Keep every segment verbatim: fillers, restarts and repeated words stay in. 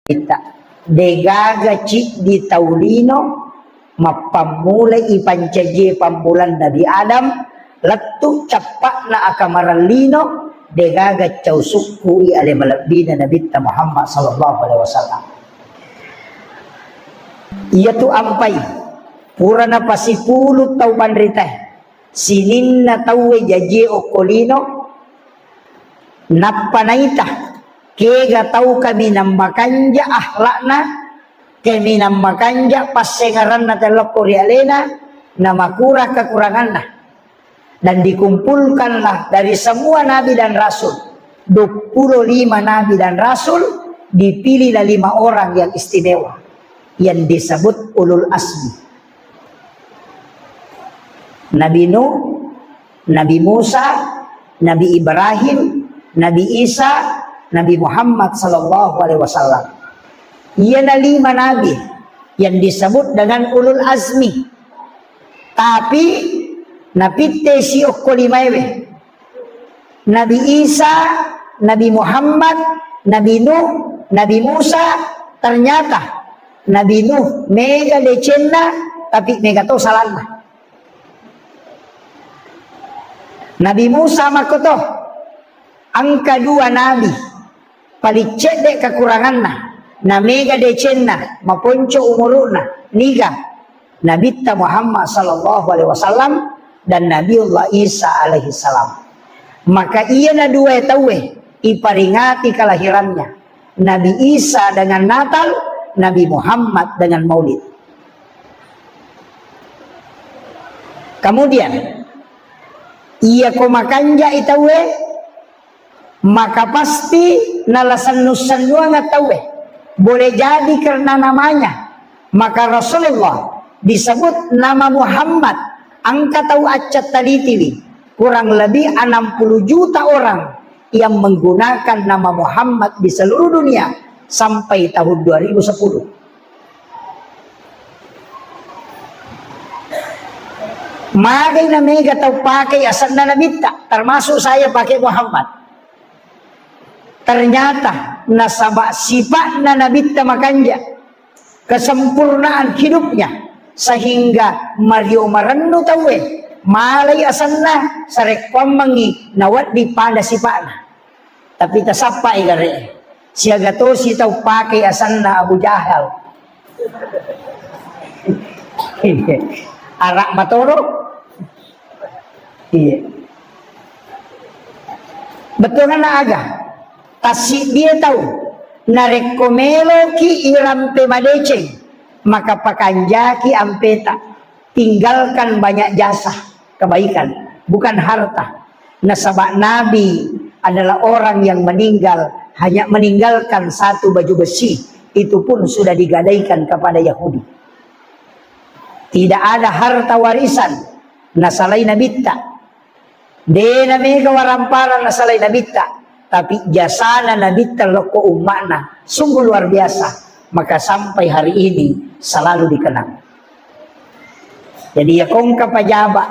Itta. Degaga ciddi tau lino, mappammulai ipancajie pammulang Nabi Adam, lettu cappa'na akamarang lino, degaga cau sukkui ale malebbina Nabitta Muhammad sallallahu alaihi wasallam. Iyatu ampai, purana pasipulu tau panritae, sininna tauwe jajie okko lino, nappa naita, kega tau kaminang makanja akhlakna, kaminang makanja passengeranna tellokko ri alena, namakura kekuranganna. Dan dikumpulkanlah dari semua nabi dan rasul, dua puluh lima nabi dan rasul, dipilihlah lima orang yang istimewa, yang disebut ulul azmi. Nabi Nuh, Nabi Musa, Nabi Ibrahim, Nabi Isa, Nabi Muhammad sallallahu alaihi wasallam. Iyana lima nabi yang disebut dengan ulul azmi. Tapi napitte si okko limaewe. Nabi Isa, Nabi Muhammad, Nabi Nuh, Nabi Musa, ternyata Nabi Nuh mega decenna, tapi mega to salanna. Nabi Musa makkoto, engka dua nabi, paling cedde kekuranganna, na mega decenna, maponco umuru'na, niga? Nabitta Muhammad sallallahu alaihi wasallam dan Nabiullah Isa alaihi salam. Maka iyana dua tauwe iparingati kelahirannya. Nabi Isa dengan Natal, Nabi Muhammad dengan Maulid. Kemudian, iya ko makanjai tauwe, maka pasti nala sennu-sennuang tauwe. Boleh jadi karena namanya. Maka Rasulullah disebut nama Muhammad, engka tau accattalitiwi, kurang lebih enam puluh juta orang yang menggunakan nama Muhammad di seluruh dunia sampai tahun dua ribu sepuluh. Magai na mega tau pakai asenna Nabitta, termasuk saya pakai Muhammad. Ternyata nasaba sipa'na Nabitta makanja, kesempurnaan hidupnya, sehingga mario marennu tauwe, malai asenna, sarekkuammengngi nawedding pada sipa'na. Tapi tasappai gare. Siaga tosi tau pakai asenna Abu Jahal. Arak matoro. Iya. Betul kan aga? Tasiddie tau. Narekko meloki irampe madeceng, maka pakanjaki ampeta. Tinggalkan banyak jasa kebaikan, bukan harta. Nasaba Nabi adalah orang yang meninggal, hanya meninggalkan satu baju besi, itu pun sudah digadaikan kepada Yahudi. Tidak ada harta warisan nasalai Nabitta. De na mega waramparang nasalai Nabitta, tapi jasana Nabitta lokko umma'na sungguh luar biasa, maka sampai hari ini selalu dikenang. Jadi, ya kongka pajaba,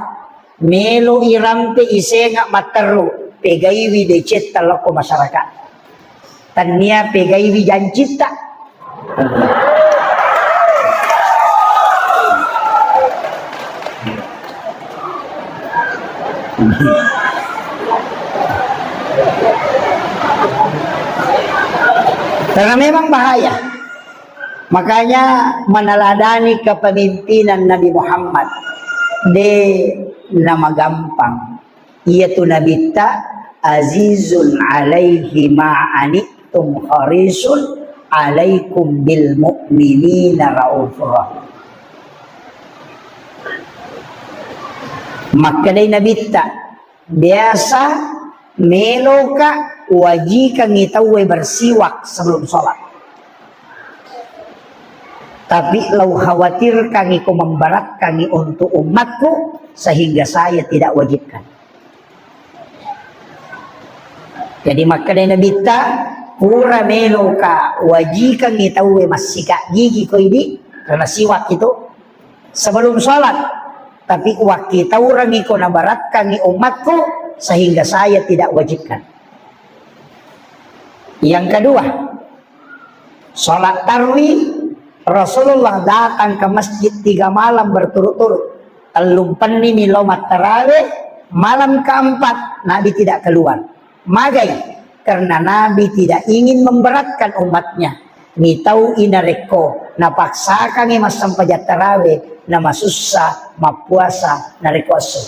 melo irampe isenga matteru, pegaiwi decetta lokko masyarakat. Tannia pegaiwi jancitta. Karena memang bahaya. Makanya meneladani kepemimpinan Nabi Muhammad de namagampang. Iyatu Nabitta, azizun alaihi ma anittum harisun alaikum bil mu'minina raufur rahim. Makkedai Nabitta, biasa meloka wajikangi tauwe bersiwak sebelum sholat. Tapi lau khawatirkangi ko memberatkangi untuk umatku, sehingga saya tidak wajibkan. Jadi makkedai Nabitta, pura meloka wajikangi tauwe massika gigi ko idi, karena siwak itu sebelum sholat. Tapi wakkitaurangi ko nabaratkangi umatku, sehingga saya tidak wajibkan. Yang kedua, Sholat tarwi, Rasulullah datang ke masjid tiga malam berturut-turut. Tellumpenni mi lo mattarawe, malam keempat Nabi tidak keluar. Magai? Karena Nabi tidak ingin memberatkan umatnya. Mitau inarekko napaksakangi massempajang tarawe, namasussa mappuasa narekko esso.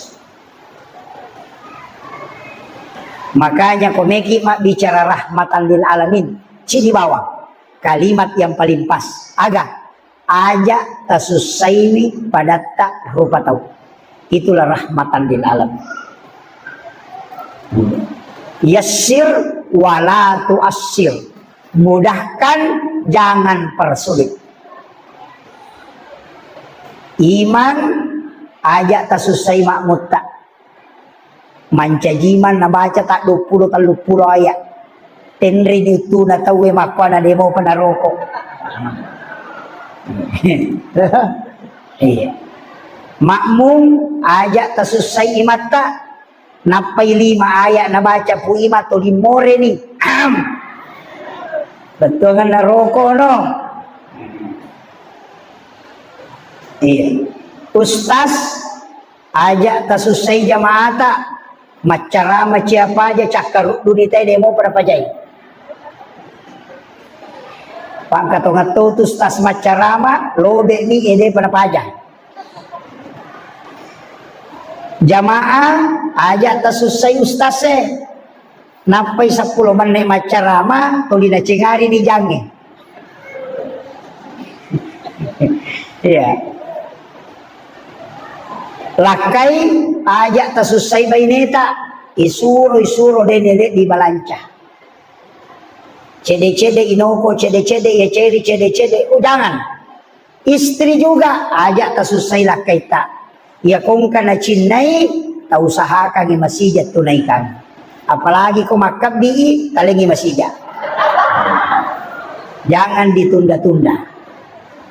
Makanya ko meki mabbicara rahmatan lil alamin, cidi bawang kalimat yang paling pas. Aga? Aja tasussaiwi padatta rupa tau. Itulah rahmatan lil alamin. Yassir wala tuassir. Mudahkan, jangan persulit. Iman, aja tasussai makmutta. Mancaji iman nabaca ta duappulo telluppulo ayat. Tenreni uttuna tauwe makkuana de mopa naroko. Iya. Makmum, aja tasussai imatta, nappai lima ayat nabaca pu imam tuli moreni. Am. Bettuangan naroko no. Iya. Ustaz, aja tasussai jamaata, maccarama ciapa aja, cakkarudduni tae de mopa napajai. Pangkatongeng to tu ustaz maccarama, lobe mi ede pa napaja. Jamaah, aja tasussai ustaz e. Nappai seppulo menne maccarama, tuli nacengari ni jange. Iya. Lakkai, aja tasussai baineta, isuro, isuro dene le dibalanca. Cede-cede inoko, cede-cede ya ceri, cede-cede, oh jangan. Istri juga, aja tasussai lakkaita. Iya kongka nacinnai, tausahakangi masija tunaikan. Apalagi ko makkabbii, talengi masija. Jangan ditunda-tunda.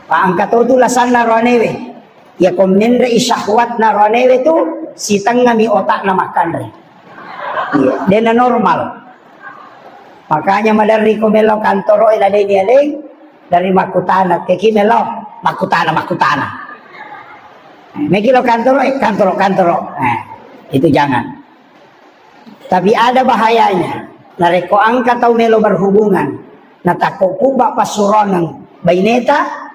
Pa engka to tu lasanna roanewe. Iya ko menrei syahwatna roanewe tu, sitengngami otakna makkanre. Iya, dena normal. Makanya maderri ko melo kantoro e ladeni aleng, dari makkutana, keki melo, makkutana, makkutana. Meki lo kantoro, eh, kantoro, kantoro. Eh, itu jangan. Tapi ada bahayanya. Narekko engka tau melo berhubungan, natakko kubba passuroangeng baineta,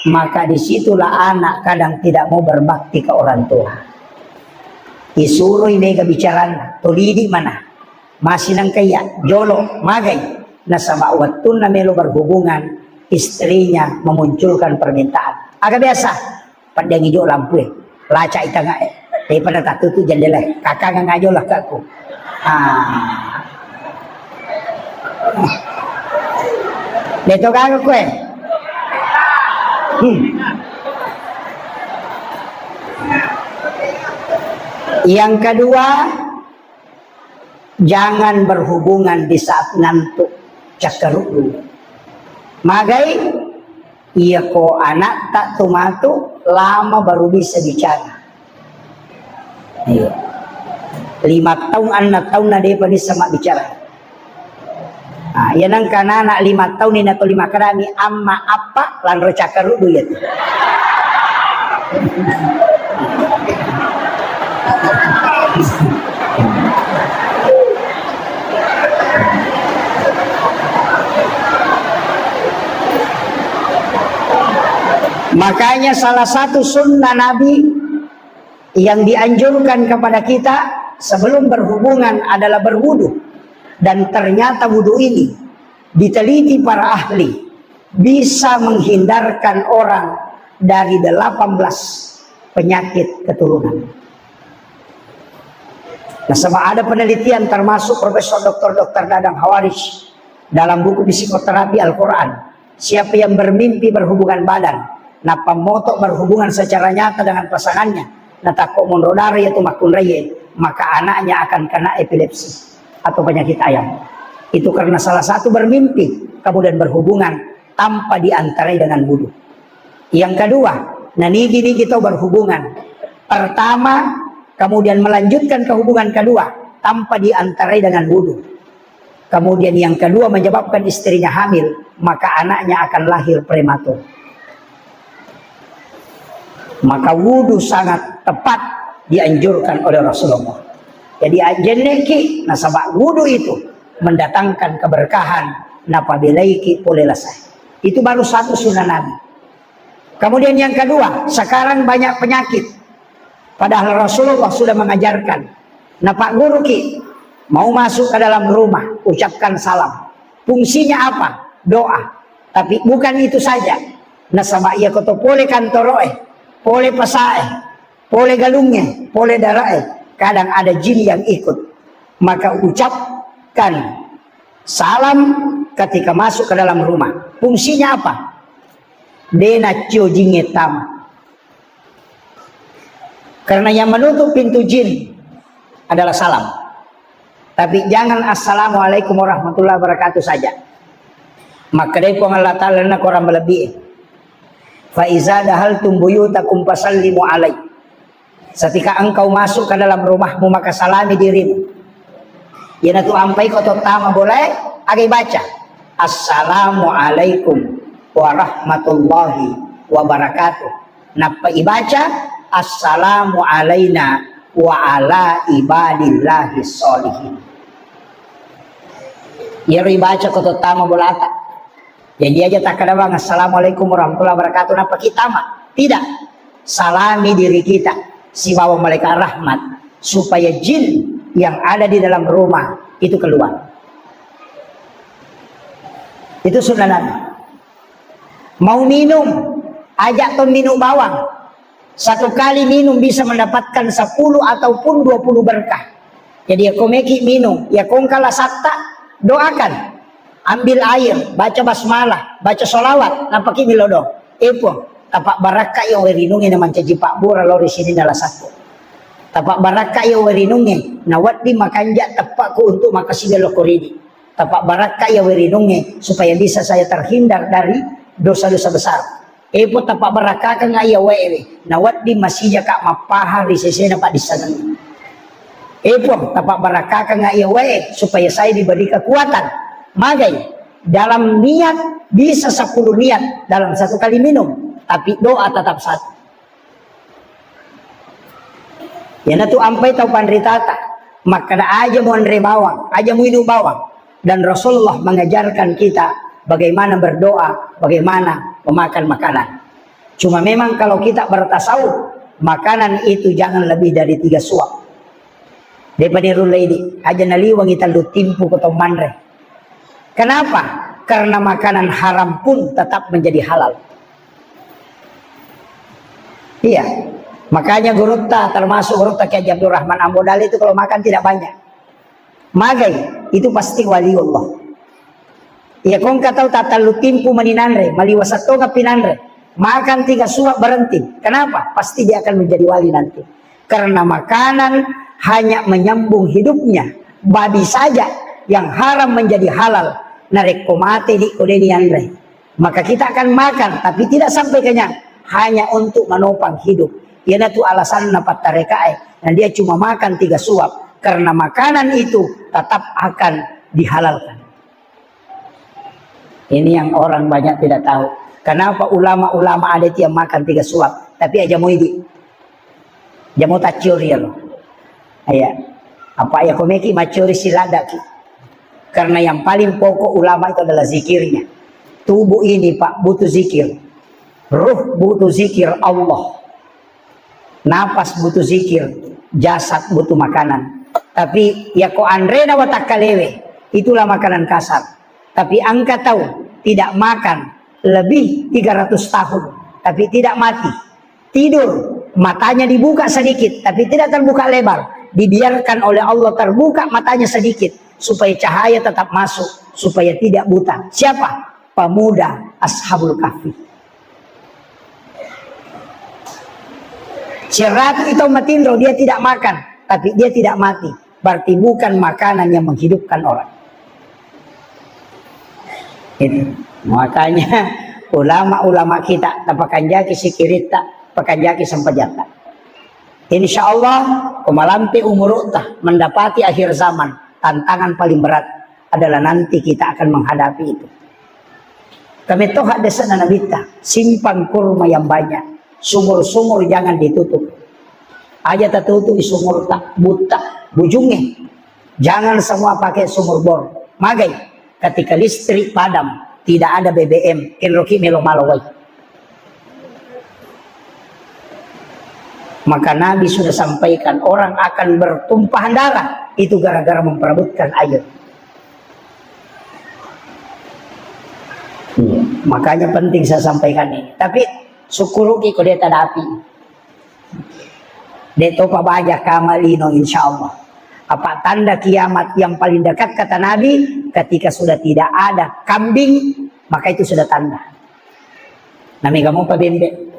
maka disitulah anak kadang tidak mau berbakti ke orang tua. Isuroi mega bicaranna, tolidi mana. Masih nangka iya, jolo, magai. Nasaba wettunna melo berhubungan, istrinya memunculkan permintaan. Aga biasa, paddangi jo lampue, laca i tangae. Tapi pada tatutu jendela, kakang ngajo lah kakku. Ah. Beto kagak kue? Hmm. Yang kedua, jangan berhubungan di saat ngantuk, cakkaruddu. Magai, iya ko anakta tu matu lama baru bisa bicara. Iya. Lima tahun, enam tahun na depa bisa mak bicara. Ah, iya nangka anak lima tahun ini atau lima kerami, amma, appa, lanro cakkaruddu ya tu. Makanya salah satu sunnah Nabi yang dianjurkan kepada kita sebelum berhubungan adalah berwudu. Dan ternyata wudu ini diteliti para ahli, bisa menghindarkan orang dari delapan belas penyakit keturunan. Nasaba ada penelitian termasuk Profesor Doktor Doktor Dadang Hawaris dalam buku Psikoterapi Al-Quran. Siapa yang bermimpi berhubungan badan, nappa moto berhubungan secara nyata dengan pasangannya, natakko monro dara yaitu makkunraie, maka anaknya akan kena epilepsi atau penyakit ayam. Itu karena salah satu bermimpi, kemudian berhubungan tanpa diantarai dengan wudu. Yang kedua, nanigi-nigi tau berhubungan. Pertama, kemudian melanjutkan ke hubungan kedua tanpa diantarai dengan wudu. kemudian yang kedua menyebabkan istrinya hamil, maka anaknya akan lahir prematur. Maka wudu sangat tepat dianjurkan oleh Rasulullah. Jadi ajenneki nasaba wudu itu mendatangkan keberkahan, napabelaiki pole lasai. Itu baru satu sunnah Nabi. Kemudian yang kedua, sekarang banyak penyakit. Padahal Rasulullah sudah mengajarkan. Napagguruki, mau masuk ke dalam rumah, ucapkan salam. Fungsinya apa? Doa. Tapi bukan itu saja. Nasaba iya koto pole kantoroe, pole pasae, pole galungnge, pole darae, kadang ada jin yang ikut. Maka ucapkan salam ketika masuk ke dalam rumah. Fungsinya apa? De naccio jingnge tama. Karena yang menutup pintu jin adalah salam. Tapi jangan assalamualaikum warahmatullahi wabarakatuh saja. Makkedai Puang Allah Ta'ala na Quran malebbi. Fa iza dahaltum buyutakum fasallimu alai. Setika engkau masuk ke dalam rumahmu, maka salami dirimu. Iyanatu ampai ko tottama bolae, agai baca, "Assalamualaikum warahmatullahi wabarakatuh." Nappa ibaca, "Assalamu alaina wa ala ibadillahi sholihin." Iyaro ibaca ko tottama bolata. Jadi aja takkadawang, "Assalamualaikum warahmatullahi wabarakatuh," nappa kitama. Tidak. Salami diri kita sibawa malaikat rahmat supaya jin yang ada di dalam rumah itu keluar. Itu sunnah Nabi. Mau minum, ajak to minum bawang. Satu kali minum bisa mendapatkan sepuluh ataupun dua puluh berkah. Jadi, ya, ko meki minum, ya, ko engka lasatta, doakan. Ambil air, baca basmalah, baca sholawat, nappaki milo doang. Eh, Puang, tapa barakka iya wae rinungnge na mancaji pabbura lao ri sininna lasakku. Tapa barakka iya wae rinungnge na wedding makanja teppakku untuk makkasiwiang lao ko ridi. Tapa barakka iya wae rinungnge supaya bisa saya terhindar dari dosa-dosa besar. Eh, Puang, tapa barakkakengnga iya wae we, na wedding masijaka mappaha ri sesena paddissengeng. Eh, Puang, tapa barakkakengnga iya wae supaya saya diberi kekuatan. Magai, dalam niat bisa sepuluh niat dalam satu kali minum, tapi doa tetap satu. Iyanatu ampai tau panritata, makkeda, "Aja muanre bawang, aja muinung bawang." Dan Rasulullah mengajarkan kita bagaimana berdoa, bagaimana memakan makanan. Cuma memang kalau kita bertasawuf, makanan itu jangan lebih dari tiga suap. Depa nirullei di, aja naliwangi tellu timpu ko to manre. Kenapa? Karena makanan haram pun tetap menjadi halal. Iya. Makanya gurutta, termasuk gurutta Kiai Haji Abdul Rahman Ambo Dale itu kalau makan tidak banyak. Magai, itu pasti wali Allah. Iya, ko engka tau tatellu timpu mani nanre, maliwa settonga pinanre. Makan tiga suap berhenti. Kenapa? Pasti dia akan menjadi wali nanti. Karena makanan hanya menyambung hidupnya. Babi saja yang haram menjadi halal. Narekko mate di ko deni anre. Maka kita akan makan, tapi tidak sampai kenyang. Hanya untuk menopang hidup. Iyanatu alasanna pattarekae. Dan dia cuma makan tiga suap. Karena makanan itu tetap akan dihalalkan. Ini yang orang banyak tidak tahu. Kenapa ulama-ulama ada yang makan tiga suap? Tapi aja mau idi. Aja mau tacciori ya lo. Iya. Apa ya komeki macciori siladaki. Karena yang paling pokok ulama itu adalah zikirnya. Tubuh ini, Pak, butuh zikir. Ruh butuh zikir Allah. Napas butuh zikir, jasad butuh makanan. Tapi ya ko anrena watakkalewe, itulah makanan kasar. Tapi engka tau tidak makan lebih tiga ratus tahun, tapi tidak mati. Tidur, matanya dibuka sedikit, tapi tidak terbuka lebar. Dibiarkan oleh Allah terbuka matanya sedikit, supaya cahaya tetap masuk, supaya tidak buta. Siapa? Pemuda Ashabul Kahfi. Seratus itu matinro, dia tidak makan, tapi dia tidak mati. Berarti bukan makanan yang menghidupkan orang. Itu. Makanya ulama-ulama kita, tapakanjaki sikiritta, pakanjaki sempajatta. Insya Allah, ko malampe umurutta, mendapati akhir zaman, tantangan paling berat. adalah nanti kita akan menghadapi itu. Kametto haddese'na Nabitta, simpan kurma yang banyak, sumur-sumur jangan ditutup. Aja tatutup sumurta, butta, bujungnge. Jangan semua pakai sumur bor. Magai, ketika listrik padam, tidak ada B B M, kenroki melo malo wai. Maka Nabi sudah sampaikan, orang akan bertumpahan darah, itu gara-gara memperebutkan air. Iya, makanya penting saya sampaikan ini. Tapi syukuruki ko de' tadapi. De' topa baja kama lino, insya Allah. Apa tanda kiamat yang paling dekat kata Nabi, ketika sudah tidak ada kambing, maka itu sudah tanda. Na mega mopa bembe.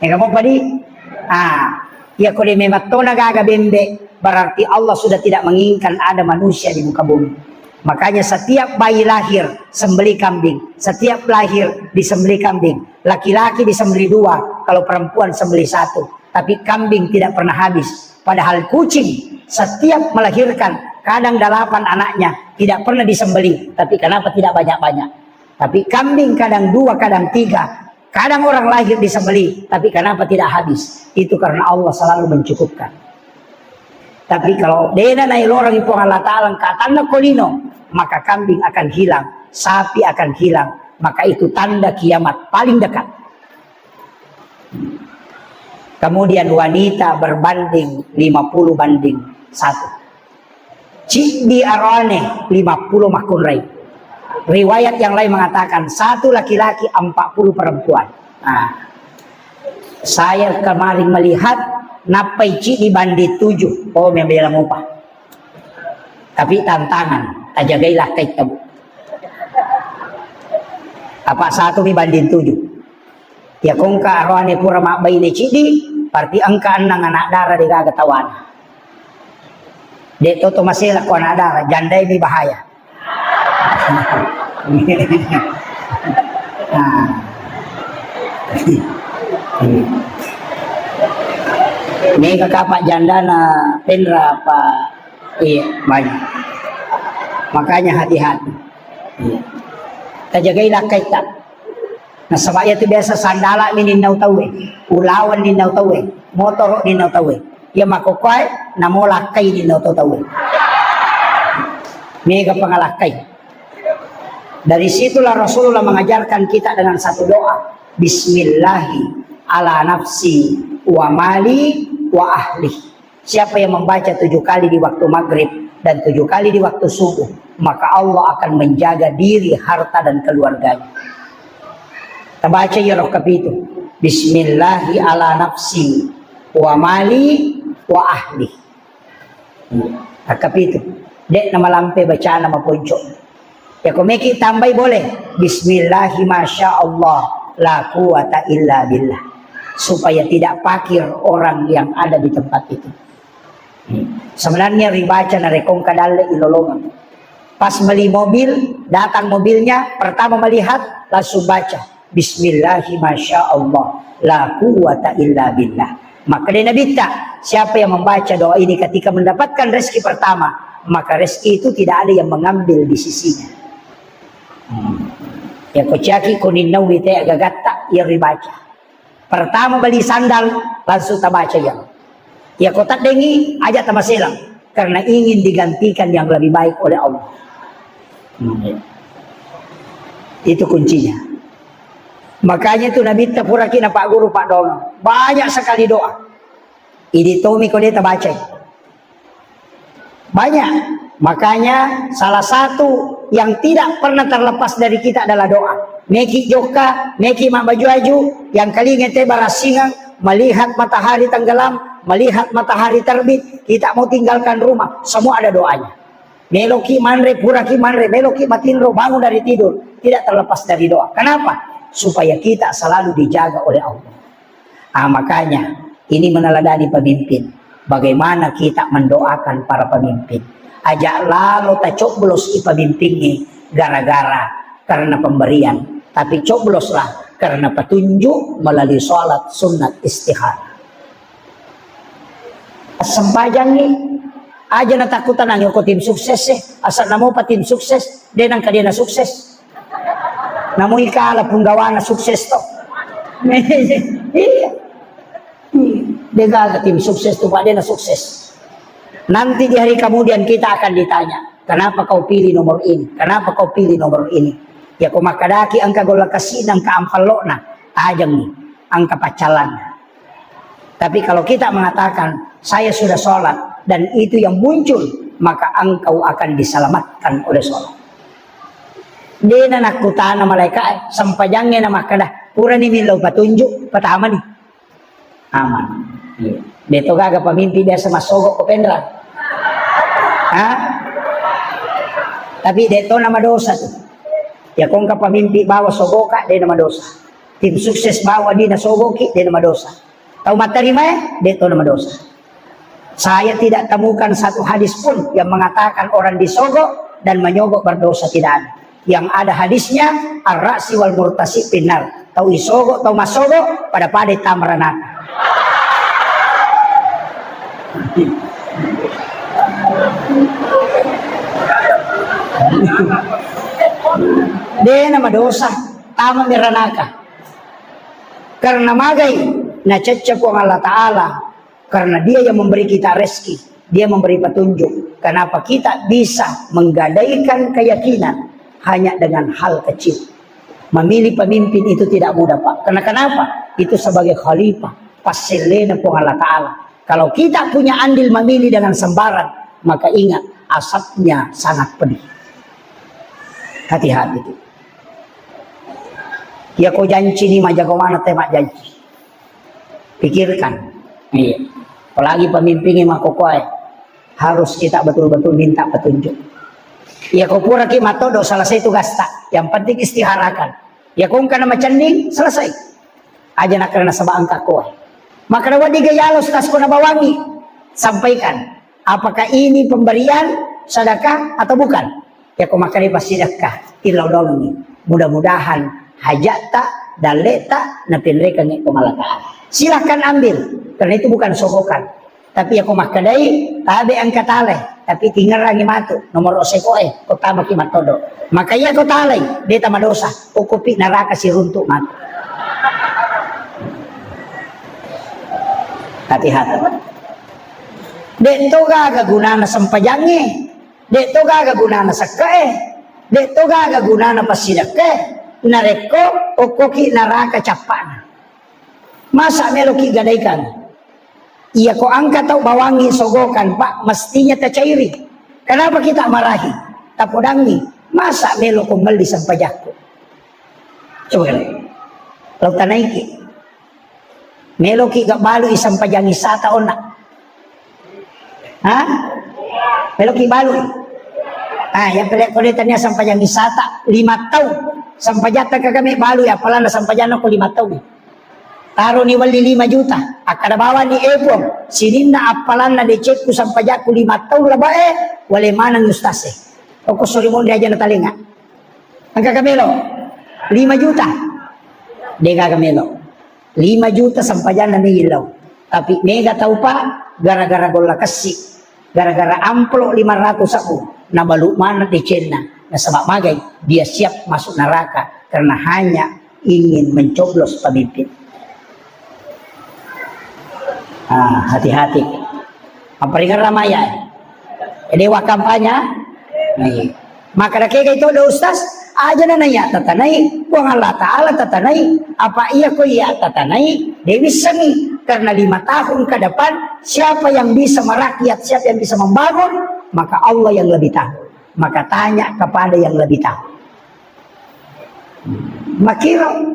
Mega mopa di? Ah, iya ko de' memang tona gaga bembe, berarti Allah sudah tidak menginginkan ada manusia di muka bumi. Makanya setiap bayi lahir, sembeli kambing. Setiap lahir, disembeli kambing. Laki-laki disembeli dua, kalau perempuan sembeli satu. Tapi kambing tidak pernah habis. Padahal kucing setiap melahirkan, kadang delapan anaknya, tidak pernah disembeli. Tapi kenapa tidak banyak-banyak? Tapi kambing kadang dua, kadang tiga, kadang orang lahir disembeli, tapi kenapa tidak habis? Itu karena Allah selalu mencukupkan. Tapi kalau dena nailorang Puang Allah Ta'ala katanna kolino, maka kambing akan hilang, sapi akan hilang, maka itu tanda kiamat paling dekat. Kemudian wanita berbanding lima puluh banding satu. Ciddi aroane lima puluh makkunrai. Riwayat yang lain mengatakan satu laki-laki, empat puluh perempuan. Nah, saya kemarin melihat nappai ciddi banding tujuh. Oh, membela mupa. Tapi tantangan, tajagai lakkai tabu. Apa satu mi banding tujuh. Ya, ko engka aroane pura mabbaine ciddi, berarti engka enneng anak dara de' gaga tawana. De' to to masela ko anak dara, jandai mi bahaya. Ah. Mega kapa jandana penra apa? Iya, banyak. Makanya hati-hati. Iya. Tajagai lakkaita. Nasaba iyatu biasa sandala mi ninnau tauwe, ulawan ninnau tauwe, motoro ninnau tauwe. Iya makkokkoe, namo lakkai ninnau to tauwe. Mega pangalakkai. Dari situlah Rasulullah mengajarkan kita dengan satu doa, "Bismillahi ala nafsi wa mali wa ahli." Siapa yang membaca tujuh kali di waktu maghrib dan tujuh kali di waktu subuh, maka Allah akan menjaga diri, harta, dan keluarganya. Tabaca iyaro kapitu, "Bismillahi ala nafsi wa mali wa ahli." Kapitu, de' namalampe bacana maponco. Ya, ko meki tambai boleh. Bismillahi masya Allah, la quwata illa billah. Supaya tidak pakir orang yang ada di tempat itu. Sebenarnya ribaca narekko engka dalle ilolongeng. Pas beli mobil, datang mobilnya, pertama melihat, langsung baca, "Bismillahi masya Allah, la quwata illa billah." Maka dia Nabitta, siapa yang membaca doa ini ketika mendapatkan rezeki pertama, maka rezeki itu tidak ada yang mengambil di sisinya. Hmm. Ya, ko caki, ko ninnau wite gagatta, ya ribaca. Pertama beli sandal, langsung tabaca ya. Ya, ko taddengi, aja tamaselang. Karena ingin digantikan yang lebih baik oleh Allah. Hmm. Itu kuncinya. Makanya itu Nabitta puraki na Pak Guru, Pak Dong. Banyak sekali doa. Idi tomi ko de' tabacai. Banyak. Makanya salah satu yang tidak pernah terlepas dari kita adalah doa. Meki jokka, meki mabbaju-aju, yang kalinga te barasingang, melihat matahari tenggelam, melihat matahari terbit, kita mau tinggalkan rumah, semua ada doanya. Meloki manre, puraki manre, meloki matinro, bangun dari tidur, tidak terlepas dari doa. Kenapa? Supaya kita selalu dijaga oleh Allah. Ah, makanya ini meneladani pemimpin. Bagaimana kita mendoakan para pemimpin? Aja lalo tacoblos i pemimpinnya gara-gara karena pemberian, tapi cobloslah karena petunjuk melalui sholat sunat istikharah. Sempajangi Aja natakkutanang ko tim sukses e, asal namopa tim sukses, de nangka de na sukses. Namo ikala punggawana sukses to. Iya. De gaga tim sukses tu, Pak, de na sukses. Nanti di hari kemudian kita akan ditanya, "Kenapa kau pilih nomor ini? Kenapa kau pilih nomor ini?" Ya, ko makkadaki engka golla kasi, engka ampallokna, tajeng ni, engka paccalanna. Tapi kalau kita mengatakan, "Saya sudah sholat dan itu yang muncul," maka engkau akan diselamatkan oleh sholat. De na nakkutana malaika e, sempajangnge na makkada, "Purani millau patunjuk, patamani." Aman. Iya. De to gaga pamimpi biasa massogo ko Penrang. Ha? Tapi de to na madosa tu. Ya, ko engka pamimpi bawa sogoka, de na madosa. Tim sukses bawa di na sogoki, de na madosa. Tau matterimae, de to na madosa. Saya tidak temukan satu hadis pun yang mengatakan orang disogok dan menyogok berdosa, tidak ada. Yang ada hadisnya, "Ar-ra'si wal murtasi finnar." Tau isogo, tau masogo, pada-pada tama ranaka. De na madosa, tama mi ranaka. Karena magai, nacecce Puang Allah Ta'ala. Karena Dia yang memberi kita rezeki, Dia memberi petunjuk. Kenapa kita bisa menggadaikan keyakinan hanya dengan hal kecil? Memilih pemimpin itu tidak mudah, Pak. Karena kenapa? Itu sebagai khalifah, passellena Puang Allah Ta'ala. Kalau kita punya andil memilih dengan sembarang, maka ingat, asapnya sangat pedih. Hati-hati, itu. Ya, ko janci ni majago mana tema janci. Pikirkan. Iya. Apalagi pemimpin yang makokoe, harus kita betul-betul minta petunjuk. Iya, ko pura ki matodo, selesai tugasta. Yang penting istiharakan. Ya, ko engka na macenning, selesai. Aja na karena sebab engka koe. Maka na wadi gayalo setas ko na bawangi. Sampaikan. Apakah ini pemberian sedekah atau bukan? Ya, ko makkeda passidekka, illau dolongi. Mudah-mudahan hajatta, dalleta, napenrekangngi Puang Allah Ta'ala. Silahkan ambil, karena itu bukan sogokan. Tapi ya, ko makkedai, tabe engka tale, tapi tingerangi matu, nomor oseko e, ko tamaki matodo. Maka iya ko talai, de tamadosa, okkopi neraka siruntuk matu. Hati-hati. De to gaga gunana sempajangnge. De'to gaga gunana sekke'e, de'to gaga gunana passidekkae, narekko okkoki naraka cappa'na. Masa meloki gadaikan? Iya ko engka tau bawangngi sogokan, Pak, mestinya tacairi. Kenapa kita marahi? Tapodangngi, masa meloko melli sempajakku? Coba kira. Lau tanaiki. Meloki ga balu i sempajang isata onna? Ha? Meloki balu i? Ah, ya pele kode tania sempajang isata lima tau. Sempajatta kagame balu ya, apalana sempajang ko lima tau. Taro ni welli lima juta. Akkada bawani, "Eh, Puang, sininna appalanna decekku sempajakku lima tau labae, wale maneng ustase." Oko sori monde aja na talenga. Engka kamelo? Lima juta. De gaga melo. Lima juta sempajanna mei illau. Tapi mega tau, Pak, gara-gara golla kessi, gara-gara amplop lima ratus ribu, nabalu maneng decenna. Nasaba magai, dia siap masuk neraka karena hanya ingin mencoblos pemimpin. Ah, hati-hati. Maparingerra maya. Jadi wa kampanye. Nah, iya. Maka da kega itu do ustaz, aja na naya tatanai, Puang Allah Ta'ala tatanai, apa iya ko iya tatanai, dewi seni. Karena lima tahun ke depan, siapa yang bisa merakyat, siapa yang bisa membangun, maka Allah yang lebih tahu. Maka tanya kepada yang lebih tahu. Makiro,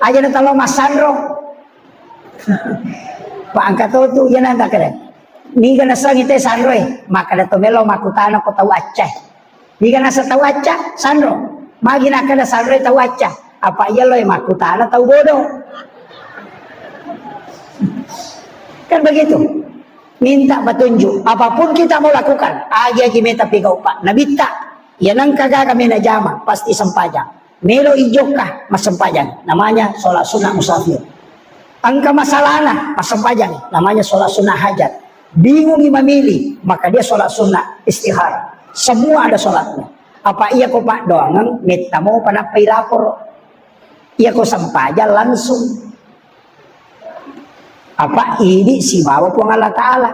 aja na talo masanro. Pak angka to tu, iya nanta kere. Niga nasangi te sanro e, maka da to melo makutana ko tau acca. Niga nasa tau acca, sanro. Magi nakada sanro e tau acca. Apa iya lo e makutana tau bodoh. Kan begitu. Minta petunjuk. Apapun kita mau lakukan, agi-agi meta pigau, Pak. Nabitta, iya nangka gaga mena jama, pasti sempajang. Melo ijokka, massempajang. Namanya sholat sunnah musafir. Engka masalahna, massempajang. Namanya sholat sunnah hajat. Bingungi memilih, maka dia sholat sunnah istikharah. Semua ada sholatnya. Apa iya ko paddoangeng, metta mopa nappai laporo. Iya ko sempajang langsung. Apa idi sibawa Puang Allah Ta'ala.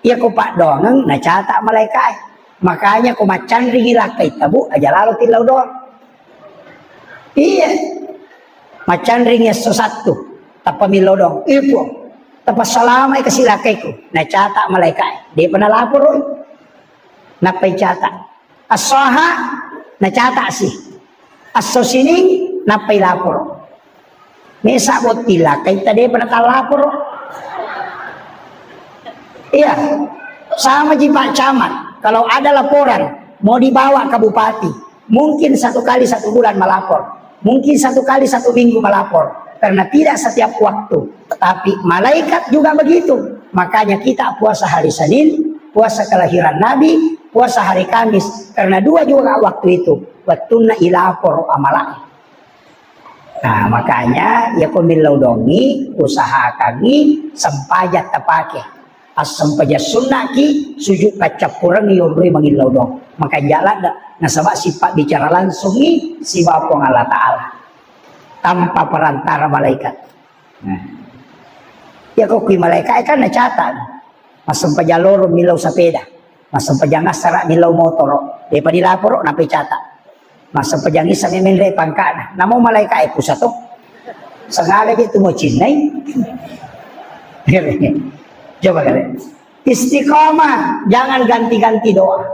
Iya ko paddoangeng, nacata malaikae. Makanya ko maccanringi lakkai tabu, aja lalo tillau doang. Iya. Maccanringi esso sattu, tappa millau doang. Iya, Puang. Tappa salamai kasi lakkaiku. Nacata malaikae. Depa nalaporoi. Nappai cata. Assoha, nacata si. Asso sining, nappai laporo. Mesa botting lakkai ta depa natalaporo. Iya. Sama ji Pak Camat. Kalau ada laporan, mau dibawa ke bupati. Mungkin satu kali satu bulan melapor, mungkin satu kali satu minggu melapor, karena tidak setiap waktu. Tapi malaikat juga begitu. Makanya kita puasa hari Senin, puasa kelahiran Nabi, puasa hari Kamis, karena dua juga waktu itu. Wettunna ilapor amalai. Nah, makanya, ya ko millau dongi, usahakangi sempajang tapake. Assempajang sunnaki, sujud paccappurengngi yonroi mangillau doang. Makanja ladde, nasaba sipabbicara langsungngi sibawa Puang Allah Ta'ala. Tanpa perantara malaikat. Nah. Ya ko kui malaikat kan nacata. Massempajang loro millau sepeda. Massempajang assara millau motoro. Depa dilaporo, nappa icata. Massempajang isa menre pangkana. Namo malaika e pusa to. Sengaja itu mau cinnai. Coba kare. Istiqomah, jangan ganti-ganti doa.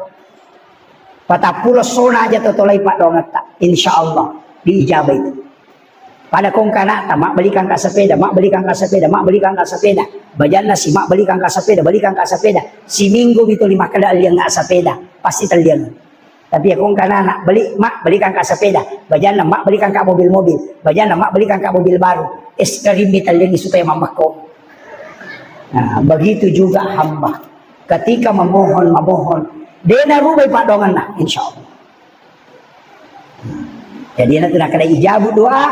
Patappulo sona aja totolai paddoangetta. Insya Allah diijabah itu. Pada kongkana ta, mak belikan ka sepeda, mak belikan ka sepeda, mak belikan ka sepeda. Bajanna si, mak belikan ka sepeda, belikan ka sepeda. Siminggu itu lima kali liang nggak sepeda, pasti terliang. Tapi ya kongkana anak beli, mak belikan ka sepeda. Bajanna, mak belikan ka mobil-mobil. Bajanna, mak belikan ka mobil baru. Es krim terliang supaya mamakko. Nah, begitu juga hamba. Ketika memohon, memohon. Dena rubai paddoangenna, insya Allah. Jadi, na tuna kada ijabu doa,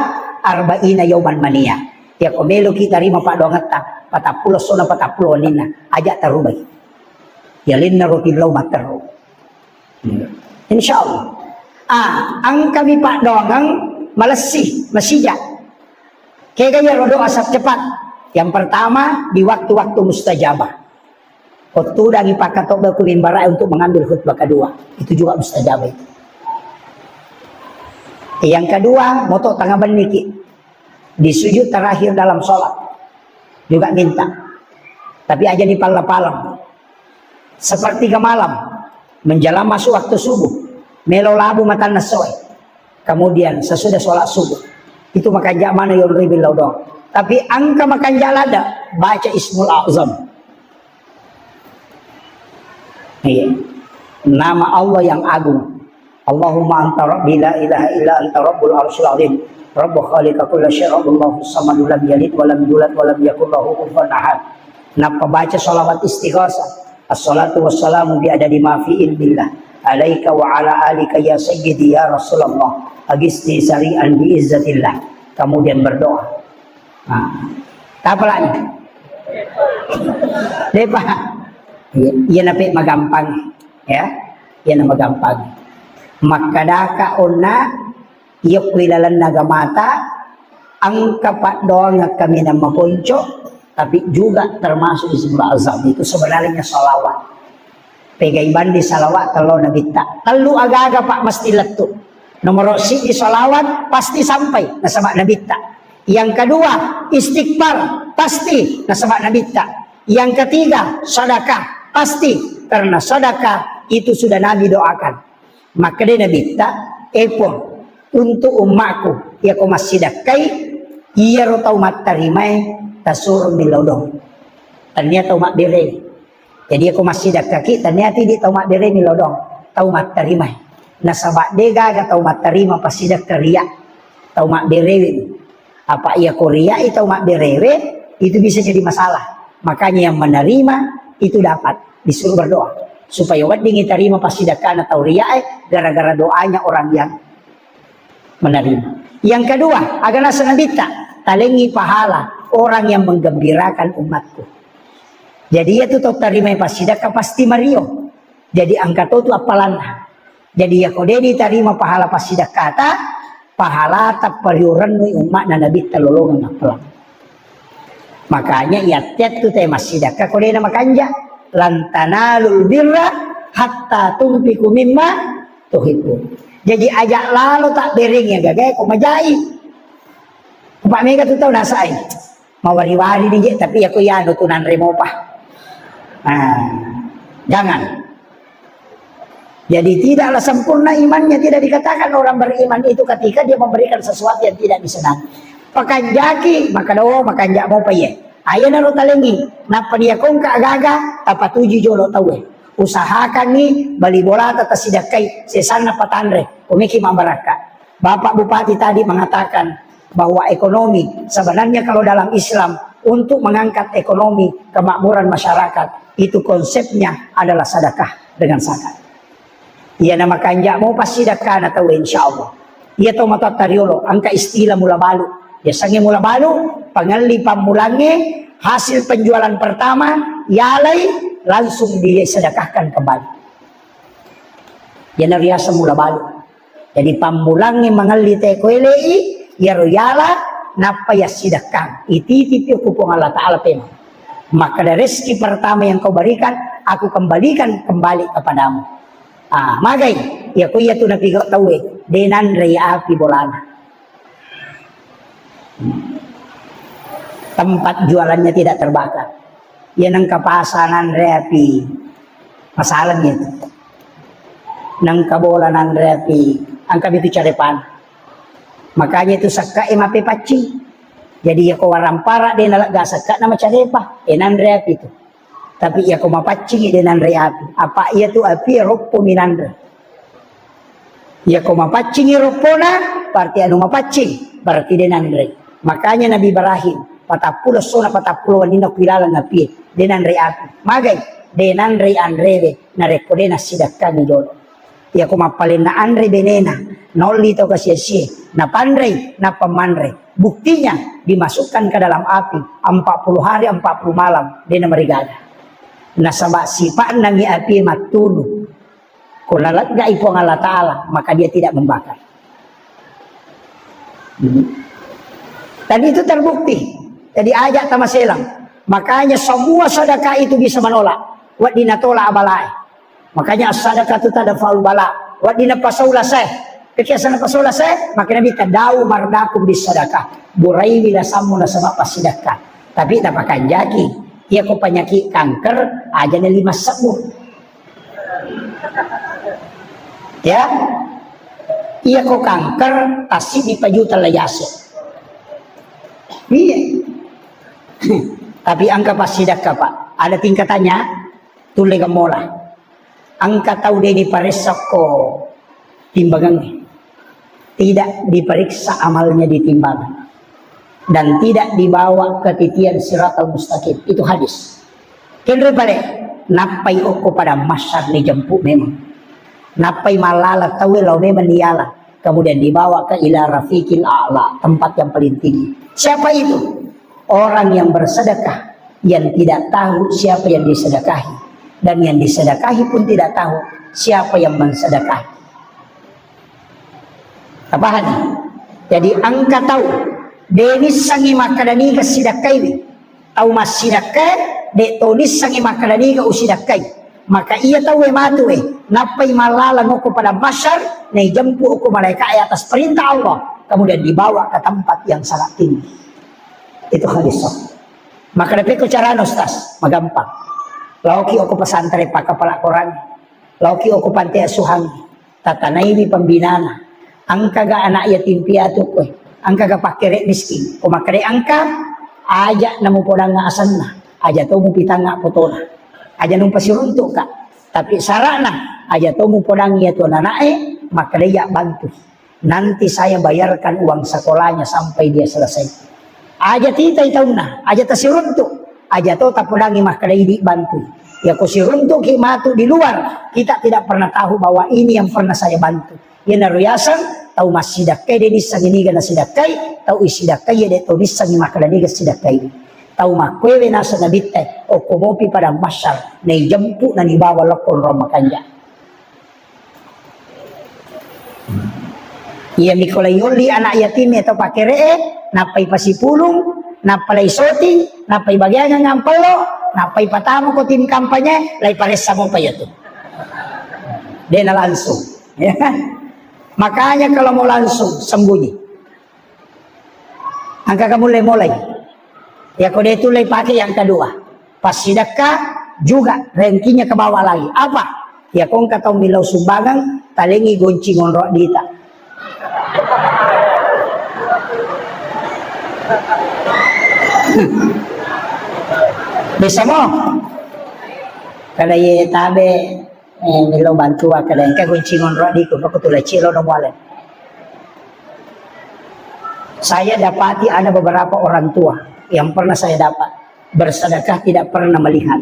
arba'ina yauman mania. Ya, ko melo kita rima paddoangetta, patappulo sona, patappulo wenninna, aja tarubai. Ya, lenna roti lau matteru. Insya Allah. Ah, angkami paddoangeng malessi, masija. Kega ya doa cepat. Yang pertama, di waktu-waktu mustajabah. Ko tudangi pakkatobba ku mimbara'e untuk mengambil khutbah kedua. Itu juga mustajab itu. Yang kedua, moto tengah benniki. Di sujud terakhir dalam sholat. Juga minta. Tapi aja dipalem-palem. Sepertiga malam. Menjelang masuk waktu subuh. Melo labu matanna soe. Kemudian sesudah sholat subuh. Itu makanja mana yonroi billau doang. Tapi angka makanja ladde, baca Ismul A'zam. Iya. Nama Allah yang agung. Allahumma anta rabbi la ilaha illa anta rabbul arsyil azim. Rabbu khaliqa kulla syai', Allahu samadu lam yalid wa lam yulad wa lam yakul lahu kufuwan ahad. Nappa baca salawat istighasah. Assalatu wassalamu bi adadi ma fi ilmillah. Alaika wa ala alika ya sayyidi ya Rasulullah. Agisni sari'an bi izzatillah. Kemudian berdoa. Nah, tapa lagi? Depa. Iya, iya nape magampang, ya. Iya na magampang. Makkadaka onna, iya ku ilalenna agamata, engka paddoangeng kaminang maponco, tapi juga termasuk Ismul Azam. Itu sebenarnya salawat. Pegai bandi salawat tello nabitta. Tellu aga-aga, Pak, mesti lettu. Nomoro siji salawat pasti sampai nasaba nabitta. Yang kedua, istighfar pasti nasaba nabitta. Yang ketiga, sedekah pasti karena sedekah itu sudah Nabi doakan. Makkeda nabitta, "E Puang, untuk ummaku, iya ko massidekkai, iyaro tau mattarimae tasuro millau dong. Tania tau mabbere." Jadi, ko massidekkaki, taniati di tau mabberemi lodong, tau matterimai. Nasaba de gaga tau matterima passidekka ria, tau mabberewe. Apa iya ko riai tau mabberewe, itu bisa jadi masalah. Makanya yang menerima itu dapat disuruh berdoa supaya weddingi tarima passidekkana tau riae gara-gara doanya orang yang menerima. Yang kedua, aga naseng Nabitta, talengi pahala orang yang menggembirakan umatku. Jadi, iya tu tau tarimai passidekka pasti mario. Jadi, engka to tu appalanna. Jadi, iya ko de' ditarima pahala passidekkata, pahalata pariurennui umma'na Nabitta lolongeng appalang. Makanya, iya tettu te massidekka ko de' na makanja. "Lan tanalul birra hatta tunfiqu mimma tuhibbun." Jadi, aja' lalo tabbereng iya gagae ko majai. Upa' mega tu tau nasai. Mawari-wari ni je, tapi iya ko iyanu tu nanre mopa. Nah, jangan. Jadi, tidaklah sempurna imannya, tidak dikatakan orang beriman itu ketika dia memberikan sesuatu yang tidak disenangi. Pakanjaki, makkeda, "Oh, makanja mopa iye." Ayo naro talengi, nappa dia kongka gaga, tapatuju jolo tauwe. Usahakanni bali bolata tasidekkai, sesanna patanre, komiki mambarakka. Bapak Bupati tadi mengatakan bahwa ekonomi, sebenarnya kalau dalam Islam, untuk mengangkat ekonomi kemakmuran masyarakat, itu konsepnya adalah sedekah dengan zakat. Iya na makanja mo passidekkana tau, insya Allah. Iya to matoatta riolo, engka istilah mula balu. Biasanya mula balu, pangelli pammulangnge, hasil penjualan pertama, yalai, langsung disedekahkan kembali. Iyana riaseng mula balu. Jadi, pammulangnge mangelli teko elei, iyaro yala, nappa yassidekkang. Ititipi ku Puang Allah Ta'ala pema. Makkeda, "Rezeki pertama yang kau berikan, aku kembalikan kembali kepadamu." Ah, magai, iya ko iya tu napigau tauwe, de' nanrei api bolana. Tempat jualannya tidak terbakar. Iya nengka pasa nanre api, masalahnya itu. Nengka bola nanre api, engka itu carepan. Makanya itu sekka e mape paccing. Jadi iya ko warampara de' nalegga sekka na macarepa, e nanre api itu. Tapi iya ko mapaccingi de' nanre api. Apa iya tu api roppo minanre. Iya ko mapaccingi roppona, berarti anu mapaccing, berarti de' nanre. Makanya Nabi Ibrahim, patappulo sona patappulo wenninna ku ilalang api, de' nanre api. Magai, de' nanre anrewe, narekko de' nassidekkangi jolo. Iya ko mappalenna anre benena, naolli tau kasiasie, napanrei, nappa manre. Buktinya dimasukkan ke dalam api empat puluh hari, empat puluh malam, de' namarigaga. Nasaba sipa'na mi api mattunu. Ko naleggai Puang Allah Ta'ala, maka dia tidak membakar. Hmm. Dan itu terbukti. Jadi aja' tamaselang. Makanya semua sedekah itu bisa menolak. Wedding natolak abalae. Makanya as-sadaqatu tadfa'ul bala. Wedding napasau lase. Kekiasa napasau lase, maka Nabi tadau mardakum bis sadaqah. Buraiwi lasammu nasaba passidekka. Tapi tapakanjaki. Iya ko penyakit kanker, aja' na lima sebbu. Ya. Iya ko kanker, tassiddi pajuta lajase. Iya. Tapi engka passidekka, Pak. Ada tingkatannya, tulle gemmola. Engka tau de' diparessa ko timbangangnge. Tidak diperiksa amalnya di timbangan. Dan tidak dibawa ke titian siratal mustaqim. Itu hadis. Kenre pale, nappai okko padang mahsyar ni jemput memang. Nappai mallala tauwe lao memang niala. Kemudian dibawa ke ila rafiqil a'la, tempat yang paling tinggi. Siapa itu? Orang yang bersedekah, yang tidak tahu siapa yang disedekahi. Dan yang disedekahi pun tidak tahu siapa yang mensedekahi. Tapahani? Jadi engka tau, de' nissengngi makkeda niga sidekkaiwi. Tau massidekkae, de' to nissengngi makkeda niga usidekkai. Maka iya tauwe matuwe, nappai mallalang okko padang mahsyar, naijempu okko malaika'e atas perintah Allah, kemudian dibawa ke tempat yang sangat tinggi. Itu hadis sahih. Makkeda pekko carana, Ustaz? Magampang. Laoki okko pesantren pakkapala Quran, laoki okko panti asuhan, tatanaiwi pembinana. Engkaga anak yatim piatu koe? Engkaga pakkere miskin? Ko makkeda engka, aja' namupodangnga asenna, aja' to mupitangnga fotona. Aja' numpasiruntu'ka. Tapi sara'na, aja' to mupodangngi iyatu anana'e, makkeda iya bantu. Nanti saya bayarkan uang sekolahnya sampai dia selesai. Aja' titai taunna, aja' tasiruntu', aja' to tapodangngi makkeda idi bantui. Iya ko siruntu'ki matu di luar, kita tidak pernah tahu bahwa ini yang pernah saya bantu. Iyanaro yaseng tau massidekkai de' nissengngi niga nasidekkai, tau isidekkai iya de' to nissengngi makkeda niga sidekkai. Tau makkuewe naseng Nabitta, okko mopi padang mahsyar, naijempu nanibawa lokko onrong makanja. Iya miko lai yolli anak yatim atau pakere'e, nappai pasipulung, nappa lai syuting, nappai bagiangang ampello, nappai patama ko tim kampanye, lai paressa mopa iya tu. Dena langsung. Ya kan? Makanya kalau mau langsung, sembunyi. Engka kamu mulai-mulai. Ya, kode itu lai pakai yang kedua. Pas sedekah juga rankingnya ke bawah lagi. Apa? Ya, kong kata millau sumbangan, talengi gonci ngonrok dita. Bisa mo? Kada ye tabe Eh, melo bantu kada engka gunci ngonro diku, pako tu leci lo no muale. Saya dapati ada beberapa orang tua yang pernah saya dapat bersedekah tidak pernah melihat.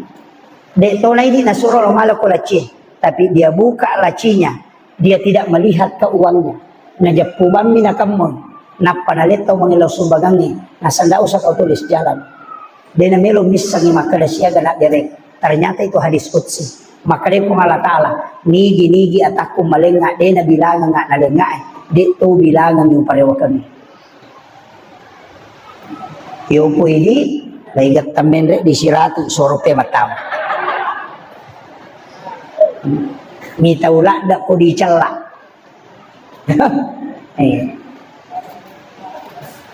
Dek tona ini nasuro lo malo ko laci, tapi dia buka lacinya, dia tidak melihat ke uangnya. Najeppu bammi nakemmoi, nappa naletto mangelo sumbangangi, nasanda usah kau tulis jalan. Dena melo missengi makkeda siaga nabbereng. Ternyata itu hadis qudsi. Makkeda Puang Allah Ta'ala, "Nigi-nigi atakku malengnga, dena bilangengnga nalengngae, de to bilangengngi uparewakengngi." Yopo idi, laigetta menre di siratu, sorope matama. Mitau ladda ko dicella. Eh.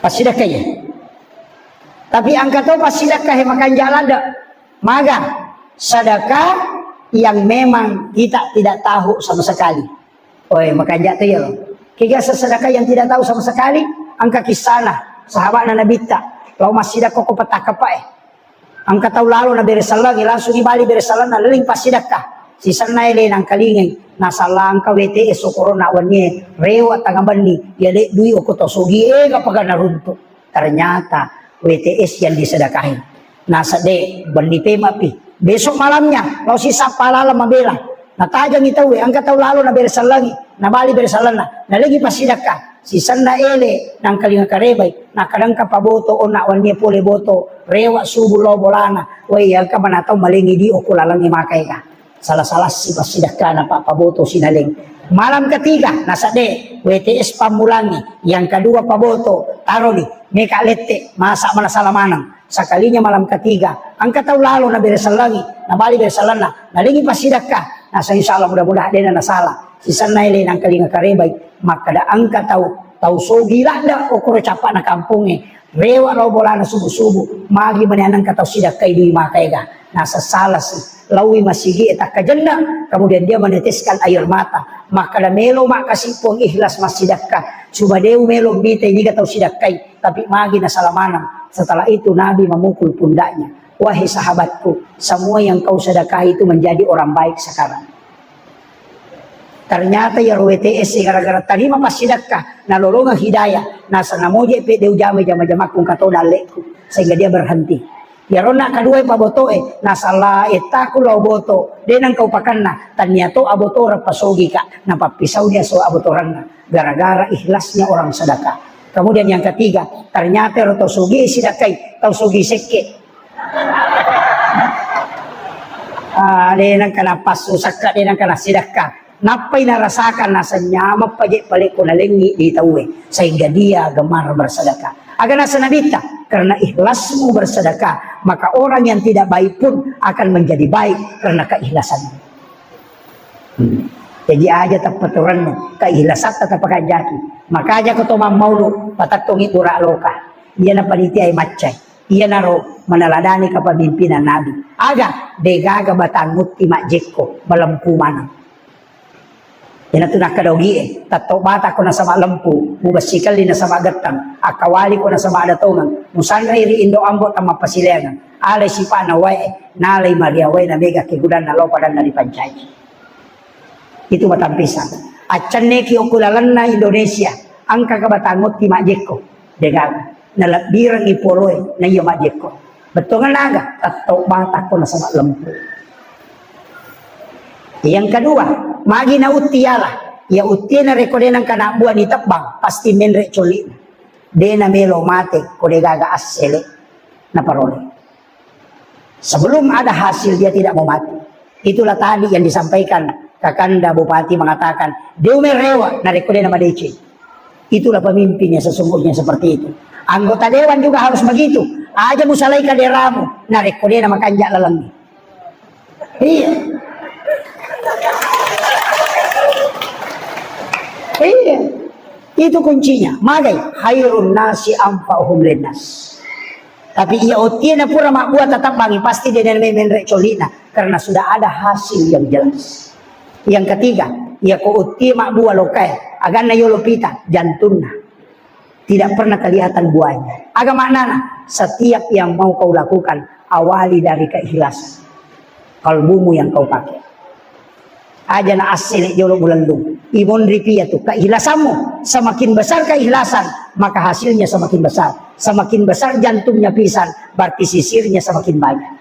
Passidekka iya. Tapi engka to passidekka he makanja ladde. Maga sedekah yang memang kita tidak tahu sama sekali. Oi, makanja to iya lo. Kega sedekah yang tidak tahu sama sekali, engka kissana sahabatna Nabitta. Lao massidekka ko petakkepa e. Engka tau lalo nabere sellengngi, langsung ibali bere sellenna, leleng passidekka. Sisenna ele nangkalingai, nasalla engka W T S okorona wennie, rewa tanga benni, ya le dui oko to sogi, ega paga naruntu. Ternyata W T S yang disedekahi. Nasedde, benni pemapi. Besok malamnya, lao sisappa laleng mabela. Natajangi tauwe, engka tau lalo nabere sellengngi, nabali bere sellenna, nalengi passidekka. Sisenna ele, nangkalinga karebai, nakkadangka paboto, onna wennie pole boto, rewa subuh lao bolana, wai engka mana tau malengi di oko lalengnge makaega. Salah-salah si passidekkana pa paboto sinaleng. Malam ketiga, nasedde, W T S pammulangi, yang kedua paboto, taroni, meka lette, masa mana salah maneng. Sakalinya malam ketiga, engka tau lalo nabere sellengngi, nabali bere sellenna, nalengi passidekka, nasa insya Allah mudah-mudahan dena nasala. Sisenna ele nangkalinga karebai, makkeda engka tau, tau sogi ladde okoro cappana kampongnge, rewa lao bolana subuh-subuh, magi mani anengka tau sidekkai dui makaega, nasa salasi, laui masigi e takkajenna, kemudian dia meneteskan air mata, makkeda melo makkasi Puang ikhlas massidekka, suba deu melo mita niga tau sidekkai. Tapi magi nasala maneng. Setelah itu Nabi memukul pundaknya. Wahai sahabatku, semua yang kau sedekah itu menjadi orang baik sekarang. Ternyata ya W T S gara-gara terima pas sedekah, nalolongeng hidayah, nasa namoje pe deu jama jama-jamakku engka to dalleku, sehingga dia berhenti. Yaronna kedua pabotoe, nasala ettaku lao boto, denang kau pakanna, tania to abotoreng pasogika, napappisau dia so abotoranna, gara-gara ikhlasnya orang sedekah. Kemudian yang ketiga, ternyata ro tau sugi sidakai, tau sugi sekke. Ah, de nengka napassu sakka, de nengka nasidakka. Nappai narasakan naseng nyameng paje pale ko nalengi di tauwe, sehingga dia gemar bersedekah. Aga naseng Nabitta, karena ikhlasmu bersedekah, maka orang yang tidak baik pun akan menjadi baik karena keikhlasanmu. Hmm. Jaji aja tappatorannu, kaihlasatta tapakanjaki. Makaja ko to mammaulu, patettongi pura loka. Iyana panitia e maccai. Iyanaro manaladani kapamimpinan Nabi. Aga, degaga batang utti majjekko, malempu maneng. Iyanatu nakkeda ogie, tatto bata ko nasaba lempu, mubessikelli nasaba gettang, akkawali ko nasaba ada tongeng, musanrei ri indo ambo tammappasileangeng. Alai sipa'na wae, nalai maria wae na mega kegudanna lao padanna ripancaji. Itu matampisang. Accenneki okko lalenna Indonesia, engka ka batang utti majjekko, degaga. Nalebbirengngi poloe, naiya majjekko. Bettuangenna aga? Tatto bata ko nasaba lempu. Yang kedua, magi na utti yala. Ya utti na rekko de nengka nabbua ni tebbang, pasti menre coli. De na melo mate, ko degaga assele. Naparole. Sebelum ada hasil, dia tidak mau mati. Itulah tadi yang disampaikan Kakanda Bupati mengatakan, "Deume rewa narekko de namadeceng." Itulah pemimpin yang sesungguhnya seperti itu. Anggota dewan juga harus begitu. Aja musalai kaderamu, narekko de namakanja laleng. Iya. Iya. Itu kuncinya. Magai khairun nasi anfa'uhum linnas. Tapi iya ottiena pura mabbua tatabbangi, pasti de namenre colina karena sudah ada hasil yang jelas. Yang ketiga, iya ko ottie mabbua lokae, aganna yolo pita, jantunna. Tidak pernah kelihatan buahnya. Aga maknana? Setiap yang mau kau lakukan, awali dari keikhlasan. Kalbumu yang kau pakai. Aja na assele jolo mulellung. Imonri pia tu keikhlasanmu. Semakin besar keikhlasan, maka hasilnya semakin besar. Semakin besar jantungnya pisang, berarti sisirnya semakin banyak.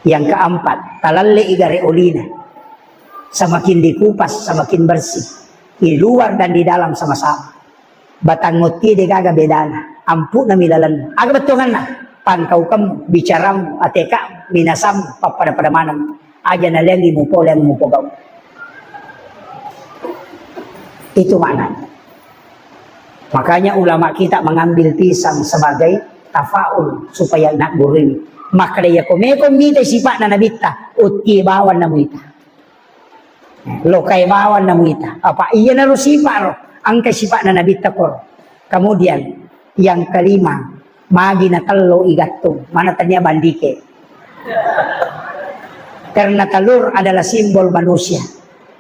Yang keempat, talalle igare olina. Semakin dikupas, semakin bersih. Di luar dan di dalam sama-sama. Batang otti degaga bedana. Ampu'na milalenna. Aga bettuanganna? Pangkaukemmu, bicaramu, ateka, minasammu, pappada-pada maneng. Aja naleangi mupo, leangi mupogau. Itu maknanya. Makanya ulama kita mengambil pisang sebagai tafaul supaya nak gurui. Maka dia komeko mita sifat na nabitta, uti bawang namuita. Lokai bawang namuita. Apa iya naro sifat ro? Angka sifat na nabitta koro. Kemudian yang kelima, magi na tello igattung, mana tania bandike. Karena telur adalah simbol manusia.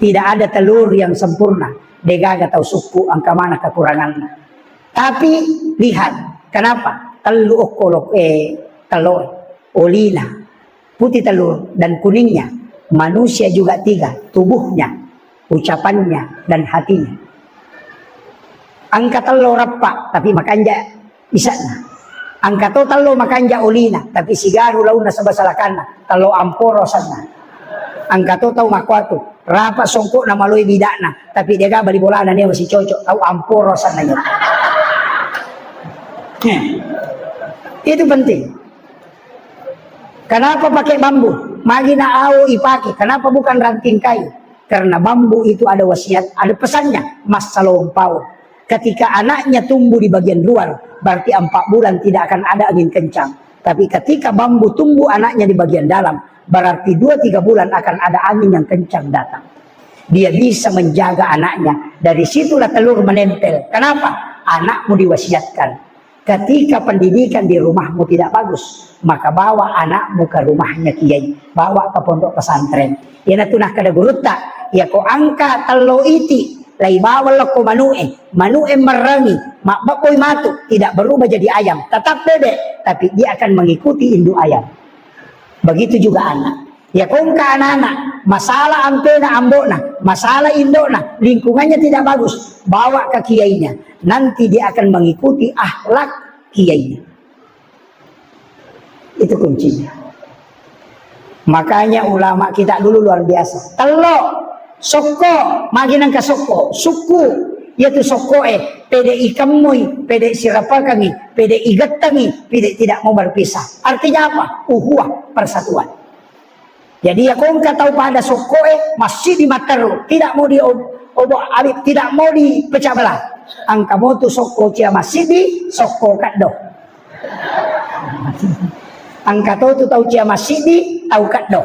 Tidak ada telur yang sempurna. Degaga tau sukku, angka mana kekurangannya. Tapi lihat, kenapa? Tellu okkolok, eh, tello, olina, putih telur dan kuningnya. Manusia juga tiga, tubuhnya, ucapannya, dan hatinya. Angka tello rappa, tapi makanja isa'na. Angka to tello makanja olina, tapi sigaru launna sebasalakanna, tello amporo asenna. Angka to tau makuatu, rapa songkokna maloi bidakna, tapi dia gak bali bolana nia masih cocok, tau amporo asenna nya. Hmm. Itu penting. Kenapa pakai bambu? Magi na au ipake. Kenapa bukan ranting kayu? Karena bambu itu ada wasiat, ada pesannya. Massalompau. Ketika anaknya tumbuh di bagian luar, berarti empat bulan tidak akan ada angin kencang. Tapi ketika bambu tumbuh anaknya di bagian dalam, berarti dua tiga bulan akan ada angin yang kencang datang. Dia bisa menjaga anaknya. Dari situlah telur menempel. Kenapa? Anakmu diwasiatkan. Ketika pendidikan di rumahmu tidak bagus, maka bawa anakmu ke rumahnya kiai, bawa ke pondok pesantren. Iyanatu nakkeda gurutta, yako angka tello iti, lai bawang lokko manu'e, manu'e merrangi, mabbebboi matu, tidak berubah jadi ayam, tetap bebek, tapi dia akan mengikuti induk ayam. Begitu juga anak. Ya, kongka anak-anak, masalah ampena ambokna, masalah indokna, lingkungannya tidak bagus, bawa ke kiainya. Nanti dia akan mengikuti akhlak kiainya. Itu kuncinya. Makanya ulama kita dulu luar biasa. Tello, sokko, magi nengka sokko, sukku, yaitu sokko e, pede ikemmui, pede sirapakangi, pede igettangi, pede tidak mau berpisah. Artinya apa? Uhuah, persatuan. Jadi, ya, kongka tau pada sokko e, masih di materu, tidak mau di ob-, obo abit, tidak mau dipecah belah. Angka motu sokko cia masih di sokko kaddo. Angka totu tau cia massiddi, tau keddo.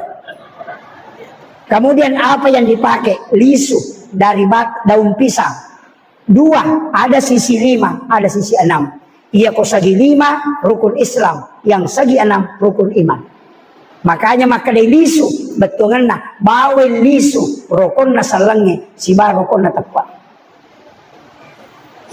Kemudian apa yang dipakai? Lisu dari bat-, daun pisang. Dua, ada sisi lima, ada sisi enam. Iya ko segi lima rukun Islam, yang segi enam rukun iman. Makanya makkedai lisu, bettuangenna, bawai lisu, rokonna sellengnge, siba rokonna teppa.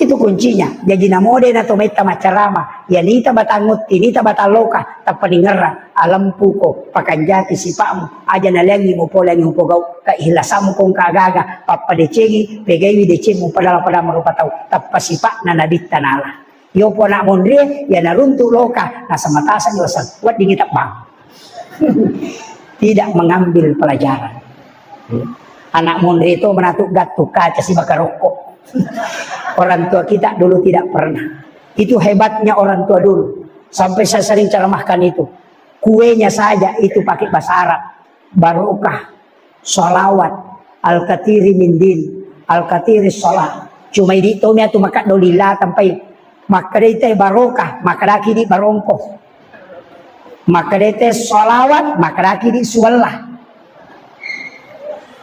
Itu kuncinya. Jaji namode na to metta maccarama. Ya nita batang utti, nita batang loka, tappa ningerra, alempuko, pakanjati sipa'mu, aja naleangi mupoleangi mupogau, kaihlasammu kongka agaga, pappadecengi, pegaiwi decengmu padala-padala marupa tau, tappa sipa'na nabitta nala. Yopo anak monrie, ya naruntuk loka, nasamatasani waseng, weddingi tebbang. Tidak mengambil pelajaran. Anak monri itu menatuk gattu kaca si bakar rokok. Orang tua kita dulu tidak pernah. Itu hebatnya orang tua dulu. Sampai saya sering ceramahkan itu. Kuenya saja itu pakai bahasa Arab. Barokah, salawat, al-katsiri min din, al-katsiri shalah. Cuma idi' tommi atu makkaddo lillah tampai. Makkadai te barokah, makkadaki idi' barongko. Makkadai te salawat, makkadaki idi' suwella.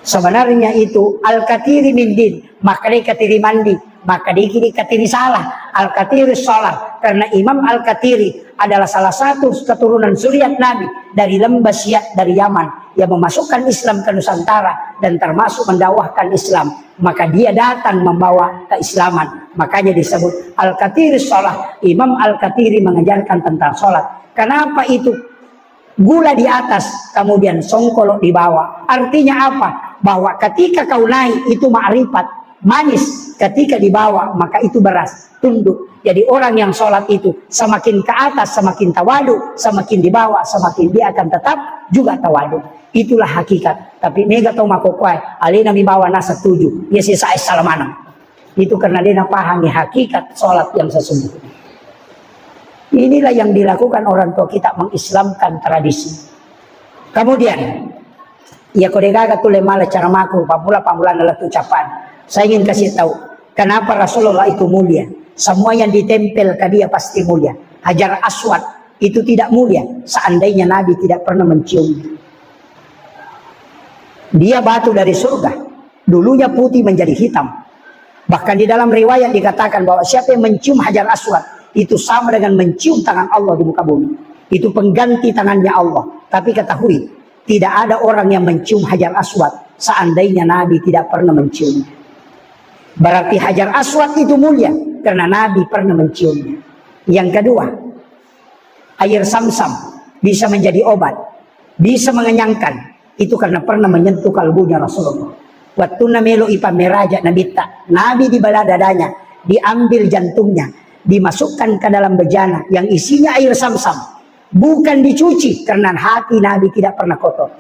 Sebenarnya itu al-katsiri min din, makkadai katsiri mandi, makkadaiki idi' katsiri salah, al-katsiri shalah. Karena Imam Al-Katsiri adalah salah satu keturunan zuriat Nabi dari Lembah Siak, dari Yaman, yang memasukkan Islam ke Nusantara dan termasuk mendakwahkan Islam. Maka dia datang membawa keislaman. Makanya disebut Al-Katsiri shalah. Imam Al-Katsiri mengajarkan tentang sholat. Kenapa itu? Gula di atas, kemudian songkolo di bawah. Artinya apa? Bahwa ketika kau naik itu makrifat, manis. Ketika di bawah, maka itu beras, tunduk. Jadi orang yang sholat itu semakin ke atas, semakin tawadu, semakin di bawah, semakin dia akan tetap juga tawadu. Itulah hakikat. Tapi mega tau makkokkoe, alena mi bawah nasa tuju. Ya sisa es salamanang. Itu karena dia napahangi hakikat sholat yang sesungguhnya. Inilah yang dilakukan orang tua kita, mengislamkan tradisi. Kemudian, ya, ko degaga tu le mala cara maku, pamula-pamula na lettu capan. Saya ingin kasih tahu, kenapa Rasulullah itu mulia. Semua yang ditempel ke dia pasti mulia. Hajar Aswad itu tidak mulia seandainya Nabi tidak pernah menciumnya. Dia batu dari surga. Dulunya putih menjadi hitam. Bahkan di dalam riwayat dikatakan bahwa siapa yang mencium Hajar Aswad, itu sama dengan mencium tangan Allah di muka bumi. Itu pengganti tangannya Allah. Tapi ketahui, tidak ada orang yang mencium Hajar Aswad seandainya Nabi tidak pernah menciumnya. Berarti Hajar Aswad itu mulia karena Nabi pernah menciumnya. Yang kedua, air Samsam bisa menjadi obat, bisa mengenyangkan. Itu karena pernah menyentuh kalbunya Rasulullah. Wattunna melo ipammeraja Nabitta, Nabi dibelah dadanya, diambil jantungnya, dimasukkan ke dalam bejana yang isinya air Samsam. Bukan dicuci, karena hati Nabi tidak pernah kotor.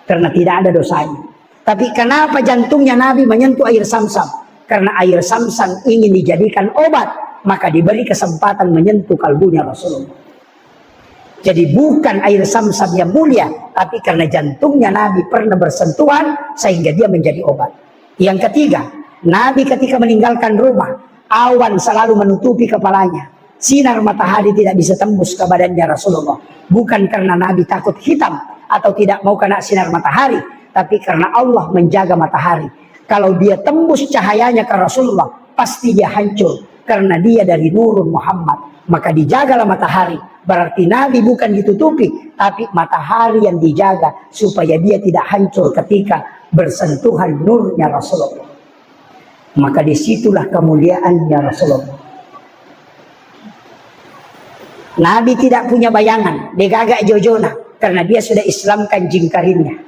Karena tidak ada dosanya. Tapi kenapa jantungnya Nabi menyentuh air Samsam? Karena air Samsam ingin dijadikan obat, maka diberi kesempatan menyentuh kalbunya Rasulullah. Jadi bukan air Samsam yang mulia, tapi karena jantungnya Nabi pernah bersentuhan sehingga dia menjadi obat. Yang ketiga, Nabi ketika meninggalkan rumah, awan selalu menutupi kepalanya. Sinar matahari tidak bisa tembus ke badannya Rasulullah. Bukan karena Nabi takut hitam atau tidak mau kena sinar matahari, tapi karena Allah menjaga matahari. Kalau dia tembus cahayanya ke Rasulullah, pasti dia hancur karena dia dari Nurun Muhammad. Maka dijagalah matahari. Berarti Nabi bukan ditutupi, tapi matahari yang dijaga supaya dia tidak hancur ketika bersentuhan nurnya Rasulullah. Maka disitulah kemuliaannya Rasulullah. Nabi tidak punya bayangan, degaga jojona, karena dia sudah Islamkan jingkarinnya.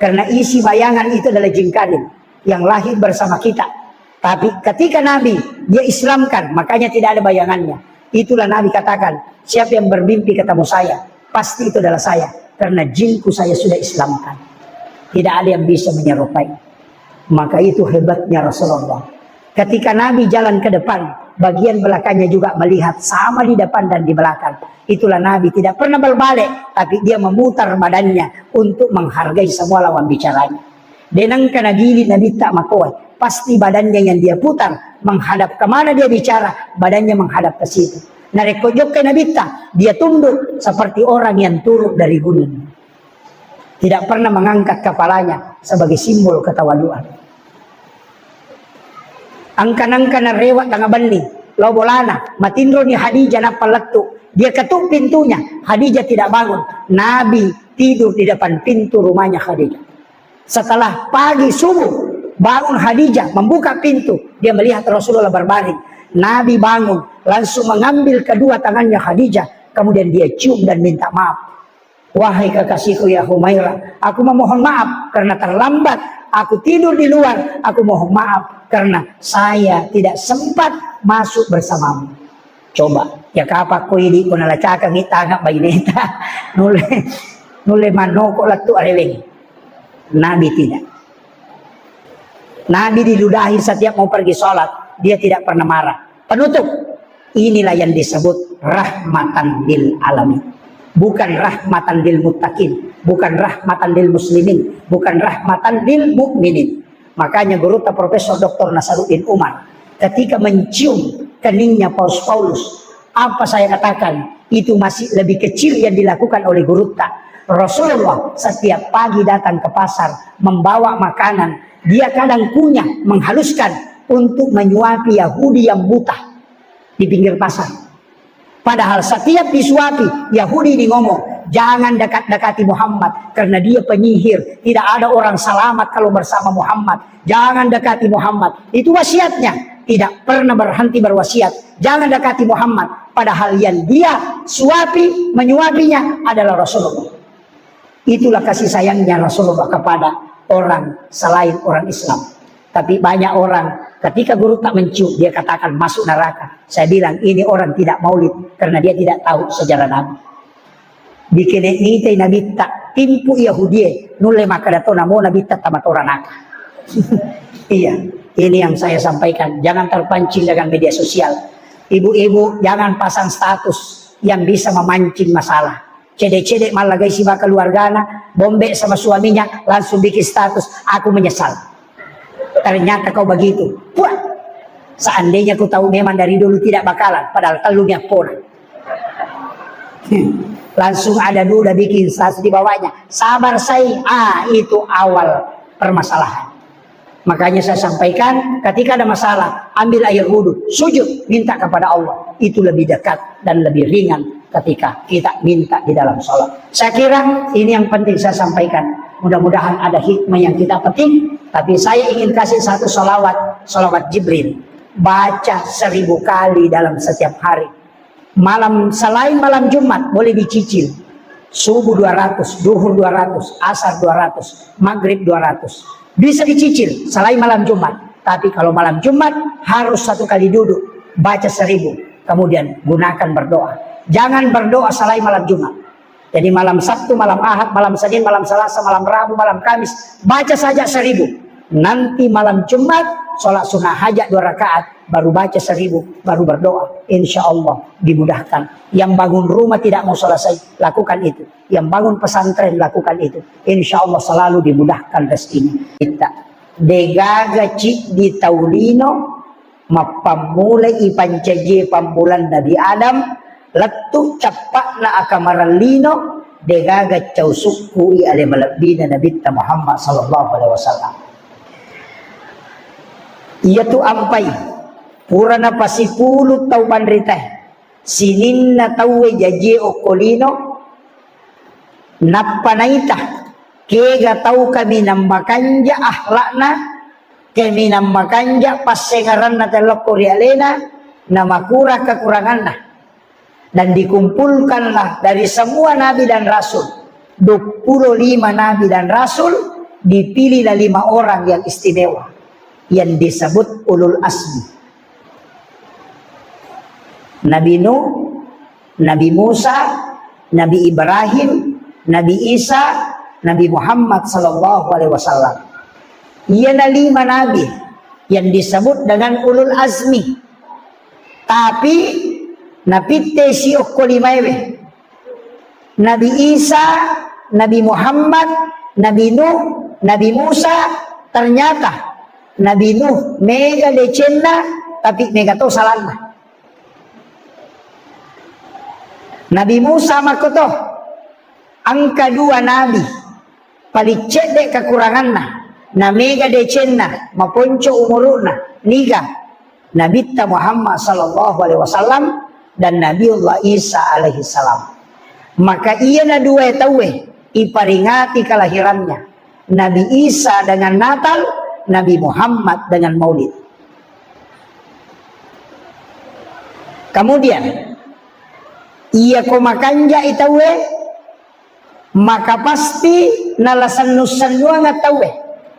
Karena isi bayangan itu adalah jingkarin yang lahir bersama kita. Tapi ketika Nabi, dia Islamkan, makanya tidak ada bayangannya. Itulah Nabi katakan, "Siapa yang bermimpi ketemu saya, pasti itu adalah saya, karena jinku saya sudah Islamkan. Tidak ada yang bisa menyerupai." Maka itu hebatnya Rasulullah. Ketika Nabi jalan ke depan, bagian belakangnya juga melihat sama di depan dan di belakang. Itulah Nabi tidak pernah berbalik, tapi dia memutar badannya untuk menghargai semua lawan bicaranya. Denang kena gili Nabitta makoe, pasti badannya yang dia putar menghadap kemana dia bicara, badannya menghadap ke situ. Narekko jokkai Nabitta, dia tunduk seperti orang yang turun dari gunung. Tidak pernah mengangkat kepalanya sebagai simbol ketawaduan. Angka-angka narewa tanga benni, lo bolana, matinroni Khadijah nappa lettu. Dia ketuk pintunya, Khadijah tidak bangun. Nabi tidur di depan pintu rumahnya Khadijah. Setelah pagi subuh, bangun Khadijah, membuka pintu. Dia melihat Rasulullah berbaring. Nabi bangun, langsung mengambil kedua tangannya Khadijah, kemudian dia cium dan minta maaf. "Wahai kekasihku ya Humaira, aku memohon maaf karena terlambat. Aku tidur di luar. Aku mohon maaf karena saya tidak sempat masuk bersamamu." Coba, ya kapakko idi ko nalacakangi tangan baineta. Nulle, nulle manoko lettu areweng. Nabi tidak. Nabi diludahi setiap mau pergi sholat, dia tidak pernah marah. Penutup, inilah yang disebut rahmatan lil alamin. Bukan rahmatan lil muttaqin, bukan rahmatan lil muslimin, bukan rahmatan lil mukminin. Makanya gurutta Profesor Doktor Nasaruddin Umar ketika mencium keningnya Paus Paulus, apa saya katakan, itu masih lebih kecil yang dilakukan oleh gurutta. Rasulullah setiap pagi datang ke pasar membawa makanan, dia kadang kunyah menghaluskan untuk menyuapi Yahudi yang buta di pinggir pasar. Padahal setiap disuapi, Yahudi ini ngomong, "Jangan dekat-dekati Muhammad, karena dia penyihir. Tidak ada orang selamat kalau bersama Muhammad. Jangan dekati Muhammad." Itu wasiatnya. Tidak pernah berhenti berwasiat, "Jangan dekati Muhammad." Padahal yang dia suapi, menyuapinya adalah Rasulullah. Itulah kasih sayangnya Rasulullah kepada orang selain orang Islam. Tapi banyak orang, ketika gurutta mencium, dia katakan masuk neraka. Saya bilang, ini orang tidak maulid karena dia tidak tahu sejarah Nabi. Dikene nitai Nabitta, timpu Yahudie, nulle makkeda to namo Nabitta tamatora naka. Iya, ini yang saya sampaikan. Jangan terpancing dengan media sosial. Ibu-ibu, jangan pasang status yang bisa memancing masalah. Cede-cede mallagai siba keluargana, bombe sama suaminya, langsung bikin status, "Aku menyesal. Ternyata kau begitu." Wah, seandainya ku tahu memang dari dulu tidak bakalan, padahal tellu mi appona. Langsung ada duda bikin status di bawahnya. "Sabar, say." Ah, itu awal permasalahan. Makanya saya sampaikan, ketika ada masalah, ambil air wudhu, sujud, minta kepada Allah. Itu lebih dekat dan lebih ringan ketika kita minta di dalam sholat. Saya kira ini yang penting saya sampaikan. Mudah-mudahan ada hikmah yang kita petik. Tapi saya ingin kasih satu salawat, salawat Jibril. Baca seribu kali dalam setiap hari. Malam, selain malam Jumat, boleh dicicil. Subuh dua ratus, duhur dua ratus, asar dua ratus, maghrib dua ratus. Bisa dicicil selain malam Jumat. Tapi kalau malam Jumat, harus satu kali duduk, baca seribu. Kemudian gunakan berdoa. Jangan berdoa selain malam Jumat. Jadi malam Sabtu, malam Ahad, malam Senin, malam Selasa, malam Rabu, malam Kamis, baca saja seribu. Nanti malam Jumat, sholat sunnah hajat dua rakaat, baru baca seribu, baru berdoa. Insya Allah dimudahkan. Yang bangun rumah tidak mau selesai, lakukan itu. Yang bangun pesantren, lakukan itu. Insya Allah selalu dimudahkan rezekinya. Kita degaga ciddi tau lino, mappammulai pancajie pammulang Nabi Adam, lettu cappa'na akamarang lino, degaga cau sukkui ale malebbina Nabitta Muhammad sallallahu alaihi wasallam. Iyatu ampai, purana pasipulu tau panritae, sininna tauwe jajie okko lino, nappa naita, kega tau kaminang makanja akhlakna, kaminang makanja passengeranna tellokko ri alena, namakura kekuranganna. Dan dikumpulkanlah dari semua nabi dan rasul, dua puluh lima nabi dan rasul, dipilihlah lima orang yang istimewa, yang disebut ulul azmi. Nabi Nuh, Nabi Musa, Nabi Ibrahim, Nabi Isa, Nabi Muhammad sallallahu alaihi wasallam. Iyana lima nabi yang disebut dengan ulul azmi. Tapi napitte si okko limaewe. Nabi Isa, Nabi Muhammad, Nabi Nuh, Nabi Musa, ternyata Nabi Nuh mega decenna, tapi mega to salanna. Nabi Musa makkoto, engka dua nabi, paling cedde kekuranganna, na mega decenna, maponco umuru'na, niga? Nabitta Muhammad sallallahu alaihi wasallam dan Nabiullah Isa alaihi salam. Maka iyana dua tauwe iparingati kelahirannya. Nabi Isa dengan Natal, Nabi Muhammad dengan Maulid. Kemudian, iya ko makanjai tauwe, maka pasti nala sennu-sennuang tauwe.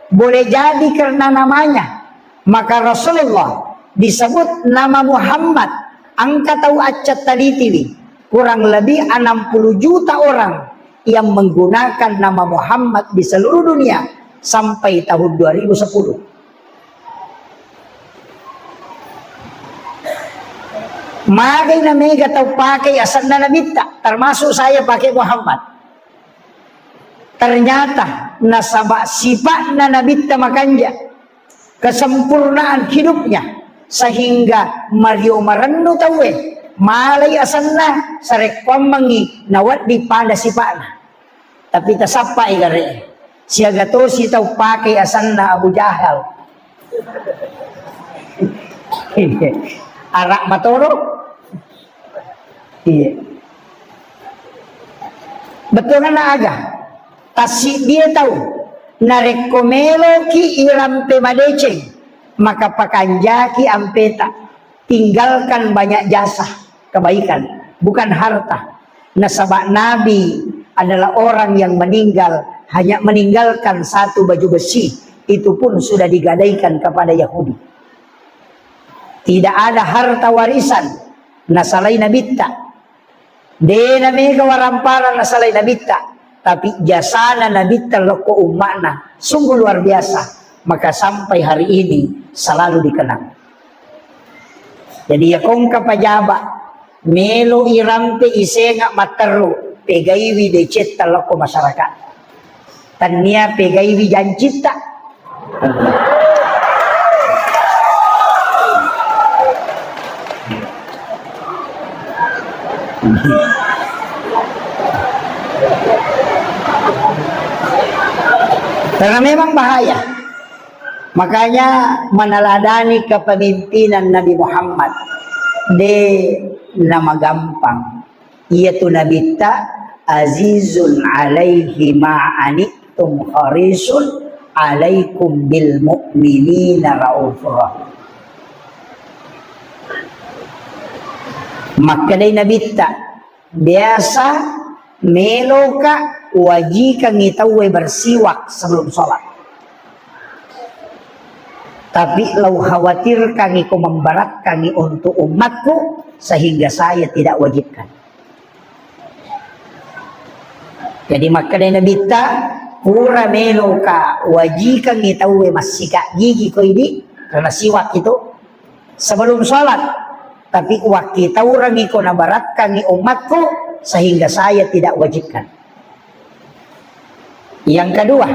Boleh jadi karena namanya. Maka Rasulullah disebut nama Muhammad, engka tau accattalitiwi, kurang lebih enam puluh juta orang yang menggunakan nama Muhammad di seluruh dunia sampai tahun dua ribu sepuluh. Magai na mega tau pakai asenna Nabitta, termasuk saya pakai Muhammad. Ternyata nasaba sipa'na Nabitta makanja, kesempurnaan hidupnya, sehingga mario marennu tauwe, malai asenna, sarekkoammengngi nawedding pada sipa'na. Tapi tasappai gare. Siaga tosi tau pakai asenna Abu Jahal. Arak matoro. Iya. Betul kan aga? Tassidie tau. Narekko meloki irampe madeceng, maka pakanjaki ampeta. Tinggalkan banyak jasa kebaikan, bukan harta. Nasaba Nabi adalah orang yang meninggal, hanya meninggalkan satu baju besi, itu pun sudah digadaikan kepada Yahudi. Tidak ada harta warisan nasalai Nabitta. De na mega waramparang nasalai Nabitta, tapi jasana Nabitta lokko umma'na sungguh luar biasa, maka sampai hari ini selalu dikenang. Jadi, ya kongka pajaba, melo irampe isenga matteru, pegaiwi decetta lokko masyarakat. Tannia pegaiwi jancitta. Karena memang bahaya. Makanya meneladani kepemimpinan Nabi Muhammad de namagampang. Iyatu Nabitta, azizun alaihi ma anittum harisun alaikum bil mu'minina raufur rahim. Makkedai Nabitta, biasa meloka wajikangi tauwe bersiwak sebelum sholat. Tapi lau khawatirkangi ko memberatkangi untuk umatku, sehingga saya tidak wajibkan. Jadi, makkedai Nabitta, pura meloka wajikangi tauwe massika gigi ko idi, karena siwak itu sebelum sholat. Tapi wakkitaurangi ko nabaratkangi umatku, sehingga saya tidak wajibkan. Yang kedua,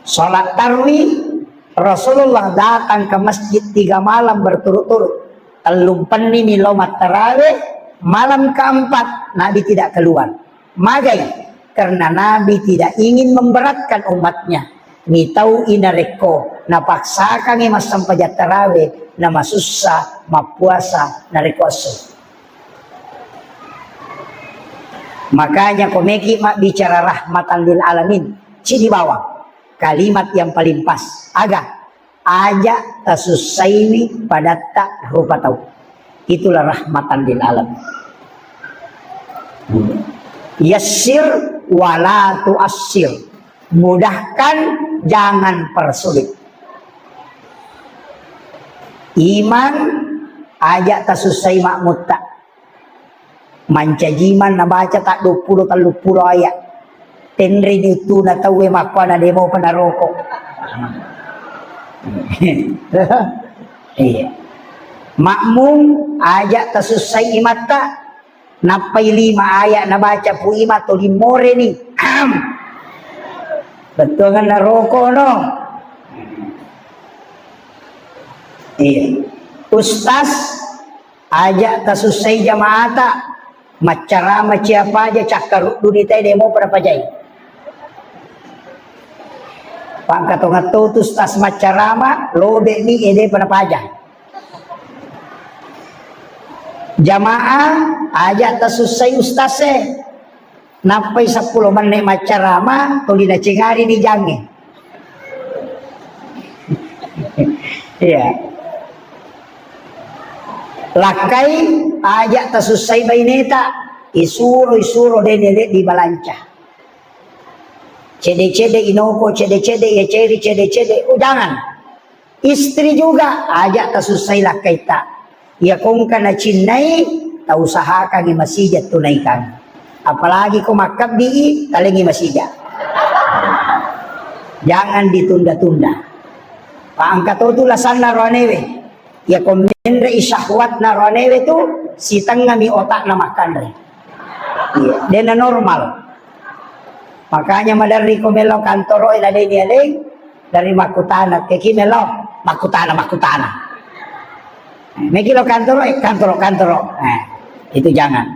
sholat tarwi, Rasulullah datang ke masjid tiga malam berturut-turut. Tellumpenni mi lao mattarawe, malam keempat Nabi tidak keluar. Magai, karena Nabi tidak ingin memberatkan umatnya. Mitau inarekko napaksakangi massempajang tarawe, namasussa mappuasa narekko esso. Makanya ko meki mabbicara rahmatan lil alamin, cidi bawang. Kalimat yang paling pas. Aga? Aja tasussaiwi padatta rupa tau. Itulah rahmatan lil alamin. Yassir wala tuassir. Mudahkan, jangan persulit. Iman, aja tasussai makmutta. Mancajiman nabaca ta duappulo telluppulo ayat. Tenreni uttuna tauwe makkuana de mopa naroko. Iya. Makmum, aja tasussai imatta, nappai lima ayat nabaca pu ima toli moreni. Am. Bettuangan naroko no. Iya. Ustaz, aja tasussai jamaata, maccarama ciapa aja, cakkarudduni tae de mopa napajai. Pangkatongatto tu ustaz maccarama, lobe mi ede pa napaja. Jamaah, aja tasussai ustaz e. Nappai seppulo menne maccarama, tuli nacengari ni jange. Iya. Lakkai, aja tasussai baineta, isuro, isuro dene le di balanca. Cede-cede inoko, cede-cede ya ceri, cede-cede. Oh, jangan. Istri juga, aja tasussai lakkaitta. Iya kongka nacinnai, tausahakangi masija tunaikan. Apalagi ko makkabbi i, talengi masija. Jangan ditunda-tunda. Paangka to tu lasanna roanewe. Iya, ko menre'i syahwatna roanewe tu, sitengngami otakna makkanre. Iya, dena normal. Makanya maderri ko melo kantoro, eh, ladeni aleng, dari makkutana, keki melo, makkutana, makkutana. Meki lo kantoro, eh, kantoro, kantoro. Eh, itu jangan.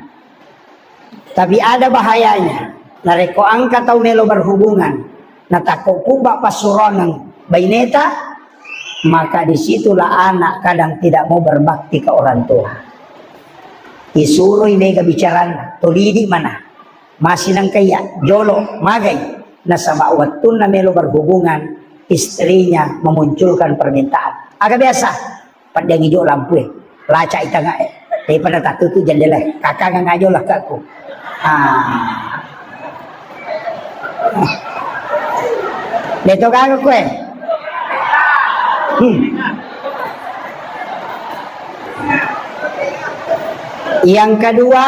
Tapi ada bahayanya. Narekko engka tau melo berhubungan, natakko pubba passuroneng baineta, maka disitulah anak kadang tidak mau berbakti ke orang tua. Isuroi mega bicarana, tolidi mana. Masih nangkaya, jolo, magai. Nasaba wettunna melo berhubungan, istrinya memunculkan permintaan. Aga biasa, Paddangi jo lampue, laca i tangae. Daripada tattutu jendela, kakang ngajo lakkaku. Ah. Deto gaga kue. Hmm. Yang kedua,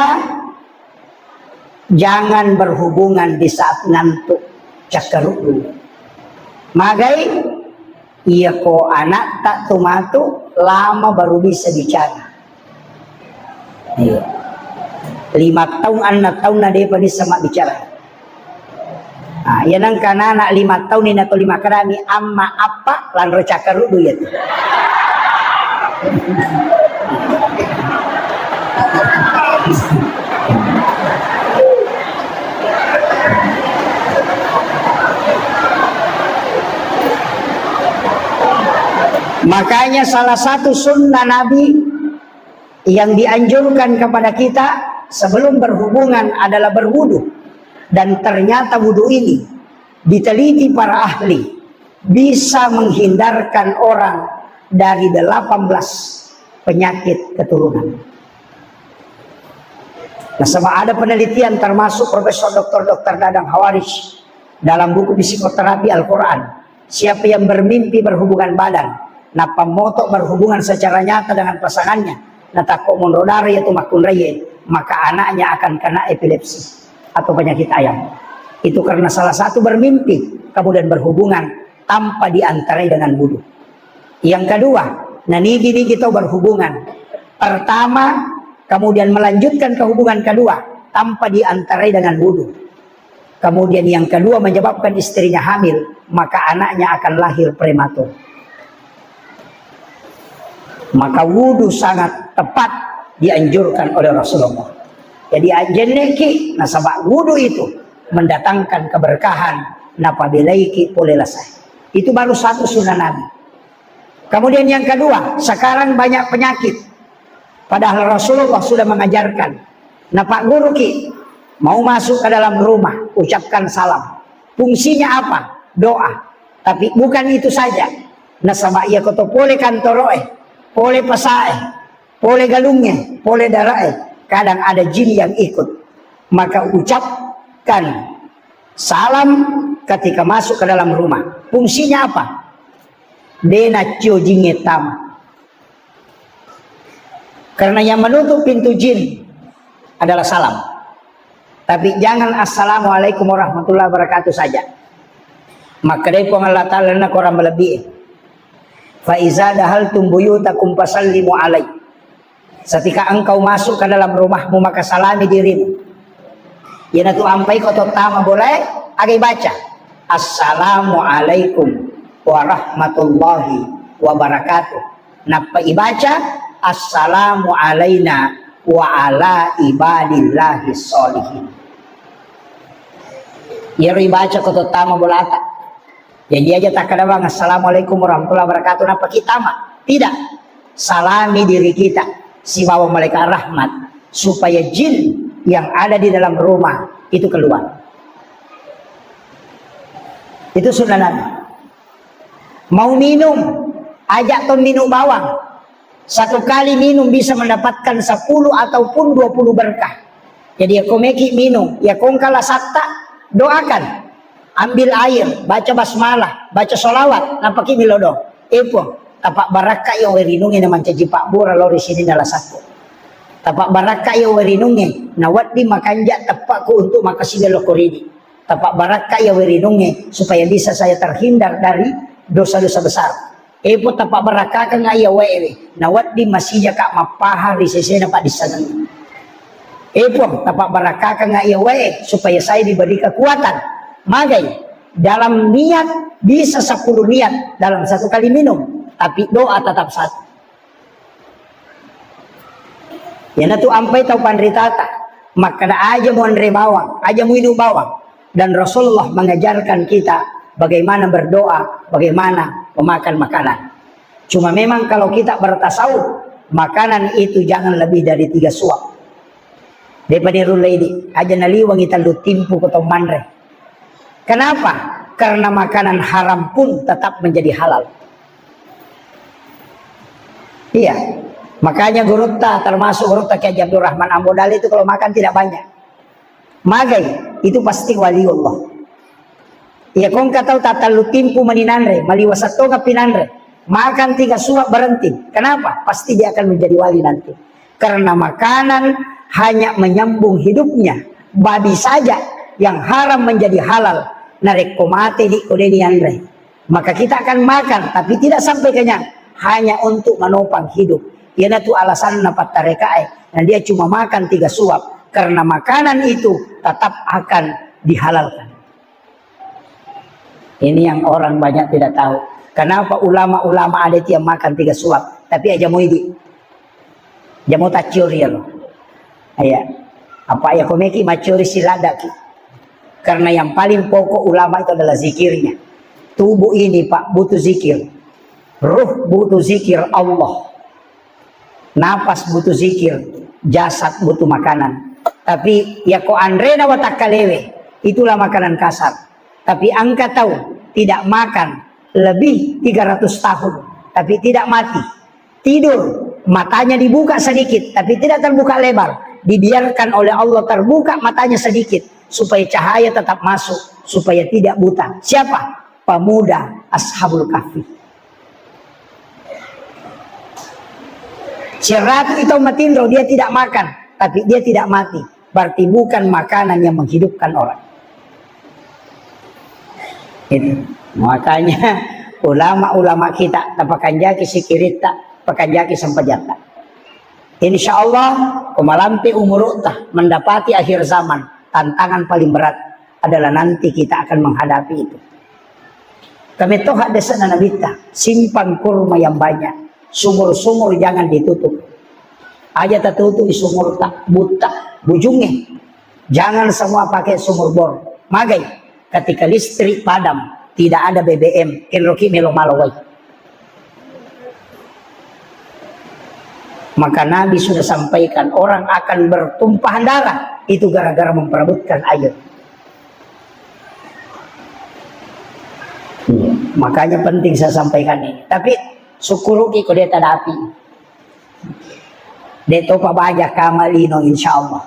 jangan berhubungan di saat ngantuk, cakkaruddu. Magai, iya ko anakta tu matu lama baru bisa bicara. Iya. Lima tahun, enam tahun na depa bisa mak bicara. Ah, iya nangka anak lima tahun ini atau lima kerami, amma, appa, lanro cakkaruddu iya tu. Makanya salah satu sunnah Nabi yang dianjurkan kepada kita sebelum berhubungan adalah berwudu. Dan ternyata wudu ini diteliti para ahli bisa menghindarkan orang dari delapan belas penyakit keturunan. Nasaba ada penelitian termasuk Profesor Doktor Doktor Dadang Hawaris dalam buku Psikoterapi Al-Quran. Siapa yang bermimpi berhubungan badan, nappa moto berhubungan secara nyata dengan pasangannya, natakko monro dara yaitu makkunraie, maka anaknya akan kena epilepsi atau penyakit ayam. Itu karena salah satu bermimpi, kemudian berhubungan tanpa diantarai dengan wudu. Yang kedua, nanigi-nigi tau berhubungan. Pertama, kemudian melanjutkan ke hubungan kedua tanpa diantarai dengan wudu. Kemudian yang kedua menyebabkan istrinya hamil, maka anaknya akan lahir prematur. Maka wudu sangat tepat dianjurkan oleh Rasulullah. Jadi ajenneki nasaba wudu itu mendatangkan keberkahan, napabelaiki pole lasai. Itu baru satu sunnah Nabi. Kemudian yang kedua, sekarang banyak penyakit. Padahal Rasulullah sudah mengajarkan. Napagguruki, mau masuk ke dalam rumah, ucapkan salam. Fungsinya apa? Doa. Tapi bukan itu saja. Nasaba iya koto pole kantoroe, pole pasae, pole galungnge, pole darae, kadang ada jin yang ikut. Maka ucapkan salam ketika masuk ke dalam rumah. Fungsinya apa? De naccio jingnge tama. Karena yang menutup pintu jin adalah salam. Tapi jangan assalamualaikum warahmatullahi wabarakatuh saja. Makkedai Puang Allah Ta'ala na Quran malebbi. Fa iza dahaltum buyutakum fasallimu alai. Setika engkau masuk ke dalam rumahmu, maka salami dirimu. Iyanatu ampai ko tottama bolae, aga ibaca? Assalamualaikum warahmatullahi wabarakatuh. Nappa ibaca, assalamu alaina wa ala ibadillahi sholihin. Iyaro ibaca ko tottama bolata. Jadi aja takkadawang, "Assalamualaikum warahmatullahi wabarakatuh," nappa kita ma. Tidak. Salami diri kita sibawa malaikat rahmat, supaya jin yang ada di dalam rumah itu keluar. Itu sunnah Nabi. Mau minum, ajak to minum bawang. Satu kali minum bisa mendapatkan sepuluh ataupun dua puluh berkah. Jadi, ya, ko meki minum, ya, ko engka lasatta, doakan. Ambil air, baca basmalah, baca sholawat, napaki milo do. Eh, Puang, tapa barakka ya wae rinunge na mancaji pabbura lao ri sininna lasakku. Tapa barakka ya wae rinunge, na wedding makanja teppakku untuk makkasiwiang lao ko ridi. Tapa barakka ya wae rinunge, supaya bisa saya terhindar dari dosa-dosa besar. E Puang, tapabbarakkakengnga iya wae we, nawedding masijaka mappaha ri sesena paddissengengnge. E Puang, tapabbarakkakengnga iya wae supaya saya diberi kekuatan. Magai, dalam niat bisa sepuluh niat dalam satu kali minum, tapi doa tetap satu. Iyanatu ampai tau panritata, makkeda, "Aja muanre bawang, aja muinung bawang." Dan Rasulullah mengajarkan kita bagaimana berdoa, bagaimana memakan makanan. Cuma memang kalau kita bertasawuf, makanan itu jangan lebih dari tiga suap. Depa dirullei di, aja naliwengi tellu timpu ko tau manre. Kenapa? Karena makanan haram pun tetap menjadi halal. Iya. Makanya gurutta, termasuk gurutta Kiai Haji Abdul Rahman Ambo Dale itu kalau makan tidak banyak. Magai, itu pasti waliullah. Iya, ko engka tau tattellu timpu mani nanre, maliwa settonga pinanre. Makan tiga suap berhenti. Kenapa? Pasti dia akan menjadi wali nanti. Karena makanan hanya menyambung hidupnya. Babi saja yang haram menjadi halal. Narekko mate di ko de dianre. Maka kita akan makan, tapi tidak sampai kenyang. Hanya untuk menopang hidup. Iyanatu alasanna pattarekae. Dan dia cuma makan tiga suap. Karena makanan itu tetap akan dihalalkan. Ini yang orang banyak tidak tahu. Kenapa ulama-ulama ada yang makan tiga suap, tapi aja mau idi. Aja mau tacciori ya lo. Iya. Apa ya komeki macciori siladaki. Karena yang paling pokok ulama itu adalah zikirnya. Tubuh ini, Pak, butuh zikir. Ruh butuh zikir Allah. Napas butuh zikir, jasad butuh makanan. Tapi ya ko anrena watakkalewe, itulah makanan kasar. Tapi engka tau tidak makan lebih tiga ratus tahun, tapi tidak mati. Tidur, matanya dibuka sedikit, tapi tidak terbuka lebar. Dibiarkan oleh Allah terbuka matanya sedikit, supaya cahaya tetap masuk, supaya tidak buta. Siapa? Pemuda Ashabul Kahfi. Siratu itu matinro, dia tidak makan, tapi dia tidak mati. Berarti bukan makanan yang menghidupkan orang. Itu. Makanya ulama-ulama kita, tapakanjaki sikiritta, pakanjaki sempajatta. Insya Allah, ko malampe umurutta, mendapati akhir zaman, tantangan paling berat adalah nanti kita akan menghadapi itu. Kami toha desana Nabitta, simpan kurma yang banyak, sumur-sumur jangan ditutup. Aja tatutupi sumurta, butta, bujunge. Jangan semua pakai sumur bor. Magai, ketika listrik padam, tidak ada B B M, kenroki melo malowai. Maka Nabi sudah sampaikan, orang akan bertumpahan darah, itu gara-gara memperebutkan air. Iya, makanya penting saya sampaikan ini. Tapi syukuruki ko de tadapi. De topa baja kama lino, insya Allah.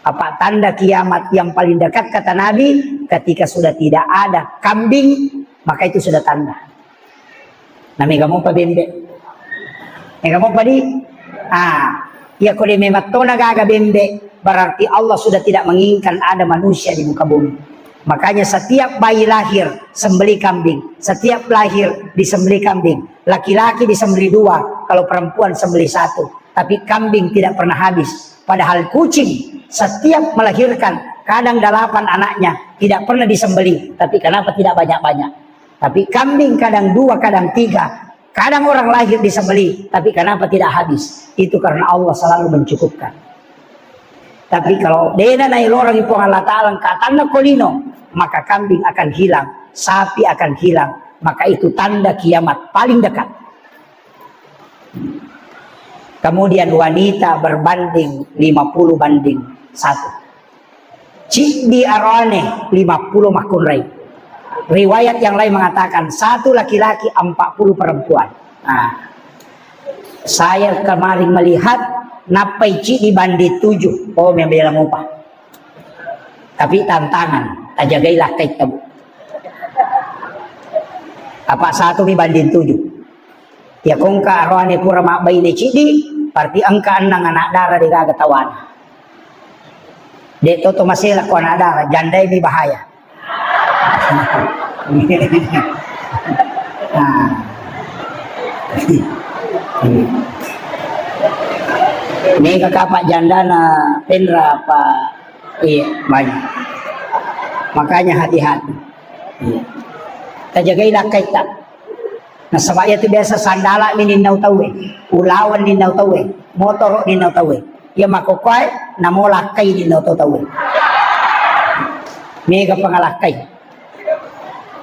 Apa tanda kiamat yang paling dekat kata Nabi, ketika sudah tidak ada kambing, maka itu sudah tanda. Na mega mopa bembe. Mega mopa di? Ah, iya ko de memang tona gaga bembe, berarti Allah sudah tidak menginginkan ada manusia di muka bumi. Makanya setiap bayi lahir, sembelih kambing. Setiap lahir, disembelih kambing. Laki-laki disembelih dua, kalau perempuan sembelih satu. Tapi kambing tidak pernah habis. Padahal kucing setiap melahirkan, kadang delapan anaknya, tidak pernah disembelih. Tapi kenapa tidak banyak-banyak? Tapi kambing kadang dua, kadang tiga, kadang orang lahir disembelih, tapi kenapa tidak habis? Itu karena Allah selalu mencukupkan. Tapi kalau dena nailorang Puang Allah Ta'ala katanna kolino, maka kambing akan hilang, sapi akan hilang, maka itu tanda kiamat paling dekat. Kemudian wanita berbanding lima puluh banding satu. Ciddi aroane lima puluh makkunrai. Riwayat yang lain mengatakan satu laki-laki, empat puluh perempuan. Nah, saya kemarin melihat nappai ciddi banding tujuh. Oh, membela mupa. Tapi tantangan, tajagai lakkai tabu. Apa satu mi banding tujuh. Ya, ko engka aroane pura mabbaine ciddi, berarti engka enneng anak dara degaga tawana. De' to to masela ko anak dara, jandai mi bahaya. Nah. Mega kapang jandana Penra apa? Iya, banyak. Makanya hati-hati. Iya. Tajagai lakkaitta. Nasaba iyatu biasa sandala mi ninnau tauwe, ulawan ninnau tauwe, motoro ninnau tauwe. Iya makkokkoe namo lakkai ninnau to tauwe. Mega pangalakkai.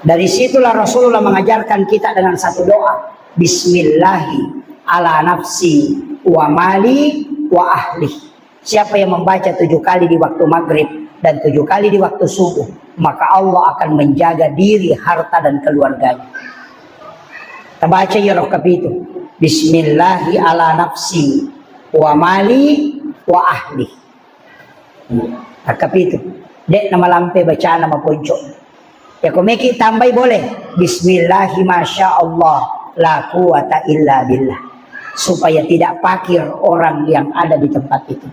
Dari situlah Rasulullah mengajarkan kita dengan satu doa. Bismillahi ala nafsi wa mali wa ahli. Siapa yang membaca tujuh kali di waktu maghrib dan tujuh kali di waktu subuh, maka Allah akan menjaga diri, harta, dan keluarganya. Tabaca iyaro kapitu. Bismillahi ala nafsi wa mali wa ahli. Kapitu. Dek namalampe bacana maponco. Yako meki tambai boleh. Bismillahi masya Allah la quwata illa billah. Supaya tidak pakir orang yang ada di tempat itu.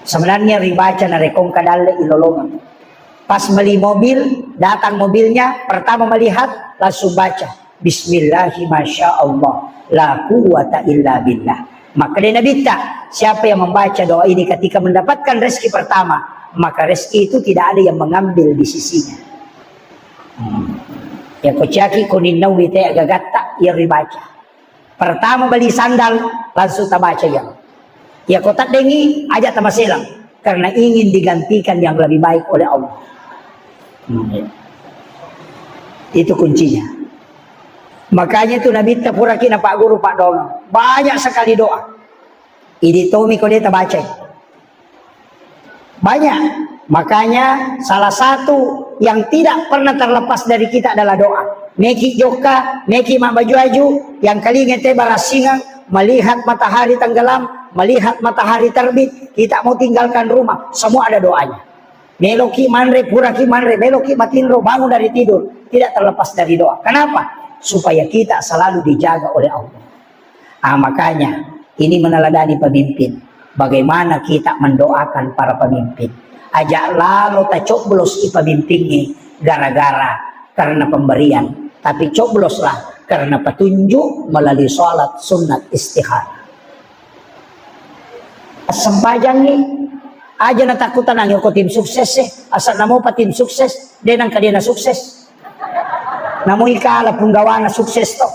Sebenarnya ribaca narekong kadalle ilolongan. Pas beli mobil, datang mobilnya, pertama melihat, langsung baca. Bismillahi masya Allah la quwata illa billah. Maka dia Nabitta, siapa yang membaca doa ini ketika mendapatkan rezeki pertama, maka rezeki itu tidak ada yang mengambil di sisinya. Hmm. Ya kocaki koninnawi te agagatta yang dibaca. Pertama beli sandal, langsung tabaca yang. Ya kota dengi aja tamaselang karena ingin digantikan yang lebih baik oleh Allah. Hmm. Itu kuncinya. Makanya itu Nabitta puraki na Pak Guru Pak Dong. Banyak sekali doa. Idi tomi kode tabaca. Banyak. Makanya salah satu yang tidak pernah terlepas dari kita adalah doa. Meki jokka, meki mabbaju-aju, yang kalinga te barasingang, melihat matahari tenggelam, melihat matahari terbit, kita mau tinggalkan rumah, semua ada doanya. Meloki manre, puraki manre, meloki matinro, bangun dari tidur, tidak terlepas dari doa. Kenapa? Supaya kita selalu dijaga oleh Allah. Ah, makanya ini meneladani pemimpin. Bagaimana kita mendoakan para pemimpin? Aja lalo tacoblos i pemimpinnya gara-gara karena pemberian, tapi cobloslah karena petunjuk melalui sholat sunat istihara. Sempajangi aja natakkutanangi ko tim sukses e, asal namopa tim sukses, de nangka de na sukses. Namoi kala punggawana sukses to.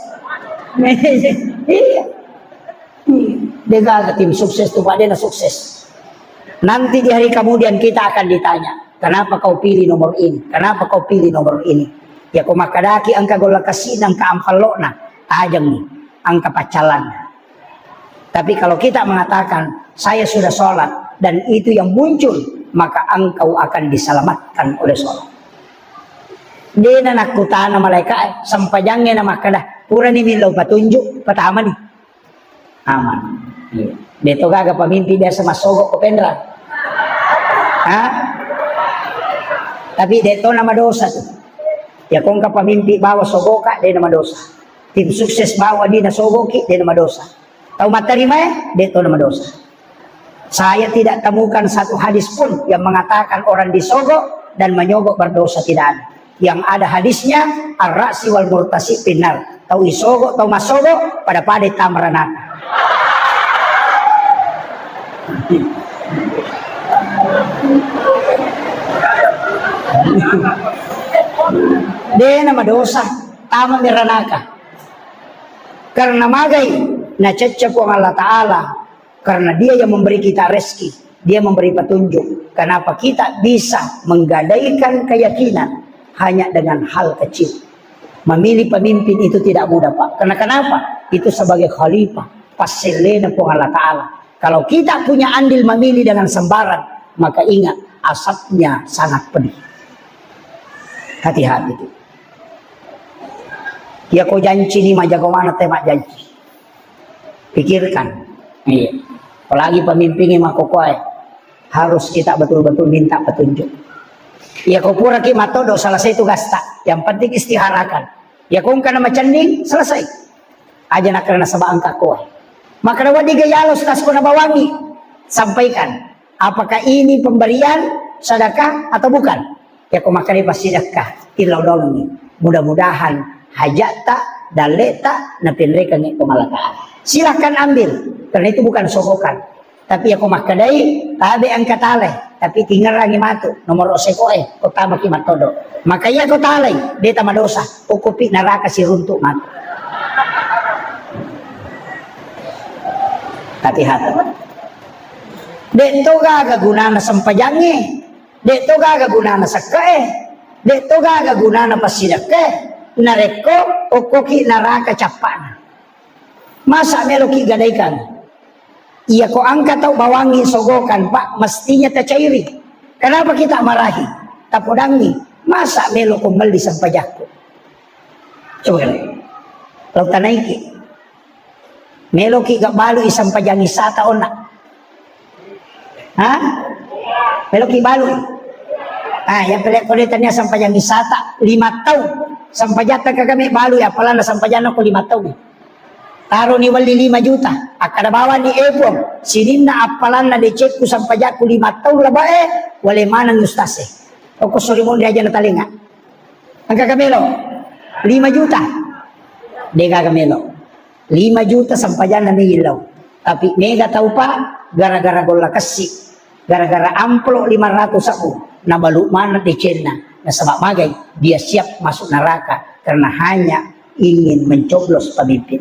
Iya. Degaga tim sukses tu, Pak, dena sukses. Nanti di hari kemudian kita akan ditanya, "Kenapa kau pilih nomor ini? Kenapa kau pilih nomor ini?" Ya, ko makkadaki engka golla kasina, engka ampallokna, tajeng engka paccallanna. Tapi kalau kita mengatakan, "Saya sudah sholat," dan itu yang muncul, maka engkau akan diselamatkan oleh sholat. Dena nakkutana malaika, sempajangnge na makkada, "Purani millau patunjuk, patamani." Aman. Iya. Deto gaga pamimpi biasa massogo ko penra. Ha? Tapi deto nama dosa tu. Ya kongka pamimpi bawa sogoka, de nama dosa. Tim sukses bawa dina sogoki, de nama dosa. Tau matterimae, de to nama dosa. Saya tidak temukan satu hadis pun yang mengatakan orang disogok dan menyogok berdosa, tidak ada. Yang ada hadisnya, ar-ra'si wal murtasi finnar. Tau isogok, tau masogok, pada-pada tama ranaka. De nama dosa, tama mi ranaka. Karena magai nacecce Puang Allah Ta'ala, karena Dia yang memberi kita rezeki, Dia memberi petunjuk. Kenapa kita bisa menggadaikan keyakinan hanya dengan hal kecil? Memilih pemimpin itu tidak mudah, Pak. Karena kenapa? Itu sebagai khalifah, passellena Puang Allah Ta'ala. Kalau kita punya andil memilih dengan sembarang, maka ingat, asapnya sangat pedih. Hati-hati. Iya ko janci ni majago mana tema janci. Pikirkan. Iya. Apalagi pemimpinnya makokoe. Harus kita betul-betul minta petunjuk. Iya ko pura ki matodo selesai tugas tak. Yang penting istiharakan. Iya ko engka na macenning, selesai. Aja nakana nasaba engka koe. Maka na wadi gayalo stasko na bawangi. Sampaikan. Apakah ini pemberian sedekah atau bukan? Yako makkeda passidekka, tillau doangi. Mudah-mudahan hajatta Dalle'ta napenrekangngi ko malaka. Silahkan ambil, karena itu bukan sogokan. Tapi yako makkedai, tabe engka talai, tapi tingerangi matu nomor osekoe, ko tamaki mattodo. Maka iya ko talai, de tamadosa, kokopi neraka siruntuk matu. Hati-hati. De to gaga gunana sempajangnge, de to gaga gunana sekke'e, de to gaga gunana passidekkae, narekko okkoki neraka cappa'na. Masa meloki gadaikan? Iya ko engka tau bawangngi sogokan, Pak, mestinya tacairi. Kenapa kita marahi? Tapodangngi, masa melo ko melli sempajakku? Coba kali. Lau tanaiki. Meloki ga balui sempajangngi sata onna? Ha? Meloki balui? Ah, yang pele kode tania sempajangngi sata lima tau. Sempajatta kagame balui, apalana sempajanna ko lima tau. Taroni welli lima juta. Akkada bawani, "Eh, Puang, sininna appalanna decekku sampajakku lima taung labae, wale maneng ustase." Okko sori monri aja natalenga. Engka kamelo? Lima juta. Dega kamelo. Lima juta sampajanna megillau. Tapi mega tau, Pak, gara-gara golla kessi. Gara-gara amplop lima ratus ribu, nabalu maneng decenna. Nasaba magai, dia siap masuk neraka karena hanya ingin mencoblos pemimpin.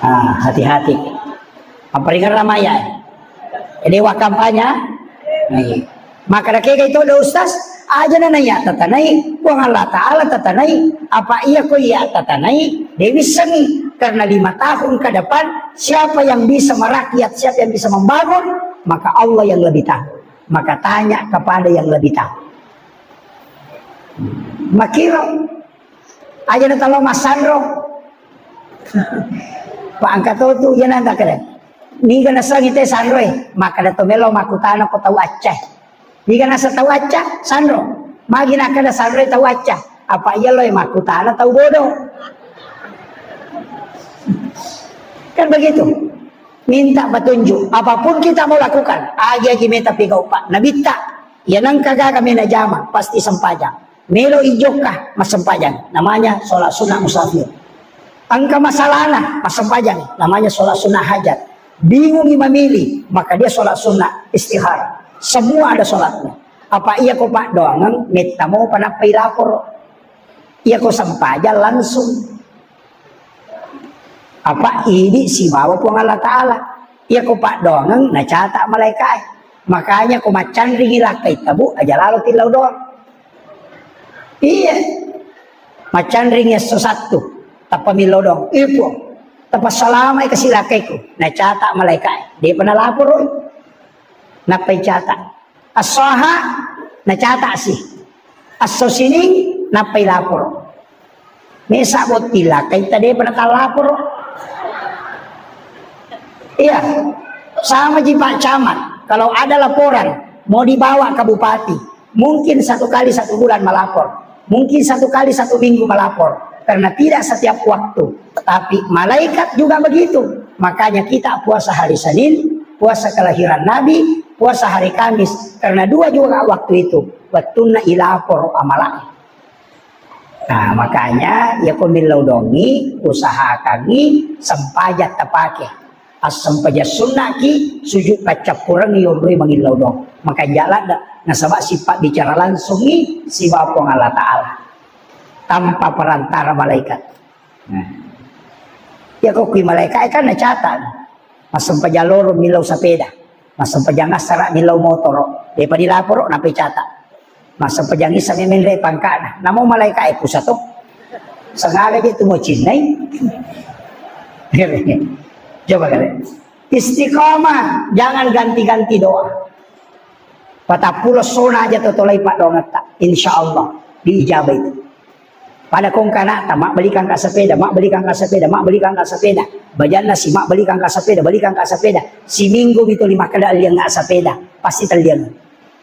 Ah, hati-hati. Apa ringan ramai ya? Jadi wakampanya? Nah, iya. Maka da kega itu ada ustaz, aja na naya tatanai, Puang Allah Ta'ala tatanai, apa iya ko iya tatanai, dewi sengi. Karena lima tahun ke depan, siapa yang bisa merakyat, siapa yang bisa membangun, maka Allah yang lebih tahu. Maka tanya kepada yang lebih tahu. Makiro, aja na talo masanro. Pak angkat tu, iya nanda kere. Niga nasengi te sanroe, maka da to melo makutana ko tau acca. Jika nasa tau acca, sanro. Magi nakkeda sanroi tau acca. Apa iya loe makkutana tau bodoh. Kan begitu. Minta petunjuk. Apapun kita mau lakukan, agi-agi meta pigau, Pak. Nabitta, iya nengka gaga mena jama, pasti sempajang. Melo ijokka, massempajang. Namanya sholat sunnah musafir. Engka masalahna, massempajang. Namanya sholat sunnah hajat. Bingungi memilih, maka dia sholat sunnah istihara. Semua ada sholatnya. Apa iya ko paddoangeng, metta mopa nappai laporo. Iya ko sempajang langsung. Apa idi sibawa Puang Allah Ta'ala. Iya ko paddoangeng, nacata malaikae. Makanya ko maccanringi lakkai tabu, aja lalo tillau doang. Iya. Maccanring esso Sattu, tappa millau doang. Ih, Puang, tappa salamai kasi lakaiku. Nacata malaikae. Depa nalaporo. Nappai cata. Esso Aha, nacata si. Esso Sining, nappai laporo. Mesa botting lakai ta depa natallaporo. Iya. Sama ji Pak Camat. Kalau ada laporan, mau dibawa ke Bupati. Mungkin satu kali satu bulan melapor, mungkin satu kali satu minggu melapor, karena tidak setiap waktu. Tapi malaikat juga begitu. Makanya kita puasa hari Senin, puasa kelahiran Nabi, puasa hari Kamis, karena dua juga waktu itu. Wettunna ilapor amalai. Nah, makanya, ya ko millau dongi, usahakangi sempajang tapake. Assempajang sunnaki, sujud paccappurengngi yonroi mangillau dong. Maka jalan dah. Nasaba sifat bicara langsungi sibawa Puang Allah Ta'ala. Tanpa perantara malaikat. Nah. Ya ko kui malaikat kan nacata. Massempajang loro millau sepeda. Massempajang assara millau motoro. Depa dilaporo, nape cata. Massempajang isa memeng re pangkana. Namo malaika e kusato. Sengaga je tu mau cinnai. Coba kalian. Istiqomah, jangan ganti-ganti doa. Patappulo sona aja totolai paddoangetta. Insya Allah diijabah itu. Pada kongkana ta, mak belikan ka sepeda, mak belikan ka sepeda, mak belikan ka sepeda. Bajanna si mak belikan ka sepeda, belikan ka sepeda. Siminggu itu lima kali liang ka sepeda, pasti terliang.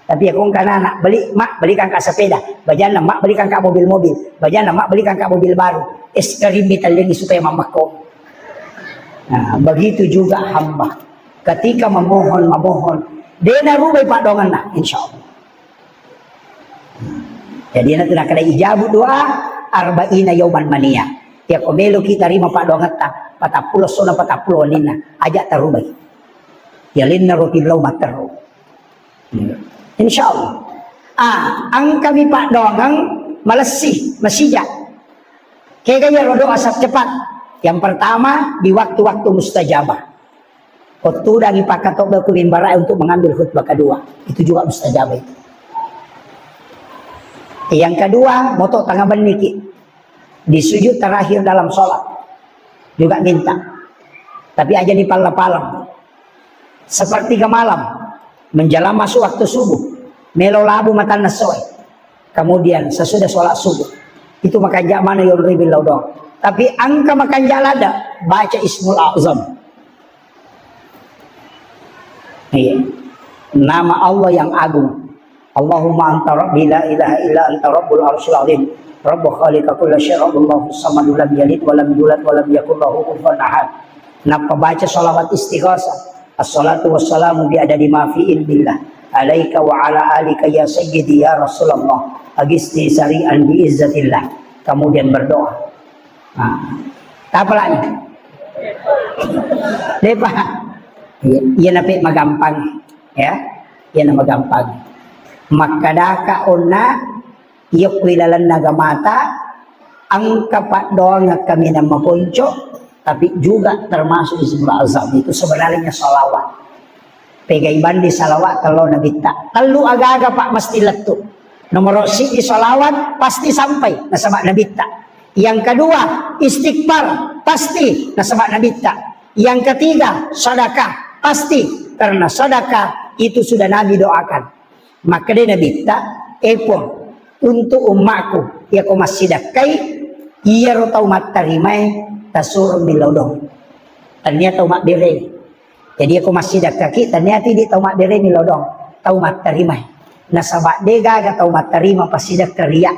Tapi ya kong kana anak beli, mak belikan ka sepeda, bajanna mak belikan ka mobil-mobil, bajanna mak belikan ka mobil baru. Es krim ditallengi supaya mammekko. Nah, begitu juga hamba. Ketika memohon, memohon, dena rubai paddoangenna, insya Allah. Jadi nanti nakada ijabu doa, arba'ina yauman mania. Iyako meloki tarima paddoangetta, patappulo essona patappulo wenninna, aja tarubai. Yalenna roti lau matteru. Insya Allah. Ah, engkami paddoangeng malessi, masija. Kega iyaro doa secepat? Yang pertama, di waktu-waktu mustajabah. Ko tudangi pakkatobba ku mimbara'e untuk mengambil khutbah kedua. Itu juga mustajabah itu. Yang kedua, moto tanga benniki. Di sujud terakhir dalam sholat. Juga minta. Tapi aja dipalla-paleng. Sepertiga malam, menjelang masuk waktu subuh. Melo labu matanna soe. Kemudian sesudah sholat subuh, itu makanja mana yonroi billau doang. Tapi engka makanja ladde, baca Ismul Azam. Iya. Nama Allah yang agung. Allahumma anta rabbi la ilaha illa anta rabbul arsyil azim. Rabbu khaliqa kulla syai', Allahu samadu lam yalid wa lam yulad wa lam yakul lahu kufuwan ahad. Nappa baca sholawat istighasah. Assalatu wassalamu bi adadi ma fi ilmillah. Alaika wa ala alika ya sayyidi ya Rasulullah. Agisni sari'an bi izzatillah. Kemudian berdoa. Nah, apa lagi? Lepa. Iya, iya nape magampang. Ya, iya na magampang. Makkadaka onna, iya ku ilalenna agamata, engka paddoangeng kaminang makonco, tapi juga termasuk Ismul Azam. Itu sebenarnya salawat. Pegai bandi salawat tello nabitta. Tellu aga-aga, Pak, mesti lettu. Nomor siji salawat pasti sampai nasaba nabitta. Yang kedua, istighfar pasti nasaba nabitta. Yang ketiga, sedekah pasti karena sedekah itu sudah Nabi doakan. Makkedai Nabitta, "E Puang, untuk ummaku, iyako massidekkai, iyaro tau mattarimae tasuro millau doang. Tania tau mabbere. Jadi iyako massidekkaki, tania tu idi tau mabbere millau doang, tau mattarimae. Nasaba de gaga tau mattarima passidekka ria,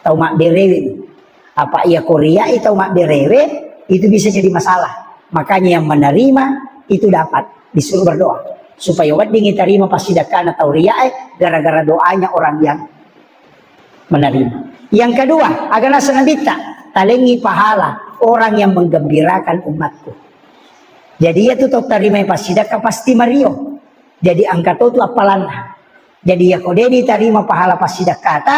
tau mabberewe." Apa iya ko ria'i tau mabberewe, itu bisa jadi masalah. Makanya yang menerima itu dapat disuruh berdoa. Supaya weddingi tarima passidakkana tau ria'i gara-gara doanya orang yang menerima. Yang kedua, aga naseng Nabitta, talengi pahala orang yang menggembirakan umatku. Jadi iya tu tau tarimai passidakka pasti mario. Jadi engka to tu appalanna. Jadi, iyako de ditarima pahala passidakkata,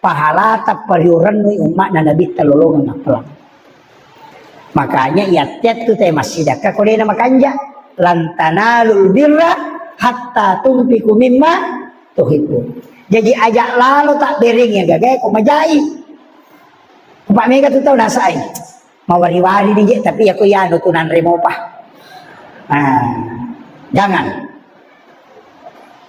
pahalata pariurennui umma'na Nabitta lolongeng appalang. Makanya, iyattettu te massidakka ko de namakanja, "Lan tanalul birra hatta tunfiqu mimma tuhibbun." Jadi, aja lalo tabbereng iya gagae ko majai. Upa mega tu tau nasai. Mawari-wari ni je, tapi iyako iyanu tu nanre mopa. Nah, jangan.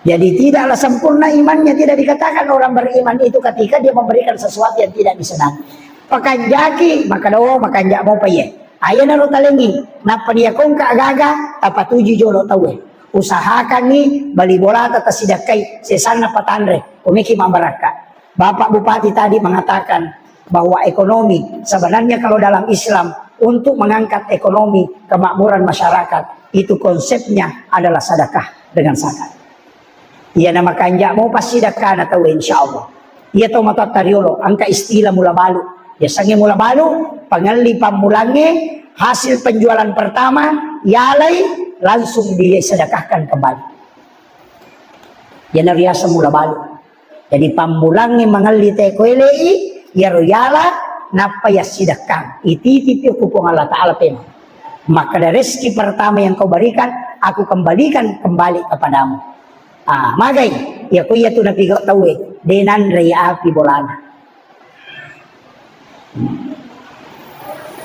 Jadi tidaklah sempurna imannya, tidak dikatakan orang beriman itu ketika dia memberikan sesuatu yang tidak disenangi. Pakanjaki, maka do, makanja mopa iye. Ayo naro talengi, nappa dia kongka gaga, tapatuju jolo tauwe. Usahakanni bali bolata tasidakkai, sesanna patanre, komeki mabarakka. Bapak Bupati tadi mengatakan bahwa ekonomi, sebenarnya kalau dalam Islam, untuk mengangkat ekonomi kemakmuran masyarakat, itu konsepnya adalah sedekah dengan zakat. Iya namakanja mo passidakkana tau, insya Allah. Iya tau matoatta riolo, engka istilah mula balu. Biasanya mula balu, pangelli pammulangnge, hasil penjualan pertama, yalai, langsung disedekahkan kembali. Iyana riaseng mula balu. Jadi pammulangnge mangelli teko ele'i, iyaro yala, nappa yassidekkang. Ititipi ku Puang Allah Ta'ala pema. Makkeda, "Rezeki pertama yang kau berikan, aku kembalikan kembali kepadamu." Ah, magai, iyako iyatu napigau tauwe, de nanrei api bolana.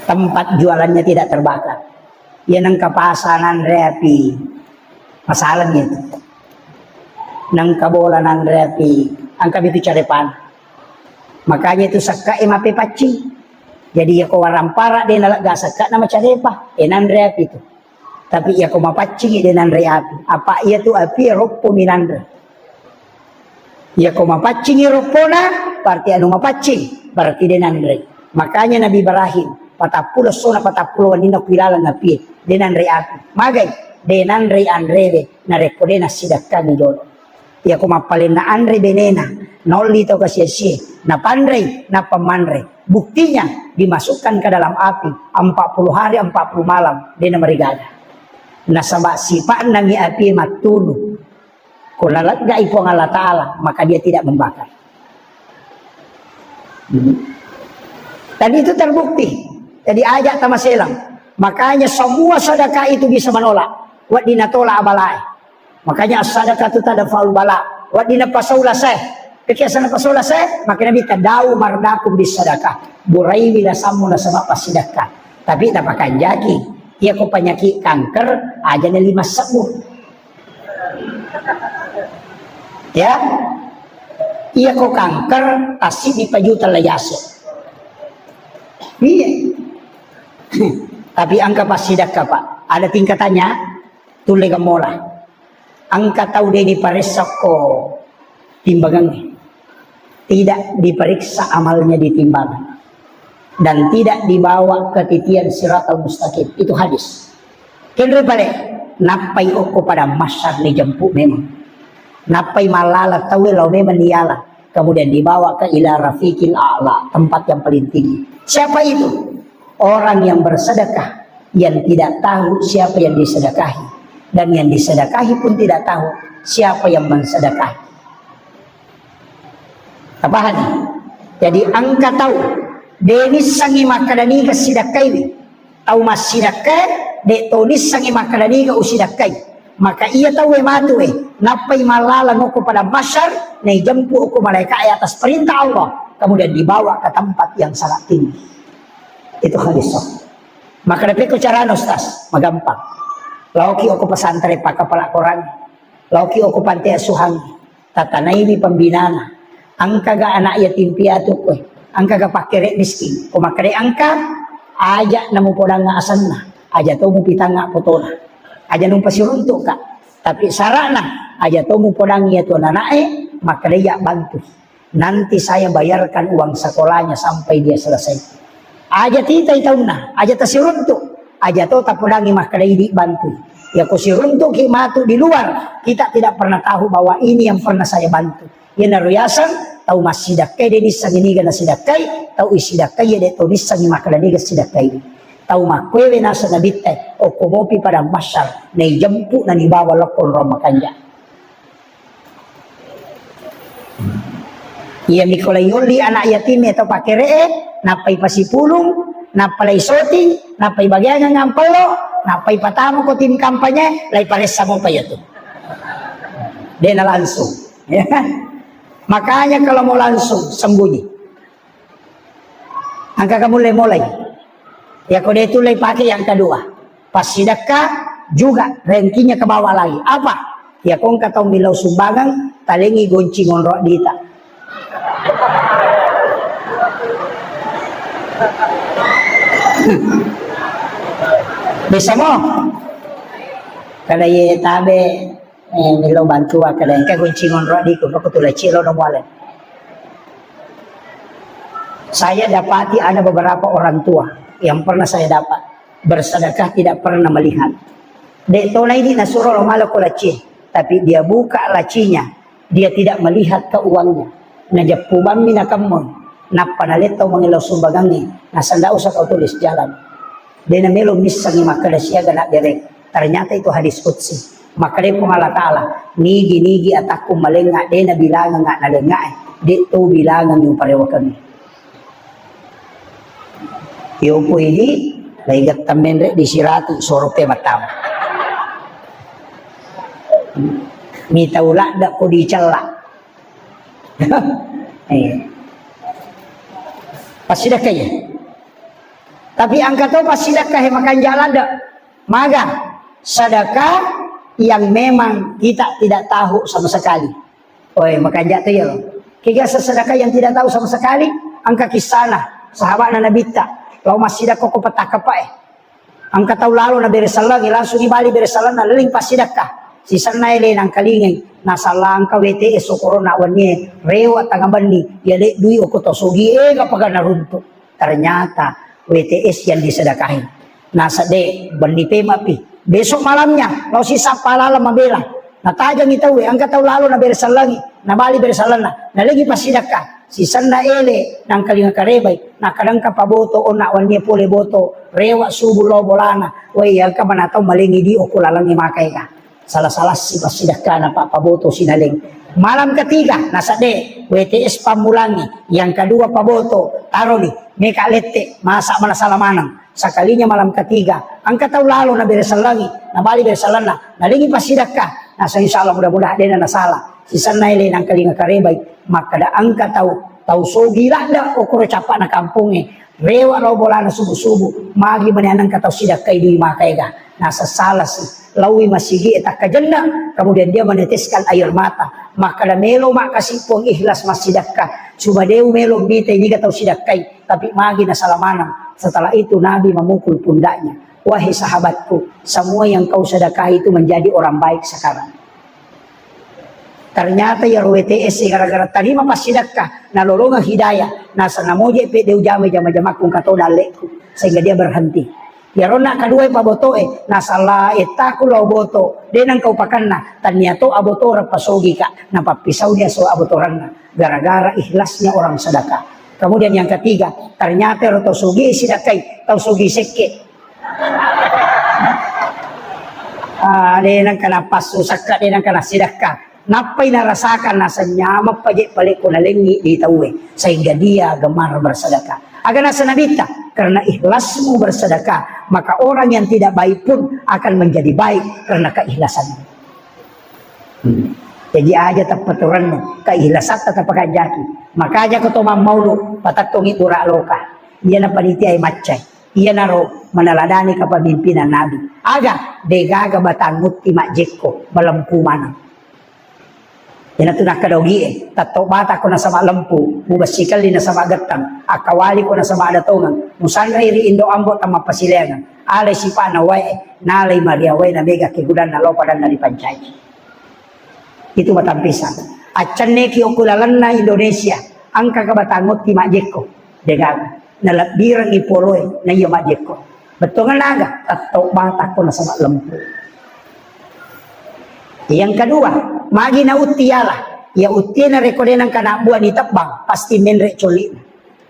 Tempat jualannya tidak terbakar. Iya nengka pasa nanre api. Masalahnya itu. Nengka bola nanre api. Engka itu carepan. Makanya itu sekka e mape paccing. Jadi iya ko warampara de nalegga sekka nama carepa. E nanre api itu. Tapi iya ko mapaccingi de nanre api. Apa iya tu api roppo minanre. Iya ko mapaccingi roppona, berarti anu mapaccing, berarti de nanre. Makanya Nabi Ibrahim, patappulo sona patappulo wenninna ku ilalang api, de nanre api. Magai, de nanre anrewe, narekko de nassidakkangi jolo. Iya ko mappalenna anre benena, Naolli tau kasi-asie, napanrei, nappa manre. Buktinya, dimasukkan ke dalam api empat puluh hari, empat puluh malam, de' namarigaga. Nasaba' sipa'na mi api mattunu. Ko naleggai Puang Allah Ta'ala, maka dia tidak membakar. Hmm. Dan itu terbukti. Jadi, aja' tamaselang. Makanya semua sedekah itu bisa menolak. Wedding natolak abalae. Makanya as-sadaqatu tadfa'ul bala. Wedding napasau lasae. Pekesa napasau lasae, maka Nabi tadau mardakum bis sadaqah. Buraiwi lasammu nasaba' passidekka. Tapi tapakanjaki. Iya ko penyakit kanker, aja' na lima sebbu. Ya. Iya ko kanker, tassiddi pajuta la yase. Iya. Tapi engka passidekka, Pak. Ada tingkatannya, tulle gammola. Engka tau de' diparessa ko timbangangnge. Tidak diperiksa amalnya di timbangan. Dan tidak dibawa ke titian siratal mustaqim. Itu hadis. Kenre pale, nappai okko padang mahsyar ni jempu memang. Nappai mallala tauwe lao memang niala. Kemudian dibawa ke ila rafiqil a'la, tempat yang paling tinggi. Siapa itu? Orang yang bersedekah, yang tidak tahu siapa yang disedekahi. Dan yang disedekahi pun tidak tahu siapa yang mensedekahi. Tapahani? Jadi engka tau, de' nissengngi makkeda niga sidakkaiwi. Tau massidakkae, de' to nissengngi makkeda niga usidakkai. Maka iya tauwe matuwe, nappai mallalang okko padang mahsyar, naijempu okko malaika'e atas perintah Allah, kemudian dibawa ke tempat yang sangat tinggi. Itu hadis sahih. Makkeda pekko carana, Ustaz? Magampang. Laoki okko pesantren pakkapala Korang. Laoki okko pantai asuhan. Tatanaiwi pembinana. Engkaga anak yatim piatu koe? Engkaga pakkere miskin? Ko makkeda engka, aja' namupodangnga asenna. Aja' to mupitangnga fotona. Aja' nupasiruntu'ka. Tapi sara'na, aja' to mupodangngi iyatu anana'e, makkeda iya bantu. Nanti saya bayarkan uang sekolahnya sampai dia selesai. Aja' titai taunna, aja' tasiruntu', aja' to tapodangngi makkeda idi' bantu. Iya ko siruntu'ki matu di luar, kita tidak pernah tahu bahwa ini yang pernah saya bantu. Iyanaro yaseng tau massidakkai de' nissengngi niga nasidakkai, tau isidakkai iya de' to nissengngi makkeda niga sidakkai. Tau makkuewe naseng Nabitta, okko mopi padang mahsyar, naijempu nanibawa lokko ro makanja'. Iya miko lai yolli anak yatim atau pakkere'e, nappai pasipulung, nappa lai syuting, nappai bagiangang ampello, nappai patama ko tim kampanye, lai paressa mopa iyatu. De' na langsung. Ya kan? Makanya kalau mau langsung, sembunyi. Engka kamu mulai-mulai. Ya, ko de' tu lai pakai yang kedua. Passidekka juga rankingnya ke bawah lagi. Apa? Ya, ko engka tau millau sumbangan, talengi goncing onro dita. Bisa mo? Kada ye tabe Eh, melo bantu akkeda engka gunci ngonro adikku, pokok tu lecci lo no muale. Saya dapati ada beberapa orang tua yang pernah saya dapat bersedekah tidak pernah melihat. Dek tona ini nasuro lo mala ko lacci, tapi dia buka lacinya, dia tidak melihat ke uangnya. Najeppu bammi nakemmeng, nappa naletto mangelo sumbangangngi, nasanda usah kau tulis jalan. Dena melo missengi makkeda siaga nak derek. Ternyata itu hadis qudsi. Makkeda Puang Allah Ta'ala, nigi-nigi atakku malenga, dena bilangenga nalengae, dek to bilangengi uparewakengi. Yopo idi, laigatta menre di siratu, sorope mattama. Mitau ladda ko dicella. Eh. Passidekka ya. Tapi engka to passidekka he makanja ladda. Maga sedekah yang memang kita tidak tahu sama sekali. Oi, makanja to ya. Kega sedekah yang tidak tahu sama sekali, engka kisahna sahabatna Nabitta. Lao massidekka ko petakkepae. Engka tau lalo nabere sellengi, langsung ibali bere sellenna, lelling passidekka. Sisenna ele nangkalingai, nasalla engka W T S okorona wennie, rewa tangabenni, ya le dui oko to sugi, ega paga naruntu. Ternyata W T S yang disedekahi. Nasa de, benni pemapi. Besok malamnya, lao sisappa lala mabela. Natajangi tau, engka tau lalo nabere sellengi, Nabali bere sallenna, nalengi passidakka, sisenna ele, nangkalinga karebai, nakkadangka paboto, onna wennie pole boto, rewa subu lao bolana, wai engka manatau malengi di okko lalengnge makaega. Salah-salassi passidakkana pa-, paboto sinaleng. Malam ketiga, nasadde, W T S pammulangi, yang kedua paboto, taroni, meka lette, masa mana salah maneng. Sakalinya malam ketiga, engka tau lalo nabere sellengi, nabali bere sellenna, nalengi passidakka, nasa insya Allah mudah-mudahan dena nasala. Sisenna ele nangkalinga karebai, makkada engka tau, tau sogi ladde okoro cappana kampongnge, rewa lao bolana subu-subu, magi mani anengka tau sidakkai dui makaega, nasa salasi, laui masigi e takkajenna, kemudian dia meneteskan air mata, makkada melo makkasi Puang ikhlas massidakka, suba deu melo mitai niga tau sidakkai, tapi magi nasala maneng. Setelah itu Nabi memukul pundaknya. Wahai sahabatku, semua yang kau sedekahi itu menjadi orang baik sekarang. Ternyata iyaro W T S gara-gara tarima passidakka, nalolongeng hidayah, nasa namoje pe deu jamai jama-jamakku engka to dallekku, sehingga dia berhenti. Iyaronna kedua pabotoe, nasala ettaku lao boto, de nengka upakenna, tania to abotoreng pasogika, napappisauni aso abotorenna, gara-gara ikhlasnya orang sedekah. Kemudian yang ketiga, ternyata ero tau sugi sidakkai, tau sugi sekke. Ah, de nengka napassu sakka, de nengka nasidakka. Nappai narasakan nasa nyameng paje palekko nalengi di tauwe, sehingga dia gemar bersedekah. Aga nasa Nabitta, karena ikhlasmu bersedekah, maka orang yang tidak baik pun akan menjadi baik karena keikhlasanmu. Hmm. Jadi aja tappaturannu, keikhlasatta tapakanjaki. Maka aja ko to mammaulu, patakkongi pura loka. Iyana panitia e maccai. Iyanaro meneladani kepemimpinan Nabi. Aga, degaga batang mutti majjekko, malempu maneng. Iyanatu nakkeda ogie, tatto bata ko nasaba lempu, mubessikelli nasaba gettang, akkawali ko nasaba ada tongeng, musanrai ri indo ambo tamappasileangeng, alai sipa'na wae, nalai maria wae na mega kegudanna lao padanna ripancaji. Itu batang pisang. Accenneki okko lalenna Indonesia, engka ke batang motti majjekko, degaga. Nalebbirengi poloe, na iya majjekko. Bettuanna aga? Tatto bata ko nasaba lempu. Yang kedua, magi na utti yala. Ya utti na rekko de nengka nabbua ni tebbang, pasti menre coli'na.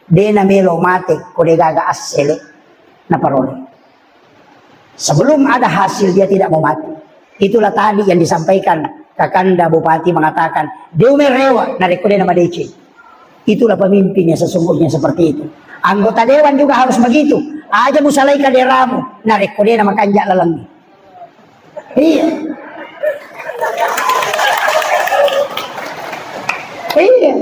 De na melo mate, ko de gaga assele. Naparole. Sebelum ada hasil, dia tidak mau mati. Itulah tadi yang disampaikan Kakanda Bupati mengatakan, de umerewa, na rekko de na madeceng. Itulah pemimpin yang sesungguhnya seperti itu. Anggota dewan juga harus begitu. Aja musalai kaderamu, na rekko de na makanja lalengngi. Iya. Iya.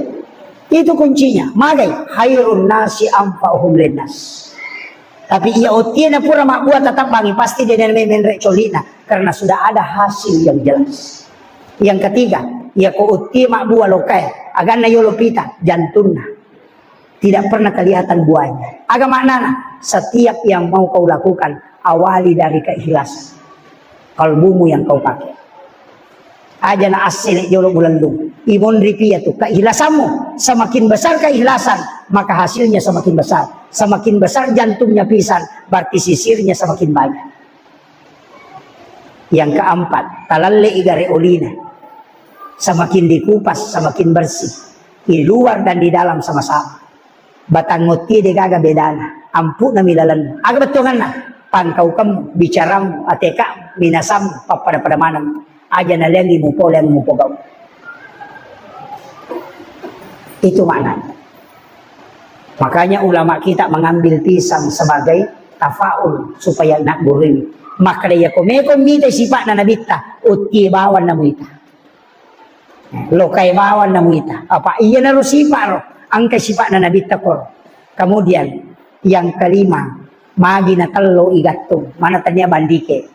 Itu kuncinya. Magai, khairun nasi anfa'uhum linnas. Tapi iya ottie na pura mabbua tatabbangi, pasti de na menre coli'na, karena sudah ada hasil yang jelas. Yang ketiga, iya ko ottie mabbua lokae, aganna yolo pita, jantunna. Tidak pernah kelihatan buahnya. Aga maknana? Setiap yang mau kau lakukan, awali dari keikhlasan. Kalbumu yang kau pakai. Aja na assele jolo mulellung. Imonri pia tu keikhlasanmu. Semakin besar keikhlasan, maka hasilnya semakin besar. Semakin besar jantungnya pisang, berarti sisirnya semakin banyak. Yang keempat, talalle igare olina. Semakin dikupas, semakin bersih. Di luar dan di dalam sama-sama. Batang ottie degaga bedana. Ampu'na milalenna. Aga bettuanganna? Pangkaukemmu, bicaramu, atekamu, minasammu, pappada-pada maneng. Aja naleangi mupoleng mupogau. Itu maknanya. Makanya ulama kita mengambil pisang sebagai tafaul supaya nak gurui. Maka dia komeko mita sifat na nabitta, utti bawang namuita. Lokai bawang namuita. Apa iya naro sifat ro? Angka sifat na nabitta koro. Kemudian yang kelima, magi na tello igattung, mana tania bandike.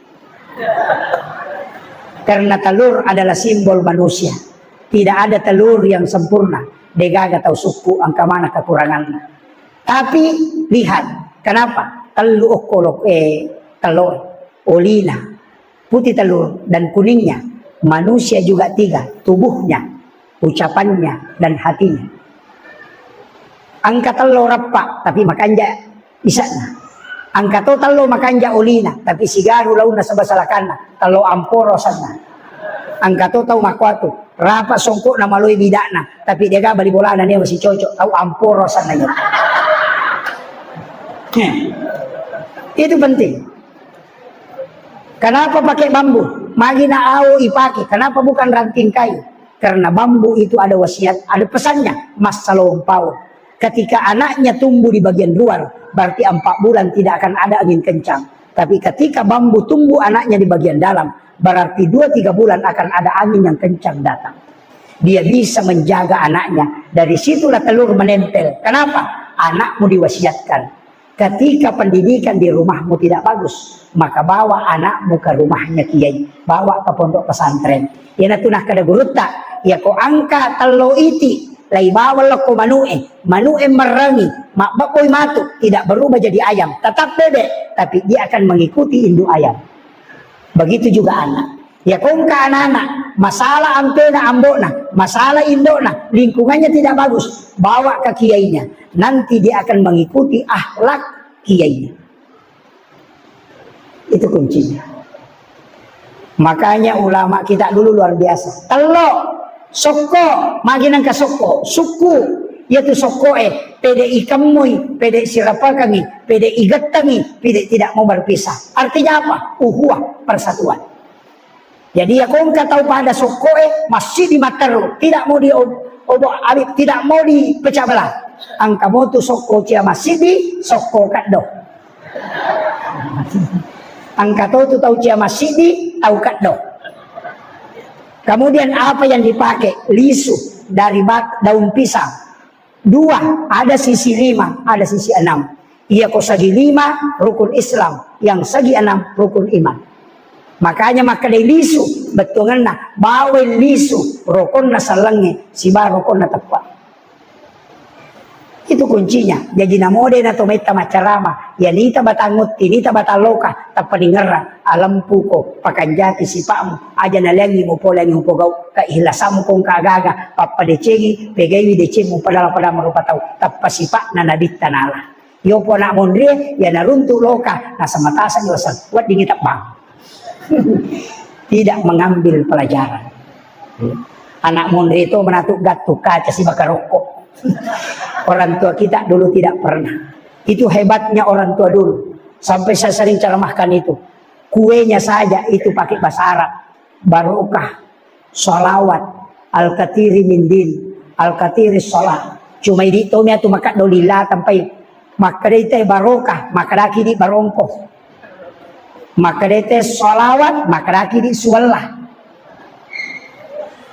Karena telur adalah simbol manusia. Tidak ada telur yang sempurna. Degaga tau sukku, angka mana kekurangannya. Tapi lihat, kenapa? Tellu okkolok, eh, tello, olina, putih telur dan kuningnya. Manusia juga tiga, tubuhnya, ucapannya, dan hatinya. Angka tello rappa, tapi makanja isa'na. Angka to tello makanja olina, tapi sigaru launna sebasalakanna, tello amporo asenna. Angka to tau makkuatu, Rapa songkok na maloi bidakna, tapi dia ga bali bolana nia masih cocok. Tau amporo sana nya. Heh. Itu penting. Kenapa pakai bambu? Magi na au ipake. Kenapa bukan ranting kayu? Karena bambu itu ada wasiat, ada pesannya. Massalompau. Ketika anaknya tumbuh di bagian luar, berarti empat bulan tidak akan ada angin kencang. Tapi ketika bambu tumbuh anaknya di bagian dalam, berarti dua tiga bulan akan ada angin yang kencang datang. Dia bisa menjaga anaknya. Dari situlah telur menempel. Kenapa? Anakmu diwasiatkan. Ketika pendidikan di rumahmu tidak bagus, maka bawa anakmu ke rumahnya kiai, bawa ke pondok pesantren. Iyanatu nakkeda gurutta, iyako engka tello iti, lai bawang lokko manu'e, manu'e merengi, mabbebboi matu, tidak berubah jadi ayam, tetap bebek, tapi dia akan mengikuti induk ayam. Begitu juga anak. Iyako engka anak-anak, masalah ampena ambo'na, masalah indo'na, lingkungannya tidak bagus, bawa ke kiainya. Nanti dia akan mengikuti akhlak kiainya. Itu kuncinya. Makanya ulama kita dulu luar biasa. Tello, sokko, magi nengka sokko, suku, yaitu sokko e, pede ikemmui, pede sirapakangi, pede igettengi, pede tidak mau berpisah. Artinya apa? Uhuah, persatuan. Jadi, ya, ko engka tau pada sokkoe, massiddi matteru, tidak mau di ob-, obo-, abi-, tidak mau dipecah belah. Engka motu sokko cia massiddi, sokko keddo. Engka to tu tau cia massiddi, tau keddo. Kemudian apa yang dipakai? Lisu dari bat-, daun pisang. Dua, ada sisi lima, ada sisi enam. Iya ko segi lima rukun Islam, yang segi enam rukun iman. Makanya makkedai lisu, bettuangenna, bawai lisu, rokonna sellengnge, siba rokonna teppa. Itu kuncinya. Jaji namode na to metta maccarama, ya nita batang utti, nita batang loka, tappa ningerrang, alempuko, pakanjaki sipa'mu, aja naleangi mupole angi mupogau, keihlasammu kong kagaga, pappadecengi, pegaiwi decengmu padala-padala marupa tau, tappa sipa'na nabitta nala. Yopo anak monrie, ya naruntu loka, nasamatasa ni waseng, weddingi tebbang. Tidak mengambil pelajaran. Anak monrie to menatu gattu kaca si bakarokko. Orang tua kita dulu tidak pernah. Itu hebatnya orang tua dulu. Sampai saya sering ceramahkan itu. Kuenya saja itu pakai bahasa Arab. Barokah, salawat, al-katiri min din, al-katiri salat. Cuma idi tomi atu makaddo lila tampai. Makkedai te barokah, makkedaki di barongko. Makkedai te salawat, makkedaki di suwella.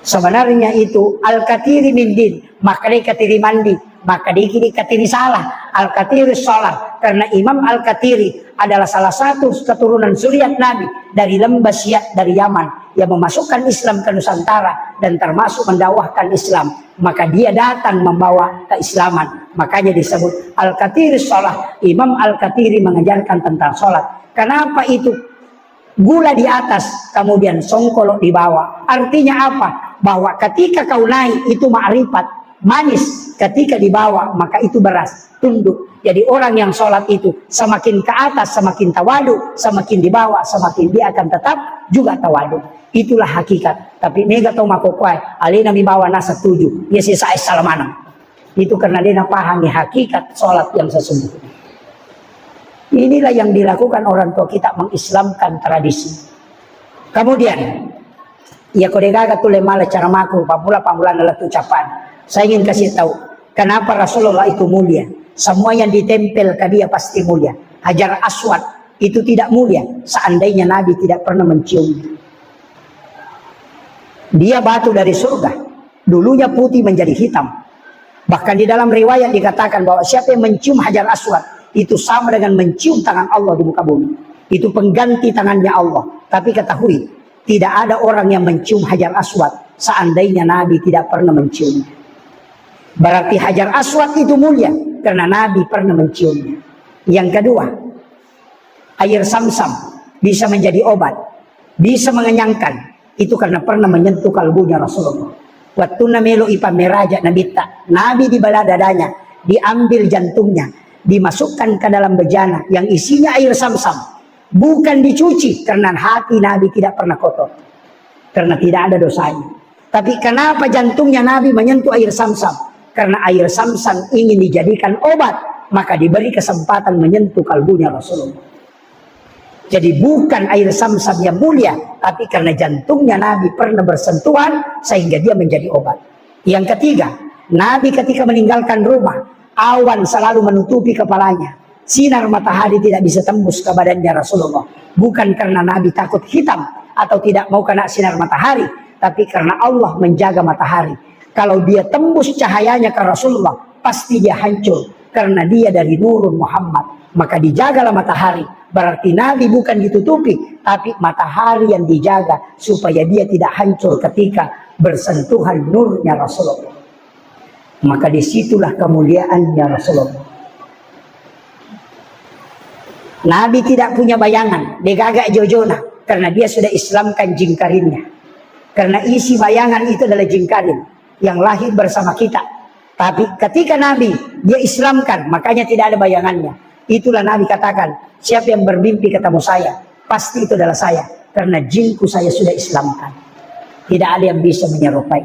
Sebenarnya itu al-katiri min din, makkedai katiri mandi, makkedai di katiri salah, al-katiri salat. Karena Imam Al-Katiri adalah salah satu keturunan zuriat Nabi dari Lembah Siak dari Yaman yang memasukkan Islam ke Nusantara dan termasuk mendakwahkan Islam. Maka dia datang membawa keislaman. Makanya disebut Al-Katiri salat. Imam Al-Katiri mengajarkan tentang salat. Kenapa itu? Gula di atas, kemudian songkolo di bawah. Artinya apa? Bahwa ketika kau naik, itu makrifat, manis. Ketika di bawah, maka itu beras, tunduk. Jadi orang yang sholat itu semakin ke atas, semakin tawadu, semakin di bawah, semakin dia akan tetap juga tawadu. Itulah hakikat. Tapi mega tau makokoe, alena mi bawah nasa tuju. Ya sisa es salamanang. Itu karena dia napahami hakikat sholat yang sesungguhnya. Inilah yang dilakukan orang tua kita, mengislamkan tradisi. Kemudian, ya, ko degaga tu le mala cara maku, pamula-pamula na latu capan. Saya ingin kasih tahu, kenapa Rasulullah itu mulia. Semua yang ditempel ke dia pasti mulia. Hajar Aswad itu tidak mulia seandainya Nabi tidak pernah menciumnya. Dia batu dari surga. Dulunya putih menjadi hitam. Bahkan di dalam riwayat dikatakan bahwa siapa yang mencium Hajar Aswad, itu sama dengan mencium tangan Allah di muka bumi. Itu pengganti tangannya Allah. Tapi ketahui, tidak ada orang yang mencium Hajar Aswad seandainya Nabi tidak pernah menciumnya. Berarti Hajar Aswad itu mulia karena Nabi pernah menciumnya. Yang kedua, air Samsam bisa menjadi obat, bisa mengenyangkan. Itu karena pernah menyentuh kalbunya Rasulullah. Waktu namelo ipammeraja Nabitta, Nabi di bala dadanya, diambil jantungnya, dimasukkan ke dalam bejana yang isinya air Samsam. Bukan dicuci, karena hati Nabi tidak pernah kotor. Karena tidak ada dosanya. Tapi kenapa jantungnya Nabi menyentuh air Samsam? Karena air Samsam ingin dijadikan obat, maka diberi kesempatan menyentuh kalbunya Rasulullah. Jadi bukan air Samsam yang mulia, tapi karena jantungnya Nabi pernah bersentuhan sehingga dia menjadi obat. Yang ketiga, Nabi ketika meninggalkan rumah, awan selalu menutupi kepalanya. Sinar matahari tidak bisa tembus ke badannya Rasulullah. Bukan karena Nabi takut hitam atau tidak mau kena sinar matahari, tapi karena Allah menjaga matahari. Kalau dia tembus cahayanya ke Rasulullah, pasti dia hancur karena dia dari nurun Muhammad. Maka dijagalah matahari. Berarti Nabi bukan ditutupi, tapi matahari yang dijaga supaya dia tidak hancur ketika bersentuhan nurnya Rasulullah. Maka disitulah kemuliaannya Rasulullah. Nabi tidak punya bayangan, degaga jojona, karena dia sudah Islamkan jingkarinnya. Karena isi bayangan itu adalah jingkarin yang lahir bersama kita. Tapi ketika Nabi, dia Islamkan, makanya tidak ada bayangannya. Itulah Nabi katakan, "Siapa yang bermimpi ketemu saya, pasti itu adalah saya, karena jinku saya sudah Islamkan. Tidak ada yang bisa menyerupai."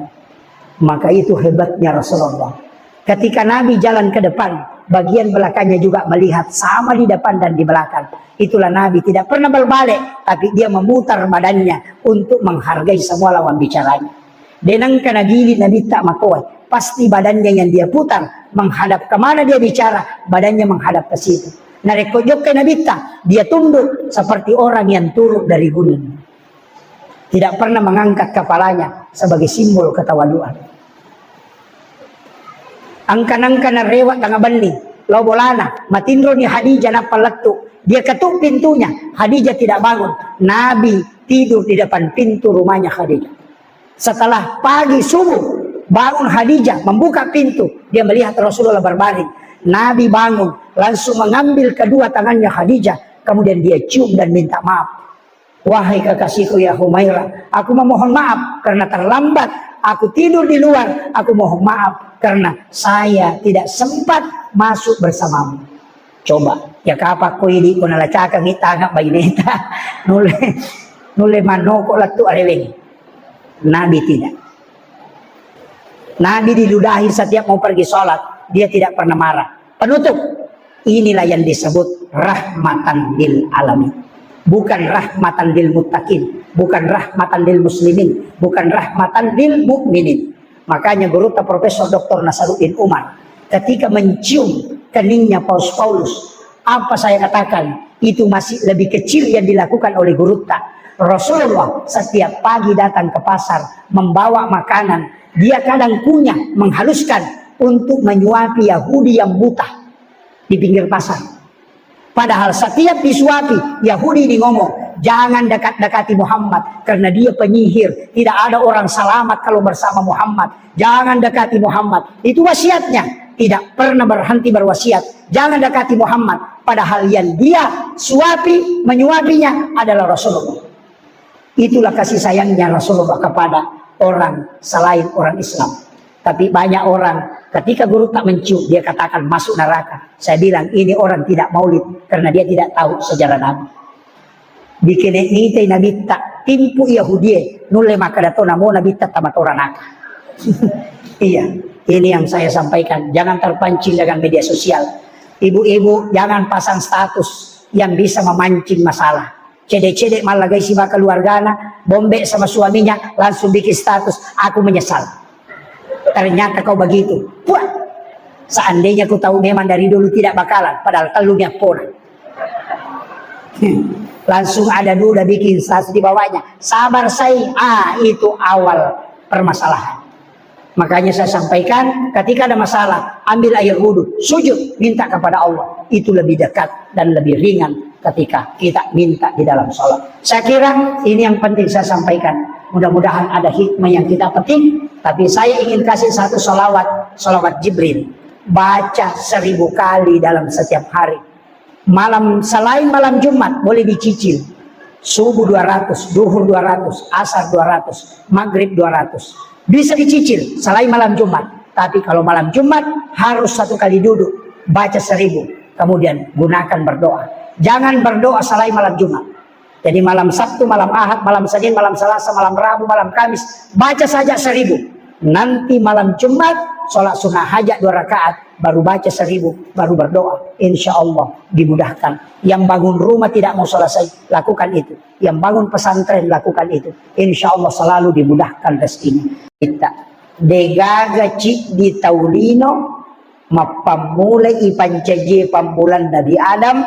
Maka itu hebatnya Rasulullah. Ketika Nabi jalan ke depan, bagian belakangnya juga melihat sama di depan dan di belakang. Itulah Nabi tidak pernah berbalik, tapi dia memutar badannya untuk menghargai semua lawan bicaranya. Denangka nagili Nabitta makoe, pasti badannya yang dia putar menghadap kemana dia bicara, badannya menghadap ke situ. Narekko jokkai Nabitta, dia tunduk seperti orang yang turun dari gunung. Tidak pernah mengangkat kepalanya sebagai simbol ketawaduan. Angka-angka narewa tanga benni, lao bolana, matinroni Khadijah nappa lettu. Dia ketuk pintunya, Khadijah tidak bangun. Nabi tidur di depan pintu rumahnya Khadijah. Setelah pagi subuh, bangun Khadijah, membuka pintu. Dia melihat Rasulullah berbaring. Nabi bangun, langsung mengambil kedua tangannya Khadijah, kemudian dia cium dan minta maaf. "Wahai kekasihku ya Humaira, aku memohon maaf karena terlambat. Aku tidur di luar, aku mohon maaf karena saya tidak sempat masuk bersamamu." Coba, ya kapakko idi ko nalacakang itanga baineta. Nulle, nulle manoko lettu areweng. Nabi tidak. Nabi diludahi setiap mau pergi sholat, dia tidak pernah marah. Penutup, inilah yang disebut rahmatan lil alamin. Bukan rahmatan lil muttaqin, bukan rahmatan lil muslimin, bukan rahmatan lil mukminin. Makanya gurutta Profesor Doktor Nasaruddin Umar ketika mencium keningnya Paus Paulus, apa saya katakan, itu masih lebih kecil yang dilakukan oleh gurutta. Rasulullah setiap pagi datang ke pasar membawa makanan. Dia kadang kunyah, menghaluskan untuk menyuapi Yahudi yang buta di pinggir pasar. Padahal setiap disuapi, Yahudi ini ngomong, "Jangan dekat-dekati Muhammad, karena dia penyihir. Tidak ada orang selamat kalau bersama Muhammad. Jangan dekati Muhammad." Itu wasiatnya. Tidak pernah berhenti berwasiat, "Jangan dekati Muhammad." Padahal yang dia suapi, menyuapinya adalah Rasulullah. Itulah kasih sayangnya Rasulullah kepada orang selain orang Islam. Tapi banyak orang, ketika gurutta mencium, dia katakan masuk neraka. Saya bilang, ini orang tidak maulid karena dia tidak tahu sejarah Nabi. Bikin nitai Nabitta, timpu Yahudie, nulle makkeda to namo Nabitta tamatora naka. Iya, ini yang saya sampaikan. Jangan terpancing dengan media sosial. Ibu-ibu, jangan pasang status yang bisa memancing masalah. Cede-cede mallagai siba keluargana, bombe sama suaminya, langsung bikin status, "Aku menyesal. Ternyata kau begitu." Wah, seandainya ku tahu memang dari dulu tidak bakalan, padahal telu ni appona. Hmm. Langsung ada dulu udah bikin status di bawahnya. "Sabar, say." Ah, itu awal permasalahan. Makanya saya sampaikan, ketika ada masalah, ambil air wudhu, sujud, minta kepada Allah. Itu lebih dekat dan lebih ringan ketika kita minta di dalam sholat. Saya kira ini yang penting saya sampaikan. Mudah-mudahan ada hikmah yang kita petik. Tapi saya ingin kasih satu salawat, salawat Jibril. Baca seribu kali dalam setiap hari. Malam, selain malam Jumat, boleh dicicil. Subuh dua ratus, duhur dua ratus, asar dua ratus, maghrib dua ratus. Bisa dicicil selain malam Jumat. Tapi kalau malam Jumat, harus satu kali duduk, baca seribu. Kemudian gunakan berdoa. Jangan berdoa selain malam Jumat. Jadi malam Sabtu, malam Ahad, malam Senin, malam Selasa, malam Rabu, malam Kamis, baca saja seribu. Nanti malam Jumat, sholat sunnah hajat dua rakaat, baru baca seribu, baru berdoa. Insya Allah dimudahkan. Yang bangun rumah tidak mau selesai, lakukan itu. Yang bangun pesantren, lakukan itu. Insya Allah selalu dimudahkan rezekinya. Kita degaga ciddi tau lino, mappammulai ipancajie pammulang Nabi Adam,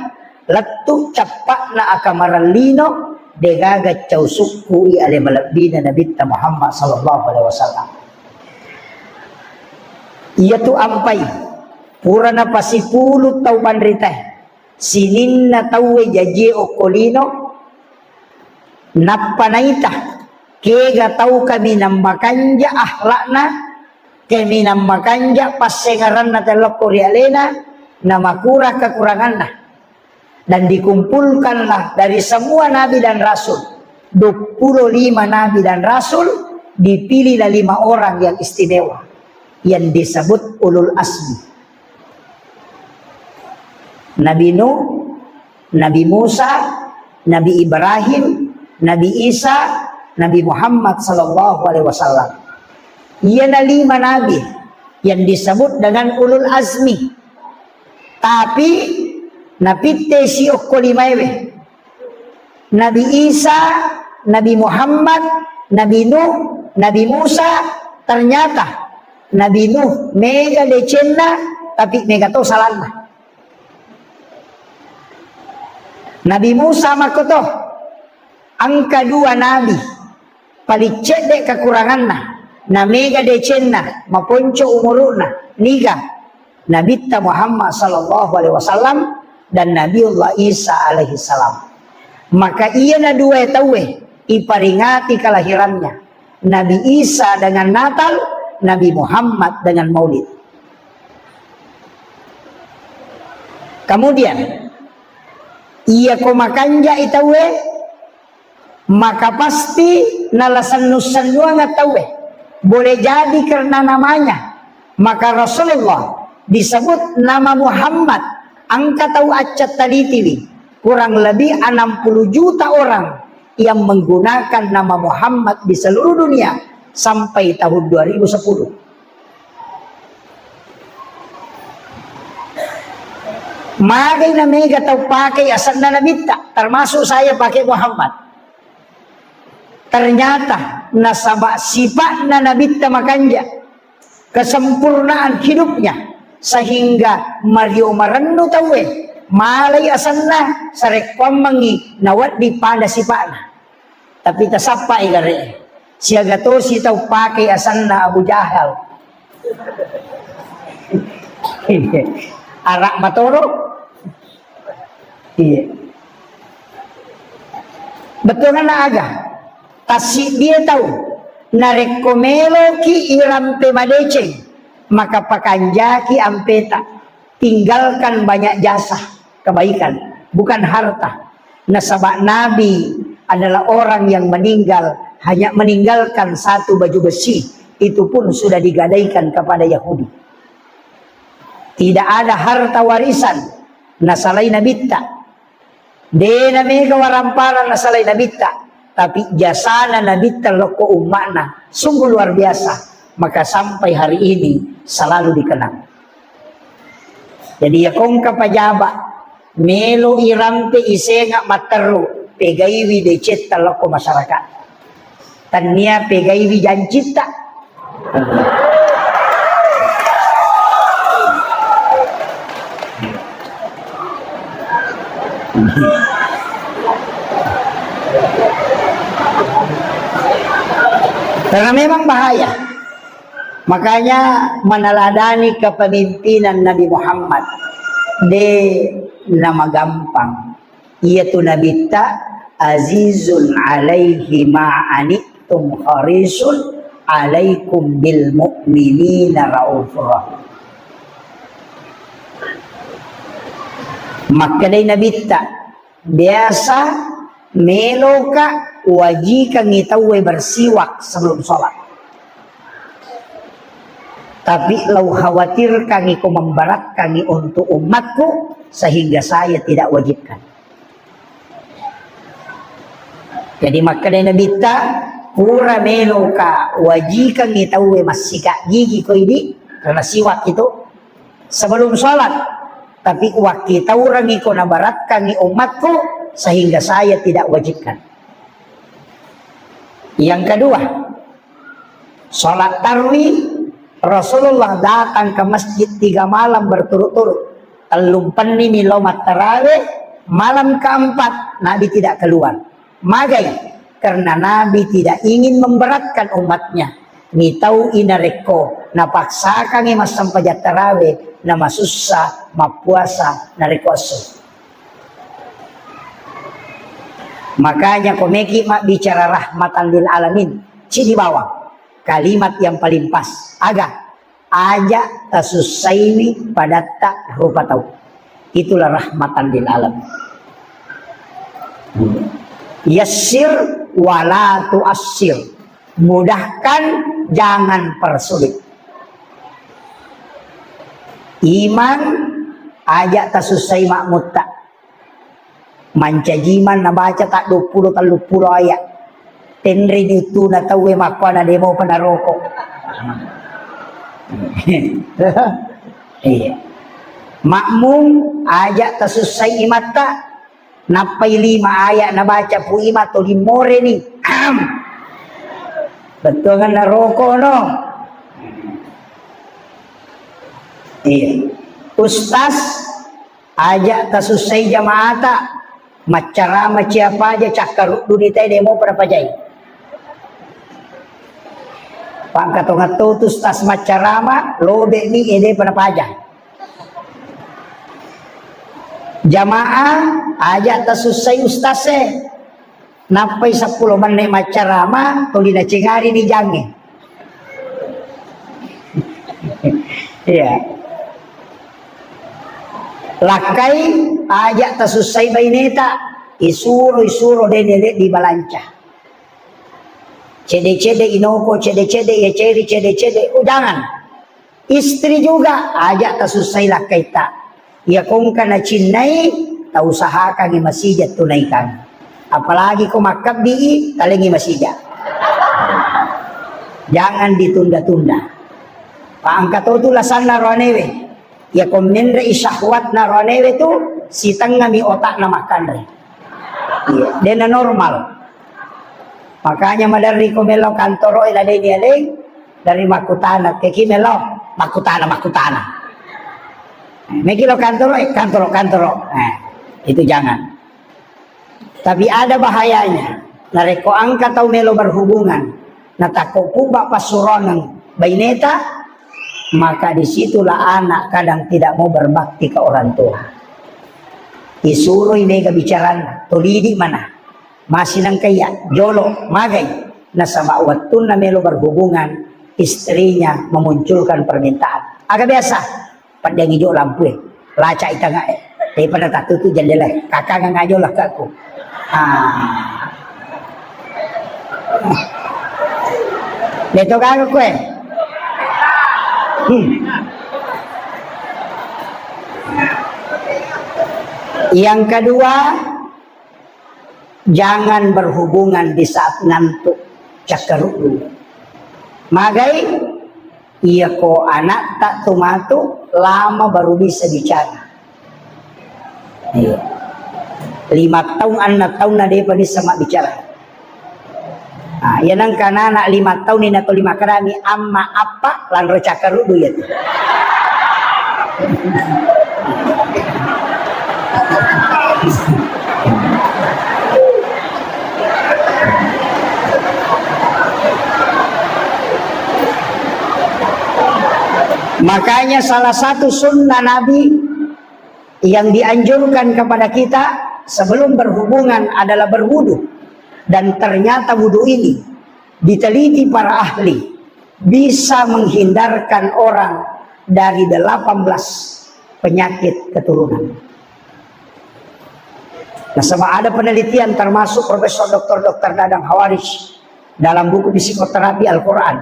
lettu cappa'na akamarang lino, degaga cau sukkui ale malebbina Nabitta Muhammad sallallahu alaihi wasallam. Iyatu ampai, pura napasipulu tau panritae, sininna tauwe jajie okko lino, nappa naita, kega tau kaminang makanja akhlakna, kaminang makanja passengeranna tellokko ri alena, namakura kekuranganna. Dan dikumpulkanlah dari semua nabi dan rasul, dua puluh lima nabi dan rasul, dipilihlah lima orang yang istimewa, yang disebut ulul azmi. Nabi Nuh, Nabi Musa, Nabi Ibrahim, Nabi Isa, Nabi Muhammad sallallahu alaihi wasallam. Iyana lima nabi yang disebut dengan ulul azmi. Tapi napitte si okko limaewe. Nabi Isa, Nabi Muhammad, Nabi Nuh, Nabi Musa, ternyata Nabi Nuh mega decenna, tapi mega to salanna. Nabi Musa makkoto, engka dua nabi, paling cedde kekuranganna, na mega decenna, maponco umuru'na, niga? Nabitta Muhammad sallallahu alaihi wasallam dan Nabiullah Isa alaihi salam. Maka iyana dua tauwe iparingati kelahirannya. Nabi Isa dengan Natal, Nabi Muhammad dengan Maulid. Kemudian, iya ko makanjai tauwe, maka pasti nala sennu-sennuang tauwe. Boleh jadi karena namanya. Maka Rasulullah disebut nama Muhammad, engka tau accattalitiwi, kurang lebih enam puluh juta orang yang menggunakan nama Muhammad di seluruh dunia sampai tahun dua ribu sepuluh. Magai na mega tau pakai asenna Nabitta, termasuk saya pakai Muhammad. Ternyata nasaba sipa'na Nabitta makanja, kesempurnaan hidupnya, sehingga mario marennu tauwe, malai asenna, sarekkuammengngi nawedding pada sipa'na. Tapi tasappai gare. Siaga tosi tau pakai asenna Abu Jahal. Arak matoro. Iya. Betul kan aga? Tasik dia tahu. Narekko meloki irampe madeceng, maka pakanjaki ampeta. Tinggalkan banyak jasa kebaikan, bukan harta. Nasaba Nabi adalah orang yang meninggal, hanya meninggalkan satu baju besi, itu pun sudah digadaikan kepada Yahudi. Tidak ada harta warisan nasalai Nabitta. De na mega waramparang nasalai Nabitta, tapi jasana Nabitta lokko umma'na sungguh luar biasa, maka sampai hari ini selalu dikenang. Jadi, ya kongka pajaba, melo irampe isenga matteru, pegaiwi decetta lokko masyarakat. Tannia pegaiwi jancitta. Karena memang bahaya. Makanya meneladani kepemimpinan Nabi Muhammad de namagampang. Iyatu Nabitta azizun alaihi ma anittum harisun alaikum bil mu'minina raufur rahim. Makkedai Nabitta, biasa meloka wajikangi tauwe bersiwak sebelum sholat. Tapi lau khawatirkangi ko memberatkangi untuk umatku sehingga saya tidak wajibkan. Jadi makkedai Nabitta, pura meloka wajikangngi tauwe massika gigi ko idi, karena siwak itu sebelum sholat. Tapi wakkitaurangngi ko nabarakkangngi umatku sehingga saya tidak wajibkan. Yang kedua, sholat tarwi, Rasulullah datang ke masjid tiga malam berturut-turut. Tellumpenni mi lo mattarawe, malam keempat Nabi tidak keluar. Magai? Karena Nabi tidak ingin memberatkan umatnya. Mitau inarekko napaksakangngi massempajang tarawe, namasussa mappuasa narekko esso. Makanya ko meki mabbicara rahmatan lil alamin, cidi bawang kalimat yang paling pas. Aga? Aja tasussaiwi padatta rupa tau. Itulah rahmatan lil alamin. Yassir wala tuassir. Mudahkan, jangan persulit. Iman, aja tasussai makmutta. Mancajiman nabaca ta duappulo telluppulo ayat. Tenreni uttuna tauwe makkuana de mopa naroko. Iya. Makmum, aja tasussai imatta, nappai lima ayat nabaca pu ima to limmoreni. Am. Bettuangan naroko no. Iya. Ustaz, aja tasussai jamaata, maccarama ciapa aja, cakkarudduni tae demo pada pajai. Pangka tongatto tu ustaz maccarama, lobe mi ede pada paja. Jamaah, aja tasussai ustaz e. Nappai seppulo menit maccarama, tuli nacengari ni jange. Iya. Lakkai, aja tasussai baineta, isuro, isuro dene le di balanca. Cede-cede inoko, cede-cede ya ceri, cede-cede. Oh, jangan. Istri juga, aja tasussai lakkaita. Iya kongka nacinnai, tausahakangi masija tunaikan. Apalagi ko makkabbi i, talengi masija. Jangan ditunda-tunda. Pa engka to tu lasanna roanewe. Iya ko menre i syahwatna roanewe tu, sitengami otakna makkanre. Iya, dena normal. Makanya maderri ko melo kantoro e ladeni aleng, dari makkutana, keki melo, makkutana, makkutana. Meki lo kantoro, eh, kantoro, kantoro. Eh, itu jangan. Tapi ada bahayanya. Narekko engka tau melo berhubungan, natakko puba passuroangeng baineta, maka disitulah anak kadang tidak mau berbakti ke orang tua. Isuroi mega bicaranna, tolidi mana. Masih nangkaya, jolo, magai. Nasaba wettunna melo berhubungan, istrinya memunculkan permintaan. Aga biasa, paddangi jo lampue, laca i tangae. Tapi pada tatutu jendela, kakang ngajo lakkaku. Ah. Beto gaga kue. Hmm. Yang kedua, jangan berhubungan di saat ngantuk, cakkaruddu. Magai, iya ko anatta tu matu lama baru bisa bicara. Iya. Lima tahun, enam tahun na depa bisa mak bicara. Ah, iya nangka anak lima tahun ini atau lima kerami, amma, appa, lanro cakkaruddu ya. Makanya salah satu sunnah Nabi yang dianjurkan kepada kita sebelum berhubungan adalah berwudu. Dan ternyata wudu ini diteliti para ahli bisa menghindarkan orang dari delapan belas penyakit keturunan. Nasaba ada penelitian termasuk Profesor Doktor Doktor Dadang Hawaris dalam buku Psikoterapi Al-Quran.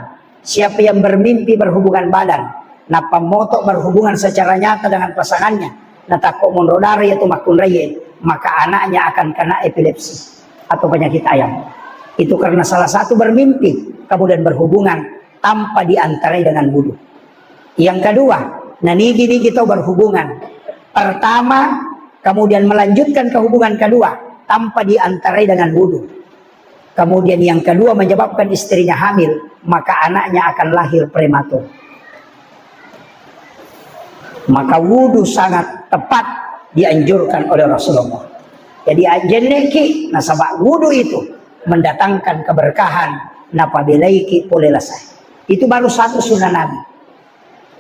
Siapa yang bermimpi berhubungan badan, nappa moto berhubungan secara nyata dengan pasangannya, natakko monro dara yaitu makkunraie, maka anaknya akan kena epilepsi. atau penyakit ayam. Itu karena salah satu bermimpi, kemudian berhubungan tanpa diantarai dengan wudhu. Yang kedua, nanigi-nigi tau berhubungan. Pertama, kemudian melanjutkan ke hubungan kedua tanpa diantarai dengan wudhu. Kemudian yang kedua menyebabkan istrinya hamil, maka anaknya akan lahir prematur. Maka wudhu sangat tepat dianjurkan oleh Rasulullah. Jadi ajenneki nasaba wudhu itu mendatangkan keberkahan, napabelaiki pole lasai. Itu baru satu sunnah Nabi.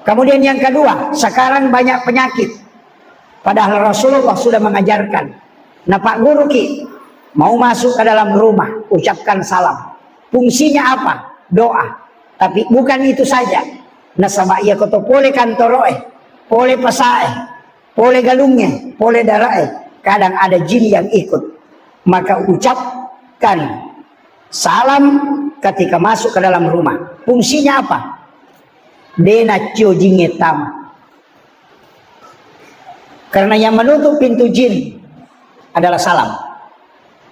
Kemudian yang kedua, sekarang banyak penyakit. Padahal Rasulullah sudah mengajarkan. Napagguruki, mau masuk ke dalam rumah, ucapkan salam. Fungsinya apa? Doa. Tapi bukan itu saja. Nasaba iya koto pole kantoroe, pole pasae, pole galungnge, pole darae, kadang ada jin yang ikut. Maka ucapkan salam ketika masuk ke dalam rumah. Fungsinya apa? De naccio jingnge tama. Karena yang menutup pintu jin adalah salam.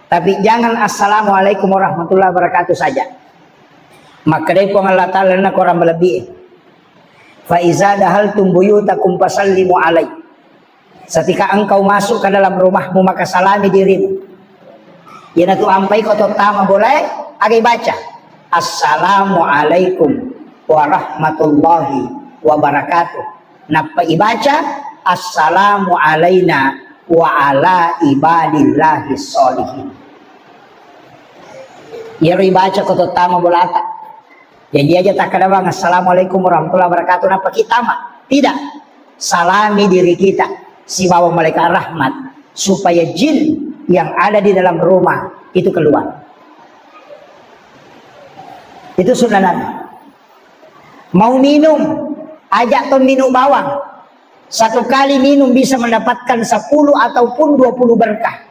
Tapi jangan assalamualaikum warahmatullahi wabarakatuh saja. Makkedai Puang Allah Ta'ala na Quran malebbi. Fa iza dahaltum buyutakum fasallimu alai. Setika engkau masuk ke dalam rumahmu, maka salami dirimu. Iyanatu ampai ko tottama bolae, aga ibaca? Assalamualaikum warahmatullahi wabarakatuh. Nappa ibaca, assalamu alaina wa ala ibadillahi sholihin. Iyaro ibaca ko tottama bolata. Jadi aja takkada bang, "Assalamualaikum warahmatullahi wabarakatuh," nappa kita ma. Tidak. Salami diri kita sibawa malaikat rahmat, supaya jin yang ada di dalam rumah itu keluar. Itu sunnah Nabi. Mau minum, ajak to minum bawang. Satu kali minum bisa mendapatkan sepuluh ataupun dua puluh berkah.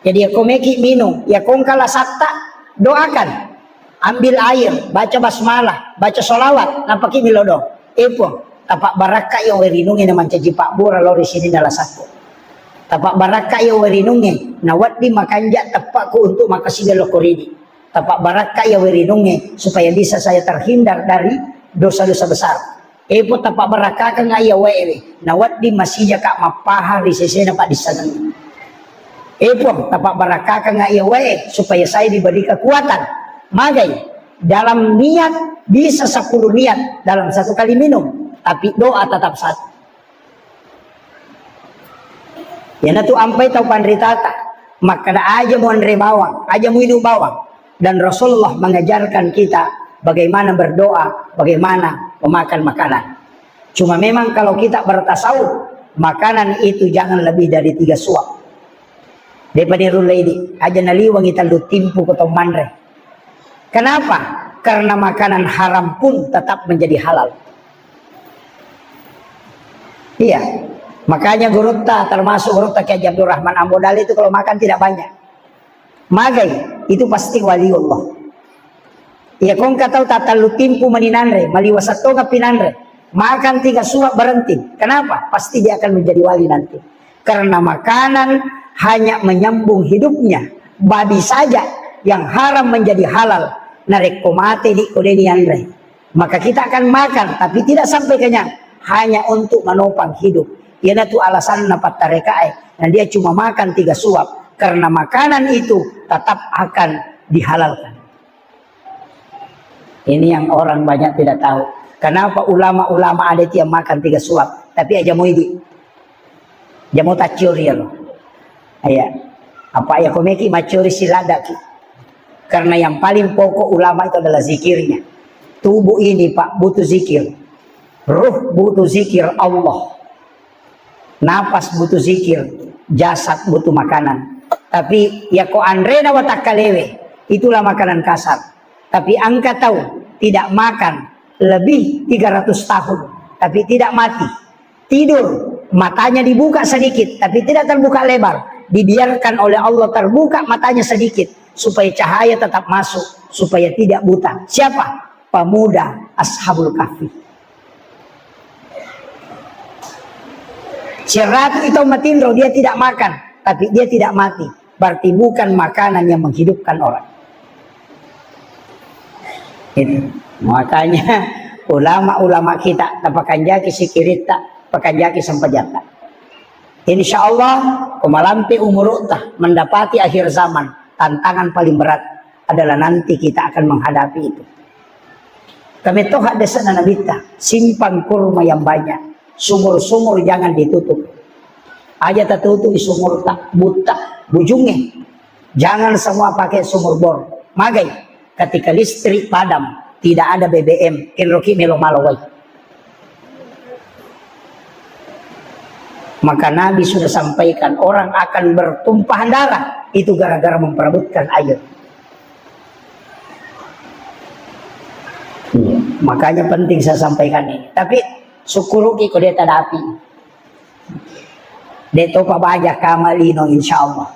Jadi, ya, ko meki minum, ya, ko engka lasatta, doakan. Ambil air, baca basmalah, baca sholawat, napaki milo do. Eh, Puang, tapa barakka ya wae rinunge na mancaji pabbura lao ri sininna lasakku. Tapa barakka ya wae rinunge, na wedding makanja teppakku untuk makkasiwiang lao ko ridi. Tapa barakka ya wae rinunge, supaya bisa saya terhindar dari dosa-dosa besar. Epo, tapabbarakkakengnga iya waewe, nawedding masijaka mappaha ri sesena paddissengeng. Epo, tapabbarakkakengnga iya wae supaya saya diberi kekuatan. Magai, dalam niat bisa sepuluh niat dalam satu kali minum, tapi doa tetap satu. Iyanatu ampai tau panritata, makkeda, "Aja muanre bawang, aja muinung bawang." Dan Rasulullah mengajarkan kita bagaimana berdoa, bagaimana memakan makanan. Cuma memang kalau kita bertasawuf, makanan itu jangan lebih dari tiga suap. Depa nirullei di, aja naliwangi tellu timpu ko to manre. Kenapa? Karena makanan haram pun tetap menjadi halal. Iya. Makanya gurutta, termasuk gurutta Kiai Haji Abdul Rahman Ambo Dale itu kalau makan tidak banyak. Magai, itu pasti waliullah. Iya, ko engka tau tatellu timpu mani nanre, maliwa settonga pinanre. Makan tiga suap berhenti. Kenapa? Pasti dia akan menjadi wali nanti. Karena makanan hanya menyambung hidupnya. Babi saja yang haram menjadi halal. Narekko mate di ko deni anre. Maka kita akan makan, tapi tidak sampai kenyang. Hanya untuk menopang hidup. Iyanatu alasanna pattarekae. Dan dia cuma makan tiga suap. Karena makanan itu tetap akan dihalalkan. Ini yang orang banyak tidak tahu. Kenapa ulama-ulama ada yang makan tiga suap? Tapi aja muidi. Jamo tacciori ya lo. Iya. Apa ya komeki maccori siladaki. Karena yang paling pokok ulama itu adalah zikirnya. Tubuh ini, Pak, butuh zikir. Ruh butuh zikir Allah. Napas butuh zikir, jasad butuh makanan. Tapi ya ko anrena watakkalewe, itulah makanan kasar. Tapi engka tau tidak makan lebih tiga ratus tahun, tapi tidak mati. Tidur, matanya dibuka sedikit, tapi tidak terbuka lebar. Dibiarkan oleh Allah terbuka matanya sedikit, supaya cahaya tetap masuk, supaya tidak buta. Siapa? Pemuda Ashabul Kahfi. Siratu itu matinro, dia tidak makan, tapi dia tidak mati. berarti bukan makanan yang menghidupkan orang. Itu. Makanya ulama-ulama kita, tapakanjaki sikiritta, pakanjaki sempajatta. Insya Allah, ko malampe umurutta, mendapati akhir zaman, tantangan paling berat adalah nanti kita akan menghadapi itu. Kametto haddese'na Nabitta, simpan kurma yang banyak, sumur-sumur jangan ditutup. Aja tatutup sumurta, butta, bujungnge. Jangan semua pakai sumur bor. Magai, ketika listrik padam, tidak ada B B M, kenroki melo malo wai. Maka Nabi sudah sampaikan, orang akan bertumpahan darah, itu gara-gara memperebutkan air. Iya, makanya penting saya sampaikan ini. Tapi syukuruki ko de' tadapi. De' topa baja kama lino, insya Allah.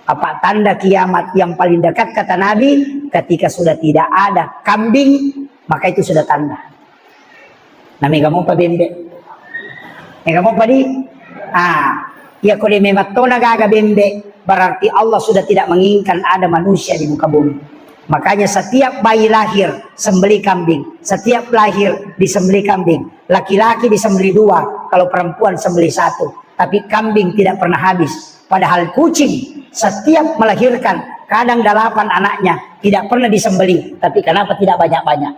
Apa tanda kiamat yang paling dekat kata Nabi, ketika sudah tidak ada kambing, maka itu sudah tanda. Na mega mopa bembe. Mega mopa di? Ah, iya ko de' memang tona gaga bembe, berarti Allah sudah tidak menginginkan ada manusia di muka bumi. Makanya setiap bayi lahir, sembelih kambing. Setiap lahir, disembelih kambing. Laki-laki disembelih dua, kalau perempuan sembelih satu. Tapi kambing tidak pernah habis. Padahal kucing, setiap melahirkan, kadang delapan anaknya, tidak pernah disembelih. Tapi kenapa tidak banyak-banyak?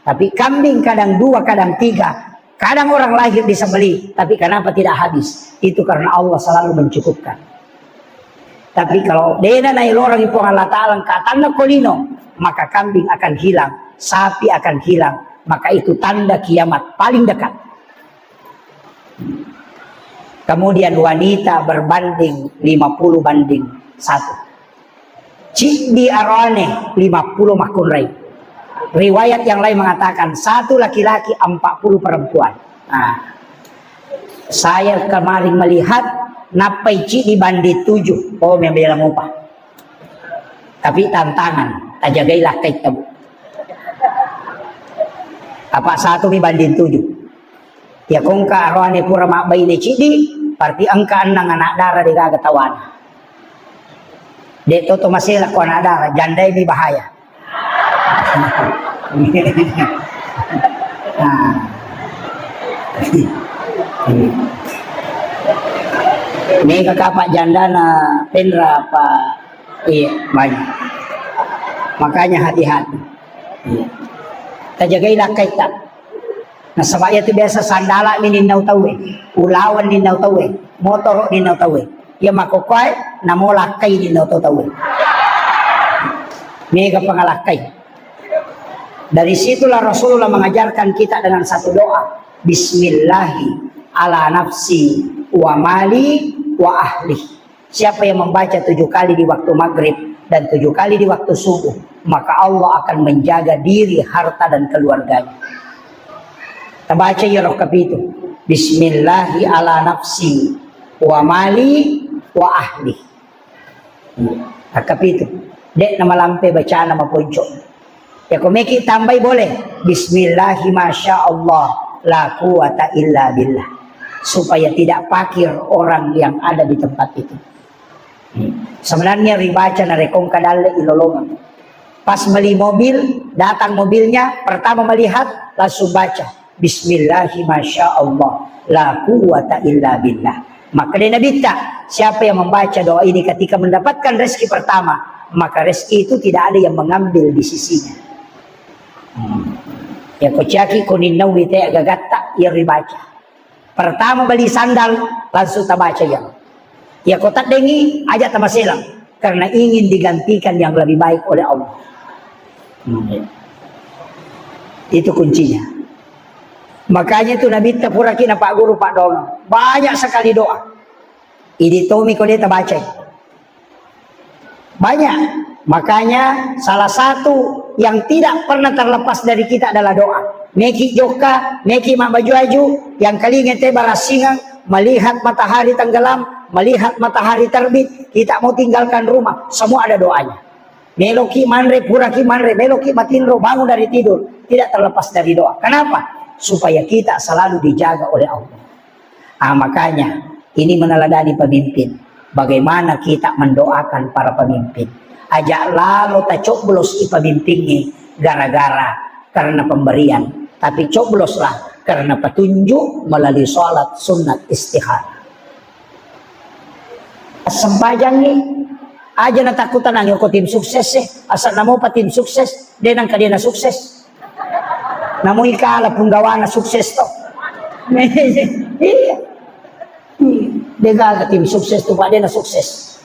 Tapi kambing kadang dua, kadang tiga. Kadang orang lahir disembelih, tapi kenapa tidak habis? Itu karena Allah selalu mencukupkan. Tapi kalau de' naelorang Puang Allah Ta'ala engka tanna ko lino, maka kambing akan hilang, sapi akan hilang, maka itu tanda kiamat paling dekat. Kemudian wanita berbanding lima puluh banding satu. Ciddi aroane lima puluh makkunrai. Riwayat yang lain mengatakan satu laki-laki, empat puluh perempuan. Nah, saya kemarin melihat nappai ciddi banding tujuh. Oh, membela mupa. Tapi tantangan, tajagai lakkai tabu. Apa satu mi banding tujuh. Iya ko engka aroane pura mabbaine ciddi, berarti engka enneng anak dara de' gaga tawana. De' to to masela ko anak dara, jandai mi bahaya. Nah. Mega kapa jandana penra apa? Iya, banyak. Makanya hati-hati. Iya. Tajagai lakkaita. Nasaba iyatu biasa sandala mi ninnau tauwe, ulawan ninnau tauwe, motoro ninnau tauwe. Iya makkokkoe namo lakkai ninnau to tauwe. Mega pangalakkai. Dari situlah Rasulullah mengajarkan kita dengan satu doa, "Bismillahi ala nafsi wa mali wa ahli." Siapa yang membaca tujuh kali di waktu maghrib dan tujuh kali di waktu subuh, maka Allah akan menjaga diri, harta, dan keluarganya. Tabaca iyaro kapitu, "Bismillahi ala nafsi wa mali wa ahli." Kapitu, de' namalampe bacana maponco. Iya ko meki tambai boleh, "Bismillahi masya Allah la quwata illa billah," supaya tidak pakir orang yang ada di tempat itu. Sebenarnya ribaca narekko engka dalle ilolongeng. Pas beli mobil, datang mobilnya, pertama melihat, langsung baca, "Bismillahi masya Allah la quwata illa billah." Maka dari Nabitta, siapa yang membaca doa ini ketika mendapatkan rezeki pertama, maka rezeki itu tidak ada yang mengambil di sisinya. Hmm. Iya ko caki ko ninnau wi te gagatta, iya ribaca. Pertama beli sandal, langsung tabaca iya. Iya ko taddengi, aja tamaselang. Karena ingin digantikan yang lebih baik oleh Allah. Hmm. Itu kuncinya. Makanya itu Nabitta puraki na Pak Guru, Pak Dong. Banyak sekali doa. Idi tomi ko de' tabacai. Banyak. Makanya salah satu yang tidak pernah terlepas dari kita adalah doa. Meki jokka, meki mabbaju-aju, yang kalinga te barasingeng, melihat matahari tenggelam, melihat matahari terbit, kita mau tinggalkan rumah, semua ada doanya. Meloki manre, puraki manre, meloki matinro, bangun dari tidur, tidak terlepas dari doa. Kenapa? Supaya kita selalu dijaga oleh Allah. Ah, makanya ini meneladani pemimpin. Bagaimana kita mendoakan para pemimpin? Aja lalo tacoblos i pemimpinnya gara-gara karena pemberian, tapi cobloslah karena petunjuk melalui sholat sunat istikharah. Sempajangi aja natakkutanangi ko tim sukses e, asal namopa tim sukses, de nangka de na sukses. Namo ikala punggawana sukses to. Iya. Degaga tim sukses tu, Pak, de na sukses.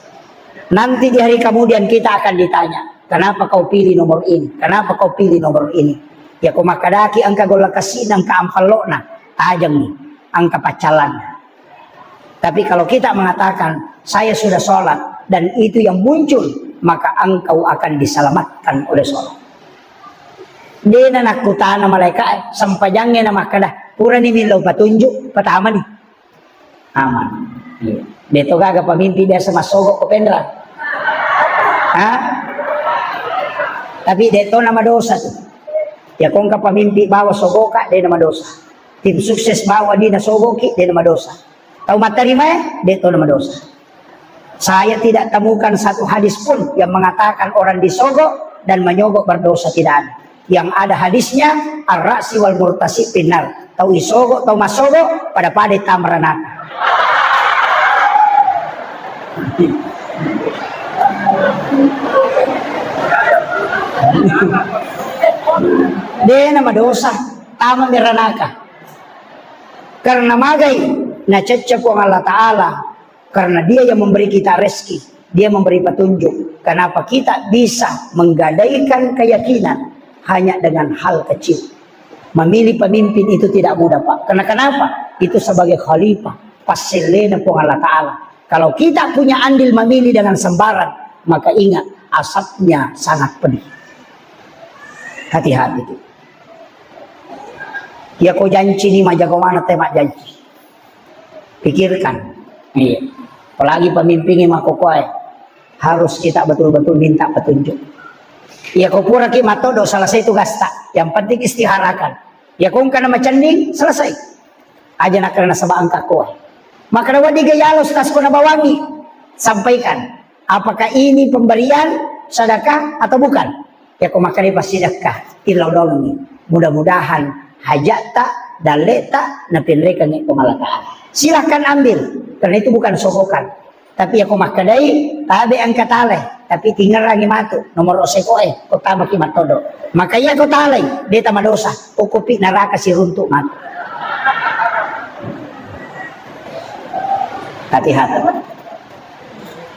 Nanti di hari kemudian kita akan ditanya, "Kenapa kau pilih nomor ini? Kenapa kau pilih nomor ini?" Ya, ko makkadaki engka golla kasina, engka ampallokna, tajeng ni, engka paccalanna. Tapi kalau kita mengatakan, "Saya sudah sholat," dan itu yang muncul, maka engkau akan diselamatkan oleh sholat. Dena nakkutana malaika, sempajangnge na makkada, "Purani millau patunjuk, patamani." Aman. Iya. Deto gaga pamimpi biasa massogo ko penra. Ha? Tapi deto nama dosa tu. Ya kongka pamimpi bawa sogoka, de nama dosa. Tim sukses bawa dina sogoki, de nama dosa. Tau matarimae, de to nama dosa. Saya tidak temukan satu hadis pun yang mengatakan orang disogok dan menyogok berdosa, tidak ada. Yang ada hadisnya, ar-ra'si wal murtasi finnar. Tau isogok, tau masogok, pada-pada tama ranaka. De nama dosa, tama mi ranaka. Karena magai nacecce Puang Allah Ta'ala, karena Dia yang memberi kita rezeki, Dia memberi petunjuk. Kenapa kita bisa menggadaikan keyakinan hanya dengan hal kecil? Memilih pemimpin itu tidak mudah, Pak. Karena kenapa? Itu sebagai khalifah, passellena Puang Allah Ta'ala. Kalau kita punya andil memilih dengan sembarang, maka ingat, asapnya sangat pedih. Hati-hati tu. Ya ko janci ni majago mana tema janci. Pikirkan. Iya. Apalagi pemimpin yang makokoe, harus kita betul-betul minta petunjuk. Ya ko pura ki matodo selesai tugas ta. Yang penting istiharakan. Ya ko engka na macenning, selesai. Aja na karena sebab engka koe. Maka na wadi gaya lo stas ko na bawangi. Sampaikan. Apakah ini pemberian sedekah atau bukan? Ya ko makkeda passidekka, illau dolongi. Mudah-mudahan hajatta, dalleta, napenrekangngi Puang Allah Ta'ala. Silahkan ambil, karena itu bukan sogokan. Tapi ya ko makkedai, tabe engka tale, tapi tingerangi matu, nomor sekoe, ko tamaki matodo. Maka iya ko talai, de tama dosa, kokopi neraka siruntuk matu. Hati-hati.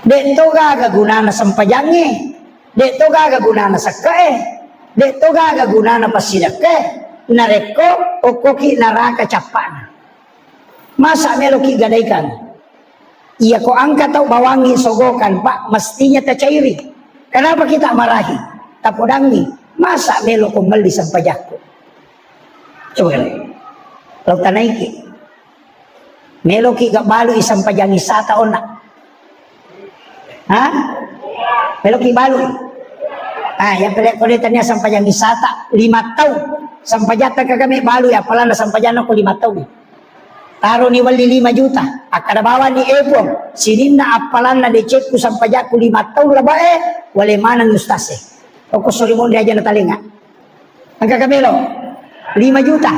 De to gaga gunana sempajangnge. De'to gaga gunana sekke'e, de'to gaga gunana passidekkae, narekko okkoki naraka cappa'na. Masa meloki gadaikan? Iya ko engka tau bawangngi sogokan, Pak, mestinya tacairi. Kenapa kita marahi? Tapodangngi, masa meloko melli sempajakku? Coba kira. Lau tanaiki. Meloki ga balui sampajang isata onna? Ha? Meloki balui? Ah, yang pele kode tania sampajang isata lima tau. Sampajatta kagame balui, apalana sampajana ko lima tau. Taro ni welli lima juta. Akkada bawani, "Eh, Puang, sininna appalanna decekku sampajakku lima tau labae, wale maneng ustase." Okko sori monde aja na talenga. Engka kamelo? Lima juta.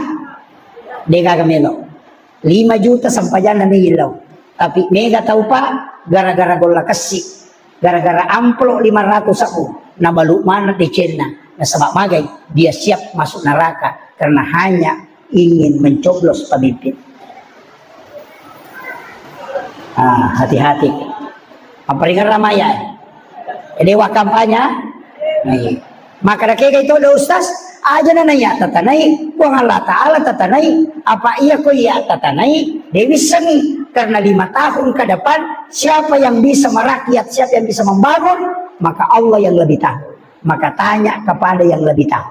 De gaga melo. Lima juta sampajanna mei illau. Tapi mega tau, Pak, gara-gara golla kessi, gara-gara amplop lima ratus ribu, nabalu maneng decenna. Nasaba magai, dia siap masuk neraka karena hanya ingin mencoblos pemimpin. Ah, hati-hati. Apa ringerra maya? Dewa kampanye. Nah, iya. Maka da kega itu ada ustaz, aja na naya tatanai, Puang Allah Ta'ala tatanai, apa iya ko iya tatanai, de wissengi. Karena lima tahun ke depan, siapa yang bisa merakyat, siapa yang bisa membangun, maka Allah yang lebih tahu. Maka tanya kepada yang lebih tahu.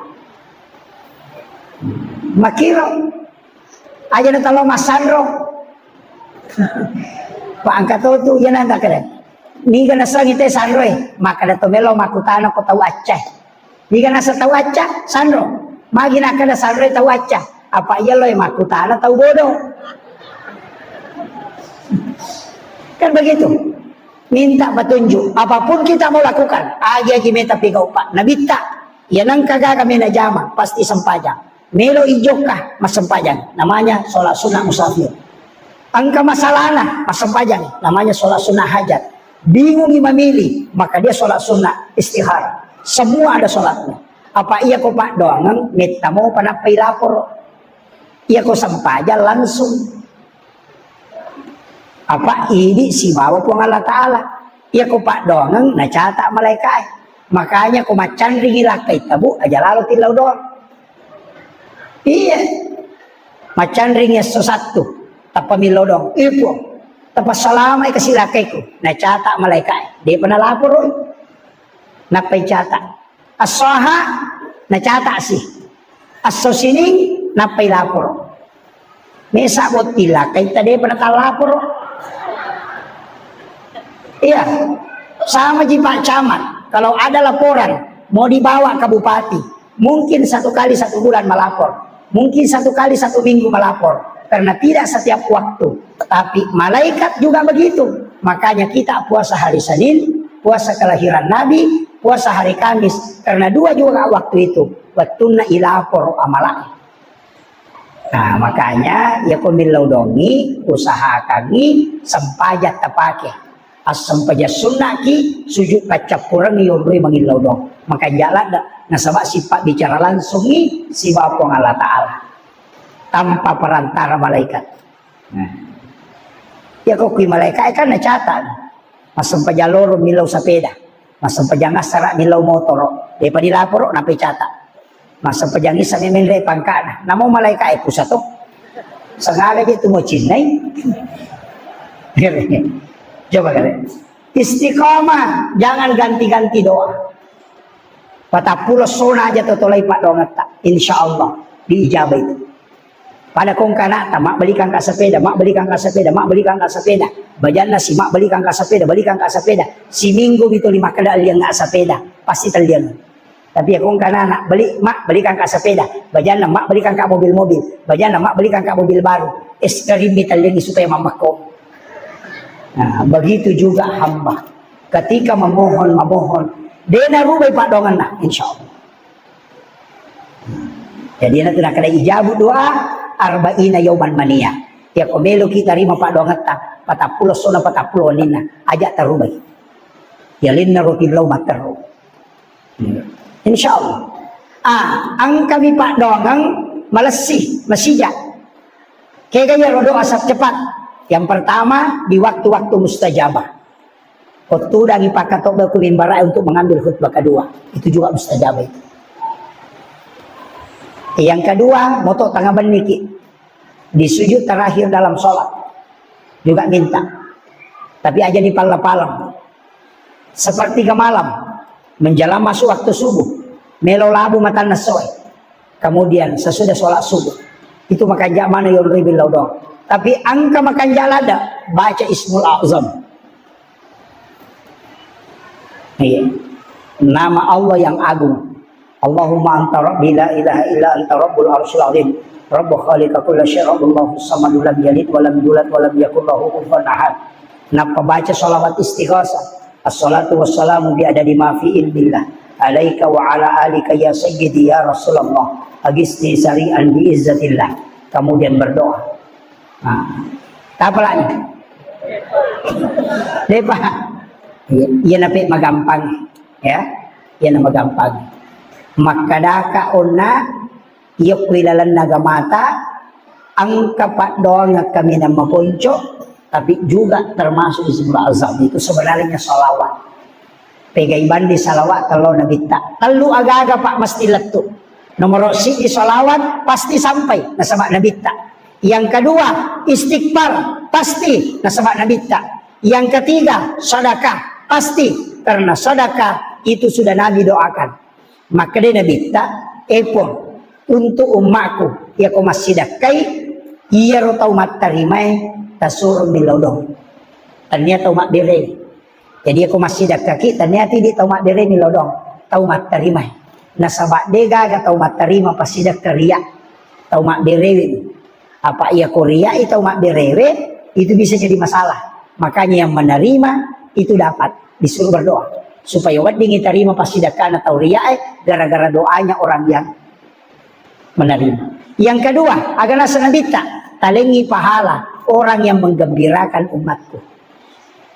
Makiro, aja na talo masanro. Pak angka to tu, iya nanda kere. Niga nasangi te sanroe, maka da to melo makutana ko tau acca. Niga nasa tau acca, sanro. Magi nakada sanroe tau acca. Apa iya loe makutana tau bodoh. Kan begitu. Minta petunjuk. Apapun kita mau lakukan, agi-agi meta pigau, Pak. Nabitta, ya nangka gaga mena jama, pasti sempajang. Melo ijokka, massempajang. Namanya sholat sunnah musafir. Engka masalahna, massempajang. Namanya sholat sunnah hajat. Bingungi memilih, maka dia sholat sunnah istihara. Semua ada sholatnya. Apa iya ko paddoangeng, metta mopa nappai laporo. Iya ko sempajang langsung. Apa idi sibawa Puang Allah Ta'ala. Iya ko paddoangeng, nacata malaikae. Makanya ko maccanringi lakkai tabu, aja lalo tillau doang. Iya. Maccanringi esso sattu, tappa millau doang. Iya, Puang. Tappa salamai kasi lakkaiku. Nacata malaikae. Depa nalaporoi. Nappai cata. Assoha, nacatasi. Esso sining, nappai laporo. Mesa botting lakkai tadepa natallaporo. Iya, sama ji Pak Camat. Kalau ada laporan mau dibawa ke Bupati, mungkin satu kali satu bulan melapor, mungkin satu kali satu minggu melapor, karena tidak setiap waktu. Tapi malaikat juga begitu. Makanya kita puasa hari Senin, puasa kelahiran Nabi, puasa hari Kamis, karena dua juga waktu itu. Wettunna ilaporo amalai. Nah, makanya, iya ko millau dongi, usahakangi sempajang tapake. Assempajang sunnaki, sujud paccappurengi yonroi mangillau dong. Makanja ladde, nasaba sipabbicara langsungi sibawa Puang Allah Ta'ala. Tanpa perantara malaikat. Nah. Iya ko kui malaikat kan nacata. Massempajang loro millau sepeda. Massempajang assara millau motoro. Depa dilaporo, nappai cata. Massempajang isa memenre pangkana. Namo malaika e pusato. Sengaga je tu mau cinnai. Coba kare. Istiqomah, jangan ganti-ganti doa. Patappulo sona aja totolai paddoangetta. Insya Allah diijabah itu. Pada kongka anakta, "Mak, belikan ka sepeda, Mak, belikan ka sepeda, Mak, belikan ka sepeda." Bajanna si, "Mak, belikan ka sepeda, belikan ka sepeda." Siminggu mi tuli makkeda, "Liang ka sepeda." Pasti telliang. Tapi ya kongka anak, "Beli, Mak, belikan ka sepeda." Bajanna, "Mak, belikan ka mobil-mobil." Bajanna, "Mak, belikan ka mobil baru." Es krim mi telliang supaya mammekko. Nah, begitu juga hamba. Ketika memohon, memohon, dena rubai paddoangenna, insya Allah. Jadi, na tuna kada ijabu doa, arba'ina yauman mania. Ya, ko melo kita rima paddoangetta, patappulo sona, patappulo wenninna, aja tarubai. Ya, lenna roti lau matteru. Insya Allah. Ah, engkami paddoangeng malessi, masija. Kega ya doa cepat. Yang pertama, di waktu-waktu mustajabah. Ko tudangi pakkatobba ku mimbara untuk mengambil khutbah kedua. Itu juga mustajab itu. Yang kedua, moto tengah benniki. Di sujud terakhir dalam sholat. Juga minta. Tapi aja dipaleng-paleng. Sepertiga malam. Menjelang masuk waktu subuh. Melo labu matanna soe. Kemudian sesudah sholat subuh, itu makanja mana yonroi billau doang. Tapi engka makanja ladde, baca Ismul A'zam. Iya. Nama Allah yang agung. Allahumma anta rabbi la ilaha illa anta rabbul arsyil azim. Rabbu khaliqa kulla syai, Allahu samadu lam yalid wa lam yulad wa lam yakul lahu kufuwan ahad. Nappa baca sholawat istighasah. Assalatu wassalamu bi adadi ma fi ilmillah. Alaika wa ala alika ya sayyidi ya Rasulullah. Agisni sari'an bi izzatillah. Kemudian berdoa. Nah. Apa lagi? Lepa. Iya, iya nape magampang. Ya. Iya na magampang. Makkadaka onna Iya, ku ilalenna agamata, engka paddoangeng kaminang maponco, tapi juga termasuk Ismul Azam. Itu sebenarnya salawat. Pegai bandi salawat tello nabitta. Tellu aga-aga, Pak, mesti lettu. Nomor siji salawat pasti sampai nasaba nabitta. Yang kedua, istighfar pasti nasaba nabitta. Yang ketiga, sedekah pasti, karena sedekah itu sudah Nabi doakan. Makkeda Nabitta, "E Puang, untuk ummaku, iyako massidekkai, iyaro tau mattarimae tasuro millau dong. Tania tau mabbere. Jadi iyako massidekkaki, tania tidi tau mabbere millau dong. Tau mattarimae. Nasaba de gaga tau mattarima passidekka ria. Tau mabberewe." Apa iya ko ria'i tau mabberewe, itu bisa jadi masalah. Makanya yang menerima, itu dapat disuruh berdoa supaya weddingi tarima passidakkana tau riyae gara-gara doanya orang yang menerima. Yang kedua, aga naseng Nabitta, talengi pahala orang yang menggembirakan umatku.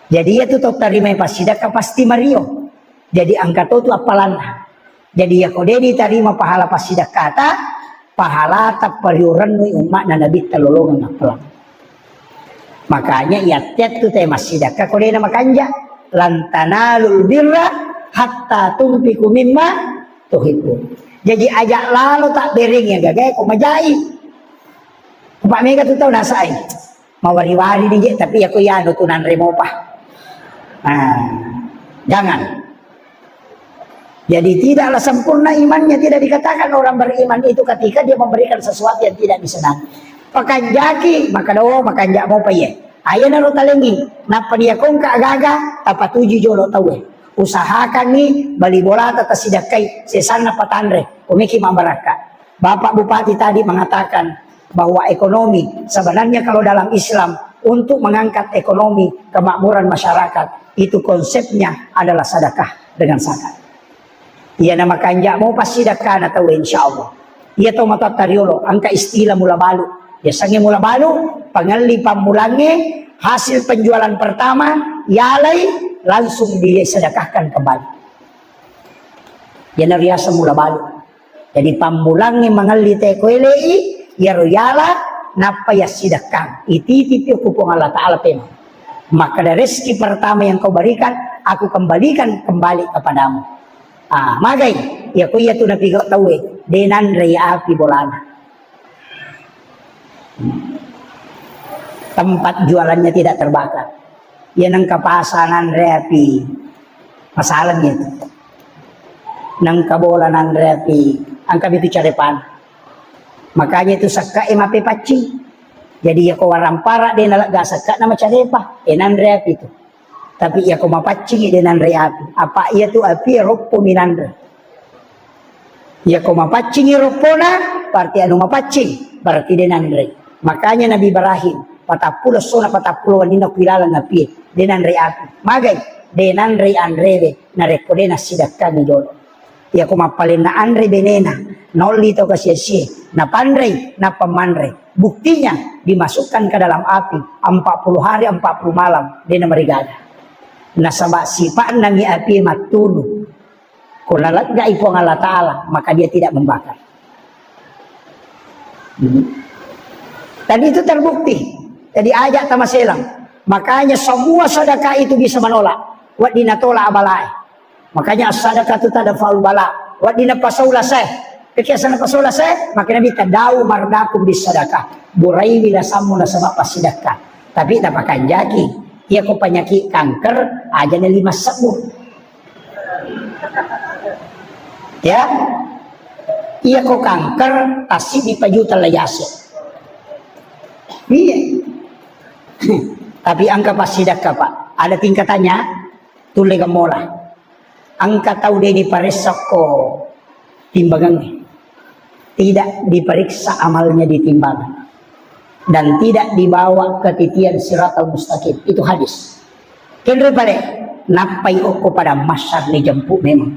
Jadi, iya tu tau tarimai passidakka pasti mario. Jadi, engka to tu appalanna. Jadi, iyako de' ditarima pahala passidakkata, pahalata pariurennui umma'na Nabitta lolongeng appalang. Makanya, iya tettu te massidakka ko de' namakanja, "Lan tanalul birra hatta tunfiqu mimma tuhibbun." Jadi, aja lalo tabberengi gagae ko majai. Upa mega tu tau nasai. Mawari-wari ni je, tapi iya ko iyanu tu nanre mopa. Nah, jangan. Jadi, tidaklah sempurna imannya, tidak dikatakan orang beriman itu ketika dia memberikan sesuatu yang tidak disenangi. Pakanjaki, maka do, makanja mopa iye. Ayo naro talengi, nappa dia kongka gaga, tapatuju jolo tauwe. Usahakan ni bali bolata tasidakkai, sesanna patanre, komiki mabarakka. Bapak Bupati tadi mengatakan bahwa ekonomi, sebenarnya kalau dalam Islam, untuk mengangkat ekonomi kemakmuran masyarakat, itu konsepnya adalah sedekah dengan zakat. Iya namakanja mopa passidakkana tau, insya Allah. Iya tau matoatta riolo, engka istilah mula balu. Biasanya mula balu, pangelli pammulangnge, hasil penjualan pertama, yalai, langsung disedekahkan kembali. Iyana riaseng mula balu. Jadi, pammulangnge mangelli teko elei, iyaro yala, nappa yassidakkang. Ititipi ku Puang Allah Ta'ala pema. Makkeda, "Rezeki pertama yang kau berikan, aku kembalikan kembali kepadamu." Ah, magai, iya ko iya tu napigau tauwe, de' nanrei api bolana. Tempat jualannya tidak terbakar. Iya nengka pasa nanre api, masalahnya itu. Nengka bola nanre api, engka bitu carepan. Makanya itu sekka e mape paccing. Jadi iya ko warampara de' nalegga sekka na macarepa, e nanre api itu. Tapi iya ko mapaccingi de' nanre api. Apa iya tu api roppo minanre. Iya ko mapaccingi roppona, berarti anu mapaccing, berarti de' nanre. Makanya Nabi Ibrahim, patappulo sona patappulo wenninna ku ilalang api, de' nanre api. Magai, de' nanre anrewe, narekko de' nassidakkangi jolo. Iya ko mappalenna anre benena, naolli tau kasiasie, napanrei, nappa manre. Buktinya, dimasukkan ke dalam api empat puluh hari, empat puluh malam, de' namarigaga. Nasaba sipa'na mi api mattunu. Ko naleggai Puang Allah Ta'ala, maka dia tidak membakar. Hmm. Dan itu terbukti. Jadi aja tamaselang. Makanya semua sedekah itu bisa menolak. Wedding natolak abalae. Makanya as-sadaqatu tadfa'ul bala. Wedding napasaula se. Kekiasa napasaula se, maka Nabi tadau mardakum bis sadaqah. Buraiwi lasammu nasaba passidakka. Tapi tapakanjaki. Iya ko penyakit kanker, aja na lima sebbu. Ya. Iya ko kanker, tassiddi pajuta lajase. Iya. Tapi engka passidakka, Pak. Ada tingkatannya, tulle gemmola. Engka tau de' diparessa ko timbangangnge. Tidak diperiksa amalnya di timbangan. Dan tidak dibawa ke titian siratal mustaqim. Itu hadis. Kenre pale, nappai okko padang mahsyar ni jemput memang.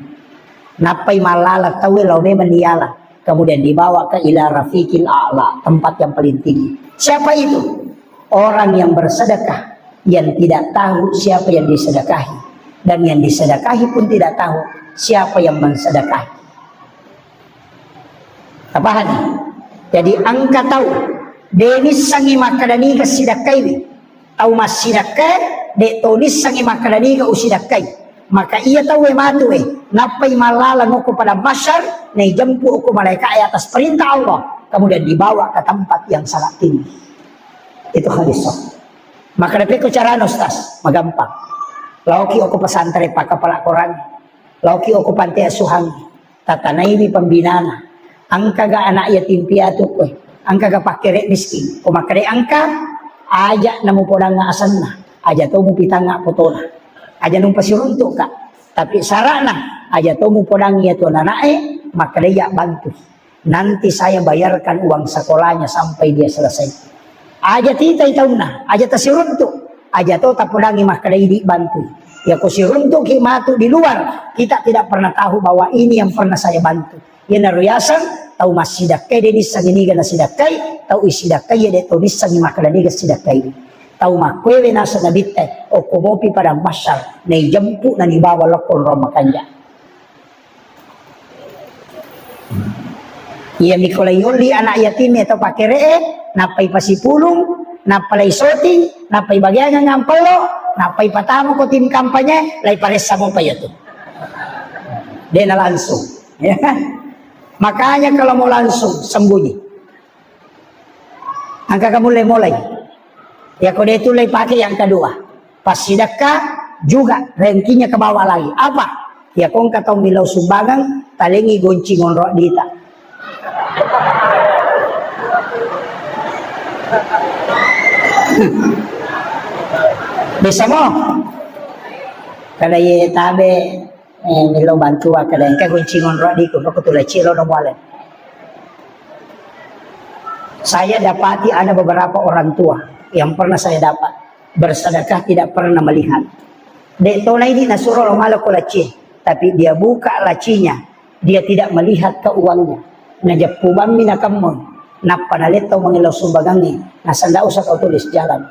Nappai mallala tauwe lao memang niala. Kemudian dibawa ke ila rafiqil a'la, tempat yang paling tinggi. Siapa itu? Orang yang bersedekah, yang tidak tahu siapa yang disedekahi. Dan yang disedekahi pun tidak tahu siapa yang mensedekahi. Tapahani? Jadi engka tau, de' nissengngi makkeda niga sidakkaiwi. Tau massidakkae, de' to nissengngi makkeda niga usidakkai. Maka iya tauwe matuwe, nappai mallala nokko padang mahsyar, naijempu okko malaika'e atas perintah Allah, kemudian dibawa ke tempat yang sangat tinggi. Itu hadis sahih. Makkeda pekko carana, Ustaz? Magampang. Laoki okko pesantren pakkapala Korang. Laoki okko panti asuhang. Tatanaiwi pembinana. Engkaga anak yatim piatu koe? Engkaga pakkere miskin? Ko makkeda engka, aja namupodangnga asenna. Aja to mupitangnga fotona. Aja numpasiruntu'ka. Tapi sara'na, aja to mupodangngi iyatu anana'e, makkeda iya bantu. Nanti saya bayarkan uang sekolahnya sampai dia selesai. Aja titai taunna, aja tasiruntu. Aja to tapodangi makkeda idi bantui. Yako siruntuki matu di luar, kita tidak pernah tahu bahwa ini yang pernah saya bantu. Iyanaro yaseng tau massidakkai de nissengi niga nasidakkai, tau isidakkai de to nissengi makkeda niga sidakkai. Tau makkuewe naseng nabitta, okko mopi padang mahsyar, naijempu nanibawa lokko ro makanja. Iya miko lai yolli anak yatim atau pakere'e, nappai pasipulung, nappa lai soting, nappai bagiangan ngampello, nappai patama ko tim kampanye, lai paressa mopa iya tu. Dena langsung. Ya kan? Makanya kalau mau langsung sembunyi. Engka kamu mulai-mulai. Ya kode itu lai pakai yang kedua. Pas sedekah juga rankingnya ke bawah lagi. Apa? Ya kong kata milau sumbangan, talengi gonci ngonrok dita. Bisa mo? Kada ye tabe Eh, melo bantu akkeda engka gonci ngonro adikku, engka kutulacci lo no muale. Saya dapati ada beberapa orang tua yang pernah saya dapat bersedekah tidak pernah melihat. Dek tona ini nasuro lo mala ko lacci, tapi dia buka lacinya, dia tidak melihat ke uangnya. Najeppu bammi nakemmoi, nappa naletto mengelau sumbangangi, nasanda usah kau tulis jalan.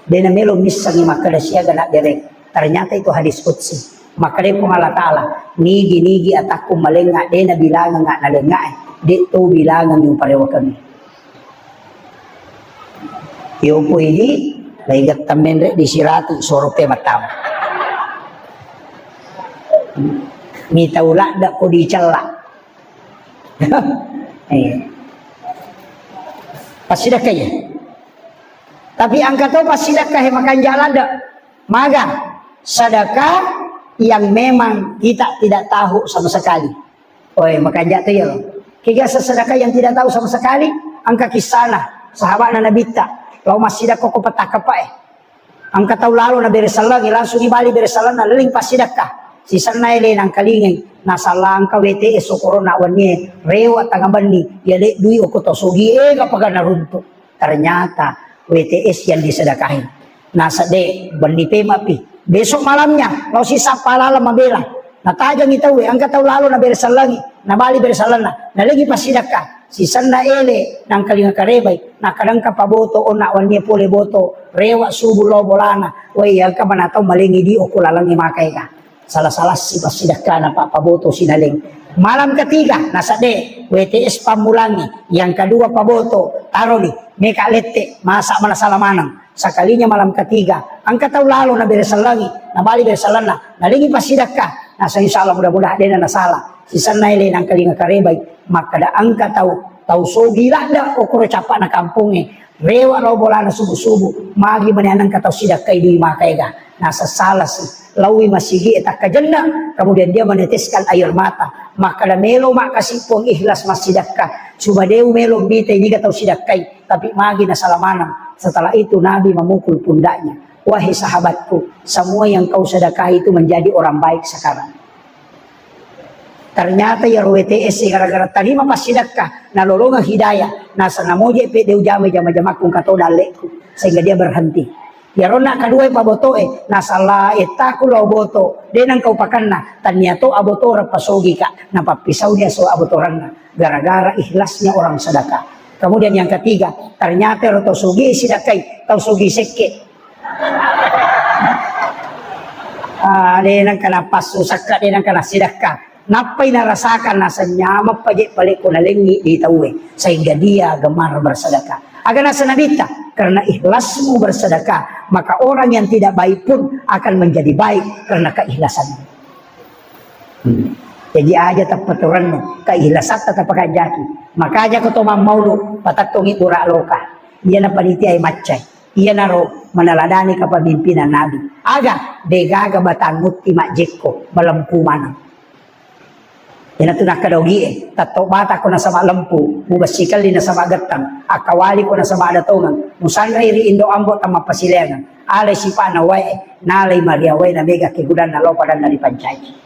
Dena melo missengi makkeda siaga nabbereng. Ternyata itu hadis qudsi. Makkeda Puang Allah Ta'ala, nigi-nigi atakku malengnga, dena bilangengnga nalengngae, de to bilangengngi uparewakengngi. Yopo idi, laigatta menre di siratu, sorope matama. Mita uladda ko dicella. Eh. Passidakka ya. Tapi engka to passidakka he makanja ladde. Maga sedekah yang memang kita tidak tahu sama sekali. Oi, makanja to ya. Kega sedekah yang tidak tahu sama sekali, engka kisahna sahabatna Nabitta. Lao massidakka ko petakkepa eh. Engka tau lalo nabere sellengi, langsung ibali bere sellenna, lelling passidakka. Sisenna ele nangkalingai, nasalla engka W T S okorona wennie, rewa tangabenni, ya le dui oko to sogi, ega paga naruntu. Ternyata W T S yang disedekahi. Nasa de, benni pemapi. Besok malamnya, lao sisappa lala mabela. Natajangi tauwe, engka tau lalo nabere sellengi, nabali bere sellenna, nalengi passidakka. Sisenna ele, nangkalinga karebai, nakkadangka paboto, onna wennie pole boto, rewa subu lao bolana, wai engka mana tau malengi di oko lalengi makaega. Salah-salah si passidakkana pa paboto sinaleng. Malam ketiga, nasadde, W T S pammulangi, yang kedua paboto, taroni, meka lette, masa mana salah maneng. Sekalinya malam ketiga, engka tau lalo nabere sellengi, nabali bere sellenna, nalengi passidakka, nasa insya Allah mudah-mudahan dena nasala. Sisenna ele nangkalinga karebai, makkada engka tau, tau sogi ladda okoro cappana kampongnge, rewa lao bolana subu-subu, magi mani anengka tau sidakkai dui makaega, nasa salasi, laui masigi e takkajenna, kemudian dia meneteskan air mata, makkada melo makkasi Puang ikhlas massidakka, cuma deu melo mitai niga tau sidakkai. Tapi magi nasala maneng. Setelah itu Nabi memukul pundaknya. Wahai sahabatku, semua yang kau sedekahi itu menjadi orang baik sekarang. Ternyata ya W T S gara-gara terima pas sedekah, nalolongeng hidayah, nasa namoje pe deu jama jama-jamakku engka to dalleku, sehingga dia berhenti. Yaronna kedua pabotoe, nasala etaku lao boto, denang kau pakanna, tania to abotoreng pasogika, napappisau dia so abotoranna. Gara-gara ikhlasnya orang sedekah. Kemudian yang ketiga, ternyata ero tau sugi sidakai, tau sugi sekke. Ah, de nangka napassu sakka, de nangka nasidakka. Nappai narasakan naseng nyameng paje pale ko nalengi di tauwe, sehingga dia gemar bersedekah. Aga naseng Nabitta, karena ikhlasmu bersedekah, maka orang yang tidak baik pun akan menjadi baik karena keikhlasanmu. Hmm. Jaji aja tappaturannu, kaihlasatta tapakanjaki. Makanya ko to mammaulu, patattongi pura loka. Iyana panitia e maccai. Iyanaro manaladani kepemimpinan Nabi. Aga, degaga batang mutti majjekko, malempu maneng. Iyanatu nakkeda ogie, tatto bata ko nasaba lempu, mubessikelli nasaba gettang, akkawali ko nasaba ada tongeng, musanrai ri indo ambo tammappasileangeng, alai sipa'na wae, nalai maria wae na mega kegudanna lao padanna ripancaji.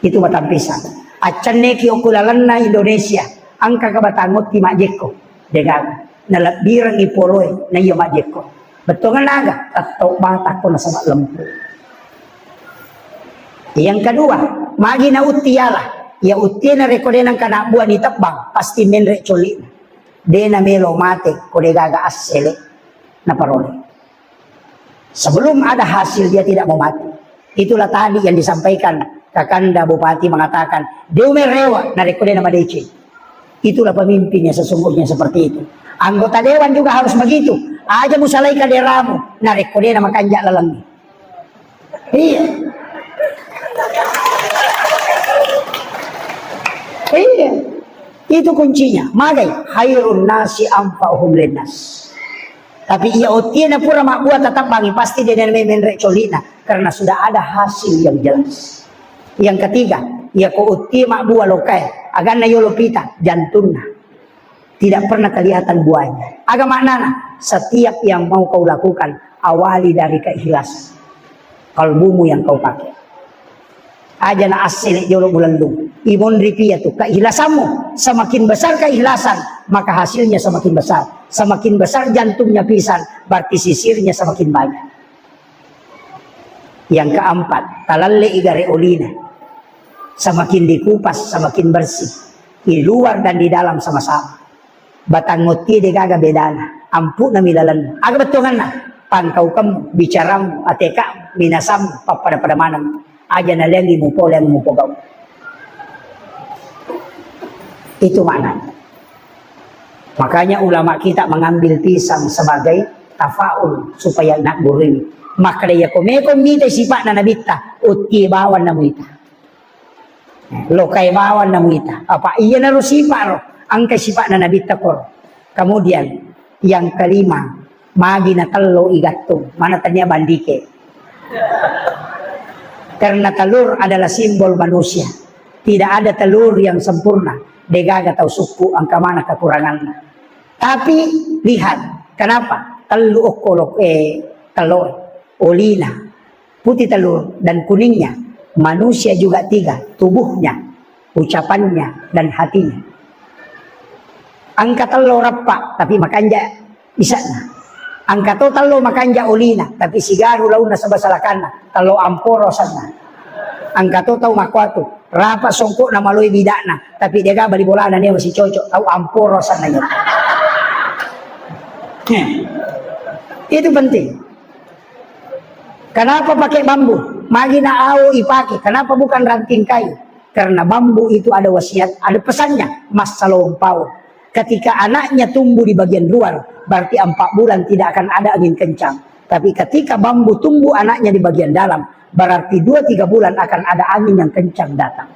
Itu matampisang. Accenneki okko lalenna Indonesia, engka ka batang otti majjekko, degaga. Nalebbirengngi poloe, naiya majjekko. Bettuanna aga? Tettau bata ko nasaba lempu. Yang kedua, magi na utti yala. Ya utti na rekko de nengka nabbua ni tebbang, pasti menre coli'na. De na melo mate ko de gaga assele na parole. Sebelum ada hasil, dia tidak mau mati. Itulah tadi yang disampaikan Kakanda Bupati mengatakan, "De umerewa narekko de namadeceng." Itulah pemimpin yang sesungguhnya seperti itu. Anggota dewan juga harus begitu. Aja musalai kaderamu narekko de namakanja laleng. Iya. Iya. Itu kuncinya. Magai khairun nasi anfa'uhum linnas. Tapi iya ottie na pura mabbua tatabbangi, pasti de na menre coli'na karena sudah ada hasil yang jelas. Yang ketiga, iya ko ottie mabbua lokae, aganna yolo pita, jantunna. Tidak pernah kelihatan buahnya. Aga maknana? Setiap yang mau kau lakukan, awali dari keikhlasan. Kalbumu yang kau pakai. Aja na assele jolo mulellung. Imonri pia tu keikhlasanmu. Semakin besar keikhlasan, maka hasilnya semakin besar. Semakin besar jantungnya pisang, berarti sisirnya semakin banyak. Yang keempat, talalle igare olina. Semakin dikupas, semakin bersih. Di luar dan di dalam sama-sama. Batang otti degaga bedana. Ampu'na mi lalenna. Aga bettuanganna? Pangkaukemmu, bicaramu, atekamu, minasammu, pappada-pada maneng. Aja naleangi mupoleng mupogau. Itu maknanya. Makanya ulama kita mengambil pisang sebagai tafaul supaya nak gurui. Makkeda iya ko meko mita sipa'na nabitta, ottie bawang namuita. Lokai bawang namuita. Apa iya naro sipa' ro? Angka sipa'na nabitta koro. Kemudian yang kelima, magi na tello igattung, mana tania bandike. Karena telur adalah simbol manusia. Tidak ada telur yang sempurna. Degaga tau sukku, angka mana kekuranganna. Tapi lihat, kenapa? Tellu okko lo-, eh, tello, olina, putih telur dan kuningnya. Manusia juga tiga, tubuhnya, ucapannya, dan hatinya. Angka tello rappa, tapi makanja isa'na. Angka to tello makanja olina, tapi sigaru launna saba salakanna, tello amporo asenna. Angka to tau makkuatu, rapa songko'na maloi bida'na, tapi degaga bali bolana nia masih cocok, tau amporo asenna nia. Itu penting. Kenapa pakai bambu? Magi na awo ipake? Kenapa bukan ranting kayu? Karena bambu itu ada wasiat, ada pesannya, massalompao. Ketika anaknya tumbuh di bagian luar, berarti empat bulan tidak akan ada angin kencang. Tapi ketika bambu tumbuh anaknya di bagian dalam, berarti dua tiga bulan akan ada angin yang kencang datang.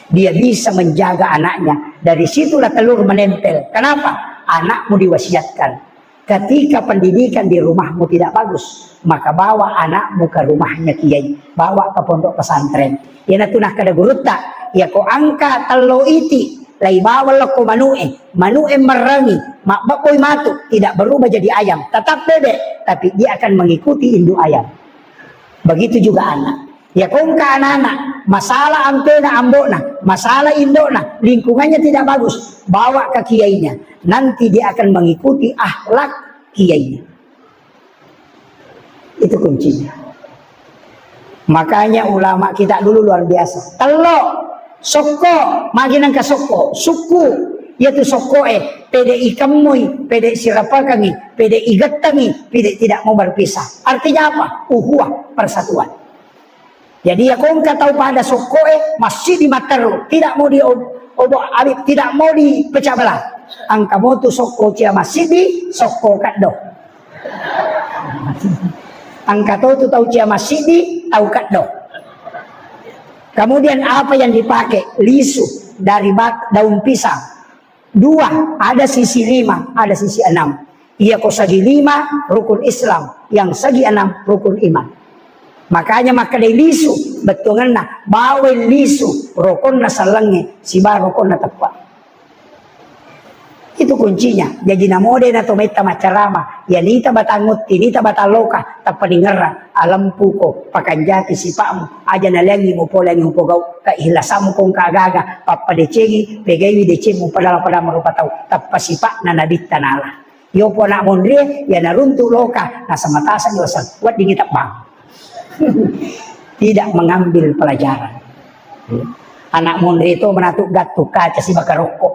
Dia bisa menjaga anaknya. Dari situlah telur menempel. Kenapa? Anakmu diwasiatkan. Ketika pendidikan di rumahmu tidak bagus, maka bawa anakmu ke rumahnya kiai, bawa ke pondok pesantren. Iyanatu nakkeda gurutta, iya ko angka tello iti, lai bawang lokko manu'e, manu'e merrangi, mabbebboi matu, tidak berubah jadi ayam, tetap bebek, tapi dia akan mengikuti induk ayam. Begitu juga anak. Ya, ko engka anak-anak, masalah ampena ambo'na, masalah indo'na, lingkungannya tidak bagus, bawa ke kiainya. Nanti dia akan mengikuti akhlak kiainya. Itu kuncinya. Makanya ulama kita dulu luar biasa. Tello, sokko, magi nengka sokko, sukku, yaitu sokko e, pede ikemmui, pede sirapakangi, pede igettangi, pede tidak mau berpisah. Artinya apa? Uhuah, persatuan. Jadi, ya, ko engka tau pada sokko e, massiddi matteru, tidak mau di ob-, obok abit, tidak mau dipecah belah. Engka motu sokko cia massiddi, sokko kaddo. Engka to tu tau cia massiddi, tau kaddo. Kemudian apa yang dipakai? Lisu dari bat-, daun pisang. Dua, ada sisi lima, ada sisi enam. Iya ko segi lima rukun Islam, yang segi enam rukun iman. Makanya makkedai lisu, bettuangenna, bawai lisu, rokonna sellengnge, siba rokonna teppa. Itu kuncinya. Jaji namode na to metta maccarama, ya nita batang otti, nita batang loka, tappa ningerra, alempuko, pakanjaki sipa'mu, aja nalengi mupolengi mupogau, kaihlasammu kongka agaga, pappadecengi, pegaiwi decengmu padala-padala marupa tau, tappa sipa'na nabitta nala. Yopo anak monri, ya naruntuk loka, naseng mataseng, ya waseng, weddingngi tebbang. Tidak mengambil pelajaran. Anak monri itu menatuk gattu kaca si baka rokok.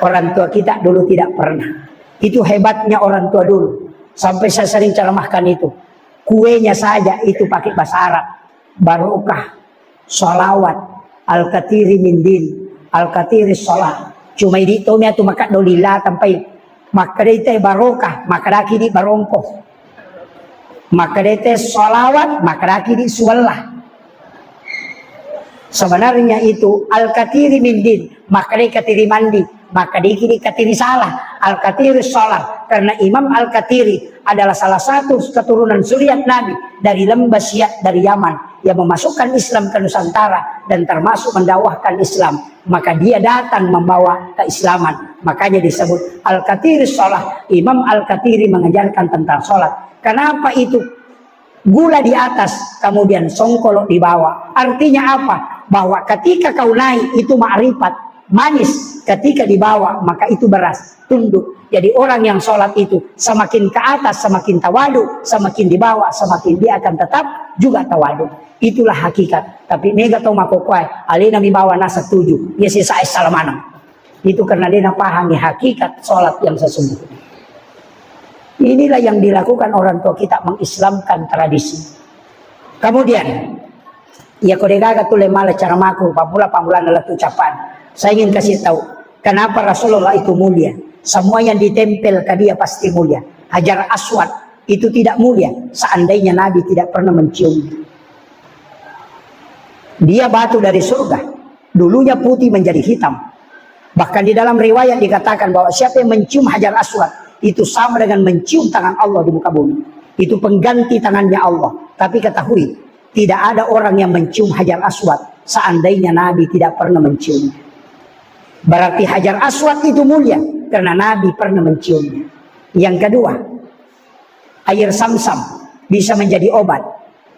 Orang tua kita dulu tidak pernah. Itu hebatnya orang tua dulu. Sampai saya sering ceramahkan itu. Kuenya saja itu pakai bahasa Arab. Barokah, salawat, al-katsiri min din, al-katsiri shalah. Cuma idi tomi atu makaddo lila tampai makkadai te barokah, makkadaki di barongko. Makkadai te salawat, makkadaki di suwella. Sebenarnya itu al-katsiri min din, makkadai katiri mandi, makkadaiki di katiri salah, al-katsiri shalah. Karena Imam Al-Katsiri adalah salah satu keturunan zuriat Nabi dari Lembah Siak dari Yaman yang memasukkan Islam ke Nusantara dan termasuk mendakwahkan Islam. Maka dia datang membawa keislaman. Makanya disebut Al-Katsiri shalah. Imam Al-Katsiri mengajarkan tentang sholat. Kenapa itu? Gula di atas, kemudian songkolo di bawah. Artinya apa? Bahwa ketika kau naik itu makrifat, manis. Ketika di bawah, maka itu beras, tunduk. Jadi orang yang sholat itu semakin ke atas, semakin tawadu, semakin di bawah, semakin dia akan tetap juga tawadu. Itulah hakikat. Tapi mega tau makokoe, alena mi bawa nasa tuju. Ya sisa es salamanang. Itu karena dia napahangi hakikat sholat yang sesungguhnya. Inilah yang dilakukan orang tua kita, mengislamkan tradisi. Kemudian, ya, ko degaga tu le mala cara maku, pamula-pamula na lettu capan. Saya ingin kasih tahu, kenapa Rasulullah itu mulia. Semua yang ditempel ke dia pasti mulia. Hajar Aswad itu tidak mulia seandainya Nabi tidak pernah menciumnya. Dia batu dari surga. Dulunya putih menjadi hitam. Bahkan di dalam riwayat dikatakan bahwa siapa yang mencium Hajar Aswad, itu sama dengan mencium tangan Allah di muka bumi. Itu pengganti tangannya Allah. Tapi ketahui, tidak ada orang yang mencium Hajar Aswad seandainya Nabi tidak pernah menciumnya. Berarti Hajar Aswad itu mulia karena Nabi pernah menciumnya. Yang kedua, air Samsam bisa menjadi obat,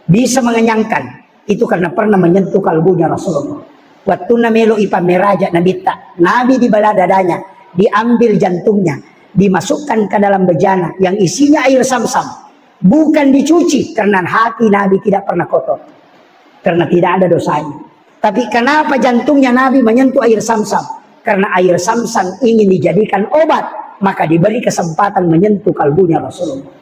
bisa mengenyangkan. Itu karena pernah menyentuh kalbunya Rasulullah. Wattunna melo ipammeraja Nabitta, Nabi dibelah dadanya, diambil jantungnya, dimasukkan ke dalam bejana yang isinya air Samsam. Bukan dicuci, karena hati Nabi tidak pernah kotor. Karena tidak ada dosanya. Tapi kenapa jantungnya Nabi menyentuh air Samsam? Karena air Samsam ingin dijadikan obat, maka diberi kesempatan menyentuh kalbunya Rasulullah.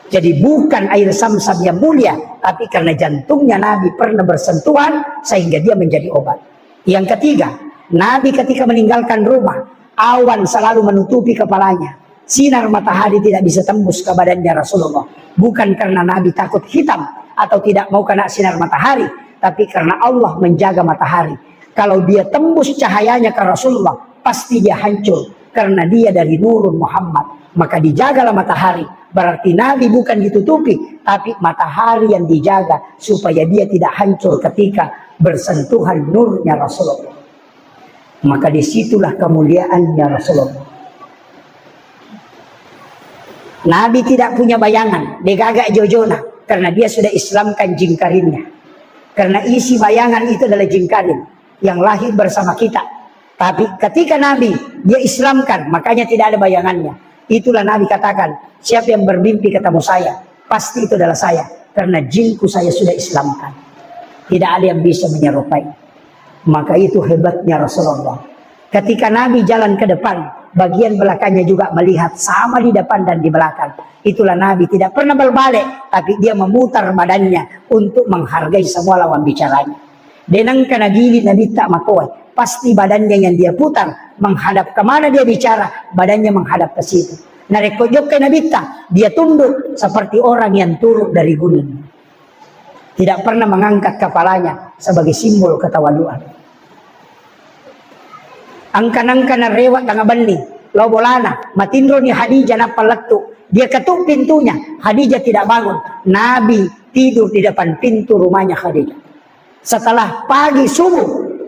Jadi bukan air Samsam yang mulia, tapi karena jantungnya Nabi pernah bersentuhan sehingga dia menjadi obat. Yang ketiga, Nabi ketika meninggalkan rumah, awan selalu menutupi kepalanya. Sinar matahari tidak bisa tembus ke badannya Rasulullah. Bukan karena Nabi takut hitam atau tidak mau kena sinar matahari, tapi karena Allah menjaga matahari. Kalau dia tembus cahayanya ke Rasulullah, pasti dia hancur karena dia dari nurun Muhammad. Maka dijagalah matahari. Berarti Nabi bukan ditutupi, tapi matahari yang dijaga supaya dia tidak hancur ketika bersentuhan nurnya Rasulullah. Maka disitulah kemuliaannya Rasulullah. Nabi tidak punya bayangan, degaga jojona, karena dia sudah Islamkan jingkarinnya. Karena isi bayangan itu adalah jingkarin yang lahir bersama kita. Tapi ketika Nabi, dia Islamkan, makanya tidak ada bayangannya. Itulah Nabi katakan, "Siapa yang bermimpi ketemu saya, pasti itu adalah saya, karena jinku saya sudah Islamkan. Tidak ada yang bisa menyerupai." Maka itu hebatnya Rasulullah. Ketika Nabi jalan ke depan, bagian belakangnya juga melihat sama di depan dan di belakang. Itulah Nabi tidak pernah berbalik, tapi dia memutar badannya untuk menghargai semua lawan bicaranya. Denangka nagili Nabitta makoe, pasti badannya yang dia putar menghadap kemana dia bicara, badannya menghadap ke situ. Narekko jokkai Nabitta, dia tunduk seperti orang yang turun dari gunung. Tidak pernah mengangkat kepalanya sebagai simbol ketawaduan. Angka-angka narewa tanga benni, lao bolana, matinroni Khadijah nappa lettu. Dia ketuk pintunya, Khadijah tidak bangun. Nabi tidur di depan pintu rumahnya Khadijah. Setelah pagi subuh,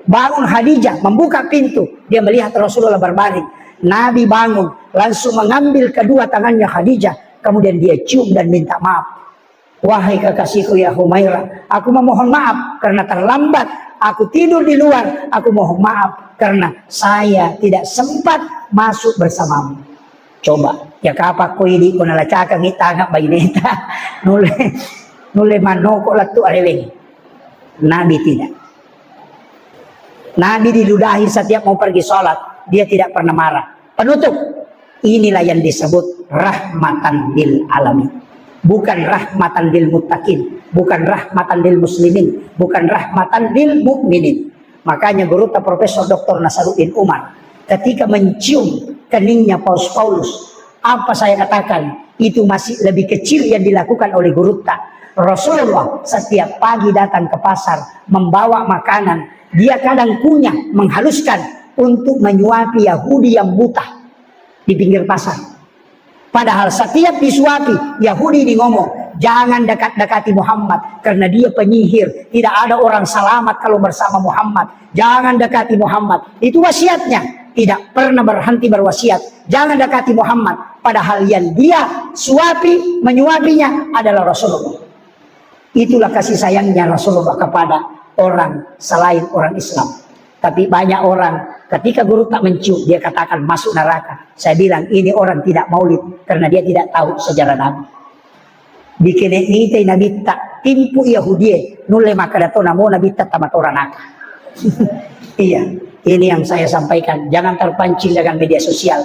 bangun Khadijah, membuka pintu. Dia melihat Rasulullah berbaring. Nabi bangun, langsung mengambil kedua tangannya Khadijah, kemudian dia cium dan minta maaf. "Wahai kekasihku ya Humairah, aku memohon maaf karena terlambat. Aku tidur di luar, aku mohon maaf karena saya tidak sempat masuk bersamamu." Coba, ya kapakko idi ko nalacakang i tangan baineta, nulle, nulle manoko lettu areweng. Nabi tidak. Nabi diludahi setiap mau pergi sholat, dia tidak pernah marah. Penutup, inilah yang disebut rahmatan lil alamin. Bukan rahmatan lil muttaqin, bukan rahmatan lil muslimin, bukan rahmatan lil mukminin. Makanya gurutta Profesor Doktor Nasaruddin Umar ketika mencium keningnya Paus Paulus, apa saya katakan, itu masih lebih kecil yang dilakukan oleh gurutta. Rasulullah setiap pagi datang ke pasar membawa makanan, dia kadang kunyah menghaluskan untuk menyuapi Yahudi yang buta di pinggir pasar. Padahal setiap disuapi, Yahudi ini ngomong, "Jangan dekat-dekati Muhammad, karena dia penyihir. Tidak ada orang selamat kalau bersama Muhammad. Jangan dekati Muhammad." Itu wasiatnya. Tidak pernah berhenti berwasiat. "Jangan dekati Muhammad." Padahal yang dia suapi, menyuapinya adalah Rasulullah. Itulah kasih sayangnya Rasulullah kepada orang selain orang Islam. Tapi banyak orang, ketika gurutta mencium, dia katakan masuk neraka. Saya bilang, ini orang tidak maulid karena dia tidak tahu sejarah Nabi. Dikene nitai Nabitta, timpu Yahudie, nulle makkeda to namo Nabitta tamatora naka. Iya, ini yang saya sampaikan. Jangan terpancing dengan media sosial.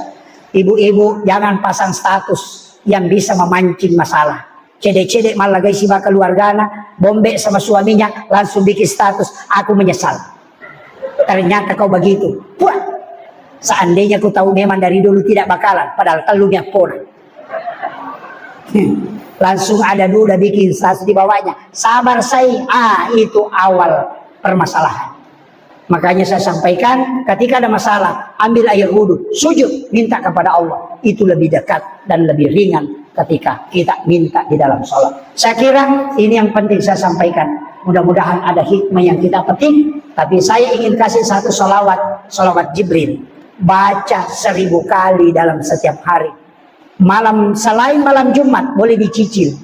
Ibu-ibu, jangan pasang status yang bisa memancing masalah. Cede-cede mallagai siba keluargana, bombe sama suaminya, langsung bikin status, "Aku menyesal." Ternyata kau begitu. Puah. Seandainya ku tahu memang dari dulu tidak bakalan, padahal tellu mi appona. Langsung ada duda bikin status di bawahnya. Sabar, say. Ah, itu awal permasalahan. Makanya saya sampaikan, ketika ada masalah, ambil air wudhu, sujud, minta kepada Allah. Itu lebih dekat dan lebih ringan ketika kita minta di dalam sholat. Saya kira ini yang penting saya sampaikan. Mudah-mudahan ada hikmah yang kita petik, tapi saya ingin kasih satu salawat, salawat Jibril. Baca seribu kali dalam setiap hari. Malam, selain malam Jumat, boleh dicicil.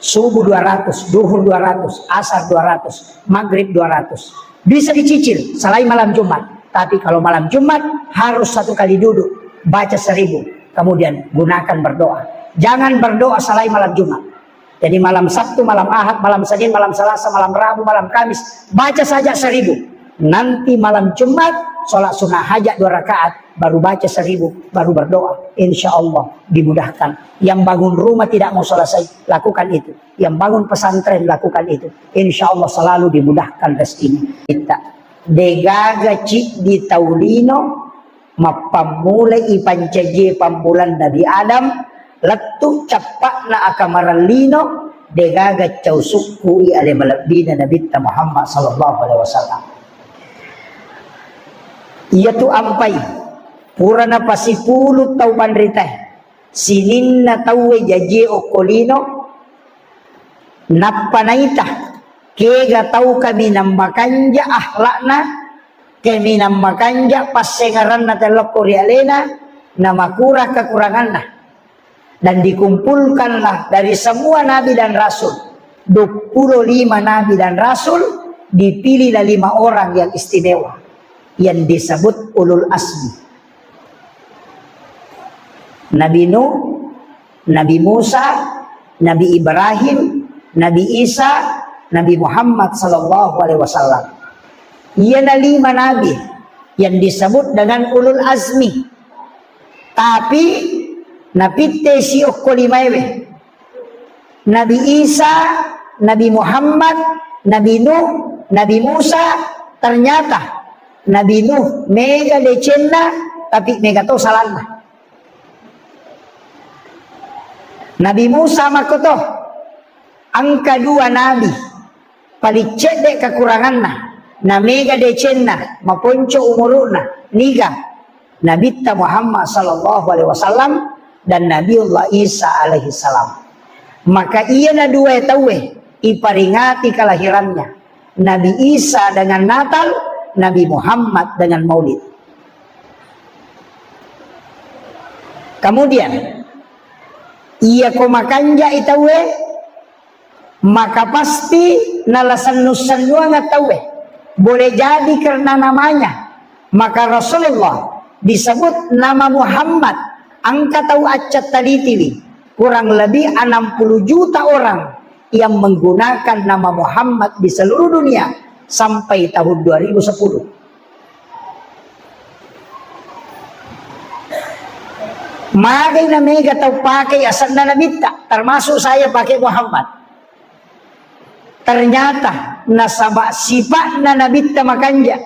Subuh dua ratus, duhur dua ratus, asar dua ratus, maghrib dua ratus. Bisa dicicil selain malam Jumat. Tapi kalau malam Jumat, harus satu kali duduk, baca seribu. Kemudian gunakan berdoa. Jangan berdoa selain malam Jumat. Jadi malam Sabtu, malam Ahad, malam Senin, malam Selasa, malam Rabu, malam Kamis, baca saja seribu. Nanti malam Jumat, sholat sunnah hajat dua rakaat, baru baca seribu, baru berdoa. Insya Allah dimudahkan. Yang bangun rumah tidak mau selesai, lakukan itu. Yang bangun pesantren, lakukan itu. Insya Allah selalu dimudahkan rezekinya. Kita degaga ciddi tau lino, mappammulai pancajie pammulang Nabi Adam, lettu cappa'na akamarang lino, degaga cau sukkui ale malebbina Nabitta Muhammad sallallahu alaihi wasallam. Iyatu ampai, purana pasipulu tau panritae, sininna tauwe jajie okko lino, nappa naita, kega tau kaminang makanja akhlakna, kaminang makanja passengeranna tellokko ri alena, namakura kekuranganna. Dan dikumpulkanlah dari semua nabi dan rasul, dua puluh lima nabi dan rasul, dipilihlah lima orang yang istimewa, yang disebut ulul azmi. Nabi Nuh, Nabi Musa, Nabi Ibrahim, Nabi Isa, Nabi Muhammad sallallahu alaihi wasallam. Iyana lima nabi yang disebut dengan ulul azmi. Tapi napitte si okko limaewe. Nabi Isa, Nabi Muhammad, Nabi Nuh, Nabi Musa, ternyata Nabi Nuh mega decenna, tapi mega to salanna. Nabi Musa makkoto, engka dua nabi, paling cedde kekuranganna, na mega decenna, maponco umuru'na, niga? Nabitta Muhammad sallallahu alaihi wasallam dan Nabiullah Isa alaihi salam. Maka iyana dua tauwe iparingati kelahirannya. Nabi Isa dengan Natal, Nabi Muhammad dengan Maulid. Kemudian, iya ko makanjai tauwe, maka pasti nala sennu-sennuang tauwe. Boleh jadi karena namanya. Maka Rasulullah disebut nama Muhammad Engka tau accattalitiwi, kurang lebih enam puluh juta orang yang menggunakan nama Muhammad di seluruh dunia sampai tahun dua ribu sepuluh. Magai na mega tau pakai asenna nabitta, termasuk saya pakai Muhammad. Ternyata nasaba sipa'na nabitta makanja,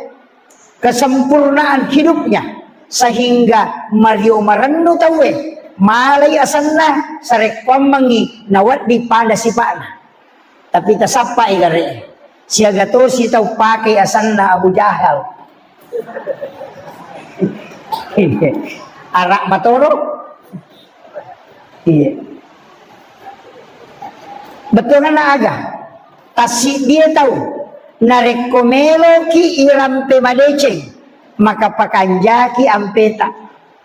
kesempurnaan hidupnya, sehingga mario marennu tauwe, malai asenna, sarekkoammengngi nawedding pada sipa'na. Tapi tasappai gare. Siaga tosi tau pakai asenna Abu Jahal. Arak matoro. Iya. Betul kan aga? Tassidie tau. Narekko meloki irampe madeceng, maka pakanjaki ampeta.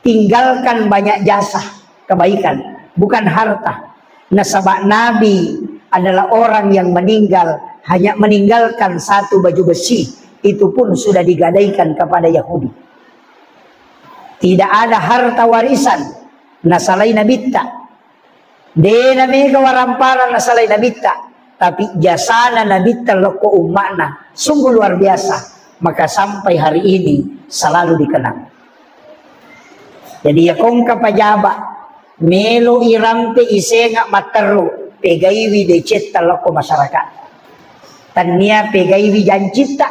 Tinggalkan banyak jasa kebaikan, bukan harta. Nasaba Nabi adalah orang yang meninggal, hanya meninggalkan satu baju besi, itu pun sudah digadaikan kepada Yahudi. Tidak ada harta warisan nasalai nabitta. De na mega waramparang nasalai nabitta, tapi jasana nabitta lokko umma'na sungguh luar biasa, maka sampai hari ini selalu dikenang. Jadi, ya kongka pajaba, melo irampe isenga matteru, pegaiwi decetta lokko masyarakat. Tannia pegaiwi jancitta.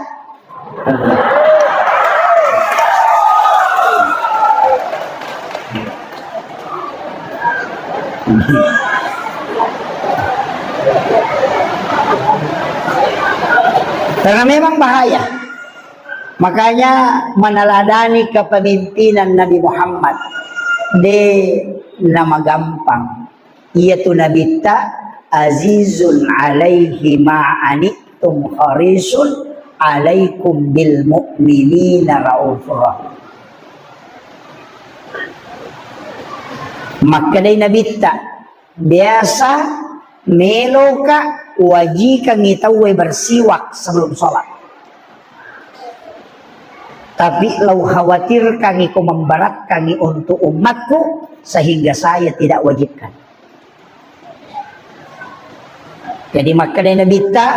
Karena memang bahaya. Makanya meneladani kepemimpinan Nabi Muhammad de namagampang. Iyatu nabitta, azizun alaihi ma anittum harisun alaikum bil mu'minina raufur rahim. Makkedai nabitta, biasa meloka wajikangi tauwe bersiwak sebelum sholat. Tapi lau khawatirkangi ko memberatkangi untuk umatku, sehingga saya tidak wajibkan. Jadi makkeda nabitta,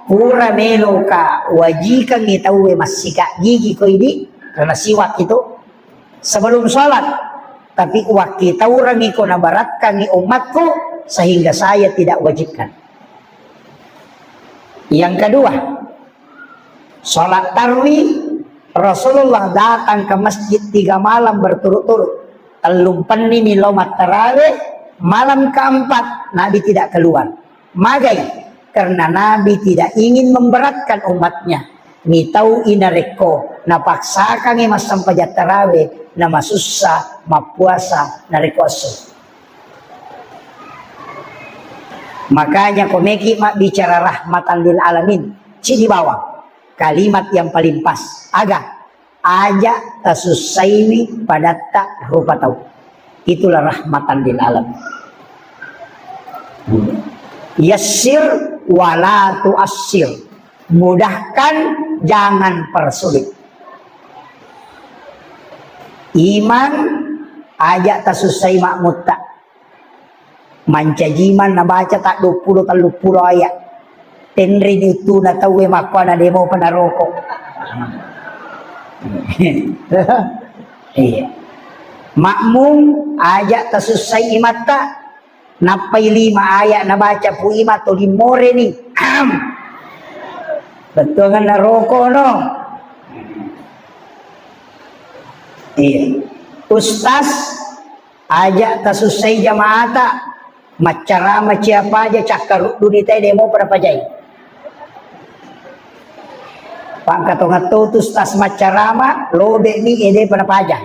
pura meloka wajikangi tauwe massika gigi ko idi, karena siwak itu sebelum sholat. Tapi wakkitaurangi ko nabarakkangi umatku, sehingga saya tidak wajibkan. Yang kedua, sholat tarwi, Rasulullah datang ke masjid tiga malam berturut-turut. Tellumpenni mi lao mattarawe, malam keempat Nabi tidak keluar. Magai, karena Nabi tidak ingin memberatkan umatnya. Mitau inarekko napaksakangi massempajang tarawe, namasussa mappuasa narekko esso. Makanya ko meki mabbicara rahmatan lil alamin, cidi bawang. Kalimat yang paling pas. Aga? Aja tasussaiwi padatta rupa tau. Itulah rahmatan lil alamin. Yassir wala tuassir. Mudahkan, jangan persulit. Iman, aja tasussai makmutta. Mancajiman nabaca ta duappulo telluppulo ayat. Tenrini uttuna tauwe makkuana demo panaroko. Iya. Makmum aja tasussai imatta, nappai lima ayat nabaca pu ima toli moreni. Am. Bettuangan naroko no. Iya. Ustaz, aja tasussai jamaata, maccarama ciapa aja, cakkarudduni te demo pada pajai. Pangkatongatto tu tas maccarama, lobe mi ede pada paja.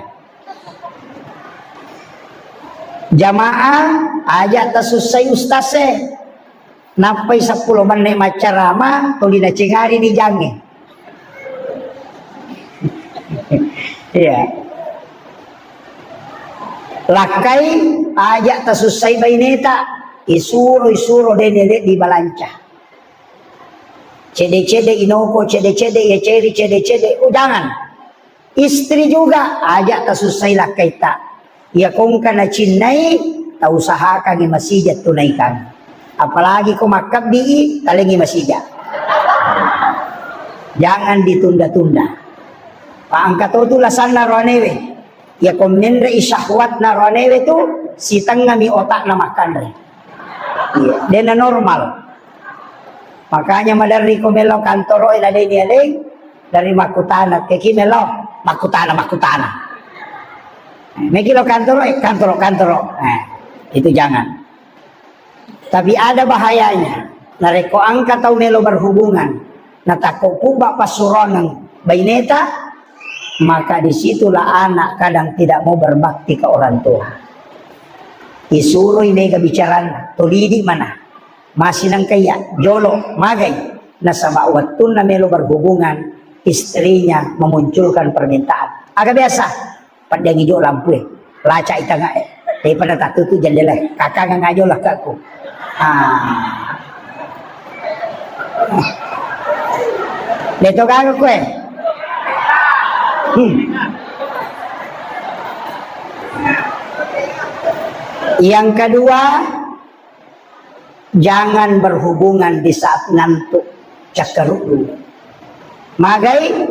Jamaah, aja tasussai ustase. Nappai seppulo menne maccarama, tuli nacengari ni jange. Iya. Lakkai, aja tasussai baineta, isuro, isuro dene di balanca. Cede-cede inoko, cede-cede ya ceri, cede-cede. Oh, jangan. Istri juga, aja tasussai lakkaitta. Iya ko engka nacinnai, tausahakangngi masija tunaikan. Apalagi ko makkebbii, talengngi masija. Jangan ditunda-tunda. Pa engka to tu lasanna roanewe. Iya ko menrei syahwatna roanewe tu, sitengngami otakna makkanre. Iya, dena normal. Makanya maderri ko melo kantoro e ladeni aleng, dari makkutana, keki melo, makkutana, makkutana. Meki lo kantoro, eh, kantoro, kantoro. Eh, itu jangan. Tapi ada bahayanya. Narekko engka tau melo berhubungan, natakko puba pasuroneng baineta, maka disitulah anak kadang tidak mau berbakti ke orang tua. Isuroi mega bicarana, tolidi mana. Masih nangkaya, jolo, magai. Nasaba wettunna melo berhubungan, istrinya memunculkan permintaan. Aga biasa, Paddangi jo lampue. Lacai tangae. Daripada tattutu jendela. Kakang ngajo lakkaku. Ah. Beto gaga kue. Hmm. Yang kedua, jangan berhubungan di saat ngantuk, cakkaruddu. Magai,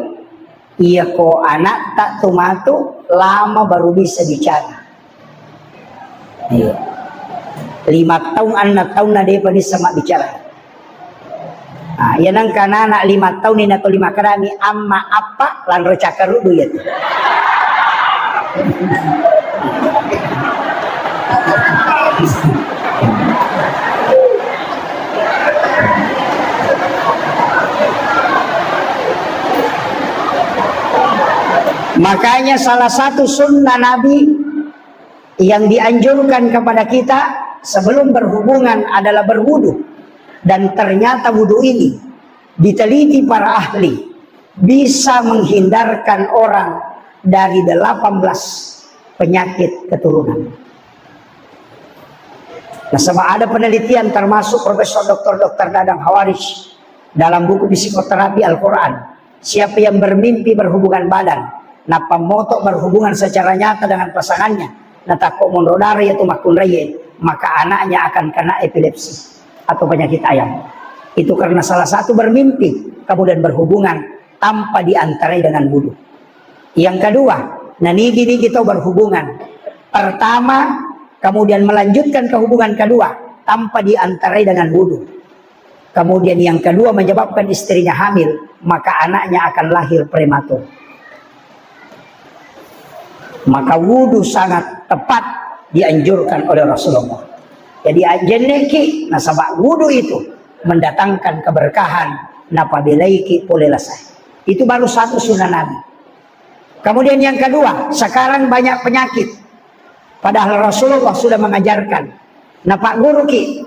iya ko anakta tu matu lama baru bisa bicara. Iya. Lima tahun, enam tahun na depa bisa mak bicara. Nah, iya nangka anak lima tahun ini atau lima kerami, amma, appa, lanro cakkaruddu ya tu. Makanya salah satu sunnah Nabi yang dianjurkan kepada kita sebelum berhubungan adalah berwudu. Dan ternyata wudu ini diteliti para ahli bisa menghindarkan orang dari delapan belas penyakit keturunan. Nasaba ada penelitian termasuk Profesor Doktor Doktor Dadang Hawaris dalam buku Psikoterapi Al-Quran. Siapa yang bermimpi berhubungan badan, nappa moto berhubungan secara nyata dengan pasangannya, natakko monro dara yaitu makkunraie, maka anaknya akan kena epilepsi atau penyakit ayam. Itu karena salah satu bermimpi, kemudian berhubungan tanpa diantarai dengan wudu. Yang kedua, nanigi-nigi tau berhubungan. Pertama, kemudian melanjutkan ke hubungan kedua tanpa diantarai dengan wudu. Kemudian yang kedua menyebabkan istrinya hamil, maka anaknya akan lahir prematur. Maka wudu sangat tepat dianjurkan oleh Rasulullah. Jadi ajenneki nasaba wudu itu mendatangkan keberkahan, napabelaiki pole lasai. Itu baru satu sunnah Nabi. Kemudian yang kedua, sekarang banyak penyakit. Padahal Rasulullah sudah mengajarkan. Napagguruki,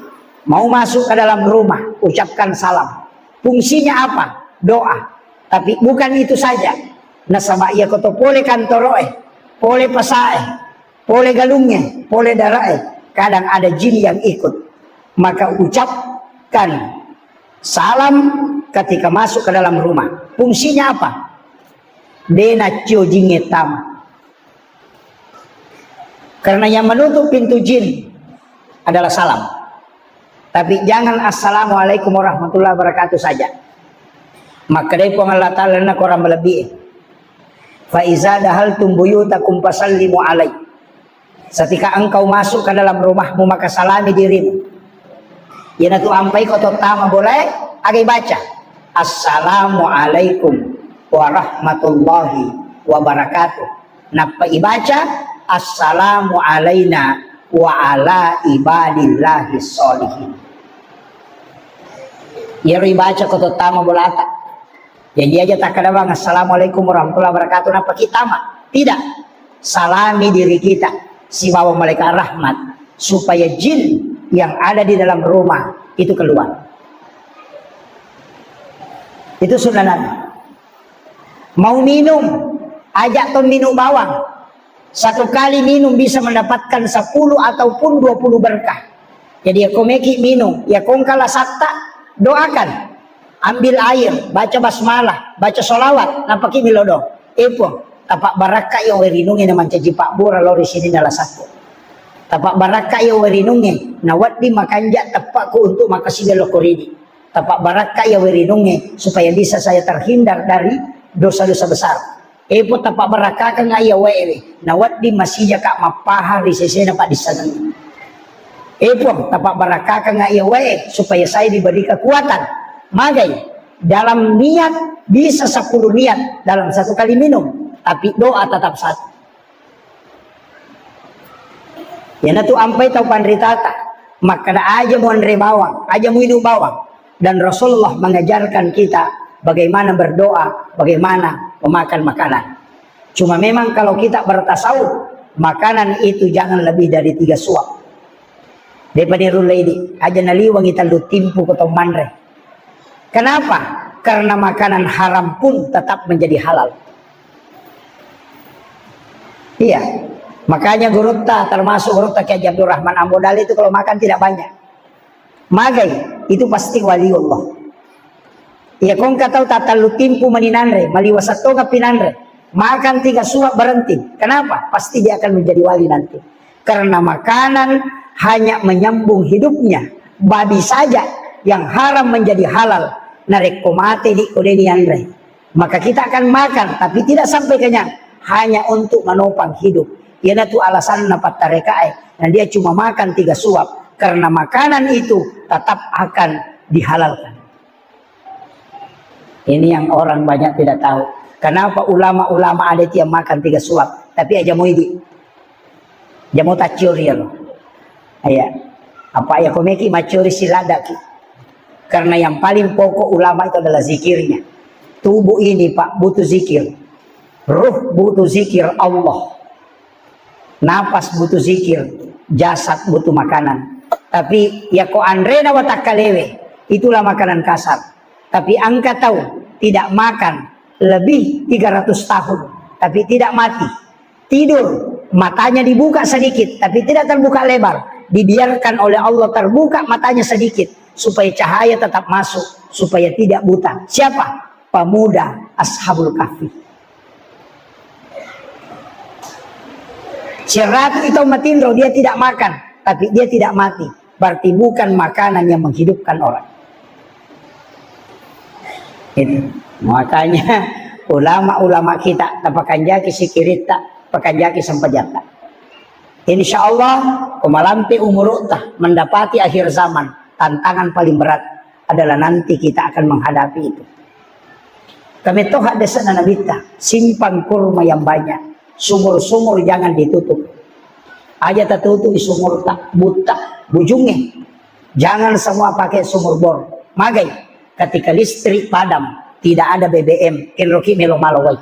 mau masuk ke dalam rumah, ucapkan salam. Fungsinya apa? Doa. Tapi bukan itu saja. Nasaba iya koto pole kantoroe, pole pasae, pole galungnge, pole darae, kadang ada jin yang ikut. Maka ucapkan salam ketika masuk ke dalam rumah. Fungsinya apa? De naccio jingnge tama. Karena yang menutup pintu jin adalah salam. Tapi jangan "Assalamualaikum warahmatullahi wabarakatuh" saja. Makkedai Puang Allah Ta'ala na Quran malebbi, "Fa iza dahaltum buyutakum fasallimu alai." Setika engkau masuk ke dalam rumahmu, maka salami dirimu. Iyanatu ampai ko tottama bolae, aga ibaca? "Assalamualaikum warahmatullahi wabarakatuh." Nappa ibaca, "Assalamu alaina wa ala ibadillahi sholihin." Iyaro ibaca ko tottama bolata. Jadi aja takkadawang, "Assalamualaikum warahmatullahi wabarakatuh," nappa kitama. Tidak. Salami diri kita sibawa malaikat rahmat supaya jin yang ada di dalam rumah itu keluar. Itu sunnah Nabi. Mau minum, ajak to minum bawang. Satu kali minum bisa mendapatkan sepuluh ataupun dua puluh berkah. Jadi, ya, ko meki minum, ya, ko engka lasatta, doakan. Ambil air, baca basmalah, baca sholawat, napaki milodo. Epo, Tapabbarakkai wae rinungnge na mancaji pabbura lao ri sininna lasakku. Tapabbarakkai wae rinungnge na wedding makanja teppaku untuk makkasiwiang lao ko ridi. Tapabbarakkai wae rinungnge supaya bisa saya terhindar dari dosa-dosa besar. Epo tapabbarakkakengnga iya waewe, na wedding masijaka mappaha ri sesena paddissengeng. Epo tapabbarakkakengnga iya wae supaya saya diberi kekuatan. Magai, dalam niat bisa sepuluh niat dalam satu kali minum, tapi doa tetap satu. Iyanatu ampai tau panritata, makkeda, "Aja muanre bawang, aja muinung bawang." Dan Rasulullah mengajarkan kita bagaimana berdoa, bagaimana memakan makanan. Cuma memang kalau kita bertasawuf, makanan itu jangan lebih dari tiga suap. Depa nirulle idi, aja naliwangi tellu timpu ko to manre. Kenapa? Karena makanan haram pun tetap menjadi halal. Iya. Makanya gurutta, termasuk gurutta Kiai Haji Abdul Rahman Ambo Dale itu kalau makan tidak banyak. Magai, itu pasti waliullah. Iya, kongka tau tatellu timpu mani nanre, maliwa settonga pinanre. Makan tiga suap berhenti. Kenapa? Pasti dia akan menjadi wali nanti. Karena makanan hanya menyambung hidupnya. Babi saja yang haram menjadi halal. Narekko mate di kode nianre. Maka kita akan makan, tapi tidak sampai kenyang. Hanya untuk menopang hidup. Iyanatu alasanna pattarekae. Dan dia cuma makan tiga suap. Karena makanan itu tetap akan dihalalkan. Ini yang orang banyak tidak tahu. Kenapa ulama-ulama ada yang makan tiga suap? Tapi aja mau idi. Jamo tacciori iyaro. Iya. Apa ya komeki macciori siladaki. Karena yang paling pokok ulama itu adalah zikirnya. Tubuh ini, Pak, butuh zikir. Ruh butuh zikir Allah. Napas butuh zikir, jasad butuh makanan. Tapi ya ko anrena watakkalewe, itulah makanan kasar. Tapi engka tau tidak makan lebih tiga ratus tahun, tapi tidak mati. Tidur, matanya dibuka sedikit, tapi tidak terbuka lebar. Dibiarkan oleh Allah terbuka matanya sedikit, supaya cahaya tetap masuk, supaya tidak buta. Siapa? Pemuda Ashabul Kahfi. Siratu itu matinro, dia tidak makan, tapi dia tidak mati. Berarti bukan makanan yang menghidupkan orang. Itu. Makanya ulama-ulama kita, tapakanjaki sikiritta, pakanjaki sempajatta. Insya Allah, ko malampe umurutta, mendapati akhir zaman, tantangan paling berat adalah nanti kita akan menghadapi itu. Kami toha desa Nabitta, simpang kurma yang banyak, sumur-sumur jangan ditutup. Aja tatutup sumur tak buta, bujungnya. Jangan semua pakai sumur bor. Magai, ketika listrik padam, tidak ada B B M, kenroki melo malowai.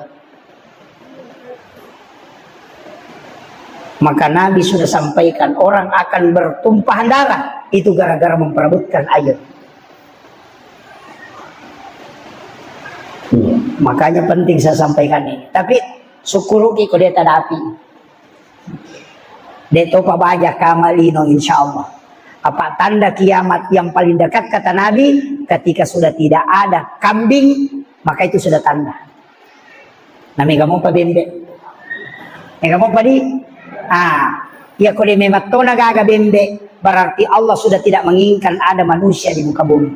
Maka Nabi sudah sampaikan, orang akan bertumpahan darah, itu gara-gara memperebutkan air. Iya, makanya penting saya sampaikan ini. Tapi syukuruki ko de tadapi. De topa baja kama lino, insya Allah. Apa tanda kiamat yang paling dekat kata Nabi, ketika sudah tidak ada kambing, maka itu sudah tanda. Nah, mega mopa bembe. Mega mopa di? Ah, iya ko de memang tona gaga bembe, berarti Allah sudah tidak menginginkan ada manusia di muka bumi.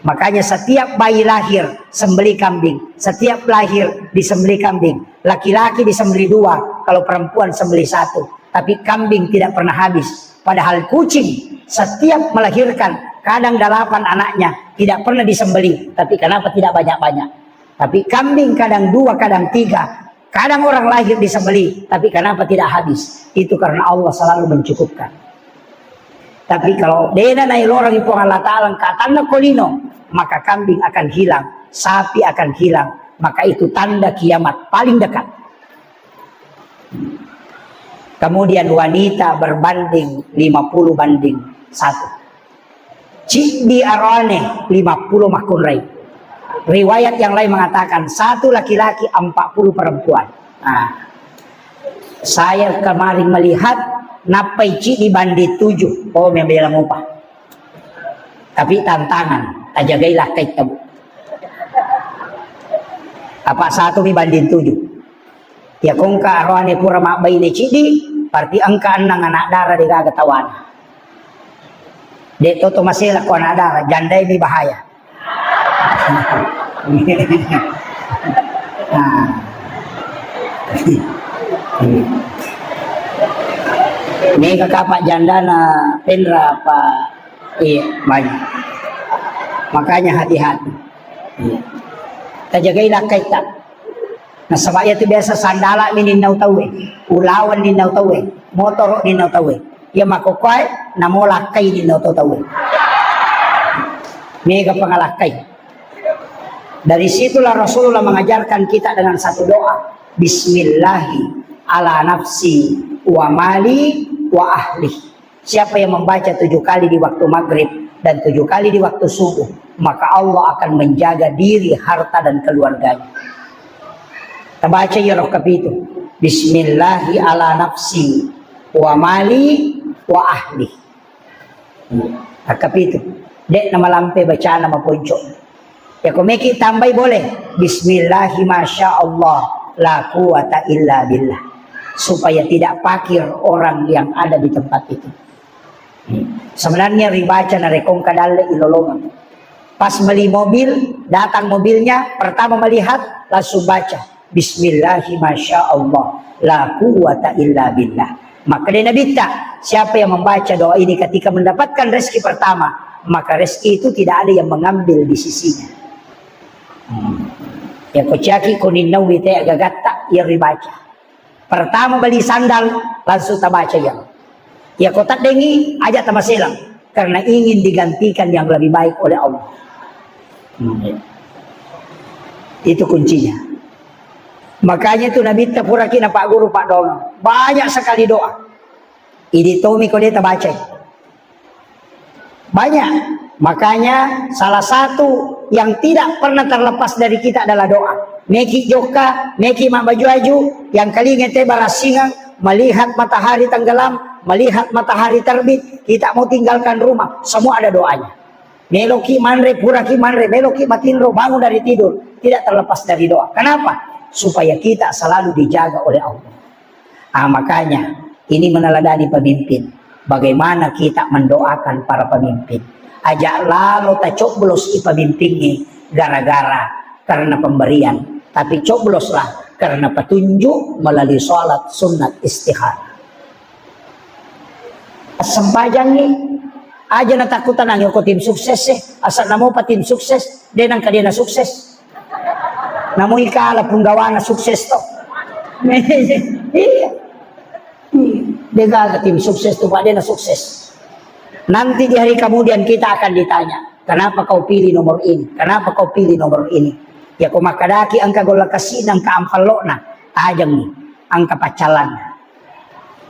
Makanya setiap bayi lahir, sembelih kambing. Setiap lahir, disembelih kambing. Laki-laki disembelih dua, kalau perempuan sembelih satu. Tapi kambing tidak pernah habis. Padahal kucing setiap melahirkan, kadang delapan anaknya, tidak pernah disembelih. Tapi kenapa tidak banyak-banyak? Tapi kambing kadang dua, kadang tiga, kadang orang lahir disembelih, tapi kenapa tidak habis? Itu karena Allah selalu mencukupkan. Tapi kalau dena nailorang Puang Allah Ta'ala katanna kolino, maka kambing akan hilang, sapi akan hilang, maka itu tanda kiamat paling dekat. Kemudian wanita berbanding lima puluh banding satu. Ciddi aroane lima puluh makkunrai. Riwayat yang lain mengatakan satu laki-laki, empat puluh perempuan. Nah, saya kemarin melihat nappai ciddi banding tujuh. Oh, membela mupa. Tapi tantangan, tajagai lakkai tabu. Apa satu mi banding tujuh. Iya ko engka aroane pura mabbaine ciddi, berarti engka enneng anak dara degaga tawana. De' to to masela ko anak dara, jandai mi bahaya. Nah. Mega kapa jandana penra apa? Iya, banyak. Makanya hati-hati. Iya. Tajagai lakkaitta. Nasaba iya tu biasa sandala mi ninnau tauwe, ulaweng ninnau tauwe, motoro ninnau tauwe. Iya makkokkoe namo lakkai ninnau to tauwe. Mega pangalakkai. Dari situlah Rasulullah mengajarkan kita dengan satu doa, "Bismillahi ala nafsi wa mali wa ahli." Siapa yang membaca tujuh kali di waktu maghrib dan tujuh kali di waktu subuh, maka Allah akan menjaga diri, harta, dan keluarganya. Tabaca iyaro kapitu. Bismillahi ala nafsi wa mali wa ahli. Kapitu. De' namalampe bacana maponco. Ya, ko meki tambai boleh. Bismillahi masya Allah, la quwata illa billah. Supaya tidak pakir orang yang ada di tempat itu. Sebenarnya ribaca narekko engka dalle ilolongeng. Pas beli mobil, datang mobilnya, pertama melihat, langsung baca, "Bismillahi masya Allah, la quwwata illa billah." Maka dia Nabitta, siapa yang membaca doa ini ketika mendapatkan rezeki pertama, maka rezeki itu tidak ada yang mengambil di sisinya. Hmm. Ya, ko caki, ko ninnawi te agagatta, ya ribaca. Pertama beli sandal, langsung tabaca iya. Iya ko taddengi, aja tamaselang. Karena ingin digantikan yang lebih baik oleh Allah. Hmm. Itu kuncinya. Makanya itu Nabi tepuraki na Pak Guru, Pak Dong. Banyak sekali doa. Idi tomi ko dia tabaca. Banyak. Makanya salah satu yang tidak pernah terlepas dari kita adalah doa. Meki jokka, meki mabbaju-aju, yang kalinga te barasingang, melihat matahari tenggelam, melihat matahari terbit, kita mau tinggalkan rumah, semua ada doanya. Meloki manre, puraki manre, meloki matinro, bangun dari tidur, tidak terlepas dari doa. Kenapa? Supaya kita selalu dijaga oleh Allah. Ah, makanya ini meneladani pemimpin. Bagaimana kita mendoakan para pemimpin? Aja lalo tacoblos i pemimpinnya gara-gara karena pemberian, tapi cobloslah karena petunjuk melalui sholat sunat istikharah. Sempajangi aja natakkutanangi ko tim sukses e, asal namopa tim sukses, denang kadena sukses. Namo ikala punggawana sukses to. Iya. Degaga tim sukses tu, Pak, dena sukses. Nanti di hari kemudian kita akan ditanya, "Kenapa kau pilih nomor ini? Kenapa kau pilih nomor ini?" Ya, ko makkadaki engka golla kasina, engka ampello'na, tajeng, engka paccalanna.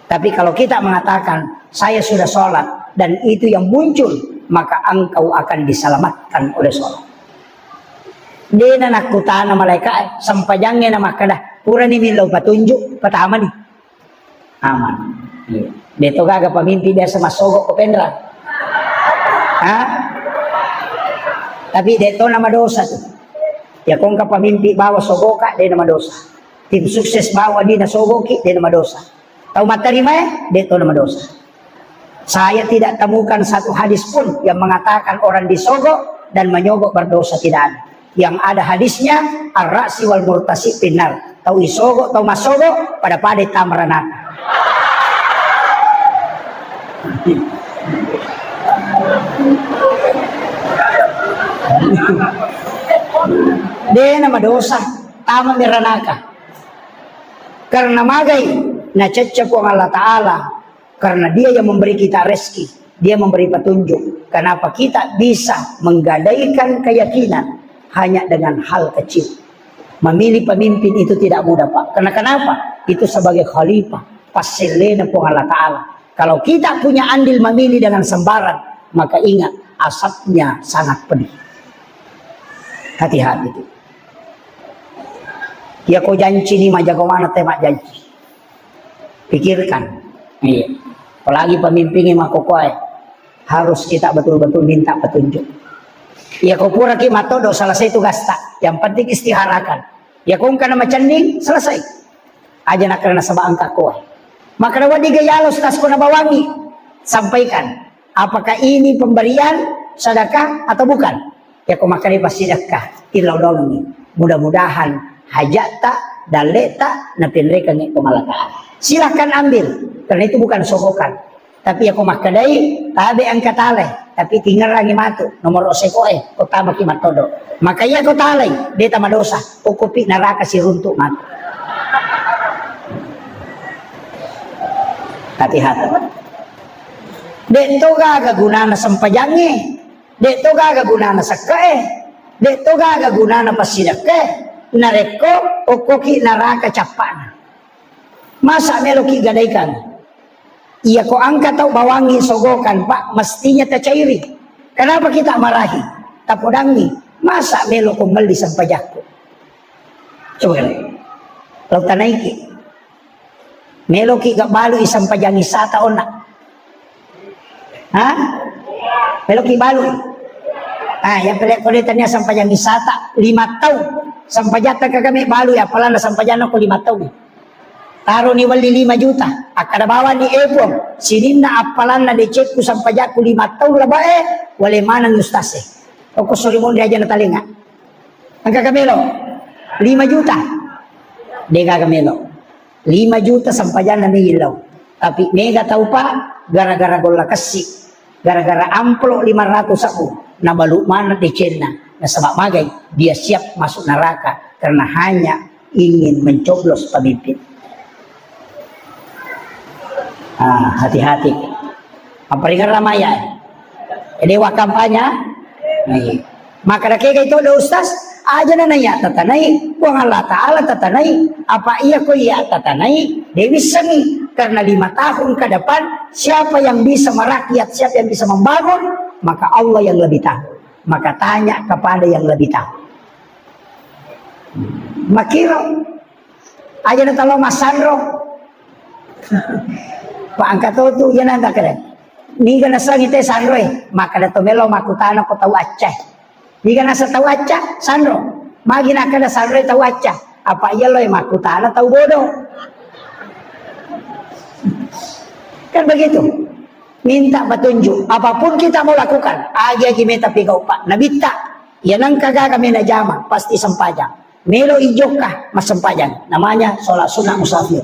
Tapi kalau kita mengatakan, "Saya sudah sholat," dan itu yang muncul, maka engkau akan diselamatkan oleh sholat. Dena nakkutana malaika e, sempajangnge na makkada, "Purani millau patunjuk, patamani." Aman. Iya. De to gaga pamimpi biasa massogo ko penra. Ha? Tapi de to nama dosa tu. Ya, ko engka pamimpi bawa sogoka, de nama dosa. Tim sukses bawa dina sogoki, de nama dosa. Tau matterimae, de to nama dosa. Saya tidak temukan satu hadis pun yang mengatakan orang disogok dan menyogok berdosa, tidak ada. Yang ada hadisnya, "Ar-ra'si wal murtasi finnar." Tau isogok, tau masogok, pada-pada tama ranaka. De nama dosa, tama mi ranaka. Karena magai, nacecce Puang Allah Ta'ala. Karena Dia yang memberi kita rezeki, Dia memberi petunjuk. Kenapa kita bisa menggadaikan keyakinan hanya dengan hal kecil? Memilih pemimpin itu tidak mudah, Pak. Karena kenapa? Itu sebagai khalifah, passelena Puang Allah Ta'ala. Kalau kita punya andil memilih dengan sembarang, maka ingat, asapnya sangat pedih. Hati-hati tu. Ya, ko janci ni majago mana te mak janci. Pikirkan. Iya. Apalagi pemimpin yang makokoe, harus kita betul-betul minta petunjuk. Ya, ko pura ki matodo, selesai tugas ta. Yang penting istiharakan. Ya, ko engka na macending, selesai. Aja nakkeda nasaba engka koe. Makkeda, "Wedding ga yalo, Ustaz, ko nabawangi?" Sampaikan, apakah ini pemberian, sedekah, atau bukan? Yako makkeda passidekka, tillau doangi. Mudah-mudahan hajatta, dalleta, napenrekangi Puang Allah Ta'ala. Silahkan ambil, karena itu bukan sogokan. Tapi yako makkedai, tabe engka talai, tapi tingerangi matu, nomoro sekoe, ko tabaki mattodo. Maka iya ko talai, deta madosa, ko kopi neraka siruntuk matu. Hati-hati. Dek to gaga gunana sempajangnge, dek to gaga gunana sekke'e, dek to gaga gunana passidekkae, narekko okkoki neraka cappa'na. Masa meloki gadaikan? Iya ko engka tau bawangi sogokan, Pak, mestinya tacairi. Kenapa kita marahi? Tapodangi, masa melo ko melli sempajakku? Coba kali. Lau tanaiki. Meloki ga balui sampajang isata onna. Ha? Meloki balui. Ah, ya pele kode tania sampajang isata lima tau. Sampajatta kagame balui, apalana sampajanna ko lima tau. Taroni welli lima juta. Akkada bawani, "Eh, Puang, sininna appalanna decekku sampajakku lima taung labae, wale maneng ustase." Oko sori monri aja natalenga. Engka kamelo? Lima juta. Dega kamelo. Lima juta sampajanna megillau. Tapi mega taupa gara-gara golla kessi. Gara-gara amplop lima ratus sabbu, nabalu maneng decenna. Nasaba magai, dia siap masuk neraka karena hanya ingin mencoblos pemimpin. Ah, hati-hati. Apa ringan ramai ya? Jadi wakampanya. Nah, iya. Maka da kegai to da ustaz, aja na naiya tatanai, Puang Allah Ta'ala tatanai, apa iya ko iya tatanai, de wissengi. Karena lima tahun ke depan, siapa yang bisa merakyat, siapa yang bisa membangun, maka Allah yang lebih tahu. Maka tanya kepada yang lebih tahu. Makiro, aja na talo masanro. Pak angkat tu, tu, iya nanta keren. Niga nasengi te sanroe, maka da to melo makutana ko tau acca. Niga nasa tau acca, sanro. Magi nakkeda sanro tau acca. Apa iya lo makkutana tau bodoh. Kan begitu. Minta petunjuk. Apapun kita mau lakukan, agi-agi meta pigau Pak. Nabitta, iya nengka gaga mena jama, pasti sempajang. Melo ijokka, massempajang. Namanya sholat sunnah musafir.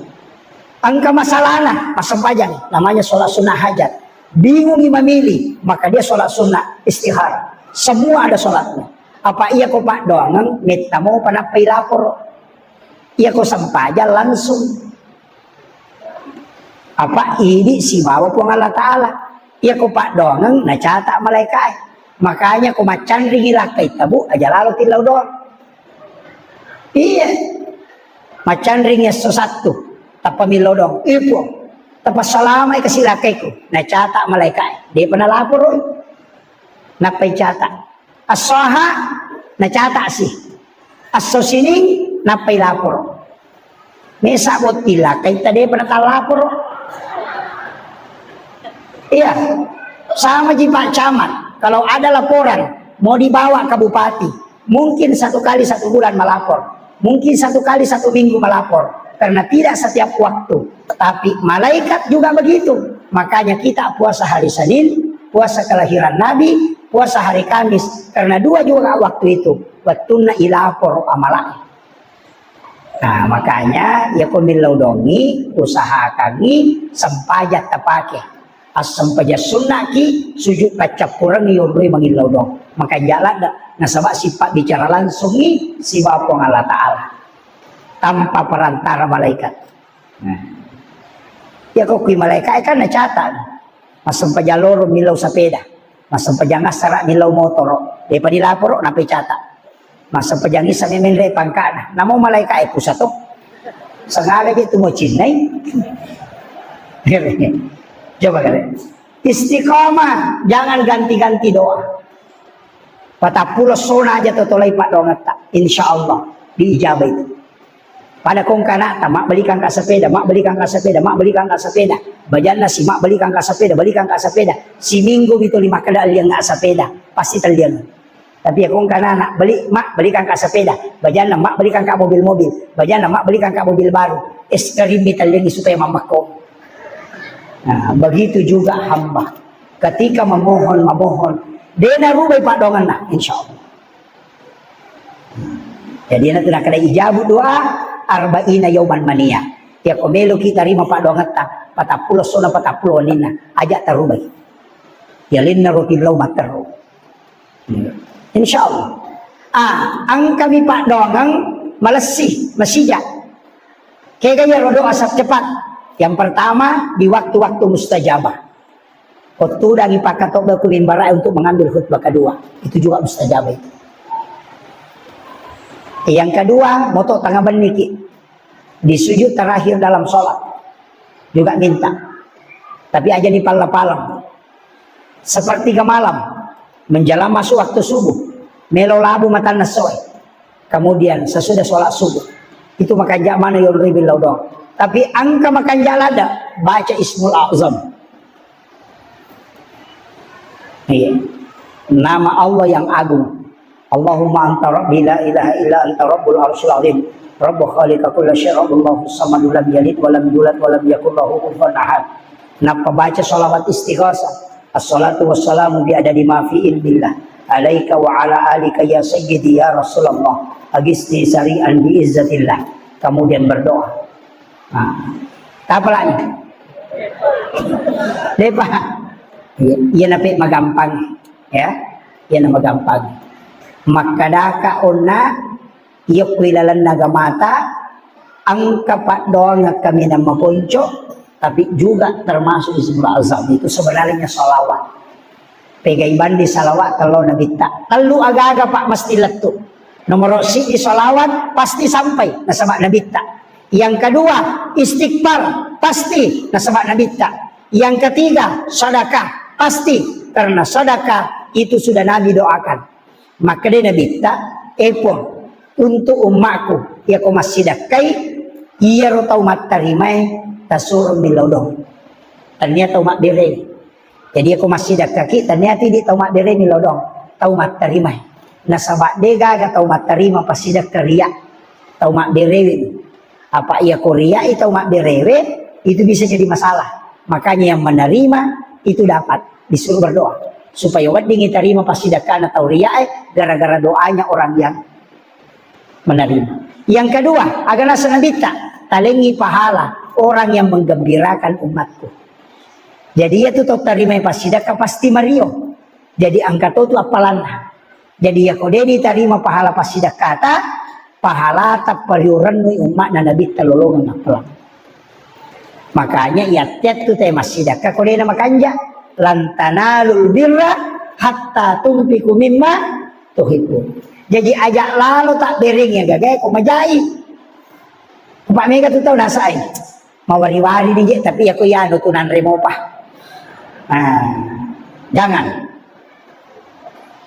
Engka masalahna, massempajang. Namanya sholat sunnah hajat. Bingungi memilih, maka dia sholat sunnah istihara. Semua ada sholatnya. Apa iya ko paddoangeng, metta mopa nappai laporo. Iya ko sempajang langsung. Apa idi sibawa Puang Allah Ta'ala. Iya ko paddoangeng, nacata malaikae. Makanya ko maccanringi lakkai tabu, aja lalo tillau doang. Iya. Maccanringi esso sattu, tappa millau doang. Ipo, tappa salamai kasi lakkaiku. Nacata malaikae. Depa nalaporo. Nappai cata. Assoha, nacatasi. Asso sining, nappai laporo. Mesa botting lakkai ta depa natallaporo. Iya. Sama ji Pak Camat. Kalau ada laporan, mau dibawa ke bupati, mungkin satu kali satu bulan melapor. Mungkin satu kali satu minggu melapor. Karena tidak setiap waktu. Tapi malaikat juga begitu. Makanya kita puasa hari Senin, puasa kelahiran Nabi, puasa hari Kamis. Karena dua juga waktu itu. Wettunna ilapor amalai. Nah, makanya, iya ko millau dongi, usahakangi sempajang tapake. Assempajang sunnaki, sujud paccappurengi yonroi mangillau dong. Makanja ladda, nasaba sifat bicara langsungi sibawa Puang Allah Ta'ala. Tanpa perantara malaikat. Nah. Iya ko kui malaikat kan nacata. Massempajang loro millau sepeda. Massempajang assara millau motoro. Depa dilaporo, nappa icata. Massempajang isa memenre pangkana. Namo malaika e pusato. Sengaga je tu mau cinnai. Coba kare. Istiqomah, jangan ganti-ganti doa. Patappulo sona aja totolai paddoangetta. Insya Allah diijabah itu. Pada kongka anakta, "Mak, belikan ka sepeda, Mak, belikan ka sepeda, Mak, belikan ka sepeda." Bajanna si, "Mak, belikan ka sepeda, belikan ka sepeda." Siminggu mi tuli makkeda, "Elliang ka sepeda." Pasti telliang. Tapi ya kong kana anak beli, mak belikan kak sepeda, bajanna mak belikan kak mobil-mobil, bajanna mak belikan kak mobil baru. Es krim ditallengi supaya mambakko. Nah, begitu juga hamba. Ketika memohon, memohon, dena rubai padonganna, insya Allah. Jadi, na tena kada ijabu doa, arba'ina yauman mania. Ya, ko melo kita rima paddoangetta, patappulo sona patappulo nina, aja tarubai. Ya, lenna roti lau matteru. Insya Allah. Ah, angkami paddoangeng malessi, masija. Kega ya rodo asap cepat. Yang pertama, di waktu-waktu mustajabah. Ko tudangi pakkatobba ku mimbara'e untuk mengambil khutbah kedua. Itu juga mustajabah itu. Yang kedua, moto tengah benniki. Di sujud terakhir dalam sholat. Juga minta. Tapi aja dipalla-paleng. Sepertiga malam, menjelang masuk waktu subuh. Melo labu matanna soe. Kemudian sesudah sholat subuh, itu makanja mana yolribil laudong. Tapi angka makanja lada, baca Ismul Azam. Iya. Nama Allah yang agung. Allahumma anta rabbi la ilaha illa anta rabbul arsyil azim. Rabbu khaliqa kulla syai' rabbullahu samadu lam yalid wa lam yulad wa lam yakul lahu kufuwan ahad. Nappa baca salawat istighasah. Assalatu wassalamu bi adadi ma fi ilmillah. Alaika wa ala alika ya sayyidi ya Rasulullah. Agisti sari'an bi izzatillah. Kemudian berdoa. Nah, apa lagi? Depa. Iya, iya nape magampang. Ya, iya na magampang. Makkadaka onna, iya kui lalenna agamata, angka paddoangeng kaminang maponco, tapi juga termasuk Ismul Azam itu sebenarnya salawat. Pegai bandi salawat tello nabitta. Tellu agaga pak mesti lettu. Nomor siji salawat pasti sampai nasaba nabitta. Yang kedua istighfar pasti nasaba nabitta. Yang ketiga sedekah pasti karena sedekah itu sudah Nabi doakan. Makkeda Nabitta, "E Puang, untuk ummaku, iyako massidakkai, iyaro tau mattarimae tasuro millau dong. Tania tau mabbere. Jadi iyako massidakkaki, tania tidi tau mabbere millau dong, tau mattarimae. Nasaba de gaga tau mattarima passidakka ria, tau mabberewe." Apa iya ko ria'i tau mabberewe, itu bisa jadi masalah. Makanya yang menerima itu dapat disuruh berdoa. Supaya weddingi tarima passidakkana tau ria'i gara-gara doanya orang yang menerima. Yang kedua, agana senabita, talengi pahala orang yang menggembirakan umatku. Jadi iya tu tau tarimai passidakka pasti mario. Jadi engka to tu appalanna. Jadi iyako de ditarima pahala passidakkata, pahalata pariurennui umma'na Nabitta lolongeng appalang. Makanya iyattettu te massidakka ko de na makanja, "Lan tanalul birra hatta tunfiqu mimma tuhibbun." Jadi aja lalo tabbereng iya gagae ko majai. Pak mega tu tau nasai. Mawari-wari ni je, tapi iyako iyanu tu nanre mopa. Nah, jangan.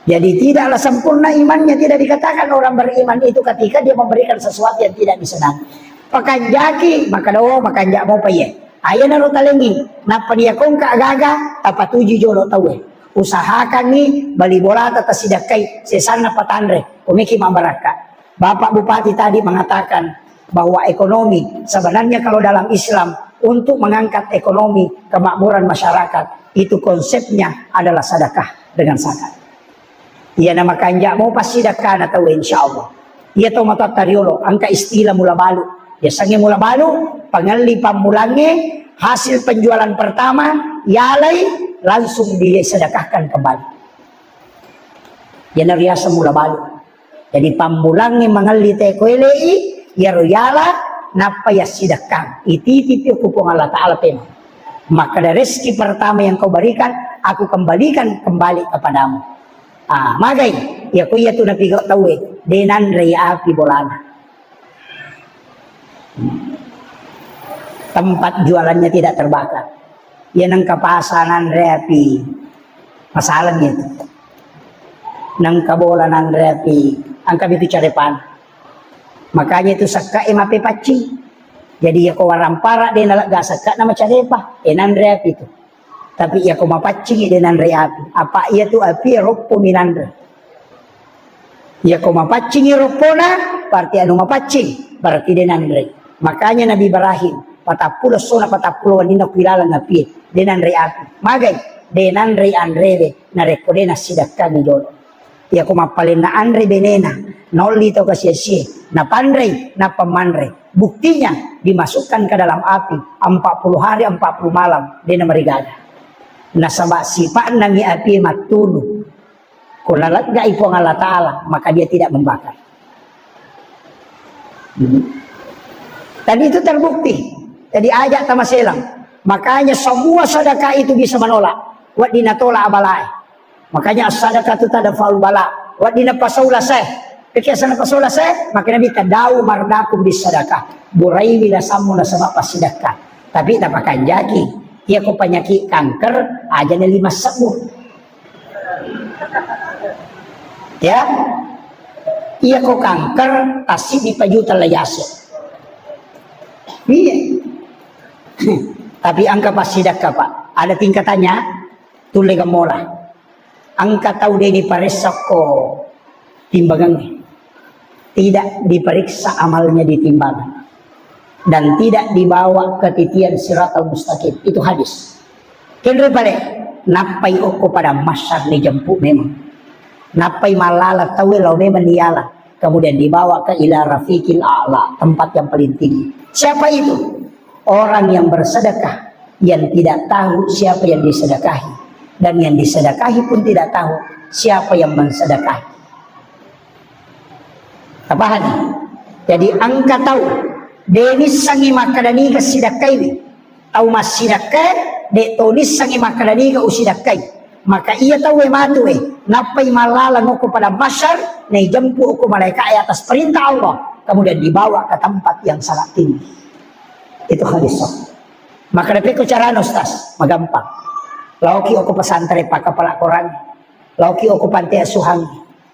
Jadi tidaklah sempurna imannya, tidak dikatakan orang beriman itu ketika dia memberikan sesuatu yang tidak disenangi. Pakanjaki, maka do, makanja mopa iye. Ayo naro talengi, nappa dia kongka gaga, tapatuju jolo tauwe. Usahakan ni bali bolata tasidakkai, sesanna patanre, komiki mabarakka. Bapak Bupati tadi mengatakan bahwa ekonomi, sebenarnya kalau dalam Islam, untuk mengangkat ekonomi kemakmuran masyarakat, itu konsepnya adalah sedekah dengan zakat. Iya nama kanja mau pasti sedekah na tahu insya Allah. Iya tau matoatta riolo, engka istilah mula balu. Biasanya mula balu, pangelli pammulangnge, hasil penjualan pertama, yalai langsung disedekahkan kembali. Iya na riaseng mula balu. Jadi pammulangnge mangelli teko ele'i, iyaro yala, nappa yassidekkang. Ititipi ku Puang Allah Ta'ala pema. Makkeda, "Rezeki pertama yang kau berikan, aku kembalikan kembali kepadamu." Ah, magai, iyako iyatu napigau tauwe, de nanrei api bolana. Tempat jualannya tidak terbakar. Iya nengka pasa nanre api, masalahnya itu. Nengka bola nanre api, angka bitu carepan. Makanya itu sekka e mape paccing. Jadi iyako warampara de nalegga sekka na macarepa, e nanre api itu. Tapi iyako mapaccing de nanre api. Apa iya tu api roppo minanre. Iya ko mapaccingi roppona, berarti anu mapaccing, berarti de nanre. Makanya Nabi Ibrahim, patappulo essona patappulo wenninna ku ilalang api, de nanre api. Magai, de nanre anrewe, narekko de nassidekkangi jolo. Iya ko mappalenna anre benena, nolli tau kasiasie, napanrei, nappa manre. Buktinya, dimasukkan ke dalam api empat puluh hari, empat puluh malam, de namarigaga. Nasaba sipa'na mi api mattunu. Ko naleggai Puang Allah Ta'ala, maka dia tidak membakar. Hmm. Dan itu terbukti. Jadi ajak tamaselang. Makanya semua sedekah itu bisa menolak. Wedding natolak abalae. Makanya as-sadaqatu tadfa'ul bala. Wedding napasaula se. Kekiasana pasaula se, maka Nabi tadau mardakum bis sadaqah. Buraiwi lasammu nasaba passidekka. Tapi napakanjaki. Iya ko penyakit kanker, aja na lima sebbu. Ya. Iya ko kanker, tassi dipajuta lajase. Iya. Tapi engka passidekka, Pak. Ada tingkatannya, tulle gemmola. Engka tau de diparessa ko timbangangnge. Tidak diperiksa amalnya di timbangan. Dan tidak dibawa ke titian siratal mustaqim. Itu hadis. Kenre pale, nappai okko padang mahsyar ni jemput memang. Nappai mallala tauwe lao memang niala. Kemudian dibawa ke ila rafiqil a'la, tempat yang paling tinggi. Siapa itu? Orang yang bersedekah, yang tidak tahu siapa yang disedekahi. Dan yang disedekahi pun tidak tahu siapa yang mensedekahi. Tapahani? Jadi engka tau, de nissengngi makkeda niga sidakkaiwi. Tau massidakkae, de to nissengngi makkeda niga usidakkai. Maka iya tauwe matue, nappai mallalang okko padang mahsyar, naijempu okko malaika'e atas perintah Allah, kemudian dibawa ke tempat yang sangat tinggi. Itu hadis sahih. Makkeda pekko carana, Ustaz? Magampang. Laoki okko pesantren pakkapala Korang. Laoki okko pantai asuhan.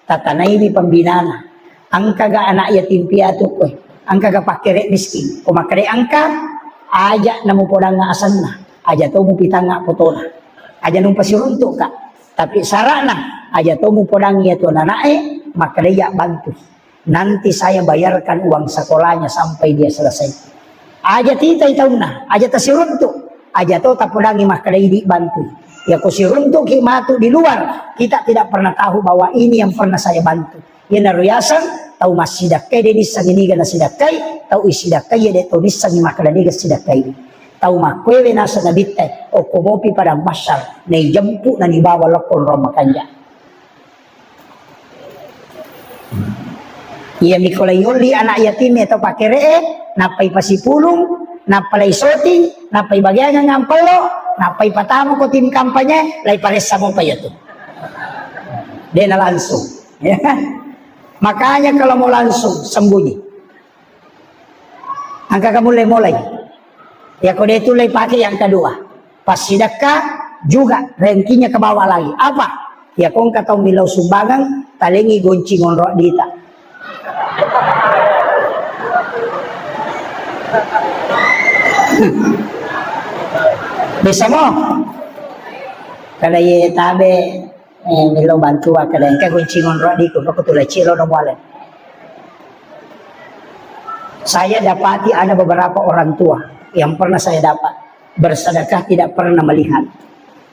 Tatanaiwi pembinana. Engkaga anak yatim piatu koe? Engkaga pakkere miskin? Ko makkeda engka, aja namupodangnga asenna, aja to mupitangnga fotona. Aja nupasiruntu'ka. Tapi sara'na, aja to mupodangngi iyatu anana'e, makkeda iya bantui. Nanti saya bayarkan uang sekolahnya sampai dia selesai. Aja titai taunna, aja tasiruntu, aja to tapodangi makkeda idi bantu. Ya ko siruntuki matu di luar, kita tidak pernah tahu bahwa ini yang pernah saya bantu. Iyanaro yaseng tau massidakkai de nissengngi niga nasidakkai, tau isidakkai ya de to nissengngi makkeda niga sidakkai. Tau makkuewe naseng nabitta, okko mopi padang mahsyar, naijempu nanibawa lokko ro makanja. Iya miko lai yolli anak yatim atau pakkere'e, nappai pasipulung, nappa lai soting, nappai bagiangang ampello, nappai patamu ko tim kampanye, lai paressa mopa iya tu. Dena langsung. Ya. Makanya kalau mau langsung sembunyi. Engka kamu mulai-mulai. Ya ko de tu lai pakai yang kedua. Passidekka juga rankingnya ke bawah lagi. Apa? Ya ko engka tau millau sumbangan, talengi gonci ngonro dita. Bisa mo? Kada ye tabe Eh, melo bantuan kada engka gunci ngonro diku, aku tu lecil lo muale. Saya dapati ada beberapa orang tua yang pernah saya dapat bersedekah tidak pernah melihat.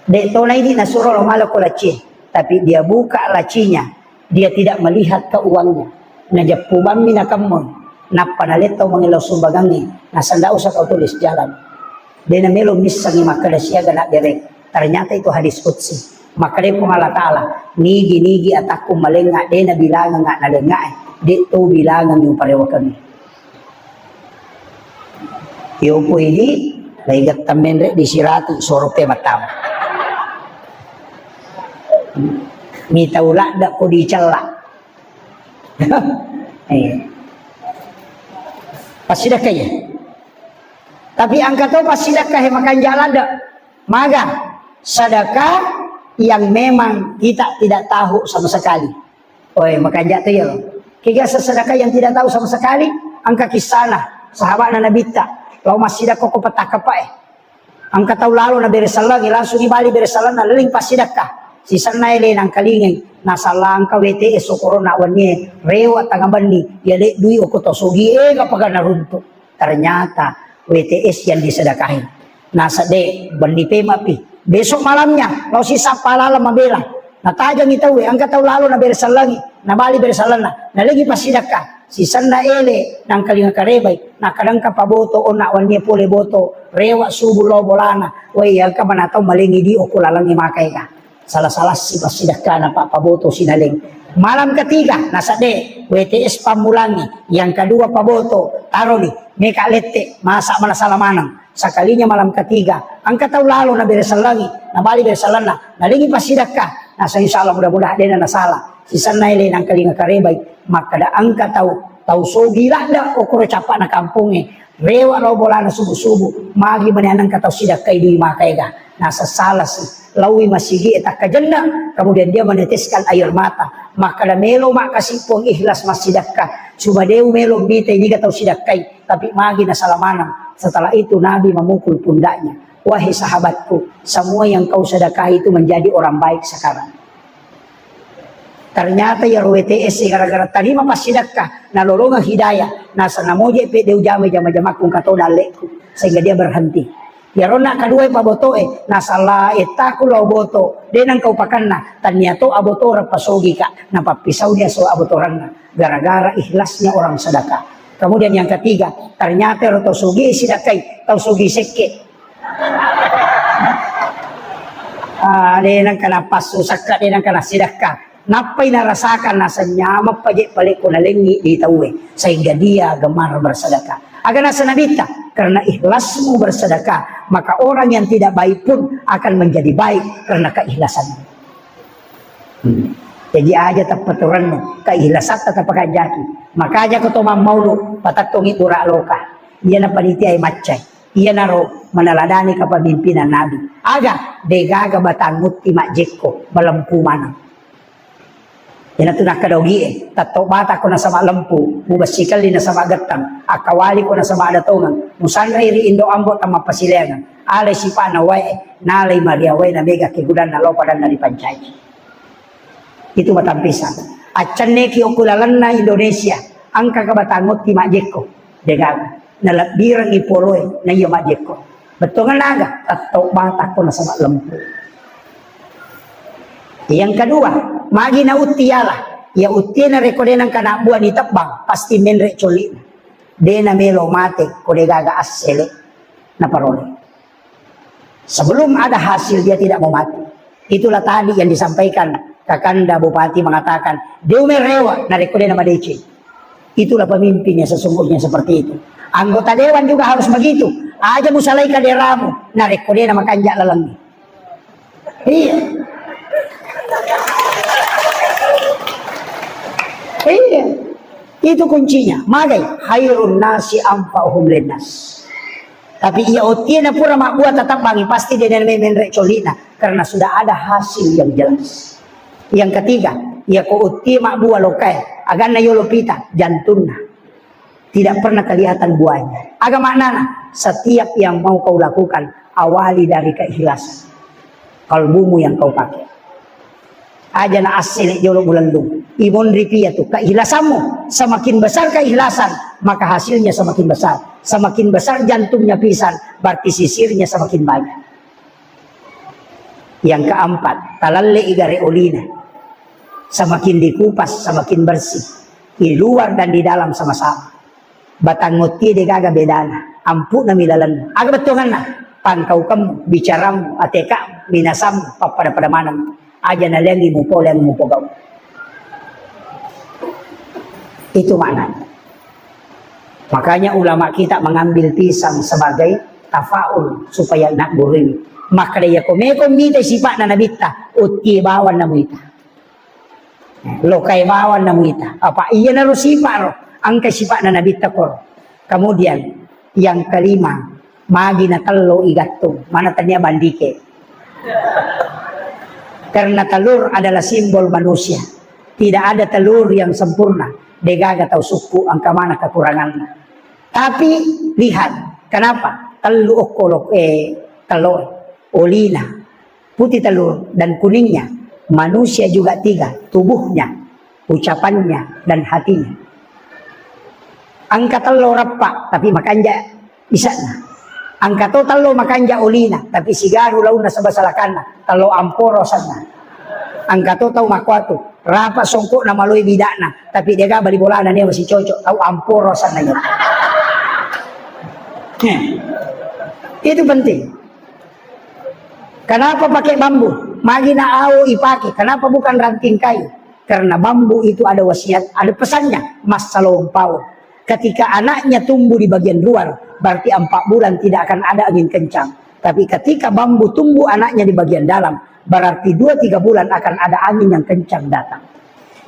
Dek tona ini nasuro lo mala ko laci, tapi dia buka lacinya, dia tidak melihat ke uangnya. Najeppu bammi nakemmeng, nappa nalettau mangelo sumbangangi, nasanda usah kau tulis jalan. Dena melo missangi makkeda siaga nak derek. Ternyata itu hadis qudsi. Makkeda Puang Allah Ta'ala, nigi-nigi atakku malenga, dena bilangang nak nalenga, eh. Dek tu bilangang yang parewakan. Yopo ini, lagi gatta menre di siratu, sorope matama. Mita ulak dak ko dicella. Eh. Passidakka ya. Tapi engka to passidakka he makanja ladde. Maga sedekah yang memang kita tidak tahu sama sekali. Oi, makanja to ya. Kega sedekah yang tidak tahu sama sekali, engka kisahna sahabatna Nabitta. Lao massidakka ko petakkepa eh. Engka tau lalo nabere sellengi, langsung ibali bere sellenna, lelling passidakka. Sisenna ele nangkalingai, nasala engka W T S okorona wennie, rewa tangabenni, ya le dui oko to sogi ega paga naruntu. Ternyata W T S yang disedekahi. Nasa de, benni pemapi. Besok malamnya, lao sisappa laleng mabela. Natajangi tauwe, engka tau lalo nabere sellengi, nabali bere sellenna, nalengi passidekka. Sisenna ele, nangkalinga karebai, nakkadangka paboto, onna wennie pole boto, rewa subu lao bolana, wai engka manatau malengi di oko lalengi makaega. Sala-salassi passidekkana, Pak, paboto sinaleng. Malam ketiga, nasadde, W T S pammulangi. Yang kedua, paboto, taroni, meka lette, masa manasala maneng. Sekalinya malam ketiga, engka tau lalo nabere sellengi, nabali bere sellenna, nalengi passidekka. Nasa insya Allah mudah-mudahan dena nasala. Sisenna ele nangkalinga karebai, makkada engka tau, tau sogi ladde okoro cappana kampongnge. Rewa lao bolana subu-subu, magi mani anengka tau sidakkai dui makaega. Nasessalasi, laui masigi e takkajenna, kemudian dia meneteskan air mata. Makkada melo makkasi Puang ikhlas massidakka, suba deu melo mita niga tau sidakkai, tapi magi nasala maneng. Setelah itu Nabi memukul pundaknya. Wahai sahabatku, semua yang kau sedekahi itu menjadi orang baik sekarang. Ternyata iyaro W T S gara-gara tarima passidakka, nalolongeng hidayah, nasa namoje pe de ujama jama-jamakku engka to dallekku, sehingga dia berhenti. Iyaronna kedua pabotoe, nasala ettaku lao boto, de nengka upakenna, tania to abotoreng pasogika, napappisau dia so abotorenna, gara-gara ikhlasnya orang sedekah. Kemudian yang ketiga, ternyata ero tau sogi sidakkai, tau sogi sekke. Ah, de nengka napassu sakka, de nengka nassidakka. Nappai narasakan naseng nyameng paje palekko nalengi di tauwe, sehingga dia gemar bersedekah. Aga naseng Nabitta, karena ikhlasmu bersedekah, maka orang yang tidak baik pun akan menjadi baik karena keikhlasan. Hmm. Jadi aja tappatorennu, keikhlasatta tapakanjaki. Makanya ko to mammaulu, patattongi pura loka. Iyana panitia e maccai. Iyanaro manaladani kepemimpinan Nabi. Aga, degaga batang utti majjekko, malempu maneng. Iyanatu nakkeda ogie, tatto bata ko nasaba lempu, mubessikelli nasaba gettang, akkawali ko nasaba ada tongeng, musanrai ri indo ambo tammappasileangeng, alai sipa'na wae, nalai maria wae na mega kegudanna lao padanna ripancaji. Itu batang pisang. Accenneki okko lalenna Indonesia, engka ka batang utti majjekko, degaga. Nalebbirengngi poloe, naiya majjekko. Bettuangenna aga? Tatto bata ko nasaba lempu. Yang kedua, magi na utti yala. Ya utti narekko de nengka nabbua nitebbang, pasti menre colli'na. De namelo mate, ko degaga assele naparole. Sebelum ada hasil, dia tidak mau mati. Itulah tadi yang disampaikan Kakanda Bupati mengatakan, "Deume rewa narekko de namadeceng." Itulah pemimpin yang sesungguhnya seperti itu. Anggota dewan juga harus begitu. Aja musalai kaderamu, narekko de namakanja lalengngi. Iya. Iya. Itu kuncinya. Magai, khairun nasi anfa'uhum linnas. Tapi iya utie na pura mabbua tatabbangi, pasti de name menre colli'na, karena sudah ada hasil yang jelas. Yang ketiga, iya ko utie mabbua lokae, aganna yolo pita, jantunna. Tidak pernah kelihatan buahnya. Aga maknana? Setiap yang mau kau lakukan, awali dari keikhlasan. Kalbumu yang kau pakai. Aja na assele jolo mulellung. Imonri pia tu keikhlasanmu. Semakin besar keikhlasan, maka hasilnya semakin besar. Semakin besar jantungnya pisang, berarti sisirnya semakin banyak. Yang keempat, talalle igare olina. Semakin dikupas, semakin bersih. Di luar dan di dalam sama-sama. Batang utie degaga bedana, ampu'na mi lalenna. Aga bettuanganna? Pangkaukemmu, bicaramu, ateka, minasammu, pappada-pada maneng. Aja naleangi mupole mupogau. Itu maknanya. Makanya ulama kita mengambil pisang sebagai tafaul supaya nak gurui. Makkeda iya ko meko mita sipa'na nabitta, utie bawang namuita. Lokai bawang namuita. Apa iyanaro sipa'ro, engka sipa'na nabitta koro. Kemudian yang kelima, magi na tello igattung, mana tania bandike. Karena telur adalah simbol manusia. Tidak ada telur yang sempurna. Degaga tau sukku, engka mana kekuranganna. Tapi lihat, kenapa? Tellu okko lo, eh, tello, olina, putih telur dan kuningnya. Manusia juga tiga, tubuhnya, ucapannya, dan hatinya. Engka tello reppa, tapi makanja isa'na. Engka to tello makanja olina, tapi sigaru launna saba salakanna, tello amporo asenna. Engka to tau makkuatu, rapa songko'na maloi bida'na, tapi de'ga bali bolana nia masih cocok, tau amporo asenna nia. Itu penting. Kenapa pakai bambu? Magi na ao ipake? Kenapa bukan ranting kayu? Karena bambu itu ada wasiat, ada pesannya. Massalompao. Ketika anaknya tumbuh di bagian luar, berarti empat bulan tidak akan ada angin kencang. Tapi ketika bambu tumbuh anaknya di bagian dalam, berarti dua tiga bulan akan ada angin yang kencang datang.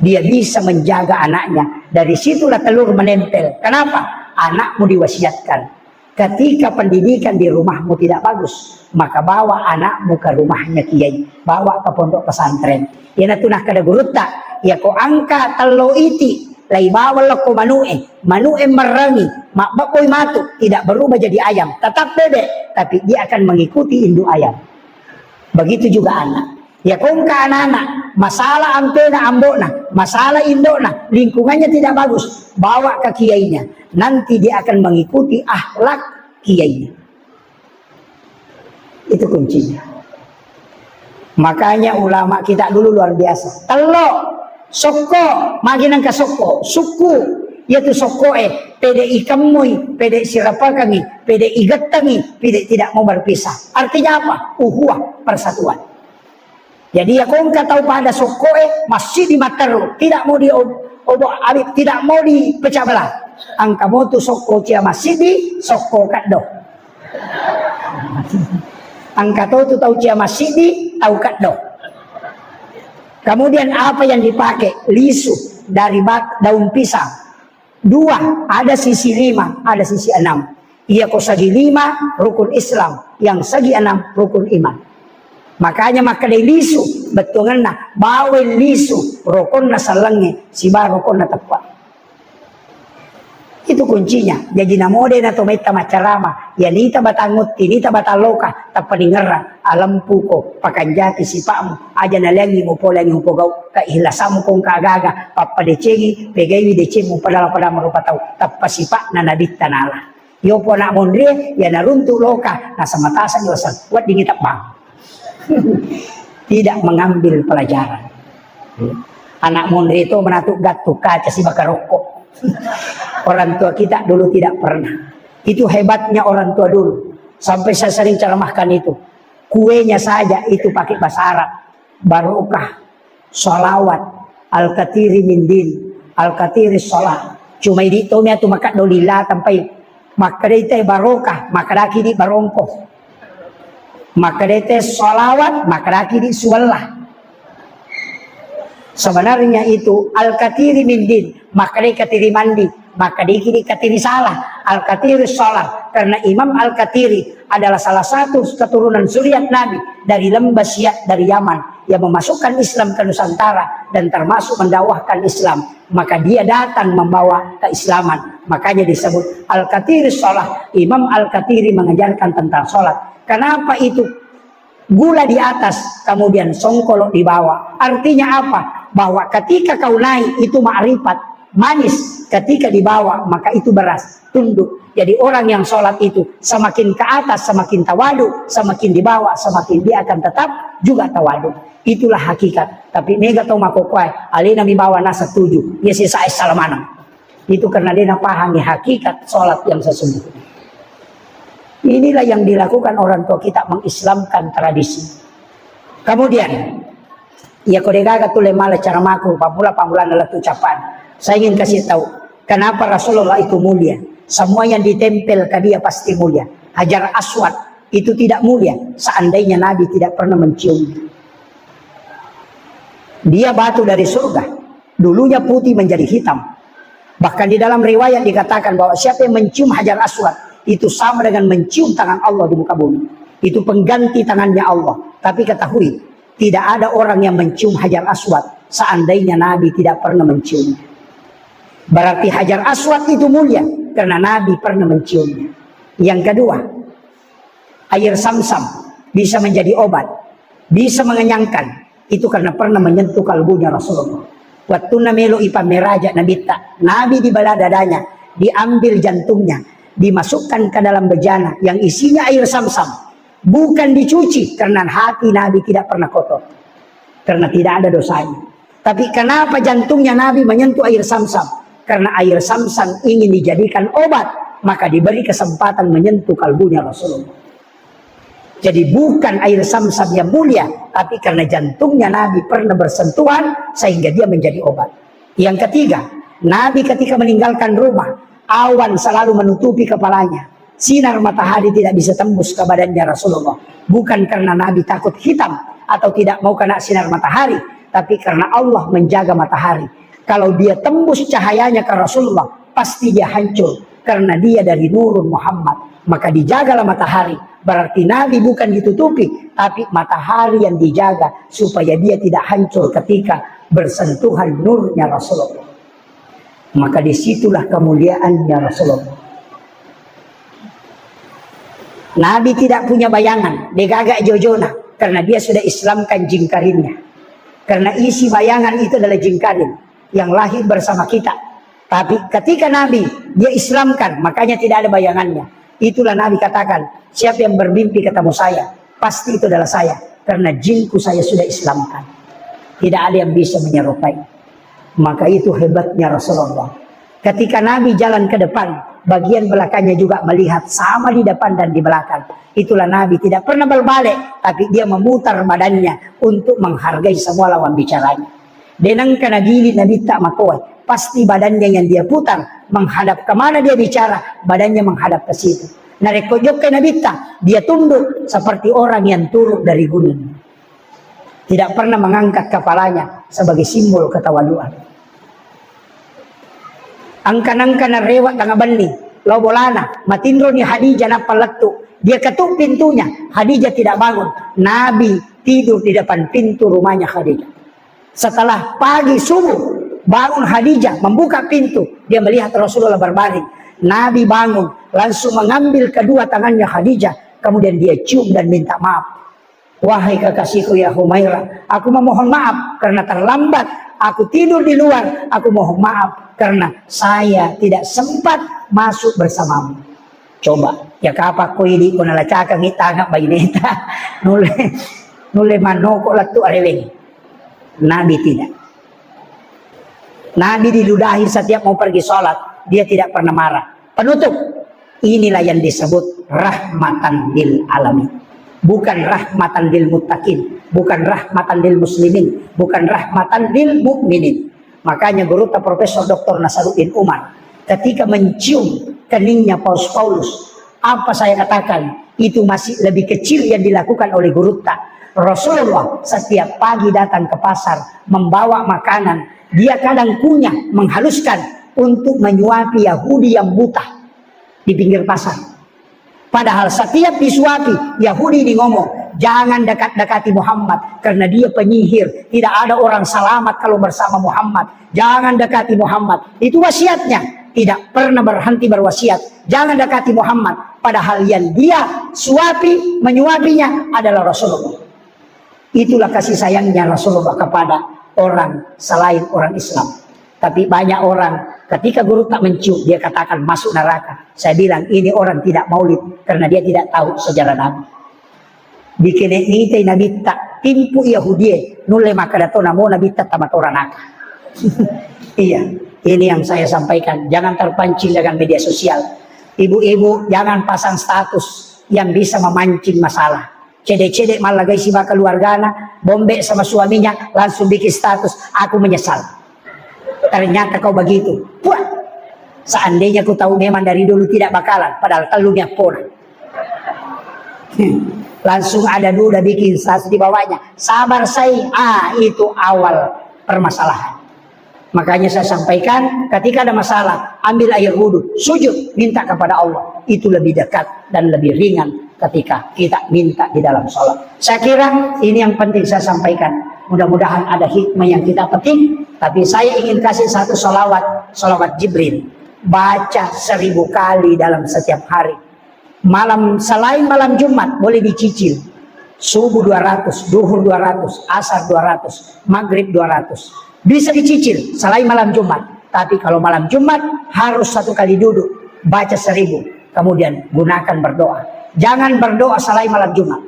Dia bisa menjaga anaknya. Dari situlah telur menempel. Kenapa? Anakmu diwasiatkan. Ketika pendidikan di rumahmu tidak bagus, maka bawa anakmu ke rumahnya kiai, bawa ke pondok pesantren. Iyanatu nakkeda gurutta, iyako engka tello iti, lai bawang lokko manu'e, manu'e merrengi, mabbebboi matu, tidak berubah jadi ayam, tetap bebek, tapi dia akan mengikuti induk ayam. Begitu juga anak. Ya, kongka anak-anak, masalah ampena ambo'na, masalah indo'na, lingkungannya tidak bagus, bawa ke kiainya. Nanti dia akan mengikuti akhlak kiainya. Itu kuncinya. Makanya ulama kita dulu luar biasa. Tello, sokko, magi nengka sokko, sukku, yaitu sokko e, pede ikemmui, pede sirapakangi, pede igettengi, pede tidak mau berpisah. Artinya apa? Uhuah, persatuan. Jadi, ya, kongka tau pada sokko e, masih di matteru, tidak mau di ob-, obok abib, tidak mau dipecah belah. Engka motu sokko cia masih di, sokko kaddo. Engka to tu tau cia massiddi, tau keddo. Kemudian apa yang dipakai? Lisu dari bat-, daun pisang. Dua, ada sisi lima, ada sisi enam. Iya ko segi lima, rukun Islam. Yang segi enam, rukun iman. Makanya makkedai lisu, bettuangenna, bawai lisu, rokonna sellengnge, siba rokonna teppa. Itu kuncinya. Jaji, namo de na to metta maccarama, ya nita batang utti, nita batang loka, tappa ningerra, alempuko, pakanjaki sipa'mu, aja naleangi mupoleangi mupogau, keikhlasammu kongka agaga, pappadecengi, pegaiwi decengmu padala-padala marupa tau, tappa sipa'na nabitta nala. Yopo anak monrie, ya naruntu loka, nasamatasa nyosa, weddingi tebbang. Tidak mengambil pelajaran. Anak monri itu menatu gattu kaca si baka rokok. Orang tua kita dulu tidak pernah. Itu hebatnya orang tua dulu. Sampai saya sering ceramahkan itu. Kuenya saja itu pakai bahasa Arab. Barokah, salawat, al-katiri min din, al-katiri salat. Cuma idi tomi atu makaddo lila tampai. Makkedai te barokah, makkedaki di barongko. Makkedai te salawat, makkedaki di subella. Sebenarnya itu al-katiri min din, makkedai katiri mandi, makkedai di katiri salah, al-katiri salat. Karena Imam Al-Katiri adalah salah satu keturunan zuriat Nabi dari lembah Siak dari Yaman yang memasukkan Islam ke Nusantara dan termasuk mendakwahkan Islam. Maka dia datang membawa keislaman. Makanya disebut Al-Katiri Salah. Imam Al-Katiri mengajarkan tentang sholat. Kenapa itu gula di atas, kemudian songkolo di bawah? Artinya apa? Bahwa ketika kau naik itu makrifat, manis. Ketika di bawah, maka itu beras, tunduk. Jadi orang yang sholat itu semakin ke atas, semakin tawadu, semakin di bawah, semakin dia akan tetap juga tawadu. Itulah hakikat. Tapi mega tau makokoe, alena mi bawa nasa tuju, ya sisa es salamanang. Itu karena dia napahangi hakikat sholat yang sesungguhnya. Inilah yang dilakukan orang tua kita, mengislamkan tradisi. Kemudian, iya ko degaga tu le mala cara maku, pamula-pamula na latu capan. Saya ingin kasih tahu, kenapa Rasulullah itu mulia. Semua yang ditempel ke dia pasti mulia. Hajar Aswad itu tidak mulia seandainya Nabi tidak pernah menciumnya. Dia batu dari surga. Dulunya putih menjadi hitam. Bahkan di dalam riwayat dikatakan bahwa siapa yang mencium Hajar Aswad, itu sama dengan mencium tangan Allah di muka bumi. Itu pengganti tangannya Allah. Tapi ketahui, tidak ada orang yang mencium Hajar Aswad seandainya Nabi tidak pernah menciumnya. Berarti Hajar Aswad itu mulia karena Nabi pernah menciumnya. Yang kedua, air Samsam bisa menjadi obat, bisa mengenyangkan. Itu karena pernah menyentuh kalbunya Rasulullah. Wattunna melo ipammeraja Nabitta, Nabi dibelah dadanya, diambil jantungnya, dimasukkan ke dalam bejana yang isinya air samsam. Bukan dicuci, karena hati Nabi tidak pernah kotor. Karena tidak ada dosanya. Tapi kenapa jantungnya Nabi menyentuh air samsam? Karena air samsam ingin dijadikan obat, maka diberi kesempatan menyentuh kalbunya Rasulullah. Jadi bukan air samsam yang mulia, tapi karena jantungnya Nabi pernah bersentuhan sehingga dia menjadi obat. Yang ketiga, Nabi ketika meninggalkan rumah, awan selalu menutupi kepalanya. Sinar matahari tidak bisa tembus ke badannya Rasulullah. Bukan karena Nabi takut hitam atau tidak mau kena sinar matahari, tapi karena Allah menjaga matahari. Kalau dia tembus cahayanya ke Rasulullah, pasti dia hancur karena dia dari nurun Muhammad. Maka dijagalah matahari. Berarti Nabi bukan ditutupi, tapi matahari yang dijaga supaya dia tidak hancur ketika bersentuhan nurnya Rasulullah. Maka disitulah kemuliaannya Rasulullah. Nabi tidak punya bayangan, degaga jojona, karena dia sudah Islamkan jingkarinnya. Karena isi bayangan itu adalah jingkarin yang lahir bersama kita. Tapi ketika Nabi, dia Islamkan, makanya tidak ada bayangannya. Itulah Nabi katakan, "Siapa yang bermimpi ketemu saya, pasti itu adalah saya, karena jinku saya sudah Islamkan. Tidak ada yang bisa menyerupai." Maka itu hebatnya Rasulullah. Ketika Nabi jalan ke depan, bagian belakangnya juga melihat sama di depan dan di belakang. Itulah Nabi tidak pernah berbalik, tapi dia memutar badannya untuk menghargai semua lawan bicaranya. Denangka nagili Nabitta makoe, pasti badannya yang dia putar menghadap kemana dia bicara, badannya menghadap ke situ. Narekko jokkai Nabitta, dia tunduk seperti orang yang turun dari gunung. Tidak pernah mengangkat kepalanya sebagai simbol ketawaduan. Angka-angka narewa tengah benni, lao bolana, matinroni Khadijah nappa lettu. Dia ketuk pintunya, Khadijah tidak bangun. Nabi tidur di depan pintu rumahnya Khadijah. Setelah pagi subuh, bangun Khadijah, membuka pintu. Dia melihat Rasulullah berbaring. Nabi bangun, langsung mengambil kedua tangannya Khadijah, kemudian dia cium dan minta maaf. "Wahai kekasihku ya Humairah, aku memohon maaf karena terlambat. Aku tidur di luar, aku mohon maaf karena saya tidak sempat masuk bersamamu." Coba, ya kapakko idi ko nalacakang itanga baineta. Nulle, nulle manoko lettu areweng. Nabi tidak. Nabi diludahi setiap mau pergi sholat, dia tidak pernah marah. Penutup, inilah yang disebut rahmatan lil alamin. Bukan rahmatan lil muttaqin, bukan rahmatan lil muslimin, bukan rahmatan lil mukminin. Makanya gurutta Profesor Doktor Nasaruddin Umar ketika mencium keningnya Paus Paulus, apa saya katakan, itu masih lebih kecil yang dilakukan oleh gurutta. Rasulullah setiap pagi datang ke pasar membawa makanan, dia kadang kunyah menghaluskan untuk menyuapi Yahudi yang buta di pinggir pasar. Padahal setiap disuapi, Yahudi ini ngomong, "Jangan dekat-dekati Muhammad, karena dia penyihir. Tidak ada orang selamat kalau bersama Muhammad. Jangan dekati Muhammad." Itu wasiatnya. Tidak pernah berhenti berwasiat, "Jangan dekati Muhammad." Padahal yang dia suapi, menyuapinya adalah Rasulullah. Itulah kasih sayangnya Rasulullah kepada orang selain orang Islam. Tapi banyak orang, ketika gurutta mencium, dia katakan masuk neraka. Saya bilang, ini orang tidak maulid karena dia tidak tahu sejarah Nabi. Bikene nitai Nabitta, timpu Yahudie, nulle makkeda to namo Nabitta tamatora naka. Iya, ini yang saya sampaikan. Jangan terpancing dengan media sosial. Ibu-ibu, jangan pasang status yang bisa memancing masalah. Cede-cede mallagai siba keluargana, bombe sama suaminya, langsung bikin status, "Aku menyesal. Ternyata kau begitu." Wah, seandainya ku tahu memang dari dulu tidak bakalan, padahal telu ni appona. Hmm. Langsung ada duda bikin status di bawahnya. Sabar sai, ah, itu awal permasalahan. Makanya saya sampaikan, ketika ada masalah, ambil air wudhu, sujud, minta kepada Allah. Itu lebih dekat dan lebih ringan ketika kita minta di dalam sholat. Saya kira ini yang penting saya sampaikan. Mudah-mudahan ada hikmah yang kita petik, tapi saya ingin kasih satu salawat, salawat Jibril. Baca seribu kali dalam setiap hari. Malam, selain malam Jumat, boleh dicicil. Subuh dua ratus, duhur dua ratus, asar dua ratus, maghrib dua ratus. Bisa dicicil selain malam Jumat. Tapi kalau malam Jumat harus satu kali duduk, baca seribu, kemudian gunakan berdoa. Jangan berdoa selain malam Jumat.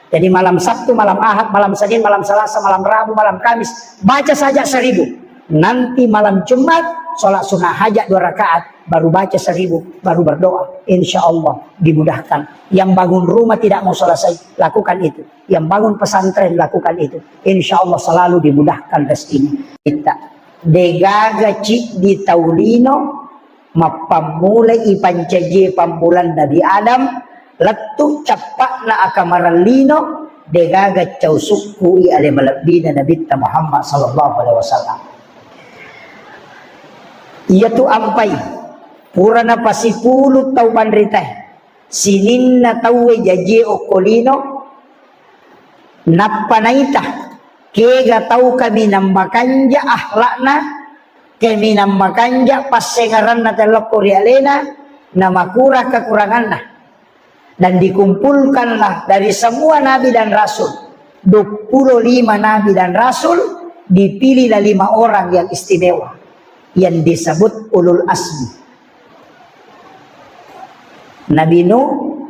Jadi malam Sabtu, malam Ahad, malam Senin, malam Selasa, malam Rabu, malam Kamis, baca saja seribu. Nanti malam Jumat, sholat sunnah hajat dua rakaat, baru baca seribu, baru berdoa. Insya Allah dimudahkan. Yang bangun rumah tidak mau selesai, lakukan itu. Yang bangun pesantren, lakukan itu. Insya Allah selalu dimudahkan rezekinya. Kita degaga ciddi tau lino, mappammulai ipancajie pammulang Nabi Adam, lettu cappa'na akamarang lino, degaga cau sukkui ale malebbina Nabitta Muhammad sallallahu alaihi wasallam. Iyatu ampai, purana pasipulu tau panritae, sininna tauwe jajie okko lino, nappa naita, kega tau kaminang makanja akhlakna, kaminang makanja passengeranna tellokko ri alena, namakura kekuranganna. Dan dikumpulkanlah dari semua nabi dan rasul, dua puluh lima nabi dan rasul, dipilihlah lima orang yang istimewa, yang disebut ulul azmi. Nabi Nuh,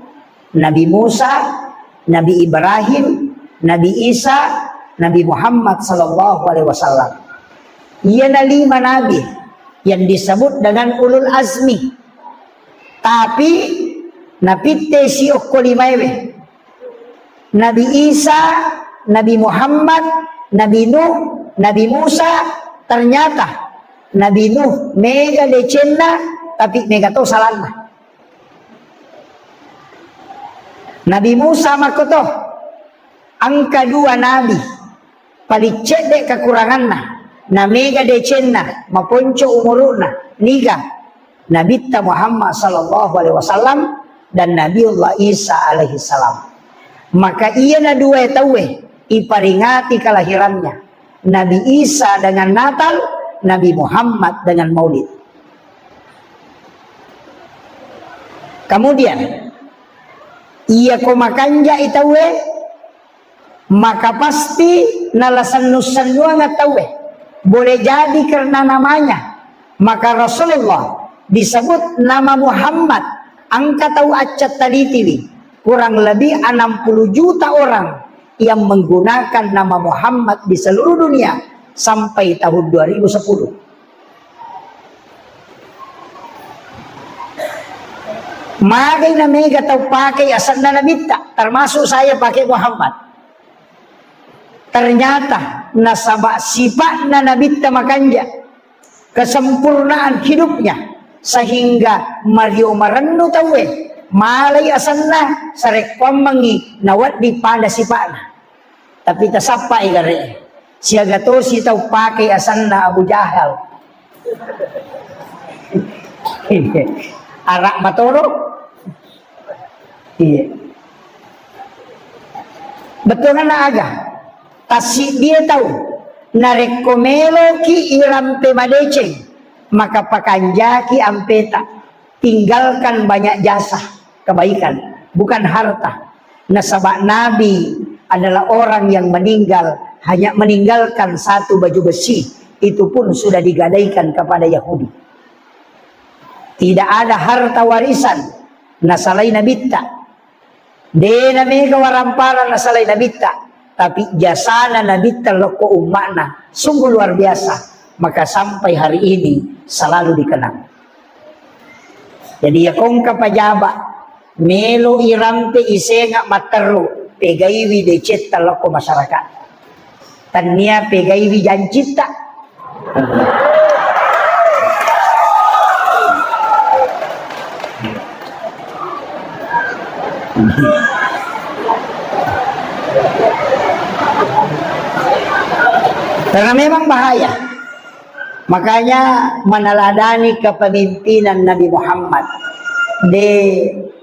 Nabi Musa, Nabi Ibrahim, Nabi Isa, Nabi Muhammad sallallahu alaihi wasallam. Iyana lima nabi yang disebut dengan ulul azmi. Tapi napitte si okko limaewe. Nabi Isa, Nabi Muhammad, Nabi Nuh, Nabi Musa, ternyata Nabi Nuh mega decenna, tapi mega to salanna. Nabi Musa makkoto, engka dua nabi, paling cedde kekuranganna, na mega decenna, maponco umuru'na, niga? Nabitta Muhammad sallallahu alaihi wasallam dan Nabiullah Isa alaihi salam. Maka iyana dua tauwe iparingati kelahirannya. Nabi Isa dengan Natal, Nabi Muhammad dengan Maulid. Kemudian, iya ko makanjai tauwe, maka pasti nala sennu-sennuang tauwe. Boleh jadi karena namanya. Maka Rasulullah disebut nama Muhammad, engka tau accattalitiwi. Kurang lebih enam puluh juta orang yang menggunakan nama Muhammad di seluruh dunia sampai tahun dua ribu sepuluh. Magai na mega tau pakai asenna Nabitta, termasuk saya pakai Muhammad. Ternyata nasaba sipa'na Nabitta makanja, kesempurnaan hidupnya, sehingga mario marennu tauwe, malai asenna, sarekkoammengngi nawedding pada sipa'na. Tapi tasappai gare. Siaga tosi tau pakai asenna Abu Jahal. Arak matoro. Iya. Bettuanna aga? Tassiddie tau. Narekko meloki irampe madeceng, maka pakanjaki ampeta. Tinggalkan banyak jasa kebaikan, bukan harta. Nasaba Nabi adalah orang yang meninggal, hanya meninggalkan satu baju besi, itu pun sudah digadaikan kepada Yahudi. Tidak ada harta warisan nasalai Nabitta. De na mega warampara nasalai Nabitta, tapi jasana Nabitta lokko umma'na sungguh luar biasa, maka sampai hari ini selalu dikenang. Jadi, ya kongka pajaba, melo irampe isenga matteru, pegaiwi decetta lokko masyarakat. Tannia pegaiwi jancitta. Karena memang bahaya. Makanya meneladani kepemimpinan Nabi Muhammad de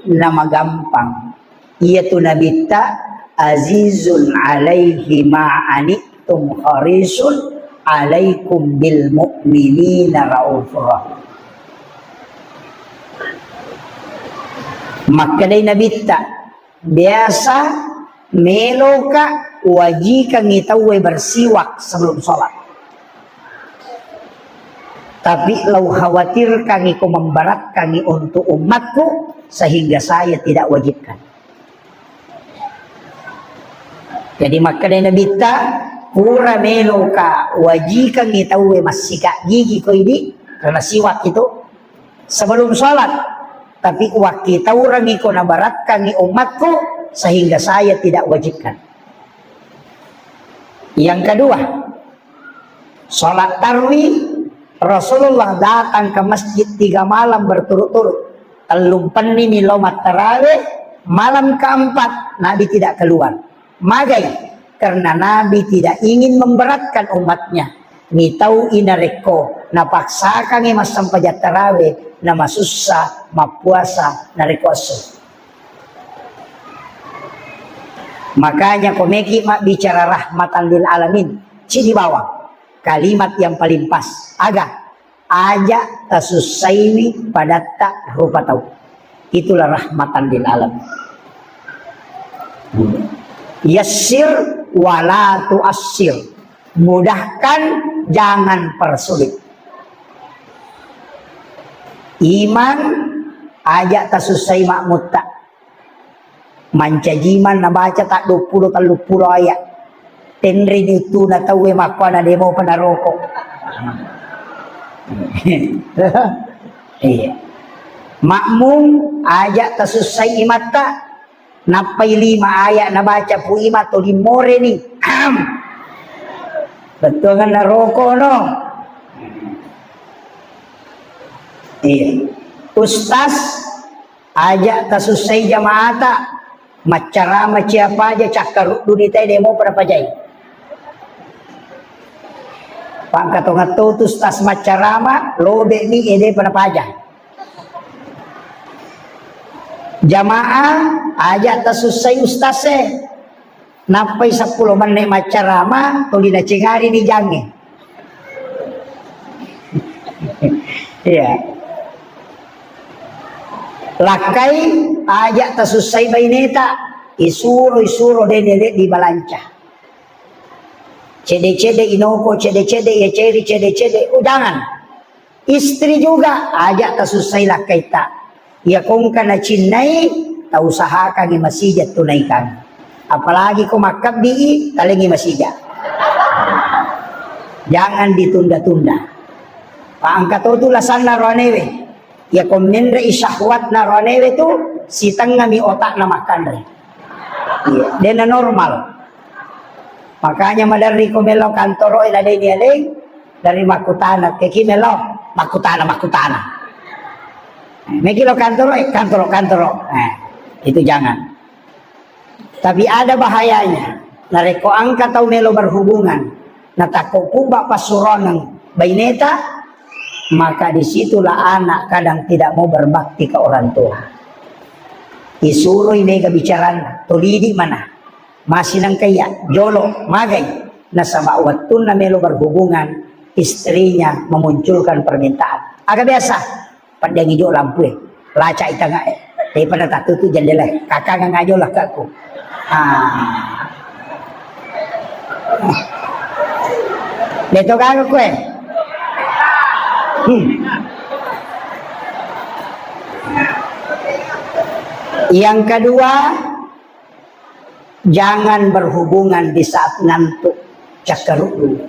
namagampang. Iyatu Nabitta, azizun alaihi ma anittum harisun alaikum bil mu'minina raufur rahim. Makkedai Nabitta, biasa Meloka wajikangi tauwe bersiwak sebelum sholat. Tapi lau khawatirkangi ko memberatkangi untuk umatku, sehingga saya tidak wajibkan. Jadi makkedai Nabitta, pura meloka wajikangi tauwe massika gigi ko idi, karena siwak itu, sebelum sholat. Tapi wakkitaurangi ko nabaratkangi umatku, sehingga saya tidak wajibkan. Yang kedua, sholat tarwi, Rasulullah datang ke masjid tiga malam berturut-turut. Tellumpenni mi lo mattarawe, malam keempat Nabi tidak keluar. Magai, karena Nabi tidak ingin memberatkan umatnya. Mitau inarekko napaksakangi massempajang tarawe, namasussa mappuasa narekko esso. Makanya ko meki mabbicara rahmatan lil alamin, cidi bawang kalimat yang paling pas. Aga? Aja tasussaiwi padatta rupa tau. Itulah rahmatan lil alamin. Yassir wala tuassir. Mudahkan, jangan persulit. Iman, aja tasussai makmutta. Mancajiman nabaca ta duappulo telluppulo ayat. Tenreni uttuna tauwe makkuana de mopa naroko. Iya. Makmum, aja tasussai imatta. Nappai lima ayat nabaca pu ima toli moreni. Am. Bettuangan naroko no. Iya. Ustaz, aja tasussai jamaata, maccarama ciapa aja, cakkaruddu ni tede mo pada pajai. Pangkatongatto tu tas maccarama, lobe mi ede pada paja. Jamaah, aja tasussai ustase. Nappai seppulo menne maccarama, tuli nacengari ni jange. Iya. Lakkai, aja tasussai baineta, isuro, isuro dene le di balanca. Cede-cede inoko, cede-cede ya ceri, cede-cede. Oh, jangan. Istri juga, aja tasussai lakkaita. Iya kongka nacinnai, tausahakangi masija tunaikan. Apalagi ko makkabbi i, talengi masija. Jangan ditunda-tunda. Paangka to tu lasanna roanewe. Iya ko menre i syahwatna roanewe tu, sitengngami otakna makkanre. Iya, dena normal. Makanya maderri ko melo kantoro e ladeni aleng, dari makkutana, keki melo, makkutana, makkutana. Meki lo kantoro, eh, kantoro, kantoro. Eh, itu jangan. Tapi ada bahayanya. Narekko engka tau melo berhubungan, natakko puba pasuroneng baineta, maka disitulah anak kadang tidak mau berbakti ke orang tua. Isuroi mega bicarana, tolidi mana. Masih nangkaya, jolo, magai. Nasaba wettunna melo berhubungan, istrinya memunculkan permintaan. Aga biasa, paddangi jo lampue, laca i tangae. Tapi pada tatutu jendela, kakang ngajo lakkaku. Ah. Beto gaga kue. Hmm. Yang kedua, jangan berhubungan di saat ngantuk, cakkaruddu.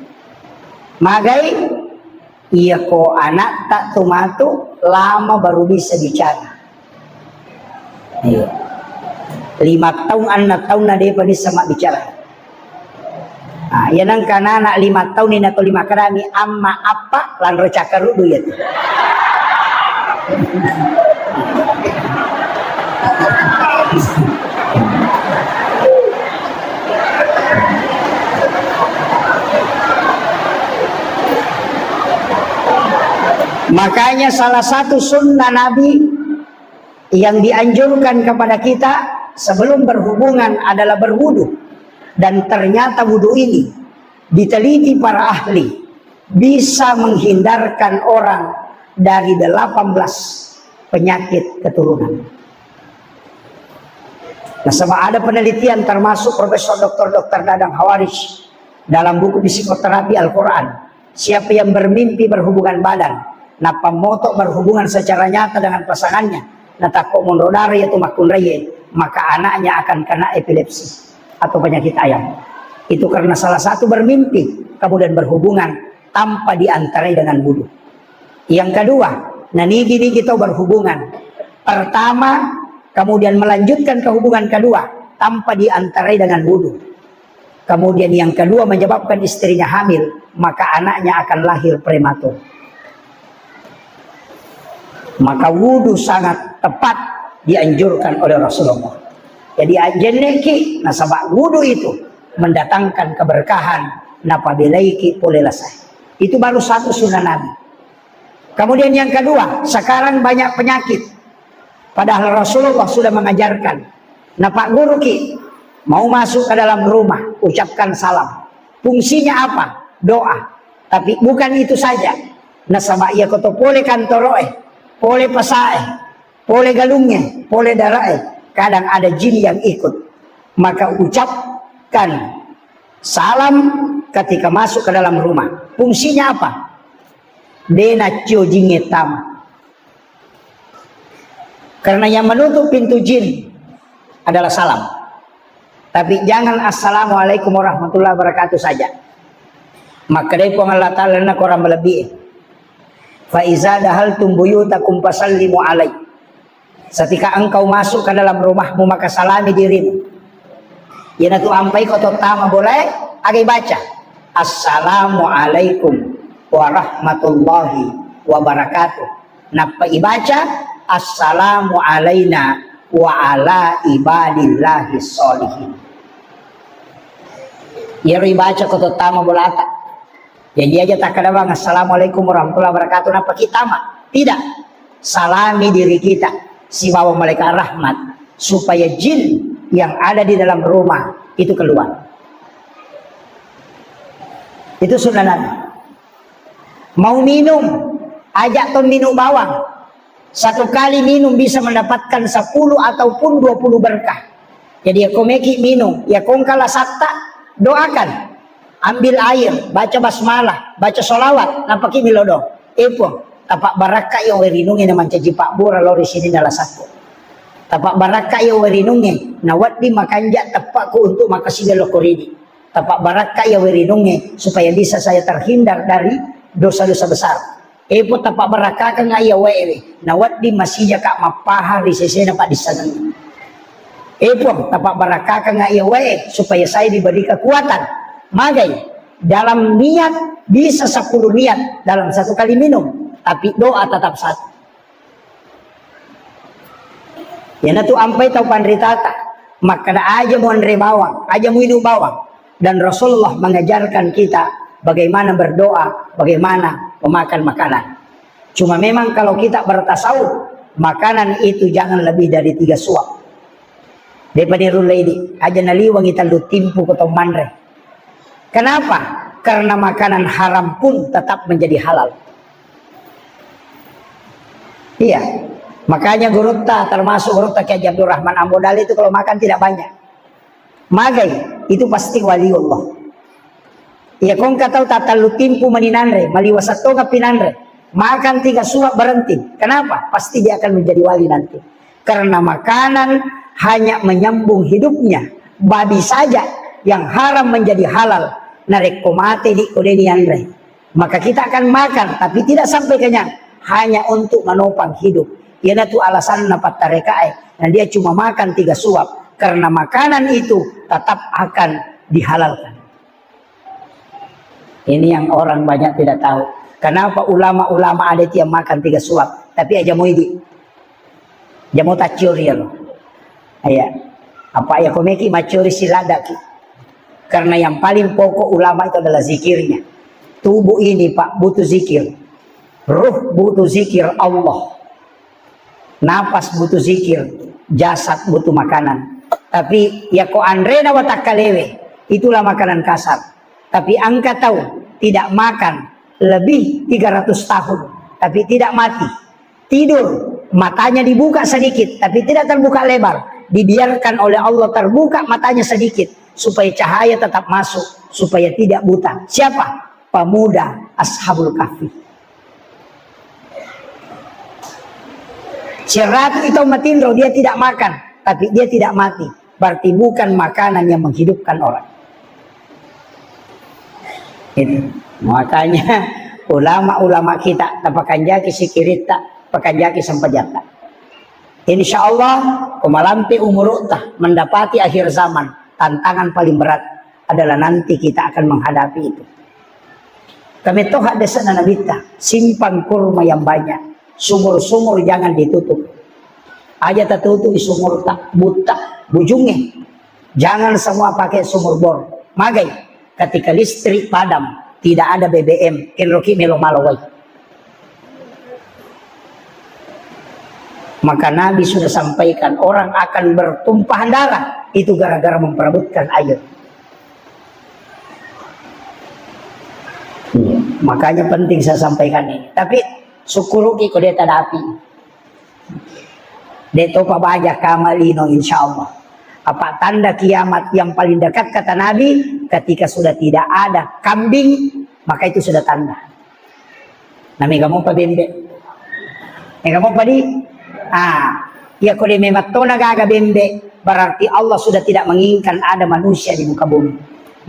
Magai, iya ko anakta tu matu lama baru bisa bicara. Iya. Lima tahun, enam tahun na depa bisa mak bicara. Ah, iya nangka anak lima tahun ini atau lima kerami, amma apa, lanro cakkaruddu ya tu. Makanya salah satu sunnah Nabi yang dianjurkan kepada kita sebelum berhubungan adalah berwudu. Dan ternyata wudu ini diteliti para ahli bisa menghindarkan orang dari delapan belas penyakit keturunan. Nasaba ada penelitian termasuk Profesor Doktor Doktor Dadang Hawaris dalam buku Psikoterapi Al-Quran. Siapa yang bermimpi berhubungan badan, nappa moto berhubungan secara nyata dengan pasangannya, natakko monro darah yaitu makkunraie, maka anaknya akan kena epilepsi atau penyakit ayam. Itu karena salah satu bermimpi, kemudian berhubungan tanpa diantarai dengan wudhu. Yang kedua, nanigi-nigi tau berhubungan. Pertama, kemudian melanjutkan ke hubungan kedua tanpa diantarai dengan wudhu. Kemudian yang kedua menyebabkan istrinya hamil, maka anaknya akan lahir prematur. Maka wudhu sangat tepat dianjurkan oleh Rasulullah. Jadi ajenneki nasaba wudhu itu mendatangkan keberkahan, napabelaiki pole lasai. Itu baru satu sunnah Nabi. Kemudian yang kedua, sekarang banyak penyakit. Padahal Rasulullah sudah mengajarkan. Napagguruki, mau masuk ke dalam rumah, ucapkan salam. Fungsinya apa? Doa. Tapi bukan itu saja. Nasaba iya koto pole kantoroe, pole pasae, pole galungnge, pole darae, kadang ada jin yang ikut. Maka ucapkan salam ketika masuk ke dalam rumah. Fungsinya apa? De naccio jingnge tama. Karena yang menutup pintu jin adalah salam. Tapi jangan assalamualaikum warahmatullahi wabarakatuh saja. Makkedai Puang Allah Ta'ala na Quran malebbi. Fa iza dahaltum buyutakum fasallimu alai. Setika engkau masuk ke dalam rumahmu, maka salami dirimu. Iyanatu ampai ko tottama bolae, agai baca, "Assalamualaikum warahmatullahi wabarakatuh." Nappa ibaca, "Assalamu alaina wa ala ibadillahi sholihin." Iyaro ibaca ko tottama bolata. Jadi aja takkadawang, "Assalamualaikum warahmatullahi wabarakatuh," nappa kitama. Tidak. Salami diri kita sibawa malaikat rahmat, supaya jin yang ada di dalam rumah itu keluar. Itu sunnah Nabi. Mau minum, ajak to minum bawang. Satu kali minum bisa mendapatkan sepuluh ataupun dua puluh berkah. Jadi, ya komeki minum, ya kongkala satta, doakan. Ambil air, baca basmalah, baca sholawat, napaki milodo. Eh, Puang, tapa barakka ya werinungi na mancaji pabbura lori sini na lasakku. Tapa barakka ya werinungi na wedding makanja teppakku untuk makasida loko ridi. Tapa barakka ya werinungi supaya bisa saya terhindar dari dosa-dosa besar. Eh, Puang, tapa barakkakengnga iya waewe, na wedding masijaka mappaha ri sesena paddissengeng. Eh, Puang, tapa barakkakengnga iya wae supaya saya diberi kekuatan. Magai, dalam niat bisa sepuluh niat dalam satu kali minum, tapi doa tetap satu. Iyanatu ampai tau panritata, makkeda, "Aja muanre bawang, aja muinung bawang." Dan Rasulullah mengajarkan kita bagaimana berdoa, bagaimana memakan makanan. Cuma memang kalau kita bertasawuf, makanan itu jangan lebih dari tiga suap. Depa nirulle idi, aja naliwangi tellu timpu ko to manre. Kenapa? Karena makanan haram pun tetap menjadi halal. Iya. Makanya gurutta, termasuk gurutta Kiai Haji Abdul Rahman Ambo Dale itu kalau makan tidak banyak. Magai, itu pasti waliullah. Iya, kongka tau tatellu timpu mani nanre, maliwa settonga pinanre. Makan tiga suap berhenti. Kenapa? Pasti dia akan menjadi wali nanti. Karena makanan hanya menyambung hidupnya. Babi saja yang haram menjadi halal. Narekko mate di kodeni anre. Maka kita akan makan, tapi tidak sampai kenyang. Hanya untuk menopang hidup. Iyanatu alasanna pattarekae. Nah, dia cuma makan tiga suap. Karena makanan itu tetap akan dihalalkan. Ini yang orang banyak tidak tahu. Kenapa ulama-ulama ada yang makan tiga suap? Tapi aja mau idi. Jamo tacciori iyaro. Iya. Apa ya komeki macciori siladaki. Karena yang paling pokok ulama itu adalah zikirnya. Tubuh ini, Pak, butuh zikir. Ruh butuh zikir Allah. Napas butuh zikir. Jasad butuh makanan. Tapi ya ko anrena watakkalewe, itulah makanan kasar. Tapi engka tau tidak makan lebih tiga ratus tahun, tapi tidak mati. Tidur, matanya dibuka sedikit, tapi tidak terbuka lebar. Dibiarkan oleh Allah terbuka matanya sedikit, supaya cahaya tetap masuk, supaya tidak buta. Siapa? Pemuda Ashabul Kahfi. Siratu itu matinro, dia tidak makan, tapi dia tidak mati. Berarti bukan makanan yang menghidupkan orang. Itu. Makanya ulama-ulama kita, tapakanjaki sikiritta, pakanjaki sempajatta. Insya Allah, ko malampe umurutta mendapati akhir zaman, tantangan paling berat adalah nanti kita akan menghadapi itu. Kami toha desana nabitta, simpang kurma yang banyak, sumur-sumur jangan ditutup. Aja tatutup sumur tak buta, bujungnya. Jangan semua pakai sumur bor. Magai, ketika listrik padam, tidak ada B B M, kenroki melo malowai. Maka Nabi sudah sampaikan, orang akan bertumpahan darah, itu gara-gara memperebutkan air. Iya, makanya penting saya sampaikan ini. Tapi syukuruki ko de tadapi. De topa baja kama lino, insya Allah. Apa tanda kiamat yang paling dekat kata Nabi, ketika sudah tidak ada kambing, maka itu sudah tanda. Nah, mega mopa bembe. Mega mopa di? Ah, iya ko de memang tona gaga bembe, berarti Allah sudah tidak menginginkan ada manusia di muka bumi.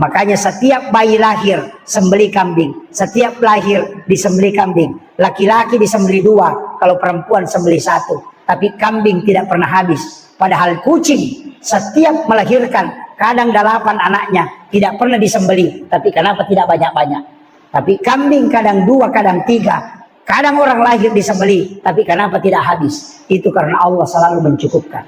Makanya setiap bayi lahir, sembelih kambing. Setiap lahir, disembelih kambing. Laki-laki disembelih dua, kalau perempuan sembelih satu. Tapi kambing tidak pernah habis. Padahal kucing setiap melahirkan, kadang delapan anaknya, tidak pernah disembelih. Tapi kenapa tidak banyak-banyak? Tapi kambing kadang dua, kadang tiga, kadang orang lahir disembelih, tapi kenapa tidak habis? Itu karena Allah selalu mencukupkan.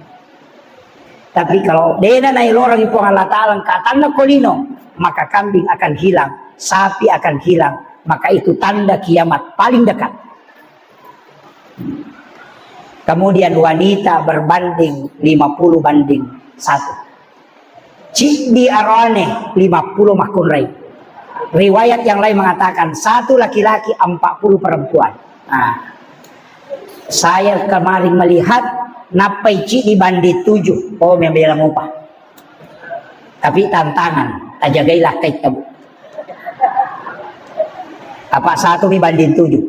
Tapi kalau dena nailoreng Puang Allah Ta'ala katanna ko lino, maka kambing akan hilang, sapi akan hilang, maka itu tanda kiamat paling dekat. Kemudian wanita berbanding lima puluh banding satu. Ciddi aroane lima puluh makkunrai. Riwayat yang lain mengatakan satu laki-laki, empat puluh perempuan. Nah, saya kemarin melihat nappai ciddi banding tujuh. Oh, membela mupa. Tapi tantangan, tajagai lakkai tabu. Apa satu mi banding tujuh.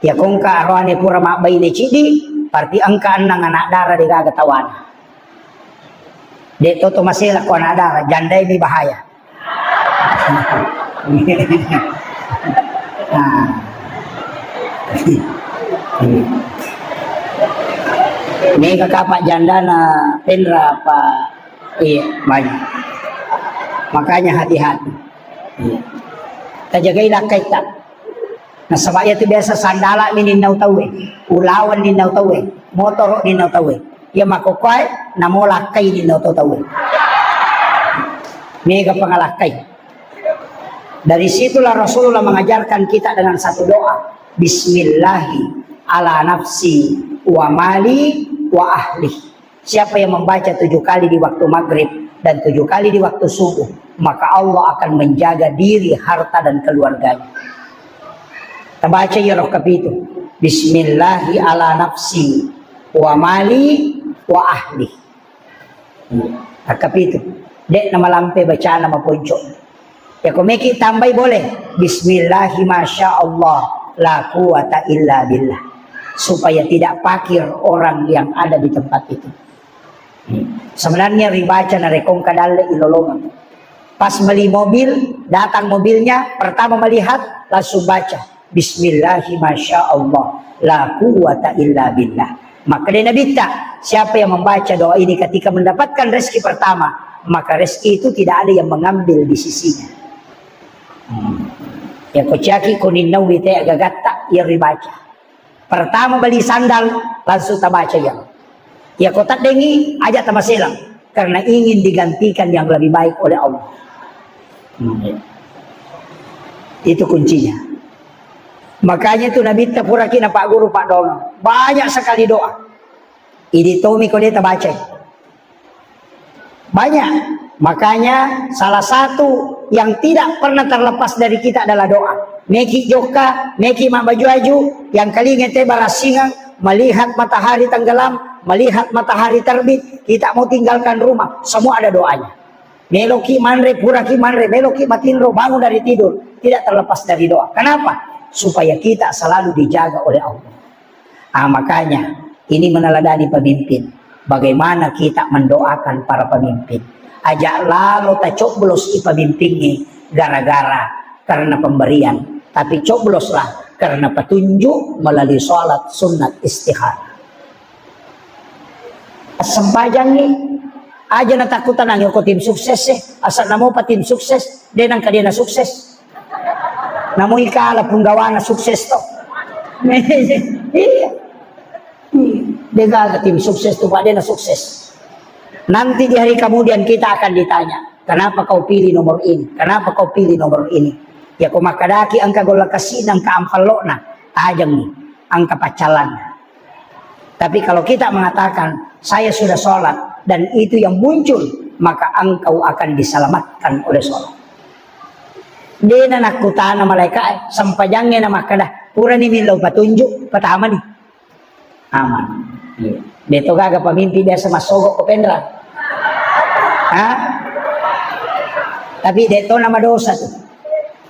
Iya ko engka aroane pura mabbaine ciddi, berarti engka ennang anak dara degaga tawana. De toto masela ko anak dara, jandai mi bahaya. Nah. Mega kapa jandana penra apa? Iya, banyak. Makanya hati-hati. Iya. Tajagai lakkaita. Nasaba iya tu biasa sandala mi ninnau tauwe, ulaweng ninnau tauwe, motoro ninnau tauwe. Iya makkokkoe namo lakkai ninnau to tauwe. Mega pangalakkai. Dari situlah Rasulullah mengajarkan kita dengan satu doa, "Bismillahi ala nafsi wa mali wa ahli." Siapa yang membaca tujuh kali di waktu maghrib dan tujuh kali di waktu subuh, maka Allah akan menjaga diri, harta, dan keluarganya. Tabaca iyaro kapitu, "Bismillahi ala nafsi wa mali wa ahli." Kapitu, de' namalampe bacana maponco. Ya, ko meki tambai boleh. Bismillahi masya Allah, la quwata illa billah. Supaya tidak fakir orang yang ada di tempat itu. Sebenarnya ribaca narekko engka dalle ilolongeng. Pas beli mobil, datang mobilnya, pertama melihat, langsung baca, "Bismillahi masya Allah, la quwata illa billah." Maka dia Nabitta, siapa yang membaca doa ini ketika mendapatkan rezeki pertama, maka rezeki itu tidak ada yang mengambil di sisinya. Hmm. Ya, ko caki ko ninnau wite agagatta, ya ribaca. Pertama beli sandal, langsung tabaca iya. Iya ko taddengi, aja tamaselang. Karena ingin digantikan yang lebih baik oleh Allah. Hmm. Itu kuncinya. Makanya itu Nabitta puraki na Pak Guru, Pak Dong. Banyak sekali doa. Idi tomi ko de tabacai. Banyak. Makanya salah satu yang tidak pernah terlepas dari kita adalah doa. Meki jokka, meki mabbaju-aju, yang kalinga te barasingang, melihat matahari tenggelam, Melihat matahari terbit, kita mau tinggalkan rumah, semua ada doanya. Meloki manre, puraki manre, meloki matinro, bangun dari tidur, tidak terlepas dari doa. Kenapa? Supaya kita selalu dijaga oleh Allah. Ah, makanya ini meneladani pemimpin. Bagaimana kita mendoakan para pemimpin? Aja lalo tacoblos i pemimpinnya gara-gara karena pemberian, tapi cobloslah karena petunjuk melalui sholat sunat istikharah. Sempajangngi, aja natakkutanangi ko tim sukses e, asal namopa tim sukses, de nangka de na sukses. Namo ikala punggawana sukses to. Iya. Degaga tim sukses tu, Pak, de na sukses. Nanti di hari kemudian kita akan ditanya, "Kenapa kau pilih nomor ini? Kenapa kau pilih nomor ini?" Ya, ko makkadaki engka golla kasina, engka ampello'na, tajengi, engka paccalanna. Tapi kalau kita mengatakan, "Saya sudah sholat," dan itu yang muncul, maka engkau akan diselamatkan oleh sholat. Dena nakkutana malaika e, sempajangnge na makkada, "Purani millau patunjuk, patamani." Aman. Iya. De to gaga pamimpi biasa massogo ko penra. Ha? Tapi de to nama dosa tu.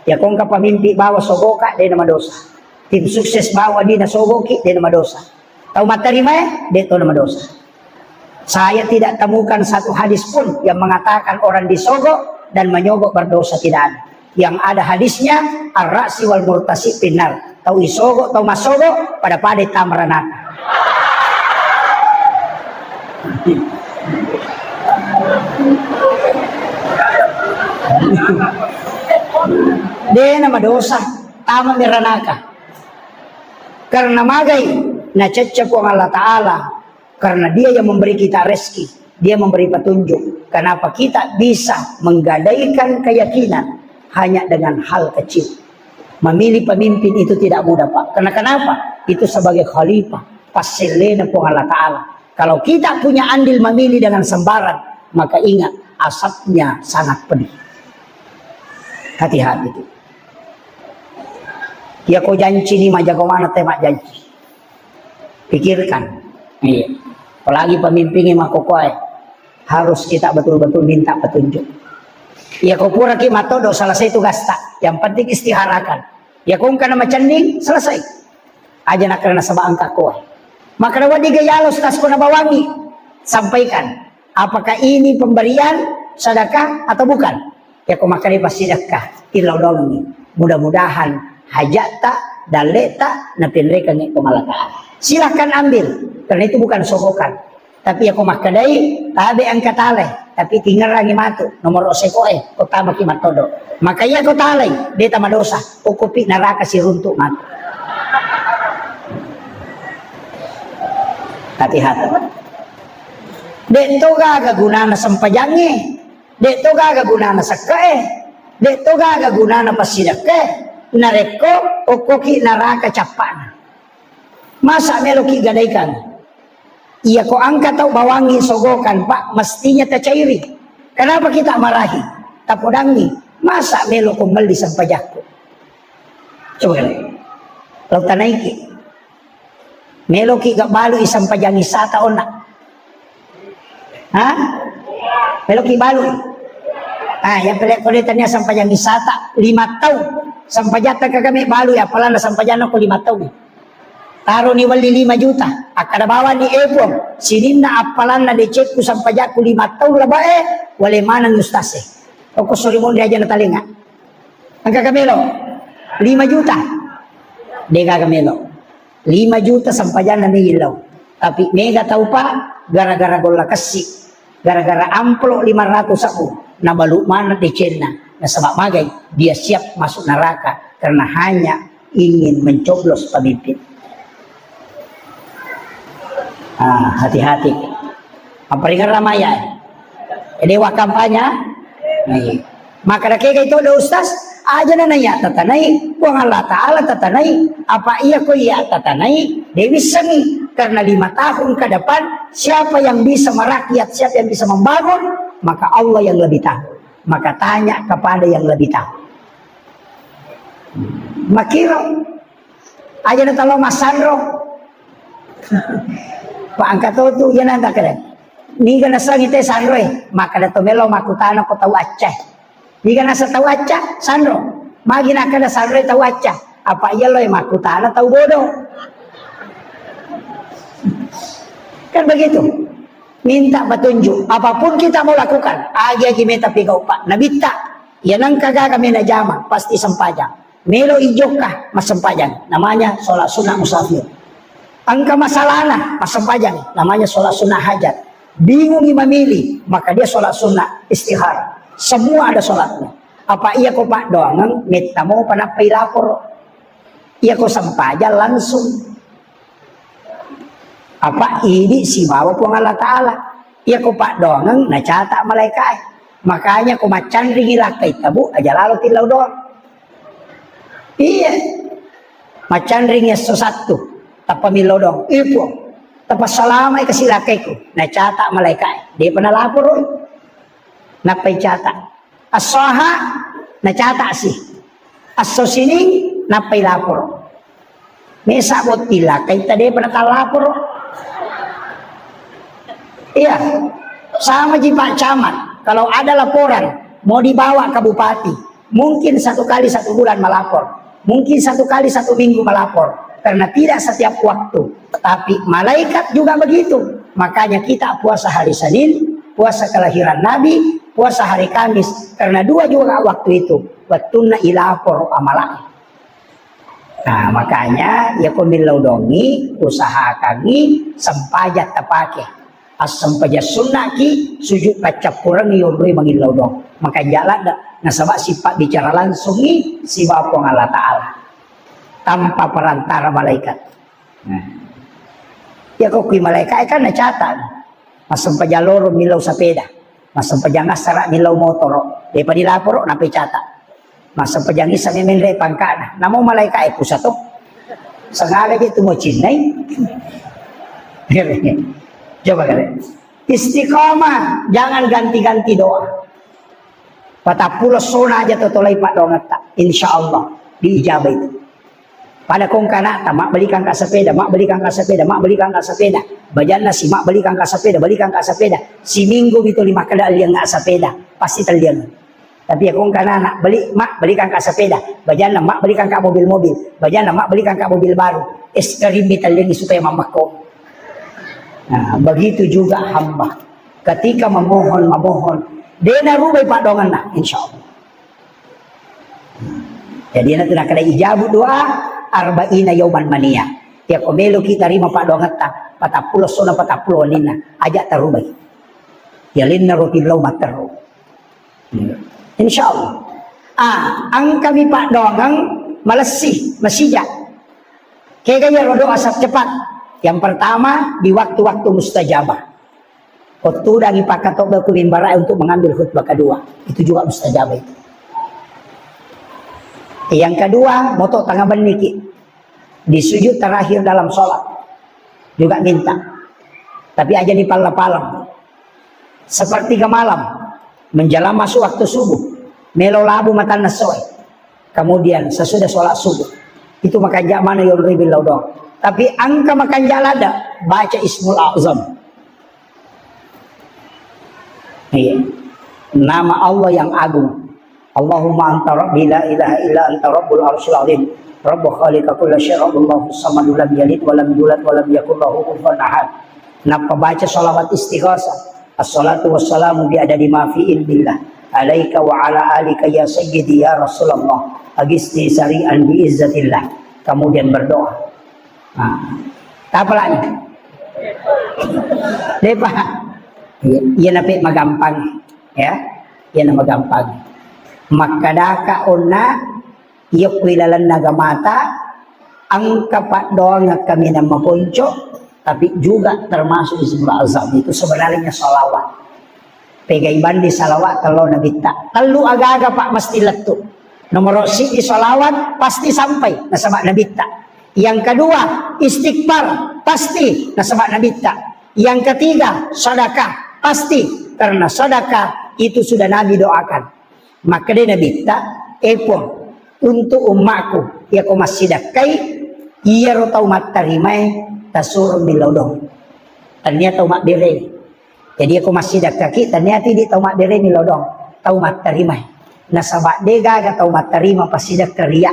Ya, ko engka pamimpi bawa sogoka, de nama dosa. Tim sukses bawa dina sogoki, de nama dosa. Tau matterimae, de to nama dosa. Saya tidak temukan satu hadis pun yang mengatakan orang disogok dan menyogok berdosa, tidak ada. Yang ada hadisnya, "Ar-ra'si wal murtasi finnar." Tau isogok, tau masogok, pada-pada tama ranaka. De nama dosa, tama mi ranaka. Karena magai, nacecce Puang Allah Ta'ala, karena Dia yang memberi kita rezeki, Dia memberi petunjuk. Kenapa kita bisa menggadaikan keyakinan hanya dengan hal kecil? Memilih pemimpin itu tidak mudah, Pak. Karena kenapa? Itu sebagai khalifah, passellena Puang Allah Ta'ala. Kalau kita punya andil memilih dengan sembarang, maka ingat, asapnya sangat pedih. Hati-hati tu. Ya, ko janci ni majago mana te mak janci. Pikirkan. Iya. Apalagi pemimpinnya makokoe. Harus kita betul-betul minta petunjuk. Ya, ko pura ki matodo selesai tugasta. Yang penting istiharakan. Ya, ko engka na macending, selesai. Aja nakana saba engka koe. Maka wadi gayalo stasko na bawangi. Sampaikan. Apakah ini pemberian sedekah atau bukan? Ya, ko makkeda passidekka, tillau-laungi. Mudah-mudahan hajatta, dalleta, napenrekangngi Puang Allah Ta'ala. Silahkan ambil, karena itu bukan sogokan. Tapi ya, ko makkedai, tabe engka talai, tapi tingerangi matu, nomor osekoe, ko tabaki matodo. Maka iya ko talai, de tamadosa, ko kopi neraka siruntuk matu. Hati-hati. De to gaga gunana sempajangnge. De to gaga gunana sekke'e, de to gaga gunana passidekkae, narekko okkoki naraka cappa'na. Masa meloki gadaikan? Iya ko engka tau bawangi sogokan, Pak, mestinya tacairi. Kenapa kita marahi? Tapodangi, masa meloko melli sempajakku? Coba kali. Lau tanaiki. Meloki ga balui sampajangi sata onna? Ha? Meloki balui? Ah, ya pele kode tania sampajangi sata lima tau. Sampajatta kagame balui, apalana sampajanna ko lima tau. Taroni welli lima juta. Akkada bawani, "E Puang, sininna appalanna decekku sampajakku lima tau labae, wale maneng ustase." Oko sori monde aja natalenga. Engka kamelo? Lima juta. Dega kamelo. Lima juta sampajanna mei illau. Tapi mega tau, Pak, gara-gara golla kessi, gara-gara amplop lima ratus sabbu, nabalu maneng decenna. Nasaba magai, dia siap masuk neraka karena hanya ingin mencoblos pemimpin. Ah, hati-hati. Mapperingerra maya. Jadi wa kampanye. Nah, iya. Maka da kegai to do ustaz, aja na naya tatanai, Puang Allah Ta'ala tatanai, apa iya ko iya tatanai, de wissengi. Karena lima tahun ke depan, siapa yang bisa merakyat, siapa yang bisa membangun, maka Allah yang lebih tahu. Maka tanya kepada yang lebih tahu. Makiro, aja na talo masanro. Pa engka to tu, iya nanta kere. Niga nasengi te sanroe, makkeda to melo makkutana ko tau acca. Niga nasa tau acca, sanro. Magi nakkeda sanroe tau acca. Apa iya loe makkutana tau bodoh. Kan begitu. Minta petunjuk. Apapun kita mau lakukan, agi-agi meta pigau pa. Nabitta, iya nengka gaga mena jama, pasti sempajang. Melo ijokka, massempajang. Namanya sholat sunnah musafir. Engka masalahna, massempajang. Namanya sholat sunnah hajat. Bingungi memilih, maka dia sholat sunnah istihara. Semua ada sholatnya. Apa iya ko paddoangeng, metta mopa nappai laporo. Iya ko sempajang langsung. Apa idi sibawa Puang Allah Ta'ala. Iya ko paddoangeng, nacata malaikae. Makanya ko maccanringi lakkai tabu, aja lalo tillau doang. Iya. Maccanringi esso sattu, tappa millau doang. Ipo. Tappa salamai kasi lakkaiku. Nacata malaikae. Depa nalaporo. Nappai cata. Esso Aha, nacata si. Esso Sining, nappai laporo. Mesa botting lakkai ta depa natallaporo. Iya. Sama ji Pak Camat. Kalau ada laporan mau dibawa ke bupati, mungkin satu kali satu bulan melapor, mungkin satu kali satu minggu melapor, karena tidak setiap waktu. Tapi malaikat juga begitu. Makanya kita puasa hari Senin, puasa kelahiran Nabi, puasa hari Kamis, karena dua juga waktu itu. Wettunna ilapor amalai. Nah, makanya, iya ko millau dongi, usahakangi sempajang tapake. Assempajang sunnaki, sujud paccappurengi yonroi mangillau dong. Makanja ladde, nasaba sipabbicara langsungi sibawa Puang Allah Ta'ala. Tanpa perantara malaikat. Nah. Iya ko kui malaikat kan nacata. Massempajang loro millau sepeda. Massempajang assara millau motoro. Depa dilaporo, nappa icata. Massempajang isa menre pangkana. Namo malaikat e pusato. Sengaja itu mau cinnai. Coba kalian. Istiqomah, jangan ganti-ganti doa. Patappulo sona aja totolai paddoangetta. Insya Allah diijabah itu. Pada kongkana ta, mak belikan ka sepeda, mak belikan ka sepeda, mak belikan ka sepeda. Bajanna si mak belikan ka sepeda, belikan ka sepeda. Siminggu itu lima kali liang ka sepeda, pasti teliang. Tapi ya kongkana nak beli, mak belikan ka sepeda. Bajanna mak belikan ka mobil-mobil, bajanna mak belikan ka mobil baru. Es krim teliang supaya mambakko. Nah, begitu juga hamba. Ketika memohon, memohon, dena rubai paddoangenna, insya Allah. Jadi, iyana tu nakkeda ijabu doa arba'ina yauman mania. Iya ko melo kita rima paddoangetta, patappulo sona patappulo wenninna, aja tarubai. Iya lenna roti lau matteru. Insya Allah. Ah, engkami paddoangeng malessi, masija. Kega iyaro doa sab cepat? Yang pertama, di waktu-waktu mustajabah. Ko tudangi pakkatobba ku mimbara'e untuk mengambil khutbah kedua. Itu juga mustajabah itu. Yang kedua, moto tengah benniki. Di sujud terakhir dalam sholat. Juga minta. Tapi aja dipalla-pallang. Sepertiga malam, menjelang masuk waktu subuh. Melo labu matanna soe. Kemudian sesudah sholat subuh. Itu makanja mana yonroi billau doang. Tapi engka makanja ladde, baca Ismul Azam. Iya. Nama Allah yang agung. Allahumma anta rabbi la ilaha illa anta rabbul arsyil azim. Rabbu khaliqa kulla syai, Rabbullahu samadu lam yalid wa lam yulad wa lam yakul lahu kufuwan ahad. Nappa baca salawat istighasah. Assalatu wassalamu bi adadi ma fi ilmillah. Alaika wa ala alika ya sayyidi ya Rasulullah. Agisni sari'an bi izzatillah. Kemudian berdoa. Nah, apa lagi? Depa. Iya, iya nape magampang. Ya. Iya nama gampang. Makkadaka onna, iya kui lalenna agamata, engka paddoangeng kaminang maponco, tapi juga termasuk Ismul Azam. Itu sebenarnya salawat. Pegai bandi salawat tello nabitta. Tellu aga-aga, Pak, mesti lettu. Nomor siji salawat pasti sampai nasaba nabitta. Yang kedua, istighfar pasti nasaba nabitta. Yang ketiga, sedekah pasti, karena sedekah itu sudah Nabi doakan. Makkeda Nabitta, "E Puang, untuk ummaku, iya ko massidakkai, iyaro tau mattarimae tasuro millau dong." Tania tau mabbere. Jadi, ko massidekkaki, tania tu idi tau mabbere ni lodong, tau matterimai. Nasaba de gaga tau matterima passidekka ria,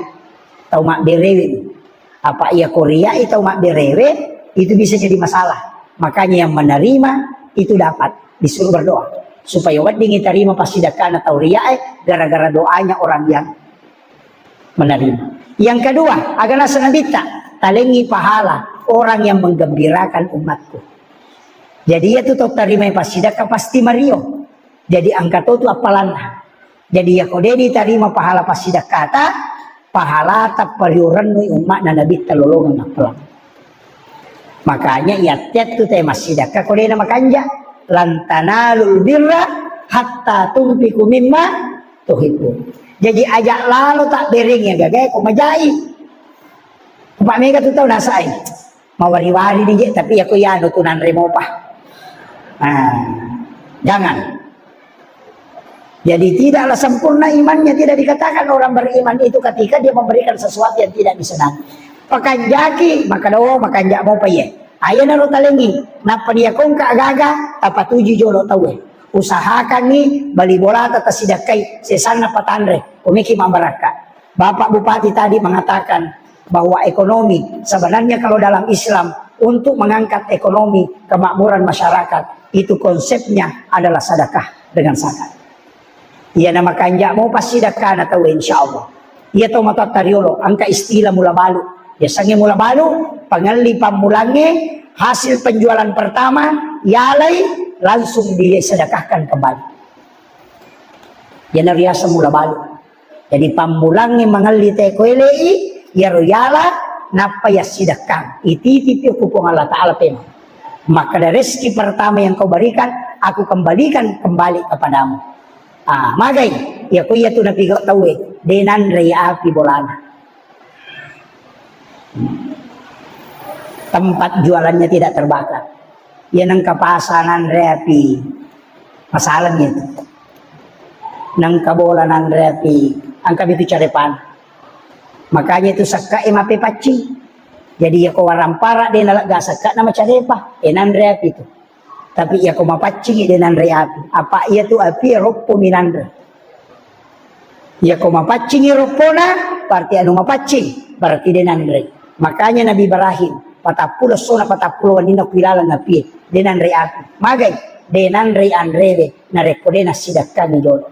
tau mabberewe. Apa iya ko riai tau mabberewe, itu bisa jadi masalah. Makanya yang menerima itu dapat disuruh berdoa supaya weddingi tarima passidekkana tau riae gara-gara doanya orang yang menerima. Yang kedua, aga naseng Nabitta, talengi pahala orang yang menggembirakan umatku. Jadi, iya tu tau tarimai passidekka pasti mario. Jadi, engka to tu appalanna. Jadi, iya ko de ditarima pahala passidekkata, pahalata pariorennu umma'na Nabitta lolongeng appalang. Makanya iya tettu te massidekka ko de na makanja. Lan tanalul birra hatta tunfiqu mimma tuhibbun. Jadi, aja lalo tabbereng iya gagae ko majai. Apa mega tu tau nasai. Mawari-wari ni je, tapi iya ko iyanu tu nanre mopa. Nah, jangan. Jadi, tidaklah sempurna imannya, tidak dikatakan orang beriman itu ketika dia memberikan sesuatu yang tidak disenangi. Pakanjaki, maka do, makanja mopa iye. Ayo naro talengi, nappa dia kongka gaga, tapatuju jolo tauwe. Usahakanni bali bolata tasidakkai, sesanna patanre, komiki mabarakka. Bapak Bupati tadi mengatakan bahwa ekonomi, sebenarnya kalau dalam Islam, untuk mengangkat ekonomi, kemakmuran masyarakat, itu konsepnya adalah sedekah dengan zakat. Iya na makanja mo passidakkana tau, insya Allah. Iya tau matoatta riolo, engka istilah mula balu. Biasanya mula balu, pangelli pammulangnge, hasil penjualan pertama, yalai, langsung disedekahkan kembali. Iya na riaseng mula balu. Jadi, pammulangnge mangelli te ko elei, iyaro yala, nappa yassidekkang. Ititipi ku Puang Allah Ta'ala pemeng. Maka dari rezeki pertama yang kau berikan, aku kembalikan kembali kepadamu. Ah, magai, iya ko iya tu napigau tauwe, de nanrei api bolana. Tempat jualannya tidak terbakar. Iya nengka pasa nanre api, masalahnya itu. Nengka bola nanre api, engka bitu carepan. Makanya itu sekka e mape paccing. Jadi iya ko warampara de nalegga sekka na macarepa, e nanre api itu. Tapi iya ko mapaccingi de nanre api. Apa iya tu api roppo minanre. Iya ko mapaccingi roppona, berarti anu mapaccing, berarti de nanre. Makanya Nabi Ibrahim, patappulo sona patappulo wenninna ku ilalang api, de nanre api. Magai, de nanre anrewe, narekko de nassidakkangi jolo.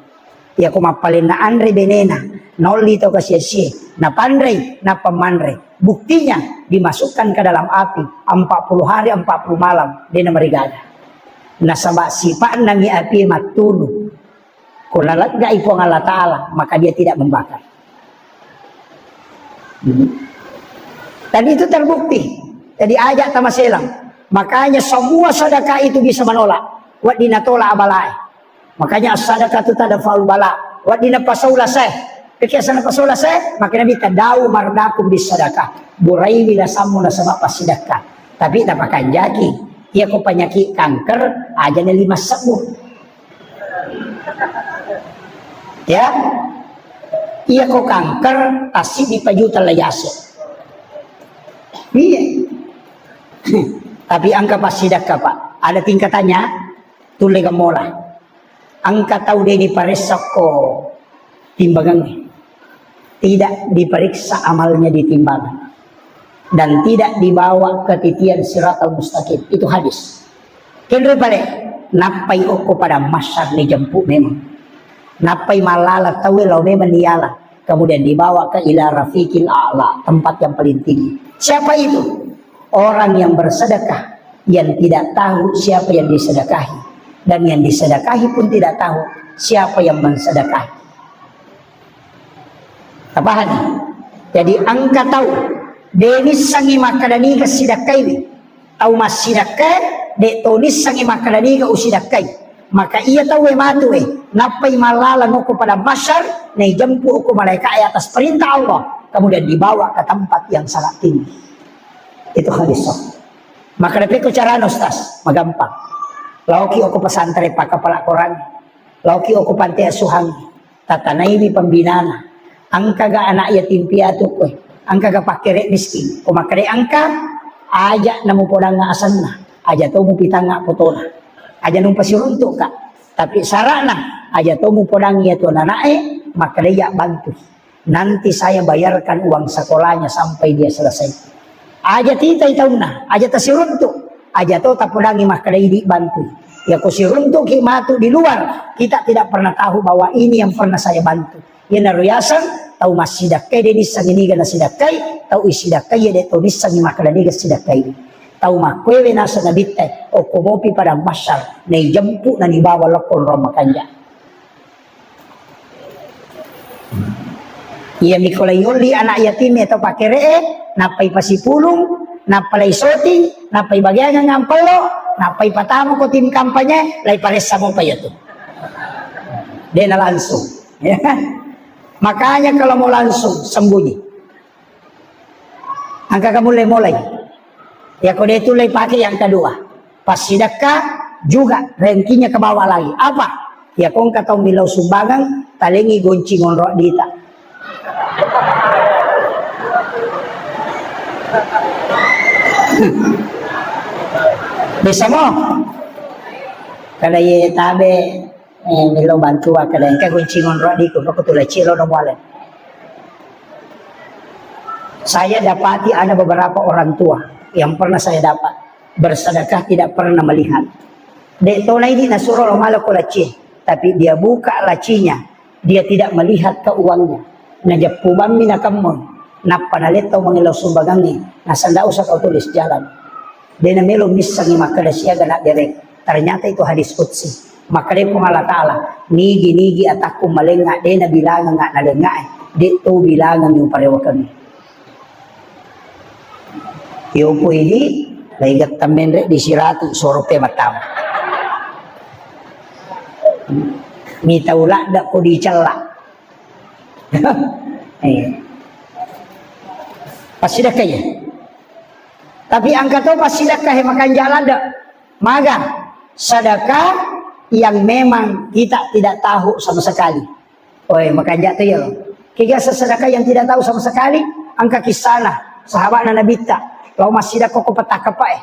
Iya ko mappalenna anre benena, naolli tau kasiasie, napanrei, nappa manre. Buktinya dimasukkan ke dalam api empat puluh hari, empat puluh malam, de namarigaga. Nasaba sipa'na mi api mattunu. Ko naleggai Puang Allah Ta'ala, maka dia tidak membakar. Dan itu terbukti. Jadi ajak tamaselang. Makanya semua sedekah itu bisa menolak. Wedding natolak abalae. Makanya as-sadaqatu tadfa'ul bala. Wedding napasaula se. Kekiasa napasaula se, maka Nabi tadau mardakum bis sadaqah. Buraiwi lasammu nasaba passidakka. Tapi napakanjaki. Iya ko penyakit kanker, aja na lima sebbu. Ya. Iya ko kanker, tassiddi pajuta lajase. Iya. Tapi engka passidakka, Pak. Ada tingkatannya, tulle gemmola. Engka tau de diparessa ko timbangangnge. Tidak diperiksa amalnya di timbangan. Dan tidak dibawa ke titian siratal mustaqim. Itu hadis. Kenre pale, nappai okko pada masyar ni jemput memang. Nappai malala tauwe lao memang niala. Kemudian dibawa ke ila rafiqil a'la, tempat yang paling tinggi. Siapa itu? Orang yang bersedekah, yang tidak tahu siapa yang disedekahi. Dan yang disedekahi pun tidak tahu siapa yang mensedekahi. Tapahani? Jadi engka tau, de nissengngi makkeda niga sidakkaiwi. Tau massidakka, de to nissengngi makkeda niga usidakkai. Maka iya tauwe matue, nappai mallaleng okko padang mahsyar, naijempu okko malaika'e atas perintah Allah, kemudian dibawa ke tempat yang sangat tinggi. Itu hadis sahih. Maka dapekko carana, Ustaz? Magampang. Laoki okko pesantren, pakkapala Korang. Laoki okko panti asuhang. Tatanaiwi pembinana. Engkaga anak yatim piatu koe? Engkaga pakkere miskin? Ko makkeda engka, aja namupodangnga asenna. Aja to mupitangnga potona. Aja nupasiruntu'ka. Tapi syaratna, aja to mupodangi iyatu anana'e, makkedai, "Iya bantu. Nanti saya bayarkan uang sekolahnya sampai dia selesai." Aja titai taunna, aja tasiruntu'. Aja to tapodangi makkedai, "Idi bantu." Yako siruntu'ki matu di luar, kita tidak pernah tahu bahwa ini yang pernah saya bantu. Iyanaro yaseng tau massidakkai, de nissengngi niga nasidakkai, tau isidakkai, iya de to nissengngi makkeda niga sidakkai. Tau makkuewe naseng Nabitta, okko mopi padang mahsyar, naijempu nanibawa lokko onrong makanja. Iya miko laiyolli anak yatim atau pakere'e, nappai pasipulung, nappa lai soting, nappai bagiangang ampello, nappai patama ko tim kampanye, lai paressa mopa iyatu. Dena langsung. Ya. Makanya kalau mau langsung, sembunyi. Engka kamu mulai-mulai. Ya, kode itu lai pakai yang kedua. Pas sedekah juga rankingnya ke bawah lagi. Apa? Ya, kong kata millau sumbangan, talengi gonci ngonrok dita. Bisa mo? Kada ye tabe Eh, melo bantu, kada engka gunci ngonro diku, aku tu leci lo dong wale. Saya dapati ada beberapa orang tua yang pernah saya dapat bersedekah tidak pernah melihat. Dek tona ini nasuro lo mala ko laci, tapi dia buka lacinya, dia tidak melihat ke uangnya. Najeppu bammi nakemmeng, nappa nalettau mangelo sumbangangi, nasanda usah kau tulis jalan. Dena melo missengi makkeda siaga nak derek. Ternyata itu hadis qudsi. Makkeda Puang Allah Ta'ala, "Nigi-nigi atakku malenga, dena bilanganga nalengae, de to bilangeng uparewakengi." Yopo idi, laigatta menre di siratu, sorope matama. Mitau ladda ko dicella. Eh. Passidakka ya. Tapi engka to passidakka he makanja ladde. Maga sedekah yang memang kita tidak tahu sama sekali. Oi, makanja to ya. Kega sedekah yang tidak tahu sama sekali, engka kisahna sahabatna Nabitta. Lao massidakka ko petakkepa e.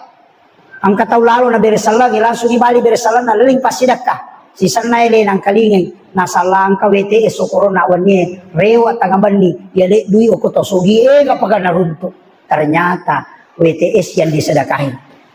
Engka tau lalo nabere sellengi, langsung ibali bere sellenna, leleng passidakka. Sisenna ele nangkalingai, nasalla engka W T S okorona wennie, rewa tangabenni, ya le dui oko to sugi, ega paga naruntu. Ternyata W T S yang disedekahi.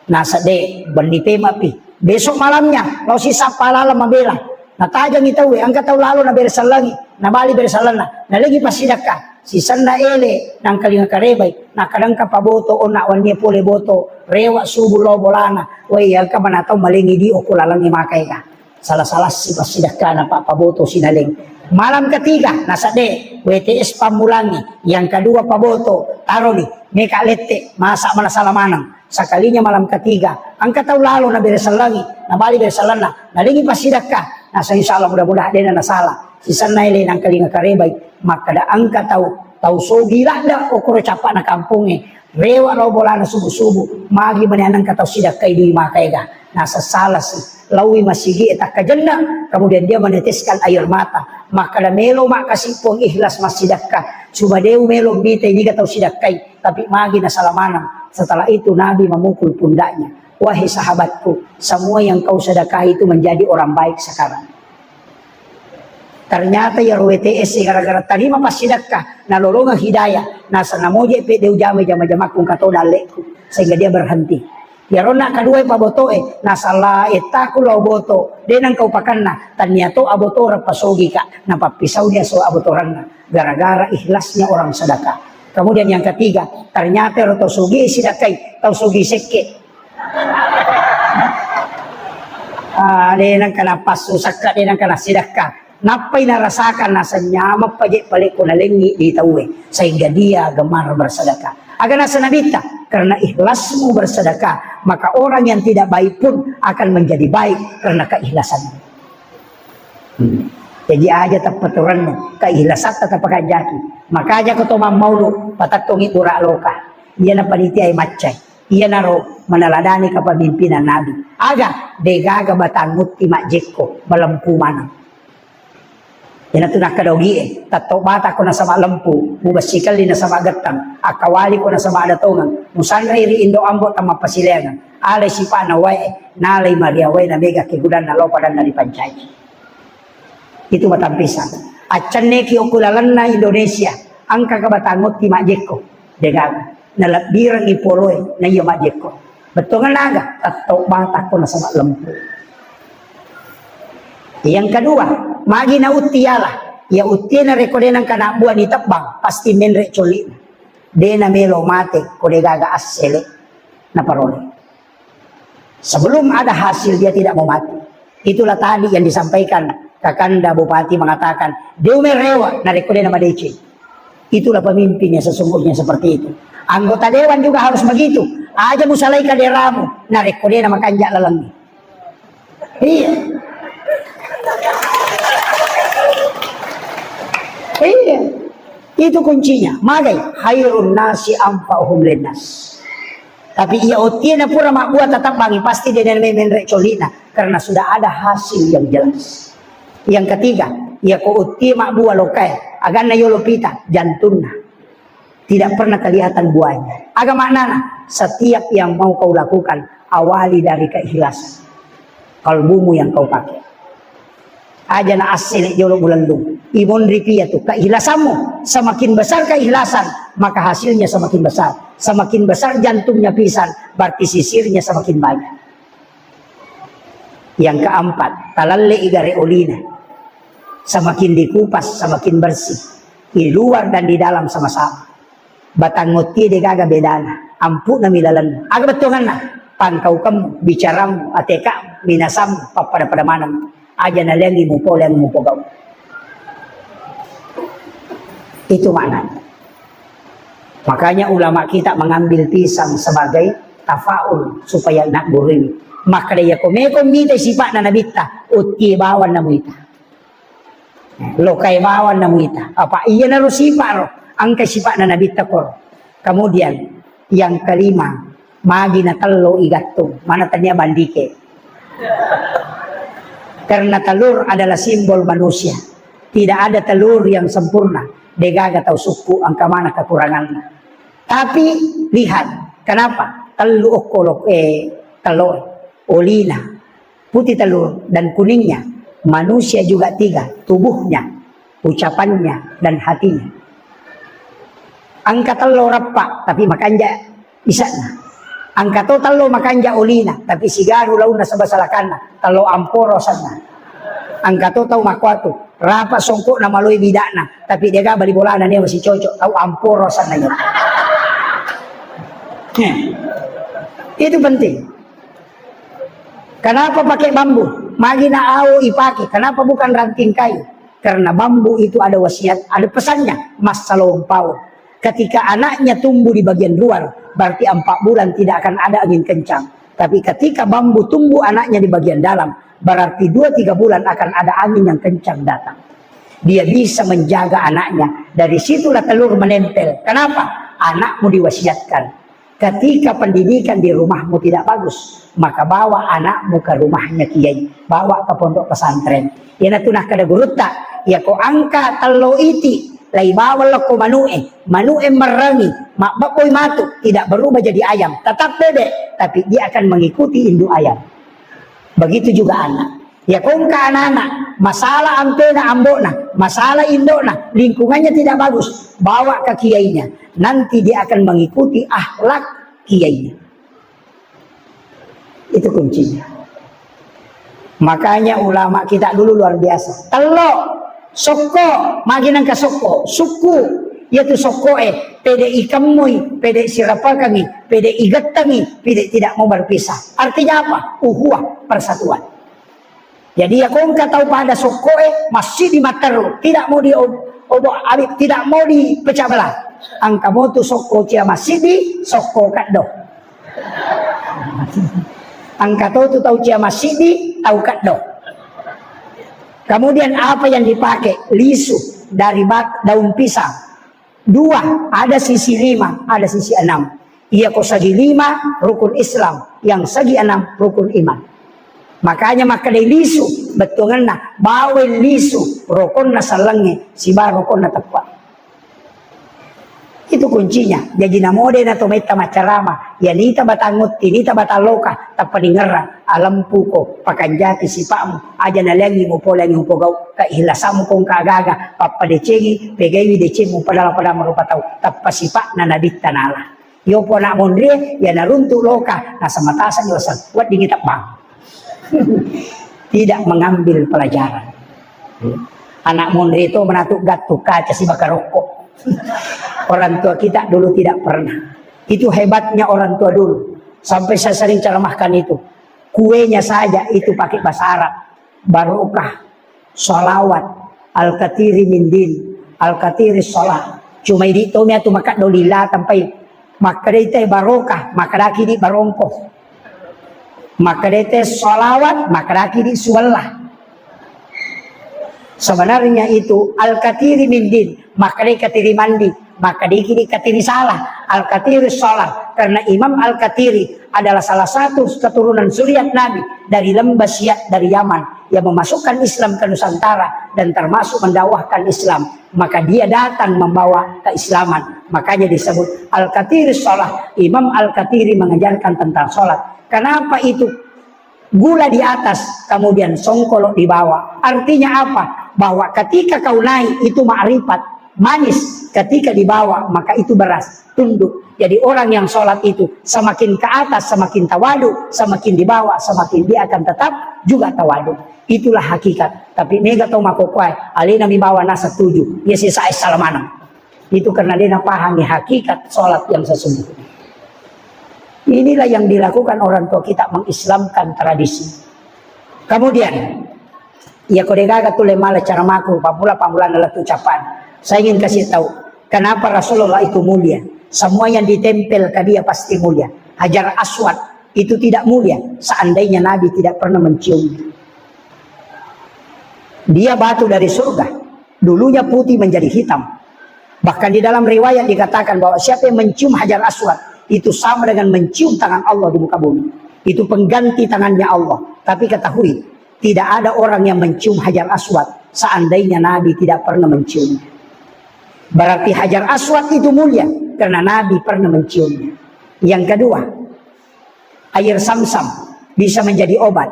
Nasa de, benni pemapi. Besok malamnya, lao sisappa laleng mabela. Natajangi tauwe, engka tau lalo nabere sellengi, nabali bere sellenna, nalengi passidakka. Sisenna ele, nangkalinga karebai, nakadangka paboto, onna wennie pole boto, rewa subu lao bolana, wai engka mana tau malengi di oko lalengi makae ka. Salah-salah si passidakkana pa paboto sinaleng. Malam ketiga, nasadde, W T S pammulangi, yang kedua paboto, taroni, meka lette, masa mana salah maneng. Sakalinya malam ketiga, engka tau lalo nabere sellengi, nabali bere sellenna, nalengi passidakka, nasa insya Allah mudah-mudahan dena nasala. Sisenna ele nangkalinga karebai, makkada engka tau, tau sogi ladde okoro cappana kampongnge, rewa lao bolana subu-subu, magi mani anengka tau sidakkai dui maka ega, nasa salasi, laui masigi e takkajenna, kemudian dia meneteskan air mata, makkada melo makkasi Puang ikhlas massidakka, suba deu melo mita niga tau sidakkai. Tapi magi nasala maneng. Setelah itu Nabi memukul pundaknya. Wahai sahabatku, semua yang kau sedekah itu menjadi orang baik sekarang. Ternyata ya W T S gara-gara tarima passidakka, nalolongeng hidayah, nasa namoje pe deu jama jama-jamaku engka to dalleku, sehingga dia berhenti. Iyaronna kedua pabotoe, nasala ettaku lao boto, de nengka upakenna, tania to abotoreng pasogika, napappisau dia so abotorenna, gara-gara ikhlasnya orang sedekah. Kemudian yang ketiga, ternyata ero tau sugi sidakkai, tau sugi sekke. Ah, de nengka napassu sakka, de nengka nasidakka. Nappai narasakan naseng nyameng paje palekko nalengngi di tauwe, sehingga dia gemar bersedekah. Aga naseng Nabitta, karena ikhlasmu bersedekah, maka orang yang tidak baik pun akan menjadi baik karena keikhlasanmu. Hmm. Jadi aja tappaturannu, keikhlasatta tapakanjaki. Makanya ko to mammaulu, patakkongi dura loka. Iyana panitia e maccai. Iyanaro manaladani kepemimpinan Nabi. Aga, degaga batang mutti majjekko, malempu maneng. Iyanatu nakkeda Ogie, tatto bata ko nasaba lempu, mubessikelli nasaba gettang, akkawali ko nasaba ada tongeng, musanre ri indo ambo tammappasileangeng, alai sipa'na wae, nalai maria wae na mega kegudanna lao padanna ripancaji. Itu batang pisang. Accenneki okko lalenna Indonesia, engka ka batang otti majjekko, degaga. Nalebbirengngi poloe, na iya majjekko. Bettuanna aga? Tatto bata ko nasaba lempu. Yang kedua, magi na utti yala. Ya utti na rekko de nengka nabbua ni tebbang, pasti menre coli'na. De na melo mate, ko degaga assele. Naparole. Sebelum ada hasil, dia tidak mau mati. Itulah tadi yang disampaikan Kakanda Bupati mengatakan, "De umerewa narekko de namadeceng." Itulah pemimpin yang sesungguhnya seperti itu. Anggota dewan juga harus begitu. Aja musalai kaderamu, narekko de namakanja lalengngi. Iya. Iya. Itu kuncinya. Magai, khairun nasi anfa'uhum linnas. Tapi iya ottiena pura mabbua tatabbangi, pasti de name menre coli'na karena sudah ada hasil yang jelas. Yang ketiga, iya ko ottie mabbua lokae, aganna yolo pita, jantunna. Tidak pernah kelihatan buahnya. Aga maknana? Setiap yang mau kau lakukan, awali dari keikhlasan. Kalbumu yang kau pakai. Aja na assele jolo mulellung. Imonri pia tu keikhlasanmu. Semakin besar keikhlasan, maka hasilnya semakin besar. Semakin besar jantungnya pisang, berarti sisirnya semakin banyak. Yang keempat, talalle igare olina. Semakin dikupas, semakin bersih. Di luar dan di dalam sama-sama. Batang otti degaga bedana, ampu'na mi lalenna. Aga bettuanganna? Pangkaukemmu, bicaramu, ateka, minasammu, pappada-pada maneng. Aja naleangi mupole anu mupogau. Itu maknanya. Makanya ulama kita mengambil pisang sebagai tafaul supaya nak gurui. Maka dia komeko mita sifat na nabitta, otti bawang namuita. Lokai bawang namuita. Apa iya naro sifat ro. Angka sifat na nabitta koro. Kemudian yang kelima, magi na tello igattung. Mana tania bandike. Karena telur adalah simbol manusia. Tidak ada telur yang sempurna. Degaga tau sukku angka mana kekurangannya. Tapi lihat, kenapa? Tellu okko lo, eh, tello. Olina. Putih telur dan kuningnya, manusia juga tiga, tubuhnya, ucapannya, dan hatinya. Angka tello rappa, tapi makanja isa'na. Angka to tello makanja olina, tapi sigaru launna sebasalakanna, tello amporo asenna. Angka to tau makkuatu, rapa songkokna maloi bidakna, tapi dega bali bolana nia masih cocok, tau amporo asenna. Itu penting. Kenapa pakai bambu? Magi na awo ipake. Kenapa bukan ranting kayu? Karena bambu itu ada wasiat, ada pesannya. Massalompao. Ketika anaknya tumbuh di bagian luar, berarti empat bulan tidak akan ada angin kencang. Tapi ketika bambu tumbuh anaknya di bagian dalam, berarti dua tiga bulan akan ada angin yang kencang datang. Dia bisa menjaga anaknya. Dari situlah telur menempel. Kenapa? Anakmu diwasiatkan. Ketika pendidikan di rumahmu tidak bagus, maka bawa anakmu ke rumahnya kiai, bawa ke pondok pesantren. Iyanatu nakkeda gurutta, iyako angka tello iti, lai bawang lokko manu'e, manu'e merrangi, mabbebboi matu, tidak berubah jadi ayam, tetap bebek, tapi dia akan mengikuti induk ayam. Begitu juga anak. Ya kongka anak-anak, masalah ampena ambokna, masalah indokna, lingkungannya tidak bagus, bawa ke kiainya. Nanti dia akan mengikuti akhlak kiainya. Itu kuncinya. Makanya ulama kita dulu luar biasa. Tello, sokko, magi nengka sokko, sukku, yaitu sokko e, pede ikemmoi, pede sirapakangi, pede igettangi, pede tidak mau berpisah. Artinya apa? Uhuah, persatuan. Jadi, ya, ko engka tau pada sokko e, massiddi matteru, tidak mau di ob-, obo abit, tidak mau dipecah belah. Engka motu sokko cia massiddi, sokko keddo. Engka to tu tau cia massiddi, tau keddo. Kemudian apa yang dipakai? Lisu dari bat-, daun pisang. Dua, ada sisi lima, ada sisi enam. Iya ko segi lima rukun Islam, yang segi enam rukun iman. Makanya makkedai lisu, bettuangenna, bawai lisu, rokonna sellengnge, siba rokonna teppa. Itu kuncinya. Jaji namode na to metta maccarama, ya nita batang utti, nita batang loka, tappa ningerra, alempuko, pakanjaki sipa'mu, aja naleangi mupole anging upogau, keikhlasammu ko engka agaga, pappadecengi, pegaiwi decengmu padala-padala marupa tau, tappa sipa'na nabitta nala. Yopo anak monrie, ya naruntu loka, nasamatasa nyosa, weddingi tebbang. Tidak mengambil pelajaran. Anak monri itu menatu gattu kaca si baka rokok. Orang tua kita dulu tidak pernah. Itu hebatnya orang tua dulu. Sampai saya sering ceramahkan itu. Kuenya saja itu pakai bahasa Arab. Barokah, salawat, al-katiri min din, al-katiri salat. Cuma idi tomi atu maka dolila tampai. Makkedai te barokah, makkedaki di barongko. Makkedai te salawat, makkedaki di subella. Sebenarnya itu al-katiri min din, makkedai katiri mandi, makkedaki di katiri salah. Al-katiri salat, karena Imam Al-Katiri adalah salah satu keturunan zuriat Nabi dari lembah Siak dari Yaman yang memasukkan Islam ke Nusantara dan termasuk mendakwahkan Islam. Maka dia datang membawa keislaman. Makanya disebut Al-Kathir Shalah. Imam Al-Kathiri mengajarkan tentang sholat. Kenapa itu gula di atas, kemudian songkolo di bawah? Artinya apa? Bahwa ketika kau naik itu makrifat, manis. Ketika di bawah, maka itu beras, tunduk. Jadi orang yang sholat itu semakin ke atas, semakin tawadu, semakin di bawah, semakin dia akan tetap juga tawadu. Itulah hakikat. Tapi mega tau makokoe, alena mi bawa nasa tuju, ya sisa es salamanang. Itu karena dia pahami hakikat sholat yang sesungguhnya. Inilah yang dilakukan orang tua kita, mengislamkan tradisi. Kemudian, ya kode gaga tu le mala cara maku, pamula-pamula na latu capan. Saya ingin kasih tahu, kenapa Rasulullah itu mulia. Semua yang ditempel ke dia pasti mulia. Hajar Aswad itu tidak mulia seandainya Nabi tidak pernah menciumnya. Dia batu dari surga, dulunya putih menjadi hitam. Bahkan di dalam riwayat dikatakan bahwa siapa yang mencium Hajar Aswad, itu sama dengan mencium tangan Allah di muka bumi. Itu pengganti tangannya Allah. Tapi ketahui, tidak ada orang yang mencium Hajar Aswad seandainya Nabi tidak pernah menciumnya. Berarti Hajar Aswad itu mulia karena Nabi pernah menciumnya. Yang kedua, air Samsam bisa menjadi obat,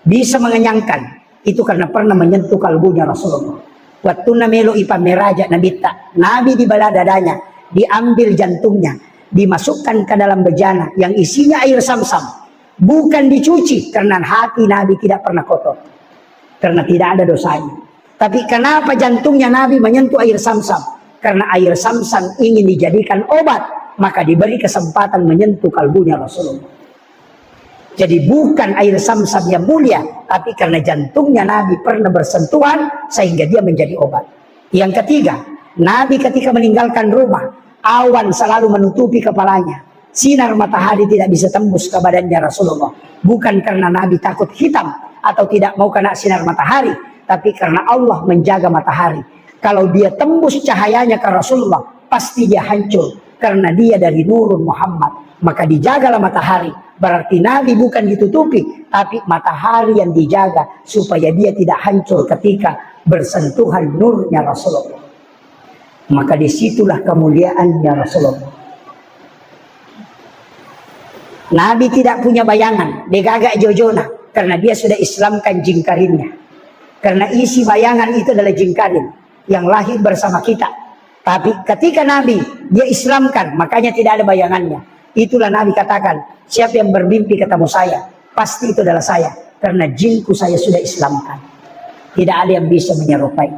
bisa mengenyangkan. Itu karena pernah menyentuh kalbunya Rasulullah. Waktunna melo ipameraja Nabitta, Nabi dibelah dadanya, diambil jantungnya, dimasukkan ke dalam bejana yang isinya air Samsam. Bukan dicuci, karena hati Nabi tidak pernah kotor. Karena tidak ada dosanya. Tapi kenapa jantungnya Nabi menyentuh air Samsam? Karena air Samsam ingin dijadikan obat, maka diberi kesempatan menyentuh kalbunya Rasulullah. Jadi bukan air Samsam yang mulia, tapi karena jantungnya Nabi pernah bersentuhan sehingga dia menjadi obat. Yang ketiga, Nabi ketika meninggalkan rumah, awan selalu menutupi kepalanya. Sinar matahari tidak bisa tembus ke badannya Rasulullah. Bukan karena Nabi takut hitam atau tidak mau kena sinar matahari, tapi karena Allah menjaga matahari. Kalau dia tembus cahayanya ke Rasulullah, pasti dia hancur karena dia dari nurun Muhammad. Maka dijagalah matahari. Berarti Nabi bukan ditutupi, tapi matahari yang dijaga supaya dia tidak hancur ketika bersentuhan nurnya Rasulullah. Maka disitulah kemuliaannya Rasulullah. Nabi tidak punya bayangan, degaga jojona, karena dia sudah Islamkan jingkarinnya. Karena isi bayangan itu adalah jingkarin yang lahir bersama kita. Tapi ketika Nabi, dia Islamkan, makanya tidak ada bayangannya. Itulah Nabi katakan, siapa yang bermimpi ketemu saya, pasti itu adalah saya. Karena jinku saya sudah Islamkan. Tidak ada yang bisa menyerupai.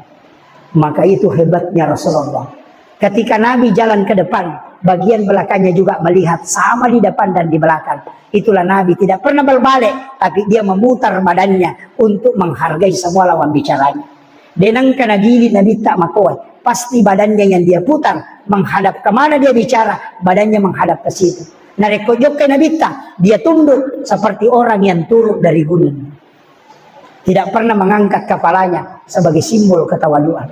Maka itu hebatnya Rasulullah. Ketika Nabi jalan ke depan, bagian belakangnya juga melihat sama di depan dan di belakang. Itulah Nabi tidak pernah berbalik, tapi dia memutar badannya untuk menghargai semua lawan bicaranya. Denangka nagili Nabi tak makoe, pasti badannya yang dia putar menghadap kemana dia bicara, badannya menghadap ke situ. Narekko jokka Nabitta, dia tunduk seperti orang yang turun dari gunung. Tidak pernah mengangkat kepalanya sebagai simbol ketawaduan.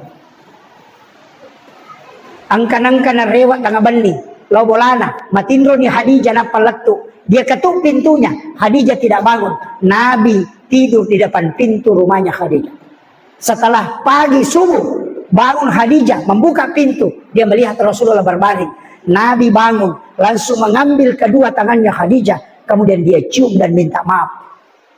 Angka-angka narewa tengah benni, lao bolana, matinroni Khadijah nappa lettu. Dia ketuk pintunya, Khadijah tidak bangun. Nabi tidur di depan pintu rumahnya Khadijah. Setelah pagi subuh, bangun Khadijah, membuka pintu. Dia melihat Rasulullah berbaring. Nabi bangun, langsung mengambil kedua tangannya Khadijah, kemudian dia cium dan minta maaf.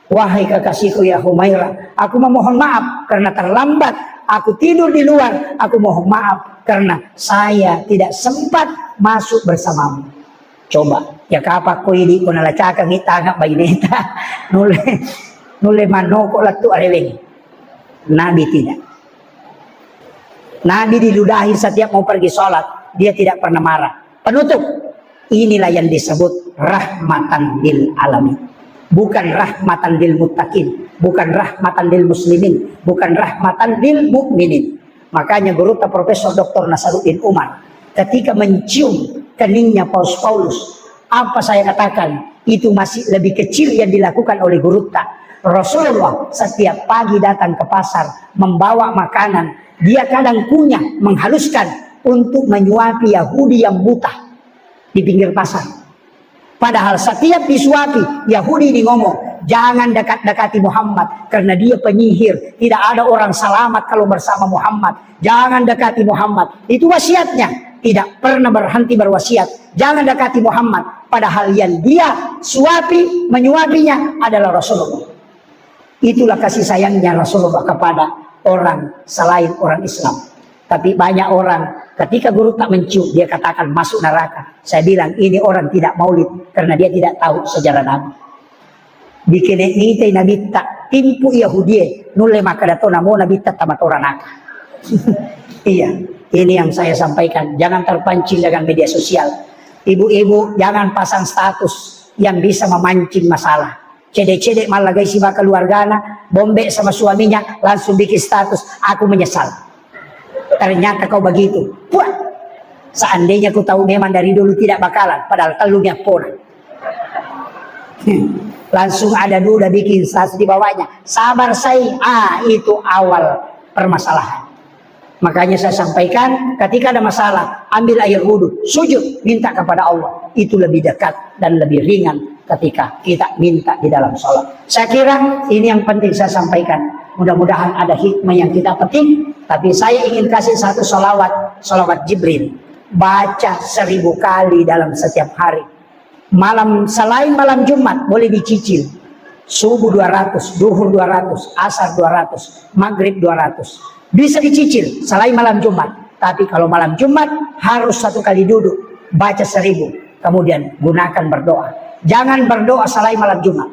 "Wahai kekasihku ya Humairah, aku memohon maaf karena terlambat. Aku tidur di luar, aku mohon maaf karena saya tidak sempat masuk bersamamu." Coba, ya kapakko idi ko nalacakang i tangan baineta. Nulle, nulle manoko lettu areweng. Nabi tidak. Nabi diludahi setiap mau pergi sholat, dia tidak pernah marah. Penutup, inilah yang disebut rahmatan lil alamin. Bukan rahmatan lil muttaqin, bukan rahmatan lil muslimin, bukan rahmatan lil mukminin. Makanya gurutta Profesor Doktor Nasaruddin Umar ketika mencium keningnya Paus Paulus, apa saya katakan, itu masih lebih kecil yang dilakukan oleh gurutta. Rasulullah setiap pagi datang ke pasar membawa makanan, dia kadang kunyah menghaluskan untuk menyuapi Yahudi yang buta di pinggir pasar. Padahal setiap disuapi, Yahudi ini ngomong, "Jangan dekat-dekati Muhammad, karena dia penyihir. Tidak ada orang selamat kalau bersama Muhammad. Jangan dekati Muhammad." Itu wasiatnya. Tidak pernah berhenti berwasiat, "Jangan dekati Muhammad." Padahal yang dia suapi, menyuapinya adalah Rasulullah. Itulah kasih sayangnya Rasulullah kepada orang selain orang Islam. Tapi banyak orang, ketika gurutta mencium, dia katakan masuk neraka. Saya bilang, ini orang tidak maulid karena dia tidak tahu sejarah Nabi. Dikene nitai Nabitta, timpu Yahudie, nulle makkeda to namo Nabitta tamatora naka. Iya, ini yang saya sampaikan. Jangan terpancing dengan media sosial. Ibu-ibu, jangan pasang status yang bisa memancing masalah. Cede-cede mallagai siba keluargana, bombe sama suaminya, langsung bikin status, "Aku menyesal. Ternyata kau begitu." Wah, seandainya ku tahu memang dari dulu tidak bakalan, padahal telu ni appona. Hmm. Langsung ada duda bikin status di bawahnya. Sabar, say. Ah, itu awal permasalahan. Makanya saya sampaikan, ketika ada masalah, ambil air wudhu, sujud, minta kepada Allah. Itu lebih dekat dan lebih ringan ketika kita minta di dalam sholat. Saya kira ini yang penting saya sampaikan. Mudah-mudahan ada hikmah yang kita petik. Tapi saya ingin kasih satu sholawat, sholawat Jibril. Baca seribu kali dalam setiap hari. Malam, selain malam Jumat, boleh dicicil. Subuh dua ratus, duhur dua ratus, asar dua ratus, maghrib dua ratus. Bisa dicicil selain malam Jumat. Tapi kalau malam Jumat, harus satu kali duduk, baca seribu. Kemudian gunakan berdoa. Jangan berdoa selain malam Jumat.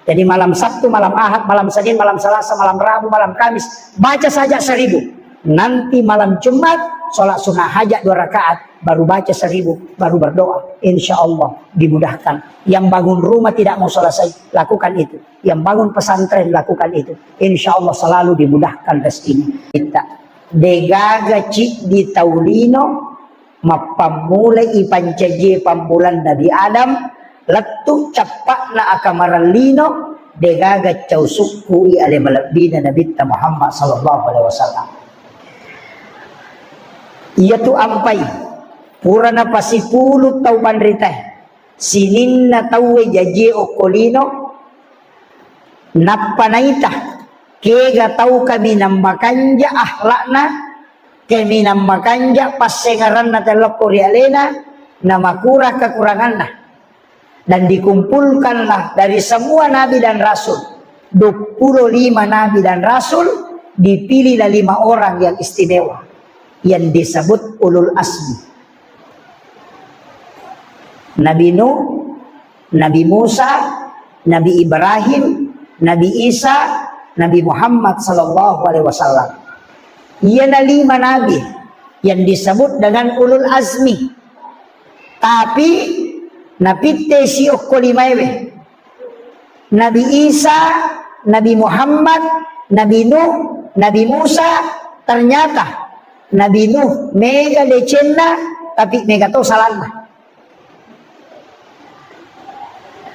Jadi malam Sabtu, malam Ahad, malam Senin, malam Selasa, malam Rabu, malam Kamis, baca saja seribu. Nanti malam Jumat, sholat sunnah hajat dua rakaat, baru baca seribu, baru berdoa. Insya Allah dimudahkan. Yang bangun rumah tidak mau selesai, lakukan itu. Yang bangun pesantren, lakukan itu. Insya Allah selalu dimudahkan rezekinya. Kita degaga ciddi taulino, mappammulai ipancajie pammulang Nabi Adam, lettu cappa'na akamarang lino, degaga cau sukkui ale malebbina Nabitta Muhammad sallallahu alaihi wasallam. Iyatu ampai, pura napasipulu tau panritae, sininna tauwe jajie okko lino, nappa naita, kega tau kaminang makanja akhlakna, kaminang makanja passengeranna tellokko ri alena, namakura kekuranganna. Dan dikumpulkanlah dari semua nabi dan rasul, dua puluh lima nabi dan rasul, dipilihlah lima orang yang istimewa, yang disebut ulul azmi. Nabi Nuh, Nabi Musa, Nabi Ibrahim, Nabi Isa, Nabi Muhammad sallallahu alaihi wasallam. Iyana lima nabi yang disebut dengan ulul azmi. Tapi napitte si okko limaewe. Nabi Isa, Nabi Muhammad, Nabi Nuh, Nabi Musa, ternyata Nabi Nuh mega decenna, tapi mega to salanna.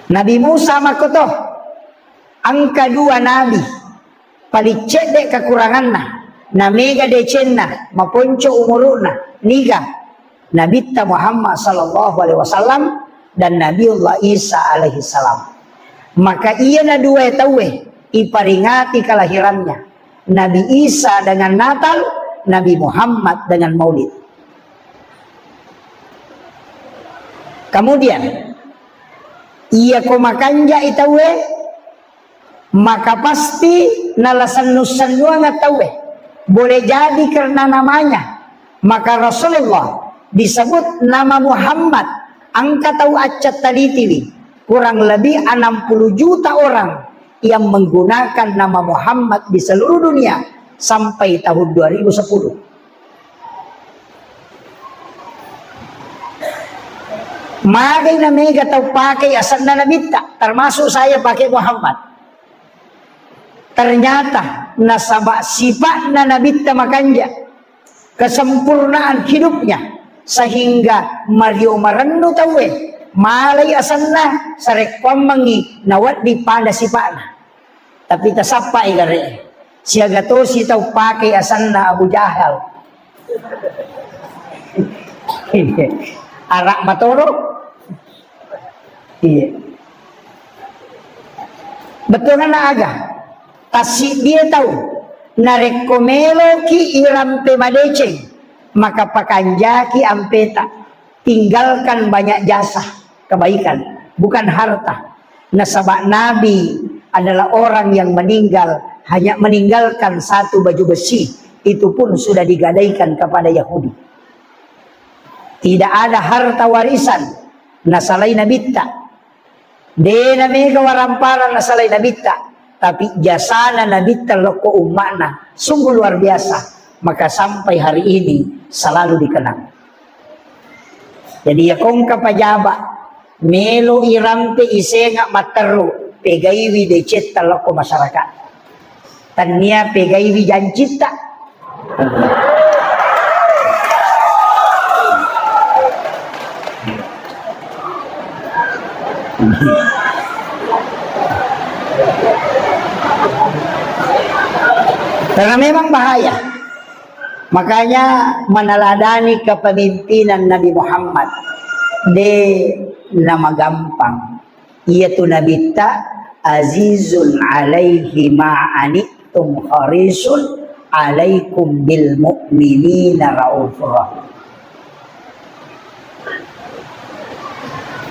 Nabi Musa makkoto, engka dua nabi, paling cedde kekuranganna, na mega decenna, maponco umuru'na, niga Nabitta Muhammad sallallahu alaihi wasallam dan Nabiullah Isa alaihi salam. Maka iyana dua tauwe iperingati kelahirannya. Nabi Isa dengan Natal, Nabi Muhammad dengan Maulid. Kemudian, iya ko makanjai tauwe, maka pasti nala sennu-sennuang tauwe. Boleh jadi karena namanya. Maka Rasulullah disebut nama Muhammad, engka tau accattalitiwi, kurang lebih enam puluh juta orang yang menggunakan nama Muhammad di seluruh dunia sampai tahun dua ribu sepuluh. Magai na mega tau pakai asenna Nabitta, termasuk saya pakai Muhammad. Ternyata nasaba sipa'na Nabitta makanja, kesempurnaan hidupnya, sehingga mario marennu tauwe, malai asenna, sarekkoammengngi nawedding pada sipa'na. Tapi tasappai gare. Siaga tosi tau pakai asenna Abu Jahal. Arak matoro. Iya. Betul kan aga? Tassi dia tau. Narekko meloki irampe madeceng, maka pakanjaki ampeta. Tinggalkan banyak jasa kebaikan, bukan harta. Nasaba Nabi adalah orang yang meninggal, hanya meninggalkan satu baju besi, itu pun sudah digadaikan kepada Yahudi. Tidak ada harta warisan nasalai Nabitta. De na mega waramparang nasalai Nabitta, tapi jasana Nabitta lokko umma'na sungguh luar biasa. Maka sampai hari ini selalu dikenang. Jadi, ya kongka pajaba, melo irampe isenga matteru, pegaiwi decetta lokko masyarakat. Tannia pegaiwi jancitta. Karena memang bahaya. Makanya meneladani kepemimpinan Nabi Muhammad de namagampang. Iyatu Nabitta, "Azizun alaihi ma anittum harisun alaikum bil mu'minina raufur rahim."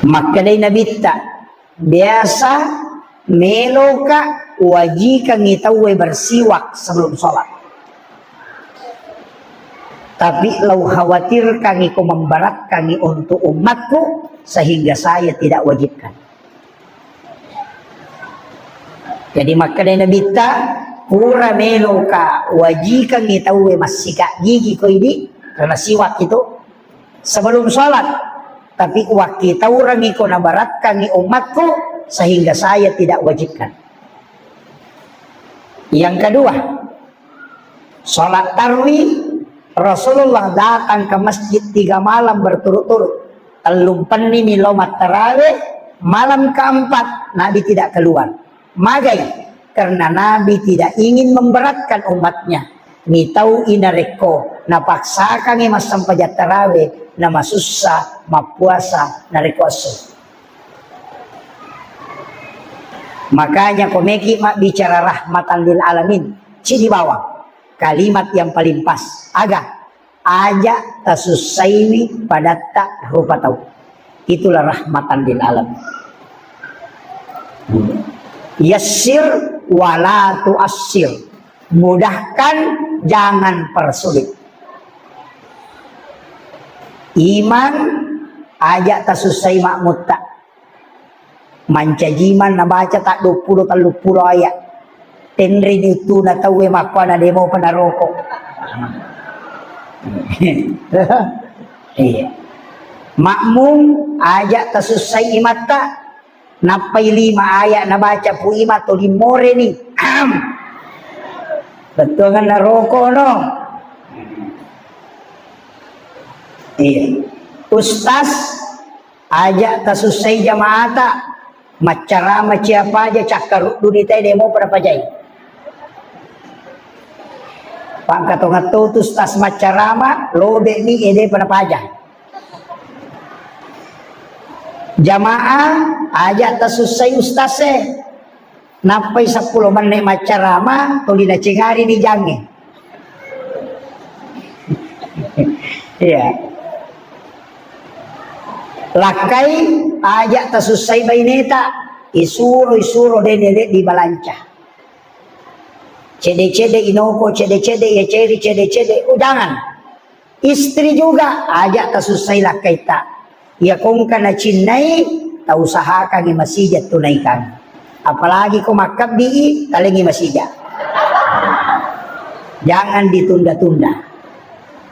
Makkedai Nabitta, "Biasa meloka wajikangi tauwe bersiwak sebelum sholat. Tapi lau khawatirkangi ko memberatkangi untuk umatku, sehingga saya tidak wajibkan." Jadi makkedai Nabitta, "Pura meloka wajikangi tauwe massika gigi ko idi, karena siwak itu, sebelum sholat. Tapi wakkitaurangi ko nabaratkangi umatku, sehingga saya tidak wajibkan." Yang kedua, sholat tarwi, Rasulullah datang ke masjid tiga malam berturut-turut. Tellumpenni mi lo mattarawe, malam keempat Nabi tidak keluar. Magai, karena Nabi tidak ingin memberatkan umatnya. Mitau inarekko napaksakangi massempajang tarawe, namasussa mappuasa narekko esso. Makanya ko meki mabbicara rahmatan lil alamin, cidi bawang. Kalimat yang paling pas. Aga, aja tasussaiwi padatta rupa tau. Itulah rahmatan lil alamin. Yassir wala tuassir. Mudahkan, jangan persulit. Iman, aja tasussai makmutta. Mancajiman nabaca ta duappulo telluppulo ayat. Tenreni uttuna tauwe makkuana demopa naroko. Iya. Makmum, aja tasussai imatta, nappai lima ayat nabaca pu ima to limmoreni. Bettuangan naroko no. Iya. Ustaz, aja tasussai jamaata, maccarama ciapa aja, cakkarudduni tae demo pada pajai. Pangkatongatto tu stas maccarama, lobe mi ede pada paja. Jamaah, aja tasussai ustaz e. Nappai seppulo menne' maccarama, tuli nacengari ni jange. Iya. Lakkai, aja' tasussai baineta, isuro, isuro de' nele' di balanca. Cede-cede inoko, cede-cede iyaceri, cede-cede, oh, jangan. Istri juga, aja' tasussai lakkaitta. Iya ko engka nacinnai, tausahakangi masija tunaikan. Apalagi ko makkabbi'i, talengi masija. Jangan ditunda-tunda.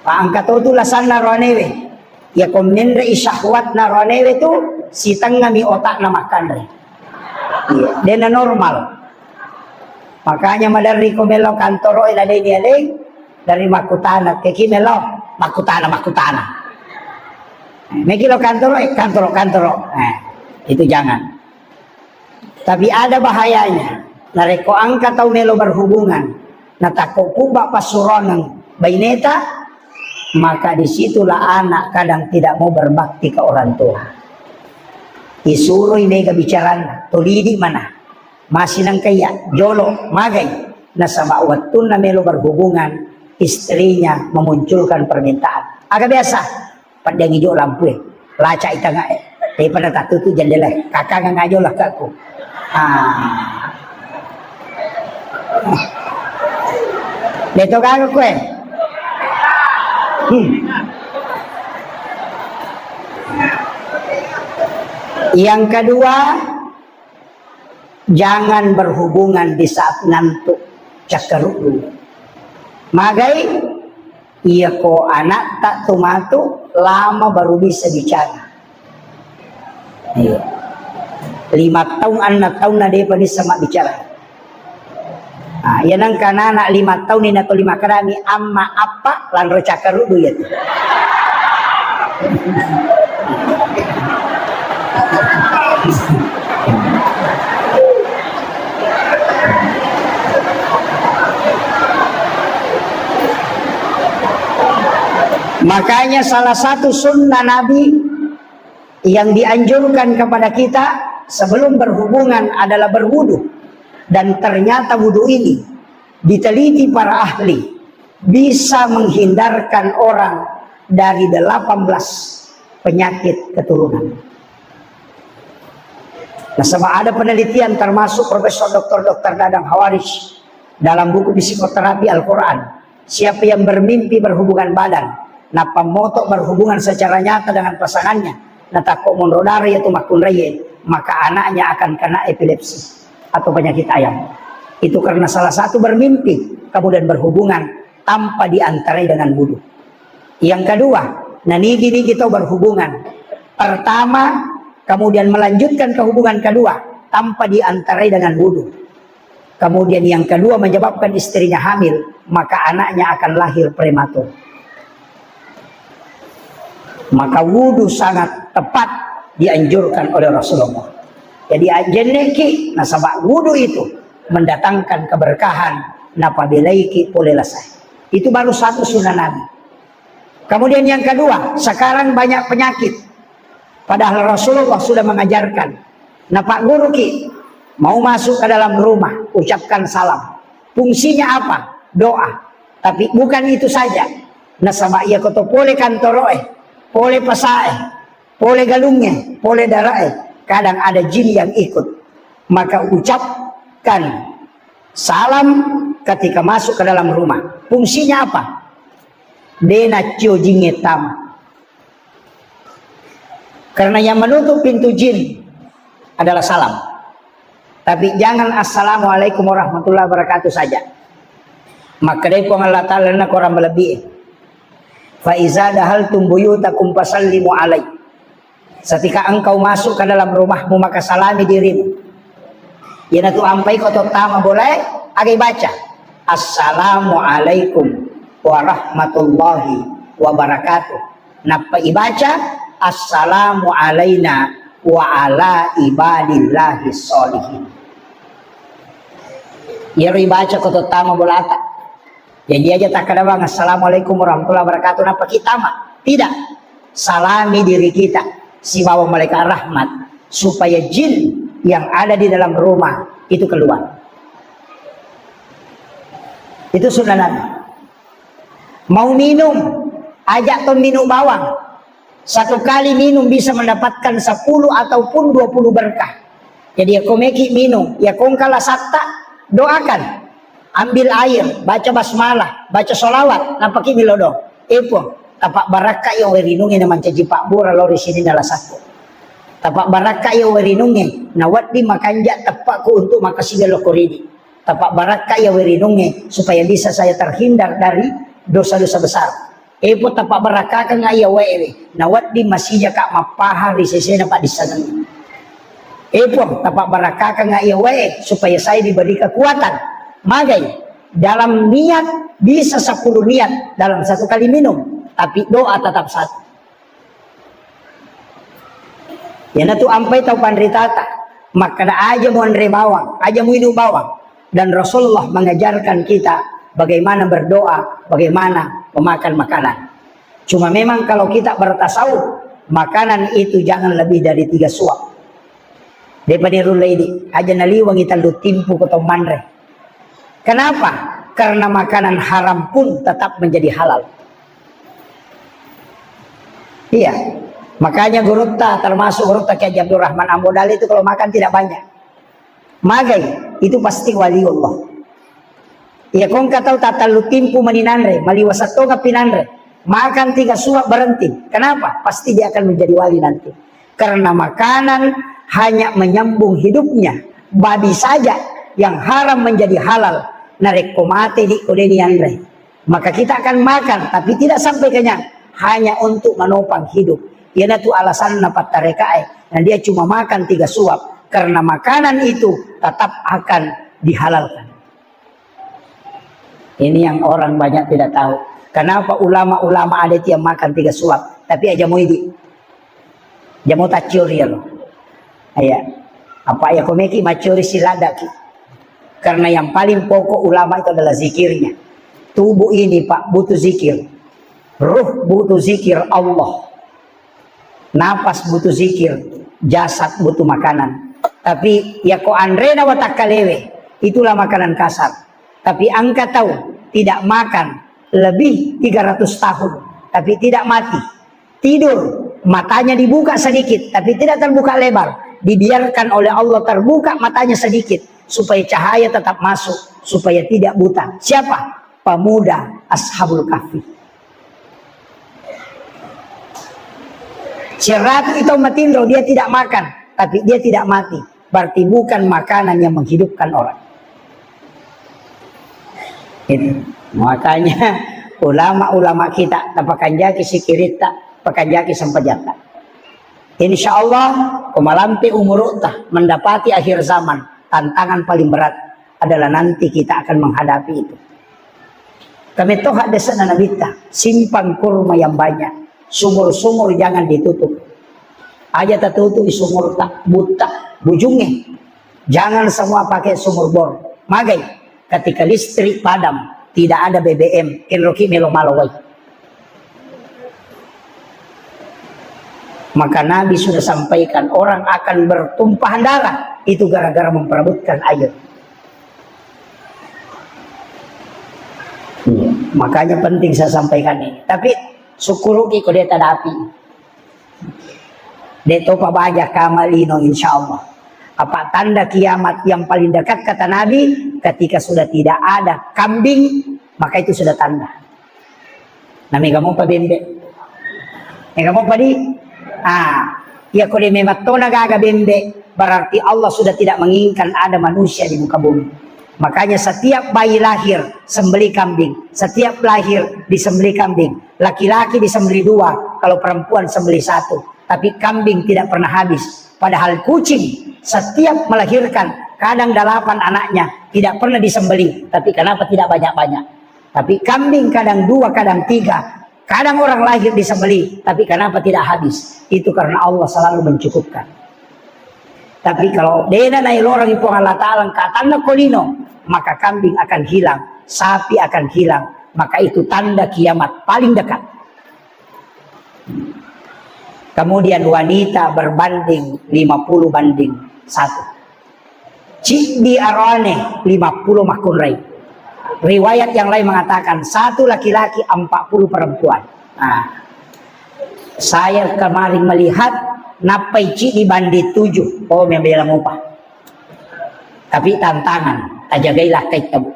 Pa engka to tu lasanna roanewe. Iya ko menre'i syahwatna roanewe tu, sitengngami otakna makkanre. Iya, dena normal. Makanya maderri ko melo kantoro e ladeni aleng, dari makkutana, keki melo, makkutana, makkutana. Meki lo kantoro, eh, kantoro, kantoro. Eh, itu jangan. Tapi ada bahayanya. Narekko engka tau melo berhubungan, natakko kuba pasuroneng baineta, maka disitulah anak kadang tidak mau berbakti ke orang tua. Isuroi mega bicarana, tolidi mana. Masinangkaiya, jolo, magai. Nasaba wettunna melo berhubungan, istrinya memunculkan permintaan. Aga biasa, paddangi jo lampue, laca i tangae. Tapi pada tatutu jendela, kakang ngajo lah kakku. Ah. Beto gaga kue. Hmm. Yang kedua, jangan berhubungan di saat ngantuk, cakkaruddu. Magai, iya ko anakta tu matu, lama baru bisa bicara. Iya. Lima tahun, enam tahun na depa bisa mak bicara. Ah, iya nengka anak lima tahun ini atau lima kerami, amma, appa, lanro cakkaruddu ya tu. Makanya salah satu sunnah Nabi yang dianjurkan kepada kita sebelum berhubungan adalah berwudu. Dan ternyata wudu ini diteliti para ahli bisa menghindarkan orang dari delapan belas penyakit keturunan. Nasaba ada penelitian termasuk Profesor Doktor Doktor Dadang Hawarij dalam buku Psikoterapi Al-Quran. Siapa yang bermimpi berhubungan badan, nappa moto berhubungan secara nyata dengan pasangannya, natakko monro dara yaitu makkunraie, maka anaknya akan kena epilepsi atau penyakit ayam. Itu karena salah satu bermimpi, kemudian berhubungan tanpa diantarai dengan wudu. Yang kedua, nanigi-nigi tau berhubungan. Pertama, kemudian melanjutkan ke hubungan kedua tanpa diantarai dengan wudu. Kemudian yang kedua menyebabkan istrinya hamil, maka anaknya akan lahir prematur. Maka wudu sangat tepat dianjurkan oleh Rasulullah. Jadi ajenneki nasaba wudu itu mendatangkan keberkahan, napabelaiki pole lasai. Itu baru satu sunnah Nabi. Kemudian yang kedua, sekarang banyak penyakit. Padahal Rasulullah sudah mengajarkan. Napagguruki, mau masuk ke dalam rumah, ucapkan salam. Fungsinya apa? Doa. Tapi bukan itu saja. Nasaba iya koto pole kantoroe, pole pasae, pole galungnge, pole darae, kadang ada jin yang ikut. Maka ucapkan salam ketika masuk ke dalam rumah. Fungsinya apa? De naccio jingnge tama. Karena yang menutup pintu jin adalah salam. Tapi jangan assalamualaikum warahmatullahi wabarakatuh saja. Makkedai Puang Allah Ta'ala na korang melebihi. Fa iza dahaltum buyutakum fasallimu alai. Setika engkau masuk ke dalam rumahmu, maka salami dirimu. Iyanatu ampai ko tottama bolae, aga ibaca? Assalamualaikum warahmatullahi wabarakatuh. Nappa ibaca, assalamu alaina wa ala ibadillahi sholihin. Iyaro ibaca ko tottama bolata. Jadi aja takkada bang, "Assalamualaikum warahmatullahi wabarakatuh," nappa kita ma. Tidak. Salami diri kita sibawa malaikat rahmat, supaya jin yang ada di dalam rumah Itu keluar. Itu sunnah Nabi. Mau minum, ajak to minum bawang. Satu kali minum bisa mendapatkan sepuluh ataupun dua puluh berkah. Jadi, ya ko meki minum, ya ko engka lasatta, doakan. Ambil air, baca basmalah, baca sholawat, napaki milo do. Eh, Puang, tapa barakka iya wae rinungnge na mancaji pabbura lao ri sininna lasakku. Tapa barakka iya wae rinungnge, na wedding makanja teppakku untuk makkasiwiang lao ko ridi. Tapa barakka iya wae rinungnge supaya bisa saya terhindar dari dosa-dosa besar. Eh, Puang, tapa barakkakengnga iya wae we, na wedding masijaka mappaha ri sesena paddissengengnge. Eh, Puang, tapa barakkakengnga iya wae supaya saya diberi kekuatan. Magai, dalam niat bisa sepuluh niat dalam satu kali minum, tapi doa tetap satu. Iyanatu ampai tau panritata, makkeda, "Aja muanre bawang, aja muinung bawang." Dan Rasulullah mengajarkan kita bagaimana berdoa, bagaimana memakan makanan. Cuma memang kalau kita bertasawuf, makanan itu jangan lebih dari tiga suap. Depa nirullei di, aja naliwengi tellu timpu ko tau manre. Kenapa? Karena makanan haram pun tetap menjadi halal. Iya. Makanya gurutta, termasuk gurutta Kiai Haji Abdul Rahman Ambo Dale itu kalau makan tidak banyak. Magai, itu pasti waliullah. Iya, ko engka tau tattellu timpu mani nanre, maliwa settonga pinanre. Makan tiga suap berhenti. Kenapa? Pasti dia akan menjadi wali nanti. Karena makanan hanya menyambung hidupnya. Babi saja yang haram menjadi halal. Narekko mate di ko de nianre. Maka kita akan makan, tapi tidak sampai kenyang. Hanya untuk menopang hidup. Iyanatu alasanna pattarekae. Dan dia cuma makan tiga suap. Karena makanan itu tetap akan dihalalkan. Ini yang orang banyak tidak tahu. Kenapa ulama-ulama ada yang makan tiga suap? Tapi aja muidi. Jamo tacciori ya lo. Iya. Apa ya komeki macciori siladaki. Karena yang paling pokok ulama itu adalah zikirnya. Tubuh ini, Pak, butuh zikir. Ruh butuh zikir Allah. Napas butuh zikir, jasad butuh makanan. Tapi ya ko anrena watakkalewe, itulah makanan kasar. Tapi engka tau tidak makan lebih tiga ratus tahun, tapi tidak mati. Tidur, matanya dibuka sedikit, tapi tidak terbuka lebar. Dibiarkan oleh Allah terbuka matanya sedikit, supaya cahaya tetap masuk, supaya tidak buta. Siapa? Pemuda Ashabul Kahfi. Siratu itu matinro, dia tidak makan, tapi dia tidak mati. Berarti bukan makanan yang menghidupkan orang. Itu. Makanya ulama-ulama kita, tapakanjaki sikiritta, pakanjaki sempajatta. Insya Allah, ko malampe umurutta, mendapati akhir zaman, tantangan paling berat adalah nanti kita akan menghadapi itu. Kami toha desana Nabitta, simpan kurma yang banyak, sumur-sumur jangan ditutup. Aja tatutupi sumurta, butta, bujungnge. Jangan semua pakai sumur bor. Magai, ketika listrik padam, tidak ada B B M, kenroki melo malowai. Maka Nabi sudah sampaikan, orang akan bertumpahan darah, itu gara-gara memperebutkan air. Iya, makanya penting saya sampaikan ini. Tapi syukuruki ko de tadapi. De topa baja kama lino, insya Allah. Apa tanda kiamat yang paling dekat kata Nabi, ketika sudah tidak ada kambing, maka itu sudah tanda. Nah, mega mopa bembe. Mega mopa di? Ah, iya ko de memang tona gaga bembe, berarti Allah sudah tidak menginginkan ada manusia di muka bumi. Makanya setiap bayi lahir, sembeli kambing. Setiap lahir, disembeli kambing. Laki-laki disembeli dua, kalau perempuan sembeli satu. Tapi kambing tidak pernah habis. Padahal kucing setiap melahirkan, kadang delapan anaknya, tidak pernah disembeli. Tapi kenapa tidak banyak-banyak? Tapi kambing kadang dua, kadang tiga. Kadang orang lahir disembeli, tapi kenapa tidak habis? Itu karena Allah selalu mencukupkan. Tapi kalau dena nailorang Puang Allah Ta'ala engka atanna ko lino, maka kambing akan hilang, sapi akan hilang, maka itu tanda kiamat paling dekat. Kemudian wanita berbanding lima puluh banding satu. Ciddi aroane lima puluh makkunrai. Riwayat yang lain mengatakan satu laki-laki, empat puluh perempuan. Nah, saya kemarin melihat nappai ciddi banding tujuh. Oh, membela mupa. Tapi tantangan, tajagai lakkai tabu.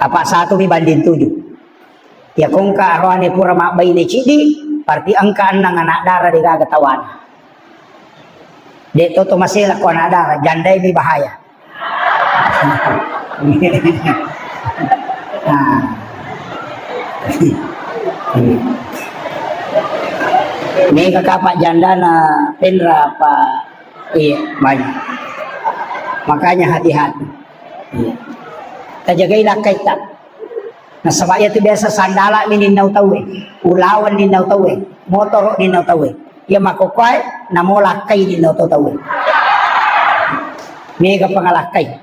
Apa satu mi banding tujuh. Ya kongka aroane pura mabbaine ciddi, berarti engka ennang anak dara degaga tawana. Dek toto masela ko anak dara, jandai mi bahaya. Ah. Mega kapa jandana penra apa? Iya, banyak. Makanya hati-hati. Iya. Tajagai lakkai ta. Nasaba iyatu biasa sandala mi ninnau tauwe, ulawan ninnau tauwe, motoro ninnau tauwe. Iya makkokkoe namo lakkai ninnau to tauwe. Mega pangalakkai.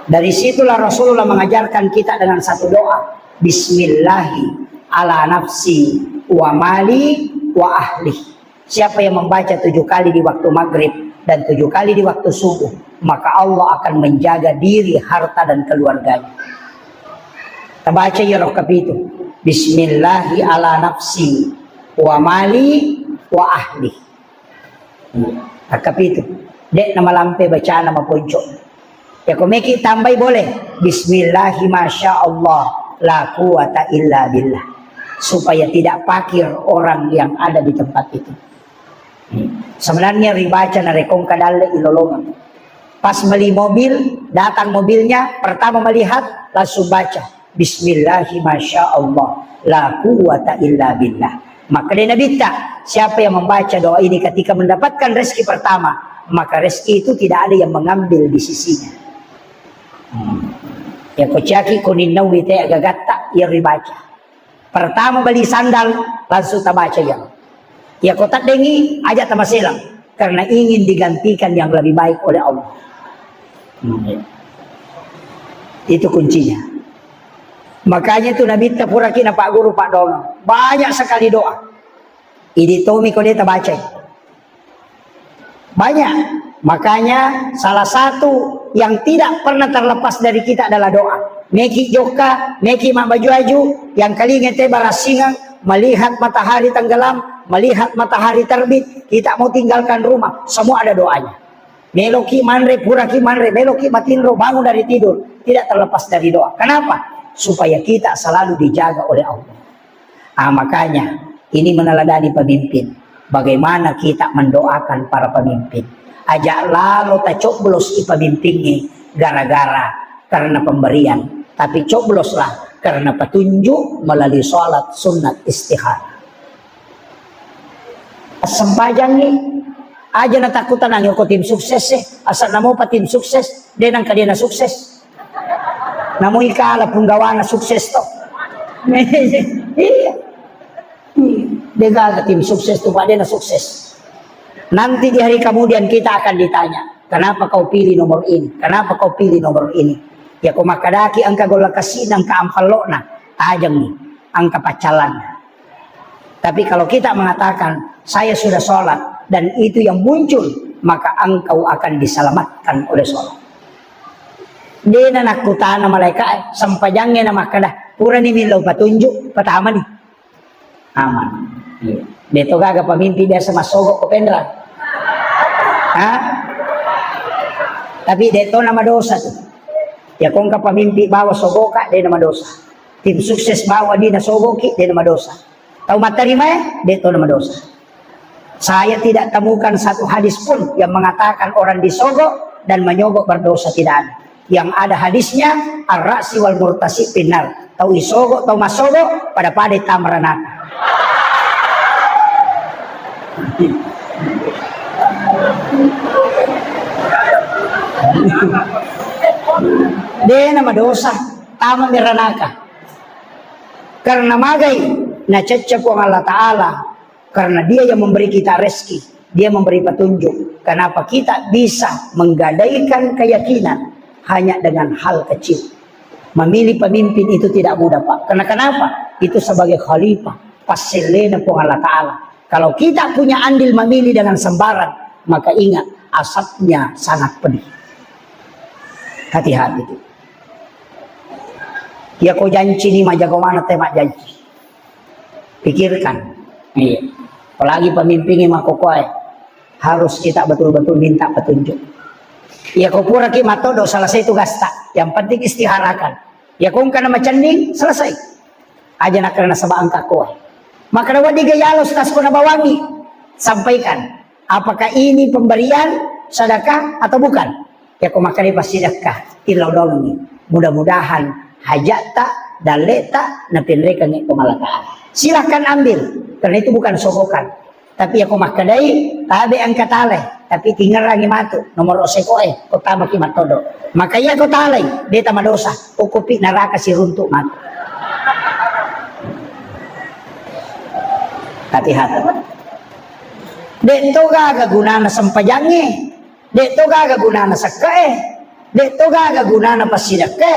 Dari situlah Rasulullah mengajarkan kita dengan satu doa, "Bismillahi ala nafsi wa mali wa ahli." Siapa yang membaca tujuh kali di waktu maghrib dan tujuh kali di waktu subuh, maka Allah akan menjaga diri, harta, dan keluarganya. Tabaca iyaro kapitu, "Bismillahi ala nafsi wa mali wa ahli." Kapitu, dek namalampe bacana maponco. Ya, ko meki tambai boleh. Bismillahi masya Allah, la quwata illa billah. Supaya tidak pakir orang yang ada di tempat itu. Sebenarnya ribaca narekong kadalle ilolongan. Pas beli mobil, datang mobilnya, pertama melihat, langsung baca, "Bismillahi masya Allah, la quwata illa billah." Maka dia Nabitta, siapa yang membaca doa ini ketika mendapatkan rezeki pertama, maka rezeki itu tidak ada yang mengambil di sisinya. Hmm. Ya, kociaki koninnau wite agagatta, ya ribaca. Pertama beli sandal, langsung tabaca yang. Ya, ko taddengi, aja tamaselang. Karena ingin digantikan yang lebih baik oleh Allah. Hmm. Itu kuncinya. Makanya itu Nabitta puraki na Pak Guru, Pak Dong. Banyak sekali doa. Idi tomi ko dia tabaca. Banyak. Makanya salah satu yang tidak pernah terlepas dari kita adalah doa. Meki jokka, meki mabbaju-aju, yang kalinga te barasingang, melihat matahari tenggelam, melihat matahari terbit, kita mau tinggalkan rumah, semua ada doanya. Meloki manre, puraki manre, meloki matinro, bangun dari tidur, tidak terlepas dari doa. Kenapa? Supaya kita selalu dijaga oleh Allah. Ah, makanya ini meneladani pemimpin. Bagaimana kita mendoakan para pemimpin? Aja lalo tacoblos i pemimpinnya gara-gara karena pemberian, tapi cobloslah karena petunjuk melalui sholat sunat istikharah. Sempajangi aja natakkutanangi ko tim sukses e, asal namopa tim sukses, denang kadena sukses. Namoi kala punggawana sukses to. Iya. Degaga tim sukses tu, Pak, dena sukses. Nanti di hari kemudian kita akan ditanya, "Kenapa kau pilih nomor ini? Kenapa kau pilih nomor ini?" Ya, ko makkadaki engka golla kasina, engka ampallokna, tajeng, engka paccalanna. Tapi kalau kita mengatakan, "Saya sudah sholat," dan itu yang muncul, maka engkau akan diselamatkan oleh sholat. Dena nakkutana malaika, sempajangnge na makkada, "Purani millau patunjuk, patamani." Aman. Iya. Deto gaga pamimpi biasa massogo ko penra. Ha? Tapi deto nama dosa tu. Ya kongka pamimpi bawa sogoka, de nama dosa. Tim sukses bawa dina sogoki, de nama dosa. Tau matterimae, de to nama dosa. Saya tidak temukan satu hadis pun yang mengatakan orang disogok dan menyogok berdosa, tidak ada. Yang ada hadisnya, "Ar-ra'si wal murtasi finnar." Tau isogok, tau masogok, pada-pada tama ranaka. De nama dosa, tama mi ranaka. Karena magai, nacecce Puang Allah Ta'ala, karena Dia yang memberi kita rezeki, Dia memberi petunjuk. Kenapa kita bisa menggadaikan keyakinan hanya dengan hal kecil? Memilih pemimpin itu tidak mudah, Pak. Karena kenapa? Itu sebagai khalifah, passellena Puang Allah Ta'ala. Kalau kita punya andil memilih dengan sembarang, maka ingat, asapnya sangat pedih. Hati-hati tu. Iya ko janci ni majago mana te majjanci. Pikirkan. Iya. Apalagi pemimpin yang makokoe. Harus kita betul-betul minta petunjuk. Iya ko pura ki matodo selesai tugas tak. Yang penting istiharakan. Iya ko engka na macenning selesai. Aja nakkeda nasaba engka koe. Makkeda wedding ga yalo stasko nabawangi. Sampaikan. Apakah ini pemberian sedekah atau bukan? Yako makkeda passidekka, tillau doangi. Mudah-mudahan hajatta, dalleta, napenrekangngi Puang Allah Ta'ala. Silahkan ambil, karena itu bukan sogokan. Tapi yako makkedai, tabe engka tale, tapi tingerangi matu, nomor osekoe, ko tamaki mattodo. Maka iya ko talai, deta madosa, ukupi neraka siruntuk matu. Hati-hati. Dek to gaga gunana sempajangnge, dek to gaga gunana sekke'e, dek to gaga gunana passidekkae,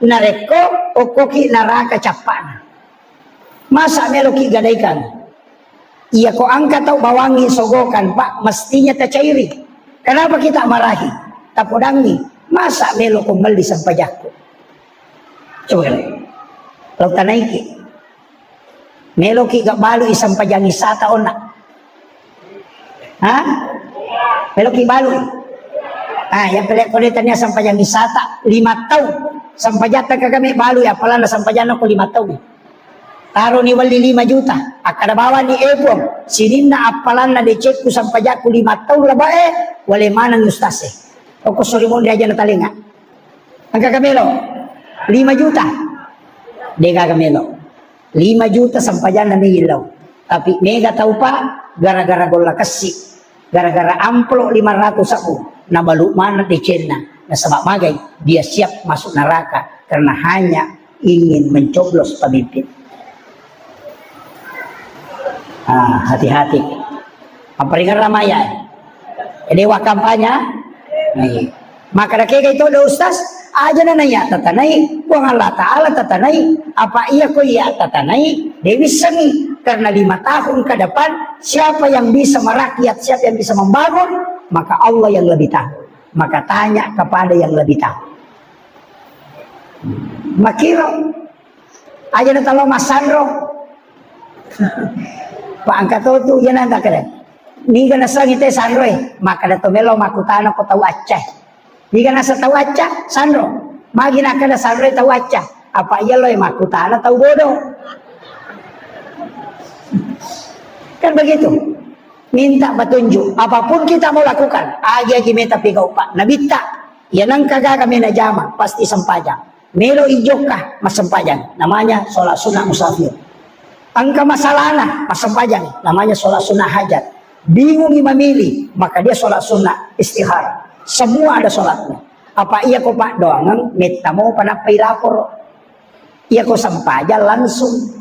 narekko okkoki neraka cappa'na. Masa meloki gadaikan? Iya ko engka tau bawangi sogokan, Pak, mestinya tacairi. Kenapa kita marahi? Tapodangi, masa meloko melli sempajakku? Coba kali. Lau tanaiki. Meloki ga balui sempajangi sata onna. Ha? Meloki balui. Ah, yang pele kode tania sempajangi sata lima tau. Sempajatta kagame balui, apalana sempajanna ko lima tau. Taro ni welli lima juta. Akkada bawani, "Eh, Puang, sininna appalanna decekku sempajakku lima tau labae, wale maneng ustase." Oko sori monri aja natalenga. Engka kamelo? Lima juta. Dega kamelo. Lima juta sempajanna mei illau. Tapi mega tau, Pak, gara-gara golla kessi, gara-gara amplop lima ratus sabbu, nabalu mana decenna, nasaba magai dia siap masuk neraka karena hanya ingin mencoblos pemimpin. Ah, hati-hati. Mapperingerra maya. Dewa kampanye. Nah, iya. Maka dakega itu ada ustaz, aja na naya tatanai, Puang Allah Ta'ala tatanai, apa iya ko iya tatanai, dewi seni. Karena lima tahun ke depan, siapa yang bisa merakyat, siapa yang bisa membangun, maka Allah yang lebih tahu. Maka tanya kepada yang lebih tahu. Makiro, aja na talo masanro. Pak angka to tu, iya nanta kere. Niga nasengi te sanroe, maka da to melo makutana ko tau acca. Niga nasa tau acca, sanro. Magi nakada sanroe tau acca. Apa iya loe makutana tau bodoh. Kan begitu. Minta petunjuk. Apapun kita mau lakukan, agi-agi meta pegau Pak. Nabitta, iya nangka gaga mena jama, pasti sempajang. Melo ijokka massempajang, namanya sholat sunnah musafir. Engka masalahna massempajang, namanya sholat sunnah hajat. Bingungi memilih, maka dia sholat sunnah istihara. Semua ada sholatnya. Apa iya ko paddoangeng, metta mopa nappai laporo. Iya ko sempajang langsung.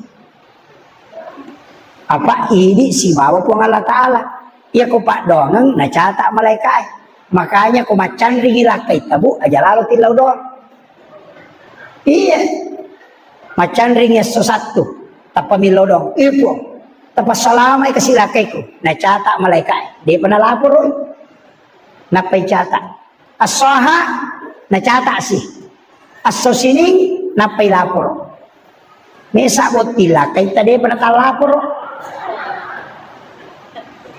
Apa idi sibawa Puang Allah Ta'ala. Iya ko paddoangeng, nacata malaikae. Makanya ko maccanringi lakkai tabu, aja lalo tillau doang. Iya. Maccanringi esso sattu, tappa millau doang. Iya, Puang. Tappa salamai kasi lakkaiku. Nacata malaikae. Depa nalaporoi. Nappai cata. Esso Aha, nacata si. Esso Sining, nappai laporo. Mesa botting lakkai ta depa natallaporo.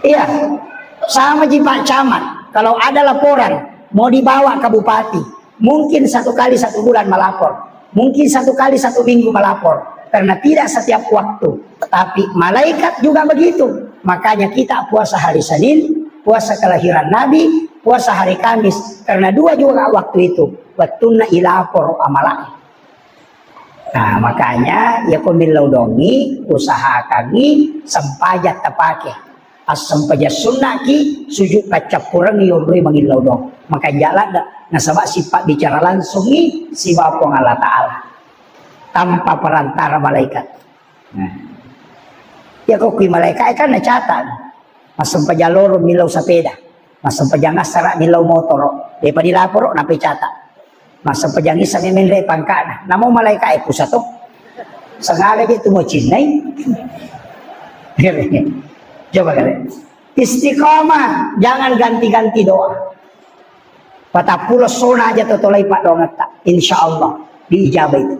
Iya. Sama ji Pak Camat, kalau ada laporan mau dibawa ke bupati, mungkin satu kali satu bulan melapor, mungkin satu kali satu minggu melapor, karena tidak setiap waktu. Tapi malaikat juga begitu. Makanya kita puasa hari Senin, puasa kelahiran Nabi, puasa hari Kamis, karena dua juga waktu itu. Wettunna ilaporo amalai. Nah, makanya, iya ko millau dongi, usahakangi sempajang tapake. Assempajang sunnaki, sujud paccappurengi yonroi mangillau dong. Makanja ladde, nasaba sipabbicara langsungi sibawa Puang Allah Ta'ala. Tanpa perantara malaikat. Nah. Iya ko kui malaikat kan nacata. Massempajang loro millau sepeda. Massempajang assara millau motoro. Depa dilaporo, nappa icata. Massempajang isa menre pangkana. Namo malaikat e kusato. Sengaga je tu mau cinnai. Coba kare. Istiqamah, jangan ganti-ganti doa. Patappulo essona aja totolai paddoangetta, insya Allah diijabah itu.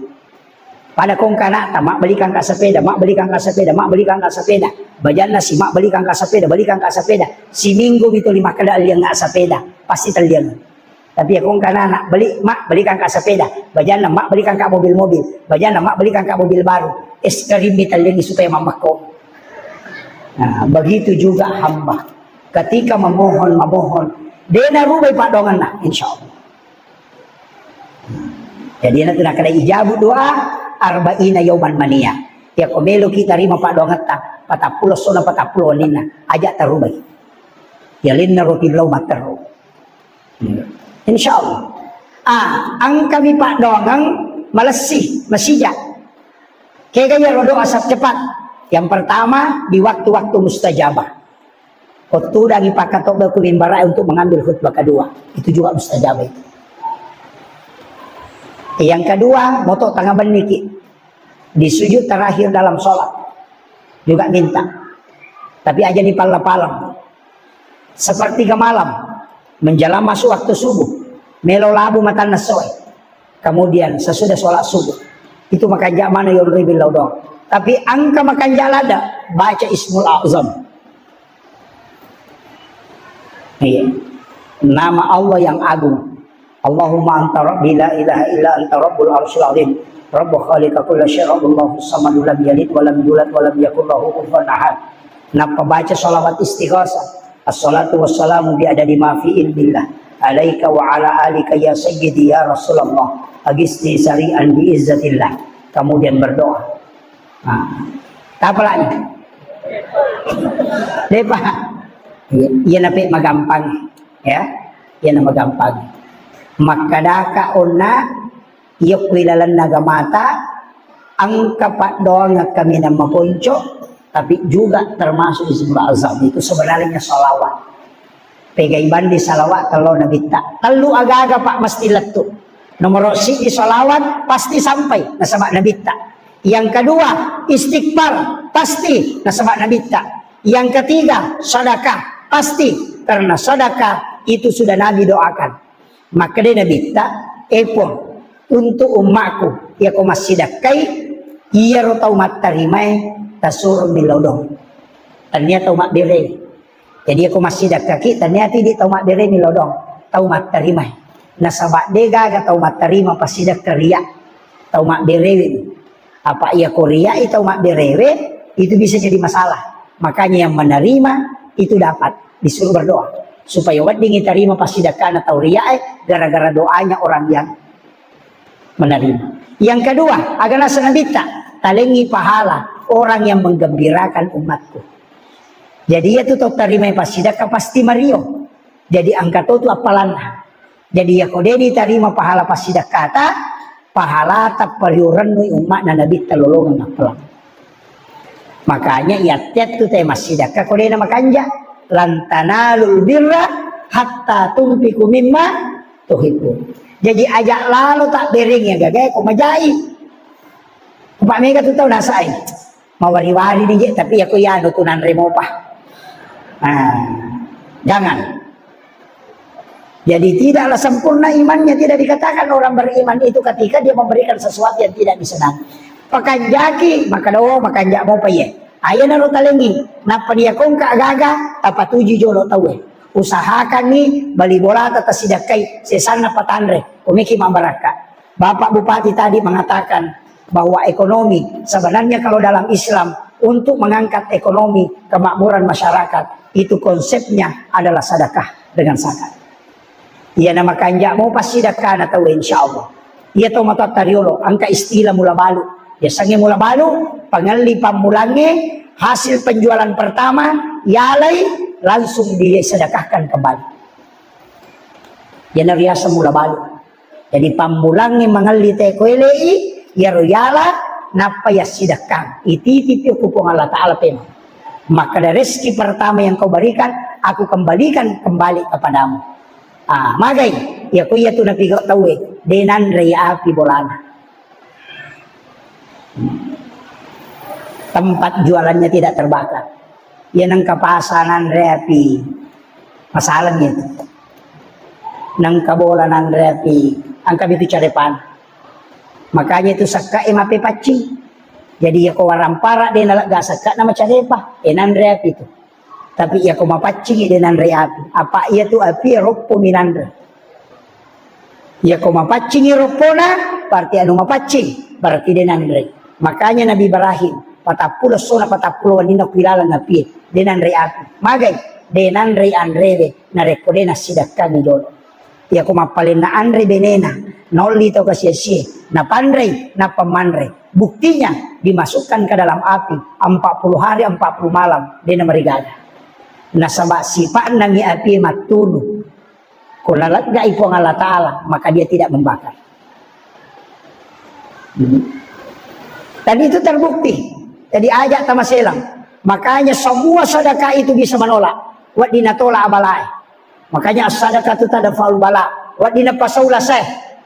Pada kongkanata, "Mak, belikan ka sepeda, mak, belikan ka sepeda, mak, belikan ka sepeda." Bajanna si, "Mak, belikan ka sepeda, belikan ka sepeda." Siminggu mi tuli makkeda, "Liang ka sepeda." Pasti telliang. Tapi kongkanana, "Beli, mak, belikan ka sepeda." Bajanna, "Mak, belikan ka mobil-mobil." Bajanna, "Mak, belikan ka mobil baru." Es krim mi telliangi supaya mammekko. Nah, begitu juga hamba. Ketika memohon, memohon, de narubai paddoangenna, insya Allah. Jadi, na tuna kada ijabu doa, arba'ina yauman mania. Ya, ko melo kita rima paddoangetta, patappulo essona, patappulo wenninna, aja tarubai. Ya, lenna roti lau matteru. Insya Allah. Ah, engkami paddoangeng malessi, masija. Kega iyaro doa secepat? Yang pertama, di waktu-waktu mustajabah. Ko tudangi pakkatobba ku mimbara'e untuk mengambil khutbah kedua. Itu juga mustajabah itu. Yang kedua, moto tanga benniki. Di sujud terakhir dalam sholat. Juga minta. Tapi aja dipalla-paleng. Sepertiga malam, menjelang masuk waktu subuh, melo labu matanna essoe. Kemudian sesudah sholat subuh, itu makanja mana yonroi billau doang. Tapi engka makanja ladde, baca Ismul A'zam. Iya. Nama Allah yang agung. Allahumma anta rabbi la ilaha illa anta rabbul arsyil azim. Rabbu khaliqa kulla syai', Allahu samad, lam yalid wa lam yulad wa lam yakul lahu kufuwan ahad. Nappa baca shalawat istighasah. Assalatu wassalamu bi adadi ma fi ilmillah. Alaika wa ala alika ya sayyidi ya Rasulullah. Agisni sari'an bi izzatillah. Kemudian berdoa. Nah, apa lagi? Lepa. Iya, iya nape magampang. Ya, iya na magampang. Makkadaka onna, iya ku ilalenna agamata, engka paddoangeng kaminang makonco, tapi juga termasuk Ismul Azam. Itu sebenarnya salawat. Pegai bandi salawat tello nabitta. Tellu aga-aga, Pak, mesti lettu. Nomor siji salawat pasti sampai nasaba nabitta. Yang kedua, istighfar pasti nasaba nabitta. Yang ketiga, sedekah pasti, karena sedekah itu sudah Nabi doakan. Makkedai Nabitta, "E Puang, untuk ummaku, iyako massidakkai, iyaro tau mattarimae tasuro millau doang. Tania tau mabbere." Jadi, iyako massidakkaki, tania tu idi tau mabbere millau doang, tau mattarimai. Nasaba de gaga tau mattarima passidakka ria, tau mabberewe. Apa iyako riai tau mabberewe, itu bisa jadi masalah. Makanya yang menerima itu dapat disuruh berdoa supaya weddingngi tarima passidakkana tau riae gara-gara doanya orang yang menerima. Yang kedua, aga naseng Nabitta, talengi pahala orang yang menggembirakan umatku. Jadi, iya tu tau tarimai passidakka pasti mario. Jadi, engka to tu appalanna. Jadi, iyako de ditarima pahala passidakkata, pahalata pariurennui umma'na Nabitta lolongeng appalang. Makanya, iya tettu te massidakka ko de na makanja. "Lan tanalul birra hatta tunfiqu mimma tuhibbun." Jadi, aja lalo tabbereng iya gagae ko majai. Upa mega tu tau nasai. Mawari-wari ni je, tapi iyako iyanu tu nanre mopa. Nah, jangan. Jadi, tidaklah sempurna imannya, tidak dikatakan orang beriman itu ketika dia memberikan sesuatu yang tidak disenangi. Pakanjaki, maka do, makanja mopa ye. Ayo naro talengi, nappa dia kongka agaga, tapatuju jolo tauwe. Usahakanni bali bolata tasidakkai, sesanna patanre, komeki mabarakka. Bapak Bupati tadi mengatakan bahwa ekonomi, sebenarnya kalau dalam Islam, untuk mengangkat ekonomi, kemakmuran masyarakat, itu konsepnya adalah sedekah dengan zakat. Iyana makanja mo passidakkana tauwe, insya Allah. Iya to matoatta riolo, engka istilah mula balu. Biasanya mula balu, pangelli pammulangnge, hasil penjualan pertama, yalai langsung disedekahkan kembali. Iyana riaseng mula balu. Jadi, pammulangnge mangelli teko elei, iyaro yala, nappa yassidekkang. Ititipi ku Puang Allah Ta'ala pema. Makkeda, "Rezeki pertama yang kau berikan, aku kembalikan kembali kepadamu." Ah, magai, iyako iyatu napigau tauwe, de nanrei api bolana. Tempat jualannya tidak terbakar. Iya nengka pasa nanre api, masalahnya itu. Nengka bola nanre api, engka itu carepan. Makanya itu sekka e mape paccing. Jadi iya ko warampara de nalegga sekka na macarepa, e nanre api itu. Tapi iya ko mapaccing de nanre api. Apa iya tu api roppo minanre. Iya ko mapaccingi roppona, berarti anu mapaccing, berarti de nanre. Makanya Nabi Ibrahim, patappulo sona patappulo wenninna ku ilaleng api, de nanre api. Magai, de nanre anrewe, narekko de nassidakkangi jolo. Iya ko mappalenna anre benena, naolli tau kasiasie, napanrei, nappa manre. Buktinya, dimasukkan ke dalam api, empat puluh hari, empat puluh malam, de namarigaga. Nasaba sipa'na mi api mattunu. Ko naleggai Puang Allah Ta'ala, maka dia tidak membakar. Hmm. Dan itu terbukti. Jadi ajak tamaselang. Makanya semua sedekah itu bisa menolak. Wedding natolak abalae. Makanya as-sadaqatu tadfa'ul bala. Wedding napasaula se.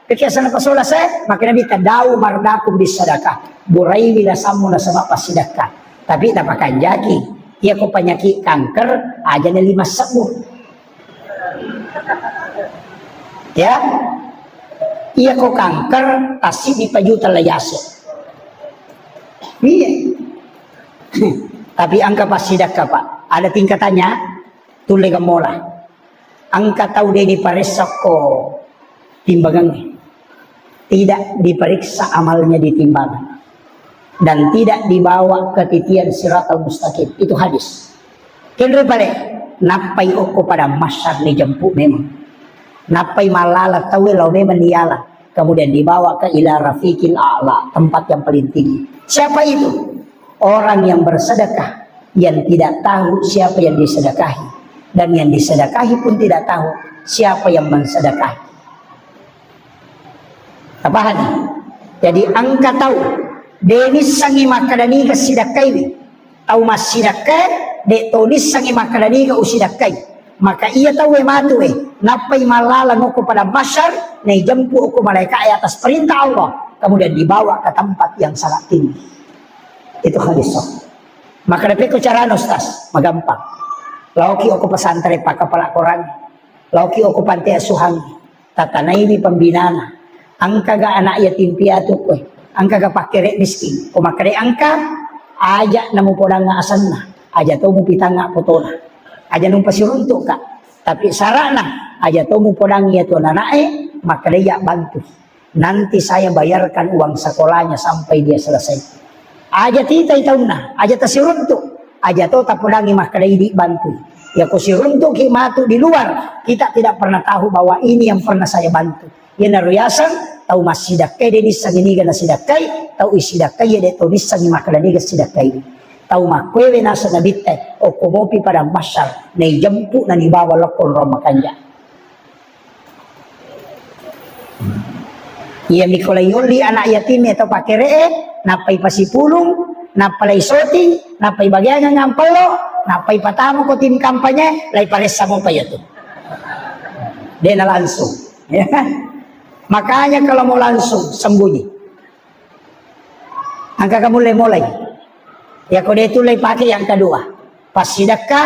Kekiasa napasaula se, maka Nabi tadau mardaku di sedekah. Buraiwi lasammu nasaba passidekka. Tapi tapakanjaki. Iya ko penyakit kanker, aja na lima sebbu. Ya. Iya ko kanker, tassiddi pajuta la yase. Iya. Tapi engka passidekka, Pak. Ada tingkatannya, tulle gemmola. Engka tau de diparessa ko timbangangnge. Tidak diperiksa amalnya di timbangan. Dan tidak dibawa ke titian siratal mustaqim. Itu hadis. Kenre pale, nappai okko padang mahsyar ni jemput memang. Nappai mallala tauwe lao memang niala. Kemudian dibawa ke ila rafiqil a'la, tempat yang paling tinggi. Siapa itu? Orang yang bersedekah, yang tidak tahu siapa yang disedekahi. Dan yang disedekahi pun tidak tahu siapa yang mensedekahi. Tapahani? Jadi engka tau, de nissengngi makkeda niga sidakkaiwi. Tau massidakkae, de to nissengngi makkeda niga usidakkai. Maka iya tauwe matuwe, nappai mallalang okko padang mahsyar, naijempu okko malaika'e atas perintah Allah, kemudian dibawa ke tempat yang sangat tinggi. Itu hadis sahih. Makkeda pekko carana, Ustaz? Magampang. Laoki okko pesantren pakkapala Korang. Laoki okko pantai asuhan. Tatanaiwi pembinana. Engkaga anak yatim piatu koe? Engkaga pakkere miskin? Ko makkere engka, aja namupodangnga asenna. Aja to mupitangnga fotona. Aja numpasiruntu'ka. Tapi sara'na, aja to mupodangngi iyatu anana'e, makkedai ya bantu. Nanti saya bayarkan uang sekolahnya sampai dia selesai. Aja titai taunna, aja tasiruntu, aja to tapodangi makkeda idi bantu. Ya ko siruntuki matu di luar, kita tidak pernah tahu bahwa ini yang pernah saya bantu. Iyanaro yaseng tau massidakkai, de nissengngi niga nasidakkai, tau isidakkai ya de to nissengngi makkeda niga sidakkai. Tau makkuewe naseng nabitte, okko mopi padang mahsyar, naijempu nanibawa lokko ro makanja. Iya miko lai yolli anak yatim atau pakkere'e, nappai pasipulung, nappa lai soting, nappai bagiangang ampello, nappai patama ko tim kampanye, lai paressa mopa iyatu. Dena langsung. Ya kan? Makanya kalau mau langsung sembunyi. Engka kamu mulai-mulai. Ya ko de tu lai pakai yang kedua. Pas sidakka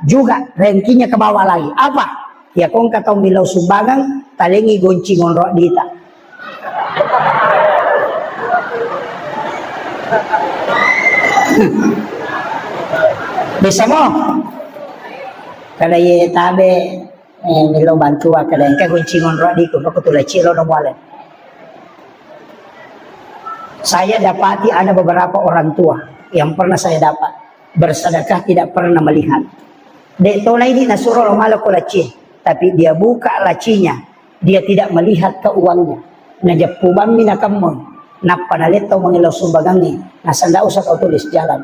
juga rankingnya ke bawah lagi. Apa? Ya ko engka tau millau sumbangan, talengi gonci ngonro dita. Bisa mo? Kada ye tabe Eh, melo bantu akkeda engka gonci ngonro adikku, pokok tu lecci lo no muale. Saya dapati ada beberapa orang tua yang pernah saya dapat bersedekah tidak pernah melihat. Dek tona ini nasuro lo malo ko lacci, tapi dia buka lacinya, dia tidak melihat ke uangnya. Najeppu bammi nakemmeng, nappa naletto mangelo sumbangangi, nasanda usah kau tulis jalan.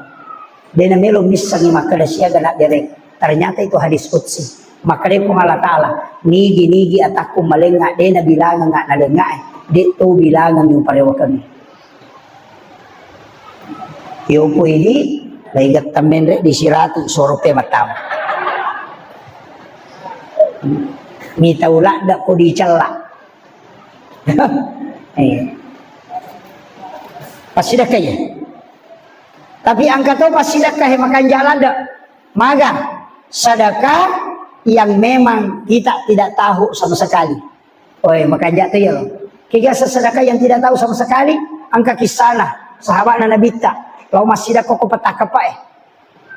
Dena melo missangi makkeda siaga nak dereng. Ternyata itu hadis qudsi. Makkedai Puang Allah Ta'ala, "Nigi-nigi atakku malengnga, de nabilangengnga nalengngae, de to bilangengngi uparewakengngi." Yopo idi, laigatta menre di siratu, sorope mattama. Mita uladda ko dicella. Eh. Passidakka ya. Tapi engka to passidakka he makanja ladde. Maga sedekah yang memang kita tidak tahu sama sekali. Oi, makanja tu ya. Kega sedekah yang tidak tahu sama sekali, engka kisahna sahabatna Nabitta, lao massidekka ko petakkepa e.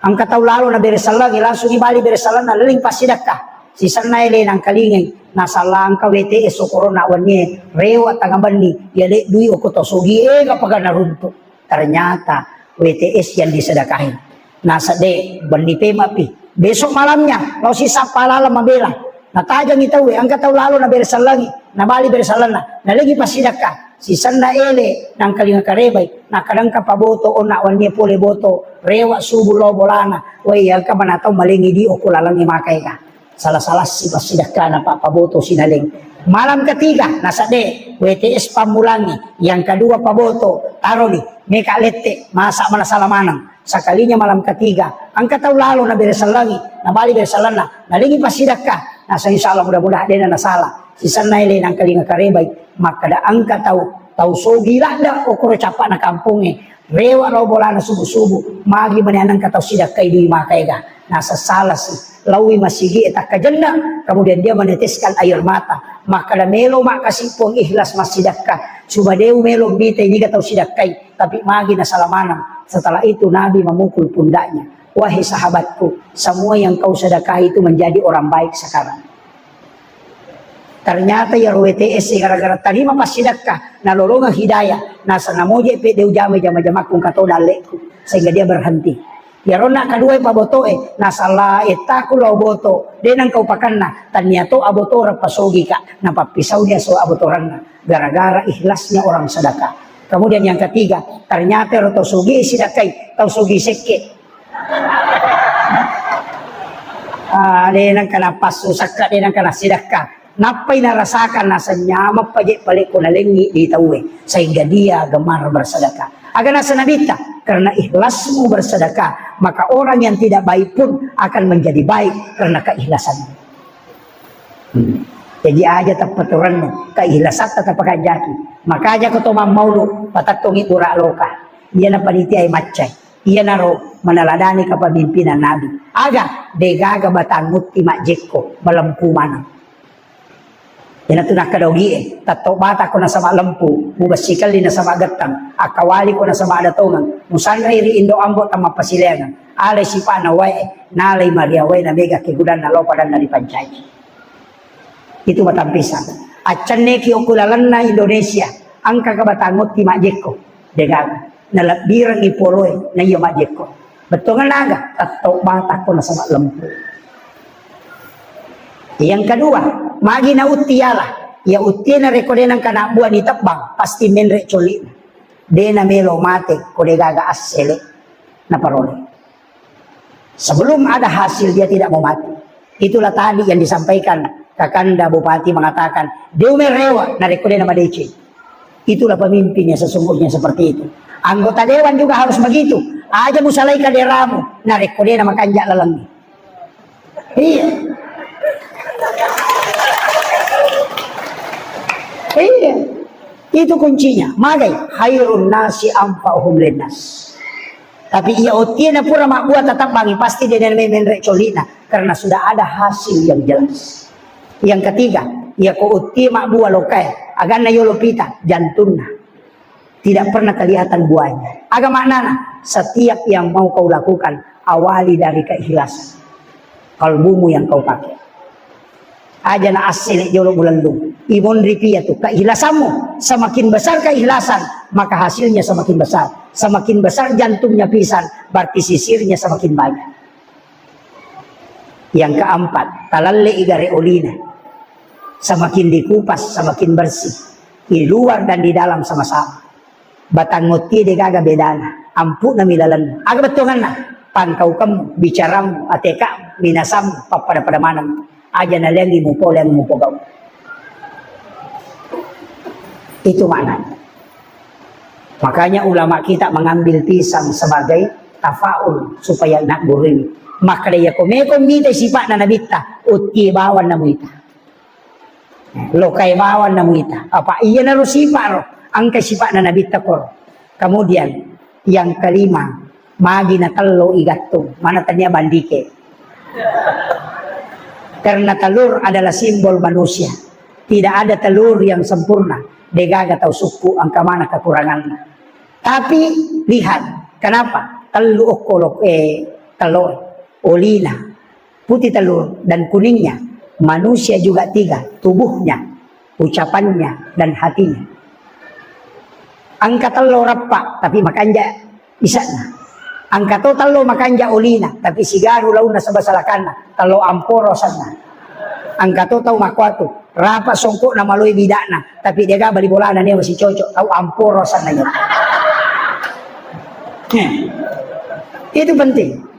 Engka tau lalo na bere sellengi, langsung ibali bere sellenna, lelling passidekka. Sisenna ele nangkalingai, nasalla engka W T S okorona wennie, rewa tangabenni, ya le dui oko to sogi, ega pagana runtu. Ternyata W T S yang disedekahi. Nasa de, benni pemapi. Besok malamnya, lao sisappa lala mabela. Natajangi tauwe, engka tau lalo na bere sellengi, nabali bere sellenna, nalengi passidekka. Sisenna ele, nangkalinga karebai, nakkadangka paboto, onna wennie pole boto, rewa subu lao bolana, wai engka mana tau malengi di oku lalengi makaega. Salah-salah si passidekkana pa paboto sinaleng. Malam ketiga, nasa de, W T S pammulangi, yang kedua paboto, taroni, meka lette, masa mana salah maneng. Sekalinya malam ketiga, engka tau lalo na bere sellengi, nabali bere sellenna, nalingi passidekka, nasa insya Allah mudah-mudahan dena nasala. Sisenna ele nangkalinga karebai, makkada engka tau, tau sogi ladda okoro cappana kampongnge, rewa lao bolana subu-subu, magi mani anengka tau sidekkai dui makaega, nasa salasi, laui masigi e takkajenna, kemudian dia meneteskan air mata, makkada melo makkasi Puang ikhlas massidekka, suba deu melo mita niga tau sidekkai, tapi magi nasala maneng. Setelah itu Nabi memukul pundaknya. Wahai sahabatku, semua yang kau sedekahi itu menjadi orang baik sekarang. Ternyata ya W T S gara-gara terima passidekka, nalolongeng hidayah, nasa namoje pe deu jama jama-jamakku engka to dallekku, sehingga dia berhenti. Yaronna kedua pabotoe, nasala ettaku lao boto, denang kau pakanna, tania to aboto rapasogika, napappisau dia so abotoranna. Gara-gara ikhlasnya orang sedekah. Kemudian yang ketiga, ternyata ero tau sugi sidakkai, tau sugi sekke. Ah, de nengka napassu sakka, de nengka nasidakka. Nappai narasakan nasa nyameng paje palekko nalengi di tauwe, sehingga dia gemar bersedekah. Aga nasa Nabitta, karena ikhlasmu bersedekah, maka orang yang tidak baik pun akan menjadi baik karena keikhlasanmu. Hmm. Jaji aja tappaturennu, kaihlasatta tapakanjaki. Makaja ko to mammaulu, patettongi pura loka. Iyana panitia e maccai. Iyanaro meneladani kepemimpinan Nabi. Aga, degaga batang mutti majjekko, malempu maneng. Iyanatu nakkeda ogie, tatto bata ko nasaba lempu, mubessikelli nasaba gettang, akkawali ko nasaba ada tongeng, musanrai ri indo ambo tammappasileangeng, alai sipa'na wae, nalai maria wae na mega kegudanna lao padanna ripancaji. Itu batang pisang. Accenneki okko lalenna Indonesia, engka ke batang otti majjekko, degaga. Nalebbirengngi poloe, na iya majjekko. Bettuangenna aga? Tatto bata ko nasaba lempu. Yang kedua, magi na utti yala. Ya utti na rekko de nengka nabbua ni tebbang, pasti menre coli'na. De na melo mate, ko degaga assele. Naparole. Sebelum ada hasil, dia tidak mau mati. Itulah tadi yang disampaikan Kakanda Bupati mengatakan, "Deume rewa, narekko de namadeceng." Itulah pemimpin yang sesungguhnya seperti itu. Anggota dewan juga harus begitu. Aja musalai kaderamu, narekko de namakanja lalengi. Iya. Iya. Itu kuncinya. Magai, khairun nasi anfa'uhum linnas. Tapi iya otie na pura mabbua tatabbangi, pasti de name menre coli'na, karena sudah ada hasil yang jelas. Yang ketiga, iya ko otie mabbua lokae, aganna yolo pita, jantunna. Tidak pernah kelihatan buahnya. Aga maknana? Setiap yang mau kau lakukan, awali dari keikhlasan. Kalbumu yang kau pakai. Aja na assele jolo bulellung. Imonri pia tu keikhlasanmu. Semakin besar keikhlasan, maka hasilnya semakin besar. Semakin besar jantungnya pisang, berarti sisirnya semakin banyak. Yang keempat, talalle igare olina. Semakin dikupas, semakin bersih. Di luar dan di dalam sama-sama. Batang otti degaga bedana, ampu'na mi lalenna. Aga bettuanganna? Pangkaukemmu, bicaramu, ateka'mu, minasammu, pappada-pada maneng. Aja naleangi mupoleng mupogau. Itu maknanya. Makanya ulama kita mengambil pisang sebagai tafaul supaya nak gurui. Maka dia komeko mita sifat na nabitta, utti bawang namuita. Lokai bawang namuita. Apa iya naro sifat ro? Angka sifat na nabitta koro. Kemudian yang kelima, Magi na tello igattung, mana tania bandike. Karena telur adalah simbol manusia. Tidak ada telur yang sempurna. Degaga tau sukku, angka mana kekuranganna. Tapi lihat, kenapa? Tellu okko lo, eh, tello, olina. Putih telur dan kuningnya, manusia juga tiga, tubuhnya, ucapannya, dan hatinya. Angka tello rappa, tapi makanja isakna. Angka to tello makanja olina, tapi sigaru launa sebasalakanna, tello amporo sanna. Angka to tau makuatu, rapa songkokna maloi bidakna, tapi dega bali bolana newa si cocok, tau amporo sanna. Itu penting.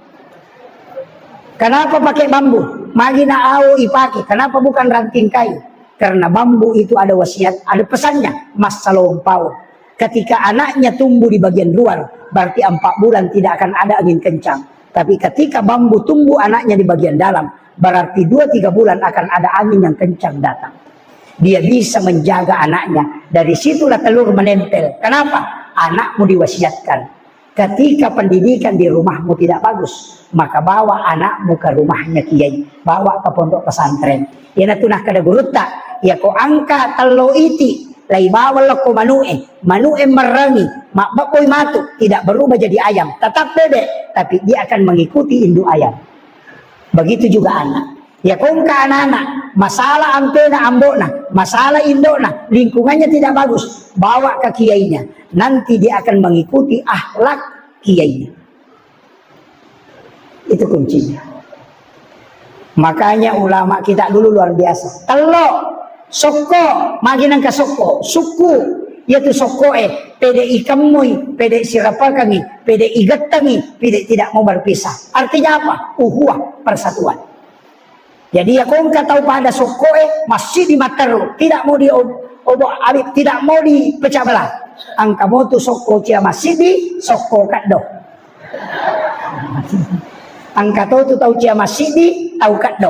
Kenapa pakai bambu? Magi na ao ipake. Kenapa bukan ranting kayu? Karena bambu itu ada wasiat, ada pesannya. Massalompau. Ketika anaknya tumbuh di bagian luar, berarti empat bulan tidak akan ada angin kencang. Tapi ketika bambu tumbuh anaknya di bagian dalam, berarti dua tiga bulan akan ada angin yang kencang datang. Dia bisa menjaga anaknya. Dari situlah telur menempel. Kenapa? Anakmu diwasiatkan. Ketika pendidikan di rumahmu tidak bagus, maka bawa anakmu ke rumahnya kiai, bawa ke pondok pesantren. Iyanatu nakkeda gurutta, yako angka tello iti, lai bawang lokko manu'e, manu'e merrangi, mabbebboi matu, tidak berubah jadi ayam, tetap bebek, tapi dia akan mengikuti induk ayam. Begitu juga anak. Ya, kongka anak-anak, masalah ampena ambo'na, masalah indo'na, lingkungannya tidak bagus, bawa ke kiainya. Nanti dia akan mengikuti akhlak kiainya. Itu kuncinya. Makanya ulama kita dulu luar biasa. Tello, sokko, magi nengka sokko, sukku, yaitu sokko e, pede ikemmui, pede sirapakangi, pede igettengi, pede tidak mau berpisah. Artinya apa? Uhuah, persatuan. Jadi, ya, kongka tau pada sokko e, massiddi matteru, tidak mau di ob-, obo abib, tidak mau dipecah belah. Angka motu sokko cia massiddi, sokko kaddo. Angka totu tau cia massiddi, tau kaddo.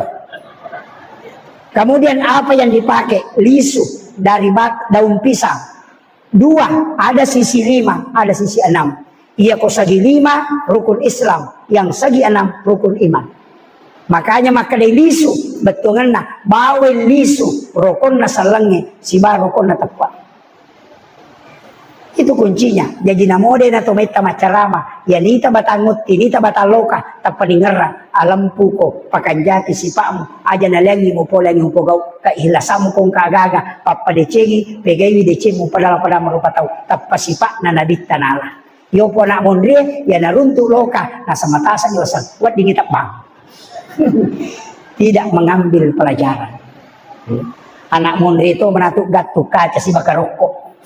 Kemudian apa yang dipakai? Lisu dari bat-, daun pisang. Dua, ada sisi lima, ada sisi enam. Iya ko segi lima rukun Islam, yang segi enam rukun iman. Makanya makkedai lisu, bettuangenna, bawai lisu, rokonna sellengnge, siba rokonna teppe. Itu kuncinya. Jadi namode na to metta maccarama, ya nita batang utti, nita batang loka, tappa ningerrang, alempuko, pakanjaki sipa'mu, aja naleangi mupole angi mupogau, keihlasammu kongka agaga, pappadecengi, pegaiwi decengmu padala-padala marupa tau, tappa sipa'na nabitta nala. Yopo anak monrie, ya naruntuk loka, nasamatasa ni waseng, weddingi tebbang. Tidak mengambil pelajaran. Anak monri itu menatuk gattu kaca si bakar rokok.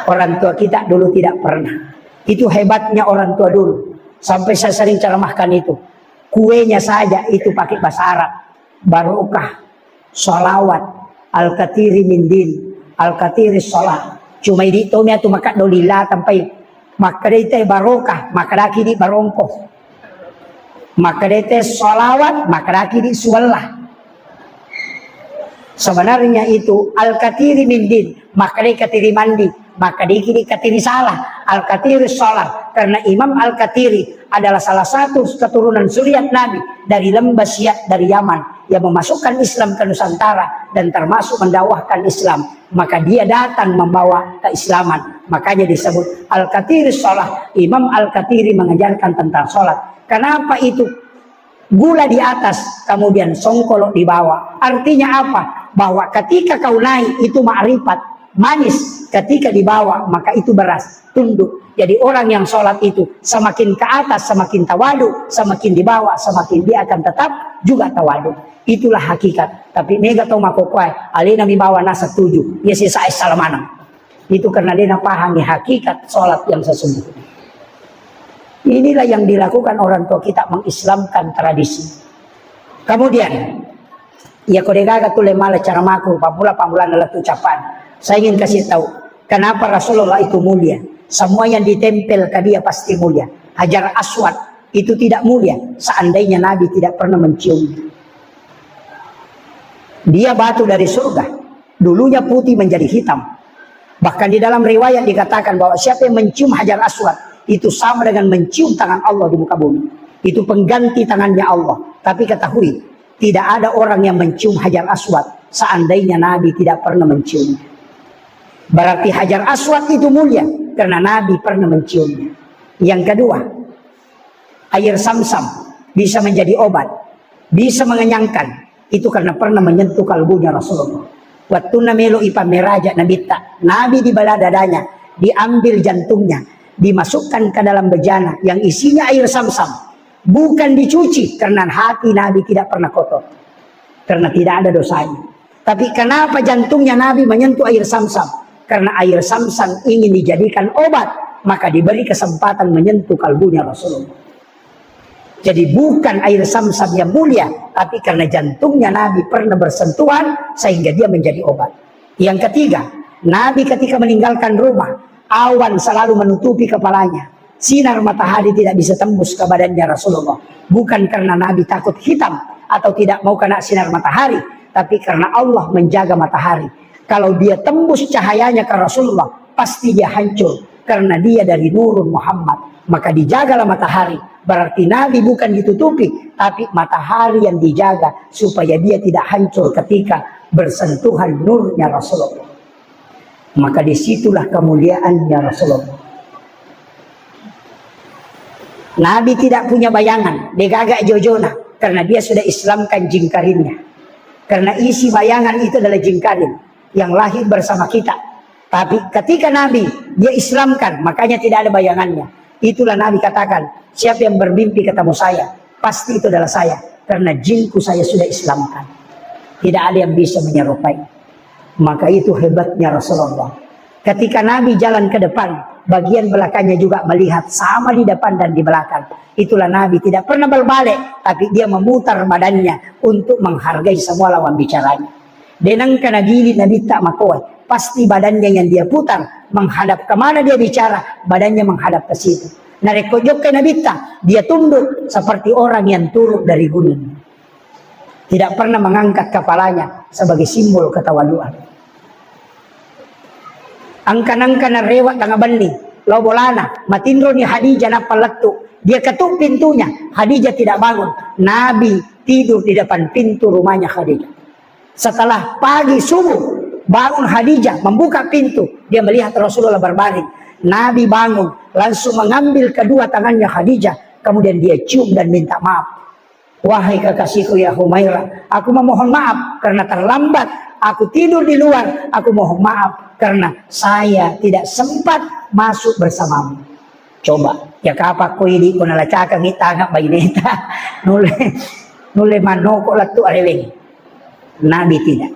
Orang tua kita dulu tidak pernah. Itu hebatnya orang tua dulu. Sampai saya sering ceramahkan itu. Kuenya saja itu pakai bahasa Arab. Barokah, salawat, al-katiri min din, al-katiri salat. Cuma idi tomi atu makaddo lila tampai. Makkedai te barokah, makkedaki di barongko. Makkedai te salawat, makkedaki di suwella. Sebenarnya itu al-katiri min din, makkedai katiri mandi, makkedai di katiri salah, al-katiri salah. Karena Imam Al-Katiri adalah salah satu keturunan zuriat Nabi dari lembah Siak dari Yaman yang memasukkan Islam ke Nusantara dan termasuk mendakwahkan Islam. Maka dia datang membawa keislaman. Makanya disebut Al-Katiri Salah. Imam Al-Katiri mengajarkan tentang sholat. Kenapa itu gula di atas, kemudian songkolo di bawah? Artinya apa? Bahwa ketika kau naik, itu makrifat, manis. Ketika di bawah, maka itu beras, tunduk. Jadi orang yang sholat itu semakin ke atas, semakin tawadu, semakin di bawah, semakin dia akan tetap juga tawadu. Itulah hakikat. Tapi mega tau makokoe, alena mi bawa nasa tuju. Ya sisa es salamanang. Itu karena dia napahangi hakikat sholat yang sesungguhnya. Inilah yang dilakukan orang tua kita, mengislamkan tradisi. Kemudian, iya ko degaga tu le mala cara maku, pamula-pamula na latu ucapan. Saya ingin kasih tahu, kenapa Rasulullah itu mulia. Semua yang ditempel ke dia pasti mulia. Hajar Aswad itu tidak mulia seandainya Nabi tidak pernah menciumnya. Dia batu dari surga. Dulunya putih menjadi hitam. Bahkan di dalam riwayat dikatakan bahwa siapa yang mencium Hajar Aswad, Itu sama dengan mencium tangan Allah di muka bumi. Itu pengganti tangannya Allah. Tapi ketahui, tidak ada orang yang mencium Hajar Aswad seandainya Nabi tidak pernah menciumnya. Berarti Hajar Aswad itu mulia karena Nabi pernah menciumnya. Yang kedua, air Samsam bisa menjadi obat, bisa mengenyangkan. Itu karena pernah menyentuh kalbunya Rasulullah. Waktu namelo ipammeraja Nabitta, Nabi di bala dadanya, diambil jantungnya, dimasukkan ke dalam bejana yang isinya air Samsam. Bukan dicuci, karena hati Nabi tidak pernah kotor. Karena tidak ada dosanya. Tapi kenapa jantungnya Nabi menyentuh air Samsam? Karena air Samsam ingin dijadikan obat, maka diberi kesempatan menyentuh kalbunya Rasulullah. Jadi bukan air Samsam yang mulia, tapi karena jantungnya Nabi pernah bersentuhan sehingga dia menjadi obat. Yang ketiga, Nabi ketika meninggalkan rumah, awan selalu menutupi kepalanya. Sinar matahari tidak bisa tembus ke badannya Rasulullah. Bukan karena Nabi takut hitam atau tidak mau kena sinar matahari, tapi karena Allah menjaga matahari. Kalau dia tembus cahayanya ke Rasulullah, pasti dia hancur karena dia dari nurun Muhammad. Maka dijagalah matahari. Berarti Nabi bukan ditutupi, tapi matahari yang dijaga supaya dia tidak hancur ketika bersentuhan nurnya Rasulullah. Maka disitulah kemuliaannya Rasulullah. Nabi tidak punya bayangan, degaga jojona, karena dia sudah Islamkan jingkarinnya. Karena isi bayangan itu adalah jingkarin yang lahir bersama kita. Tapi ketika Nabi, dia Islamkan, makanya tidak ada bayangannya. Itulah Nabi katakan, "Siapa yang bermimpi ketemu saya, pasti itu adalah saya. Karena jinku saya sudah Islamkan. Tidak ada yang bisa menyerupai." Maka itu hebatnya Rasulullah. Ketika Nabi jalan ke depan, bagian belakangnya juga melihat sama di depan dan di belakang. Itulah Nabi tidak pernah berbalik, tapi dia memutar badannya untuk menghargai semua lawan bicaranya. Denangka nagili Nabitta makoe, pasti badannya yang dia putar menghadap kemana dia bicara, badannya menghadap ke situ. Narekko jokkai Nabitta, dia tunduk seperti orang yang turun dari gunung. Tidak pernah mengangkat kepalanya sebagai simbol ketawaduan. Angka-angka narewa tanga benni, lao bolana, matinroni Khadijah nappa lettu. Dia ketuk pintunya, Khadijah tidak bangun. Nabi tidur di depan pintu rumahnya Khadijah. Setelah pagi subuh, bangun Khadijah, membuka pintu. Dia melihat Rasulullah berbaring. Nabi bangun, langsung mengambil kedua tangannya Khadijah, kemudian dia cium dan minta maaf. "Wahai kekasihku ya Humaira, aku memohon maaf karena terlambat. Aku tidur di luar. Aku mohon maaf karena saya tidak sempat masuk bersamamu." Coba, ya kapakko idi ko nalacakangi tangan baineta. Nulle, nulle manoko lettu areweng. Nabi tidak.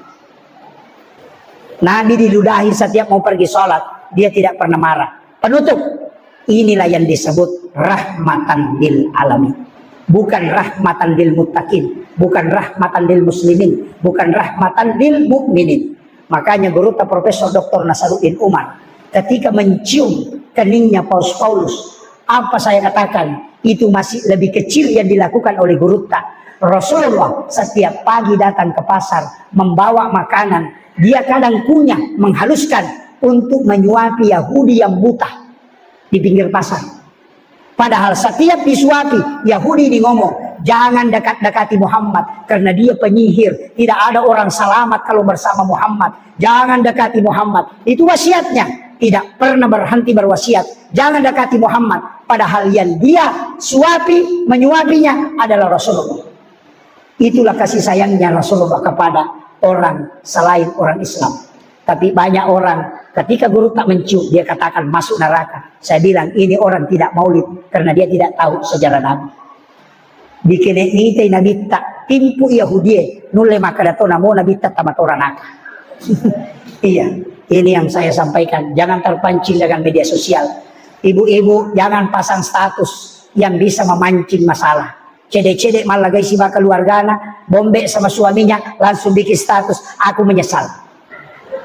Nabi diludahi setiap mau pergi sholat, dia tidak pernah marah. Penutup, inilah yang disebut rahmatan lil alamin. Bukan rahmatan lil muttaqin, bukan rahmatan lil muslimin, bukan rahmatan lil mukminin. Makanya gurutta Profesor Doktor Nasaruddin Umar ketika mencium keningnya Paus Paulus, apa saya katakan, itu masih lebih kecil yang dilakukan oleh gurutta. Rasulullah setiap pagi datang ke pasar membawa makanan. Dia kadang kunyah menghaluskan untuk menyuapi Yahudi yang buta di pinggir pasar. Padahal setiap disuapi, Yahudi ini ngomong, "Jangan dekat-dekati Muhammad, karena dia penyihir. Tidak ada orang selamat kalau bersama Muhammad. Jangan dekati Muhammad." Itu wasiatnya. Tidak pernah berhenti berwasiat. "Jangan dekati Muhammad." Padahal yang dia suapi, menyuapinya adalah Rasulullah. Itulah kasih sayangnya Rasulullah kepada orang selain orang Islam. Tapi banyak orang, ketika gurutta mencium, dia katakan masuk neraka. Saya bilang, ini orang tidak maulid karena dia tidak tahu sejarah Nabi. Dikene nitai Nabitta, timpu Yahudie, nulle makkeda to namo Nabitta tamatora naka. Iya, ini yang saya sampaikan. Jangan terpancing dengan media sosial. Ibu-ibu, jangan pasang status yang bisa memancing masalah. Cede-cede mallagai siba keluargana, bombe sama suaminya, langsung bikin status, "Aku menyesal."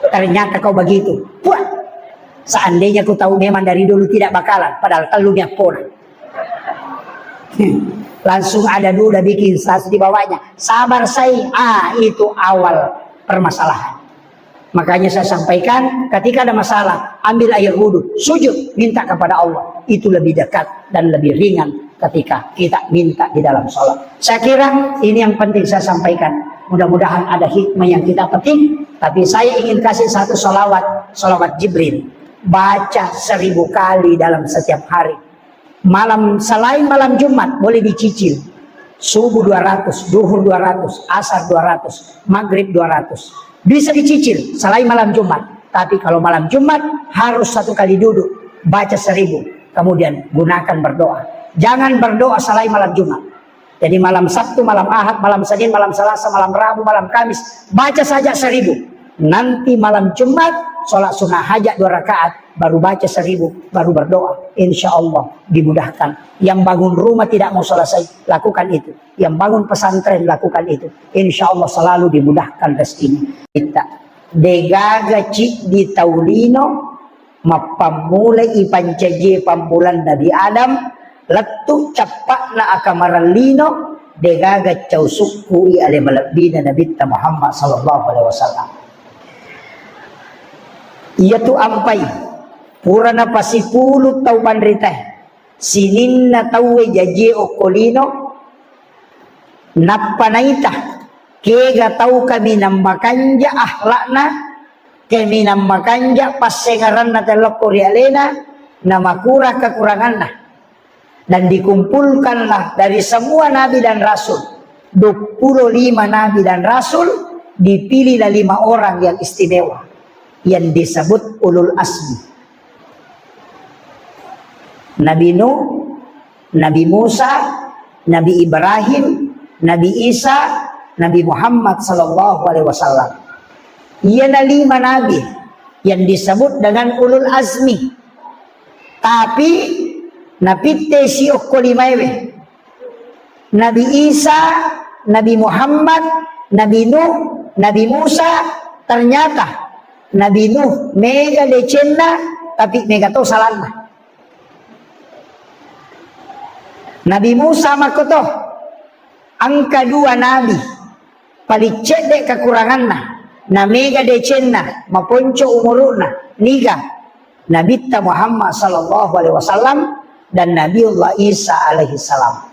Ternyata kau begitu. Wah, seandainya ku tahu memang dari dulu tidak bakalan, padahal telu ni appona. Hmm. Langsung ada dulu udah bikin status di bawahnya. Sabar, say. Ah, itu awal permasalahan. Makanya saya sampaikan, ketika ada masalah, ambil air wudhu, sujud, minta kepada Allah. Itu lebih dekat dan lebih ringan ketika kita minta di dalam sholat. Saya kira ini yang penting saya sampaikan. Mudah-mudahan ada hikmah yang kita petik, tapi saya ingin kasih satu salawat, salawat Jibril. Baca seribu kali dalam setiap hari. Malam, selain malam Jumat, boleh dicicil. Subuh dua ratus, duhur dua ratus, asar dua ratus, maghrib dua ratus. Bisa dicicil selain malam Jumat. Tapi kalau malam Jumat, harus satu kali duduk, baca seribu. Kemudian gunakan berdoa. Jangan berdoa selain malam Jumat. Jadi malam Sabtu, malam Ahad, malam Senin, malam Selasa, malam Rabu, malam Kamis, baca saja seribu. Nanti malam Jumat, sholat sunnah hajat dua rakaat, baru baca seribu, baru berdoa. Insya Allah dimudahkan. Yang bangun rumah tidak mau selesai, lakukan itu. Yang bangun pesantren, lakukan itu. Insya Allah selalu dimudahkan rezekinya. Kita degaga ciddi taulino, mappammulai ipancajie pammulang Nabi Adam, lettu cappa'na akamarang lino, degaga cau sukkui ale malebbina Nabitta Muhammad sallallahu alaihi wasallam. Iyatu ampai, pura napasipulu tau panritae, sininna tauwe jajie okko lino, nappa naita, kega tau kaminang makanja akhlakna, kaminang makanja passengeranna tellokko ri alena, namakura kekuranganna. Dan dikumpulkanlah dari semua nabi dan rasul, dua puluh lima nabi dan rasul, dipilihlah lima orang yang istimewa, yang disebut ulul azmi. Nabi Nuh, Nabi Musa, Nabi Ibrahim, Nabi Isa, Nabi Muhammad sallallahu alaihi wasallam. Iyana lima nabi yang disebut dengan ulul azmi. Tapi napittesi okko limaewe. Nabi Isa, Nabi Muhammad, Nabi Nuh, Nabi Musa, ternyata Nabi Nuh mega decenna, tapi mega to salanna. Nabi Musa makkoto, engka dua nabi, paling cedde kekuranganna, na mega decenna, maponco umuru'na, niga Nabitta Muhammad sallallahu alaihi wasallam dan Nabiullah Isa alaihi salam.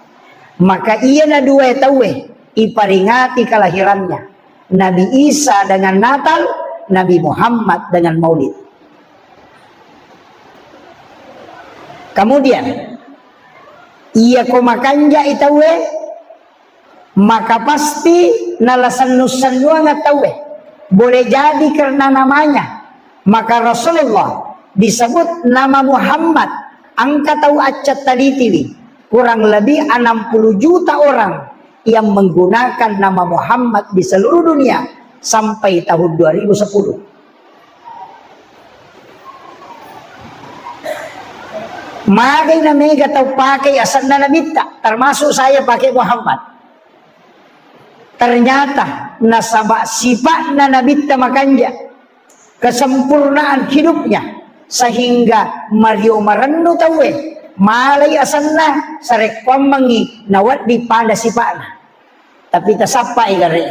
Maka iyana dua tauwe iparingati kelahirannya, Nabi Isa dengan Natal, Nabi Muhammad dengan Maulid. Kemudian, iya ko makanjai tauwe, maka pasti nala sennu-sennuang tauwe. Boleh jadi karena namanya. Maka Rasulullah disebut nama Muhammad, engka tau accattalitiwi, kurang lebih enam puluh juta orang yang menggunakan nama Muhammad di seluruh dunia sampai tahun dua ribu sepuluh. Magai na mega tau pakai asenna Nabitta, termasuk saya pakai Muhammad. Ternyata nasaba sipa'na Nabitta makanja, kesempurnaan hidupnya, sehingga mario marennu tauwe, malai asenna, sarekkuammengngi nawedding pada sipa'na. Tapi tasappai gare.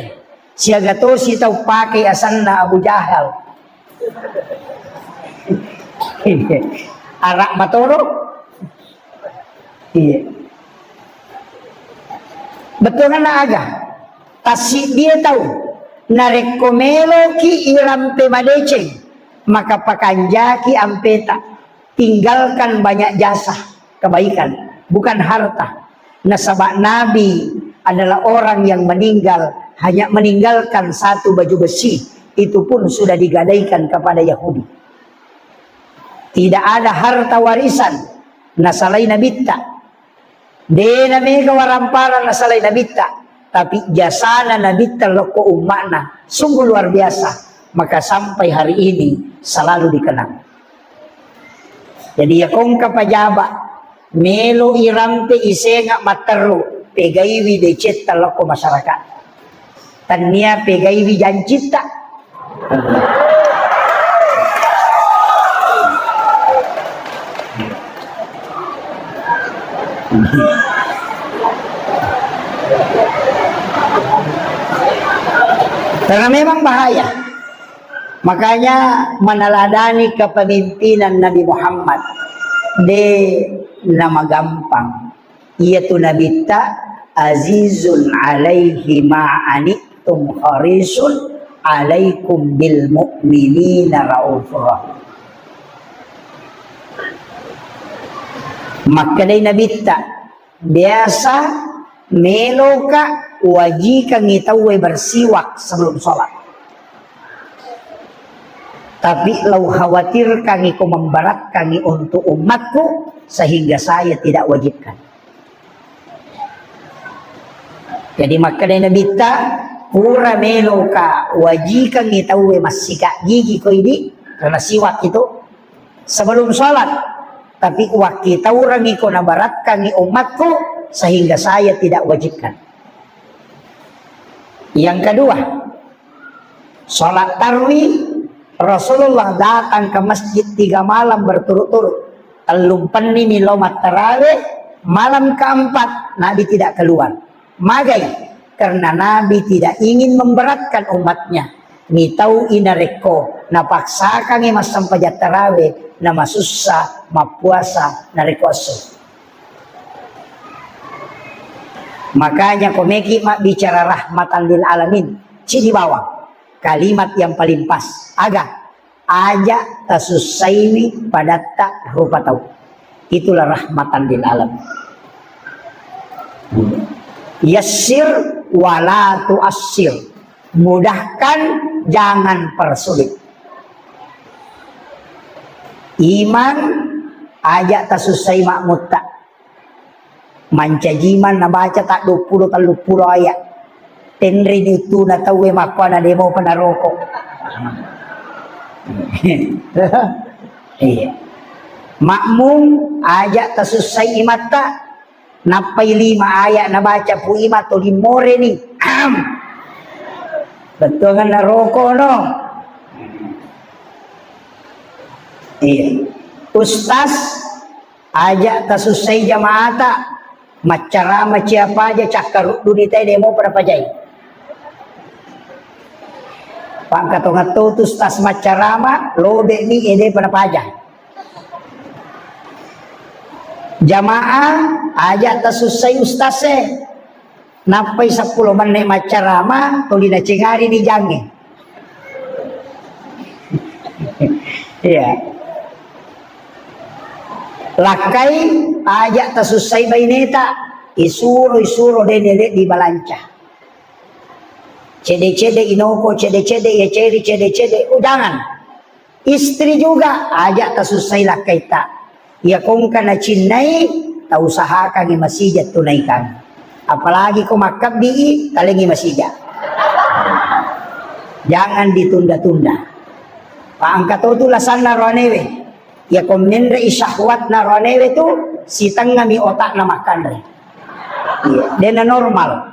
Siaga tosi tau pakai asenna Abu Jahal. Arak matoro. Iya. Betul kan aga? Tassi dia tau. Narekko meloki irampe madeceng, maka pakanjaki ampeta. Tinggalkan banyak jasa kebaikan, bukan harta. Nasaba Nabi adalah orang yang meninggal, hanya meninggalkan satu baju besi, itu pun sudah digadaikan kepada Yahudi. Tidak ada harta warisan nasalai Nabitta. De na mega waramparang nasalai Nabitta, tapi jasana Nabitta lokko umma'na sungguh luar biasa, maka sampai hari ini selalu dikenang. Jadi, ya kongka pajaba, melo irampe isenga matteru, pegaiwi decetta lokko masyarakat. Tannia pegaiwi jancitta. Karena memang bahaya. Makanya, meneladani kepemimpinan Nabi Muhammad, de namagampang. Iyatu Nabitta, azizun alaihi ma anittum harisun alaikum bil mu'minina raufur rahim. Makkedai Nabitta, biasa meloka wajikangi tauwe bersiwak sebelum sholat. Tapi lau khawatirkangi ko memberatkangi untuk umatku, sehingga saya tidak wajibkan. Jadi, makkedai Nabitta, pura meloka wajikangi tauwe massika gigi ko idi, karena siwak itu sebelum sholat. Tapi wakkitaurangi ko nabaratkangi umatku, sehingga saya tidak wajibkan. Yang kedua, sholat tarwi, Rasulullah datang ke masjid tiga malam berturut-turut. Tellumpenni ni lo mattarawe, malam keempat Nabi tidak keluar. Magai? Karena Nabi tidak ingin memberatkan umatnya. Mitau inarekko napaksakangi massempajang tarawe, namasussa mappuasa narekko esso. Makanya ko meki mabbicara rahmatan lil alamin, cidi bawang kalimat yang paling pas. Aga? Aja tasussaiwi padatta rupa tau. Itulah rahmatan lil alamin. Yassir wala tuassir. Mudahkan, jangan persulit. Iman, aja tasussai makmutta. Mancajiman nabaca ta duappulo telluppulo ayat. Tenreni uttuna tauwe makkuana de mopa naroko. Iya. Makmum, aja tasussai imatta, nappai lima ayat nabaca pu ima toli moreni. Bettuangan naroko no. Iya. Ustaz, aja tasussai jamaata, maccarama ciapa aja, cakkaruddu ni tae de mopa napajai. Pangka tongatto tu ustaz maccarama, lobe ni ede pa napaja. Jamaah, aja tasussai ustaz e. Nappai seppulo menne maccarama, tuli nacengari ni jange. Iya. Lakkai, aja tasussai baineta, isuro, isuro de nele di balanca. Cede-cede inoko, cede-cede ya ceri, cede-cede. Oh, jangan. Istri juga, aja tasussai lakkaita. Iya kongka nacinnai, tausahakangi masija tunaikan. Apalagi ko makkabbi i, talengi masija. Jangan ditunda-tunda. Paangka to tu lasanna roanewe. Iya ko menre i syahwatna roanewe tu, sitengami otakna makkanre. Iya, dena normal.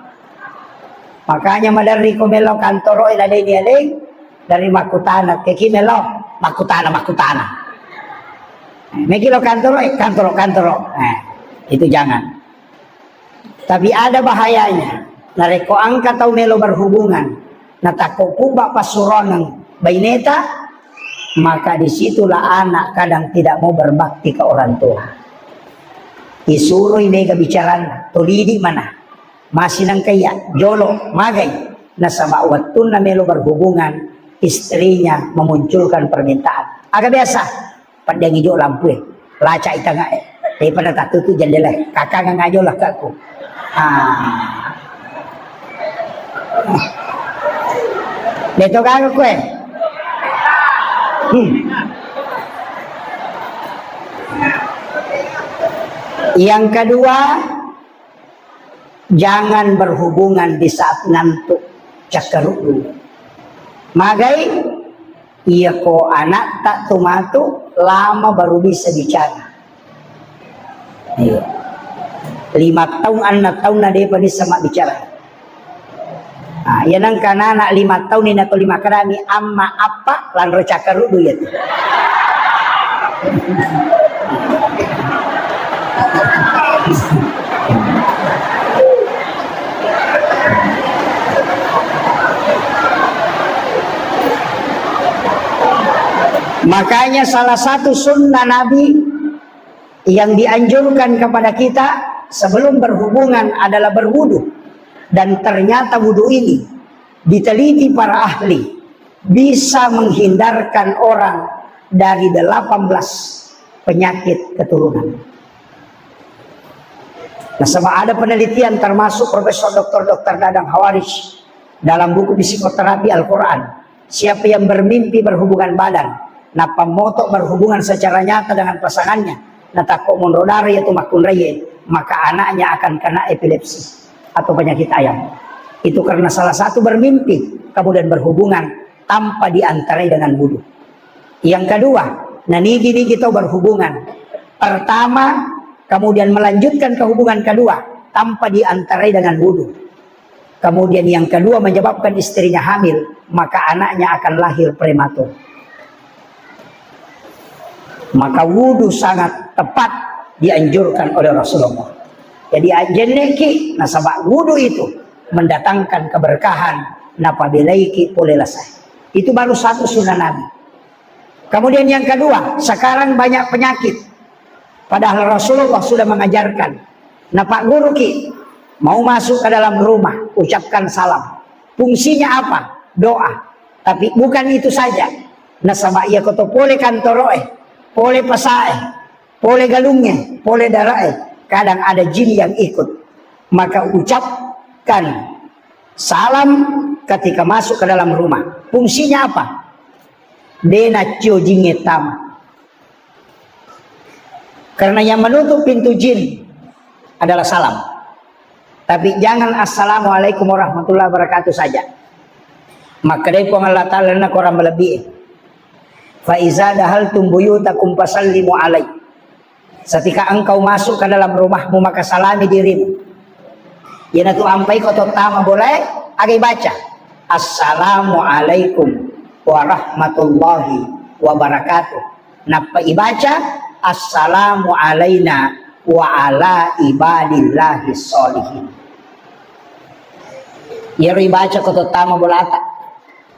Makanya maderri ko melo kantoro e ladeni aleng, dari makkutana, keki melo makkutana, makkutana. Meki lo kantoro, eh, kantoro, kantoro. Eh, itu jangan. Tapi ada bahayanya. Narekko angka tau melo berhubungan, natakko kuba pasuroneng baineta, maka disitulah anak kadang tidak mau berbakti ke orang tua. Isuroi mega bicarana, tolidi mana. Masih nangkaya, jolo, magai. Nasaba wettunna melo berhubungan, istrinya memunculkan permintaan. Aga biasa, paddangi jo lampu e, laca i tangae. Tapi pada tatutu jendela, kakang ngajo lah kakku. Ah. Beto gaga kue. Hmm. Yang kedua, jangan berhubungan di saat ngantuk, cakkaruddu. Magai, iya ko anakta tu matu lama baru bisa bicara. Iya. Lima tahun, enam tahun na depa bisa mak bicara. Ah, iya nangka anak lima tahun ini atau lima kerami, amma, appa, lanro cakkaruddu ya tu. Makanya salah satu sunnah Nabi yang dianjurkan kepada kita sebelum berhubungan adalah berwudu. Dan ternyata wudu ini diteliti para ahli bisa menghindarkan orang dari delapan belas penyakit keturunan. Nasaba ada penelitian termasuk Profesor Doktor Doktor Dadang Hawarij dalam buku Psikoterapi Al-Quran. Siapa yang bermimpi berhubungan badan, nappa moto berhubungan secara nyata dengan pasangannya, natakko monro darah yaitu makkunraie, maka anaknya akan kena epilepsi atau penyakit ayam. Itu karena salah satu bermimpi, kemudian berhubungan tanpa diantarai dengan wudu. Yang kedua, nanigi-nigi tau berhubungan. Pertama, kemudian melanjutkan ke hubungan kedua tanpa diantarai dengan wudu. Kemudian yang kedua menyebabkan istrinya hamil, maka anaknya akan lahir prematur. Maka wudu sangat tepat dianjurkan oleh Rasulullah. Jadi ajenneki nasaba wudu itu mendatangkan keberkahan, napabelaiki pole lasai. Itu baru satu sunnah Nabi. Kemudian yang kedua, sekarang banyak penyakit. Padahal Rasulullah sudah mengajarkan. Napagguruki, mau masuk ke dalam rumah, ucapkan salam. Fungsinya apa? Doa. Tapi bukan itu saja. Nasaba iya koto pole kantoroe, pole pasae, pole galungnge, pole darae, kadang ada jin yang ikut. Maka ucapkan salam ketika masuk ke dalam rumah. Fungsinya apa? De naccio jingnge tama. Karena yang menutup pintu jin adalah salam. Tapi jangan assalamualaikum warahmatullahi wabarakatuh saja. Makkedai Puang Allah Ta'ala na Quran malebbi. Fa iza dahaltum buyutakum fasallimu alai. Setika engkau masuk ke dalam rumahmu, maka salami dirimu. Iyanatu ampai ko tottama bolae, aga ibaca, "Assalamualaikum warahmatullahi wabarakatuh." Nappa ibaca, "Assalamu alaina wa ala ibadillahi sholihin." Iyaro ibaca ko tottama bolata.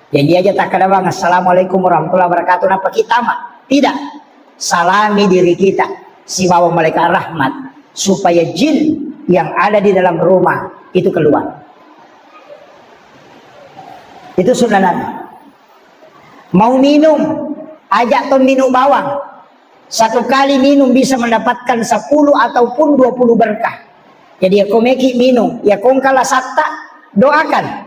Jadi aja takkada bang, "Assalamualaikum warahmatullahi wabarakatuh," nappa kita ma. Tidak. Salami diri kita sibawa malaikat rahmat supaya jin yang ada di dalam rumah itu keluar. Itu sunnah Nabi. Mau minum, ajak to minum bawang. Satu kali minum bisa mendapatkan sepuluh ataupun dua puluh berkah. Jadi, ya komeki minum, ya kongkala satta, doakan.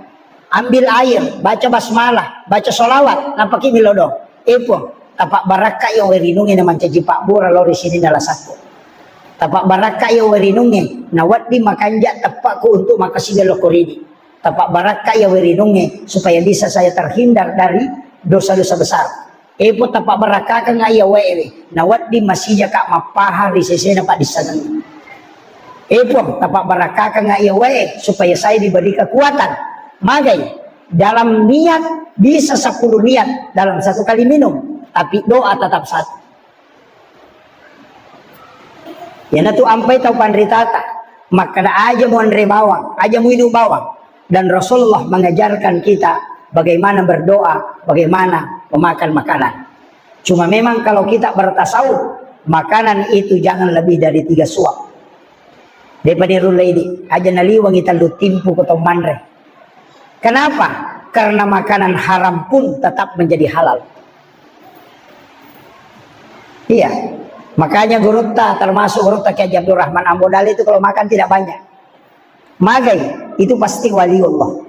Ambil air, baca basmalah, baca sholawat, napaki milo do. Epo, tapak barakka ya werinungi na mancaji pak bura lo di sini dalam satu. Tapak barakka ya werinungi, na waddi makanja tepakku untuk makasih lo koridi. Tapak barakka ya werinungi supaya bisa saya terhindar dari dosa-dosa besar. Epo tapabbarakkakengnga iya waewe, nawedding masijaka mappaha ri sesena paddissengeng. Epo tapabbarakkakengnga iya wae supaya saya diberi kekuatan. Magai, dalam niat bisa sepuluh niat dalam satu kali minum, tapi doa tetap satu. Iyanatu ampai tau panritata, makkeda aja muanre bawang, aja muinung bawang. Dan Rasulullah mengajarkan kita bagaimana berdoa, bagaimana memakan makanan. Cuma memang kalau kita bertasawuf, makanan itu jangan lebih dari tiga suap. Depa nirullei di, aja naliwangi tellu timpu ko to manre. Kenapa? Karena makanan haram pun tetap menjadi halal. Iya. Makanya gurutta, termasuk gurutta Kiai Haji Abdul Rahman Ambo Dale itu kalau makan tidak banyak. Magai, itu pasti wali Allah.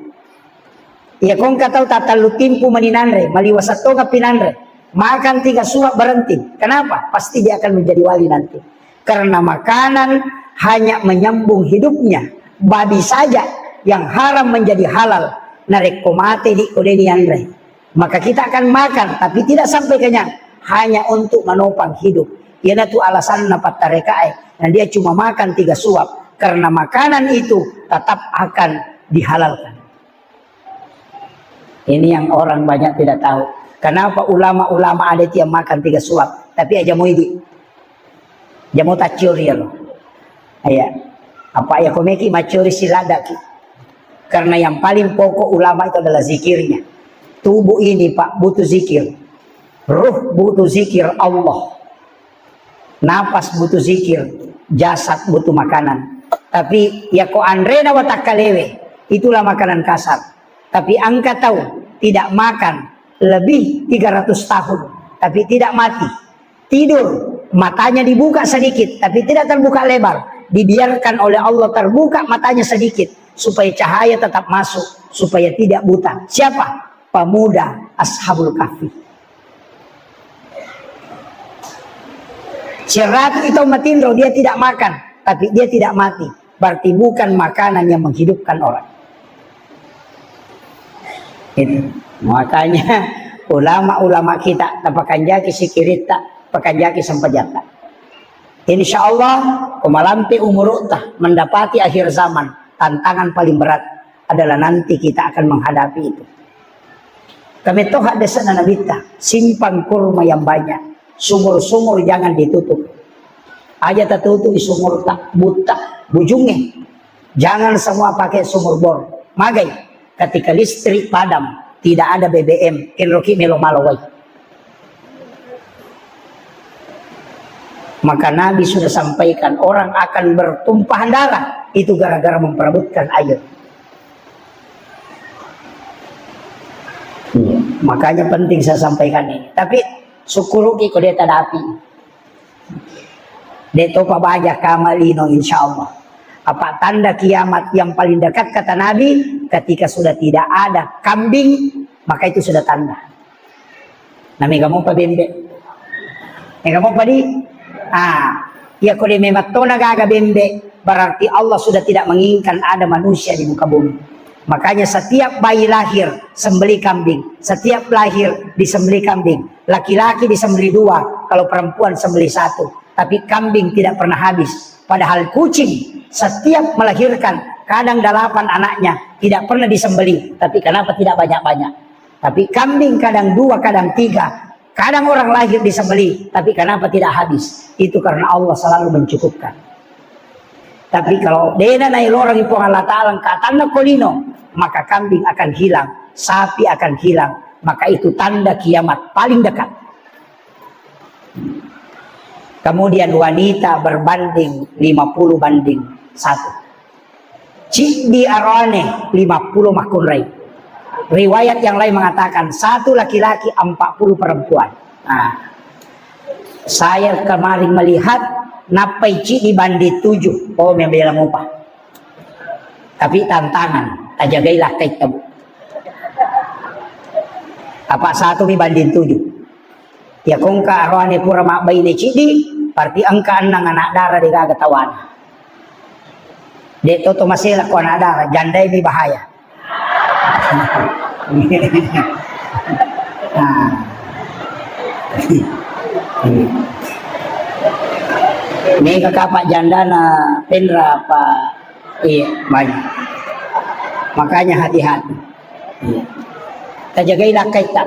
Iya, kongka tau tatallu timpu mani nanre, maliwa settonga pinanre. Makan tiga suap berhenti. Kenapa? Pasti dia akan menjadi wali nanti. Karena makanan hanya menyambung hidupnya. Babi saja yang haram menjadi halal. Narekko mate di kode dianre. Maka kita akan makan, tapi tidak sampai kenyang. Hanya untuk menopang hidup. Iyanatu alasanna pattarekae. Dan dia cuma makan tiga suap. Karena makanan itu tetap akan dihalalkan. Ini yang orang banyak tidak tahu. Kenapa ulama-ulama ada yang makan tiga suap? Tapi aja mau idi. Jamo tacciori ya lo. Iya. Apa ya komeki macciori siladaki. Karena yang paling pokok ulama itu adalah zikirnya. Tubuh ini, Pak, butuh zikir. Ruh butuh zikir Allah. Napas butuh zikir, jasad butuh makanan. Tapi yako anrena watakkalewe, itulah makanan kasar. Tapi engka tau tidak makan lebih tiga ratus tahun, tapi tidak mati. Tidur, matanya dibuka sedikit, tapi tidak terbuka lebar. Dibiarkan oleh Allah terbuka matanya sedikit, supaya cahaya tetap masuk, supaya tidak buta. Siapa? Pemuda Ashabul Kahfi. Siratu itu matinro, dia tidak makan, tapi dia tidak mati. Berarti bukan makanan yang menghidupkan orang. Itu. Makanya ulama-ulama kita, tapakanjaki sikiritta, pakanjaki sempajatta. Insya Allah, ko malampe umurutta, mendapati akhir zaman, tantangan paling berat adalah nanti kita akan menghadapi itu. Kami toha desana Nabitta, simpan kurma yang banyak, sumur-sumur jangan ditutup. Aja tatutup sumur tak buta, bujungnya. Jangan semua pakai sumur bor. Magai, ketika listrik padam, tidak ada B B M, kenroki melo malowai. Maka Nabi sudah sampaikan, orang akan bertumpahan darah, itu gara-gara memperebutkan air. Iya, makanya penting saya sampaikan ini. Tapi syukuruki ko dia tadapi. De topa baja kama lino, insya Allah. Apa tanda kiamat yang paling dekat, kata Nabi, ketika sudah tidak ada kambing, maka itu sudah tanda. Nah, mega mopa bembe. Mega mopa di? Ah, iya ko de memang tona gaga bembe, berarti Allah sudah tidak menginginkan ada manusia di muka bumi. Makanya setiap bayi lahir, sembelih kambing. Setiap lahir, disembelih kambing. Laki-laki disembelih dua, kalau perempuan sembelih satu. Tapi kambing tidak pernah habis. Padahal kucing setiap melahirkan, kadang delapan anaknya, tidak pernah disembelih. Tapi kenapa tidak banyak-banyak? Tapi kambing kadang dua, kadang tiga, kadang orang lahir disembelih, tapi kenapa tidak habis? Itu karena Allah selalu mencukupkan. Tapi kalau dena nailorang Puang Allah Ta'ala engka tanna ko lino, maka kambing akan hilang, sapi akan hilang, maka itu tanda kiamat paling dekat. Kemudian wanita berbanding lima puluh banding satu. Ciddi aroane, lima puluh makkunrai. Riwayat yang lain mengatakan, satu laki-laki, empat puluh perempuan. Nah, saya kemarin melihat, nappai ciddi banding tujuh. Oh, membela mupa. Tapi tantangan, tajagai lakkai tabu. Apa satu mi banding tujuh. Iya, ko engka aroane pura mabbaine ciddi, berarti engka enneng anak dara degaga tawana. De' to to masela ko anak dara, jandai mi bahaya. Ah. Mega kapa jandana penra apa? Iya, banyak. Makanya hati-hati. Iya. Tajagai lakkaita.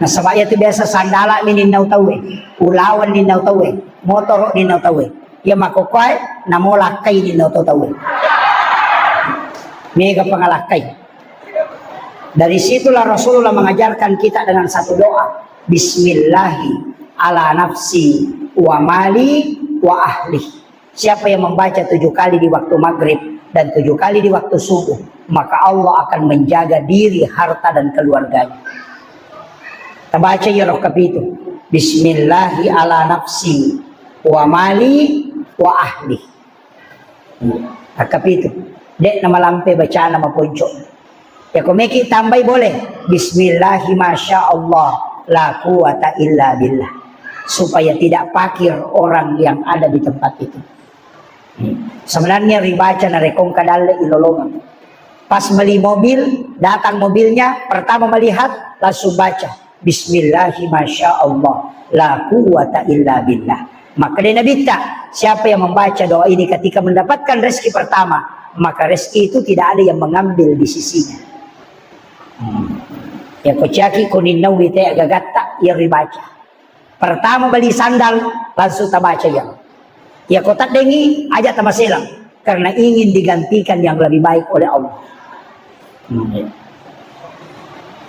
Nasaba iyatu biasa sandala mi ninnau tauwe, ulaweng ninnau tauwe, motoro ninnau tauwe. Iya makkokkoe namo lakkai ninnau to tauwe. Mega pangalakkai. Dari situlah Rasulullah mengajarkan kita dengan satu doa, "Bismillahi ala nafsi wa mali wa ahli." Siapa yang membaca tujuh kali di waktu maghrib dan tujuh kali di waktu subuh, maka Allah akan menjaga diri, harta, dan keluarganya. Tabaca iyaro kapitu. Bismillahi ala nafsi wa mali wa ahli. Kapitu. De' namalampe bacana maponco. Ya, ko meki tambai boleh. Bismillahi masya Allah, la quwata illa billah. Supaya tidak pakir orang yang ada di tempat itu. Sebenarnya ribaca narekko engka dalle ilolongeng. Pas beli mobil, datang mobilnya, pertama melihat, langsung baca, "Bismillahi masya Allah, la quwata illa billah." Maka dari Nabitta, siapa yang membaca doa ini ketika mendapatkan rezeki pertama, maka rezeki itu tidak ada yang mengambil di sisinya. Hmm. Ya, ko caki, ko ninnau wite agagatta, ya ribaca. Pertama beli sandal, langsung tabaca iya. Iya ko taddengi, aja tamaselang. Karena ingin digantikan yang lebih baik oleh Allah. Hmm.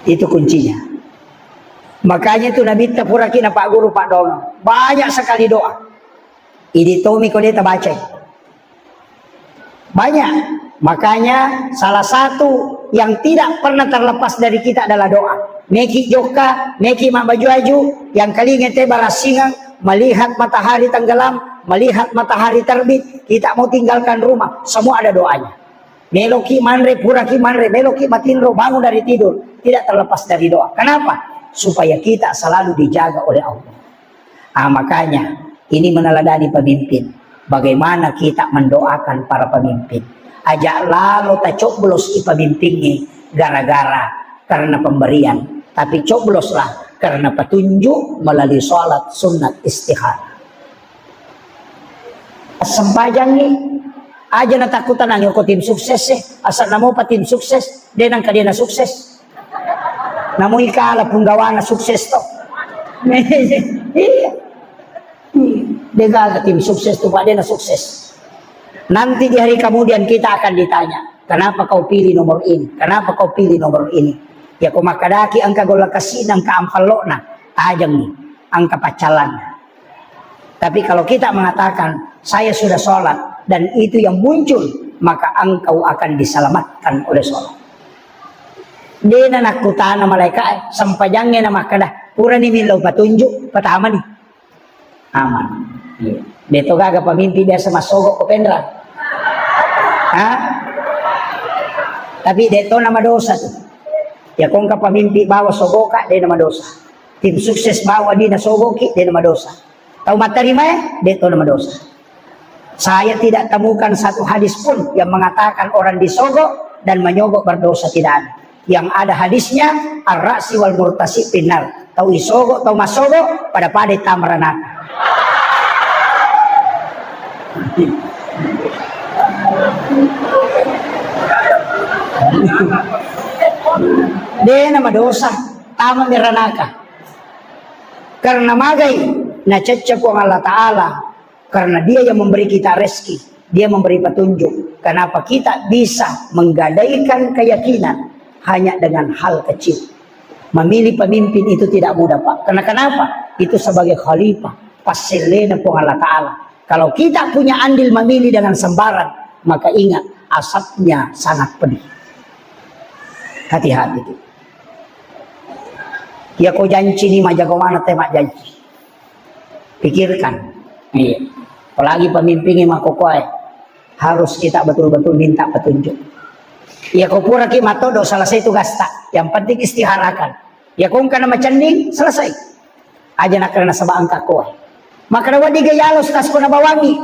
Itu kuncinya. Makanya itu Nabitta puraki napagguru paddoangeng. Banyak sekali doa. Idi tomi ko de tabacai. Banyak. Makanya salah satu yang tidak pernah terlepas dari kita adalah doa. Meki jokka, meki mabbaju-aju, yang kalinga te barasingeng, melihat matahari tenggelam, melihat matahari terbit, kita mau tinggalkan rumah, semua ada doanya. Meloki manre, puraki manre, meloki matinro, bangun dari tidur, tidak terlepas dari doa. Kenapa? Supaya kita selalu dijaga oleh Allah. Ah, makanya ini meneladani pemimpin. Bagaimana kita mendoakan para pemimpin? Aja lalo tacoblos i pemimpinnya gara-gara karena pemberian, tapi cobloslah karena petunjuk melalui sholat sunat istikharah. Sempajangi aja natakkutanangi ko tim sukses e, asal namopa tim sukses, de nangka de na sukses. Namoi kala punggawana sukses to. Iya. Degaga tim sukses tu, Pak, dena sukses. Nanti di hari kemudian kita akan ditanya, "Kenapa kau pilih nomor ini? Kenapa kau pilih nomor ini?" Ya, ko makkadaki engka golla kasina, engka ampello'na, tajengi, engka paccalanna. Tapi kalau kita mengatakan, "Saya sudah sholat," dan itu yang muncul, maka engkau akan diselamatkan oleh sholat. Dena nakkutana malaika e, sempajangnge na makkada, "Purani millau patunjuk, patamani." Aman. Iya. De to gaga pamimpi biasa massogo ko penra. Ha? Tapi de to nama dosa tu. Ya, ko engka pamimpi bawa sogoka, de nama dosa. Tim sukses bawa dina sogoki, de nama dosa. Tau mattarima e, de to nama dosa. Saya tidak temukan satu hadis pun yang mengatakan orang disogok dan menyogok berdosa, tidak ada. Yang ada hadisnya, "Ar-ra'si wal murtasi finnar." Tau isogok, tau masogok, pada-pada tama ranaka. De nama dosa, tama mi ranaka. Karena magai nacecce Puang Allah Ta'ala. Karena Dia yang memberi kita rezeki, Dia memberi petunjuk. Kenapa kita bisa menggadaikan keyakinan hanya dengan hal kecil? Memilih pemimpin itu tidak mudah, Pak. Karena kenapa? Itu sebagai khalifah, passellena Puang Allah Ta'ala. Kalau kita punya andil memilih dengan sembarang, maka ingat, asapnya sangat pedih. Hati-hati. Ya, ko janci ni majago mana tema janci. Pikirkan. Iya. Apalagi pemimpinnya makokoe. Harus kita betul-betul minta petunjuk. Iya, ko puraki matodo, selesai tugasta. Yang penting istiharakan. Ya, ko engka na macenning, selesai. Aja nakana nasaba engka koe. Maka wedding ga yalo stas ko nabawangi.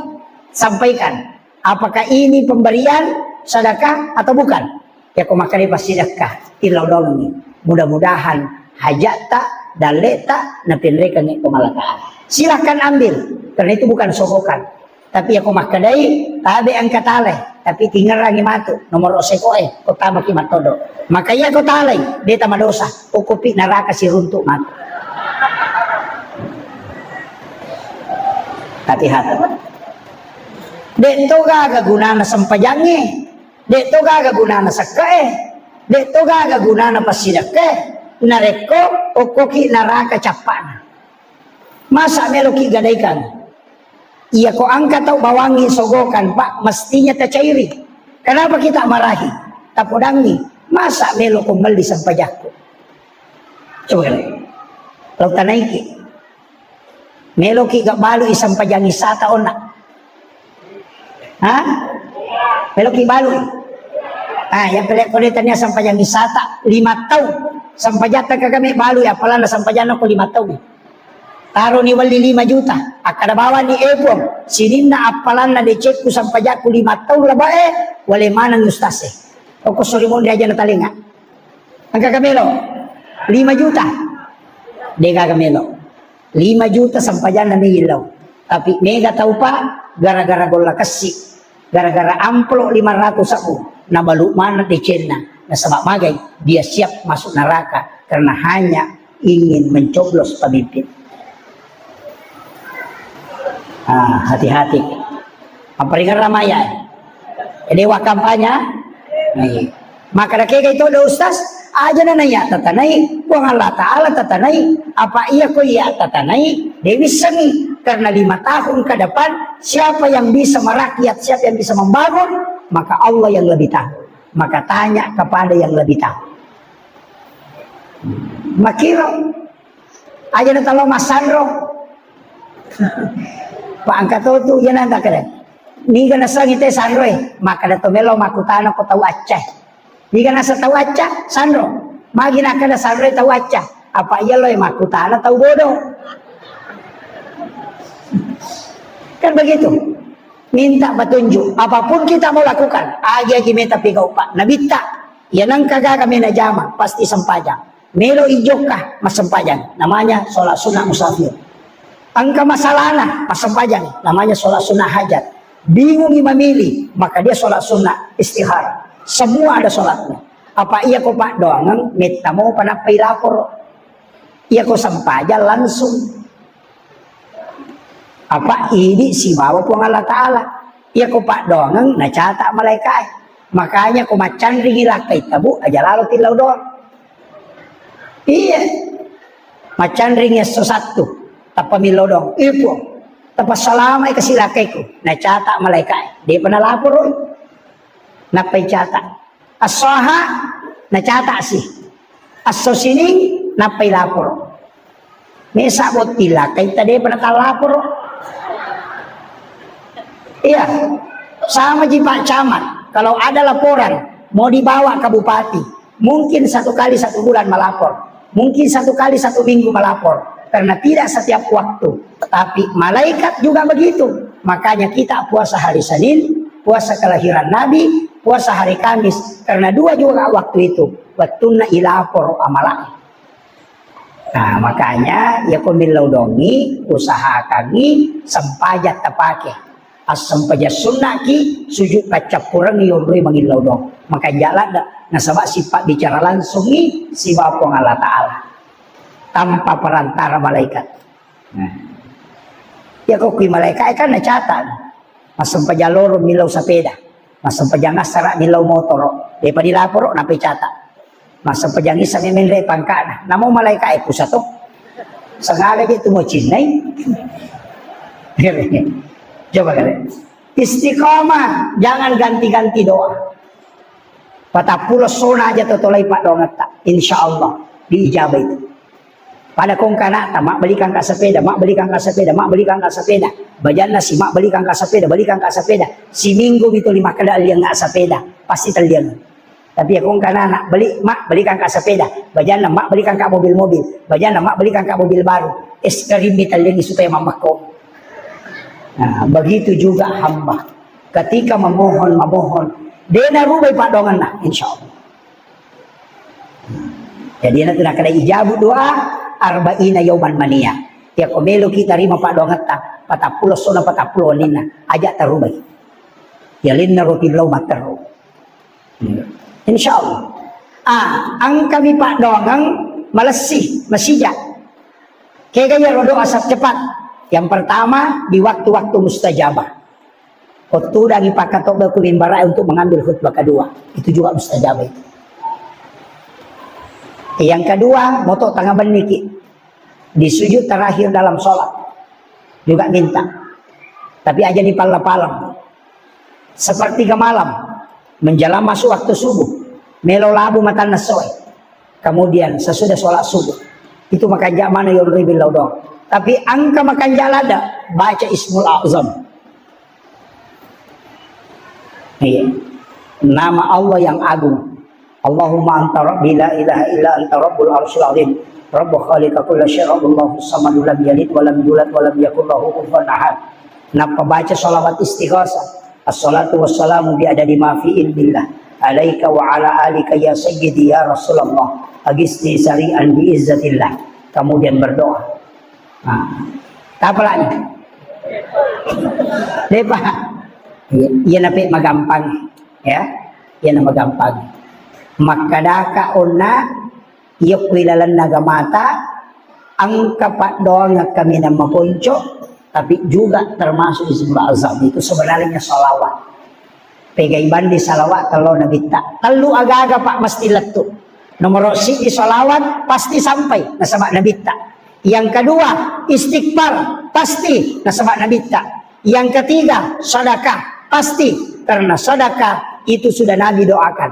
Sampaikan. Apakah ini pemberian sedekah atau bukan? Ya, ko makkeda passidekka, illau doangi. Mudah-mudahan hajatta, dalleta, napinrekangi Puang Allah Ta'ala. Silahkan ambil, karena itu bukan sogokan. Tapi ya, ko makkedai, tabe engka tale, tapi tingerangi matu, nomor osekoe, ko tamaki matodo. Maka iya ko talai, de tamadosa, kokopi neraka siruntuk matu. Hati-hati. De to gaga gunana sempajangnge. De to gaga gunana sekke'e, de to gaga gunana passidekkae, narekko okkoki naraka cappa'na. Masa meloki gadaikan? Iya ko engka tau bawangi sogokan, Pak, mestinya tacairi. Kenapa kita marahi? Tapodangi, masa meloko melli sempajakku? Coba kali. Lau tanaiki. Meloki ga balui sempajangi sata onna? Ha? Meloki balui? Ah, yang pele kode tania sempajangi sata lima tau. Sempajatta kagame balui, apalana sempajanna ko lima tau. Taro ni welli lima juta. Akkada bawani, "Eh, Puang, sininna appalanna decekku sempajakku lima tau labae, wale maneng ustase." Oko sori monri aja na talenga. Engka kamelo? Lima juta. Dega kamelo. Lima juta sempajanna mei lao. Tapi mega tau, Pak, gara-gara golla kessi, gara-gara amplop lima ratus sabbu, nabalu mana decenna, nasaba magai dia siap masuk neraka karena hanya ingin mencoblos pemimpin. Ah, hati-hati. Apa ringerra maya? Jadi wa kampanye. Nah, iya. Maka da kega itu do ustaz, Aja na iya tatanai, Puang Allah Ta'ala tatanai, apa iya ko iya tatanai, de wissengi. Karena lima tahun ke depan, siapa yang bisa merakyat, siapa yang bisa membangun, maka Allah yang lebih tahu. Maka tanya kepada yang lebih tahu. Makiro, aja na talo massanro. Pak angkat tu, iya nanda kere. Niga nasengi te sanroe, maka dato melo makutana ko tau acca. Niga nasa tau acca, sanro. Magi nakkeda sanroe tau acca. Apa iya loe makutana tau bodoh. Kan begitu. Minta petunjuk. Apapun kita mau lakukan, agi-agi meta pigau Pak. Nabitta, iya nangka gaga mena jama, pasti sempajang. Melo ijokka massempajang, namanya sholat sunnah musafir. Engka masalahna, massempajang, namanya sholat sunnah hajat. Bingungi memilih, maka dia sholat sunnah istihara. Semua ada sholatnya. Apa iya ko paddoangeng, metta mo panappai laporo. Iya ko sempajang langsung. Apa idi sibawa Puang Allah Ta'ala. Iya ko paddoangeng, nacata malaikae. Makanya ko maccanringi lakkai tabu, aja lalo tillau doang. Iya. Maccanringi esso sattu, tappa millau doang. Iya Puang, tappa salamai kasi lakkaiku. Nacata malaikae. Depa nalaporo. Nappai cata. Assoha, nacata si. Asso sining, nappai laporo. Mesa botting lakkai tadi pernah lapor. Iya, sama ji Pak Camat. Kalau ada laporan mau dibawa ke Bupati, mungkin satu kali satu bulan melapor, mungkin satu kali satu minggu melapor, karena tidak setiap waktu. Tapi malaikat juga begitu. Makanya kita puasa hari Senin, puasa kelahiran Nabi, puasa hari Kamis, karena dua juga waktu itu. Wettunna ilapor amalai. Nah, makanya, iya ko millau dongi, usahakangi sempajang tapake. Assempajang sunnaki, sujud paccappurengi yonroi mangillau dong. Makanja ladde, nasaba sifat bicara langsungi sibawa Puang Allah Ta'ala. Tanpa perantara malaikat. Nah. Iya ko kui malaikat kan nacata. Massempajang loro millau sepeda. Massempajang assara millau motoro. Depa dilaporo, nappai cata. Massempajang isa memeng re pangkana. Namo malaikat e kusato. Sengaja gitu mau cinnai. Coba kare. Istiqomah, jangan ganti-ganti doa. Patappulo sona aja totolai paddoangetta. Insya Allah diijabah itu. Pada kongkana ta, mabbelikan ka sepeda, mabbelikan ka sepeda, mabbelikan ka sepeda. Bajanna si mabbelikan ka sepeda, belikan ka sepeda. Siminggu itu lima kali liang ka sepeda, pasti taliang. Tapi ya kongkana na beli, mabbelikan ka sepeda, bajanna mabbelikan ka mobil-mobil, bajanna mabbelikan ka mobil baru. Es krim taliang supaya mamakko. Nah, begitu juga hamba. Ketika memohon, memohon, dena rubai paddoangenna, insya Allah. Jadi, na tuna kada ijabu doa, arba'ina yauman mania. Ya, ko melo kita rima paddoangetta, patappulo sona patappulo wenninna, aja tarubai. Ya, lenna roti lau matteru. Insya Allah. Ah, engkami paddoangeng malessi, masija. Kega ya rodo asap cepat. Yang pertama, di waktu-waktu mustajabah. Ko tudangi pakkatobba ku mimbara'e untuk mengambil khutbah kedua. Itu juga mustajab itu. Yang kedua, moto tengah benniki. Di sujud terakhir dalam sholat. Juga minta. Tapi aja dipalla-pallang. Sepertiga malam, menjelang masuk waktu subuh. Melo labu matanna soe. Kemudian sesudah sholat subuh, itu makanja mana yonroi billau doang. Tapi engka makanja ladde, baca Ismul A'zam. Iya. Nama Allah yang agung. Allahumma anta rabbi la ilaha illa anta rabbul arsyil azim. Rabbu khaliqa kulla syai, Allahu samad, lam yalid wa lam yulad wa lam yakul lahu kufuwan ahad. Nappa baca sholawat istighasah. Assalatu wassalamu bi adadi ma fi ilmillah. Alaika wa ala alika ya sayyidi ya Rasulullah. Agisni sari'an bi izzatillah. Kemudian berdoa. Nah, apa lagi? Lepa. Iya, iya nape magampang. Ya. Iya na magampang. Makkadaka onna Iya, ku ilalenna agamata, engka paddoangeng kaminang makonco, tapi juga termasuk Ismul Azam. Itu sebenarnya salawat. Pegai bandi salawat tello nabitta. Tellu agaga, Pak, mesti lettu. Nomoro siddi, salawat pasti sampai nasaba nabitta. Yang kedua, istighfar pasti nasaba nabitta. Yang ketiga, sedekah pasti, karena sedekah itu sudah Nabi doakan.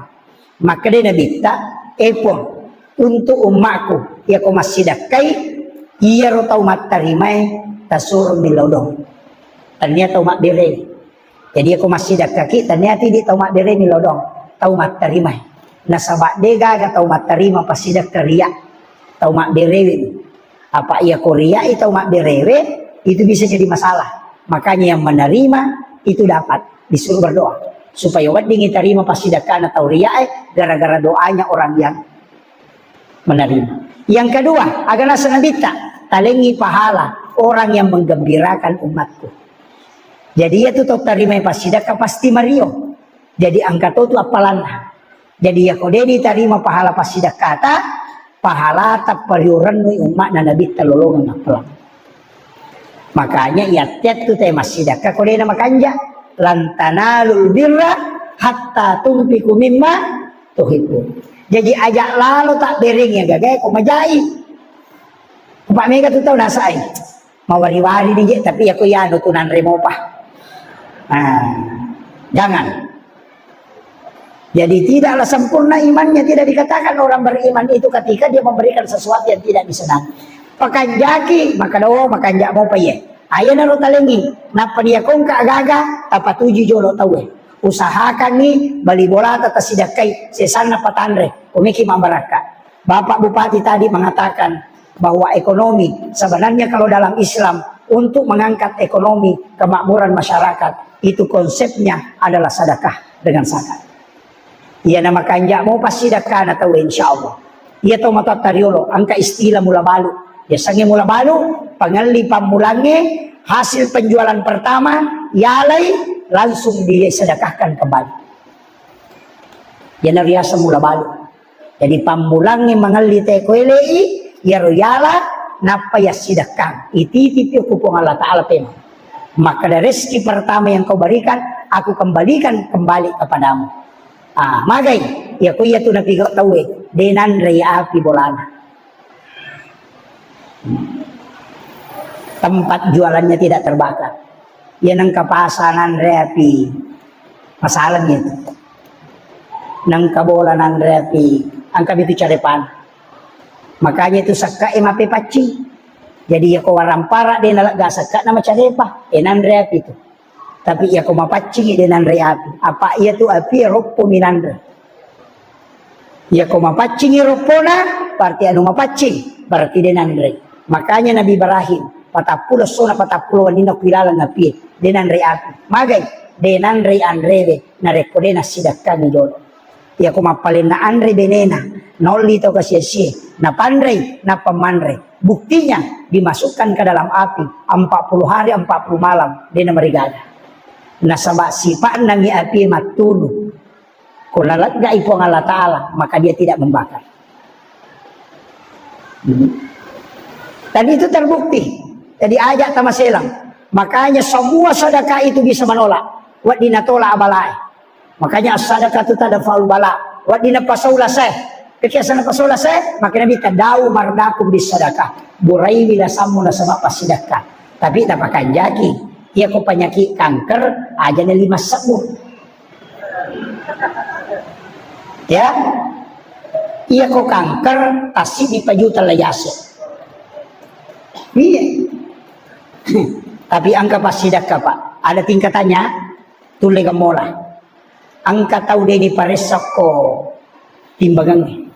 Makkedai Nabitta, "E Puang, untuk ummaku, iyako massidakkai, iyaro tau mattarimae tasuro millau doang. Tania tau mabbere." Jadi, iyako massidakkaki, tania tu idi tau mabbere millau doang, tau mattarimai. Nasaba de gaga tau mattarima passidakka ria, tau mabberewe. Apa iyako riai tau mabberewe, itu bisa jadi masalah. Makanya yang menerima itu dapat, disuruh berdoa. Supaya weddingngi tarima passidakkana tau riae gara-gara doanya orang yang menerima. Yang kedua, aga naseng Nabitta, talengngi pahala orang yang menggembirakan umatku. Jadi, iya tu tau tarimai passidakka pasti mario. Jadi, engka to tu appalanna. Jadi, iyako de ditarima pahala passidakkata, pahalata pariurennui umma'na Nabitta lolongeng appalang. Makanya, iya tettu te massidakka ko de na makanja. "Lan tanalul birra hatta tunfiqu mimma tuhibbun." Jadi, aja lalo tabbereng iya gagae ko majai. Upa mega tu tau nasai. Mawari-wari di je, tapi iyako iyanu tu nanre mopa. Nah, jangan. Jadi, tidaklah sempurna imannya, tidak dikatakan orang beriman itu ketika dia memberikan sesuatu yang tidak disenangi. Pakanjaki, maka do, makanja mopa ye. Ayo naro talengi, nappa dia kongka gaga, tapatuju jolo tauwe. Usahakanni bali bolata tasidakkai, sesanna patanre, komeki mabarakka. Bapak Bupati tadi mengatakan bahwa ekonomi, sebenarnya kalau dalam Islam, untuk mengangkat ekonomi, kemakmuran masyarakat, itu konsepnya adalah sedekah dengan zakat. Iya na makanja mo passidakkana tauwe, insya Allah. Iya tau matoatta riolo, engka istilah mula balu. Biasanya mula balu, pangelli pammulangnge, hasil penjualan pertama, yalai, langsung disedekahkan kembali. Iyana riaseng mula balu. Jadi, pammulangnge mangelli teko elei, iyaro yala, nappa yassidakkang. Ititipi ku Puang Allah Ta'ala pemeng. Makkeda, "Rezeki pertama yang kau berikan, aku kembalikan kembali kepadamu." Ah, magai, iyako iyatu napigau tauwe, de nanrei api bolana. Tempat jualannya tidak terbakar. Iya nengka pasa nanre api. Masalahnya itu. Nengka bola nanre api. Angka itu carepan. Makanya itu sekka e mape paccing. Jadi iya ko warampara de nalegga sekka nama carepa. E nanre api itu. Tapi iya ko mapaccingi de nanre api. Apa iya tu api roppo minanre. Iya ko mapaccingi roppona, berarti anu mapaccing, berarti de nanre. Makanya Nabi Ibrahim, patappulo sona patappulo wenninna ku ilalang api, de nanre api. Magai, de nanre anrewe, narekko de nassidakkangi jolo. Iya ko mappalenna anre benena, naolli tau kasiasie, napanrei, nappa manre. Buktinya, dimasukkan ke dalam api, empat puluh hari, empat puluh malam, de namarigaga. Nasaba sipa'na mi api mattunu. Ko naleggai Puang Allah Ta'ala, maka dia tidak membakar. Dan itu terbukti. Jadi ajak tamaselang. Makanya semua sedekah itu bisa menolak. Wedding natolak abalae. Makanya as-sadaqatu tadfa'ul bala. Wedding napasaula se. Kekiasa napasaula se, maka Nabi tadau mardakum bis sadaqah. Buraiwi lasammu nasaba passidakka. Tapi tapakanjaki. Iya ko penyakit kanker, aja na lima sebbu. Ya. Iya ko kanker, tassiddi pajuta layase. Iya. Tapi engka passidakka, Pak. Ada tingkatannya, tulle gemmola. Engka tau de diparessa ko timbangangnge.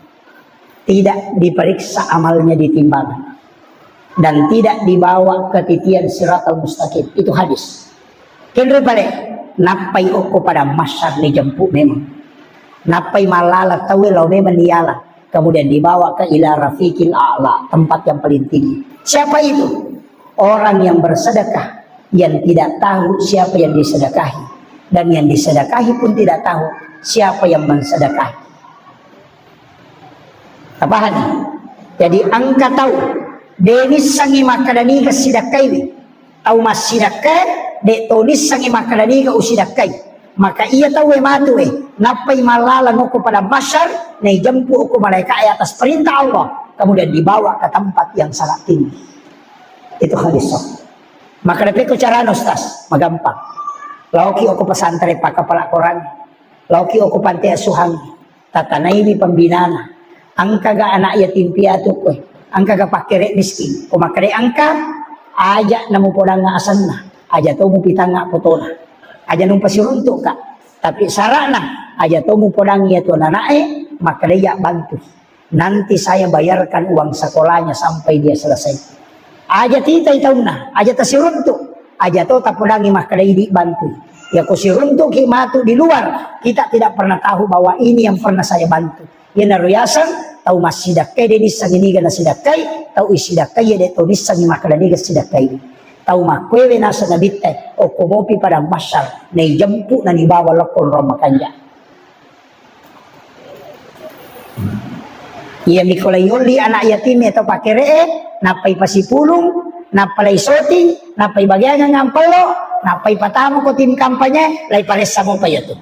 Tidak diperiksa amalnya di timbangan. Dan tidak dibawa ke titian siratal mustaqim. Itu hadis. Kenre pale, nappai okko padang mahsyar ni jemput memang. Nappai mallala tauwe lao memang niala. Kemudian dibawa ke ila rafiqil a'la, tempat yang paling tinggi. Siapa itu? Orang yang bersedekah, yang tidak tahu siapa yang disedekahi. Dan yang disedekahi pun tidak tahu siapa yang mensedekahi. Tapahani? Jadi engka tau, de nissengngi makkeda niga sidakkaiwi. Tau massidakkae, de to nissengngi makkeda niga usidakkai. Maka iya tauwe matu e, nappai mallalang okko padang mahsyar, naijempu okko malaika e atas perintah Allah, kemudian dibawa ke tempat yang sangat tinggi. Itu hadis sahih. Maka dapekko carana, Ustaz? Magampang. Laoki okko pesantren pakkapala Quran, laoki okko pantai asuhan, tatanaiwi pembinana. Engkaga anak yatim piatu koe? Engkaga pakkere miskin? Ko makkere engka, aja namupodangnga asenna, aja to mupitangnga fotona. Aja numpasiruntukka. Tapi syaratna, aja to mupodangngi iyatu anana'e, makkedai ya bantu. Nanti saya bayarkan uang sekolahnya sampai dia selesai. Aja titai taunna, aja tasiruntuk, aja to tapodangngi makkeda idi bantu. Ya ko siruntukki matu di luar, kita tidak pernah tahu bahwa ini yang pernah saya bantu. Iyanaro yaseng tau massidakkai de nissengi niga nasidakkai, tau isidakkai de to nissengi makkeda niga sidakkai. Tau makkuewe naseng nabitta, okko mopi padang mahsyar, naijempu nanibawa lokko ro makanja. Iya miko lai yolli anak yatim atau pakkere'e, nappai pasipulung, nappa lai syuting, nappai bagiangang ampello, nappai patama ko tim kampanye, lai paressa mopa iyatu.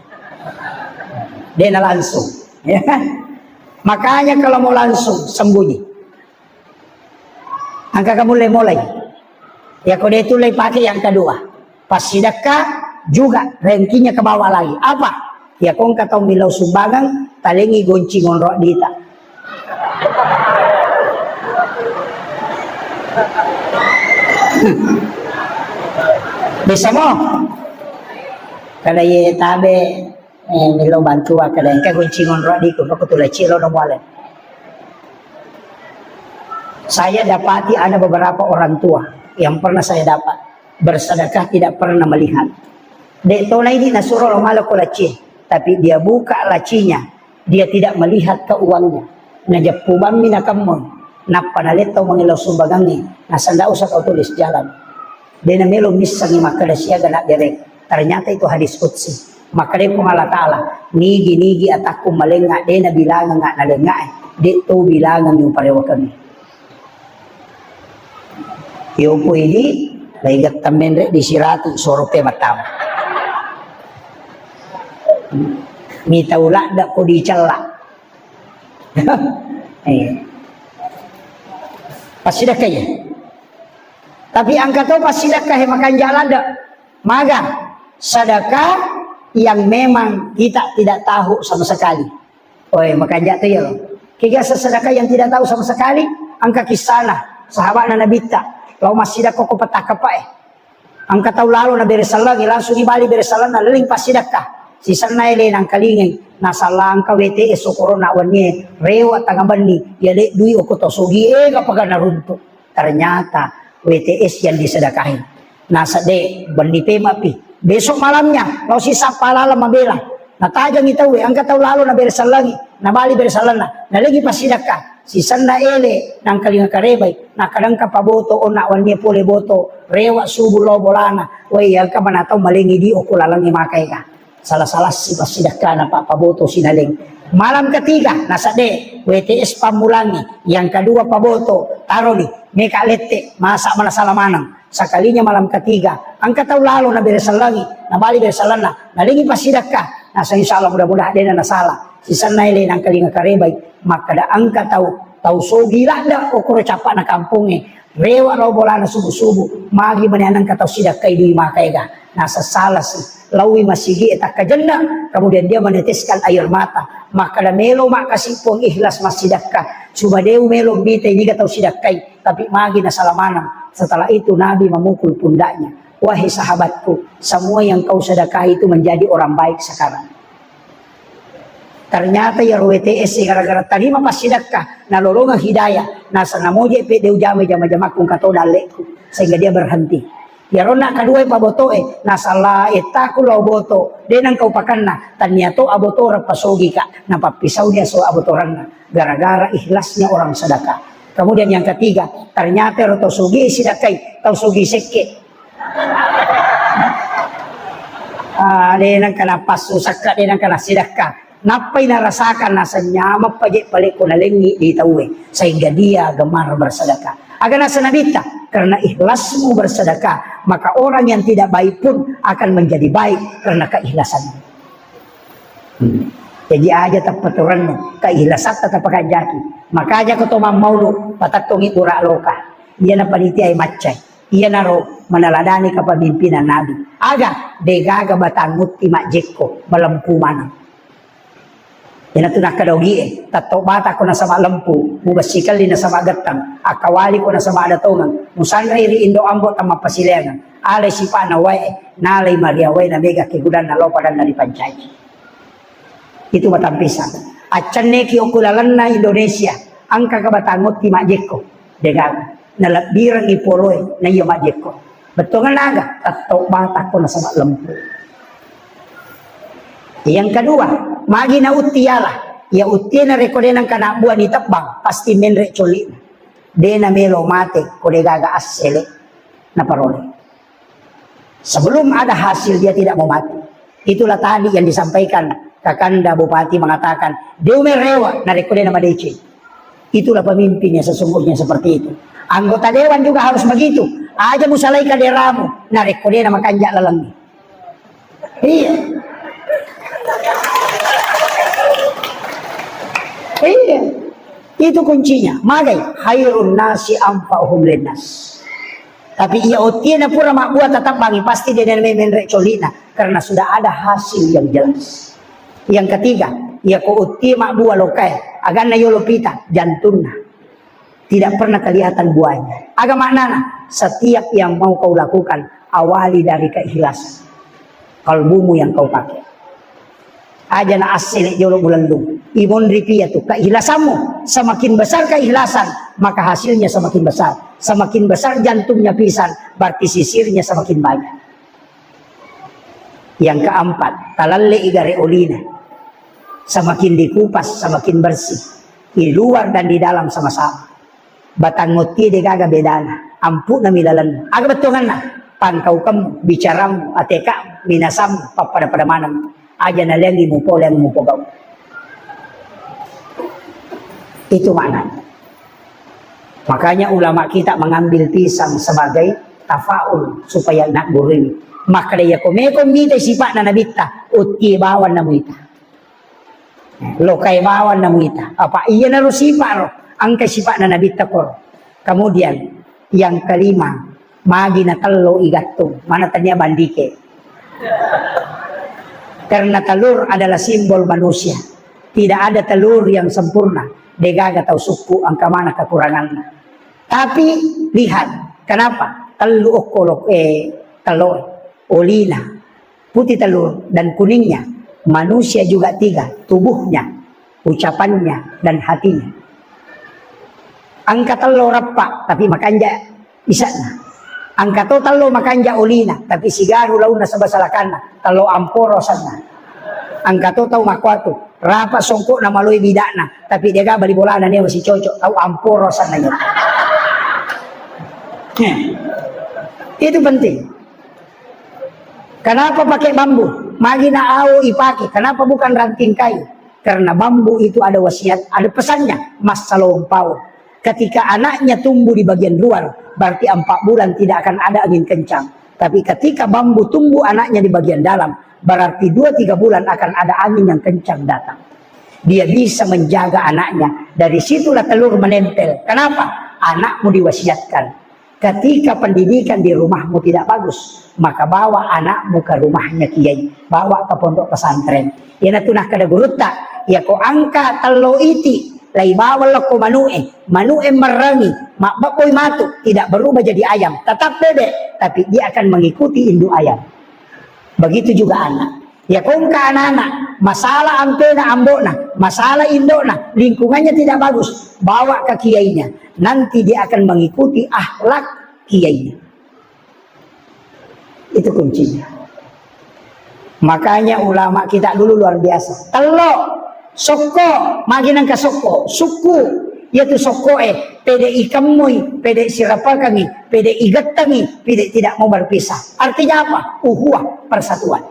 Dena langsung. Ya kan? Makanya kalau mau langsung sembunyi. Engka kamu mulai-mulai. Ya ko de tulle pakai yang kedua. Passidekka juga rankingnya ke bawah lagi. Apa? Ya ko engka tau millau sumbangan, talengi goncing onro dita. Bisa mo? Kada ye tabe Eh, melo bantu akkeda engka goncing onro adikku, pokok tu leci lo no muale. Saya dapati ada beberapa orang tua yang pernah saya dapat bersedekah tidak pernah melihat. Dek tona ini nasuro lo malo ko laci, tapi dia buka lacinya, dia tidak melihat ke uangnya. Najeppu bammi nakemmoi, nappa naletto mangelo sumbangangi, nasanda usah kau tulis jalan. Dena melo missengi makkeda siaga nak derek. Ternyata itu hadis qudsi. Makkedai Puang Allah Ta'ala, "Nigi-nigi atakku malengnga, de nabilangengnga nalengngae, de to bilangengngi uparewakengngi." Yopo idi, laigatta menre di siratu, sorope mattama. Mitau ladda ko dicella. Eh. Passidakka ya. Tapi engka to passidakka he makanja ladde. Maga sedekah yang memang kita tidak tahu sama sekali. Oi, makanja to ya. Kega sedekah yang tidak tahu sama sekali, engka kisahna sahabatna Nabitta. Lao massidakka ko petakkepa e. Engka tau lalo nabere sellengi, langsung dibali bere sellenna, lelling passidakka. Sisenna ele nangkalingai, nasalla engka W T S okorona wennie, rewa tanga benni, ya le dui oko to sogi, ega paga naruntu. Ternyata W T S yang disedekahi. Nasa de, benni pemapi. Besok malamnya, lao sisappa lala mabela. Natajangi tauwe, engka tau lalo nabere sellengi, nabali bere sellenna, nalengi passidakka. Sisenna ele, nangkalinga karebai, nakkadangka paboto, onna wennie pole boto, rewa subu lao bolana, wai engka mana tau malengi di okko lalengnge makaega. Salah-salah si passidakkana pa paboto sinaleng. Malam ketiga, nasadde, W T S pammulangi, yang kedua paboto, taroni, meka lette, masa mana salah maneng. Sakalinya malam ketiga, engka tau lalo nabere sellengi, nabali bere sellenna, nalengi passidakka, nasa insya Allah mudah-mudahan dena nasala. Sisenna ele nangkalinga karebai, makkada engka tau, tau sogi ladde okoro cappana kampongnge, rewa lao bolana subu-subu, magi mani anengka tau sidakkai dui makaega, nasa salasi, laui masigi e takkajenna, kemudian dia meneteskan air mata, makkada melo makkasi Puang ikhlas massidakka, suba deu melo mitai niga tau sidakkai, tapi magi nasala maneng. Setelah itu Nabi memukul pundaknya. Wahai sahabatku, semua yang kau sedekahi itu menjadi orang baik sekarang. Ternyata ya W T S gara-gara terima passidakka, nalolongeng hidayah, nasa namoje pe deu jama jama-jamakku engka to dallekku, sehingga dia berhenti. Ya ronna kedua paboto e, nasala etaku lao boto, de nang kau pakanna, tania to abotoreng pasogika, napappisau dia so abotoranna, gara-gara ikhlasnya orang sedekah. Kemudian yang ketiga, ternyata ero tau sogi sidakkai, tau sogi sekke. Ah, de nengka napassu sakka, de nengka nasidakka. Nappai narasakan naseng nyameng paje palekko nalengi di tauwe, sehingga dia gemar bersedekah. Aga naseng Nabitta, Karena ikhlasmu bersedekah, maka orang yang tidak baik pun akan menjadi baik karena keikhlasanmu. Hmm. Jadi aja tappaturennu, keikhlasatta tapakanjaki. Maka aja ko to mammaulu, patettongi pura loka. Iyana panitia e maccai. Iyanaro meneladani kepemimpinan Nabi. Aga, degaga batang utti majjekko, malempu maneng. Iyanatu nakkeda Ogie, tatto bata ko nasaba lempu, mubessikelli nasaba gettang, akkawali ko nasaba ada tongeng, musanrai ri indo ambo tamappasileangeng, alai sipa'na wae, nalai maria wae na mega kegudanna lao padanna ripancaji. Itu batang pisang. Accenneki okko lalenna Indonesia, engka ka batang otti majjekko, degaga. Nalebbirengi poloe, na iya majjekko. Bettuanna aga? Tatto bata ko nasaba lempu. Yang kedua, magi na utti yala. Ya utti na rekko de nengka nabbua ni tebbang, pasti menre coli'na. De na melo mate, ko degaga assele. Naparole. Sebelum ada hasil, dia tidak mau mati. Itulah tadi yang disampaikan Kakanda Bupati mengatakan, de umerewa, narekko de na madeceng. Itulah pemimpin yang sesungguhnya seperti itu. Anggota dewan juga harus begitu. Aja musalai kaderamu, narekko de na makanja lalengngi. Iya. Iya. Itu kuncinya. Magai, khairun nasi anfa'uhum linnas. Tapi iya ottie na pura mabbua tatabbangi, pasti de na menre coli'na karena sudah ada hasil yang jelas. Yang ketiga, iya ko ottie mabbua lokae, aganna yolo pita, jantunna. Tidak pernah kelihatan buahnya. Aga maknana? Setiap yang mau kau lakukan, awali dari keikhlasan. Kalbumu yang kau pakai. Aja na assele jolo mulellung. Imonri pia tu keikhlasanmu. Semakin besar keikhlasan, maka hasilnya semakin besar. Semakin besar jantungnya pisang, berarti sisirnya semakin banyak. Yang keempat, talalle igare olina. Semakin dikupas, semakin bersih. Di luar dan di dalam sama-sama. Batang otti degaga bedana. Ampu'na milalenna. Aga bettuanganna? Pangkaukemmu, bicaramu, ateka, minasammu, pappada-pada maneng. Aja naleangi mupoleng mupogau. Itu maknanya. Makanya ulama kita mengambil pisang sebagai tafaul supaya nak gurui. Maka dia komeko mita sifat na nabitta, uti bawang namuita. Lokai bawang namuita. Apa iya naro sifat ro? Angka sifat na nabitta koro. Kemudian yang kelima, magi na tello igattung. Mana tania bandike? Karena telur adalah simbol manusia. Tidak ada telur yang sempurna. Degaga tau sukku angka mana kekuranganna. Tapi lihat, kenapa? Tellu okkolok, eh, tello, olina, putih telur dan kuningnya. Manusia juga tiga, tubuhnya, ucapannya, dan hatinya. Angka tello rappa, tapi makanja isa'na. Angka to tello makanja olina, tapi sigaru launna saba salakanna, tello amporo sanna. Angka to tau makkuatu, rapa songkokna maloi bidakna, tapi dia ga bali bolana newa si cocok, tau amporo sanna nyo. Itu penting. Kenapa pakai bambu? Magi na awo ipake. Kenapa bukan ranting kayu? Karena bambu itu ada wasiat, ada pesannya. Massalompau. Ketika anaknya tumbuh di bagian luar, berarti empat bulan tidak akan ada angin kencang. Tapi ketika bambu tumbuh anaknya di bagian dalam, berarti dua tiga bulan akan ada angin yang kencang datang. Dia bisa menjaga anaknya. Dari situlah telur menempel. Kenapa? Anakmu diwasiatkan. Ketika pendidikan di rumahmu tidak bagus, maka bawa anakmu ke rumahnya kiai, bawa ke pondok pesantren. Iyanatu nakkeda gurutta, yako angka tello iti, lai bawang lokko manu'e, manu'e merengi, mabbebboi matu, tidak berubah jadi ayam, tetap bebek, tapi dia akan mengikuti induk ayam. Begitu juga anak. Ya, kongka anak-anak, masalah ampena ambo'na, masalah indo'na, lingkungannya tidak bagus, bawa ke kiainya. Nanti dia akan mengikuti akhlak kiainya. Itu kuncinya. Makanya ulama kita dulu luar biasa. Tello, sokko, magi nengka sokko, sukku, yaitu sokko e, pede ikemmui, pede sirapakangi, pede igettengi, pede tidak mau berpisah. Artinya apa? Uhuah, persatuan.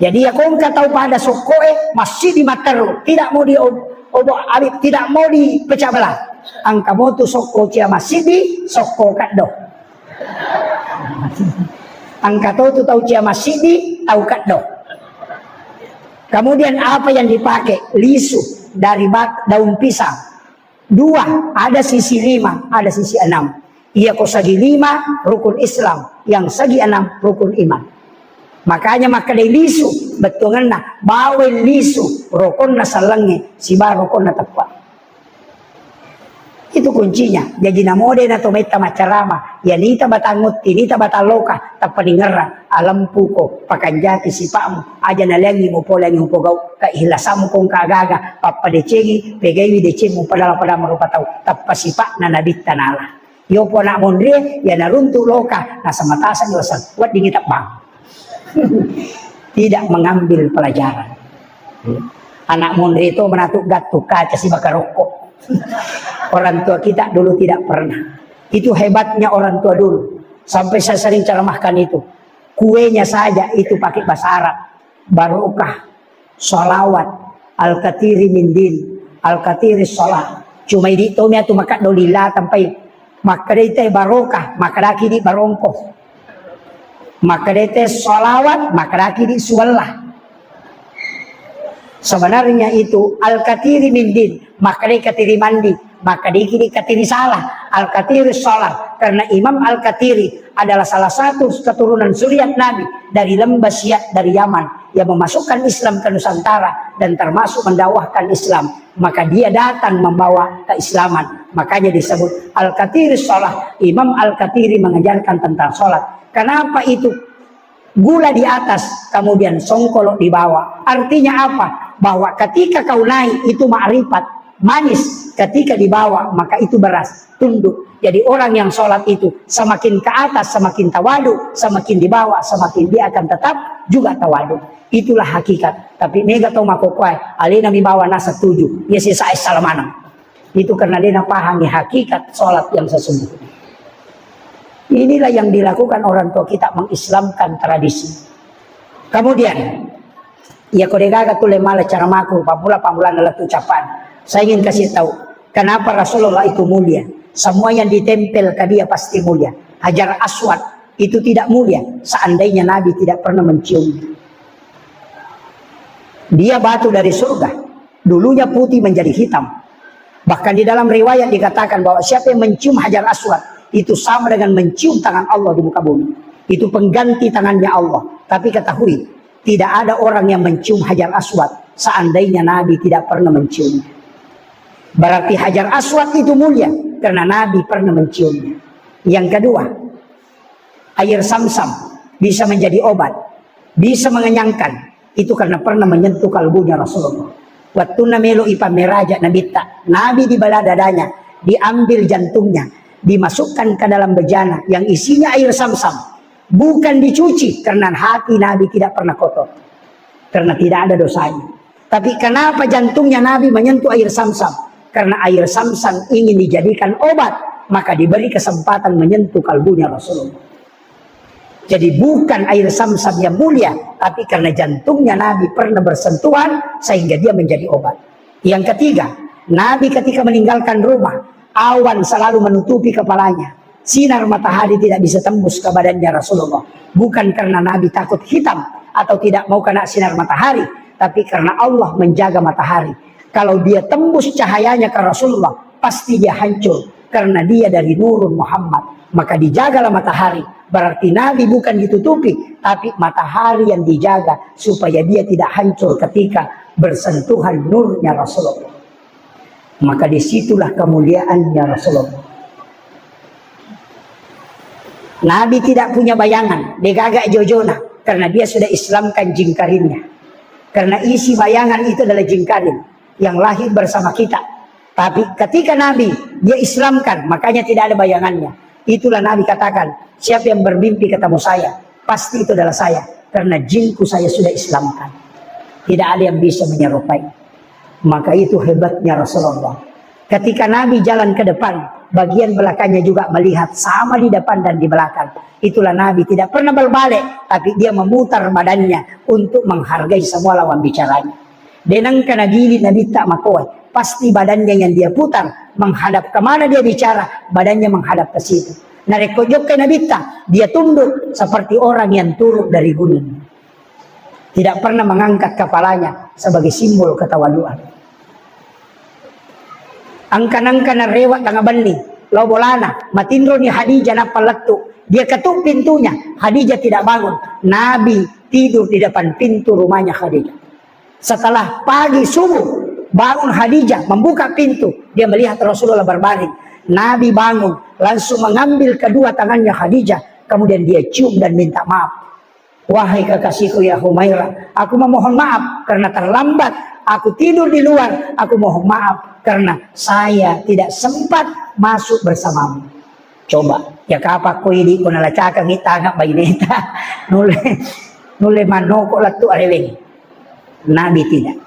Jadi, ya, kongka tau pada sokko e, masih di materu, tidak mau di ob-, obok abit, tidak mau dipecah belah. Engka motu sokko cia massidi, sokko keddo. Engka totu tau cia massidi, tau keddo. Kemudian apa yang dipakai? Lisu dari bat-, daun pisang. Dua, ada sisi lima, ada sisi enam. Iya ko segi lima rukun Islam, yang segi enam rukun iman. Makanya makkedai lisu, bettuangenna, bawai lisu, rokonna sellengnge, siba rokonna teppa. Itu kuncinya. Jaji namo de na to metta maccarama, ya nita batang utti, nita batang loka, tappa ningerrang, alempuko, pakanjaki sipa'mu, aja naleangi mupole angi mupogau, keikhlasammu kongka agaga, pappadecengi, pegaiwi decengmu padala-padala marupa tau, tappa sipa'na nabitta nala. Yopo anak monrie, ya naruntu loka, nasematasa ni waseng, weddingi tebbang. Tidak mengambil pelajaran. Anak monri itu menatu gattu kaca si baka rokok. Orang tua kita dulu tidak pernah. Itu hebatnya orang tua dulu. Sampai saya sering ceramahkan itu. Kuenya saja itu pakai bahasa Arab. Barokah, salawat, al-katiri min din, al-katiri salat. Cuma idi tomi atu makaddo lila tampai. Makkedai te barokah, makkedaki di barongko. Makkedai te salawat, makkedaki di suwella. Sebenarnya itu al-katiri min din, makkedai katiri mandi, makkedai di katiri salah, al-katiri salah. Karena Imam Al-Katiri adalah salah satu keturunan zuriat Nabi dari lembah Siak dari Yaman yang memasukkan Islam ke Nusantara dan termasuk mendakwahkan Islam. Maka dia datang membawa keislaman. Makanya disebut Al-Katiri Salah. Imam Al-Katiri mengajarkan tentang sholat. Kenapa itu gula di atas, kemudian songkolo di bawah? Artinya apa? Bahwa ketika kau naik itu makrifat, manis. Ketika di bawah, maka itu beras, tunduk. Jadi orang yang sholat itu semakin ke atas, semakin tawadu, semakin di bawah, semakin dia akan tetap juga tawadu. Itulah hakikat. Tapi mega tau makokoe, alena mi bawa nasa tuju. Ya sisa es salamanang. Itu karena dia pahami hakikat sholat yang sesungguhnya. Inilah yang dilakukan orang tua kita, mengislamkan tradisi. Kemudian, iya ko degaga tu le mala cara maku, pamula-pamula na latu ucapan. Saya ingin kasih tahu, kenapa Rasulullah itu mulia. Semua yang ditempel ke dia pasti mulia. Hajar Aswad itu tidak mulia seandainya Nabi tidak pernah menciumnya. Dia batu dari surga. Dulunya putih menjadi hitam. Bahkan di dalam riwayat dikatakan bahwa siapa yang mencium Hajar Aswad, itu sama dengan mencium tangan Allah di muka bumi. Itu pengganti tangannya Allah. Tapi ketahui, tidak ada orang yang mencium Hajar Aswad seandainya Nabi tidak pernah menciumnya. Berarti Hajar Aswad itu mulia karena Nabi pernah menciumnya. Yang kedua, air Samsam bisa menjadi obat, bisa mengenyangkan. Itu karena pernah menyentuh kalbunya Rasulullah. Waktu namelo ipa meraja Nabitta, Nabi di bala dadanya, diambil jantungnya, dimasukkan ke dalam bejana yang isinya air Samsam. Bukan dicuci, karena hati Nabi tidak pernah kotor. Karena tidak ada dosanya. Tapi kenapa jantungnya Nabi menyentuh air Samsam? Karena air Samsam ingin dijadikan obat, maka diberi kesempatan menyentuh kalbunya Rasulullah. Jadi bukan air Samsam yang mulia, tapi karena jantungnya Nabi pernah bersentuhan sehingga dia menjadi obat. Yang ketiga, Nabi ketika meninggalkan rumah, awan selalu menutupi kepalanya. Sinar matahari tidak bisa tembus ke badannya Rasulullah. Bukan karena Nabi takut hitam atau tidak mau kena sinar matahari, tapi karena Allah menjaga matahari. Kalau dia tembus cahayanya ke Rasulullah, pasti dia hancur karena dia dari nurun Muhammad. Maka dijagalah matahari. Berarti Nabi bukan ditutupi, tapi matahari yang dijaga supaya dia tidak hancur ketika bersentuhan nurnya Rasulullah. Maka disitulah kemuliaannya Rasulullah. Nabi tidak punya bayangan, degaga jojona, karena dia sudah Islamkan jingkarinnya. Karena isi bayangan itu adalah jingkarin yang lahir bersama kita. Tapi ketika Nabi, dia Islamkan, makanya tidak ada bayangannya. Itulah Nabi katakan, "Siapa yang bermimpi ketemu saya, pasti itu adalah saya, karena jinku saya sudah Islamkan. Tidak ada yang bisa menyerupai." Maka itu hebatnya Rasulullah. Ketika Nabi jalan ke depan, bagian belakangnya juga melihat sama di depan dan di belakang. Itulah Nabi tidak pernah berbalik, tapi dia memutar badannya untuk menghargai semua lawan bicaranya. Denang kana gili Nabi tak makoe, pasti badannya yang dia putar, menghadap kemana dia bicara, badannya menghadap ke situ. Narekko jokkai Nabitta, dia tunduk seperti orang yang turun dari gunung. Tidak pernah mengangkat kepalanya sebagai simbol ketawaduan. Angka-angka narewa tanga benni, lao bolana, matinroni Khadijah nappa lettu. Dia ketuk pintunya, Khadijah tidak bangun. Nabi tidur di depan pintu rumahnya Khadijah. Setelah pagi subuh, bangun Khadijah, membuka pintu. Dia melihat Rasulullah berbaring. Nabi bangun, langsung mengambil kedua tangannya Khadijah, kemudian dia cium dan minta maaf. "Wahai kekasihku ya Humairah, aku memohon maaf karena terlambat. Aku tidur di luar, aku mohon maaf karena saya tidak sempat masuk bersamamu." Coba, ya kapakko idi ko nalacakang ittanga baineta. Nulle, nulle manoko lettu areweng. Nabi tidak.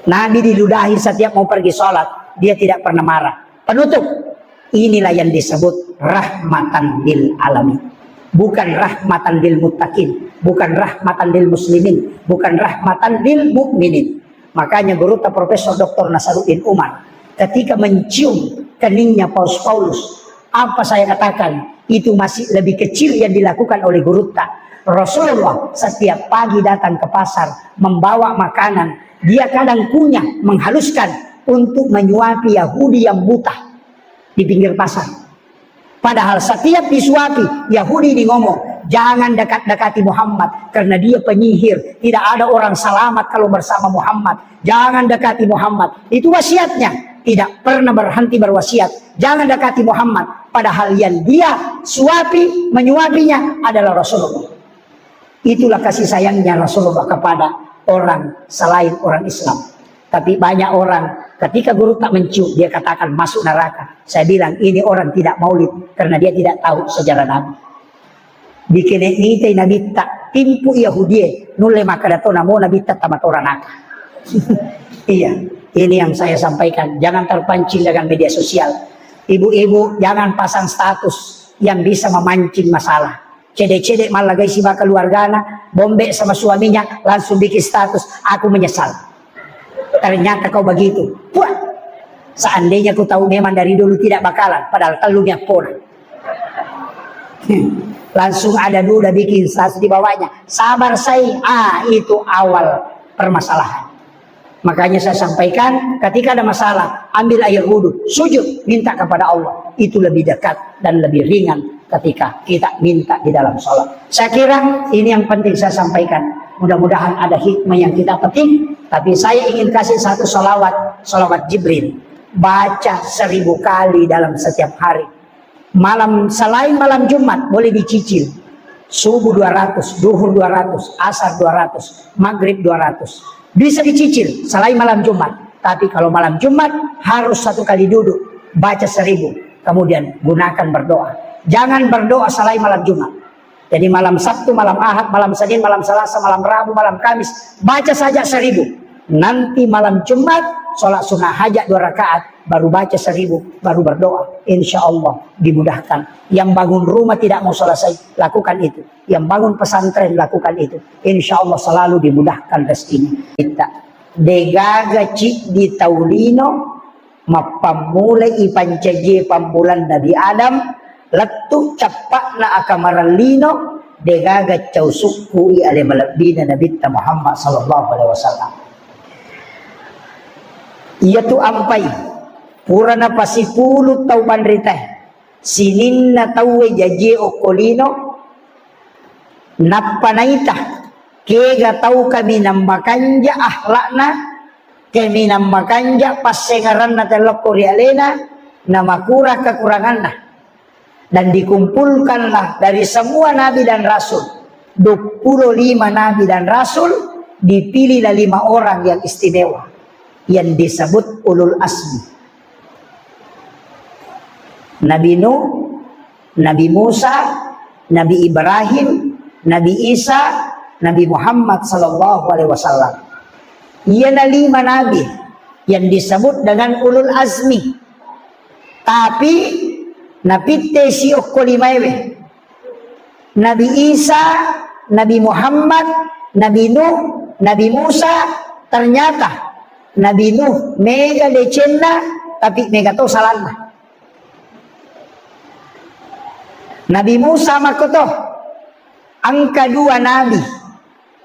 Nabi diludahi setiap mau pergi sholat, dia tidak pernah marah. Penutup, inilah yang disebut rahmatan lil alamin. Bukan rahmatan lil muttaqin, bukan rahmatan lil muslimin, bukan rahmatan lil mukminin. Makanya gurutta Profesor Doktor Nasaruddin Umar ketika mencium keningnya Paus Paulus, apa saya katakan, itu masih lebih kecil yang dilakukan oleh gurutta. Rasulullah setiap pagi datang ke pasar membawa makanan. Dia kadang kunyah menghaluskan untuk menyuapi Yahudi yang buta di pinggir pasar. Padahal setiap disuapi, Yahudi ini ngomong, "Jangan dekat-dekati Muhammad, karena dia penyihir. Tidak ada orang selamat kalau bersama Muhammad. Jangan dekati Muhammad." Itu wasiatnya. Tidak pernah berhenti berwasiat. "Jangan dekati Muhammad." Padahal yang dia suapi, menyuapinya adalah Rasulullah. Itulah kasih sayangnya Rasulullah kepada orang selain orang Islam. Tapi banyak orang, ketika gurutta mencium, dia katakan masuk neraka. Saya bilang, ini orang tidak maulid karena dia tidak tahu sejarah Nabi. Dikene nitai Nabitta, timpu Yahudie, nulle makkeda to namo Nabitta tamatora naka. Iya, ini yang saya sampaikan. Jangan terpancing dengan media sosial. Ibu-ibu, jangan pasang status yang bisa memancing masalah. Cede-cede mallagai siba keluargana, bombe sama suaminya, langsung bikin status, "Aku menyesal." Ternyata kau begitu. Wah, seandainya ku tahu memang dari dulu tidak bakalan, padahal telu ni appona. Hmm. Langsung ada dulu udah bikin status di bawahnya. "Sabar, say." Ah, itu awal permasalahan. Makanya saya sampaikan, ketika ada masalah, ambil air wudhu, sujud, minta kepada Allah. Itu lebih dekat dan lebih ringan ketika kita minta di dalam sholat. Saya kira ini yang penting saya sampaikan. Mudah-mudahan ada hikmah yang kita petik, tapi saya ingin kasih satu salawat, salawat Jibril. Baca seribu kali dalam setiap hari. Malam, selain malam Jumat, boleh dicicil. Subuh dua ratus, duhur dua ratus, asar dua ratus, maghrib dua ratus. Bisa dicicil selain malam Jumat. Tapi kalau malam Jumat, harus satu kali duduk, baca seribu. Kemudian gunakan berdoa. Jangan berdoa selain malam Jumat. Jadi malam Sabtu, malam Ahad, malam Senin, malam Selasa, malam Rabu, malam Kamis, baca saja seribu. Nanti malam Jumat, sholat sunnah hajat dua rakaat, baru baca seribu, baru berdoa. Insya Allah dimudahkan. Yang bangun rumah tidak mau selesai, lakukan itu. Yang bangun pesantren, lakukan itu. Insya Allah selalu dimudahkan rezekinya. Kita degaga ciddi taulino, mappammulai ipancajie pammulang Nabi Adam, lettu cappa'na akamarang lino, degaga cau sukkui ale malebbina Nabitta Muhammad sallallahu alaihi wasallam. Iyatu ampai, purana pasipulu tau panritae, sininna tauwe jajie okko lino, nappa naita, kega tau kaminang makanja akhlakna, kaminang makanja passengeranna tellokko ri alena, namakura kekuranganna. Dan dikumpulkanlah dari semua nabi dan rasul, dua puluh lima nabi dan rasul, dipilihlah lima orang yang istimewa, yang disebut ulul azmi. Nabi Nuh, Nabi Musa, Nabi Ibrahim, Nabi Isa, Nabi Muhammad sallallahu alaihi wasallam. Iyana lima nabi yang disebut dengan ulul azmi. Tapi napitte si okko limaewe. Nabi Isa, Nabi Muhammad, Nabi Nuh, Nabi Musa, ternyata Nabi Nuh mega decenna, tapi mega to salanna. Nabi Musa makkoto, engka dua nabi,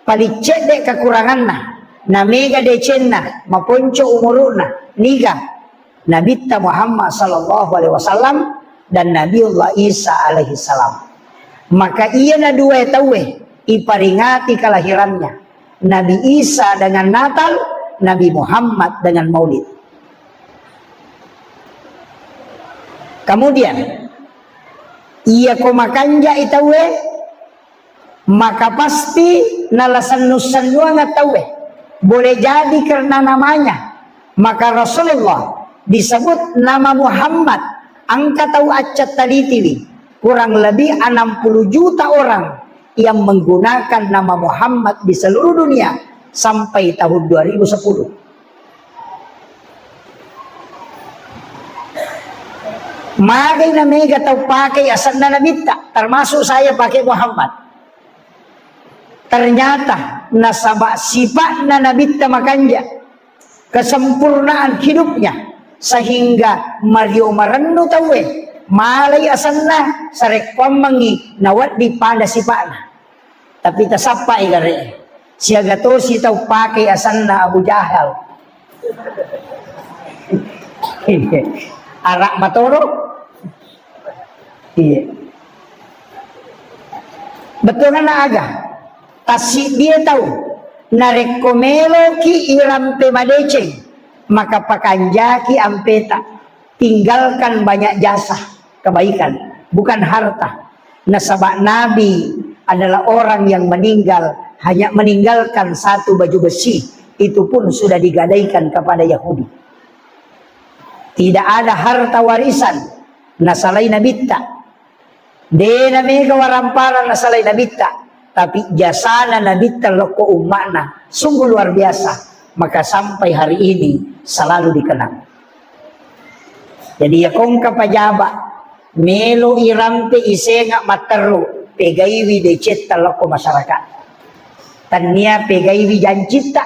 paling cedde kekuranganna, na mega decenna, maponco umuru'na, niga? Nabitta Muhammad sallallahu alaihi wasallam dan Nabiullah Isa alaihi salam. Maka iyana dua tauwe iparingati kelahirannya. Nabi Isa dengan Natal, Nabi Muhammad dengan Maulid. Kemudian, iya ko makanjai tauwe, maka pasti nala sennu-sennuang tauwe. Boleh jadi karena namanya. Maka Rasulullah disebut nama Muhammad, engka tau accattalitiwi. Kurang lebih enam puluh juta orang yang menggunakan nama Muhammad di seluruh dunia sampai tahun dua ribu sepuluh. Magai na mega tau pakai asenna nabitta, termasuk saya pakai Muhammad. Ternyata nasaba sipa'na nabitta makanja, kesempurnaan hidupnya, sehingga mario marennu tauwe, malai asenna, sarekkuammengngi nawedding pada sipa'na. Tapi tasappai gare. Siaga tosi tau pakai asenna Abu Jahal. Arak matoro. Iya. Betul kan aga? Tasik dia tahu. Narekko meloki irampe madeceng, maka pakanjaki ampeta. Tinggalkan banyak jasa kebaikan, bukan harta. Nasaba Nabi adalah orang yang meninggal, hanya meninggalkan satu baju besi, itu pun sudah digadaikan kepada Yahudi. Tidak ada harta warisan nasalai nabitta. De na mega warampara nasalai nabitta, tapi jasana nabitta lokko umma'na sungguh luar biasa, maka sampai hari ini selalu dikenang. Jadi ya kongka pajaba, melo irampe isenga matteru, pegaiwi decetta lokko masyarakat. Tannia pegaiwi jancitta.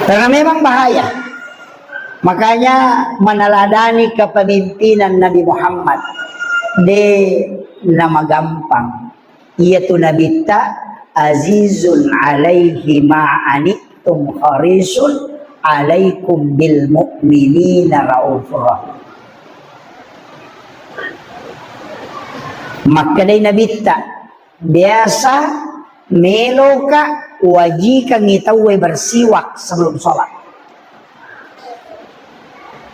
Karena memang bahaya. Makanya meneladani kepemimpinan Nabi Muhammad. De nama gampang. Iyatu nabitta, azizun alaihi ma anittum harisun alaikum bil mu'minina raufur rahim. Makkedai nabitta, biasa meloka wajikangi tauwe bersiwak sebelum sholat.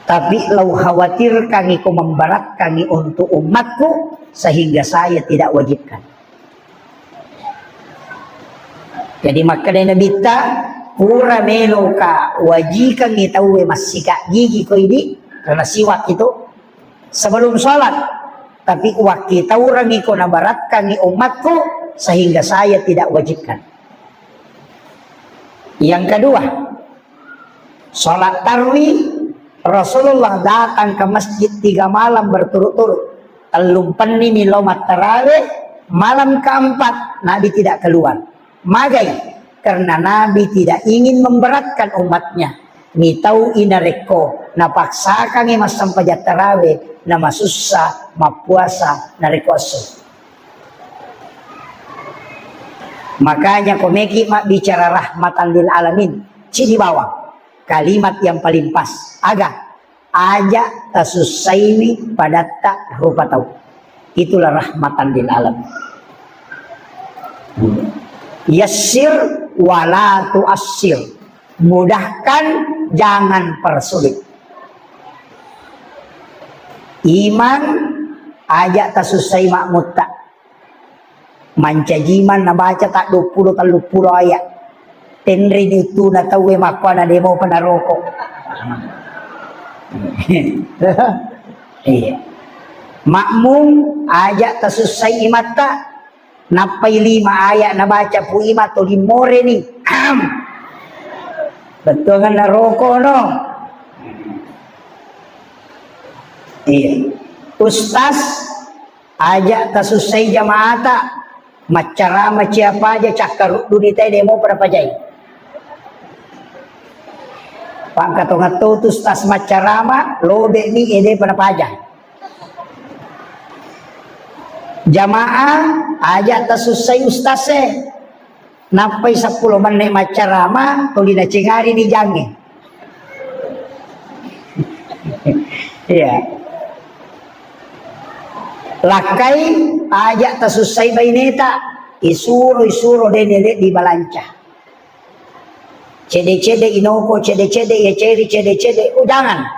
Tapi lau khawatirkangi ko memberatkangi untuk umatku sehingga saya tidak wajibkan. Jadi makkedai nabitta, pura meloka wajikangi tauwe massika gigi ko idi, karena siwak itu sebelum sholat. Tapi wakkitaurangi ko nabaratkangi umatku sehingga saya tidak wajibkan. Yang kedua, sholat tarwi, Rasulullah datang ke masjid tiga malam berturut-turut. Tellumpennimi lao mattarawe, malam keempat Nabi tidak keluar. Magai, karena Nabi tidak ingin memberatkan umatnya. Mitau inarekko napaksakangi massempajang tarawe, namasussa mappuasa narekko esso. Makanya ko meki mabbicara rahmatan lil alamin, cidi bawang. Kalimat yang paling pas. Aga? Aja tasussaiwi padatta rupa tau. Itulah rahmatan lil alamin. Yassir wala tuassir. Mudahkan, jangan persulit. Imang, aja tasussai makmutta. Mancaji imang nabaca ta duappulo telluppulo ayat. Tenreni uttuna tauwe makkuana de mopa naroko. Iya. Makmum aja tasussai imatta, nappai lima ayat nabaca pu imang to limmoreni. Am. Bettuangan naroko no. Iya. Ustaz, aja' tasussai jamaata, maccarama ciapa aja cakkaruddu ni tae demo pada pajai. Pangka tongatto tu ustaz maccarama, lobe' ni ede pada paja. Jamaah, aja' tasussai ustaz e. Nappai seppulo menne' maccarama, tuli nacengari ni jange. Iya. Lakkai, aja' tasussai baineta, isuro, isuro dene le di balanca. Cede-cede inoko, cede-cede ya ceri, cede-cede. Oh, jangan.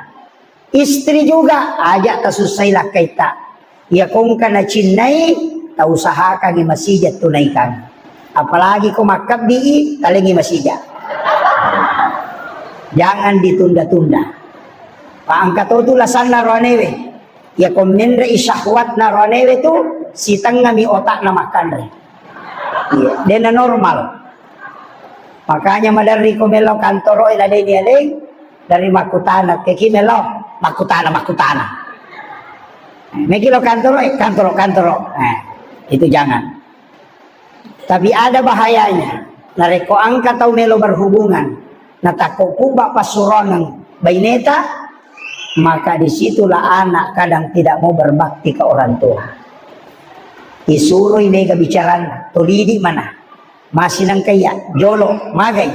Istri juga, aja' tasussai lakkaita. Iya kongka nacinnai, tausahakangi masija tunaikan. Apalagi ko makkabbi'i, talengi masija. Jangan ditunda-tunda. Pa engka to tu lasanna roanewe. Iya ko menre'i syahwatna roanewe tu, sitengngami otakna makkanre. Iya, dena normal. Makanya maderri ko melo kantoro e ladeni aleng, dari makkutana, keki melo, makkutana, makkutana. Meki lo kantoro, eh, kantoro, kantoro. Eh, itu jangan. Tapi ada bahayanya. Narekko engka tau melo berhubungan, natakko pubba passuroangeng baineta, maka disitulah anak kadang tidak mau berbakti ke orang tua. Isuroi mega bicaranna, tolidi mana. Masih nangkaiya, jolo, magai.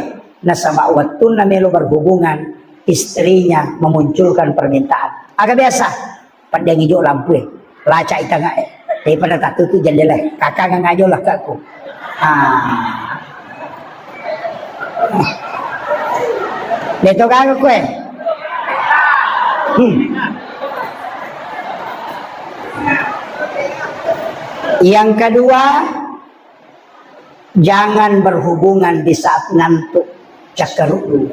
Nasaba wettunna melo berhubungan, istrinya memunculkan permintaan. Aga biasa, paddangi jo lampue, laca i tangae. Tapi pada tatutu jendela, kakang ngajo lah kakku. Ah. Beto kagak kue? Hmm. Yang kedua, jangan berhubungan di saat ngantuk, cakkaruddu.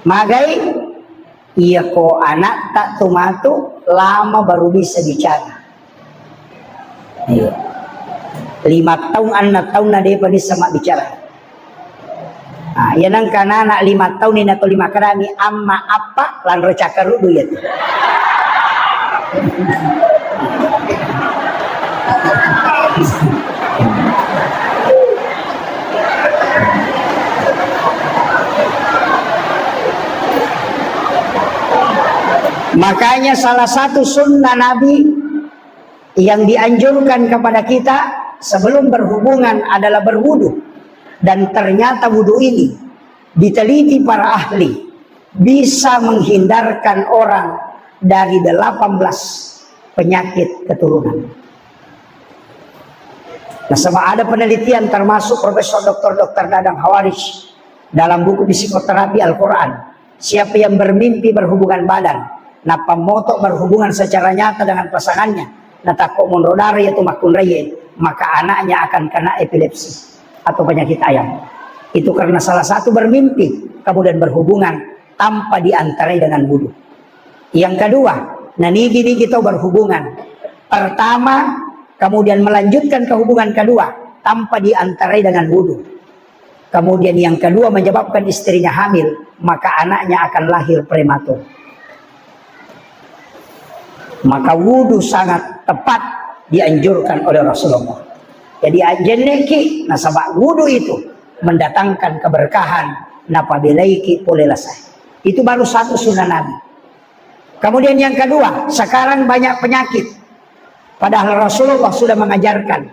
Magai, iya ko anakta tu matu lama baru bisa bicara. Iya. Lima taung, enneng taung na depa nissa mabbicara. Ah, iya nengka anak lima taung ni nato lima kadami amma appa lanro cakkaruddu iya tu. Makanya salah satu sunnah Nabi yang dianjurkan kepada kita sebelum berhubungan adalah berwudu. Dan ternyata wudu ini diteliti para ahli bisa menghindarkan orang dari delapan belas penyakit keturunan. Nasaba ada penelitian termasuk Profesor Doktor Doktor Dadang Hawaris dalam buku Psikoterapi Al-Quran. Siapa yang bermimpi berhubungan badan, nappa moto berhubungan secara nyata dengan pasangannya, natakko monro dara yaitu makkunraie, maka anaknya akan kena epilepsi atau penyakit ayam. Itu karena salah satu bermimpi, kemudian berhubungan tanpa diantarai dengan wudu. Yang kedua, nanigi-nigi tau berhubungan. Pertama, kemudian melanjutkan ke hubungan kedua tanpa diantarai dengan wudu. Kemudian yang kedua menyebabkan istrinya hamil, maka anaknya akan lahir prematur. Maka wudu sangat tepat dianjurkan oleh Rasulullah. Jadi ajenneki nasaba wudu itu mendatangkan keberkahan, napabelaiki pole lasai. Itu baru satu sunnah Nabi. Kemudian yang kedua, sekarang banyak penyakit. Padahal Rasulullah sudah mengajarkan.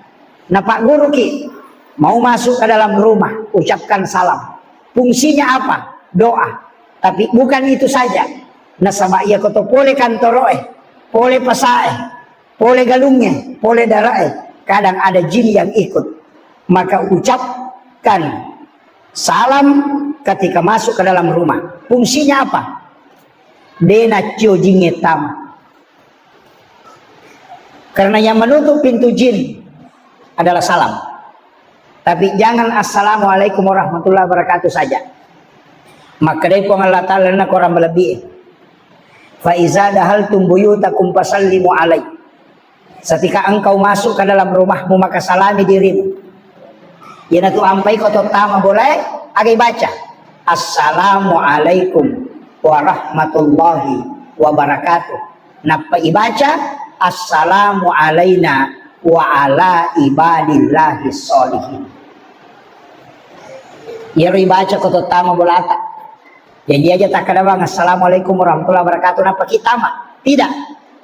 Napagguruki, mau masuk ke dalam rumah, ucapkan salam. Fungsinya apa? Doa. Tapi bukan itu saja. Nasaba iya koto pole kantoroe, pole pasae, pole galungnge, pole darae, kadang ada jin yang ikut. Maka ucapkan salam ketika masuk ke dalam rumah. Fungsinya apa? De naccio jingnge tama. Karena yang menutup pintu jin adalah salam. Tapi jangan assalamualaikum warahmatullahi wabarakatuh saja. Makkedai Puang Allah Ta'ala na Quran malebbi. Fa iza dahaltum buyutakum fasallimu alai. Setika engkau masuk ke dalam rumahmu, maka salami dirimu. Iyanatu ampai ko tottama bolae, agai baca, "Assalamualaikum warahmatullahi wabarakatuh." Nappa ibaca, "Assalamu alaina wa ala ibadillahi sholihin." Iyaro ibaca ko tottama bolata. Jadi aja takkada bang, "Assalamualaikum warahmatullahi wabarakatuh," nappa kitama. Tidak.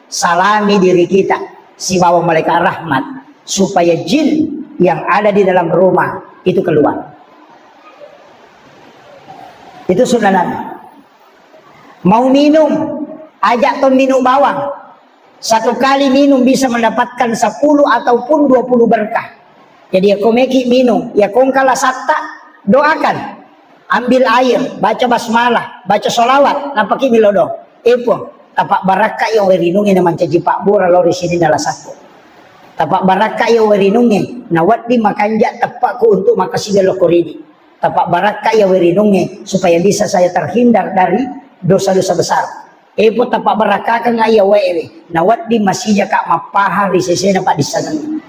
Salami diri kita sibawa malaikat rahmat, supaya jin yang ada di dalam rumah itu keluar. Itu sunnah Nabi. Mau minum, ajak to minum bawang. Satu kali minum bisa mendapatkan sepuluh ataupun dua puluh berkah. Jadi, ya, ko meki minum, ya, ko engka lasatta, doakan. Ambil air, baca basmalah, baca sholawat, napaki milo do. Epo, tapa barakka ya wae rinunge na mancaji pabbura lao ri sininna lasakku. Tapa barakka ya wae rinunge, na wedding makanja teppakku untuk makkasiwiang lao ko ridi. Tapa barakka ya wae rinunge supaya bisa saya terhindar dari dosa-dosa besar. Epo tapa barakkakengnga iya wae we, na wedding masijaka mappaha ri sesena paddissengeng.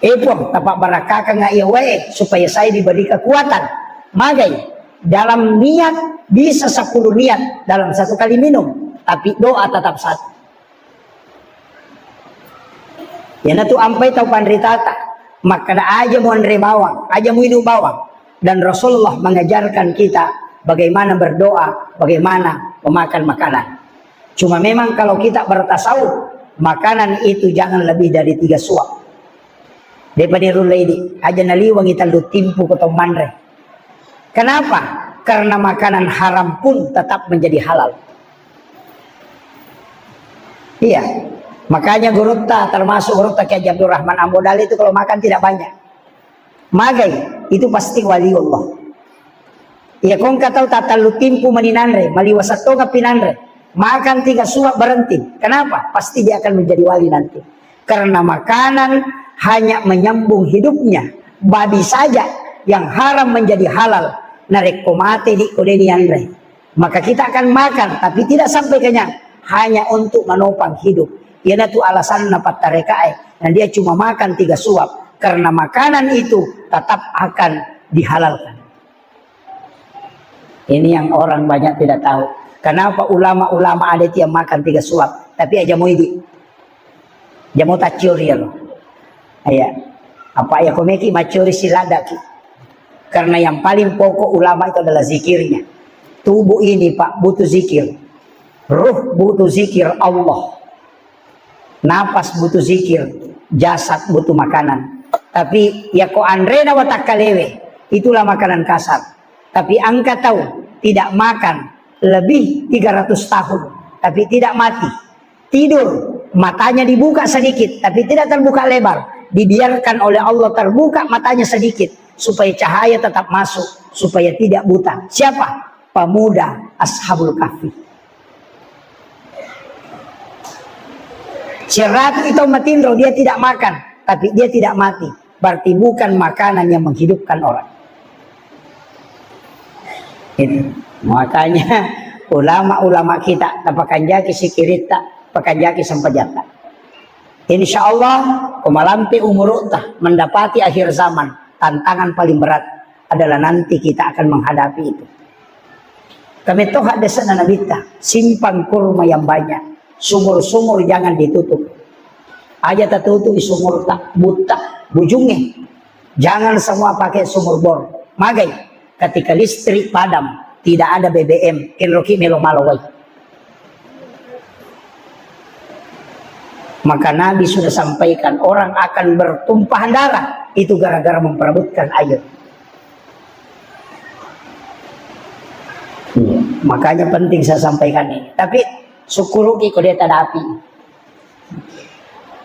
Epo tapa barakkakengnga iya wae supaya saya diberi kekuatan. Magai dalam niat bisa sepuluh niat dalam satu kali minum, tapi doa tetap satu. Iyanatu ampai tau panritata, makkada aja muanre bawang, aja muinung bawang. Dan Rasulullah mengajarkan kita bagaimana berdoa, bagaimana memakan makanan. Cuma memang kalau kita bertasawuf, makanan itu jangan lebih dari tiga suap. Depa nirullei di, aja naliwangi tallu timpu ko to manre. Kenapa? Karena makanan haram pun tetap menjadi halal. Iya. Makanya gurutta, termasuk gurutta Kiai Haji Abdul Rahman Ambo Dale itu kalau makan tidak banyak. Magai, itu pasti wali Allah. Iya, ko engka tau tattallu timpu mani nanre, maliwa settonga pinanre. Makan tiga suap berhenti. Kenapa? Pasti dia akan menjadi wali nanti. Karena makanan hanya menyambung hidupnya. Babi saja yang haram menjadi halal. Narekko mate di kodeni anre. Maka kita akan makan, tapi tidak sampai kenyang. Hanya untuk menopang hidup. Iyanatu alasanna pattarekae. Dan dia cuma makan tiga suap. Karena makanan itu tetap akan dihalalkan. Ini yang orang banyak tidak tahu. Kenapa ulama-ulama ada itu yang makan tiga suap? Tapi aja mau idi. Jamo tacciori ya lo. Iya. Apa ya komeki macciori siladaki. Karena yang paling pokok ulama itu adalah zikirnya. Tubuh ini, Pak, butuh zikir. Ruh butuh zikir Allah. Napas butuh zikir, jasad butuh makanan. Tapi ya ko anrena watakkalewe, itulah makanan kasar. Tapi engka tau tidak makan lebih tiga ratus tahun, tapi tidak mati. Tidur, matanya dibuka sedikit, tapi tidak terbuka lebar. Dibiarkan oleh Allah terbuka matanya sedikit, supaya cahaya tetap masuk, supaya tidak buta. Siapa? Pemuda Ashabul Kahfi. Siratu itu matinro, dia tidak makan, tapi dia tidak mati. Berarti bukan makanan yang menghidupkan orang. Itu. Makanya ulama-ulama kita, tapakanjaki sikiritta, pakanjaki sempajatta. Insya Allah, ko malampe umurutta, mendapati akhir zaman, tantangan paling berat adalah nanti kita akan menghadapi itu. Kametto haddese'na Nabitta, simpan kurma yang banyak, sumur-sumur jangan ditutup. Aja tatutupi sumurta, butta, bujungnge. Jangan semua pakai sumur bor. Magai, ketika listrik padam, tidak ada B B M, kenroki melo malo wai. Maka Nabi sudah sampaikan, orang akan bertumpahan darah, itu gara-gara memperebutkan air. Iya, makanya penting saya sampaikan ini. Tapi syukuruki ko de tadapi.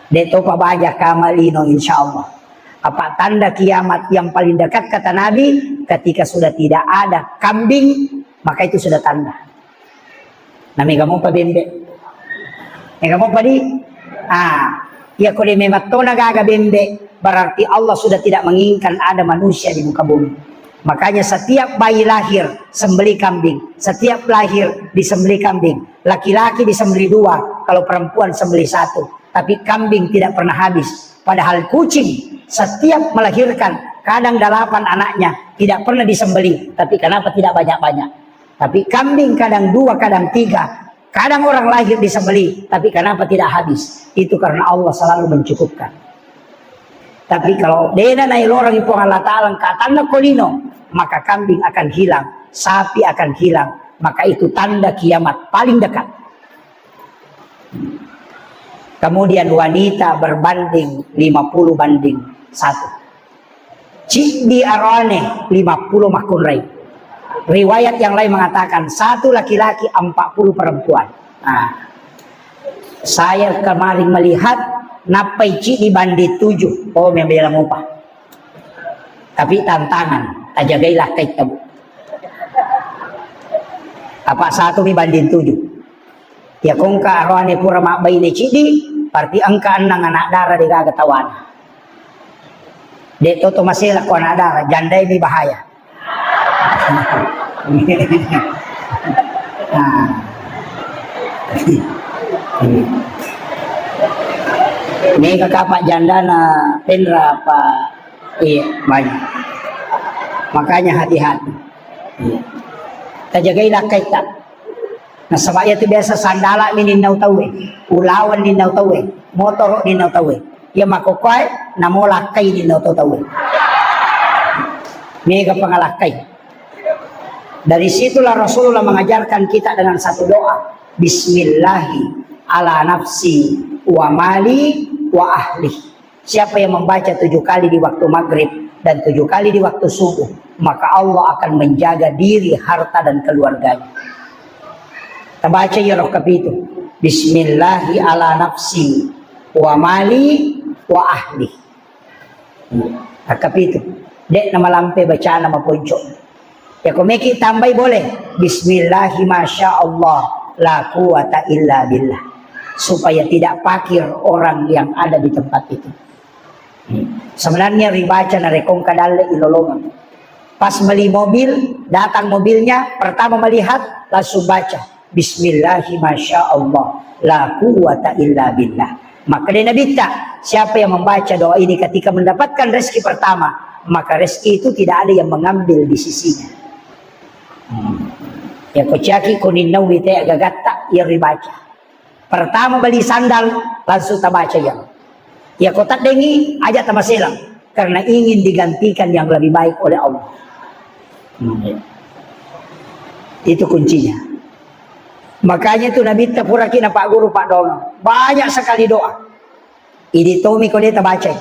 De topa baja kama lino, insya Allah. Apa tanda kiamat yang paling dekat kata Nabi, ketika sudah tidak ada kambing, maka itu sudah tanda. Na mega mopa bembe. Mega mopa di? Ah, iya ko de memang tona gaga bembe, berarti Allah sudah tidak menginginkan ada manusia di muka bumi. Makanya setiap bayi lahir sembeli kambing, setiap lahir disembeli kambing. Laki-laki disembeli dua, kalau perempuan sembeli satu. Tapi kambing tidak pernah habis. Padahal kucing setiap melahirkan kadang delapan anaknya, tidak pernah disembeli. Tapi kenapa tidak banyak-banyak? Tapi kambing kadang dua, kadang tiga, Kadang orang lahir disembelih, tapi kenapa tidak habis? Itu karena Allah selalu mencukupkan. Tapi kalau dena naelorangi Puang Allah Ta'ala engka atanna ko lino, maka kambing akan hilang, sapi akan hilang, maka itu tanda kiamat paling dekat. Kemudian wanita berbanding lima puluh banding satu. Ciddi aroane lima puluh makkunrai. Riwayat yang lain mengatakan satu laki-laki, empat puluh perempuan. Nah, saya kemarin melihat nappai ciddi banding tujuh. Oh, membela mupa. Tapi tantangan, tajagai lakkai tabu. Apa satu mi banding tujuh. Ya, ko engka aroane pura mabbaine ciddi, berarti engka enneng anak dara degaga tawana. De' to to masela ko anak dara, jandai mi bahaya. Ah. Mega kapa jandana penra apa? Iya, banyak. Makanya hati-hati. Iya. Tajagai lakkaita. Nasaba iyatu biasa sandala mi ninnau tauwe, ulawan ninnau tauwe, motoro ninnau tauwe. Iya makkokkoe namo lakkai ninnau to tauwe. Mega pangalakkai. Dari situlah Rasulullah mengajarkan kita dengan satu doa, "Bismillahi ala nafsi wa mali wa ahli." Siapa yang membaca tujuh kali di waktu maghrib dan tujuh kali di waktu subuh, maka Allah akan menjaga diri, harta, dan keluarganya. Tabaca iyaro kapitu, "Bismillahi ala nafsi wa mali wa ahli." Kapitu, de' namalampe bacana maponco. Ya, ko meki tambai boleh. Bismillahi masya Allah, la quwata illa billah. Supaya tidak fakir orang yang ada di tempat itu. Sebenarnya ribaca narekko engka dalle ilolongeng. Pas beli mobil, datang mobilnya, pertama melihat, langsung baca, "Bismillahi masya Allah, la quwata illa billah." Maka dia Nabitta, siapa yang membaca doa ini ketika mendapatkan rezeki pertama, maka rezeki itu tidak ada yang mengambil di sisinya. Hmm. Ya, ko caki, ko ninnau wi te gagatta, ya ribaca. Pertama beli sandal, langsung tabaca ya. Ya, ko taddengi, aja tamaselang. Karena ingin digantikan yang lebih baik oleh Allah. Hmm. Itu kuncinya. Makanya itu Nabitta puraki na Pak Guru, Pak Dong. Banyak sekali doa. Idi tomi ko de tabacai.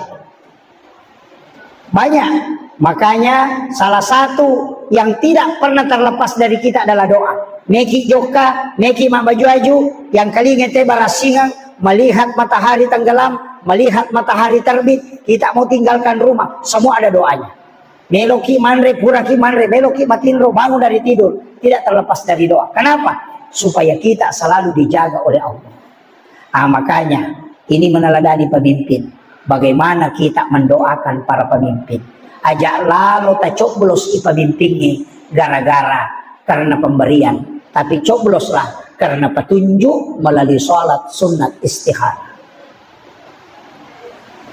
Banyak. Makanya salah satu yang tidak pernah terlepas dari kita adalah doa. Meki jokka, meki mabbaju-aju, yang kalinga te barassingeng, melihat matahari tenggelam, melihat matahari terbit, kita mau tinggalkan rumah, semua ada doanya. Meloki manre, puraki manre, meloki matinro, bangun dari tidur, tidak terlepas dari doa. Kenapa? Supaya kita selalu dijaga oleh Allah. Ah, makanya ini meneladani pemimpin. Bagaimana kita mendoakan para pemimpin? Aja lalo tacoblos i pemimpinnya gara-gara karena pemberian, tapi cobloslah karena petunjuk melalui sholat sunat istikharah.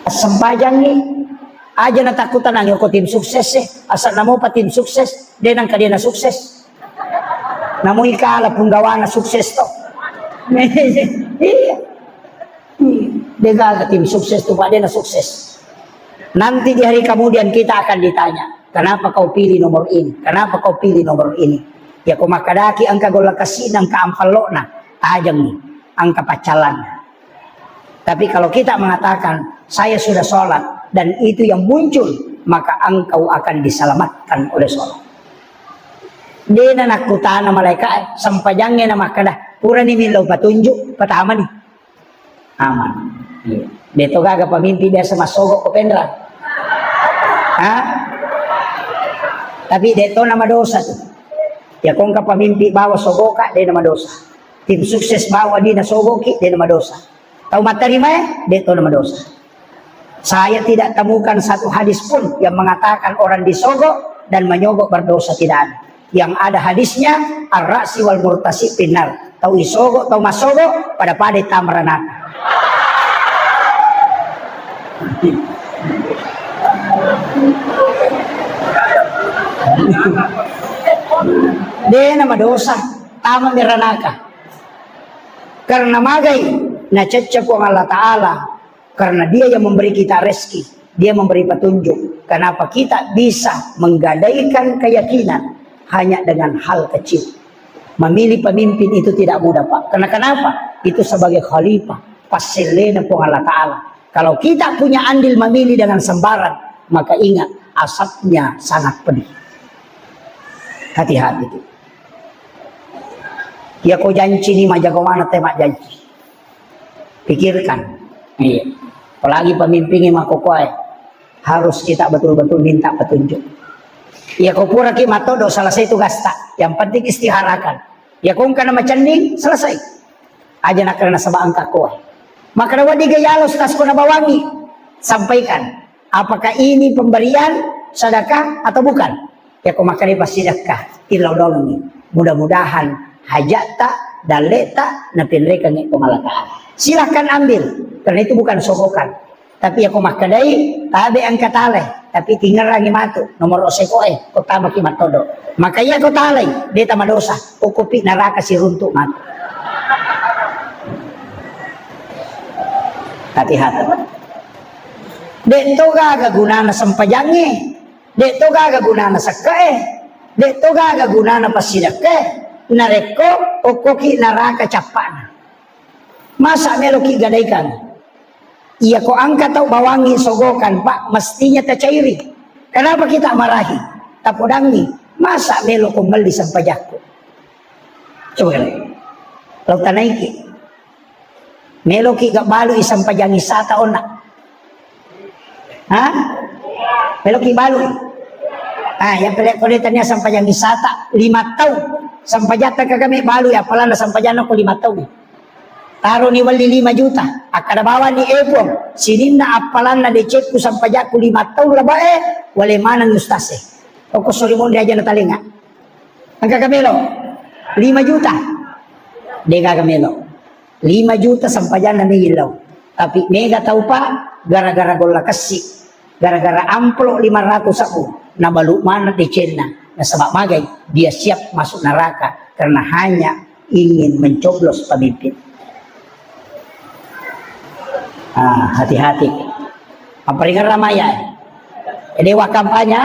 Sempajangi aja natakkutanang ko tim sukses e, asal namopa tim sukses, de nangka de na sukses. Namui kala punggawana sukses to. Iya. Degaga tim sukses tu, Pak, de na sukses. Nanti di hari kemudian kita akan ditanya, "Kenapa kau pilih nomor ini? Kenapa kau pilih nomor ini?" Ya, ko makkadaki engka golla kasina, engka ampallona, tajengi, engka paccalanna. Tapi kalau kita mengatakan, "Saya sudah sholat," dan itu yang muncul, maka engkau akan diselamatkan oleh sholat. Dena nakkutana malaika, sempajangnge na makkada, "Purani millau patunjuk, patamani." Aman. Iya. Beto gaga pamimpi biasa massogo ko penra. Ha? Tapi de to na madosa tu. Ya, ko engka pamimpi bawa sogoka, de na madosa. Tim sukses bawa di nasogoki, de na madosa. Tau matterimae, de to na madosa. Saya tidak temukan satu hadis pun yang mengatakan orang disogok dan menyogok berdosa, tidak ada. Yang ada hadisnya, "Ar-ra'si wal murtasi finnar." Tau isogok, tau masogok, pada-pada tama ranaka. De na madosa, tama mi ranaka. Karena magai nacecce Puang Allah Ta'ala, karena Dia yang memberi kita rezeki, Dia memberi petunjuk. Kenapa kita bisa menggadaikan keyakinan hanya dengan hal kecil? Memilih pemimpin itu tidak mudah, Pak. Karena kenapa? Itu sebagai khalifah, passellena Puang Allah Ta'ala. Kalau kita punya andil memilih dengan sembarang, maka ingat, asapnya sangat pedih. Hati-hati. Iya ko janci ni, majago mana te majjanci. Pikirkan. Iya. Apalagi pemimpin yang makokoe, harus kita betul-betul minta petunjuk. Iya ko pura ki matodo, selesai tugas ta. Yang penting istiharakan. Iya ko engka na macenning, selesai. Aja na karena sebab engka koe. Maka na wadi gaya lo stas ko na bawangi. Sampaikan. Apakah ini pemberian sedekah atau bukan? Iya ko makkeda passidekka, illau doangengngi. Mudah-mudahan hajatta, dalle'ta, napenrekengngi Puang Allah Ta'ala. Silahkan ambil, karena itu bukan sogokan. Tapi iya ko makkedai, tabe engka tale, tapi tingerangi matu, nomor sekoe, ko tamaki matodo. Maka iya ko talai, de tamadosa, okkopi neraka siruntuk matu. Hati-hati. De to gaga gunana sempajangnge. De'to gaga gunana sekke'e, de'to gaga gunana passidekkae, narekko okkoki naraka cappa'na. Masa meloki gadaikan? Iya ko engka tau bawangi sogokan, Pak, mestinya tacairi. Kenapa kita marahi? Tapodangi, masa melo ko melli sempajakku? Coba kira. Lau tanaiki. Meloki ga balui sempajang isata onna? Ha? Meloki balui? Ah, yang pele kode tania sempajang isata lima tau. Sempajatta kagame balui, apalana sempajanna ko lima tau. Taro ni welli lima juta. Akkada bawani, "Eh, Puang, sininna appalanna decekku sempajakku lima tau labae, wale maneng ustase." Oko sori monde aja na talenga. Engka kamelo? Lima juta. De gaga melo. Lima juta sempajanna mei illau. Tapi mega tau, Pak, gara-gara golla kessi, gara-gara amplop lima ratus ribu, nabalu mana decenna. Nasaba magai, dia siap masuk neraka karena hanya ingin mencoblos pemimpin. Ah, hati-hati. Mapperingerang maya. Dewa kampanye.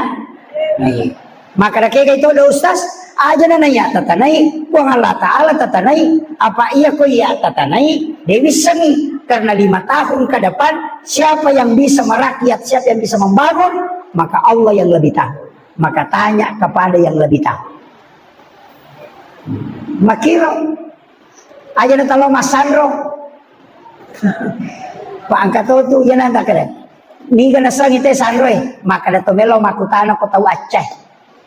Nah, iya. Maka dakega itu do ustaz, aja na naya tatanai, Puang Allah Ta'ala tatanai, apa iya ko iya tatanai, dewi seni. Karena lima tahun ke depan, siapa yang bisa merakyat, siapa yang bisa membangun, maka Allah yang lebih tahu. Maka tanya kepada yang lebih tahu. Makiro, aja na talo masanro. Pak angka to tu, iya nanda kere. Niga nasangi te sanroe, maka da to melo makutana ko tau acca.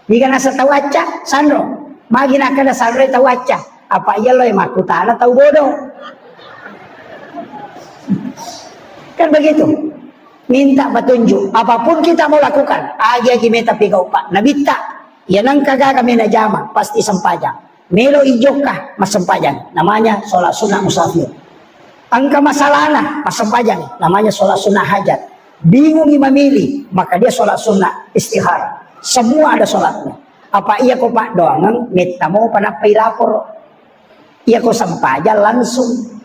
Niga nasa tau acca, sanro. Magi nakada sanroe tau acca. Apa iya loe makutana tau bodoh. Kan begitu. Minta petunjuk. Apapun kita mau lakukan, agi-agi meta pigau, Pak. Nabitta, iya nangka gaga mena jama, pasti sempajang. Melo ijokka massempajang, namanya sholat sunnah musafir. Engka masalahna massempajang, namanya sholat sunnah hajat. Bingungi memilih, maka dia sholat sunnah istihara. Semua ada sholatnya. Apa iya ko paddoangeng, metta mopa nappai laporo. Iya ko sempajang langsung.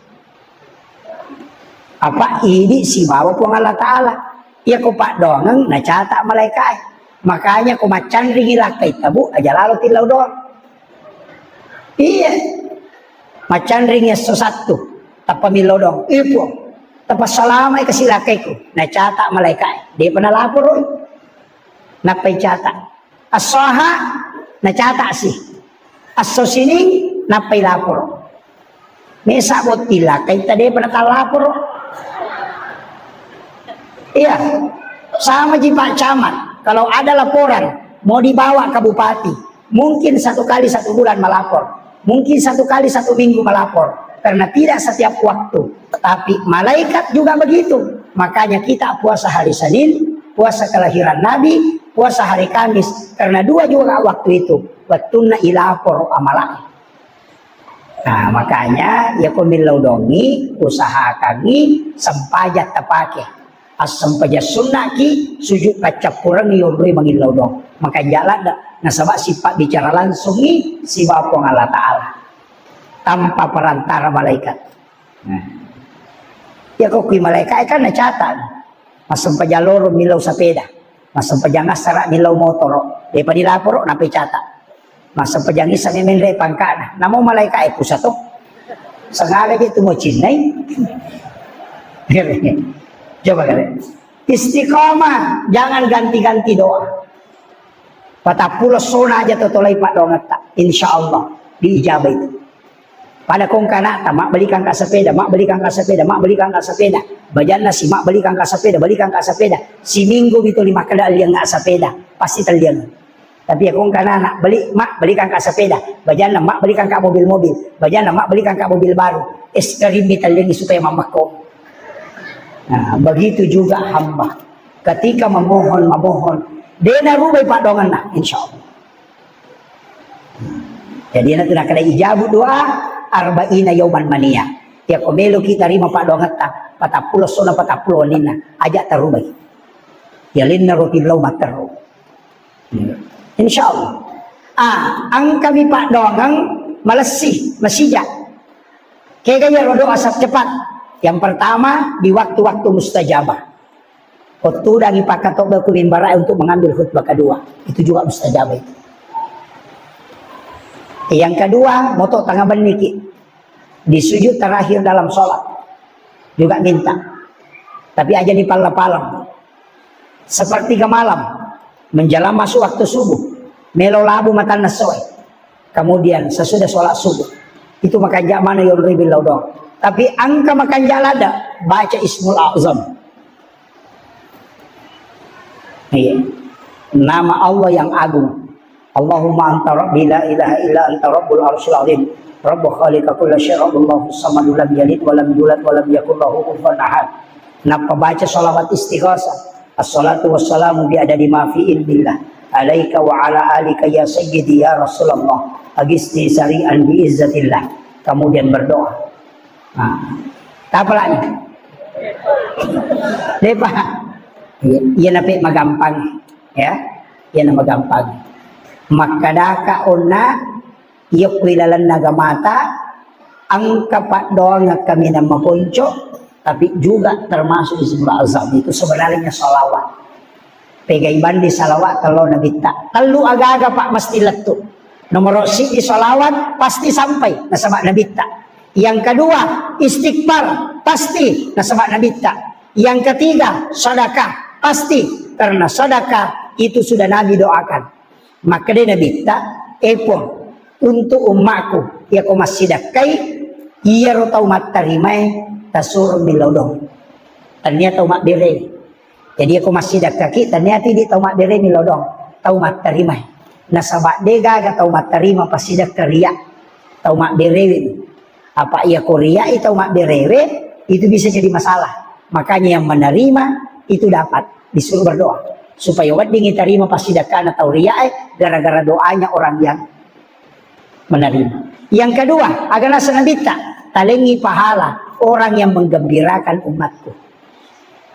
Apa idi sibawa Puang Allah Ta'ala. Iya ko paddoangeng nacata malaikae. Makanya ko maccanringi lakkai tabu, aja lalo tillau doang. Iya. Maccanringi esso sattu, tappa millau doang. Iya Puang, tappa salamai kasi lakkaiku. Nacata malaikae. Depa nalaporoi. Nappai cata. Esso Aha, nacatasi. Esso Sining, nappai laporo. Mesa botting lakkai ta depa natallaporo. Iya, sama ji Pak Camat. Kalau ada laporan, mau dibawa ke Bupati, mungkin satu kali satu bulan melapor, mungkin satu kali satu minggu melapor, karena tidak setiap waktu. Tapi malaikat juga begitu. Makanya kita puasa hari Senin, puasa kelahiran Nabi, puasa hari Kamis, karena dua juga waktu itu, wettunna ilaporo amalae. Nah, makanya, iya ko millau dongi, usahakangi sempajang tapake. Assempajang sunnaki, sujud paccappurengi yonroi mangillau dong. Makanja ladda, nasaba sipabbicara langsungi sibawa Puang Allah Ta'ala. Tanpa perantara malaikat. Nah. Iya ko kui malaika e kan nacata. Massempajang loro millau sapeda. Massempajang assara millau motoro. Depa dilaporo nape cata. Massempajang isa menre pangkana. Namo malaika e pusato. Sengaga je tu mau cinnai. Coba kare. Istiqomah, jangan ganti-ganti doa. Patappulo sona aja totolai paddoangetta, insya Allah diijabah itu. Pada kongka anakta, mak belikan ka sepeda, mak belikan ka sepeda, mak belikan ka sepeda. Bajanna si mak belikan ka sepeda, belikan ka sepeda. Siminggu itu lima kali liang ka sepeda, pasti teliang. Tapi ya kongka anak, beli, mak belikan ka sepeda. Bajanna mak belikan ka mobil-mobil. Bajanna mak belikan ka mobil baru. Es krim teliangi supaya mamakko. Nah, begitu juga hamba. Ketika memohon, memohon, de narubai paddoangenna, insya Allah. Jadi, na tu nakkeda ijabu doa, arba'ina yauman mania. Ya, ko melo kita rima paddoangetta, patappulo sona, patappulo wenninna, aja tarubai. Ya, lenna roti lau matteru. Insya Allah. Ah, engkami paddoangeng malessi, masija. Kega iyaro doa secepat? Yang pertama, di waktu-waktu mustajabah. Ottudangi pakkatobba ku mimbara untuk mengambil khutbah kedua. Itu juga mustajabah itu. Yang kedua, moto tengah benniki. Di sujud terakhir dalam sholat. Juga minta. Tapi aja dipalla-pallang. Sepertiga malam, menjelang masuk waktu subuh, melo labu matanna soe. Kemudian sesudah sholat subuh, itu makanja mana yonroi billau doang. Tapi engka makanja ladde, baca Ismul Azam. Iya. Nama Allah yang agung. Allahumma anta rabbi la ilaha illa anta rabbul arsyil azim. Rabbu khaliqa kulla syai, Rabbullahu samadu lam yalid wa lam yulad wa lam yakul lahu kufuwan ahad. Nappa baca sholawat istighasah. Assalatu wassalamu bi adadi ma fi ilmillah. Alaika wa ala alika ya sayyidi ya Rasulullah. Agisni sari'an bi izzatillah. Kemudian berdoa. Nah, apa lagi? Lepa. Iya, iya nape magampang. Ya, iya na magampang. Makkadaka onna, iya ku ilalenna agamata, engka paddoangeng kaminang maponco, tapi juga termasuk Ismul Azam. Itu sebenarnya salawat. Pegai bandi salawat tello nabitta. Tellu agaga, Pak, mesti lettu. Nomor siji salawat pasti sampai nasaba nabitta. Yang kedua, istighfar pasti nasaba nabitta. Yang ketiga, sedekah pasti karena sedekah itu sudah Nabi doakan. Makkeda nabitta, "E Puang, untuk ummaku, iya ko massidekkai, iyaro tau mattarimae tasuro millau doang. Tania tau mabbere." Jadi, iya ko massidekkaki, tania tidi tau mabbere millau doang, tau mattarimai. Nasaba de gaga tau mattarima passidekka ria, tau mabberewe. Apa iya ko riai tau mabberewe, itu bisa jadi masalah. Makanya yang menerima itu dapat, disuruh berdoa. Supaya weddingi tarima passidekkana tau riae gara-gara doanya orang yang menerima. Yang kedua, aga naseng nabitta, talengi pahala orang yang menggembirakan umatku.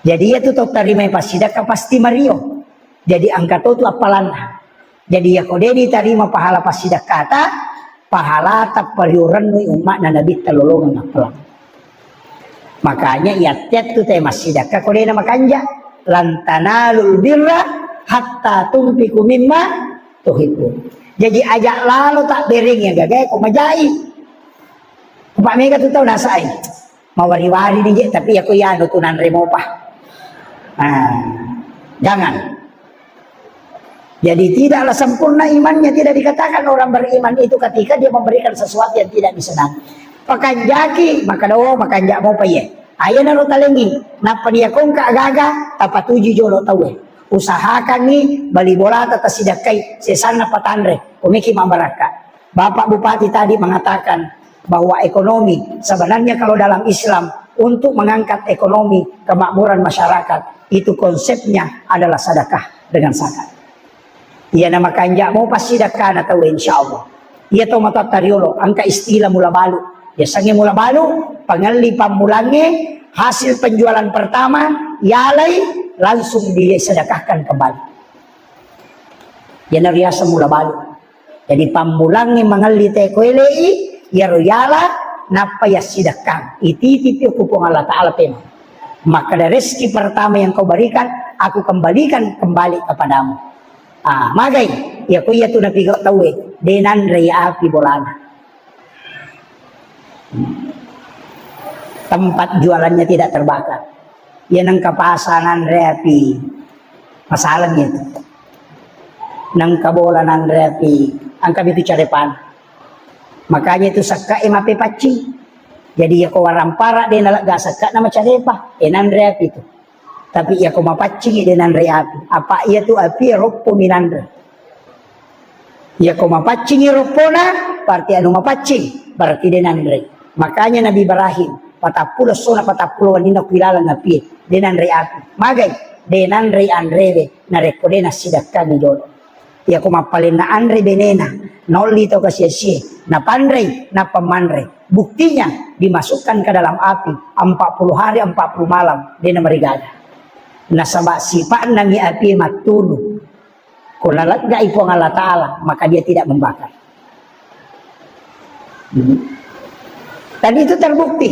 Jadi, iya tu tau tarimai passidekka pasti mario. Jadi, engka to tu appalanna. Jadi, iya ko de ditarima pahala passidekkata, pahalata pario rennui umma'na nabitta lolongeng appalang. Makanya, iya tettu te massidekka ko de na makanja. Lan tanalul birra hatta tunfiqu mimma tuhibbun. Jadi, aja lalo tabbereng iya gagae ko majai. Upa mega tu tau nasai. Mawari-wari ni je, tapi iya ko iyanu tu nanre mopa. Nah, jangan. Jadi tidaklah sempurna imannya, tidak dikatakan orang beriman itu ketika dia memberikan sesuatu yang tidak disenangi. Pakanjaki, maka do, makanja mopa iye. Ayo naro talengi, nappa dia kongka gaga, tapatuju jolo tauwe. Usahakan ni bali bolata tasidakkai, sesanna patanre, komiki mabarakka. Bapak Bupati tadi mengatakan bahwa ekonomi, sebenarnya kalau dalam Islam, untuk mengangkat ekonomi kemakmuran masyarakat, itu konsepnya adalah sedekah dengan zakat. Iya na makanja mo passidekkana tau, insya Allah. Iya tau matoatta riolo, engka istilah mula balu. Biasanya mula balu, pangelli pammulangnge, hasil penjualan pertama, yalai langsung disedekahkan kembali. Iyana riaseng mula balu. Jadi pammulangnge mangelli te ko elei, iyaro yala, nappa yassidekkang. Ititipi okko Puang Allah Ta'ala pemeng. Makkeda, "Rezeki pertama yang kau berikan, aku kembalikan kembali kepadamu." Ah, magai, iyako iyatu napigau tauwe, de nanrei api bolana. Tempat jualannya tidak terbakar. Iya nengka pasa nanre api, masalahnya itu. Nengka bola nanre api, engka bitu carepan. Makanya itu sekka e mape paccing. Jadi iyako warampara de nalegga sekka na macarepa, e nanre api itu. Tapi iyako mapaccingi de nanre api. Apa iyatu api roppo minanre. Iyako mapaccingi roppona, berarti anu mapaccing, berarti de nanre. Makanya Nabi Ibrahim, patappulo sona patappulo wenninna ku ilalang api, de nanre api. Magai, de nanre anrewe, narekko de nassidekkangi jolo. Iyako mappalenna anre benena, naolli tau kasiasie, napanrei, nappa manre. Buktinya, dimasukkan ke dalam api empat puluh hari, empat puluh malam, de namarigaga. Nasaba sipa'na mi api mattunu. Ko naleggai Puang Allah Ta'ala, maka dia tidak membakar. Hmm. Dan itu terbukti.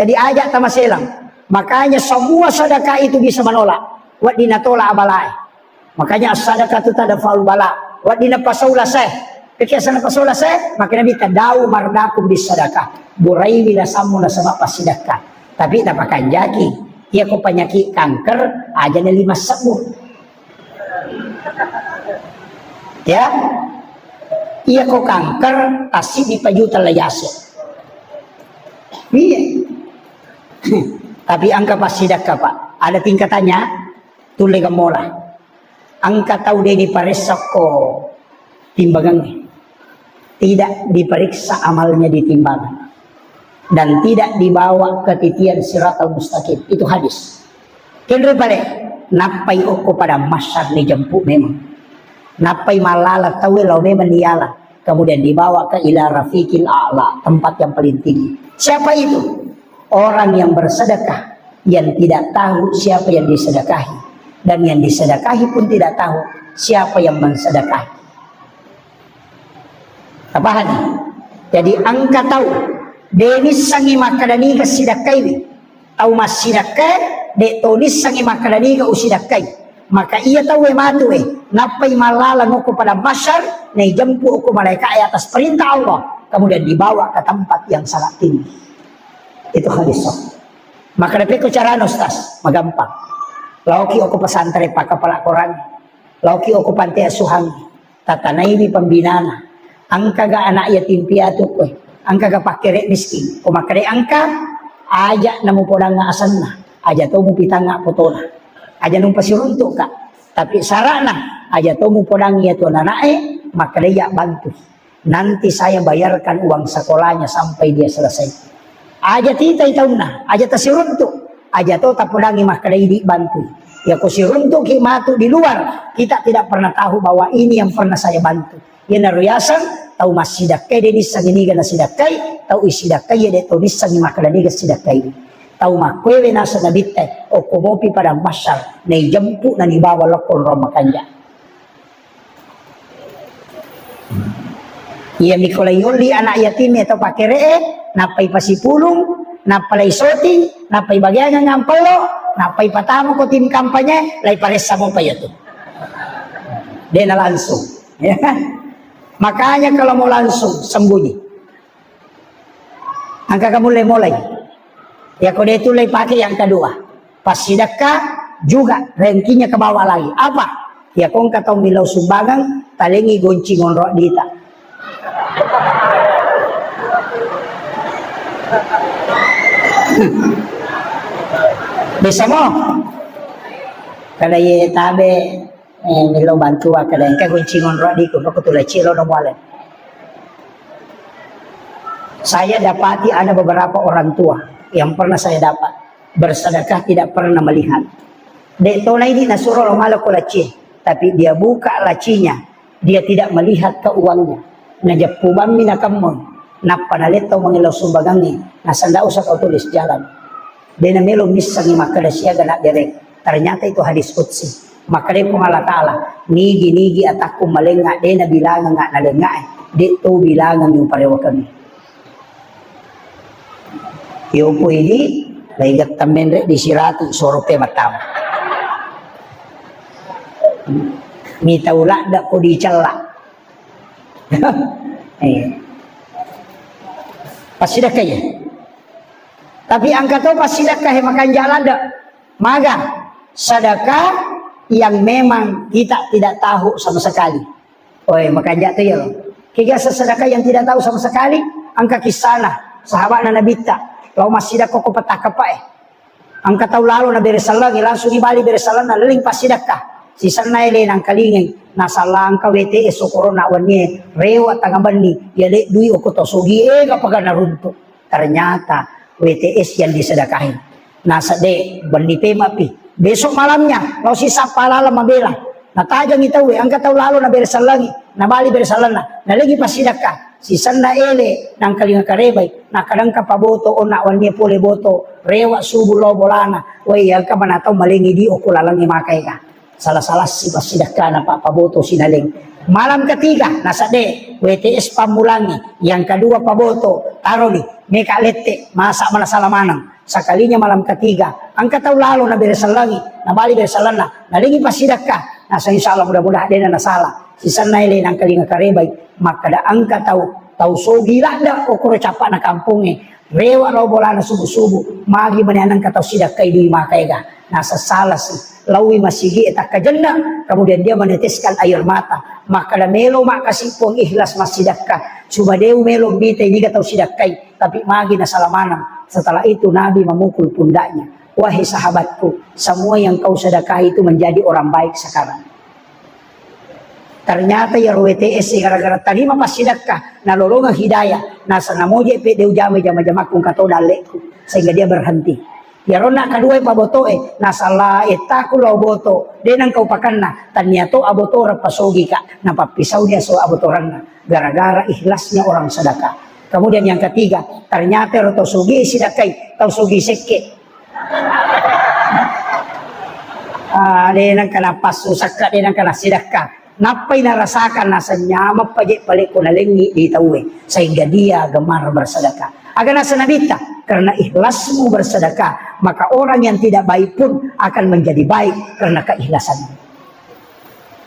Jadi ajak tamaselang. Makanya semua sedekah itu bisa menolak. Wedding natolak abalae. Makanya as-sadaqatu tadfa'ul bala. Wedding napasau lase. Kekiasan napasau lase, maka Nabi tadau mardakum bis sadaqah. Buraiwi lasammu nasaba passidekka. Tapi tapakanjaki. Iyako penyakit kanker, aja na lima sebbu. Ya. Iyako kanker, tassiddi pajuta lajase. Iya. Tapi engka passidekka, Pak. Ada tingkatannya, tulle gemmola. Engka tau de diparessa ko timbangangnge. Tidak diperiksa amalnya di timbangan. Dan tidak dibawa ke titian siratal mustaqim. Itu hadis. Kenre pale, nappai okko padang mahsyar ni jemput memang. Nappai malala tauwe lao memang niala. Kemudian dibawa ke ila rafiqil a'la, tempat yang paling tinggi. Siapa itu? Orang yang bersedekah, yang tidak tahu siapa yang disedekahi. Dan yang disedekahi pun tidak tahu siapa yang mensedekahi. Tapahani? Jadi engka tau de nissengngi makkeda niga sidakkaiwi. Tau massidakkae de to nissengngi makkeda niga usidakkai. Maka iya tauwe matuwe nappai mallaleng okko padang mahsyar, naijempu okko malaika'e atas perintah Allah, kemudian dibawa ke tempat yang sangat tinggi. Itu hadis sahih. Makkeda pekko carana, Ustaz? Magampang. Laoki okko pesantren pakkapala Korang. Laoki okko panti asuhang, tatanaiwi pembinana. Engkaga anak yatim piatu koe? Engkaga pakkere miskin? Ko makkeda engka, aja namupodangnga asenna, aja to mupitangnga fotona. Aja nupasiruntu'ka. Tapi sara'na, aja to mupodangngi iyatu anana'e, makkeda iya bantu. Nanti saya bayarkan uang sekolahnya sampai dia selesai. Aja titai taunna, aja tasiruntu, aja to tapodangi makkeda idi bantu. Ya ko siruntuki matu di luar, kita tidak pernah tahu bahwa ini yang pernah saya bantu. Iyanaro yaseng tau massidakkai de nissengngi niga nasidakkai, tau isidakkai de to nissengngi makkeda niga sidakkai. Tau makkuewe naseng nabitte, okko mopi padang mahsyar, naijempu nanibawa lokko ro makanja. Iya miko lai yolli anak yatim atau pakkere'e, nappai pasipulung, nappa lai soting, nappai bagiangang ampello, nappai patama ko tim kampanye, lai paressa mopa iyatu. Dena langsung. Ya. Makanya kalau mau langsung sembunyi. Engka kamu mulai-mulai. Ya ko de tu lai pakai yang kedua. Passidekka juga rankingnya ke bawah lagi. Apa? Ya ko engka tau millau sumbangan, talengi gonci ngonro dita. Bisa mo? Kada ye tabe Eh, millau bantu akkeda engka gunci ngonro diku, pokok tu leci lo no muale. Saya dapati ada beberapa orang tua yang pernah saya dapat bersedekah tidak pernah melihat. De to naidi nasuro lo mala ko laci, tapi dia buka lacinya, dia tidak melihat ke uangnya. Najeppu bammi nakemmeng, nappa naletto mangellau sumbangangngi, nasanda usah kau tulis jalan. Dena melo missengi makkeda siaga nabbereng. Ternyata itu hadis qudsi. Makkeda Puang Allah Ta'ala, nigi-nigi atakku malengnga, de nabilangengnga nalengngae, de to bilangengngi uparewakengngi. Yopo idi, laigatta menre disirati, sorope matama. Mitau ladda ko dicella. Eh. Passidakka ya. Tapi engka to passidakka he makanja ladda. Maga sedekah yang memang kita tidak tahu sama sekali. Oi, makanja to ya. Kega sedekah yang tidak tahu sama sekali, engka kisahna sahabatna Nabitta. Lao massidakka ko petakkepa e. Engka tau lalo nabere sellengi, langsung ibali bere sellenna, lelling passidakka. Sisenna ele nangkalingai, nasalla engka W T S okorona wennie, rewa tangabenni, ya le dui oko to sogi, ega pagana runtu. Ternyata W T S yang disedekahi. Nasa de, benni pemapi. Besok malamnya, lao sisappa lalang mabela. Natajangi tauwe, engka tau lalo nabere sellengi, nabali bere sellenna, nalengi passidakka. Sisenna ele, nangkalinga karebai, nakkadangka paboto, onna wennie pole boto, rewa subuh lao bolana, wai engka mana tau malengi dio ko lalengnge makaega. Salah-salah si passidakkana pa paboto sinaleng. Malam ketiga, nasa de, W T S pammulangi, yang kedua paboto, taroni, meka lette, masa mana salah maneng. Sakalinya malam ketiga, engka tau lalo nabere sellengi, nabali bere sellenna, nalengi passidakka, nasa insya Allah mudah-mudahan dena nasala. Sisenna ele nangkalinga karebai, makkada engka tau, tau sogi ladda okoro cappana kampongnge, rewa lao bolana subuh-subuh, magi mani anengka tau sidakkai dui makaega, nasa salasi, laui masigi e takkajenna, kemudian dia meneteskan air mata, makkada melo makkasi Puang ikhlas massidakka, cuma deu melo mitai niga tau sidakkai. Tapi magi nasala maneng. Setelah itu Nabi memukul pundaknya. Wahai sahabatku, semua yang kau sedekahi itu menjadi orang baik sekarang. Ternyata ya W T S gara-gara tarima passidakka, nalolongeng hidayah, nasa namoje pe deu jama jama-jamakku engka to dallekku, sehingga dia berhenti. Yaronna kedua pabotoe, nasala ettaku lao boto, de nengka upakenna, tania to abotoreng pasogika, napappisau dia so abotorenna, gara-gara ikhlasnya orang sedekah. Kemudian yang ketiga, ternyata ero tau sugi sidakkai, tau sugi sekke. Ah, de nengka napassu sakka, de nengka nasidakka. Nappai narasakan nasa nyameng paje pale ko nalengi di tauwe, sehingga dia gemar bersedekah. Aga nasa Nabitta, karena ikhlasmu bersedekah, maka orang yang tidak baik pun akan menjadi baik karena keikhlasanmu.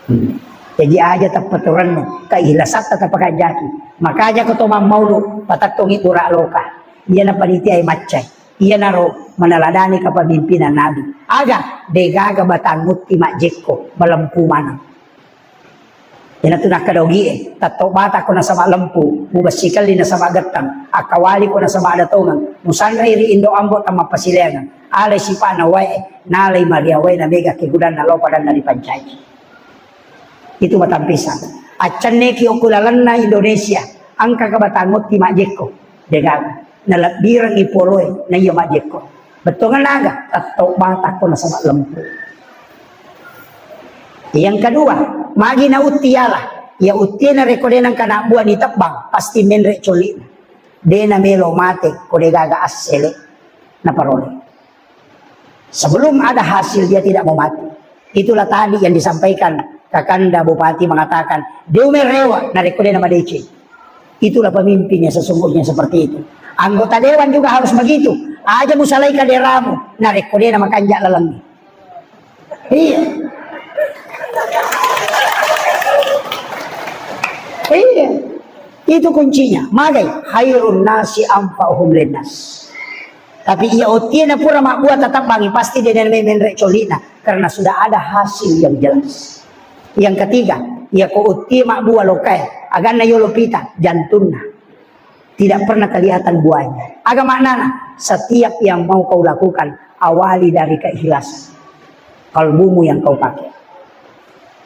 Hmm. Jadi aja tappaturannu, kaihlasatta tapakanjaki. Maka aja ko to mammaulu, patakkongi pura loka. Iyana panitia e maccai. Iyanaro meneladani kepemimpinan Nabi. Aga, degaga batang mutti majjekko, melempu maneng. Iyanatu nakkeda ogie, tatto bata ko nasaba lempu, mubessikelli nasaba gettang, akkawali ko nasaba ada tongeng, musanre ri indo ambo tamappasileangeng, alai sipa'na wae, nalai maria wae na mega kegudanna lao padanna ripancaji. Itu matampisang. Accenneki okko lalenna Indonesia, engka ka batang otti majjekko, degaga. Nalebbirengngi poloe, naiya majjekko. Bettuangenna aga? Tatto bata ko nasaba lempu. Yang kedua, magi na utti yala. Ya utti narekko de nengka nabbua ni tebbang, pasti menre coli'na. De namelo mate ko degaga assele naparole. Sebelum ada hasil, dia tidak mau mati. Itulah tadi yang disampaikan Kakanda Bupati mengatakan, "Deu merewa narekko de namadeceng." Itulah pemimpin yang sesungguhnya seperti itu. Anggota dewan juga harus begitu. Aja musalai kaderamu, narekko de namakanja laleng. Iya. Iya. Itu kuncinya. Magai, khairun nasi anfa'uhum linnas. Tapi iya ottie na pura mabbua tatabbangi, pasti de name menre coli'na karena sudah ada hasil yang jelas. Yang ketiga, iya ko ottie mabbua lokae, aganna yolo pita, jantunna. Tidak pernah kelihatan buahnya. Aga maknana? Setiap yang mau kau lakukan, awali dari keikhlasan. Kalbumu yang kau pakai.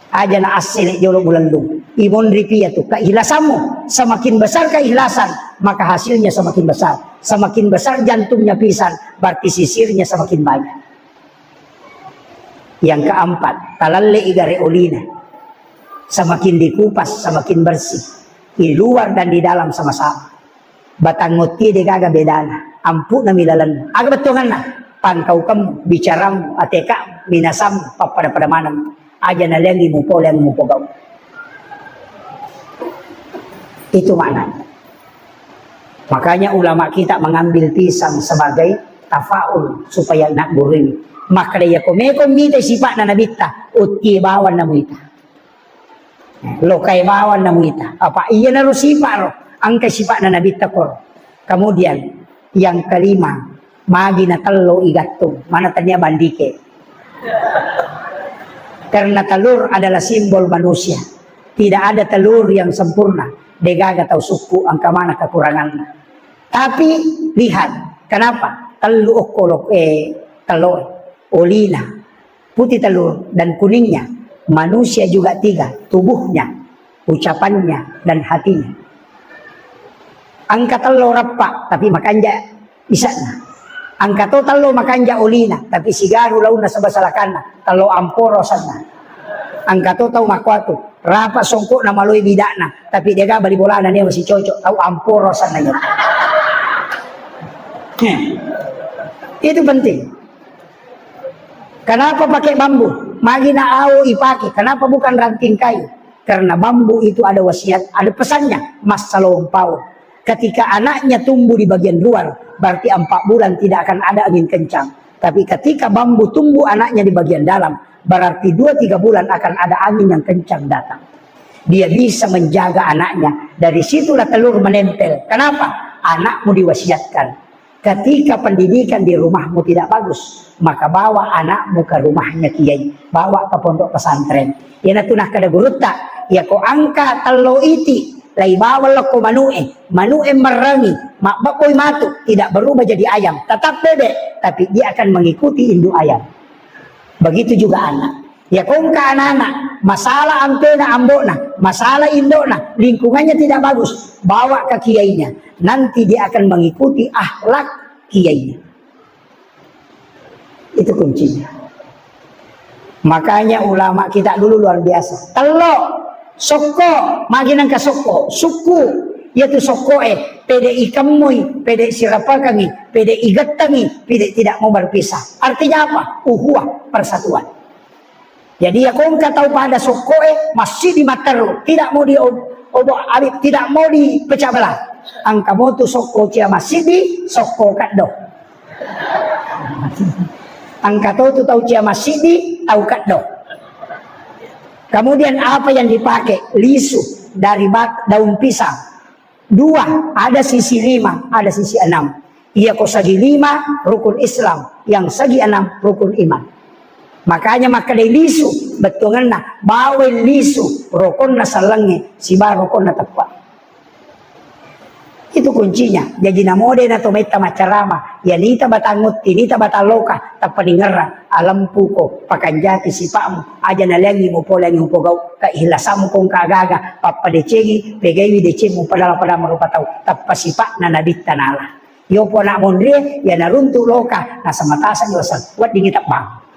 Aja na assele jolo mulellung. Imonri pia tu keikhlasanmu. Semakin besar keikhlasan, maka hasilnya semakin besar. Semakin besar jantungnya pisang, berarti sisirnya semakin banyak. Yang keempat, talalle igare olina. Semakin dikupas, semakin bersih. Di luar dan di dalam sama-sama. Batang otti degaga bedana, ampu'na mi lalenna. Aga bettuanganna? Pangkaukemmu, bicaramu, atekamu, minasammu, pappada-pada maneng. Aja naleangi mupole anu mupogau. Itu maknanya. Makanya ulama kita mengambil pisang sebagai tafaul supaya nak gurui. Makkeda iya ko meko mita sipa'na nabitta, utti bawang namuita. Lokai bawang namuita. Apa iya naro sifat ro? Angka sifat na nabitta koro. Kemudian yang kelima, magi na tello igattung. Mana tania bandike? Karena telur adalah simbol manusia. Tidak ada telur yang sempurna. Degaga tau sukku angka mana kekurangannya. Tapi lihat, kenapa? Tellu okkolok, eh, tello, olina, putih telur dan kuningnya. Manusia juga tiga, tubuhnya, ucapannya, dan hatinya. Angka tello rappa, tapi makanja isa'na. Angka to tello makanja olina, tapi sigaru launna saba salakanna, tello amporo sanna. Angka to tau makkuatu, rapa songkokna maloi bidakna, tapi degaga bali bolana nia masih cocok, tau amporo sanna nya. Itu penting. Kenapa pakai bambu? Magi na awo ipake. Kenapa bukan ranting kayu? Karena bambu itu ada wasiat, ada pesannya. Massalompau. Ketika anaknya tumbuh di bagian luar, berarti empat bulan tidak akan ada angin kencang. Tapi ketika bambu tumbuh anaknya di bagian dalam, berarti dua tiga bulan akan ada angin yang kencang datang. Dia bisa menjaga anaknya. Dari situlah telur menempel. Kenapa? Anakmu diwasiatkan. Ketika pendidikan di rumahmu tidak bagus, maka bawa anakmu ke rumahnya kiai, bawa ke pondok pesantren. Iyanatu nakkeda gurutta, iyako angka tello iti, lai bawang lokko manu'e, manu'e merrangi, mabbebboi matu, tidak berubah jadi ayam, tetap bebek, tapi dia akan mengikuti induk ayam. Begitu juga anak. Ya, kongka anak-anak, masalah ampena ambo'na, masalah indo'na, lingkungannya tidak bagus, bawa ke kiainya. Nanti dia akan mengikuti akhlak kiainya. Itu kuncinya. Makanya ulama kita dulu luar biasa. Tello, sokko, magi nangka sokko, sukku, yaitu sokko e, pede ikemmui, pede sirapakangi, pede igettangi, pede tidak mau berpisah. Artinya apa? Uhuah, persatuan. Jadi, ya, kongka tau pada sokko e, masih di Matteru, tidak mau di ob-, obok abit, tidak mau dipecah belah. Angka motu sokko cia masih di sokko kaddo. Angka totu tau cia masih di tau kaddo. Kemudian apa yang dipakai? Lisu dari bat-, daun pisang. Dua, ada sisi lima, ada sisi enam. Iya ko segi lima rukun Islam, yang segi enam rukun iman. Makanya makkedai lisu, bettuangenna, bawai lisu, rokonna sellengnge, siba rokonna teppa. Itu kuncinya. Jaji namode na to metta maccarama, ya nita batang utti, nita batang loka, tappa ningerra, alempuko, pakanjaki sipa'mu, aja nalengi mupole anging upogau, kaihlasammu kongka agaga, pappadecengi, pegaiwi decengmu padala-padala marupa tau, tappa sipa'na nabitta nala. Yopo anak monrie, ya naruntuk loka, nasamatasani waseng, weddingi tebbang.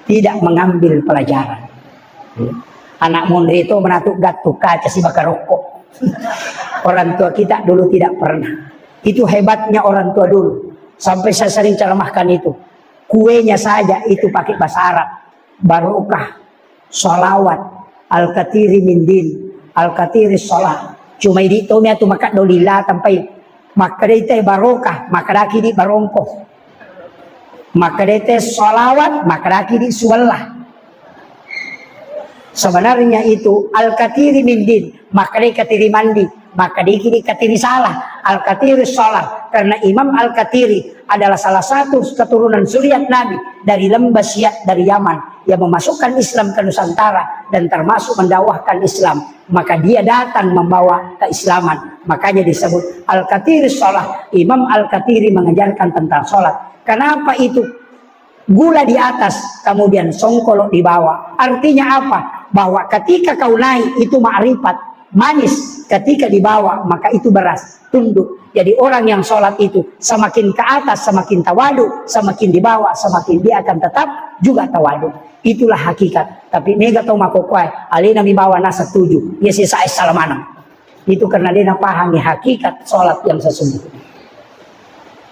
Tidak mengambil pelajaran. Anak monri itu menatuk gattu kaca si baka rokok. Orang tua kita dulu tidak pernah. Itu hebatnya orang tua dulu. Sampai saya sering ceramahkan itu. Kuenya saja itu pakai bahasa Arab. Barokah, salawat, al-katiri min din, al-katiri salat. Cuma idi tomi atu makaddo lila tampai. Makkedai te barokah, makkedaki di barongko. Makkedai te salawat, makkedaki di suwella. Sebenarnya itu al-katiri min din, makkedai katiri mandi, makkedaki di katiri salah, al-katiri salat. Karena Imam Al-Katiri adalah salah satu keturunan zuriat Nabi dari lembah Siak dari Yaman yang memasukkan Islam ke Nusantara dan termasuk mendakwahkan Islam. Maka dia datang membawa keislaman. Makanya disebut Al-Katiri Salah. Imam Al-Katiri mengajarkan tentang sholat. Kenapa itu gula di atas, kemudian songkolo di bawah? Artinya apa? Bahwa ketika kau naik itu makrifat, manis. Ketika di bawah, maka itu beras, tunduk. Jadi orang yang sholat itu semakin ke atas, semakin tawadu, semakin di bawah, semakin dia akan tetap juga tawadu. Itulah hakikat. Tapi mega tau makokoe, alena mi bawa nasa tuju. Ya sisa es salamanang. Itu karena dia napahangi hakikat sholat yang sesungguhnya.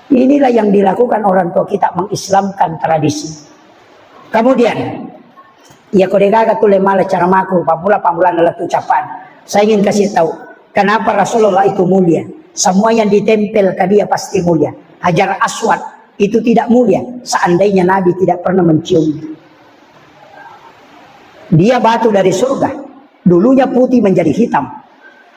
Inilah yang dilakukan orang tua kita, mengislamkan tradisi. Kemudian, ya, ko degaga tu le mala cara maku, pamula-pamula na latu capan. Saya ingin kasih tahu, kenapa Rasulullah itu mulia. Semua yang ditempel ke dia pasti mulia. Hajar Aswad itu tidak mulia seandainya Nabi tidak pernah menciumnya. Dia batu dari surga. Dulunya putih menjadi hitam.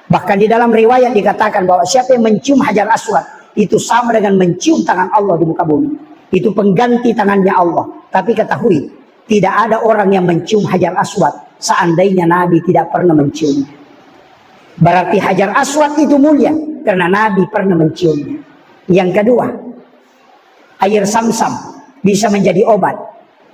Bahkan di dalam riwayat dikatakan bahwa siapa yang mencium Hajar Aswad, itu sama dengan mencium tangan Allah di muka bumi. Itu pengganti tangannya Allah. Tapi ketahui, tidak ada orang yang mencium Hajar Aswad seandainya Nabi tidak pernah menciumnya. Berarti Hajar Aswad itu mulia karena Nabi pernah menciumnya. Yang kedua, air Samsam bisa menjadi obat,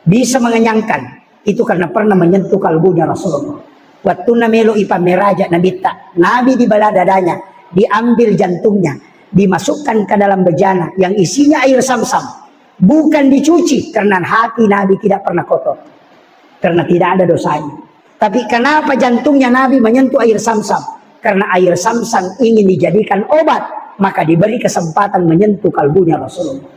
bisa mengenyangkan. Itu karena pernah menyentuh kalbunya Rasulullah. Waktu namelo ipa meraja Nabitta, Nabi dibelah dadanya, diambil jantungnya, dimasukkan ke dalam bejana yang isinya air Samsam. Bukan dicuci, karena hati Nabi tidak pernah kotor. Karena tidak ada dosanya. Tapi kenapa jantungnya Nabi menyentuh air Samsam? Karena air Samsam ingin dijadikan obat, maka diberi kesempatan menyentuh kalbunya Rasulullah.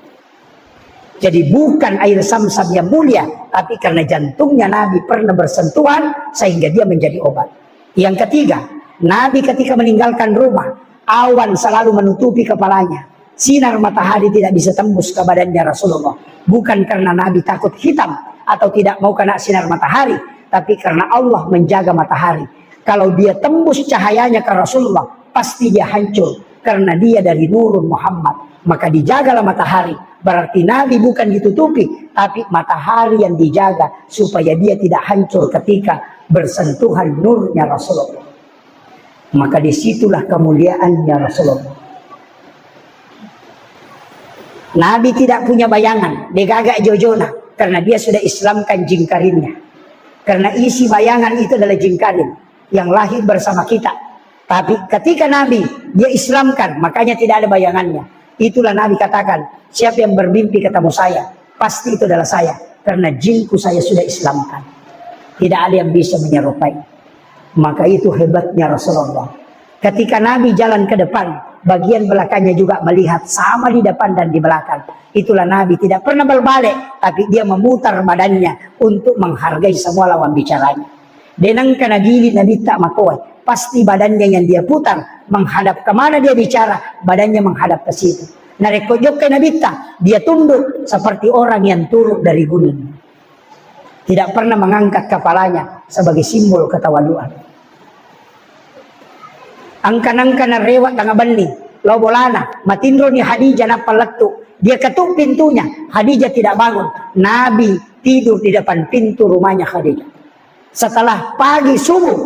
Jadi bukan air Samsam yang mulia, tapi karena jantungnya Nabi pernah bersentuhan sehingga dia menjadi obat. Yang ketiga, Nabi ketika meninggalkan rumah, awan selalu menutupi kepalanya. Sinar matahari tidak bisa tembus ke badannya Rasulullah. Bukan karena Nabi takut hitam atau tidak mau kena sinar matahari, tapi karena Allah menjaga matahari. Kalau dia tembus cahayanya ke Rasulullah, pasti dia hancur karena dia dari nurun Muhammad. Maka dijagalah matahari. Berarti Nabi bukan ditutupi, tapi matahari yang dijaga supaya dia tidak hancur ketika bersentuhan nurnya Rasulullah. Maka disitulah kemuliaannya Rasulullah. Nabi tidak punya bayangan, degaga jojona, karena dia sudah Islamkan jingkarinnya. Karena isi bayangan itu adalah jingkarin yang lahir bersama kita. Tapi ketika Nabi dia Islamkan, makanya tidak ada bayangannya. Itulah Nabi katakan, "Siapa yang bermimpi ketemu saya, pasti itu adalah saya, karena jinku saya sudah Islamkan. Tidak ada yang bisa menyerupai." Maka itu hebatnya Rasulullah. Ketika Nabi jalan ke depan, bagian belakangnya juga melihat sama di depan dan di belakang. Itulah Nabi tidak pernah berbalik, tapi dia memutar badannya untuk menghargai semua lawan bicaranya. Denang kena gili Nabi tak makoe, pasti badannya yang dia putar menghadap kemana dia bicara, badannya menghadap ke situ. Narekko jokka Nabi tak, dia tunduk seperti orang yang turun dari gunung. Tidak pernah mengangkat kepalanya sebagai simbol ketawaduan. Angka-angka narewa tengah benni, lo bolana, matinroni Khadijah nappa lettu. Dia ketuk pintunya, Khadijah tidak bangun. Nabi tidur di depan pintu rumahnya Khadijah. Setelah pagi subuh,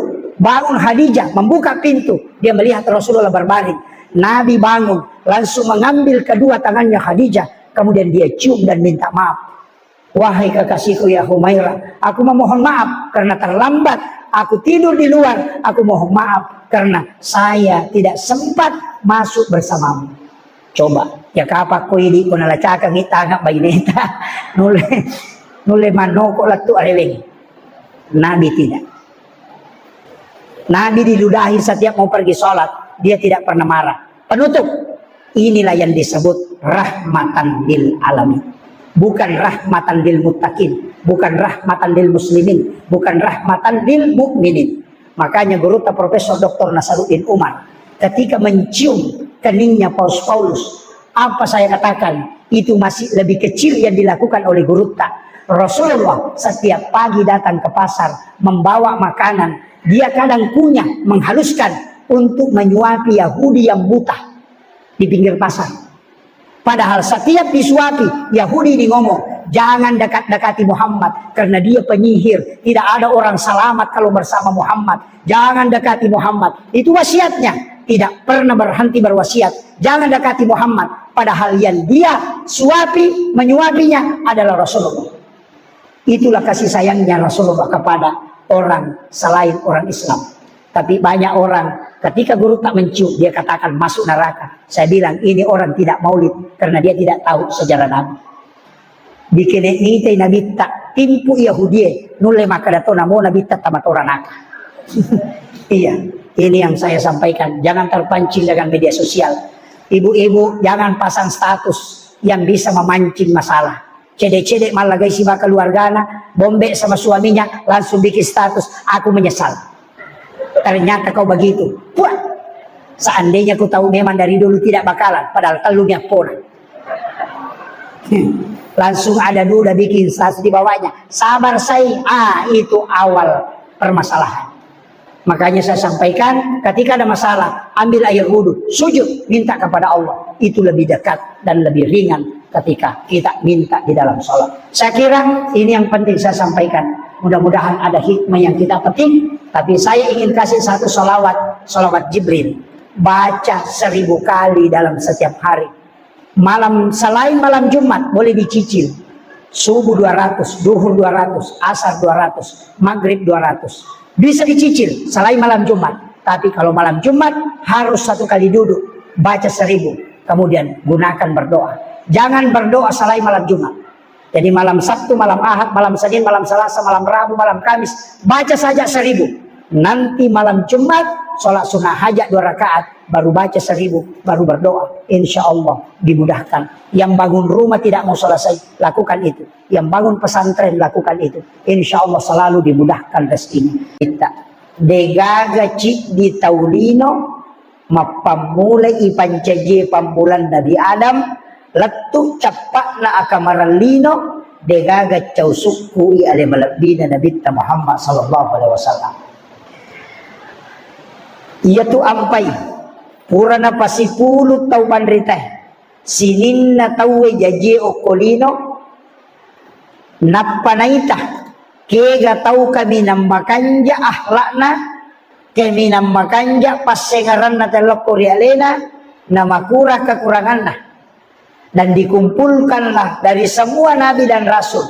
bangun Khadijah, membuka pintu. Dia melihat Rasulullah berbaring. Nabi bangun, langsung mengambil kedua tangannya Khadijah, kemudian dia cium dan minta maaf. "Wahai kekasihku ya Humaira, aku memohon maaf karena terlambat aku tidur di luar. Aku mohon maaf karena saya tidak sempat masuk bersamamu." Coba, ya kapakko idi ko nalacakangngi tangan baineta. Nulle, nulle manoko lettu areweng. Nabi tidak. Nabi diludahi setiap mau pergi sholat, dia tidak pernah marah. Penutup, inilah yang disebut rahmatan lil alamin. Bukan rahmatan lil muttaqin, bukan rahmatan lil muslimin, bukan rahmatan lil mukminin. Makanya gurutta Profesor Doktor Nasaruddin Umar ketika mencium keningnya Paus Paulus, apa saya katakan, itu masih lebih kecil yang dilakukan oleh gurutta. Rasulullah setiap pagi datang ke pasar membawa makanan, dia kadang kunyah menghaluskan untuk menyuapi Yahudi yang buta di pinggir pasar. Padahal setiap disuapi, Yahudi ini ngomong, "Jangan dekat-dekati Muhammad, karena dia penyihir. Tidak ada orang selamat kalau bersama Muhammad. Jangan dekati Muhammad." Itu wasiatnya. Tidak pernah berhenti berwasiat, "Jangan dekati Muhammad." Padahal yang dia suapi, menyuapinya adalah Rasulullah. Itulah kasih sayangnya Rasulullah kepada orang selain orang Islam. Tapi banyak orang, ketika gurutta mencium, dia katakan, "Masuk neraka." Saya bilang, "Ini orang tidak maulid karena dia tidak tahu sejarah Nabi." Dikene nitai Nabitta, timpu Yahudie, nulle makkeda to namo Nabitta tamatoranaka. Iya, ini yang saya sampaikan. Jangan terpancing dengan media sosial. Ibu-ibu, jangan pasang status yang bisa memancing masalah. Cede-cede mallagai siba keluargana, bombe sama suaminya, langsung bikin status, "Aku menyesal." Ternyata kau begitu. Wah, Seandainya ku tahu memang dari dulu tidak bakalan, padahal tellu mi appona. Langsung ada duda bikin status di bawahnya. Sabar, Say. Ah, itu awal permasalahan. Makanya saya sampaikan, ketika ada masalah, ambil air wudhu, sujud, minta kepada Allah. Itu lebih dekat dan lebih ringan ketika kita minta di dalam sholat. Saya kira ini yang penting saya sampaikan. Mudah-mudahan ada hikmah yang kita petik. Tapi saya ingin kasih satu salawat, salawat Jibril. Baca seribu kali dalam setiap hari. Malam, selain malam Jumat, boleh dicicil. Subuh dua ratus, duhur dua ratus, asar dua ratus, maghrib dua ratus. Bisa dicicil selain malam Jumat. Tapi kalau malam Jumat, harus satu kali duduk, baca seribu. Kemudian gunakan berdoa. Jangan berdoa selain malam Jumat. Jadi malam Sabtu, malam Ahad, malam Senin, malam Selasa, malam Rabu, malam Kamis, baca saja seribu. Nanti malam Jumat, sholat sunnah hajat dua rakaat, baru baca seribu, baru berdoa. Insya Allah dimudahkan. Yang bangun rumah tidak mau selesai, lakukan itu. Yang bangun pesantren, lakukan itu. Insya Allah selalu dimudahkan rezekinya. Kita degaga ciddi tau lino, mappammulai pancajie pammulang Nabi Adam, lettu cappa'na akamarang lino, degaga cau sukkui ale malebbina Nabitta Muhammad sallallahu alaihi wasallam. Iyatu ampai, purana pasipulu tau panritae, sininna tauwe jajie okko lino, nappa naita, kega tau kaminang makanja akhlakna, kaminang makanja passengeranna tellokko ri alena, namakura kekuranganna. Dan dikumpulkanlah dari semua nabi dan rasul,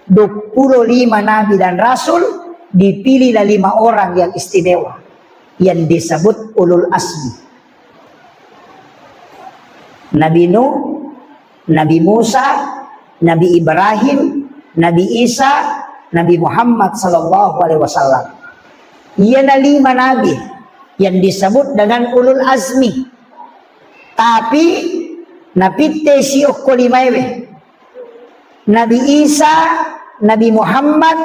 dua puluh lima nabi dan rasul, dipilihlah lima orang yang istimewa, yang disebut ulul azmi. Nabi Nuh, Nabi Musa, Nabi Ibrahim, Nabi Isa, Nabi Muhammad sallallahu alaihi wasallam. Iyana lima nabi yang disebut dengan ulul azmi. Tapi napitte si okko limaewe. Nabi Isa, Nabi Muhammad,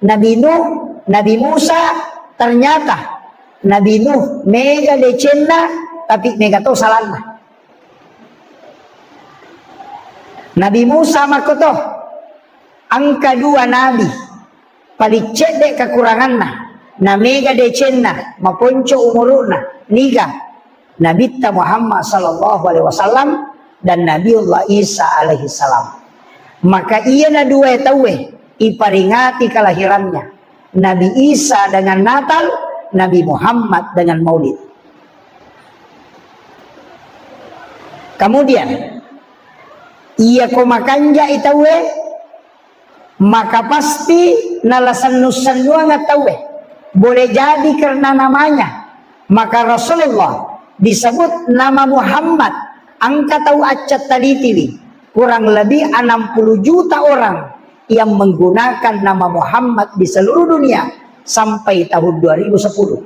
Nabi Nuh, Nabi Musa, ternyata Nabi Nuh mega decenna, tapi mega to salanna. Nabi Musa makkoto, engka dua nabi, paling cedde kekuranganna, na mega decenna, maponco umuru'na, niga Nabitta Muhammad sallallahu alaihi wasallam dan Nabiullah Isa alaihi salam. Maka iyana dua tauwe iparingati kelahirannya. Nabi Isa dengan Natal, Nabi Muhammad dengan Maulid. Kemudian, iya ko makanjai tauwe, maka pasti nalasennu-sennuang tauwe. Boleh jadi karena namanya. Maka Rasulullah disebut nama Muhammad, engka tau accattalitiwi, kurang lebih enam puluh juta orang yang menggunakan nama Muhammad di seluruh dunia sampai tahun dua ribu sepuluh.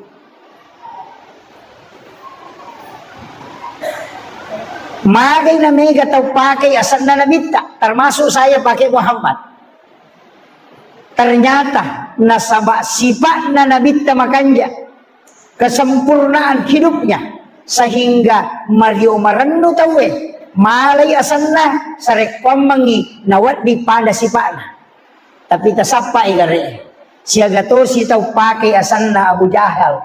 Magai na mega tau pakai asenna Nabitta, termasuk saya pakai Muhammad. Ternyata nasaba sipa'na Nabitta makanja, kesempurnaan hidupnya, sehingga mario marennu tauwe, malai asenna, sarekkuammengngi nawedding pada sipa'na. Tapi tasappai gare. Siaga tosi tau pakai asenna Abu Jahal.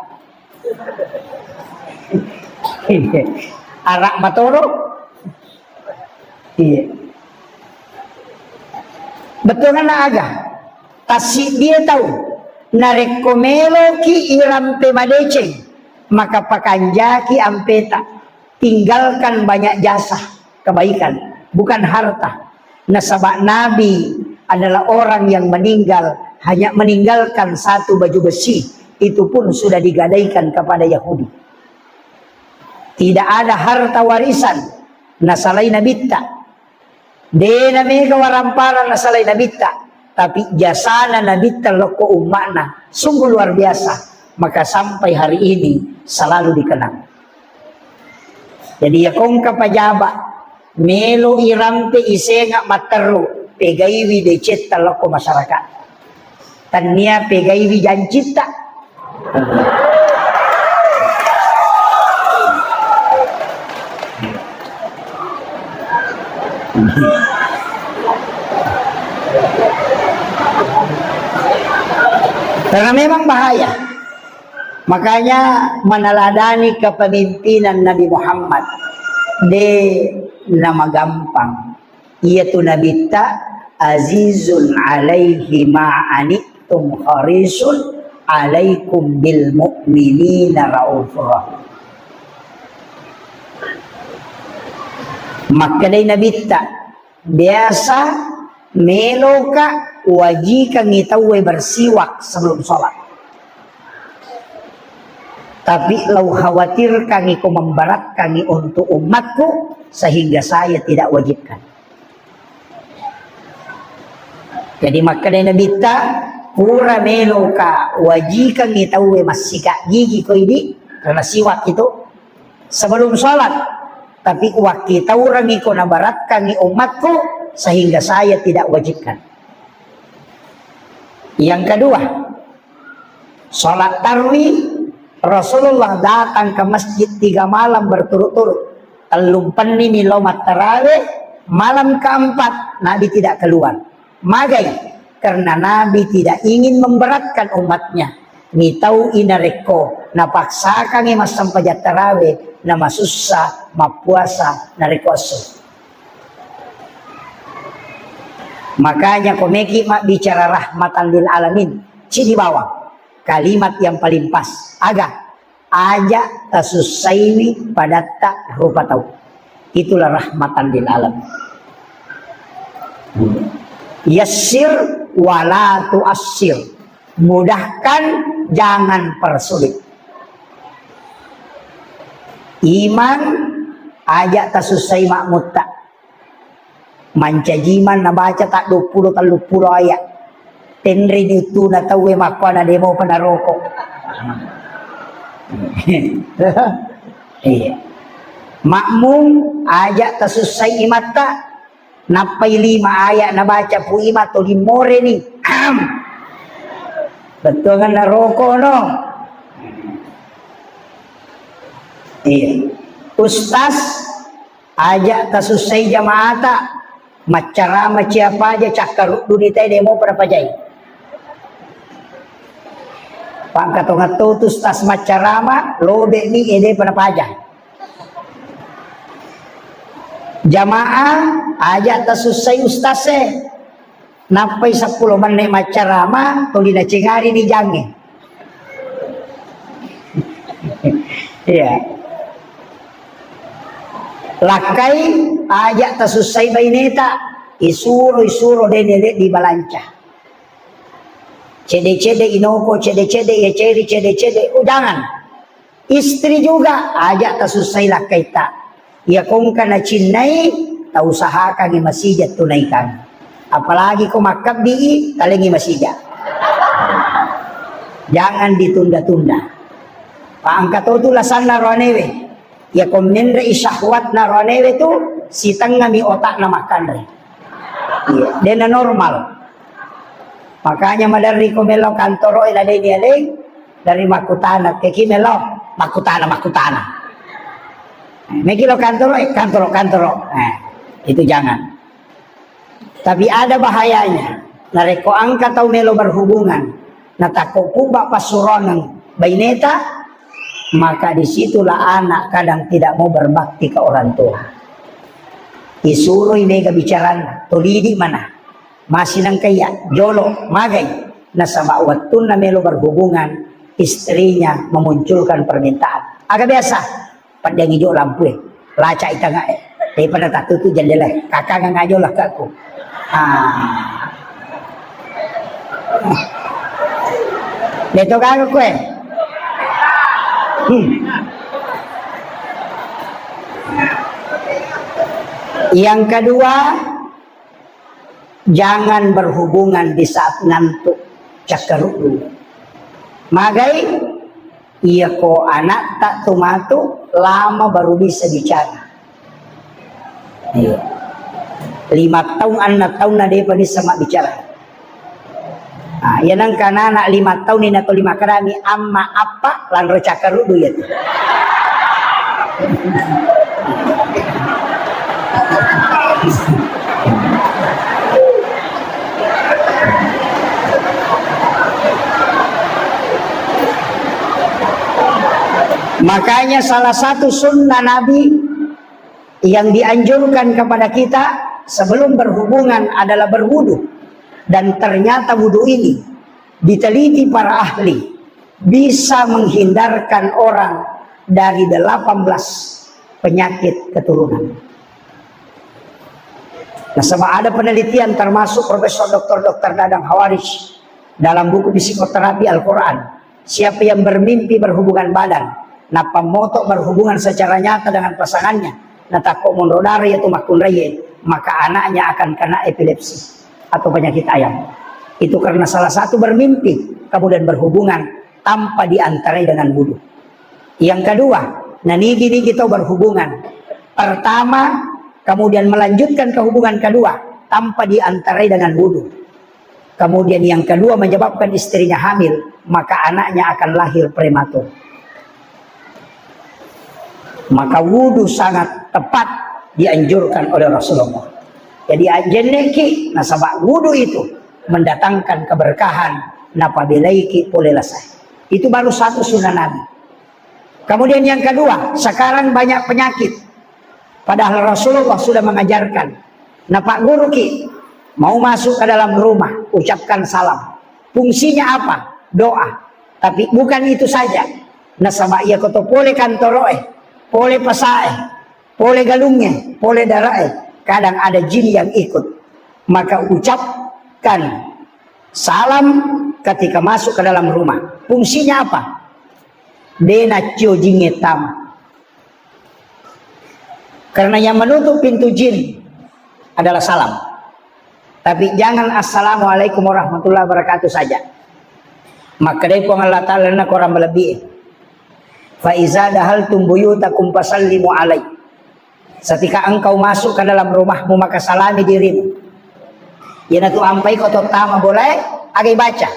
Arak matoro. Iya. Bettuanna aga? Tassiddie tau. Narekko meloki irampe madeceng, maka pakanjaki ampeta. Tinggalkan banyak jasa kebaikan, bukan harta. Nasaba Nabi adalah orang yang meninggal, hanya meninggalkan satu baju besi, itu pun sudah digadaikan kepada Yahudi. Tidak ada harta warisan nasalai Nabitta. De na mega waramparang nasalai Nabitta, tapi jasana Nabitta lokko umma'na sungguh luar biasa, maka sampai hari ini selalu dikenang. Jadi, ya kongka pajaba, melo irampe isenga matteru, pegaiwi decetta lokko masyarakat. Tania pegaiwi jancitta. Karena memang bahaya. Makanya meneladani kepemimpinan Nabi Muhammad de namagampang. Iyatu nabitta, azizun alaihi ma anittum harisun alaikum bil mu'minina raufur rahim. Makkedai nabitta, biasa meloka wajikangi tauwe bersiwak sebelum sholat. Tapi lau khawatirkangi ko memberatkangi untuk umatku sehingga saya tidak wajibkan. Jadi makkeda nabitta, pura meloka wajikangi tauwe massika gigi ko idi karena siwak itu sebelum sholat. Tapi wakkitaurangi ko nabarakkangi umatku sehingga saya tidak wajibkan. Yang kedua, sholat tarwi, Rasulullah datang ke masjid tiga malam berturut-turut. Tellumpenni mi lao mattarawe, malam keempat Nabi tidak keluar. Magai, karena Nabi tidak ingin memberatkan umatnya. Mitau inarekko napaksakangi massempajang tarawe, namasussa mappuasa narekko esso. Makanya ko meki mabbicara rahmatan lil alamin, cidi bawang. Kalimat yang paling pas. Aga? Aja tasussaiwi padatta rupa tau. Itulah rahmatan lil alamin. Yassir wala tuassir. Mudahkan, jangan persulit. Iman, aja tasussai makmutta. Mancajiman nabaca ta duappulo telluppulo ayat. Tenreni uttuna tauwe makkuana de mopa naroko. Iya. Makmum, aja tasussai imatta. Nappai lima ayat nabaca Pu Ima, toli moreni. Am. Bettuangan naroko no. Iya. Ustaz, aja tasussai jamaata, maccarama ciapa aja, cakkaruddu ni tede mo pada pajai. Pangkatongatto tu tas maccarama, lobe mi ede pada pajai. Jamaah, aja tasussai ustase. Nappai seppulo menne maccarama, tuli nacengari ni jange. Iya. Lakkai, aja tasussai baineta, isuro, isuro dene di balanca. Cede-cede inoko, cede-cede ya ceri, cede-cede. Oh, jangan. Istri juga, aja tasussai lakkaitta. Iya kongka nacinnai, tausahakangi masija tunaikan. Apalagi ko makkabbi i, talengi masija. Jangan ditunda-tunda. Paangka to tu lasanna roanewe. Iya ko menre i syahwatna roanewe tu, sitengngami otakna makkanre. Iya, dena normal. Makanya maderri ko melo kantoro e ladeni aleng, dari makkutana, keki melo, makkutana, makkutana. Meki lo kantoro, eh, kantoro, kantoro. Eh, itu jangan. Tapi ada bahayanya. Narekko engka tau melo berhubungan, natakko puba passuroneng baineta, maka disitulah anak kadang tidak mau berbakti ke orang tua. Isuroi mega bicaranna, tolidi mana. Masih nangkaya, jolo, magai. Nasaba wettunna melo berhubungan, istrinya memunculkan permintaan. Aga biasa? Paddangi jo lampue, laca i tangae. Daripada tattutu jendela, kakang ngajo lakkakku. Ah. Beto gaga kue. Hmm. Yang kedua, jangan berhubungan di saat ngantuk, cakkaruddu. Magai, iya ko anakta tu matu lama baru bisa bicara. Iya. Lima tahun, enam tahun na depa bisa mak bicara. Nah, iya nangka anak lima tahun ini atau lima kerami amma apa lanro cakkaruddu ya tu. Makanya salah satu sunnah Nabi yang dianjurkan kepada kita sebelum berhubungan adalah berwudu. Dan ternyata wudu ini diteliti para ahli bisa menghindarkan orang dari delapan belas penyakit keturunan. Nasaba ada penelitian termasuk Profesor Doktor Doktor Dadang Hawaris dalam buku Psikoterapi Al-Quran. Siapa yang bermimpi berhubungan badan, nappa moto berhubungan secara nyata dengan pasangannya, natakko monro dara yaitu makkunraie, maka anaknya akan kena epilepsi atau penyakit ayam. Itu karena salah satu bermimpi, kemudian berhubungan tanpa diantarai dengan wudu. Yang kedua, nanigi-nigi tau berhubungan. Pertama, kemudian melanjutkan ke hubungan kedua tanpa diantarai dengan wudu. Kemudian yang kedua menyebabkan istrinya hamil, maka anaknya akan lahir prematur. Maka wudu sangat tepat dianjurkan oleh Rasulullah. Jadi ajenneki nasaba wudu itu mendatangkan keberkahan, napabelaiki pole lasai. Itu baru satu sunnah Nabi. Kemudian yang kedua, sekarang banyak penyakit. Padahal Rasulullah sudah mengajarkan. Napagguruki, mau masuk ke dalam rumah, ucapkan salam. Fungsinya apa? Doa. Tapi bukan itu saja. Nasaba iya koto pole kantoroe, pole pasae, pole galungnge, pole darae, kadang ada jin yang ikut. Maka ucapkan salam ketika masuk ke dalam rumah. Fungsinya apa? De naccio jingnge tama. Karena yang menutup pintu jin adalah salam. Tapi jangan assalamualaikum warahmatullahi wabarakatuh saja. Makkedai Puang Allah Ta'ala na Quran malebbi. Fa iza dahaltum buyutakum fasallimu alai. Setika engkau masuk ke dalam rumahmu, maka salami dirimu. Iyanatu ampai ko tottama bolae, aga ibaca?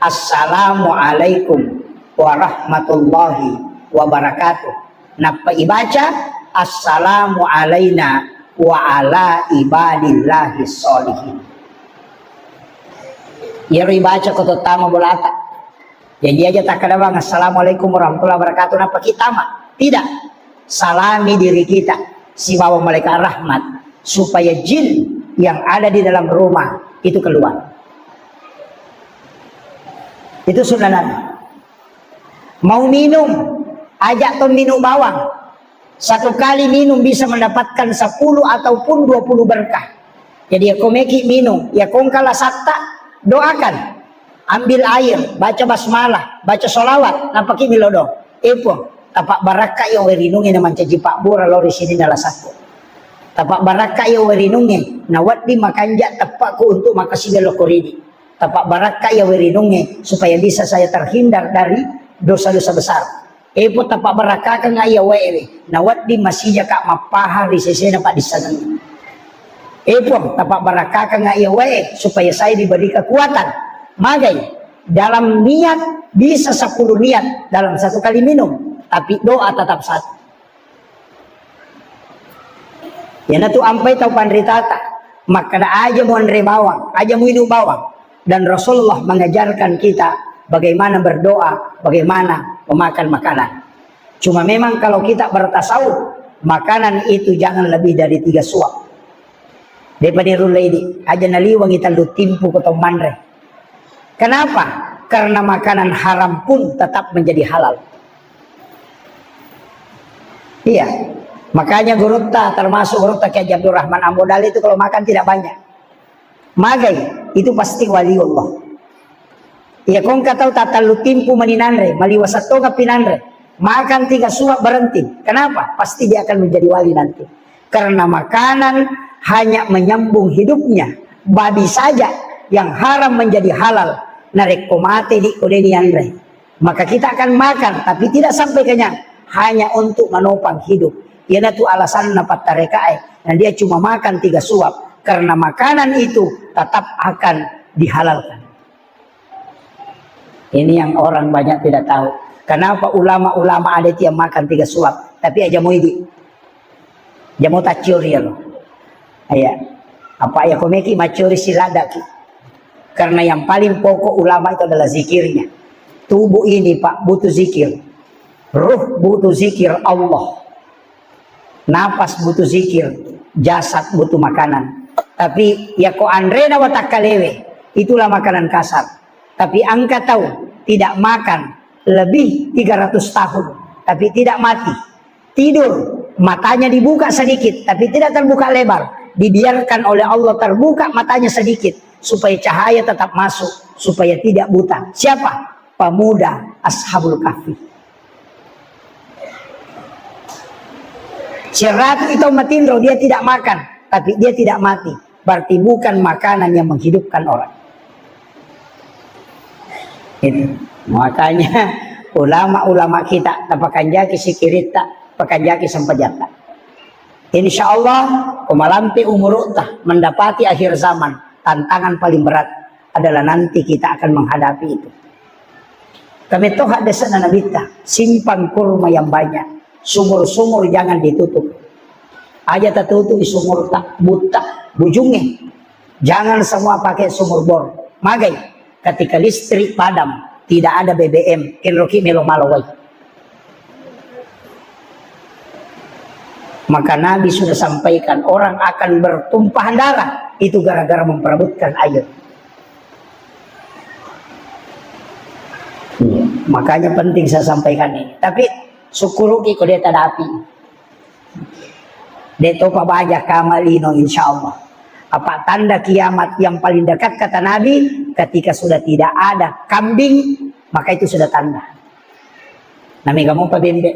Assalamualaikum warahmatullahi wabarakatuh. Nappa ibaca, "Assalamu alaina wa ala ibadillahi sholihin." Iyaro ibaca ko tottama bolata. Jadi aja takkadawang, "Assalamualaikum warahmatullahi wabarakatuh," nappa kita ma. Tidak. Salami diri kita sibawa malaikat rahmat, supaya jin yang ada di dalam rumah itu keluar. Itu sunnah Nabi. Mau minum, ajak to minum bawang. Satu kali minum bisa mendapatkan sepuluh ataupun dua puluh berkah. Jadi, ya, ko meki minum, ya, ko engka lasatta, doakan. Ambil air, baca basmalah, baca sholawat, nappaki milo do. Eh, Puang, tapa barakka ya wae rinunge na mancaji pabbura lao ri sini na lasakku. Tapa barakka ya wae rinunge, na wedding makanja teppakku untuk makkasiwiang lao ko ridi. Tapa barakka ya wae rinunge supaya bisa saya terhindar dari dosa-dosa besar. Eh, Puang, tapa barakkakengnga iya waewe, na wedding masijaka mappaha ri sesena paddissengeng. Eh, Puang, tapa barakkakengnga iya wae supaya saya diberi kekuatan. Magai, dalam niat bisa sepuluh niat dalam satu kali minum, tapi doa tetap satu. Iyanatu ampai tau panritata, makkeda, "Aja muanre bawang, aja muinung bawang." Dan Rasulullah mengajarkan kita bagaimana berdoa, bagaimana memakan makanan. Cuma memang kalau kita bertasawuf, makanan itu jangan lebih dari tiga suap. Depa nirulle idi, aja naliwangi tellu timpu ko to manre. Kenapa? Karena makanan haram pun tetap menjadi halal. Iya. Makanya gurutta, termasuk gurutta Kiai Haji Abdul Rahman Ambo Dale itu kalau makan tidak banyak. Magai, itu pasti waliullah. Iya, ko engka tau tattellu timpu mani nanre, maliwa settonga pinanre. Makan tiga suap berhenti. Kenapa? Pasti dia akan menjadi wali nanti. Karena makanan hanya menyambung hidupnya. Babi saja yang haram menjadi halal. Narekko mate di ko deni anre. Maka kita akan makan, tapi tidak sampai kenyang. Hanya untuk menopang hidup. Iyanatu alasanna pattarekae. Dan dia cuma makan tiga suap. Karena makanan itu tetap akan dihalalkan. Ini yang orang banyak tidak tahu. Kenapa ulama-ulama ada yang makan tiga suap? Tapi aja mau idi. Jamo tacciori iyaro. Iya. Apa ya komeki macciori siladaki. Karena yang paling pokok ulama itu adalah zikirnya. Tubuh ini, Pak, butuh zikir. Ruh butuh zikir Allah. Napas butuh zikir, jasad butuh makanan. Tapi yako anrena watakkalewe, itulah makanan kasar. Tapi engka tau tidak makan lebih tiga ratus tahun, tapi tidak mati. Tidur, matanya dibuka sedikit, tapi tidak terbuka lebar. Dibiarkan oleh Allah terbuka matanya sedikit, supaya cahaya tetap masuk, supaya tidak buta. Siapa? Pemuda Ashabul Kahfi. Siratu itu matinro, dia tidak makan, tapi dia tidak mati. Berarti bukan makanan yang menghidupkan orang. Itu. Makanya ulama-ulama kita, tapakanjaki sikiritta, pakanjaki sempajatta. Insya Allah, ko malampe umurutta, mendapati akhir zaman, tantangan paling berat adalah nanti kita akan menghadapi itu. Kami toha desana Nabitta, simpan kurma yang banyak, sumur-sumur jangan ditutup. Aja tatutup sumur tak buta, bujungnya. Jangan semua pakai sumur bor. Magai, ketika listrik padam, tidak ada B B M, kenroki melo malowai. Maka Nabi sudah sampaikan, orang akan bertumpahan darah, itu gara-gara memperebutkan air. Iya, makanya penting saya sampaikan ini. Tapi syukuruki ko dia tadapi. De topa baja kama lino, insya Allah. Apa tanda kiamat yang paling dekat, kata Nabi, ketika sudah tidak ada kambing, maka itu sudah tanda. Nah, mega mopa bembe.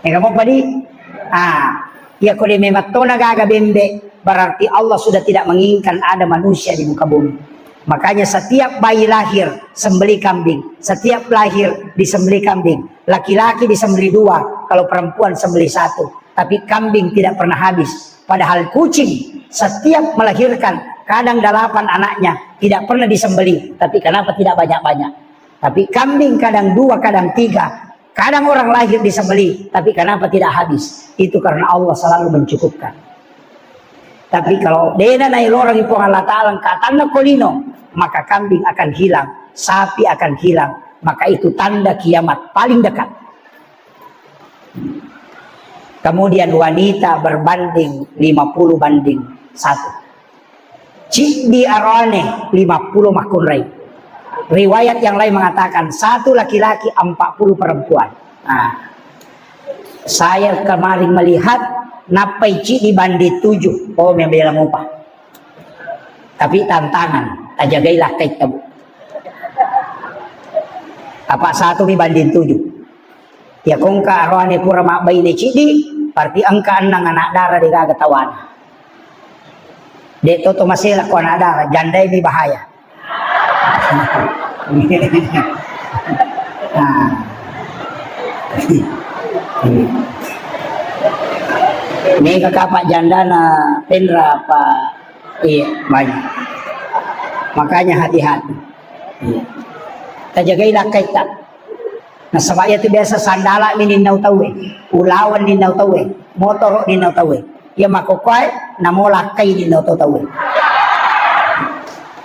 Mega mopa di? Ah, iya, ko de memang tona gaga bembe, berarti Allah sudah tidak menginginkan ada manusia di muka bumi. Makanya setiap bayi lahir, sembelih kambing. Setiap lahir, disembelih kambing. Laki-laki disembelih dua, kalau perempuan sembelih satu. Tapi kambing tidak pernah habis. Padahal kucing setiap melahirkan, kadang delapan anaknya, tidak pernah disembelih. Tapi kenapa tidak banyak-banyak? Tapi kambing kadang dua, kadang tiga, kadang orang lahir disembelih, tapi kenapa tidak habis? Itu karena Allah selalu mencukupkan. Tapi kalau dena nailorang Puang Allah Ta'ala katanna ko lino, maka kambing akan hilang, sapi akan hilang, maka itu tanda kiamat paling dekat. Kemudian wanita berbanding lima puluh banding satu. Ciddi aroane lima puluh makkunrai. Riwayat yang lain mengatakan satu laki-laki, empat puluh perempuan. Nah, saya kemarin melihat nappai ciddi banding tujuh. Oh, membela mupa. Tapi tantangan, tajagai lakkai tabu. Apa satu mi banding tujuh. Iya ko engka aroane pura mabbaine ciddi, berarti engka ennang anak dara degaga tawana. De toto masela ko anak dara, jandai mi bahaya. Ah. Mega kapa jandana penra apa? Iya, banyak. Makanya hati-hati. Iya. Tajagai lakkaita. Nasaba iyatu biasa sandala mi ninnau tauwe, ulaweng ninnau tauwe, motoro ninnau tauwe. Iya makkokkoe namo lakkai ninnau to tauwe.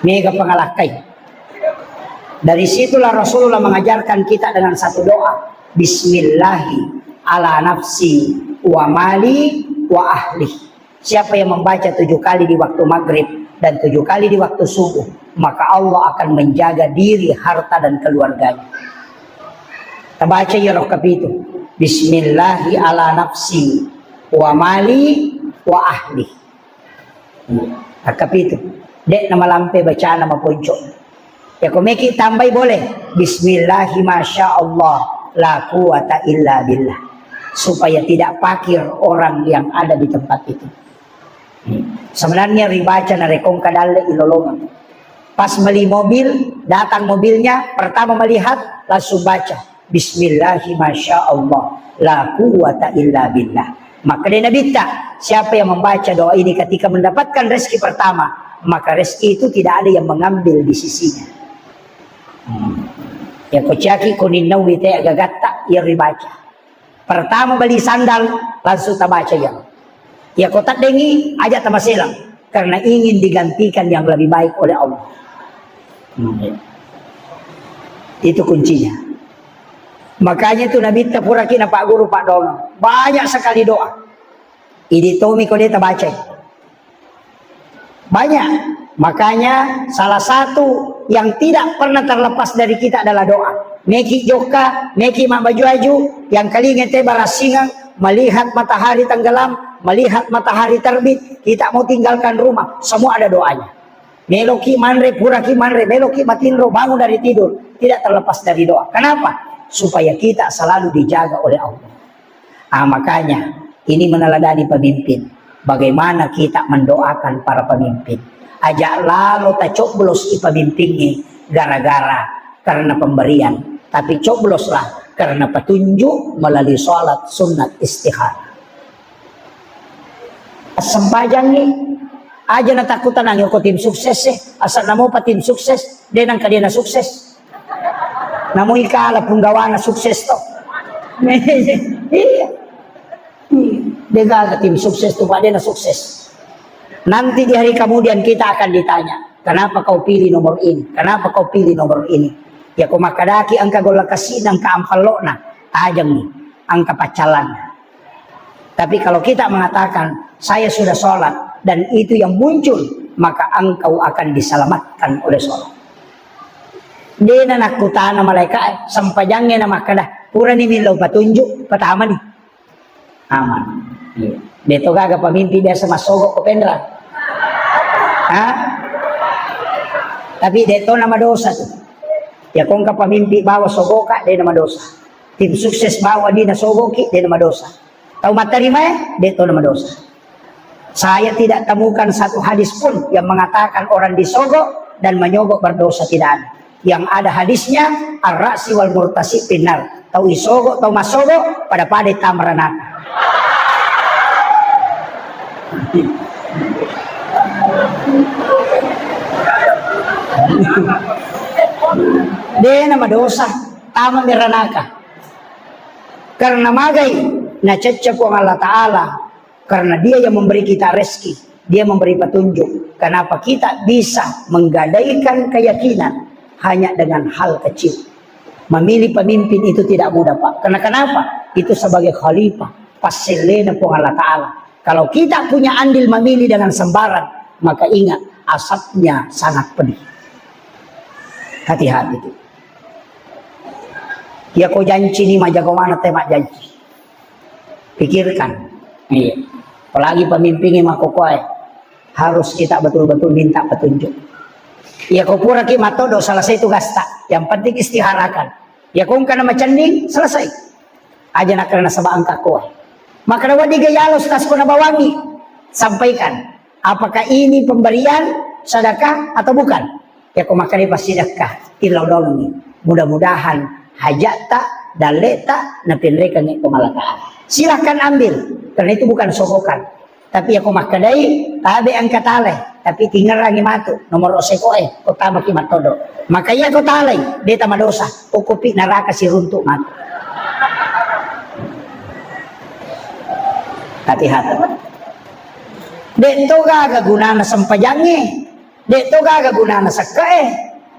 Mega pangalakkai. Dari situlah Rasulullah mengajarkan kita dengan satu doa, "Bismillahi ala nafsi wa mali wa ahli." Siapa yang membaca tujuh kali di waktu maghrib dan tujuh kali di waktu subuh, maka Allah akan menjaga diri, harta, dan keluarganya. Tabaca iyaro kapitu. Bismillahi ala nafsi wa mali wa ahli. Kapitu. Dek namalampe bacana maponco. Ya, ko meki tambai boleh. Bismillahi masya Allah, la quwata illa billah. Supaya tidak fakir orang yang ada di tempat itu. Sebenarnya ribaca narekong kadalle ilolongan. Pas beli mobil, datang mobilnya, pertama melihat, langsung baca. Bismillahi masya Allah, la quwata illa billah. Maka dia Nabitta, siapa yang membaca doa ini ketika mendapatkan rezeki pertama, maka rezeki itu tidak ada yang mengambil di sisinya. Hmm. Ya, kocaki kuninnawi te agagatta, ya ribaca. Pertama beli sandal, langsung tabaca ya. Ya, ko taddengi, aja tamaselang. Karena ingin digantikan yang lebih baik oleh Allah. Hmm. Itu kuncinya. Makanya itu Nabitta puraki napagguru paddoangeng. Banyak sekali doa. Idi tomi ko de tabacai. Banyak. Makanya salah satu yang tidak pernah terlepas dari kita adalah doa. Meki jokka, meki mabbaju-aju, yang kalinga te barassingang, melihat matahari tenggelam, melihat matahari terbit, kita mau tinggalkan rumah, semua ada doanya. Meloki manre, puraki manre, meloki matinro, bangun dari tidur, tidak terlepas dari doa. Kenapa? Supaya kita selalu dijaga oleh Allah. Ah, makanya ini meneladani pemimpin. Bagaimana kita mendoakan para pemimpin? Aja lalo tacoblos i pemimpinnya gara-gara karena pemberian, tapi cobloslah karena petunjuk melalui sholat sunat istikharah. Sempajangi aja natakkutanangi ko tim sukses e, asal namopa tim sukses, de nangka de na sukses. Namo ikala punggawana sukses to. Iya. Degaga tim sukses tu, Pak, de na sukses. Nanti di hari kemudian kita akan ditanya, "Kenapa kau pilih nomor ini? Kenapa kau pilih nomor ini?" Ya, ko makkadaki engka golla kasina, engka ampello'na, tajeng, engka paccalanna. Tapi kalau kita mengatakan, "Saya sudah sholat," dan itu yang muncul, maka engkau akan diselamatkan oleh sholat. Dena nakkutana malaika, sempajangnge na makkada, "Purani millau patunjuk, patamani." Aman. Iya. De to gaga pamimpi biasa massogo ko penra. Ha? Tapi de to nama dosa tu. Ya kongka pamimpi bawa sogoka, de nama dosa. Tim sukses bawa dina sogoki, de nama dosa. Tau matterimae, de to nama dosa. Saya tidak temukan satu hadis pun yang mengatakan orang disogok dan menyogok berdosa, tidak ada. Yang ada hadisnya, "Ar-ra'si wal murtasi finnar." Tau isogok, tau masogok, pada-pada tama ranaka. De nama dosa, tama mi ranaka. Karena magai, nacecce Puang Allah Ta'ala. Karena Dia yang memberi kita rezeki, Dia memberi petunjuk. Kenapa kita bisa menggadaikan keyakinan hanya dengan hal kecil? Memilih pemimpin itu tidak mudah, Pak. Karena kenapa? Itu sebagai khalifah, passellena Puang Allah Ta'ala. Kalau kita punya andil memilih dengan sembarang, maka ingat, asapnya sangat pedih. Hati-hati tu. Ya ko janci ni majago mana tema janci. Pikirkan. Iya. Apalagi pemimpinnya makokoe. Harus kita betul-betul minta petunjuk. Iya, ko puraki matodo selesai tugasta. Yang penting istiharakan. Ya, ko engkana macending, selesai. Aja nakana saba engka koe. Maka wadi gayalo stasko nabawangi. Sampaikan. Apakah ini pemberian sedekah atau bukan? Ya, ko makkeda passidekka, tillau-laungi. Mudah-mudahan hajatta, dalleta, napenrekangngi Puang Allah Ta'ala. Silahkan ambil, karena itu bukan sogokan. Tapi ya ko makkedai, tabe engka talai, tapi tingerangi matu, nomor osekoe, ko tabaki matodo. Maka iya ko talai, de tamadosa, ko kopi neraka siruntuk matu. Hati-hati. De to gaga gunana sempajangnge. De'to gaga gunana sekke'e,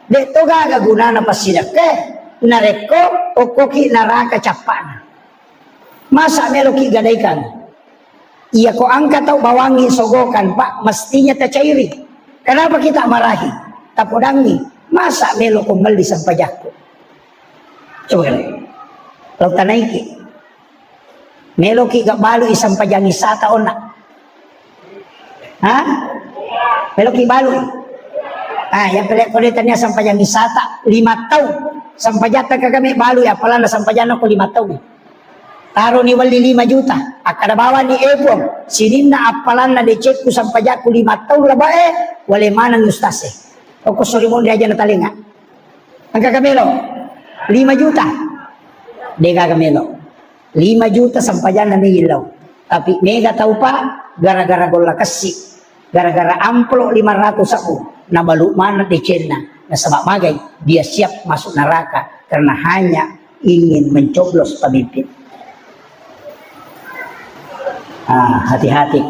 de'to gaga gunana passidekkae, narekko okkoki naraka cappa'na. Masa meloki gadaikan? Iya ko engka tau bawangi sogokan, Pak, mestinya tacairi. Kenapa kita marahi? Tapodangi, masa meloko melli sempajakku? Coba kalian. Lau tanaiki. Meloki ga balui sampajangi sata onna. Ha? Meloki balui. Ah, yang pele kode tania sampajangi sata lima tau. Sampajatta kagame balui, apalana sampajanna ko lima tau. Taro ni wali lima juta. Akkada bawani epong. Sininna appalanna decekku sampajakku lima tau labae. Wale maneng ustase. Oko sori monde aja na talenga. Engka kamelo? Lima juta. Dega kamelo. Lima juta sampajanna megillau. Tapi mega taupa gara-gara golla kessi, gara-gara amplop lima ratus ribu, nabalu mana decenna. Nasaba magai, dia siap masuk neraka karena hanya ingin mencoblos pemimpin. Ah, hati-hati.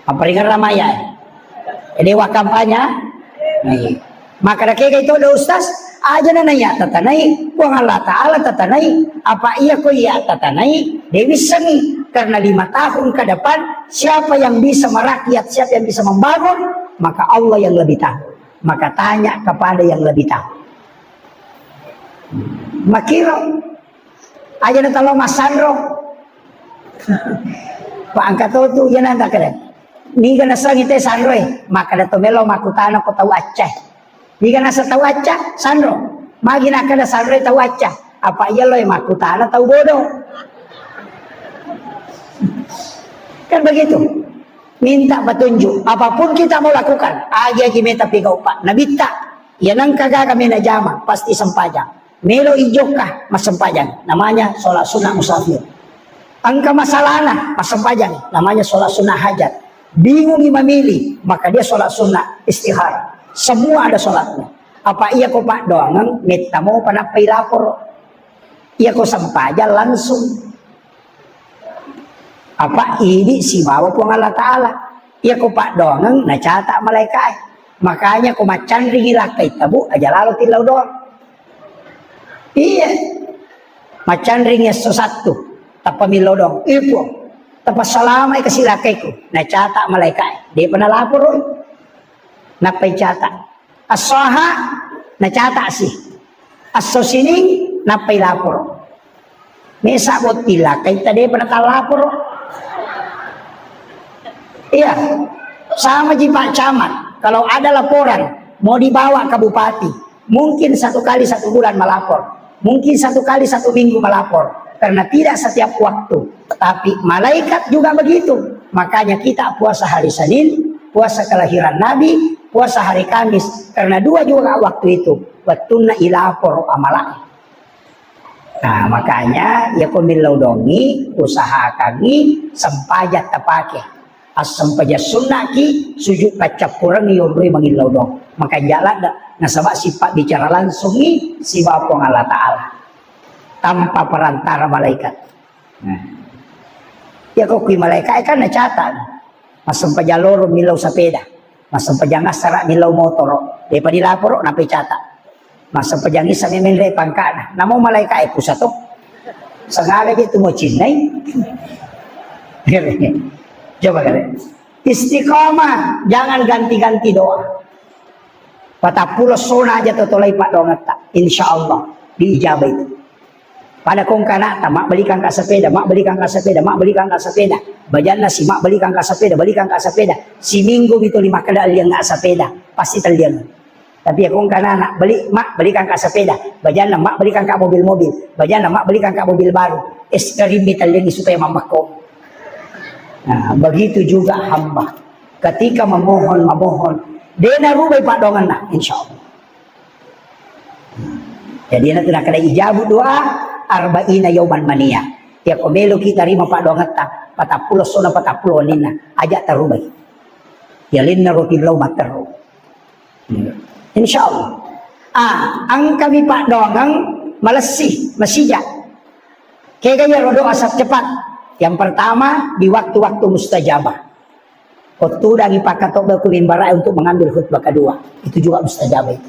Apparingerra maya. Ede wa kampanye. Nah, iya. Maka dakega itu ada ustaz, Aja na iya tatanai, Puang Allah Ta'ala tatanai, apa iya ko iya tatanai, de wissengi. Karena lima tahun ke depan, siapa yang bisa merakyat, siapa yang bisa membangun, maka Allah yang lebih tahu. Maka tanya kepada yang lebih tahu. Makiro, aja na talo masanro. Pak angkat tu, iya nanti keren. Niga nasangi te sanro, eh. Maka dato melo makutana ko tau Aceh. Niga nasa tau Aceh, sanro. Magi nakkeda sanro tau Aceh. Apa iya lo makkutana tau bodoh. Kan begitu. Minta petunjuk. Apapun kita mau lakukan, agi-agi meta pigau pak. Nabitta, ya nangka gaga mena jama, pasti sempajang. Melo ijokka, massempajang. Namanya sholat sunnah musafir. Engka masalahna, massempajang. Namanya sholat sunnah hajat. Bingungi memilih, maka dia sholat sunnah istihara. Semua ada sholatnya. Apa iya ko paddoangeng, metta mopa nappai laporo. Iya ko sempajang langsung. Apa idi sibawa Puang Allah Ta'ala. Iya ko paddoangeng, nacata malaikae. Makanya ko maccanringi lakkai tabu, aja lalo tillau doang. Iya. Maccanringi esso sattu, tappa millau doang. Ipo, tappa salamai kasi lakkaiku. Nacata malaikae. Depa nalaporo. Nappai cata. Assoha, nacatasi. Asso sining, nappai laporo. Mesa botting lakkai tade pada talaporo. Iya, sama ji Pak Camat. Kalau ada laporan mau dibawa ke Bupati, mungkin satu kali satu bulan melapor, mungkin satu kali satu minggu melapor, karena tidak setiap waktu. Tapi malaikat juga begitu. Makanya kita puasa hari Senin, puasa kelahiran Nabi, puasa hari Kamis, karena dua juga waktu itu. Wettunna ilapor amalai. Nah, makanya, ya ko millau dongi, usahakangi sempajang tapake. Assempajang sunnaki, sujud paccappurengi yonroi mangillau dong. Makanja ladda, nasaba sifat bicara langsungi sibawa Puang Allah Ta'ala. Tanpa perantara malaikat. Nah. Ya ko kui malaikat kan nacata. Massempajang loro millau sepeda. Massempajang assara millau motoro. Depa dilaporo, nappai cata. Massempajang isa memeng re pangkana. Namo malaika e pusato. Sengaga je tu mau cinnai. Coba kare. Istiqomah, jangan ganti-ganti doa. Patappulo sona aja totolai paddoangetta. Insya Allah diijabah itu. Pada kongkana ta, mak belikan ka sepeda, mak belikan ka sepeda, mak belikan ka sepeda. Bajanna si mak belikan ka sepeda, belikan ka sepeda. Siminggu itu lima kali liang ka sepeda, pasti taliang. Tapi ya kongkana nak beli, mak belikan ka sepeda, bajanna mak belikan ka mobil-mobil, bajanna mak belikan ka mobil baru. Es krim ditaliangi supaya mambakko. Nah, begitu juga hamba. Ketika memohon, memohon, dena rubai paddoangenna, insya Allah. Jadi, iyana tu nakkeda ijabu doa arba'ina yauman mania. Iya ko meloki tarima paddoangetta, patappulo sona patappulo wenninna, aja tarubai. Iya lenna roti lau matteru. Insya Allah. Ah, engkami paddoangeng malessi, masija. Kega iyaro doa secepat? Yang pertama, di waktu-waktu mustajabah. Ko tudangi pakkatobba ku mimbara'e untuk mengambil khutbah kedua. Itu juga mustajab itu.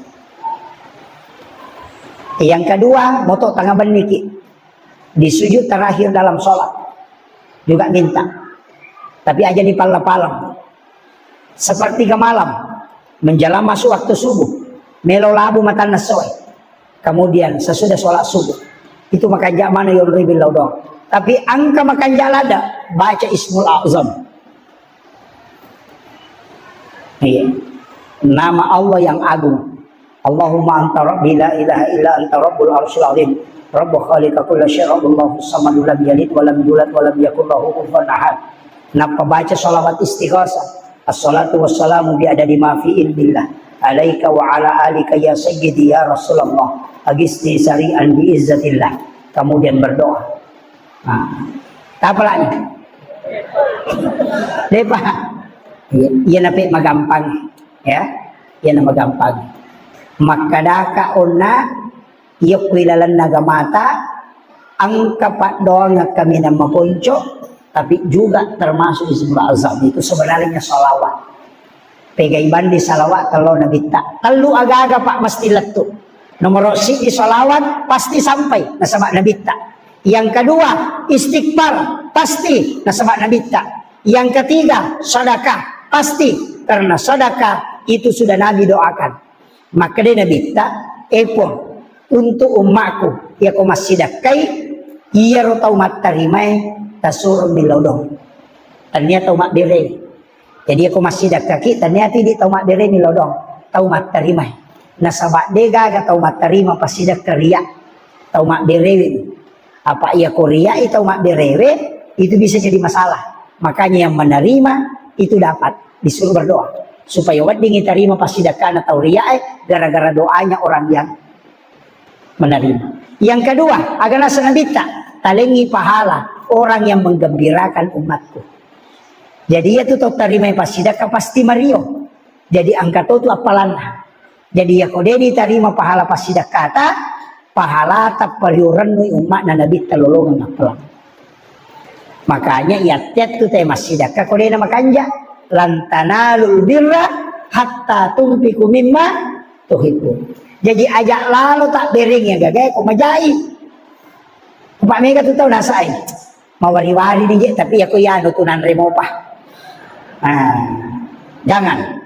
Yang kedua, moto tengah benniki. Di sujud terakhir dalam sholat. Juga minta. Tapi aja dipalla-pallang. Sepertiga malam, menjelang masuk waktu subuh. Melo labu matanna soe. Kemudian sesudah sholat subuh, itu makanja mana yonroi billau doang. Tapi engka makanja ladda, baca Ismul A'zam. Iya. Nama Allah yang agung. Allahumma anta rabbi la ilaha illa anta rabbul arsyil azim. Rabbu khaliqa kulla syai' rabbullahu samadu lam yalid wa lam yulad wa lam yakul lahu kufuwan ahad. Nappa baca sholawat istighasah. Assalatu wassalamu bi adadi ma fi ilmillah alaika wa ala alika ya sayyidi ya Rasulullah. Agisti sari'an bi izzatillah. Kemudian berdoa. Nah, apa lagi? Depa. Iya, iya nape magampang. Ya, iya na magampang. Makkadaka onna Iya, ku ilalenna agamata, engka paddoangeng kaminang maponco, tapi juga termasuk Ismul Azam. Itu sebenarnya salawat. Pegai bandi salawat tello nabitta. Tellu aga-aga, Pak, mesti lettu. Nomor siji salawat pasti sampai nasaba nabitta. Yang kedua, istighfar pasti nasaba nabitta. Yang ketiga, sedekah pasti karena sedekah itu sudah Nabi doakan. Makkeda Nabitta, "E Puang, untuk ummaku, iyako massidakkai, iyaro tau mattarimae tasuro millau doang. Tania tau mabbere." Jadi, iyako massidakkaki, tania tidi tau mabbere millau doang, tau mattarimae. Nasaba de gaga tau mattarima passidakka ria, tau mabberewe. Apa iya ko ria'i tau mabberewe, itu bisa jadi masalah. Makanya yang menerima itu dapat, disuruh berdoa. Supaya weddingngi tarima passidakkana tau ria'i gara-gara doanya orang yang menerima. Yang kedua, aga naseng Nabitta, talengngi pahala orang yang menggembirakan umatku. Jadi, iya tu tau tarimai passidakka pasti mario. Jadi, engka to tu appalanna. Jadi, iya ko de ditarima pahala passidakkata, pahalata pario rennui umma'na Nabitta lolongeng appalang. Makanya, iya tettu te massidakka ko de na makanja. "Lan tanalul birra hatta tunfiqu mimma tuhibbun." Jadi, aja lalo tabbereng iya gagae ko majai. Apa mega tu tau nasai. Mawari-wari ni je, tapi iya ko iyanu tu nanre mopa. Nah, jangan.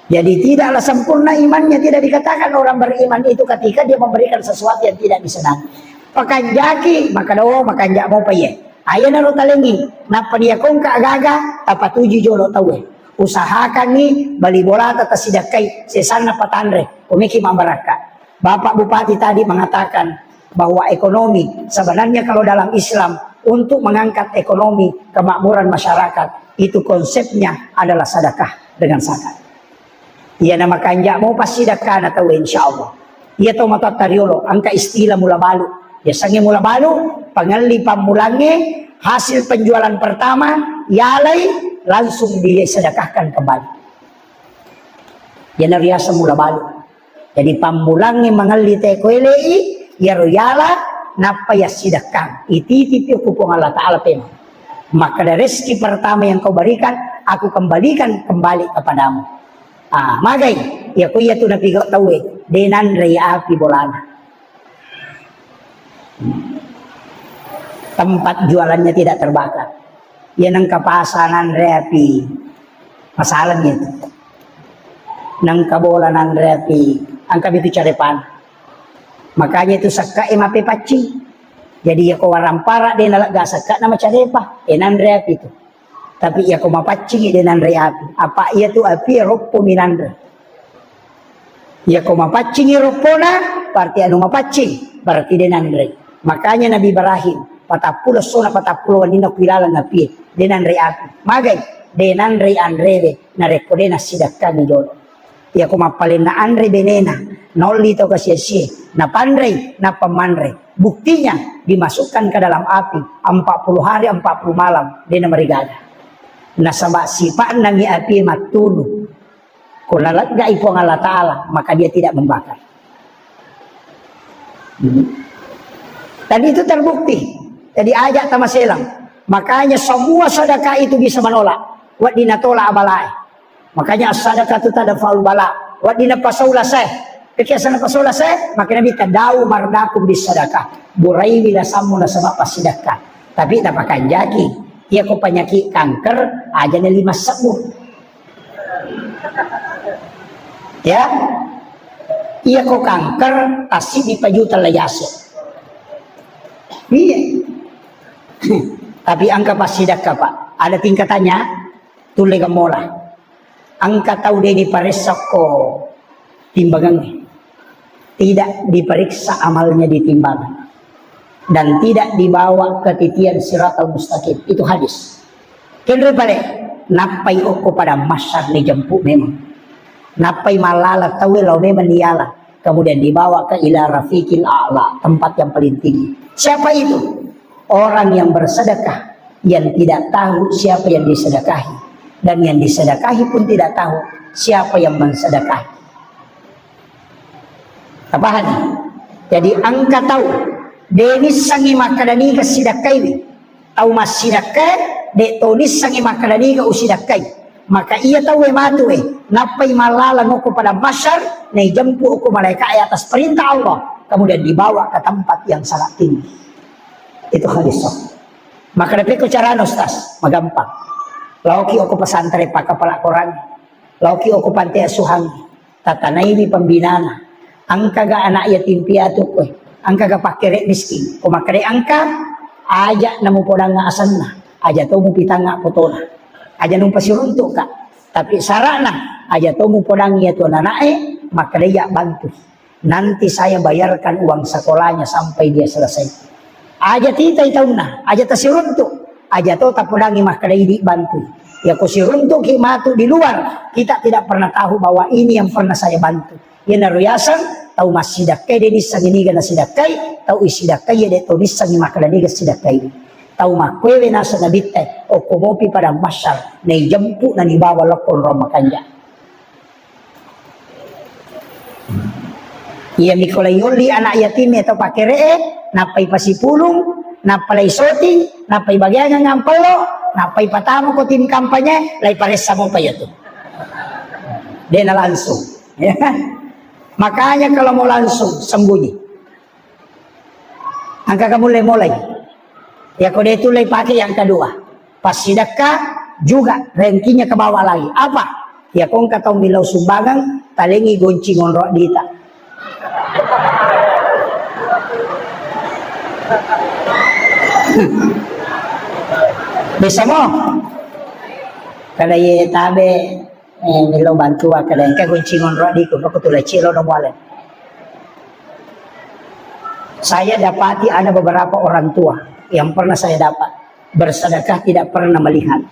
Jadi, tidaklah sempurna imannya, tidak dikatakan orang beriman itu ketika dia memberikan sesuatu yang tidak disenangi. Pakanjaki, maka do, makanja mopa iye. Ayo naro talengi, nappa dia kongka gaga, tapatuju jolo tauwe. Usahakanni bali bolata tasidakkai, sesanna patanre, komiki mambarakka. Bapak Bupati tadi mengatakan bahwa ekonomi, sebenarnya kalau dalam Islam, untuk mengangkat ekonomi kemakmuran masyarakat, itu konsepnya adalah sedekah dengan zakat. Iya na makanja mo passidakkana tau, insya Allah. Iya tau matatta riolo, engka istilah mula balu. Biasanya mula balu, pangelli pammulangnge, hasil penjualan pertama, yalai, langsung disedekahkan kembali. Iya na riaseng mula balu. Jadi, pammulangnge mangelli teko ele'i, iyaro yala, nappa yassidakkang. Ititipi okko Puang Allah Ta'ala pemeng. Makkeda, "Rezeki pertama yang kau berikan, aku kembalikan kembali kepadamu." Ah, magai, iya ko iya tu napigau tauwe, de nanrei api bolana. Tempat jualannya tidak terbakar. Iya nengka pasa nanre api, masalahnya itu. Nengka bola nanre api, engka bitu carepan. Makanya itu sekka e mape paccing. Jadi iya ko warampara de nalegga sekka na macarepa, e nanre api itu. Tapi iya ko mapaccingi de nanre api. Apa iya tu api roppo minanre. Iya ko mapaccingi roppona, berarti anu mapaccing, berarti de nanre. Makanya Nabi Ibrahim, patappulo sona patappulo wenninna ku ilalang api, de nanre api. Magai, de nanre anrewe, narekko de nassidakkangi jolo. Iya ko mappalenna anre benena, naolli tau kasiasie, napanrei, nappa manre. Buktinya dimasukkan ke dalam api empat puluh hari, empat puluh malam, de namarigaga. Nasaba sipa'na mi api mattunu. Ko naleggai Puang Allah Ta'ala, maka dia tidak membakar. Hmm. Dan itu terbukti. Jadi ajak tamaselang. Makanya semua sedekah itu bisa menolak. Wedding natolak abalae. Makanya as-sadaqatu tadfa'ul bala. Wedding napasaula se. Kekiasa napasaula se, maka Nabi tadau mardakum bis sadaqah. Buraiwi lasammu nasaba passidakka. Tapi tapakanjaki. Iya ko penyakit kanker, aja na lima sebbu. Ya. Iya ko kanker, tassiddi pajuta lajase. Iya. Tapi engka passidakka, Pak. Ada tingkatannya, tulle gemmola. Engka tau de diparessa ko timbangangnge. Tidak diperiksa amalnya di timbangan. Dan tidak dibawa ke titian siratal mustaqim. Itu hadis. Kenre pale, nappai okko padang mahsyar ni jemput memang. Nappai mallala tauwe lao memang ni yala. Kemudian dibawa ke ila rafiqil a'la, tempat yang paling tinggi. Siapa itu? Orang yang bersedekah, yang tidak tahu siapa yang disedekahi. Dan yang disedekahi pun tidak tahu siapa yang mensedekahi. Tapahani? Jadi engka tau, de nissengngi makkeda niga sidakkaiwi. Tau massidakkae, de to nissengngi makkeda niga usidakkai. Maka iya tauwe matu e, nappai mallalang okko padang mahsyar, naijempu okko malaika'e atas perintah Allah, kemudian dibawa ke tempat yang sangat tinggi. Itu hadis sahih. Maka dapekko carana, Ustaz? Magampang. Laoki okko pesantren pakkapala Korang, laoki okko panti asuhang, tatanaiwi pembinana. Engkaga anak yatim piatu koe? Engkaga pakkere miskin? Ko makkeda engka, aja namupodangnga asenna, aja to mupitangnga fotona. Aja numpasiruntu'ka. Tapi syaratna, aja to mupodangngi iyatu anana'e, makkeda iya bantu. Nanti saya bayarkan uang sekolahnya sampai dia selesai. Aja titai taunna, aja tasiruntu, aja to tapodangi makkeda idi bantu. Ya ko siruntuki matu di luar, kita tidak pernah tahu bahwa ini yang pernah saya bantu. Iyanaro yaseng tau massidakkai de nissengi niga nasidakkai, tau isidakkai de to nissengi makkeda niga sidakkai. Tau makkuewe naseng nabitta, okko mopi padang mahsyar, naijempu nanibawa lokko ro makanja. Iya miko lai yolli anak yatim atau pakkere'e, nappai pasipulung, nappa lai soting, nappai bagiangang ampello, nappai patama ko tim kampanye, lai paressa mopa iya tu. Dena langsung. Ya. Makanya kalau mau langsung sembunyi. Engka kamu mulai-mulai. Ya ko de tu lai pakai yang kedua. Passidekka juga rankingnya ke bawah lagi. Apa? Ya ko engka tau millau sumbangan, talengi gonci ngonro dita. Bisa mo? Kada ye tabe, eh, millau bantuan kada engka gonci ngonro diku, aku tu leci lo dong wale. Saya dapati ada beberapa orang tua yang pernah saya dapat bersedekah tidak pernah melihat.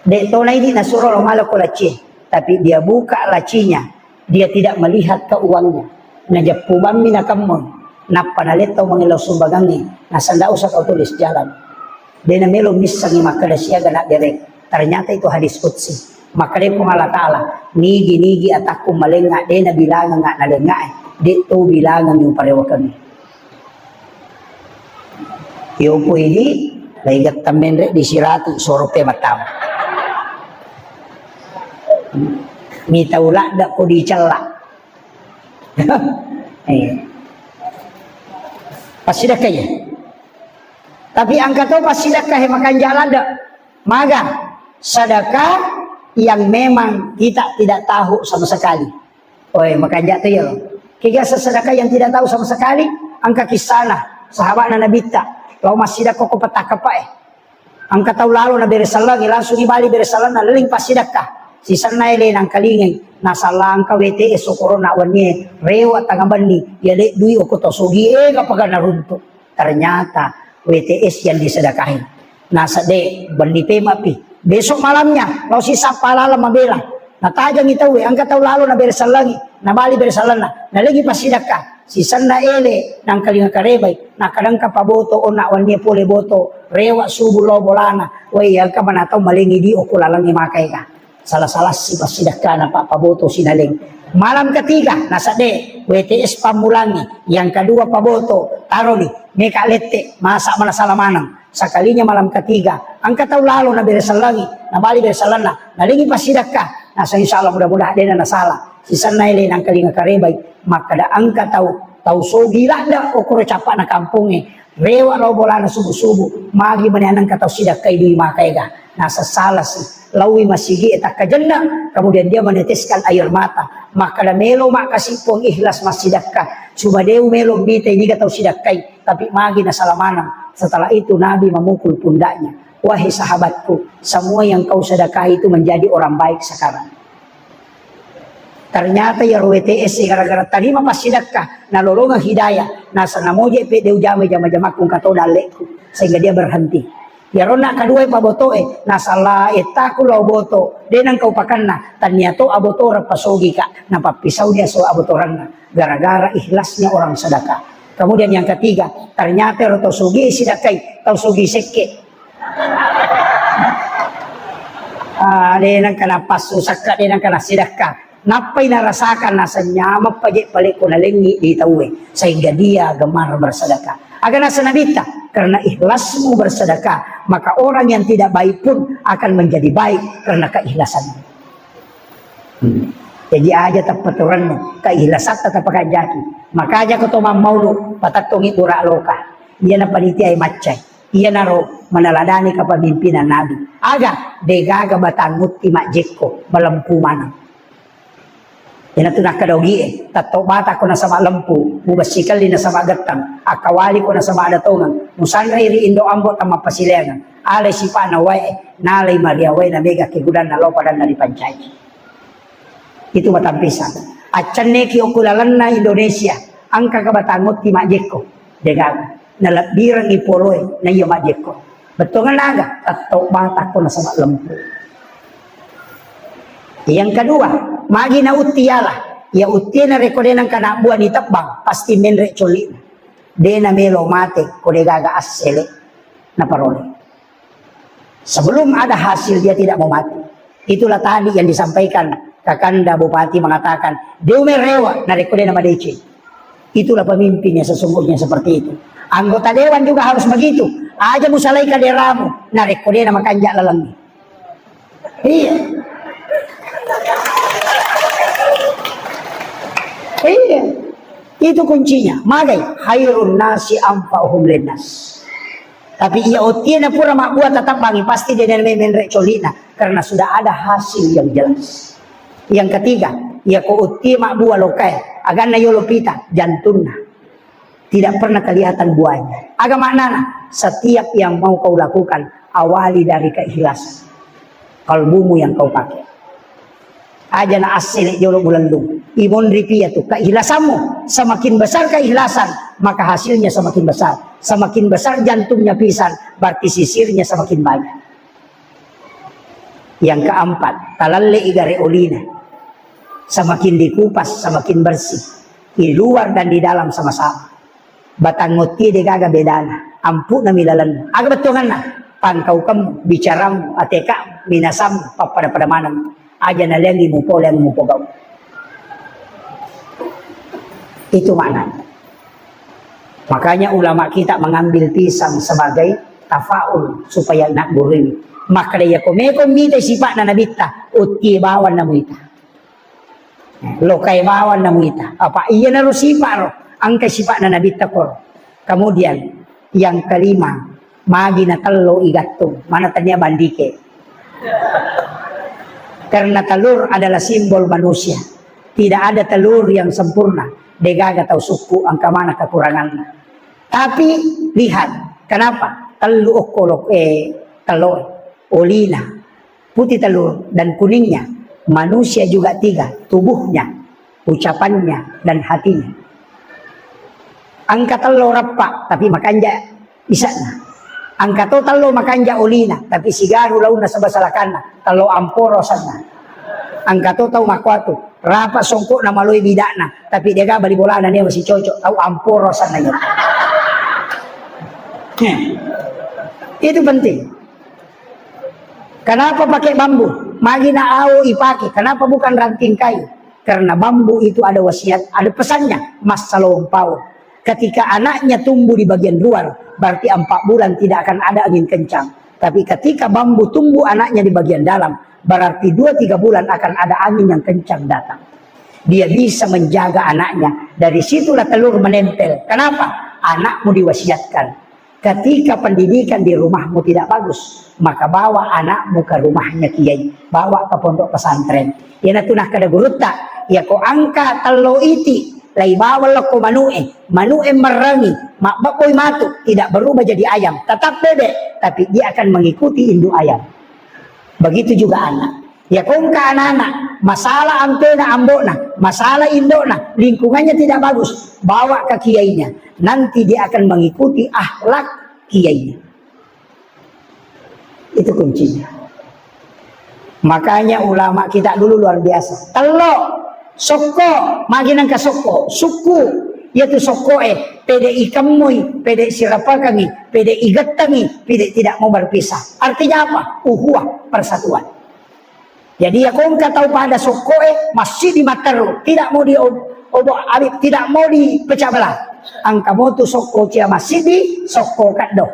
Dek tona ini nasuro lo malah ko laci, tapi dia buka lacinya, dia tidak melihat ke uangnya. Najeppu bammi nakemmeng, nappa nalettau mengelau sumbangangi, nasanda usah kau tulis jalan. Dena melo missengi makkeda siaga nak derek. Ternyata itu hadis qudsi. Makkeda Puang Allah Ta'ala, nigi-nigi atakku malenga, dena bilanganga nalengae, dek to bilangangi uparewakengi. Yopo idi, laigatta menre di siratu, sorope matama. Mitau ladda ko dicella. Eh. Passidekka ya. Tapi engka to passidekka he makanja ladda. Maga sedekah yang memang kita tidak tahu sama sekali. Oi, makanja tu ya. Kega sesedekah yang tidak tahu sama sekali, engka kisahna, sahabatna Nabitta, lao massidekka ko petakkepa e. Engka tau lalo nabere sellengi, langsung ibali bere sellenna, leleng passidekka. Sisenna ele nangkalingai, nasala engka W T S okorona wennie, rewa tangabenni, ya le dui oko to sogi, ega paga naruntu. Ternyata W T S yang disedekahi. Nasa de, benni pemapi. Besok malamnya, lao sisappa laleng mabela. Natajangi tauwe, engka tau lalo nabere sellengi, nabali bere sellenna, nalengi passidekka. Sisenna ele, nangkalinga karebai, nakadangka paboto, onna wennie pole boto, rewa subu lao bolana, wai engka mana tau malengi di oko lalengi makae ka. Salah-salah si passidekkana pa paboto sinaleng. Malam ketiga, nasadde, W T S pammulangi, yang kedua paboto, taroni, meka lette, masa mana salah maneng. Sakalinya malam ketiga, engka tau lalo nabere sellengi, nabali bere sellenna, nalengi passidekka, nasa insya Allah mudah-mudahan dena nasala. Sisenna ele nangkalinga karebai, makkada engka tau, tau sogi ladda okoro cappana kampongnge, rewa lao bolana subu-subu, magi mani anengka tau sidekkai dui makaega, nasa salasi, laui masigi e takkajenna, kemudian dia meneteskan air mata, makkada melo makkasi Puang ikhlas massidekka, suba deu melo mitai niga tau sidekkai, tapi magi nasala maneng. Setelah itu Nabi memukul pundaknya, "Wahai sahabatku, semua yang kau sedekahi itu menjadi orang baik sekarang." Ternyata iyaro W T S gara-gara tarima passidekka, nalolongeng hidayah, nasa namoje pe de ujama jama-jamakku engka to dallekku, sehingga dia berhenti. Iyaronna kedua pabotoe, nasala ettaku lao boto, de nengka upakenna, tania to abotoreng pasogika, napappisau dia so abotorenna, gara-gara ikhlasnya orang sedekah. Kemudian yang ketiga, ternyata ero tau sogi sidekkai, tau sogi sekke. Ah, de nengka napassu sakka, de nengka nassidekka. Nappai narasakan naseng nyameng paje palekko nalengi di tauwe, sehingga dia gemar bersedekah. Aga naseng Nabitta, karena ikhlasmu bersedekah, maka orang yang tidak baik pun akan menjadi baik karena keikhlasanmu. Hmm. Jadi aja tappaturennu, keikhlasatta tapakanjaki. Makanya ko to mammaulu, patettongi pura loka. Iyana panitia e maccai. Iyanaro meneladani kepemimpinan Nabi. Aga, degaga batang utti majjekko, malempu maneng. Iyanatu nakkeda Ogie, tatto bata ko nasaba lempu, mubessikelli nasaba gettang, akkawali ko nasaba ada tongeng, musanrai ri indo ambo tamappasileangeng, alai sipa'na wae, nalai maria wae na mega kegudanna lao padanna ripancaji. Itu matampisang. Accenneki okko lalenna Indonesia, engka ka batang utti majjekko, degaga. Nalebbirengngi poloe, naiya majjekko. Bettuangenna aga? Tatto bata ko nasaba lempu. Yang kedua, magi na utti yala. Ya utti na rekko de nengka nabbua ni tebbang, pasti menre coli'na. De na melo mate, ko degaga assele. Naparole. Sebelum ada hasil, dia tidak mau mati. Itulah tadi yang disampaikan Kakanda Bupati mengatakan, "De umerewa narekko de namadeceng." Itulah pemimpin yang sesungguhnya seperti itu. Anggota dewan juga harus begitu. Aja musalai kaderamu narekko de namakanja lalengngi. Iya. Iya. Itu kuncinya. Magai khairun nasi anfa'uhum linnas. Tapi iya utti na pura mabbua tatabbangi, pasti de na menre coli'na karena sudah ada hasil yang jelas. Yang ketiga, iya ko utti mabbua lokae, aganna yolo pita, jantunna. Tidak pernah kelihatan buahnya. Aga maknana? Setiap yang mau kau lakukan, awali dari keikhlasan. Kalbumu yang kau pakai. Aja na assele jolo mulellung. Imonri pia tu keikhlasanmu. Semakin besar keikhlasan, maka hasilnya semakin besar. Semakin besar jantungnya pisang, berarti sisirnya semakin banyak. Yang keempat, talalle igare olina. Semakin dikupas, semakin bersih. Di luar dan di dalam sama-sama. Batang otti degaga bedana. Ampu'na milalenna. Aga bettuanganna? Pangkaukemmu, bicaramu, ateka, minasammu, pappada-pada maneng. Aja naleangi mupole mupogau. Itu maknanya. Makanya ulama kita mengambil pisang sebagai tafaul supaya nak gurui. Makkeda iya ko meko mita sipa'na nabitta, utti bawang namuita. Lokai bawang namuita. Apa iya naro sipa'ro, angka sipa'na nabitta koro. Kemudian yang kelima, magi na tello igattung, mana tania bandike. Karena telur adalah simbol manusia. Tidak ada telur yang sempurna. Degaga tau sukku, angka mana kekurangannya. Tapi lihat, kenapa? Tellu okkolok, eh, telur, olina, putih telur dan kuningnya. Manusia juga tiga, tubuhnya, ucapannya, dan hatinya. Angka tello rappa, tapi makanja isa'na. Angka to tello makanja olina, tapi sigaru launna saba salakanna, tello amporo sanna. Angka to tau makkuatu, rapa songkokna maloi bidakna, tapi dega bali bolana nia masih cocok, tau amporo sanna iya. Heh. Itu penting. Kenapa pakai bambu? Magi na ao ipake, kenapa bukan ranting kayu? Karena bambu itu ada wasiat, ada pesannya, massalompau. Ketika anaknya tumbuh di bagian luar, berarti empat bulan tidak akan ada angin kencang. Tapi ketika bambu tumbuh anaknya di bagian dalam, berarti dua tiga bulan akan ada angin yang kencang datang. Dia bisa menjaga anaknya. Dari situlah telur menempel. Kenapa? Anakmu diwasiatkan. Ketika pendidikan di rumahmu tidak bagus, maka bawa anakmu ke rumahnya kiai, bawa ke pondok pesantren. Iyanatu nakkeda gurutta, iya ko angka tello iti, lai bawang lokko manu'e, manu'e merrangi, mabbebboi matu, tidak berubah jadi ayam, tetap bebek, tapi dia akan mengikuti induk ayam. Begitu juga anak. Ya, kongka anak-anak, masalah ampena ambo'na, masalah indo'na, lingkungannya tidak bagus, bawa ke kiainya. Nanti dia akan mengikuti akhlak kiainya. Itu kuncinya. Makanya ulama kita dulu luar biasa. Tello, sokko, magi nengka sokko, sukku, yaitu sokko e, pede ikemmui, pede sirapakangi, pede igettengi, pede tidak mau berpisah. Artinya apa? Uhuah, persatuan. Jadi, ya, kongka tau pada sokko e, masih dimateru, tidak mau di ob-, obok abib, tidak mau dipecah belah. Engka motu sokko cia massidi, sokko keddo.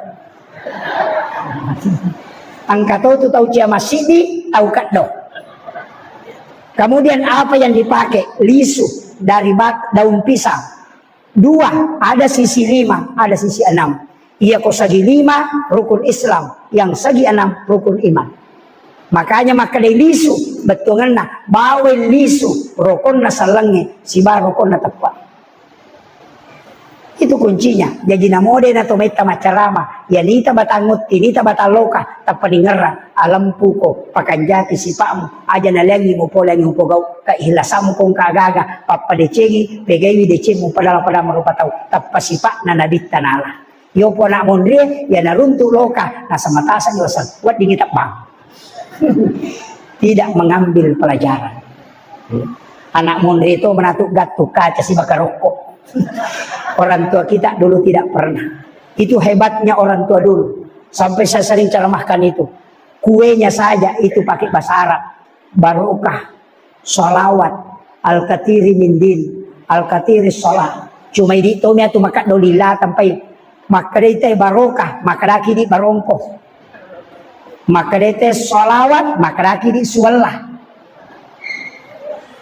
Engka to tu tau cia massidi, tau keddo. Kemudian apa yang dipakai? Lisu dari bat-, daun pisang. Dua, ada sisi lima, ada sisi enam. Iya ko segi lima rukun Islam, yang segi enam rukun iman. Makanya makkedai lisu, bettuangenna, bawai lisu, rokonna sellengnge, siba rokonna teppa. Itu kuncinya. Jaji namo de na to metta maccarama, ya nita batang utti, nita batang loka, tappa ningerra, alempuko, pakanjaki sipa'mu, aja naleangi mupoleangi mupogau, keikhlasammu kong kagaga, pappadecengi, pegaiwi decengmu padala-padala marupa tau, tappa sipa'na nabitta nala. Yopo anak monrie, ya naruntu loka, nasamatasa ni wasal, weddingi tebbang. Tidak mengambil pelajaran. Anak monri itu menatu gattu kaca si baka rokok. Orang tua kita dulu tidak pernah. Itu hebatnya orang tua dulu. Sampai saya sering ceramahkan itu. Kuenya saja itu pakai bahasa Arab. Barokah, salawat, al-katiri min din, al-katiri salat. Cuma idi tomi atu makaddo lila tampai. Makkedai te barokah, makkedaki di barongko. Makkedai te salawat, makkedaki di suwella.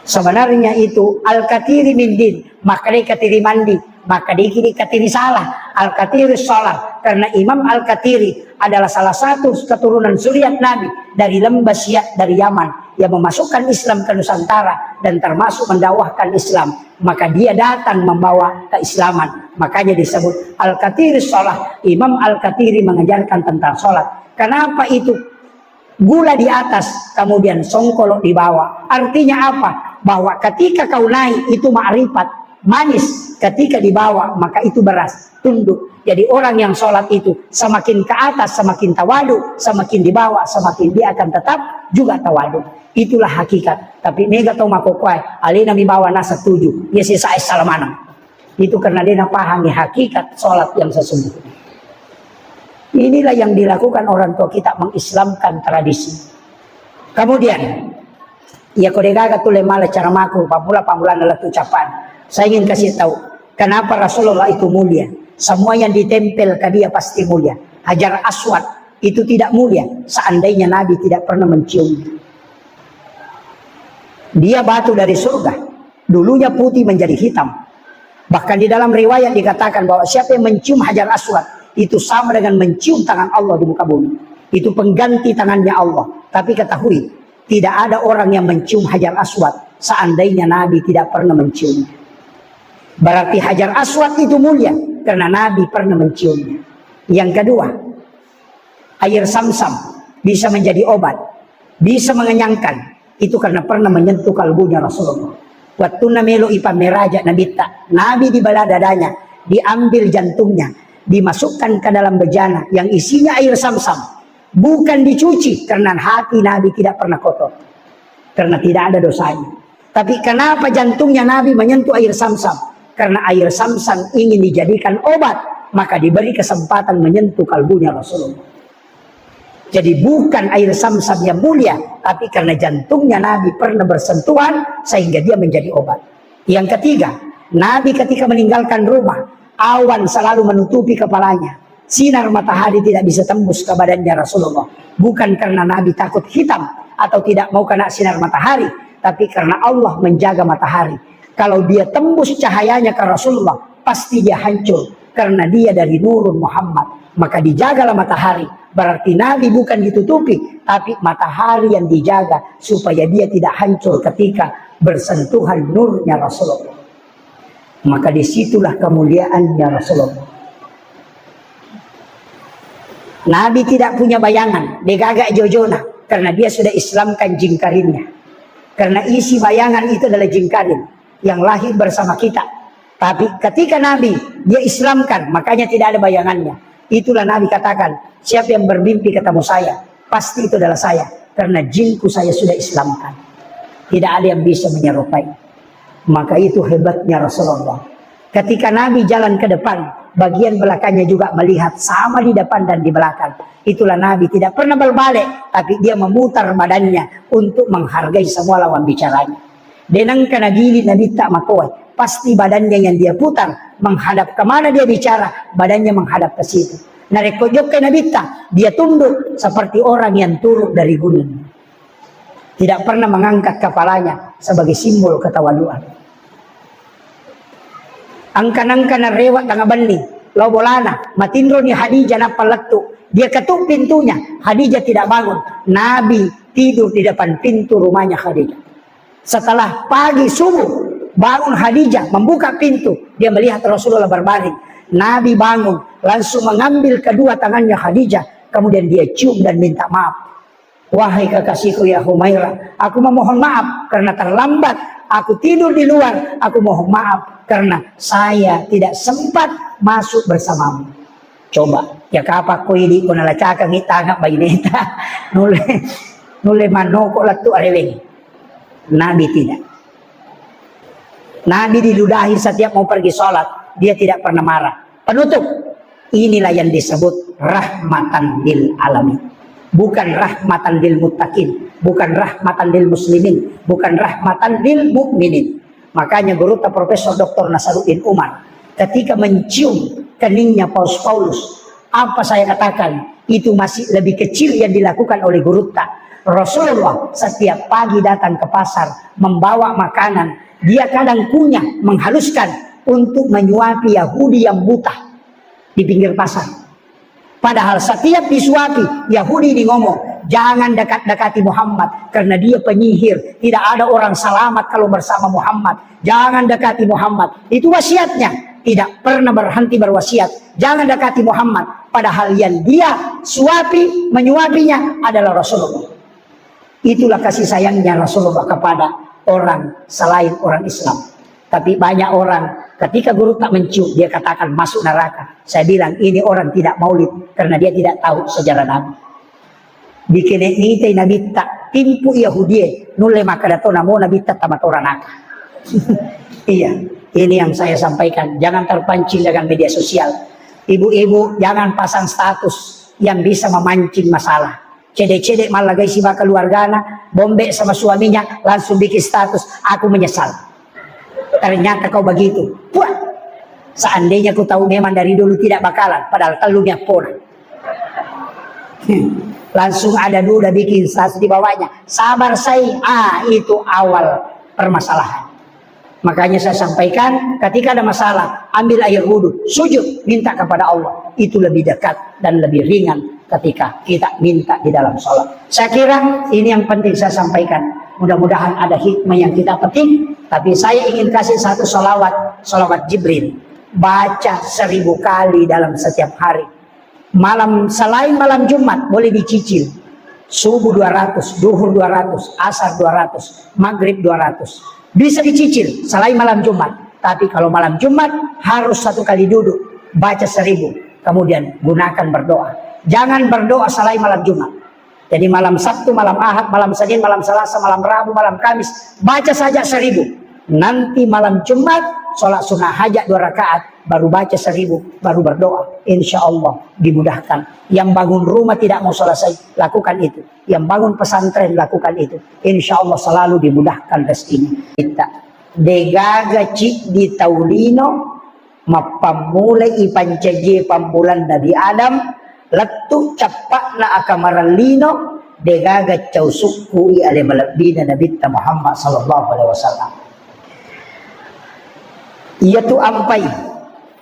Sebenarnya itu al-katiri min din, makkedai katiri mandi, makkedai di katiri salah, al-katiri salah. Karena Imam Al-Katiri adalah salah satu keturunan zuriat Nabi dari lembah Siak dari Yaman yang memasukkan Islam ke Nusantara dan termasuk mendakwahkan Islam. Maka dia datang membawa keislaman. Makanya disebut Al-Katiri Salah. Imam Al-Katiri mengajarkan tentang sholat. Kenapa itu gula di atas, kemudian songkolo di bawah? Artinya apa? Bahwa ketika kau naik itu makrifat, manis. Ketika di bawah, maka itu beras, tunduk. Jadi orang yang sholat itu semakin ke atas, semakin tawadu, semakin di bawah, semakin dia akan tetap juga tawadu. Itulah hakikat. Tapi mega tau makokoe, alena mi bawa nasa tuju, ya sisa es salamanang. Itu karena dia napahangi hakikat sholat yang sesungguhnya. Inilah yang dilakukan orang tua kita, mengislamkan tradisi. Kemudian, ya kode gaga tu le mala cara maku, pamula-pamula nala tu ucapan. Saya ingin kasih tahu, kenapa Rasulullah itu mulia? Semua yang ditempel ke dia pasti mulia. Hajar Aswad itu tidak mulia seandainya Nabi tidak pernah menciumnya. Dia batu dari surga. Dulunya putih menjadi hitam. Bahkan di dalam riwayat dikatakan bahwa siapa yang mencium Hajar Aswad, itu sama dengan mencium tangan Allah di muka bumi. Itu pengganti tangannya Allah. Tapi ketahui, tidak ada orang yang mencium Hajar Aswad seandainya Nabi tidak pernah menciumnya. Berarti Hajar Aswad itu mulia karena Nabi pernah menciumnya. Yang kedua, air Samsam bisa menjadi obat, bisa mengenyangkan. Itu karena pernah menyentuh kalbunya Rasulullah. Wattunna melo ipammeraja Nabitta, Nabi dibelah dadanya, diambil jantungnya, dimasukkan ke dalam bejana yang isinya air Samsam. Bukan dicuci, karena hati Nabi tidak pernah kotor. Karena tidak ada dosanya. Tapi kenapa jantungnya Nabi menyentuh air Samsam? Karena air Samsam ingin dijadikan obat, maka diberi kesempatan menyentuh kalbunya Rasulullah. Jadi bukan air Samsam yang mulia, tapi karena jantungnya Nabi pernah bersentuhan sehingga dia menjadi obat. Yang ketiga, Nabi ketika meninggalkan rumah, awan selalu menutupi kepalanya. Sinar matahari tidak bisa tembus ke badannya Rasulullah. Bukan karena Nabi takut hitam atau tidak mau kena sinar matahari, tapi karena Allah menjaga matahari. Kalau dia tembus cahayanya ke Rasulullah, pasti dia hancur karena dia dari nurun Muhammad. Maka dijagalah matahari. Berarti Nabi bukan ditutupi, tapi matahari yang dijaga supaya dia tidak hancur ketika bersentuhan nurnya Rasulullah. Maka disitulah kemuliaannya Rasulullah. Nabi tidak punya bayangan, degaga jojona, karena dia sudah Islamkan jingkarinnya. Karena isi bayangan itu adalah jingkarin yang lahir bersama kita. Tapi ketika Nabi, dia Islamkan, makanya tidak ada bayangannya. Itulah Nabi katakan, "Siapa yang bermimpi ketemu saya, pasti itu adalah saya, karena jinku saya sudah Islamkan. Tidak ada yang bisa menyerupai." Maka itu hebatnya Rasulullah. Ketika Nabi jalan ke depan, bagian belakangnya juga melihat sama di depan dan di belakang. Itulah Nabi tidak pernah berbalik, tapi dia memutar badannya untuk menghargai semua lawan bicaranya. Denangka nagili Nabi tak makoe, pasti badannya yang dia putar, menghadap ke mana dia bicara, badannya menghadap ke situ. Narekko jokkai Nabitta, dia tunduk seperti orang yang turun dari gunung. Tidak pernah mengangkat kepalanya sebagai simbol ketawaduan. Angka-angka narewa tengah benni, lao bolana, matinroni Khadijah nappa lettu. Dia ketuk pintunya, Khadijah tidak bangun. Nabi tidur di depan pintu rumahnya Khadijah. Setelah pagi subuh, bangun Khadijah, membuka pintu. Dia melihat Rasulullah berbaring. Nabi bangun, langsung mengambil kedua tangannya Khadijah, kemudian dia cium dan minta maaf. "Wahai kekasihku ya Humairah, aku memohon maaf karena terlambat. Aku tidur di luar, aku mohon maaf karena saya tidak sempat masuk bersamamu." Coba, ya kapakko idi ko nalacakang itanga baineta. Nulle, nulle manoko lettu areweng. Nabi tidak. Nabi diludahi setiap mau pergi sholat, dia tidak pernah marah. Penutup, inilah yang disebut rahmatan lil alamin. Bukan rahmatan lil muttaqin, bukan rahmatan lil muslimin, bukan rahmatan lil mukminin. Makanya gurutta Profesor Doktor Nasaruddin Umar ketika mencium keningnya Paus Paulus, apa saya katakan, itu masih lebih kecil yang dilakukan oleh gurutta. Rasulullah setiap pagi datang ke pasar membawa makanan. Dia kadang kunyah menghaluskan untuk menyuapi Yahudi yang buta di pinggir pasar. Padahal setiap disuapi, Yahudi ini ngomong, "Jangan dekat-dekati Muhammad, karena dia penyihir. Tidak ada orang selamat kalau bersama Muhammad. Jangan dekati Muhammad." Itu wasiatnya. Tidak pernah berhenti berwasiat. "Jangan dekati Muhammad." Padahal yang dia suapi, menyuapinya adalah Rasulullah. Itulah kasih sayangnya Rasulullah kepada orang selain orang Islam. Tapi banyak orang, ketika gurutta mencium, dia katakan masuk neraka. Saya bilang, ini orang tidak maulid karena dia tidak tahu sejarah Nabi. Bikin nitai Nabitta, timpu Yahudie, nulle makkeda to namo Nabitta tamatora naka. Iya, ini yang saya sampaikan. Jangan terpancing dengan media sosial. Ibu-ibu, jangan pasang status yang bisa memancing masalah. Cede-cede mallagai siba keluargana, bombe sama suaminya, langsung bikin status, "Aku menyesal." Ternyata kau begitu. Wah, seandainya ku tahu memang dari dulu tidak bakalan, padahal telu ni appona. Hmm. Langsung ada duda bikin status di bawahnya. Sabar, say. Ah, itu awal permasalahan. Makanya saya sampaikan, ketika ada masalah, ambil air wudhu, sujud, minta kepada Allah. Itu lebih dekat dan lebih ringan ketika kita minta di dalam sholat. Saya kira ini yang penting saya sampaikan. Mudah-mudahan ada hikmah yang kita petik. Tapi saya ingin kasih satu salawat, salawat Jibril. Baca seribu kali dalam setiap hari. Malam, selain malam Jumat, boleh dicicil. Subuh dua ratus, duhur dua ratus, asar dua ratus, maghrib dua ratus. Bisa dicicil selain malam Jumat. Tapi kalau malam Jumat, harus satu kali duduk, baca seribu. Kemudian gunakan berdoa. Jangan berdoa selain malam Jumat. Jadi malam Sabtu, malam Ahad, malam Senin, malam Selasa, malam Rabu, malam Kamis, baca saja seribu. Nanti malam Jumat, sholat sunnah hajat dua rakaat, baru baca seribu, baru berdoa. Insya Allah dimudahkan. Yang bangun rumah tidak mau selesai, lakukan itu. Yang bangun pesantren, lakukan itu. Insya Allah selalu dimudahkan rezekinya. Kita degaga cik di taulino, mappammulai ipancajie pammulang Nabi Adam, lettu cappa'na akamarang lino, degaga cau sukkui ale malebbina Nabitta Muhammad sallallahu alaihi wasallam. Iyatu ampai,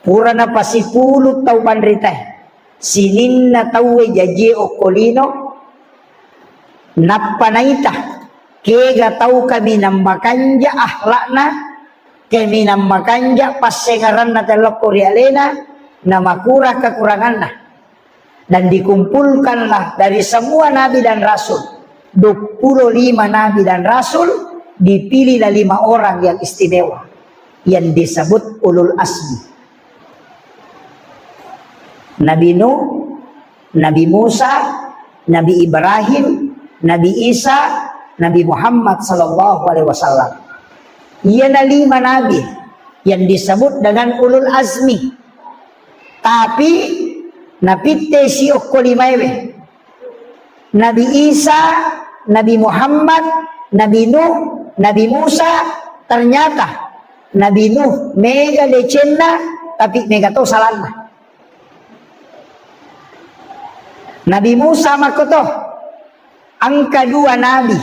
pura napasipulu tau panritae, sininna tauwe jajie okko lino, nappa naita, kega tau kaminang makanja akhlakna, kaminang makanja passengeranna tellokko ri alena, namakura kekuranganna. Dan dikumpulkanlah dari semua nabi dan rasul, dua puluh lima nabi dan rasul, dipilihlah lima orang yang istimewa, yang disebut ulul azmi. Nabi Nuh, Nabi Musa, Nabi Ibrahim, Nabi Isa, Nabi Muhammad sallallahu alaihi wasallam. Iyana lima nabi yang disebut dengan ulul azmi. Tapi napitte si okko limaewe. Nabi Isa, Nabi Muhammad, Nabi Nuh, Nabi Musa, ternyata Nabi Nuh mega decenna, tapi mega to salanna. Nabi Musa makkoto, engka dua nabi,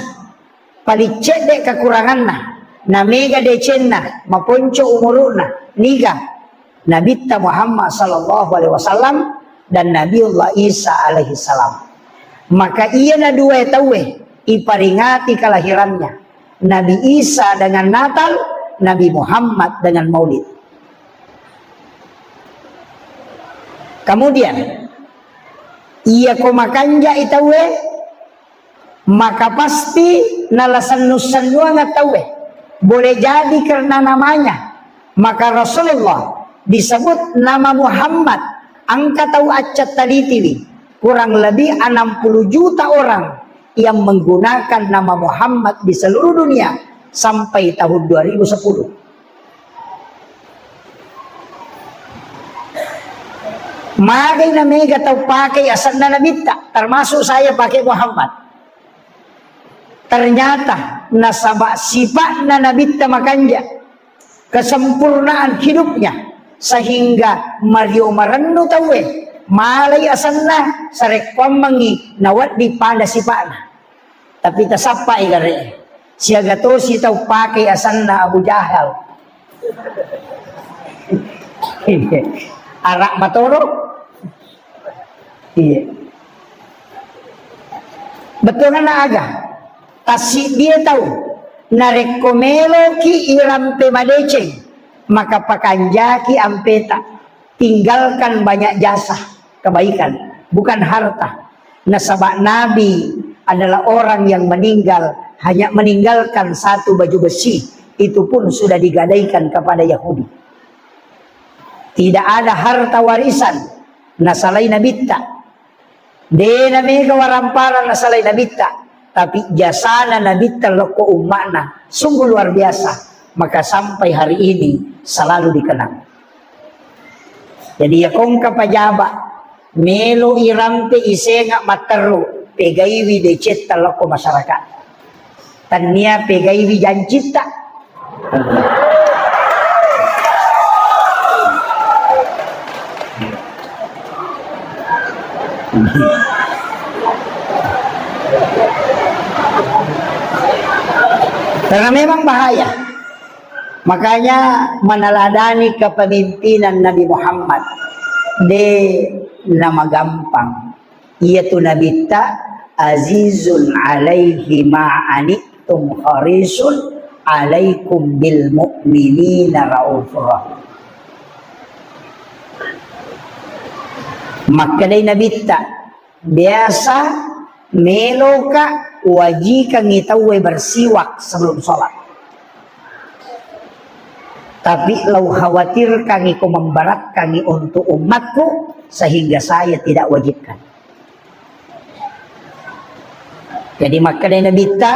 paling cedde kekuranganna, na mega decenna, maponco umuru'na, niga? Nabitta Muhammad sallallahu alaihi wasallam dan Nabiullah Isa alaihi salam. Maka iyana dua tauwe iparingati kelahirannya. Nabi Isa dengan Natal, Nabi Muhammad dengan Maulid. Kemudian, iya ko makanjai tauwe, maka pasti nala sennu-sennuang tauwe. Boleh jadi karena namanya. Maka Rasulullah disebut nama Muhammad, engka tau accatalitiwi, kurang lebih enam puluh juta orang yang menggunakan nama Muhammad di seluruh dunia sampai tahun dua ribu sepuluh. Magai na mega tau pakai asenna nabitta, termasuk saya pakai Muhammad. Ternyata nasaba sipa'na nabitta makanja, kesempurnaan hidupnya, sehingga mario marennu tauwe, malai asenna, sarekkoammengngi nawedding pada sipa'na. Tapi tasappai gare. Siaga tosi tau pakai asenna Abu Jahal. Arak matoro. Iya. Betul kan aga? Tassi dia tahu. Narekko meloki irampe madeceng, maka pakanjaki ampeta. Tinggalkan banyak jasa kebaikan, bukan harta. Nasaba Nabi adalah orang yang meninggal, hanya meninggalkan satu baju besi, itu pun sudah digadaikan kepada Yahudi. Tidak ada harta warisan nasalai nabitta. De na mega waramparang nasalai nabitta, tapi jasana nabitta lokko umma'na sungguh luar biasa, maka sampai hari ini selalu dikenang. Jadi, ya kongka pajaba, melo irampe isenga matteru, pegaiwi decetta lokko masyarakat. Tannia pegaiwi jancitta. Karena memang bahaya. Makanya meneladani kepemimpinan Nabi Muhammad de namagampang. Iyatu nabitta, azizun alaihi ma anittum harisun alaikum bil mu'minina raufur rahim. Makkedai nabitta, biasa meloka wajikangi tauwe bersiwak sebelum sholat. Tapi lau khawatirkangi ko memberatkangi untuk umatku sehingga saya tidak wajibkan. Jadi makkeda nabitta,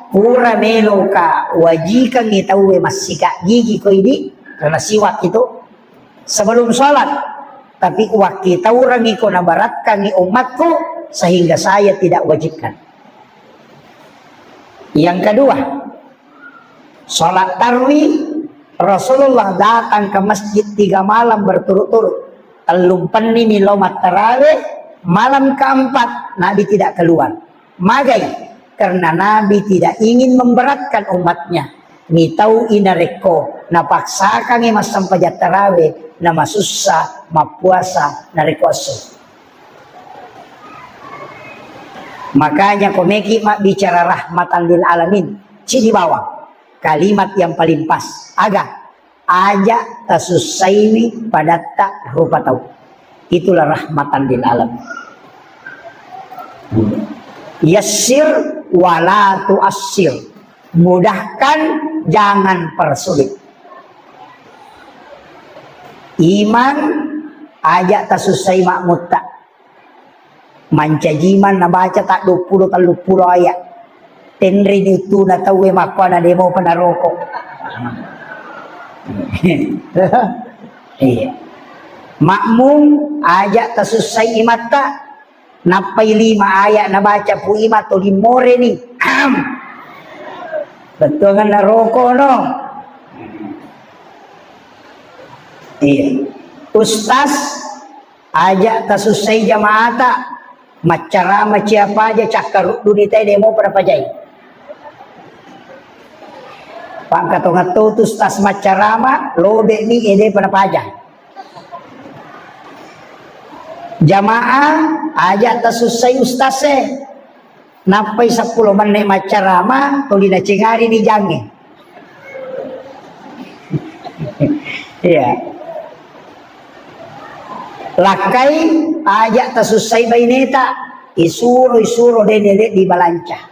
pura meloka wajikangi tauwe massika gigi ko idi, karena siwak itu sebelum sholat. Tapi wakkitaurangi ko nabaratkangi umatku sehingga saya tidak wajibkan. Yang kedua, sholat tarwi, Rasulullah datang ke masjid tiga malam berturut-turut. Tellumpennimi lo mattarawe, malam keempat Nabi tidak keluar. Magai, karena Nabi tidak ingin memberatkan umatnya. Mitau inarekko napaksakangi massempajang tarawe, namasussa mappuasa narekko esso. Makanya ko meki mabbicara rahmatan lil alamin, cidi bawang kalimat yang paling pas. Aga? Aja tasussaiwi padatta rupa tau. Itulah rahmatan lil alamin. Yassir wala tuassir. Mudahkan, jangan persulit. Iman, aja tasussai makmutta. Mancajiman nabaca ta duappulo telluppulo ayat. Tenreni uttuna tauwe makkuana de mopa naroko. Iya. Makmum, aja tasussai imatta, nappai lima ayat nabaca pu imam to limmoreni. Bettuangan naroko no. Iya. Ustaz, aja tasussai jamaata, maccarama ciapa aja cakkaruddu ni tae demo pada pajai. Pangka tongatto tu ustaz maccarama, lobe ni ede pada paja. Jamaah, aja tasussai ustaz e. Nappai seppulo menne maccarama, tuli nacengari ni jange. Iya. Lakkai, aja tasussai baineta, isuro, isuro dene di balanca.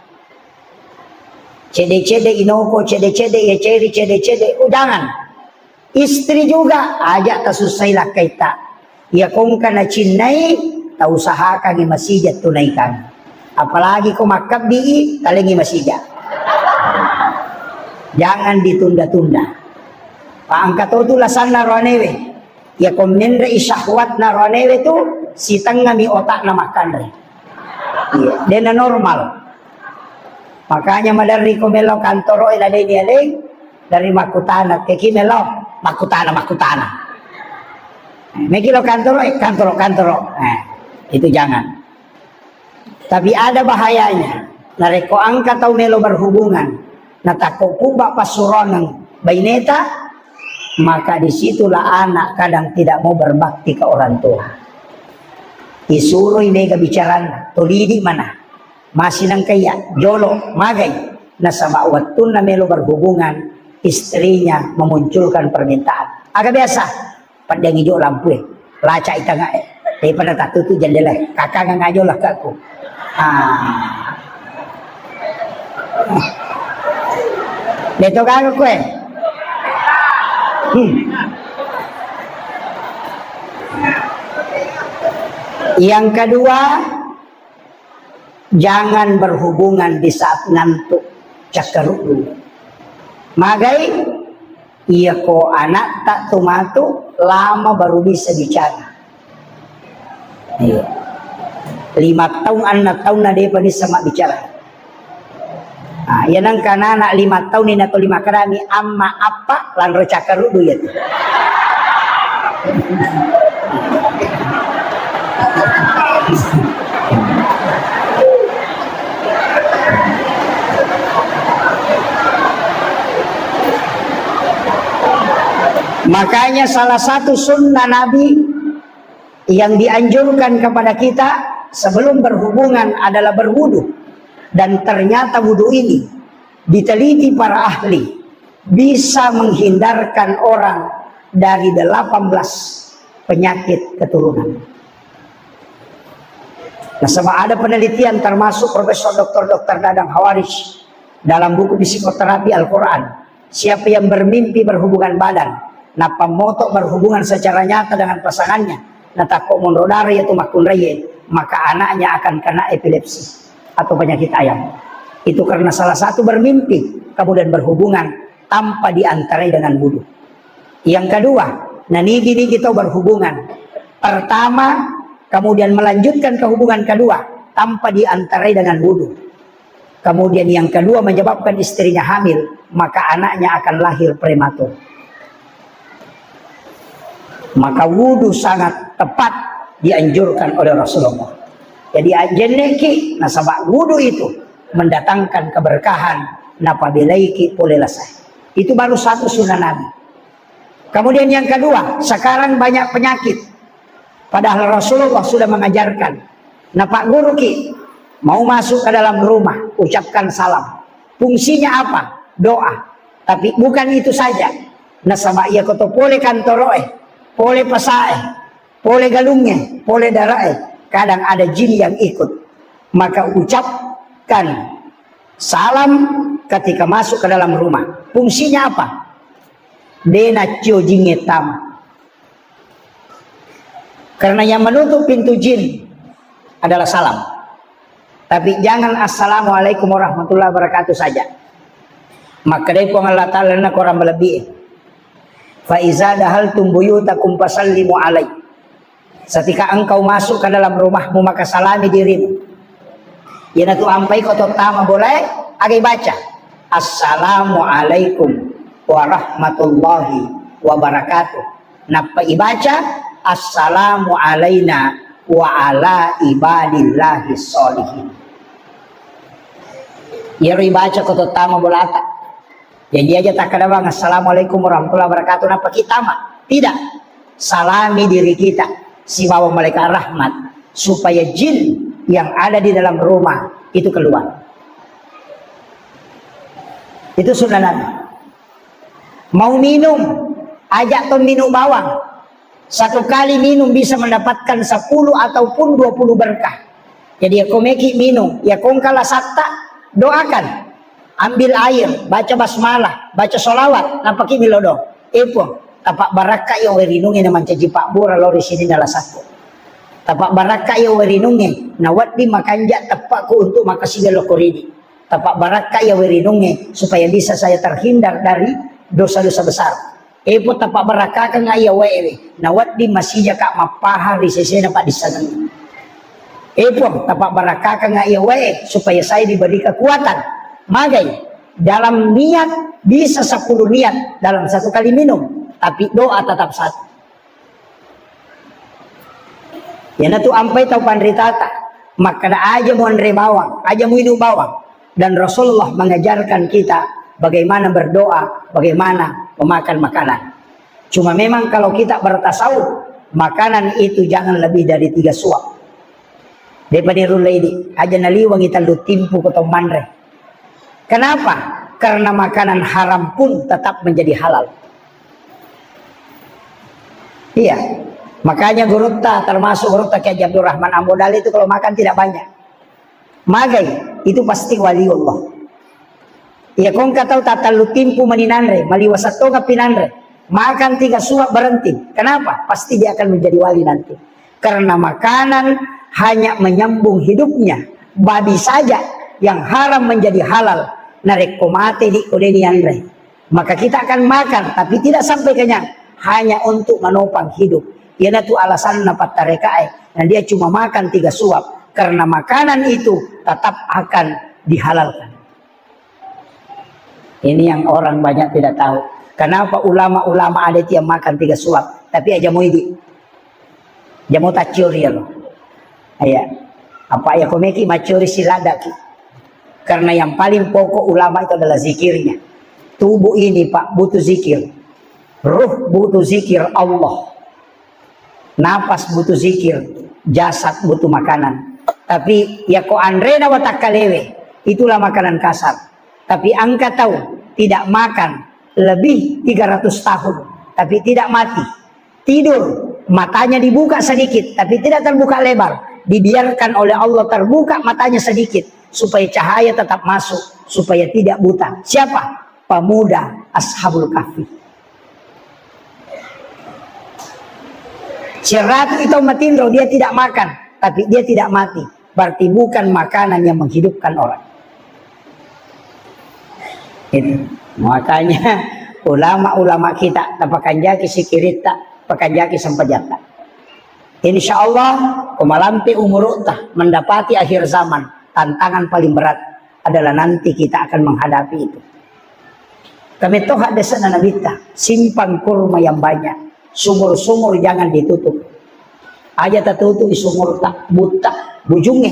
Cede-cede inoko, cede-cede ya ceri, cede-cede. Oh, jangan. Istri juga, aja tasussai lakkaita. Iya kongka nacinnai, tausahakangi masija tunaikan. Apalagi ko makkabbii, talengi masija. Jangan ditunda-tunda. Paangka to tu lasanna roanewe. Iya ko menrei syahwatna roanewe tu, sitengngami otakna makkanre. Iya, dena normal. Makanya maderri ko melo kantoro e ladeni aleng, dari makkutana, keki melo, makkutana, makkutana. Meki lo kantoro, eh, kantoro, kantoro. Eh, itu jangan. Tapi ada bahayanya. Narekko angka tau melo berhubungan, natakko kuba pasuroneng baineta, maka disitulah anak kadang tidak mau berbakti ke orang tua. Isuroi mega bicarana, tolidi mana. Masih nangkaya, jolo, magai. Nasaba wettunna melo berhubungan, istrinya memunculkan permintaan. Aga biasa, paddangi jo lampu e. Laca i tanga e. Tapi pada tatu tu jendela e. Kakak ngajo lah kakku. Ah. Beto gaga kue. Hmm. Yang kedua, jangan berhubungan di saat ngantuk, cakkaruddu. Magai, iya ko anak tak tu matu, lama baru bisa bicara. Iya. Lima tahun, enam tahun na depa bisa mak bicara. Ah, iya nangka anak lima tahun ini atau lima kerami, amma apa, lanro cakkaruddu ya tu. Makanya salah satu sunnah Nabi yang dianjurkan kepada kita sebelum berhubungan adalah berwudu. Dan ternyata wudu ini diteliti para ahli bisa menghindarkan orang dari delapan belas penyakit keturunan. Nasaba ada penelitian termasuk Profesor Doktor Doktor Dadang Hawarij dalam buku Psikoterapi Al-Quran. Siapa yang bermimpi berhubungan badan, nappa moto berhubungan secara nyata dengan pasangannya, natakko monro dara yaitu makkunraie, maka anaknya akan kena epilepsi atau penyakit ayam. Itu karena salah satu bermimpi, kemudian berhubungan tanpa diantarai dengan wudu. Yang kedua, nanigi-nigi tau berhubungan. Pertama, kemudian melanjutkan ke hubungan kedua tanpa diantarai dengan wudu. Kemudian yang kedua menyebabkan istrinya hamil, maka anaknya akan lahir prematur. Maka wudu sangat tepat dianjurkan oleh Rasulullah. Jadi ajenneki nasaba wudu itu mendatangkan keberkahan, napabelaiki pole lasai. Itu baru satu sunnah Nabi. Kemudian yang kedua, sekarang banyak penyakit. Padahal Rasulullah sudah mengajarkan. Napagguruki, mau masuk ke dalam rumah, ucapkan salam. Fungsinya apa? Doa. Tapi bukan itu saja. Nasaba iya koto pole kantoroe, pole pasae, pole galungnge, pole darae, kadang ada jin yang ikut. Maka ucapkan salam ketika masuk ke dalam rumah. Fungsinya apa? De naccio jingnge tama. Karena yang menutup pintu jin adalah salam. Tapi jangan assalamualaikum warahmatullahi wabarakatuh saja. Makkedai Puang Allah Ta'ala na Quran malebbi. Fa iza dahaltum buyutakum fasallimu alai. Setika engkau masuk ke dalam rumahmu, maka salami dirimu. Iyanatu ampai ko tottama bolae, agai baca, "Assalamualaikum warahmatullahi wabarakatuh." Nappa ibaca, "Assalamu alaina wa ala ibadillahi sholihin." Iyaro ibaca ko tottama bolata. Jadi aja takkada bang, "Assalamualaikum warahmatullahi wabarakatuh," nappa kita ma. Tidak. Salami diri kita sibawa malaikat rahmat, supaya jin yang ada di dalam rumah itu keluar. Itu sunnah Nabi. Mau minum, ajak to minum bawang. Satu kali minum bisa mendapatkan sepuluh ataupun dua puluh berkah. Jadi, ya komeki minum, ya kongkala satta, doakan. Ambil air, baca basmalah, baca sholawat, napaki milo do. Epo, tapak barakka ya werinungi na mancaji pak bura lo di sini dalam satu. Tapak barakka ya werinungi, na waddi makanja tepakku untuk makasih lo koridi. Tapak barakka ya werinungi supaya bisa saya terhindar dari dosa-dosa besar. Epo tapak barakakang iya wae we, na wedding masija ka mappaha ri sesena paddissengengnge. Epo tapak barakakang iya wae supaya saya diberi kekuatan. Magai dalam niat bisa sepuluh niat dalam satu kali minum, tapi doa tetap satu. Iyanatu ampai tau panritata, makkada aja muanre bawang, aja muinu bawang. Dan Rasulullah mengajarkan kita bagaimana berdoa, bagaimana memakan makanan. Cuma memang kalau kita bertasawuf, makanan itu jangan lebih dari tiga suap. Depa nirulle idi, aja naliwangi tellu timpu ko tau manre. Kenapa? Karena makanan haram pun tetap menjadi halal. Iya. Makanya gurutta, termasuk gurutta Kiai Haji Abdul Rahman Ambo Dali itu kalau makan tidak banyak. Magai, itu pasti waliullah. Iya, kongka tau tatellu timpu mani nanre, maliwa settonga pinanre. Makan tiga suap berhenti. Kenapa? Pasti dia akan menjadi wali nanti. Karena makanan hanya menyambung hidupnya. Babi saja yang haram menjadi halal. Narekko mate di kode dianre. Maka kita akan makan, tapi tidak sampai kenyang. Hanya untuk menopang hidup. Iyanatu alasanna pattarekae. Dan dia cuma makan tiga suap. Karena makanan itu tetap akan dihalalkan. Ini yang orang banyak tidak tahu. Kenapa ulama-ulama ada yang makan tiga suap, tapi aja muidi. Jamo tacciori ya lo. Iya. Apa ya komeki maciori siladaki. Karena yang paling pokok ulama itu adalah zikirnya. Tubuh ini, Pak, butuh zikir. Ruh butuh zikir Allah. Napas butuh zikir, jasad butuh makanan. Tapi ya ko anrena watakkalewe, itulah makanan kasar. Tapi engka tau tidak makan lebih tiga ratus tahun, tapi tidak mati. Tidur, matanya dibuka sedikit, tapi tidak terbuka lebar. Dibiarkan oleh Allah terbuka matanya sedikit, supaya cahaya tetap masuk, supaya tidak buta. Siapa? Pemuda Ashabul Kahfi. Siratu itu matinro, dia tidak makan, tapi dia tidak mati. Berarti bukan makanan yang menghidupkan orang. Itu. Makanya ulama-ulama kita, tapakanjaki sikiritta, pakanjaki sempajatta. Insya Allah, ko malampe umurutta, mendapati akhir zaman, tantangan paling berat adalah nanti kita akan menghadapi itu. Kami toha desana nabitta, simpan kurma yang banyak, sumur-sumur jangan ditutup. Aja tatutup di sumur tak buta, bujungnya.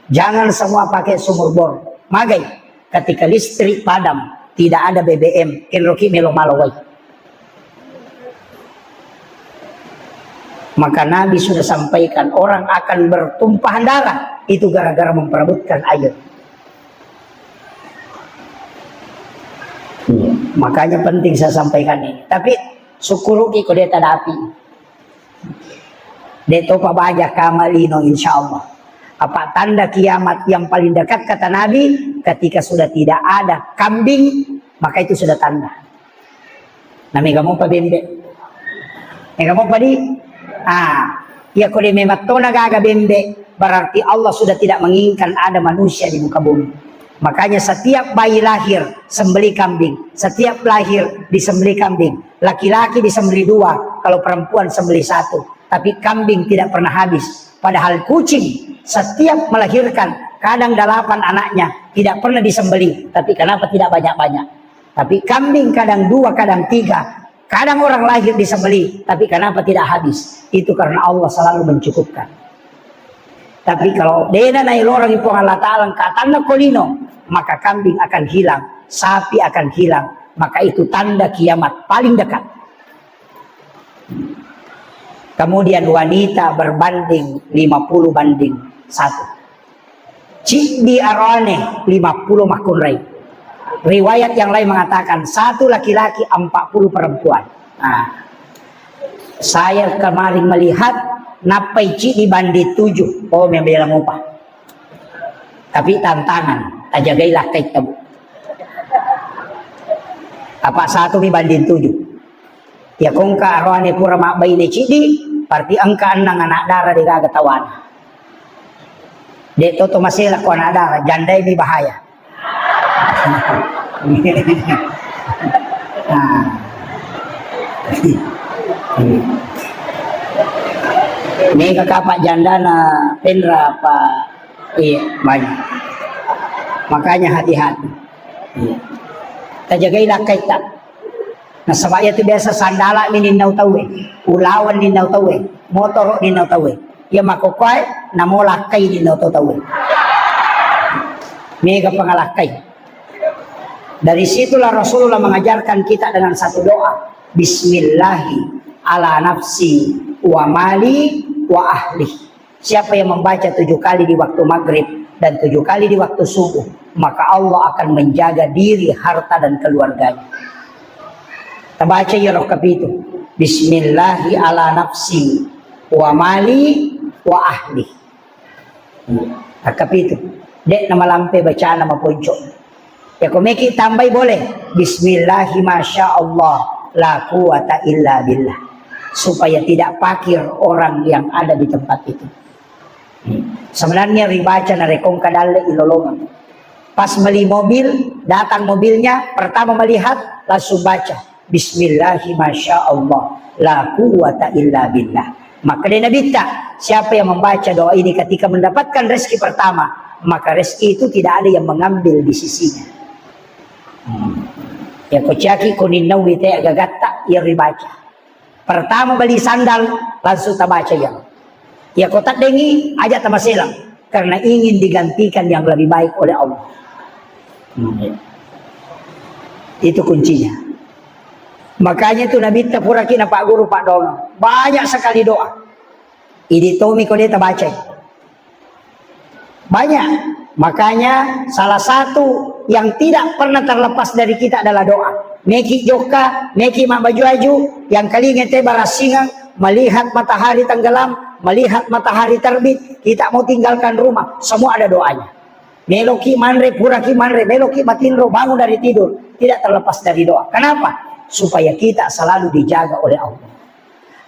Jangan semua pakai sumur bor. Magai, ketika listrik padam, tidak ada B B M, kenroki melo malowai. Maka Nabi sudah sampaikan, orang akan bertumpahan darah, itu gara-gara memperebutkan air. Iya, makanya penting saya sampaikan ini. Tapi syukuruki ko dia tadapi. De topa baja kama lino, insya Allah. Apa tanda kiamat yang paling dekat kata Nabi, ketika sudah tidak ada kambing, maka itu sudah tanda. Nah, mega mopa bembe. Mega mopa di? Ah, ya ko de memang tona gaga bembe, berarti Allah sudah tidak menginginkan ada manusia di muka bumi. Makanya setiap bayi lahir, sembeli kambing. Setiap lahir, disembeli kambing. Laki-laki disembeli dua, kalau perempuan sembeli satu. Tapi kambing tidak pernah habis. Padahal kucing setiap melahirkan kadang delapan anaknya, tidak pernah disembeli. Tapi kenapa tidak banyak-banyak? Tapi kambing kadang dua, kadang tiga. Kadang orang lahir disembelih, tapi kenapa tidak habis? Itu karena Allah selalu mencukupkan. Tapi kalau dena naelorang Puang Allah Ta'ala engka atanna ko lino, maka kambing akan hilang, sapi akan hilang, maka itu tanda kiamat paling dekat. Kemudian wanita berbanding lima puluh banding satu. Ciddi aroane lima puluh makkunrai. Riwayat yang lain mengatakan satu laki-laki, empat puluh perempuan. Nah, saya kemarin melihat nappai ciddi banding tujuh. Oh, membela mupa. Tapi tantangan, tajagai lakkai tabu. Apa satu mi banding tujuh. Ya kongka aroane pura mabbaine ciddi, berarti engka ennang anak dara degaga tawana. De' to to masela ko anak dara, jandai mi bahaya. Ah. Mega kapa jandana penra apa? Iya, banyak. Makanya hati-hati. Iya. Tajagai lakkaita. Nasaba iyatu biasa sandala mi ninnau tauwe, ulawan ninnau tauwe, motoro ninnau tauwe. Iya makkokkoe namo lakkai ninnau to tauwe. Mega pangalakkai. Dari situlah Rasulullah mengajarkan kita dengan satu doa, "Bismillahi ala nafsi wa mali wa ahli." Siapa yang membaca tujuh kali di waktu maghrib dan tujuh kali di waktu subuh, maka Allah akan menjaga diri, harta, dan keluarganya. Tabaca iyaro kapitu, "Bismillahi ala nafsi wa mali wa ahli." Kapitu, de' namalampe bacana maponco. Ya, ko meki tambai boleh. Bismillahi masya Allah, la quwata illa billah. Supaya tidak pakir orang yang ada di tempat itu. Sebenarnya ribaca narekko engka dalle ilolongeng. Pas beli mobil, datang mobilnya, pertama melihat, langsung baca. Bismillahi masya Allah, la quwwata illa billah. Makkeda Nabitta, siapa yang membaca doa ini ketika mendapatkan rezeki pertama, maka rezeki itu tidak ada yang mengambil di sisinya. Hmm. Ya, ko caki, ko ninnau wite agagatta, ya ribaca. Pertama beli sandal, langsung tabaca ya. Ya, ko taddengi, aja tamaselang. Karena ingin digantikan yang lebih baik oleh Allah. Hmm. Itu kuncinya. Makanya itu Nabitta puraki napagguru paddoangeng. Banyak sekali doa. Idi tomi ko de tabacai. Banyak. Makanya salah satu yang tidak pernah terlepas dari kita adalah doa. Meki jokka, meki mabbaju-aju, yang kalinga te barassingeng, melihat matahari tenggelam, melihat matahari terbit, kita mau tinggalkan rumah, semua ada doanya. Meloki manre, puraki manre, meloki matinro, bangun dari tidur, tidak terlepas dari doa. Kenapa? Supaya kita selalu dijaga oleh Allah.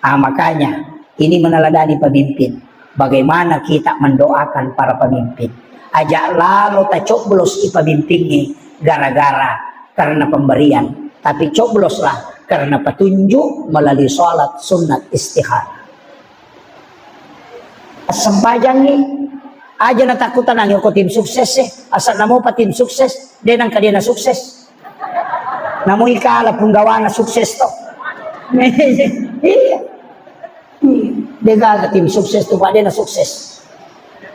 Ah, makanya ini meneladani pemimpin. Bagaimana kita mendoakan para pemimpin? Aja lalo tacoblos i pemimpinnya gara-gara karena pemberian, tapi cobloslah karena petunjuk melalui sholat sunat istikharah. Sempajangngi aja natakkutanangi ko tim sukses e, asal namopa tim sukses, de nangka de na sukses. Namoi kala punggawana sukses to. Iya. Degaga tim sukses tu, Pak, de na sukses.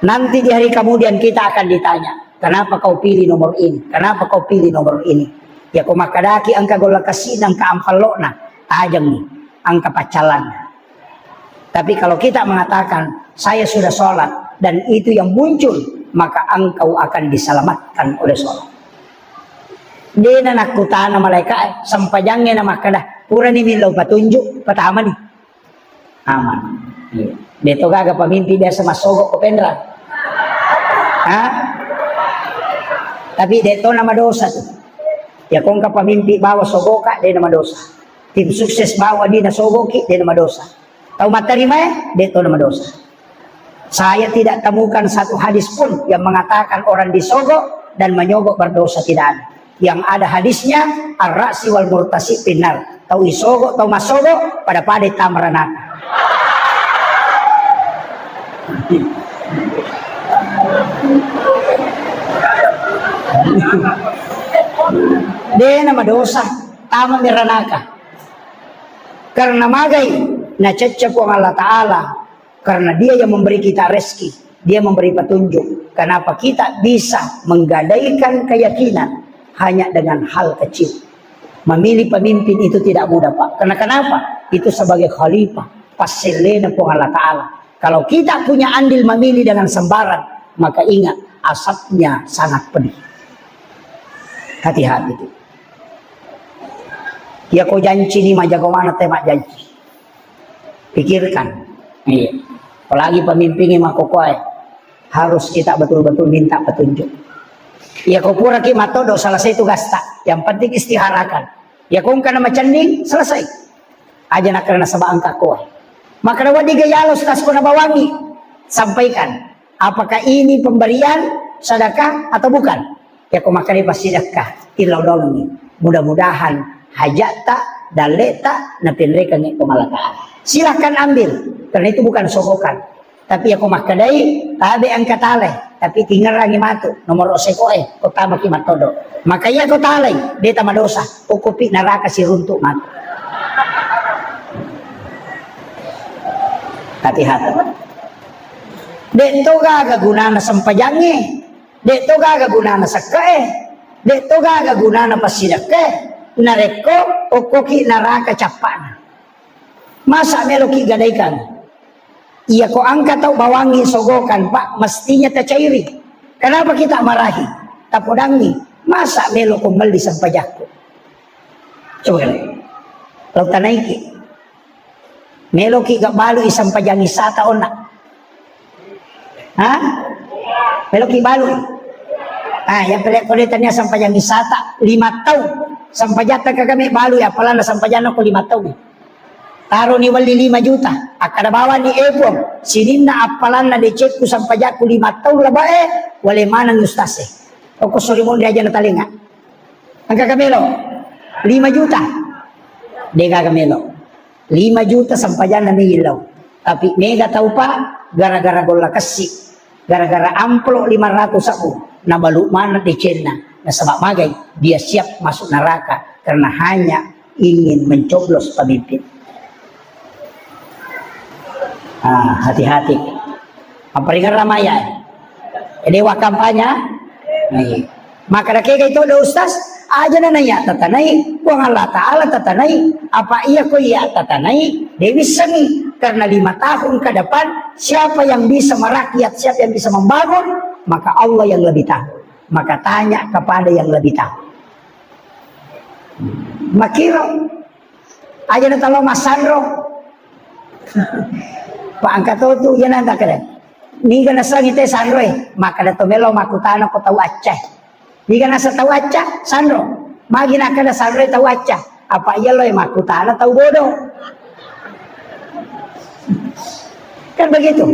Nanti di hari kemudian kita akan ditanya, "Kenapa kau pilih nomor ini? Kenapa kau pilih nomor ini?" Ya, ko makkadaki engka golla kasina, engka ampallokna, tajengi, engka paccallanna. Tapi kalau kita mengatakan, "Saya sudah sholat," dan itu yang muncul, maka engkau akan diselamatkan oleh sholat. De na nakkutana malaika e, sempajangnge na makkeda, "Purani millau patunjuk, patamani." Aman. Iya. De to gaga pamimpi biasa massogo ko penra. Ha? Tapi de to na madosa tu. Ya, ko engka pamimpi bawa sogoka, de na madosa. Tim sukses bawa di nasogoki, de na madosa. Tau matterimae, de to na madosa. Saya tidak temukan satu hadis pun yang mengatakan orang disogok dan menyogok berdosa, tidak ada. Yang ada hadisnya, ar-ra'si wal murtasi finnar. Tau isogok, tau masogok, pada-pada tama ranaka. De na madosa, tama mi ranaka. Karena magai nacecce Puang Allah Ta'ala, karena Dia yang memberi kita rezeki, Dia memberi petunjuk. Kenapa kita bisa menggadaikan keyakinan hanya dengan hal kecil? Memilih pemimpin itu tidak mudah, Pak. Karena kenapa? Itu sebagai khalifah, passellena Puang Allah Ta'ala. Kalau kita punya andil memilih dengan sembarang, maka ingat, asapnya sangat pedih. Hati-hati. Iya ko janci ni majago mana te majjanci. Pikirkan. Iya. Apalagi pemimpin yang makokoe. Harus kita betul-betul minta petunjuk. Iya ko pura ki matodo selesai tugas ta. Yang penting istiharakan. Iya ko engka na macenning, selesai. Aja nakana nasaba engka koe. Maka wedding ga yalo stasko nabawangi. Sampaikan. Apakah ini pemberian sedekah atau bukan? Iya ko makkeda passidekka, tillau doangi. Mudah-mudahan hajatta, dalleta, napenrekangngi Puang Allah Ta'ala. Silahkan ambil, karena itu bukan sogokan. Tapi iya ko makkedai, tabe engka tale, tapi tingerangi matu, nomor osekoe, ko tamaki mattodo. Maka iya ko talai, de tamadosa, kokopi neraka siruntuk matu. Hati-hati. De to gaga gunana sempajangnge. De to gaga gunana sekke'e, de to gaga gunana passidekkae, narekko okkoki neraka cappa'na. Masa meloki gadaikan? Iya ko engka tau bawangi sogokan, Pak, mestinya tacairi. Kenapa kita marahi? Tapodangi, masa melo ko melli sempajakku? Coba kali. Lau tanaiki. Meloki ga balui sempajangi sata onna. Ha? Meloki balui. Ah, yang pele kode tania sempajangi sata lima tau. Sempajatta kagame balui, apalana sempajanna ko lima tau. Taro ni welli lima juta. Akkada bawang ni epong. Sininna appalanna decekku sempajakku lima tau labae, wale maneng ustase. Oko sori mo diaja na talenga. Engka kamelo? Lima juta. Dega kamelo. Lima juta sempajanna mei illau. Tapi mega tau, Pak, gara-gara golla kessi, gara-gara amplop lima ratus ribu, nabalu mana decenna, nasaba magai dia siap masuk neraka karena hanya ingin mencoblos pemimpin. Ah, hati-hati. Mapperingerra maya. Dewa kampanye. Nah, iya. Maka dakega itu do ustaz, aja na naya tatanai, Puang Allah Ta'ala tatanai, apa iya ko iya tatanai, dewi sengi. Karena lima tahun ke depan, siapa yang bisa merakyat, siapa yang bisa membangun, maka Allah yang lebih tahu. Maka tanya kepada yang lebih tahu. Makiro, aja na talo masanro. Pak angka to tu, iya nanta kere. Niga nasengi te sanroe, maka da to melo makutana ko tau acca. Niga nasa tau acca, sanro. Magi nakada sanroe tau acca. Apa iya loe makutana tau bodoh. Kan begitu.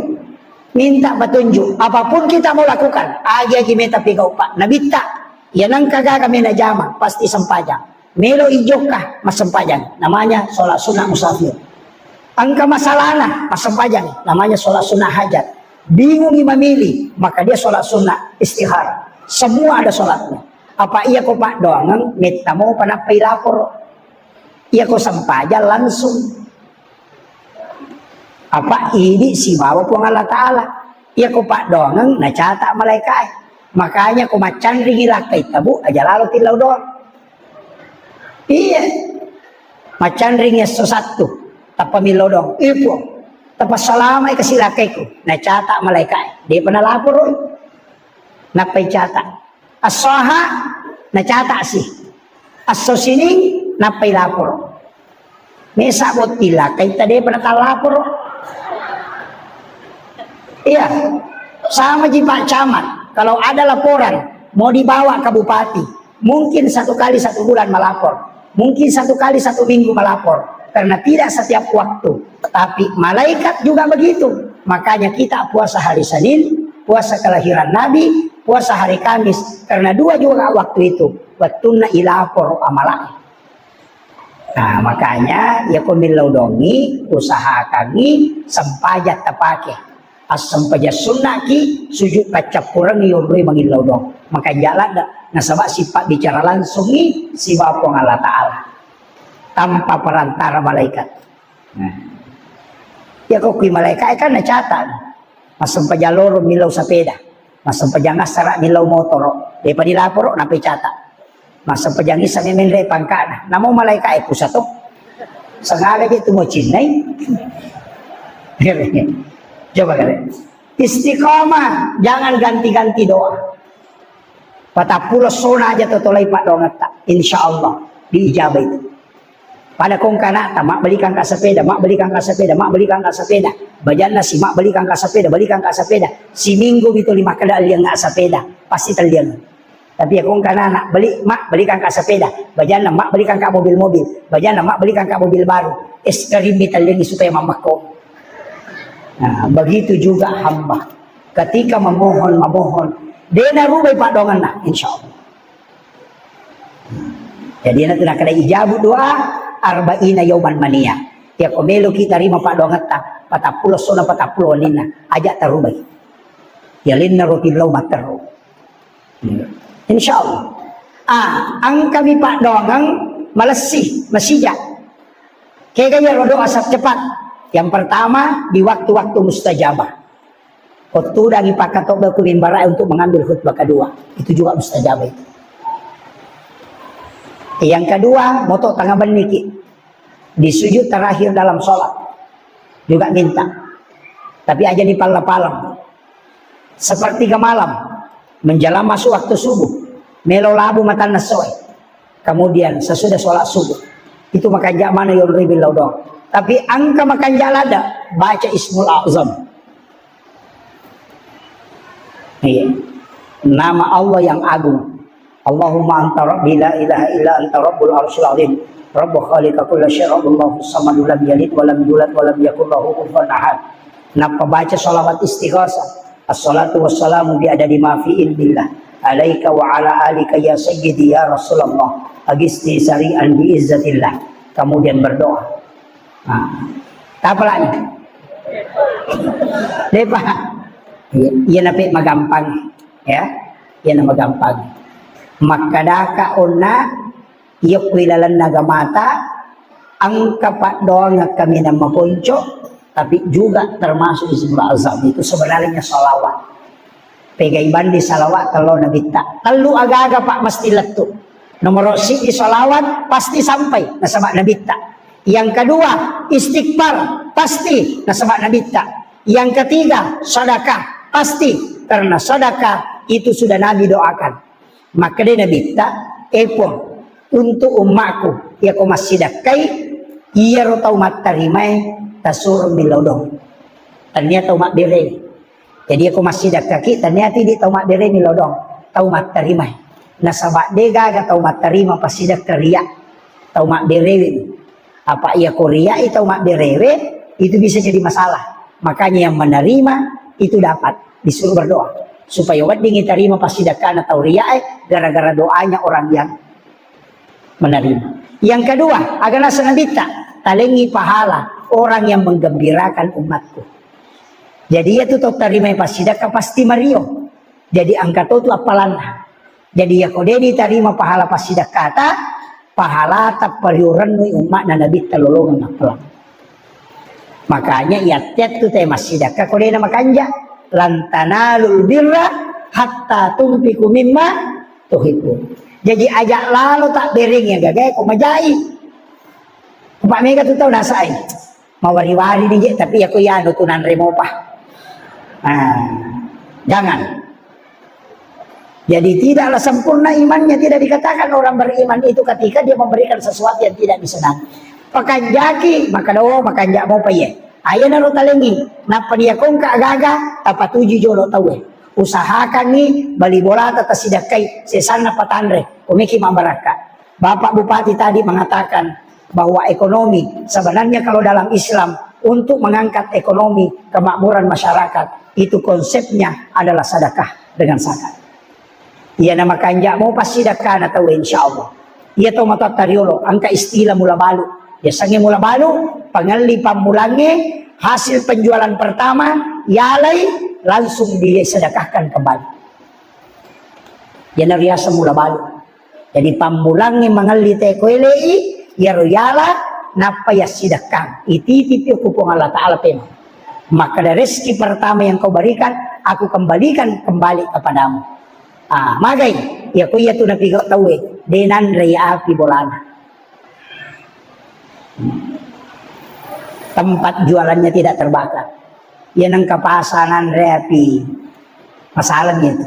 Minta petunjuk. Apapun kita mau lakukan, agi-agi meta pigau Pak. Nabitta, iya nangka gaga mena jama, pasti sempajang. Melo ijokka massempajang, namanya sholat sunnah musafir. Engka masalahna massempajang, namanya sholat sunnah hajat. Bingungi memilih, maka dia sholat sunnah istihara. Semua ada sholatnya. Apa iya ko paddoangeng, metta mopa nappai laporo. Iya ko sempajang langsung. Apa idi sibawa Puang Allah Ta'ala. Iya ko paddoangeng, nacata malaikae. Makanya ko maccanringi lakkai tabu, aja lalo tillau doang. Iya. Maccanring esso sattu, tappa millau doang. Ipo, tappa salamai kasi lakkaiku. Nacata malaikae. Depa nalaporo. Nappai cata. Assoha, nacata si. Asso sining, nappai laporo. Mesa botting lakkai ta depa natallaporo. Iya. Sama ji Pak Camat. Kalau ada laporan, mau dibawa ke bupati. Mungkin satu kali satu bulan melapor, mungkin satu kali satu minggu melapor, karena tidak setiap waktu. Tapi malaikat juga begitu. Makanya kita puasa hari Senin, puasa kelahiran Nabi, puasa hari Kamis, karena dua juga waktu itu. Wettunna ilapor amalai. Nah, makanya, ya ko millau dongi, usahakangi sempajang tapake. Assempajang sunnaki, sujud paccappurengngi yonroi mangillau dong. Makanja ladde, nasaba sipabbicara langsungngi sibawa Puang Allah Ta'ala. Tanpa perantara malaikat. Nah. Ya kok kui malaika kan nacata. Massempajang loro millau sapeda. Massempajang assara millau motoro. Depa dilaporo nape cata. Massempajang isa memenre pangkana. Namo malaika e kusato. Sengaga je tu mau cinnai. Coba kare. Istiqomah, jangan ganti-ganti doa. Patappulo sona aja totolai paddoangetta, insya Allah diijabah itu. Pada kongkanata, mabbelikan ka sepeda, mabbelikan ka sepeda, mabbelikan ka sepeda. Bajanna si mabbelikan ka sepeda, belikan ka sepeda. Siminggu itu lima kali liang ka sepeda, pasti taliang. Tapi ya kongkanana, beli, mak belikan ka sepeda. Bajanna, mak belikan ka mobil-mobil. Bajanna, mak belikan ka mobil baru. Es krim taliangi supaya mammekko. Nah, begitu juga hamba. Ketika memohon, memohon, de narubai paddoangenna, insya Allah. Jadi, na tuna kada ijabu doa, arba'ina yauman mania. Ya, ko melo kita rima paddoangetta, patappulo sona, patappulo wenninna, aja tarubai. Ya, lenna roti lau matteru. Insya Allah. Ah, engkami paddoangeng malessi, masija. Kega ya rodo asap cepat. Yang pertama, di waktu-waktu mustajabah. Kottudangi pakkatobba ku mimbara untuk mengambil khutbah kedua. Itu juga mustajab itu. Yang kedua, moto tengah benniki. Di sujud terakhir dalam sholat. Juga minta. Tapi aja dipalla-paleng. Sepertiga malam, menjelang masuk waktu subuh. Melo labu matanna soe. Kemudian sesudah sholat subuh, itu makanja mana yonri billau doang. Tapi engka makanja ladde, baca Ismul Azam. Iya. Nama Allah yang agung. Allahumma anta rabbi la ilaha illa anta rabbul arsyil azim. Rabbu khaliqa kulla syai, Allahu samad, lam yalid wa lam yulad wa lam yakul lahu kufuwan ahad. Nappa baca sholawat istighasah. Assalatu wassalamu bi adadi ma fi ilmillah. Alaika wa ala alika ya sayyidi ya Rasulullah. Agisti sari'an bi izzatillah. Kemudian berdoa. Nah, apa lagi? Lepa. Iya, iya nape magampang. Ya, iya na magampang. Makkadaka onna, iya kui lalenna agamata, engka paddoangeng kaminang makonco, tapi juga termasuk Ismul Azam. Itu sebenarnya salawat. Pegai bandi salawat tello nabitta. Tellu aga-aga, Pak, mesti lettu. Nomor siji salawat pasti sampai nasaba nabitta. Yang kedua, istighfar pasti nasaba nabitta. Yang ketiga, sedekah pasti, karena sedekah itu sudah Nabi doakan. Makkeda nabitta, "E Puang, untuk ummaku, iyako massidakkai, iyaro tau mattarimae tasuro millau dong. Tania tau mabbere." Jadi, iyako massidakkaki, tania tidi tau mabbere millau dong, tau mattarimai. Nasaba de gaga tau mattarima passidakka ria, tau mabberewe. Apa iyako riai tau mabberewe, itu bisa jadi masalah. Makanya yang menerima itu dapat disuruh berdoa. Supaya weddingi tarima passidakkana tau riae gara-gara doanya orang yang menerima. Yang kedua, aga naseng nabitta, talengi pahala orang yang menggembirakan umatku. Jadi, iya tu tau tarimai passidakka pasti mario. Jadi, engka to tu appalanna. Jadi, iyako de ditarima pahala passidakkata, pahalata pariurennui umma'na nabitta lolongeng appalang. Makanya, iya tettu te massidakka ko de na makanja. Lan tanalul birra hatta tunfiqu mimma tuhibbun. Jaji, aja lalo tabbereng iya gagae ko majai. Upa mega tu tau nasai. Mawari-wari ni je, tapi iyako iyanu tu nanre mopa. Nah, jangan. Jadi, tidaklah sempurna imannya, tidak dikatakan orang beriman itu ketika dia memberikan sesuatu yang tidak disenangi. Pakanjaki, maka do, makanja mopa iye. Ayo naro talengi, nappa dia kongka gaga, tapatuju jolo tauwe. Usahakanni bali bolata tasidakkai, sesanna patanre, komeki mabarakka. Bapak Bupati tadi mengatakan bahwa ekonomi, sebenarnya kalau dalam Islam, untuk mengangkat ekonomi, kemakmuran masyarakat, itu konsepnya adalah sedekah dengan zakat. Iya na makanja mo passidakkana tau, insya Allah. Iya tau matoatta riolo, engka istilah mula balu. Biasanya mula balu, pangelli pammulangnge, hasil penjualan pertama, yalai, langsung disedekahkan kembali. Iyana riaseng mula balu. Jadi, pammulangnge mangelli teko elei, iyaro yala, nappa yassidekkang. Ititipi ku Puang Allah Ta'ala pema. Maka dari rezeki pertama yang kau berikan, aku kembalikan kembali kepadamu. Ah, magai, iya ku iya tu napiga tauwe, de nanrei api bolana. Tempat jualannya tidak terbakar. Iya nengka pasa nanre api. Masalahnya itu.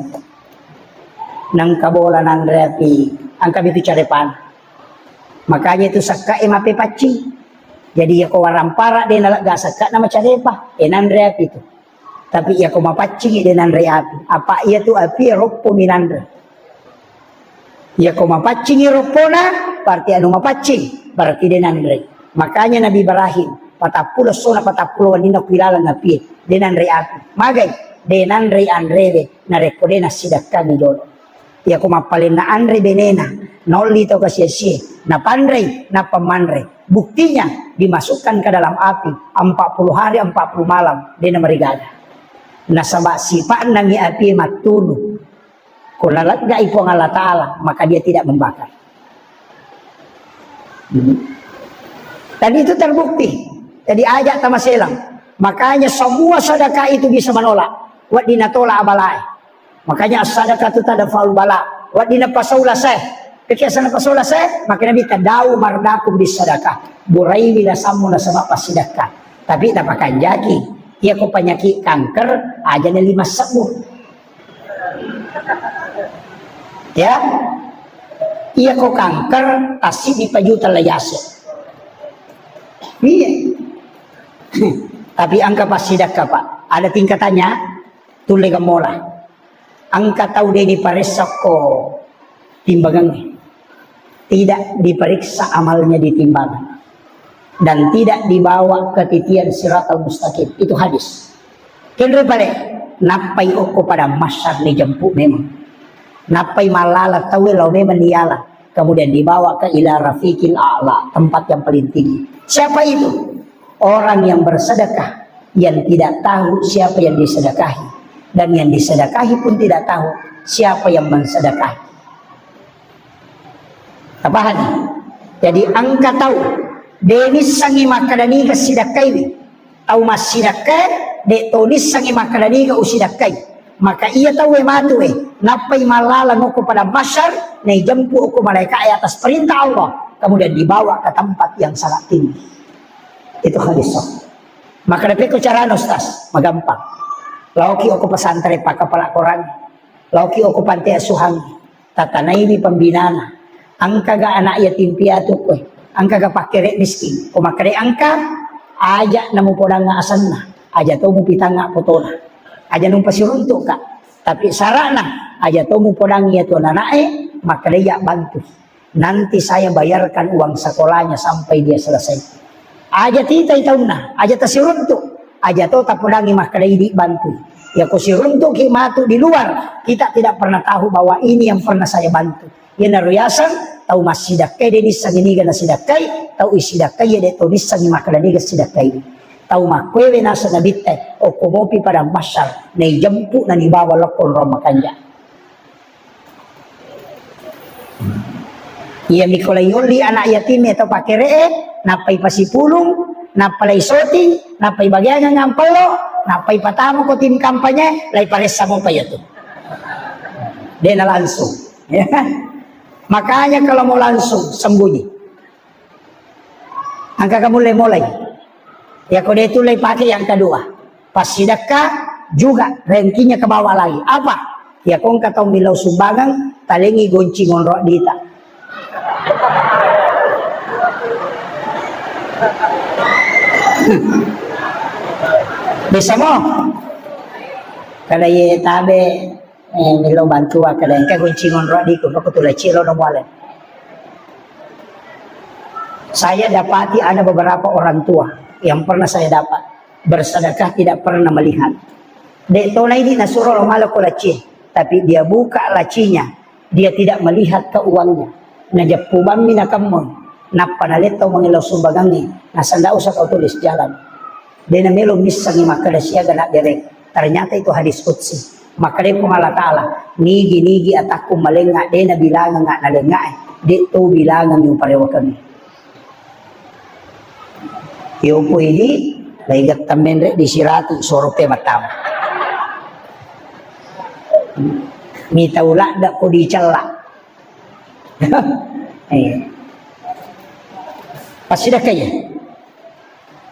Nengka bola nanre api. Angka itu carepan. Makanya itu sekka e mape paccing. Jadi iya ko warampara de nalegga sekka nama carepa. E nanre api itu. Tapi iya ko mapaccingi de nanre api. Apa iya tu api roppo minanre. Iya ko mapaccingi roppona, berarti anu mapaccing, berarti de nanre. Makanya Nabi Ibrahim, patappulo sona patappulo wenninna ku ilalang api, de nanre api. Magai, de nanre anrewe, narekko de nassidakkangi jolo. Iya ko mappalenna anre benena, naolli tau kasiasie, napanrei, nappa manre. Buktinya, dimasukkan ke dalam api, empat puluh hari, empat puluh malam, de namarigaga. Nasaba sipa'na mi api mattunu. Ko naleggai Puang Allah Ta'ala, maka dia tidak membakar. Dan itu terbukti. Jadi ajak tamaselang. Makanya semua sedekah itu bisa menolak. Wedding natolak abalae. Makanya as-sadaqatu tadfa'ul bala. Wedding napasaula se. Kekiasa napasaula se, maka Nabi tadau mardaku bissadaqah. Buraiwi lasammu nasaba passidakka. Tapi napakanjaki. Iya ko penyakit kanker, aja na lima sebbu. Ya. Iya ko kanker, tassiddi pajuta layase. Iya. Tapi engka passidakka, Pak. Ada tingkatannya, tulle gemmola. Engka tau de diparessa ko timbangangnge. Tidak diperiksa amalnya di timbangan. Dan tidak dibawa ke titian siratal mustaqim. Itu hadis. Kenre pale, nappai okko padang mahsyar ni jemput memang. Nappai mallala tauwe lao memang niala. Kemudian dibawa ke ila rafiqil a'la, tempat yang paling tinggi. Siapa itu? Orang yang bersedekah, yang tidak tahu siapa yang disedekahi. Dan yang disedekahi pun tidak tahu siapa yang mensedekahi. Tapahani? Jadi engka tau de nissengngi makkeda niga sidakkaiwi. Tau massidakkae de to nissengngi makkeda niga usidakkai. Maka iya tauwe matuwe nappai mallalang okko padang mahsyar, naijempu okko malaika'e atas perintah Allah, kemudian dibawa ke tempat yang sangat tinggi. Itu hadis sahih. Makkeda pekko carana, Ustaz? Magampang. Laoki okko pesantren pakkapala Korang. Laoki okko pantai asuhan, tatanaiwi pembinana. Engkaga anak yatim piatu koe? Engkaga pakkere miskin? Ko makkere engka, aja namupodangnga asenna, aja to mupitangnga fotona. Aja nupasiruntu'ka. Tapi sara'na, aja to mupodangngi iyatu anana'e, makkeda iya bantu. Nanti saya bayarkan uang sekolahnya sampai dia selesai. Aja titai taunna, aja tasiruntu, aja to tapodangi makkeda idi bantu. Ya ko siruntuki matu di luar, kita tidak pernah tahu bahwa ini yang pernah saya bantu. Iyanaro yaseng tau massidakkai de nissengngi niga nasidakkai, tau isidakkai de to nissengngi makkeda niga sidakkai. Tau makkuewe naseng nabitte, okko mopi padang mahsyar, naijempu nanibawa lokko ro makanja. Iya miko lai yolli anak yatim atau pakkere'e, nappai pasipulung, nappa lai soting, nappai bagiangang ampello, nappai patama ko tim kampanye, lai paressa mopa iyatu. Dena langsung. Ya kan? Makanya kalau mau langsung sembunyi. Engka kamu mulai-mulai. Ya ko de tu lai pakai yang kedua. Pas sidakka juga rankingnya ke bawah lagi. Apa? Ya ko engka tau millau sumbangan, talengi gonci ngonro dita. Bisa mo? Kada ye tabe Eh, melo bantu akkeda engka gonci ngonro adikku, pokok tu lecci lo no muale. Saya dapati ada beberapa orang tua yang pernah saya dapat bersedekah tidak pernah melihat. Dek tona ini nasuro lo malo ko laci, tapi dia buka lacinya, dia tidak melihat ke uangnya. Najeppu bammi nakemmeng, nappa naletto mangelo sumbangangi, nasanda usah kau tulis jalan. Dena melo missangi makkeda siaga nak derek. Ternyata itu hadis qudsi. Makkedai Puang Allah Ta'ala, "Nigi-nigi atakku malengnga, de nabilangeng nalengnga'e, de to bilangeng uparewakengnge." Yopo idi, laigatta menre di siratu, sorope mattama. Mitau ladda ko dicella. Iya. Passidakka iya.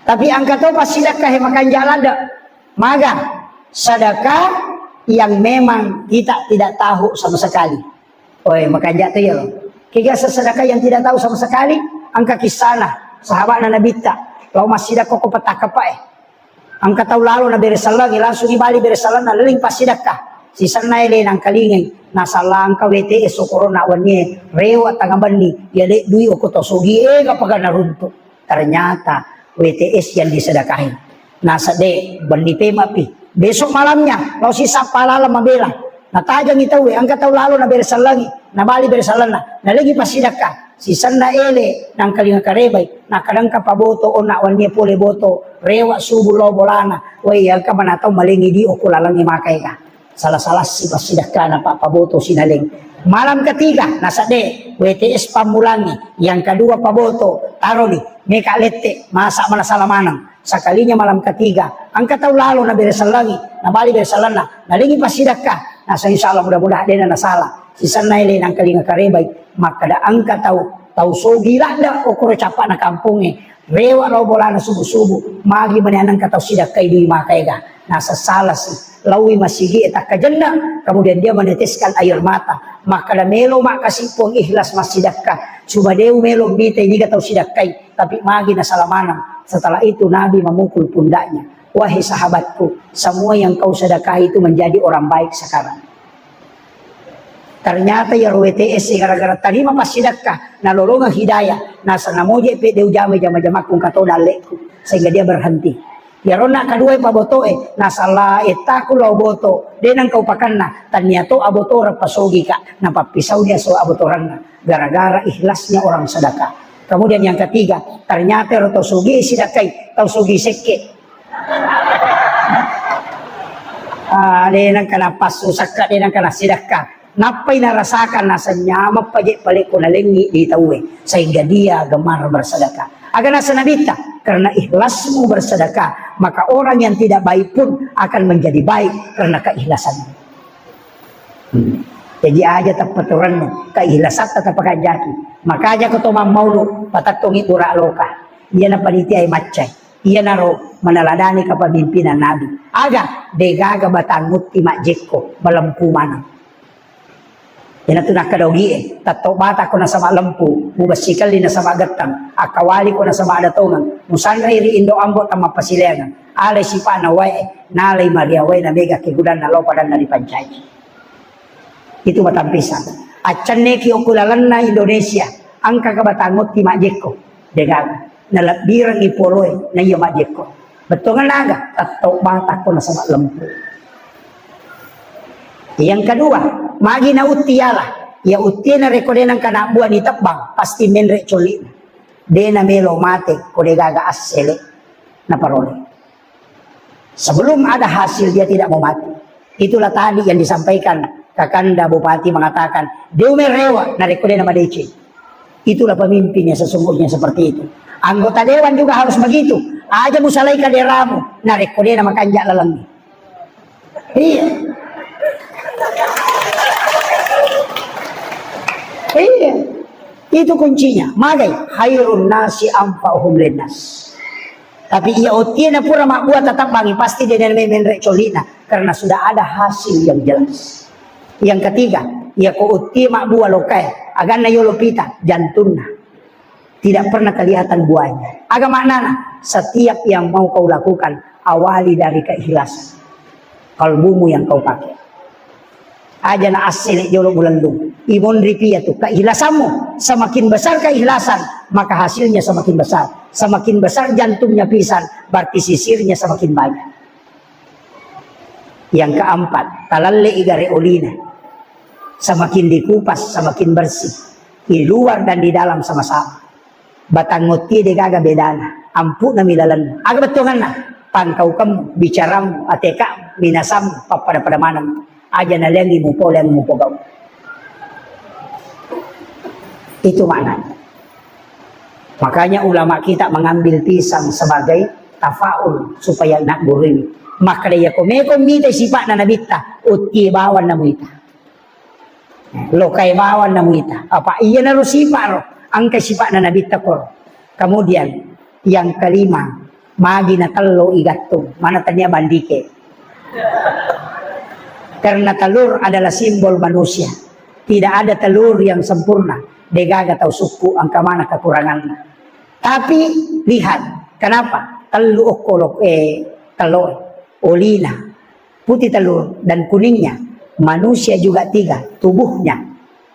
Tapi engka to passidakka he makanja ladda. Maga sedekah yang memang kita tidak tahu sama sekali. Oi, makanja to iya lo. Kega sedekah yang tidak tahu sama sekali, engka kissana sahabatna Nabitta. Lao massidakka ko petakkepae. Engka tau lalo nabere sellengi, langsung ibali bere sellenna, lelling passidakka. Sisenna ele nangkalingai, nasala engka W T S okorona wennie, rewa tangabenni, ya le dui oko to sogi, ega pagana runtu. Ternyata W T S yang disedekahi. Nasa de, benni pemapi. Besok malamnya, lao sisappa lala mabela. Natajangi tauwe, engka tau lalo nabere sellengi, nabali bere sellenna, nalengi passidakka. Sisenna ele, nangkalinga karebai, nakadangka paboto, onna wennie pole boto, rewa subuh lao bolana. Wai, engka mana tau malengi di oko lalengi makae ka. Salah-salah si passidakkana pa paboto sinaleng. Malam ketiga, nasa de, W T S pammulangi. Yang kedua paboto, taroni, meka lette, masa mana salah maneng. Sakalinya malam ketiga, engka tau lalo nabere sellengi, nabali bere sellenna, nalengi passidakka, nasa insya Allah mudah-mudahan dena nasala. Sisenna ele nangkalinga karebai, makkada engka tau, tau sogi ladda okoro cappana kampongnge, rewa lao bolana subuh-subuh, magi mani anengka tau sidakkai dui maka ega. Nasa sala si, laui masigi e takkajenna, kemudian dia meneteskan air mata, makkada melo makkasi Puang ikhlas massidakka, suba deu melo mita niga tau sidakkai. Tapi magi nasala maneng. Setelah itu Nabi memukul pundaknya. Wahai sahabatku, semua yang kau sedekahi itu menjadi orang baik sekarang. Ternyata ya W T S gara-gara terima passidakka, nalolongeng hidayah, nasa namoje pe deu jama jama-jamaku engka to dallekku, sehingga dia berhenti. Yaronna kedua pabotoe, nasala ettaku lao boto, denang kau pakanna, tania to abotoreng pasogika, napappisau dia so abotoranna. Gara-gara ikhlasnya orang sedekah. Kemudian yang ketiga, ternyata ero tau sugi sidakkai, tau sugi sekke. Ah, de nangka napassu sakka, de nangka nasidakka. Nappai narasakan nasa nyameng paje palekko nalengi di tauwe, sehingga dia gemar bersedekah. Aga nasa Nabitta, karena ikhlasmu bersedekah, maka orang yang tidak baik pun akan menjadi baik karena keikhlasanmu. Hmm. Jadi aja tappaturannu, kaihlasatta tapakanjaki. Makaja ko to mammaulu, patattongi pura loka. Iyana panitia e maccai. Iyanaro meneladani kepemimpinan Nabi. Aga, degaga batang mutti majjekko, malempu maneng. Iyanatu nakkeda ogie, tatto bata ko nasaba lempu, mubessikelli nasaba gettang, akkawali ko nasaba ada tongeng, musanrai ri indo ambo tamappasileangeng. Alai sipa'na wae, nalai maria wae, namega kegudanna lao padanna ripancaji. Itu matampisang. Accenneki okko lalenna Indonesia, engka ka batang otti majjekko, degaga. Nalebbirengngi poloe, naiya majjekko. Bettuangenna aga? Tatto bata ko nasaba lempu. Yang kedua, magi na utti yala. Ya utti na rekko de nangka nabbua ni tebbang, pasti menre coli'na. De namelo mate, ko degaga assele. Naparole. Sebelum ada hasil, dia tidak mau mati. Itulah tadi yang disampaikan Kakanda Bupati mengatakan, "Deume rewa narekko de namadeceng." Itulah pemimpin yang sesungguhnya seperti itu. Anggota dewan juga harus begitu. Aja musalai kaderamu, narekko de namakanja lalengi. Iya. Iya. Itu kuncinya. Magai, khairun nasi anfa'uhum linnas. Tapi iya ottie na pura mabbua tatabbangi, pasti de name menre coli'na, karena sudah ada hasil yang jelas. Yang ketiga, iya ko ottie mabbua lokae, aganna yolo pita, jantunna. Tidak pernah kelihatan buahnya. Aga maknana? Setiap yang mau kau lakukan, awali dari keikhlasan. Kalbumu yang kau pakai. Aja na assele jolo bulellung. Imonri pia tu keikhlasanmu. Semakin besar keikhlasan, maka hasilnya semakin besar. Semakin besar jantungnya pisang, berarti sisirnya semakin banyak. Yang keempat, talalle igare olina. Semakin dikupas, semakin bersih. Di luar dan di dalam sama-sama. Batang otti degaga bedana, ampu'na mi lalenna. Aga bettuanganna? Pangkaukemmu, bicaramu, ateka, minasammu, pappada-pada maneng. Aja naleangi mupoleng mupogau. Itu maknanya. Makanya ulama kita mengambil pisang sebagai tafaul supaya nak gurui. Makkeda iya ko meko mita sipa'na nabitta, utti bawang namuita. Lokai bawang namuita. Apa iya naro sipa'ro, angka sipa'na nabitta koro. Kemudian yang kelima, magi na tello igattung, mana tania bandike. Karena telur adalah simbol manusia. Tidak ada telur yang sempurna. Degaga tau sukku angka mana kekuranganna. Tapi lihat, kenapa? Tellu okkolok, eh, tello, olina, putih telur dan kuningnya. Manusia juga tiga, tubuhnya,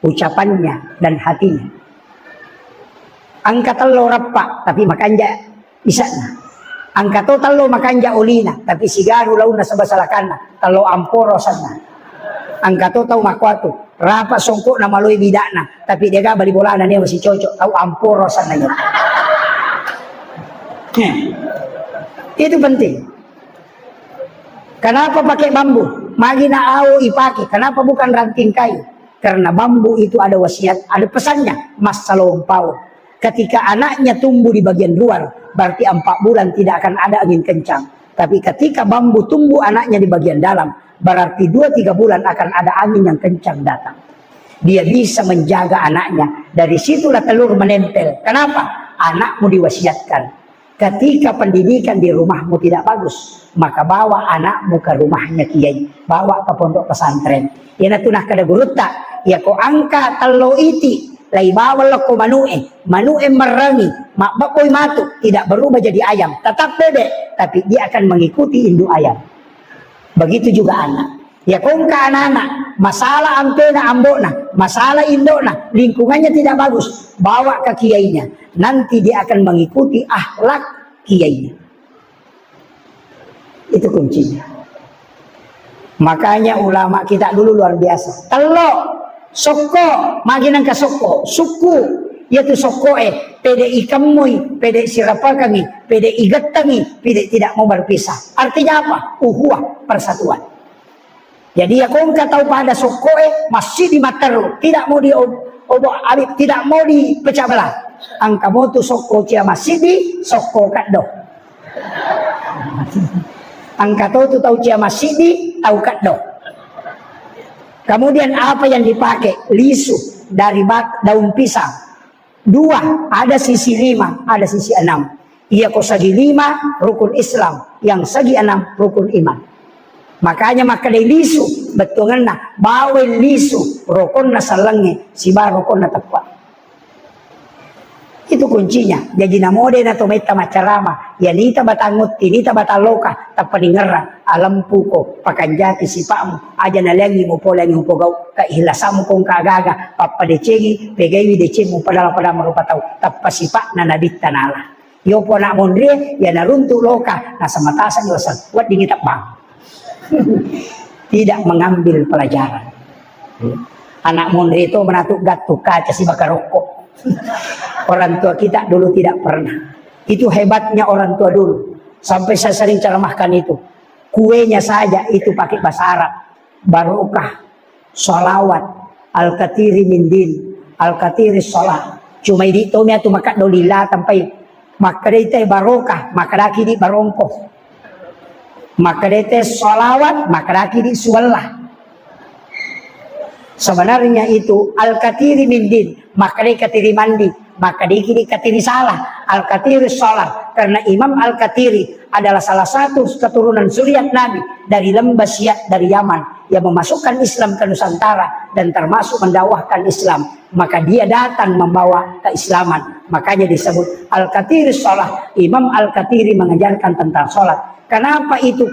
ucapannya, dan hatinya. Angka tello rappa, tapi makanja isa'na. Angka to tello makanja olina, tapi sigaru launna sebasalakanna, tello amporo sanna. Angka to tau makuatu, rapa songkokna maloi bidakna, tapi dia ga bali bolana nia masih cocok, tau amporo sanna nia. Heh. Itu penting. Kenapa pakai bambu? Magi na awo ipake, kenapa bukan ranting kayu? Karena bambu itu ada wasiat, ada pesannya, massalompau. Ketika anaknya tumbuh di bagian luar, berarti empat bulan tidak akan ada angin kencang. Tapi ketika bambu tumbuh anaknya di bagian dalam, berarti dua tiga bulan akan ada angin yang kencang datang. Dia bisa menjaga anaknya. Dari situlah telur menempel. Kenapa? Anakmu diwasiatkan. Ketika pendidikan di rumahmu tidak bagus, maka bawa anakmu ke rumahnya kiai, bawa ke pondok pesantren. Iyanatu nakkeda gurutta, yako angka tello iti, lai bawang lokko manu'e, manu'e merrangi, mabbebboi matu, tidak berubah jadi ayam, tetap bebek, tapi dia akan mengikuti induk ayam. Begitu juga anak. Ya, kongka anak-anak, masalah ampena ambo'na, masalah indo'na, lingkungannya tidak bagus, bawa ke kiainya. Nanti dia akan mengikuti akhlak kiainya. Itu kuncinya. Makanya ulama kita dulu luar biasa. Tello, sokko, magi nangka sokko, sukku, yaitu sokko e, pede ikemmui, pede sirapakangi, pede igettangi, pede tidak mau berpisah. Artinya apa? Uhuah, persatuan. Jadi, ya, kongka tau pada sokko e, masih di materu, tidak mau di ob-, obok abit, tidak mau dipecah belah. Angka motu sokko cia masih di, sokko kaddo. Angka to tu tau cia masidi, tau keddo. Kemudian apa yang dipakai? Lisu dari bat-, daun pisang. Dua, ada sisi lima, ada sisi enam. Iya ko segi lima rukun Islam, yang segi enam rukun iman. Makanya makkedai lisu, bettuangenna, bawai lisu, rokonna sellengnge, siba rokonna teppa. Itu kuncinya. Jaji namo de na to metta maccarama, ya nita batang utti, nita batang loka, tappa ningerrang, alempuko, pakanjaki sipa'mu, aja naleangi mupole angi mupogau, keikhlasammu kongka agaga, pappadecengi, pegaiwi decengmu padala-padala marupa tau, tappa sipa'na nabitta nala. Yopo anak monrie, ya naruntu loka, nasamatasa ni waseng, weddingi tebbang. Tidak mengambil pelajaran. Anak monri itu menatu gattu kaca si bakarokko. Orang tua kita dulu tidak pernah. Itu hebatnya orang tua dulu. Sampai saya sering ceramahkan itu. Kuenya saja itu pakai bahasa Arab. Barokah, salawat, al-katiri min din, al-katiri salat. Cuma idi tomi atu makaddo lila tampai. Makkedai te barokah, makkedaki di barongko. Makkedai te salawat, makkedaki di suwella. Sebenarnya itu al-katiri min din, makkedai katiri mandi, makkedaki di katiri salah, al-katiri salah. Karena Imam Al-Katiri adalah salah satu keturunan zuriat Nabi dari lembah Siak dari Yaman yang memasukkan Islam ke Nusantara dan termasuk mendakwahkan Islam. Maka dia datang membawa keislaman. Makanya disebut Al-Katiri Salah. Imam Al-Katiri mengajarkan tentang salat. Kenapa itu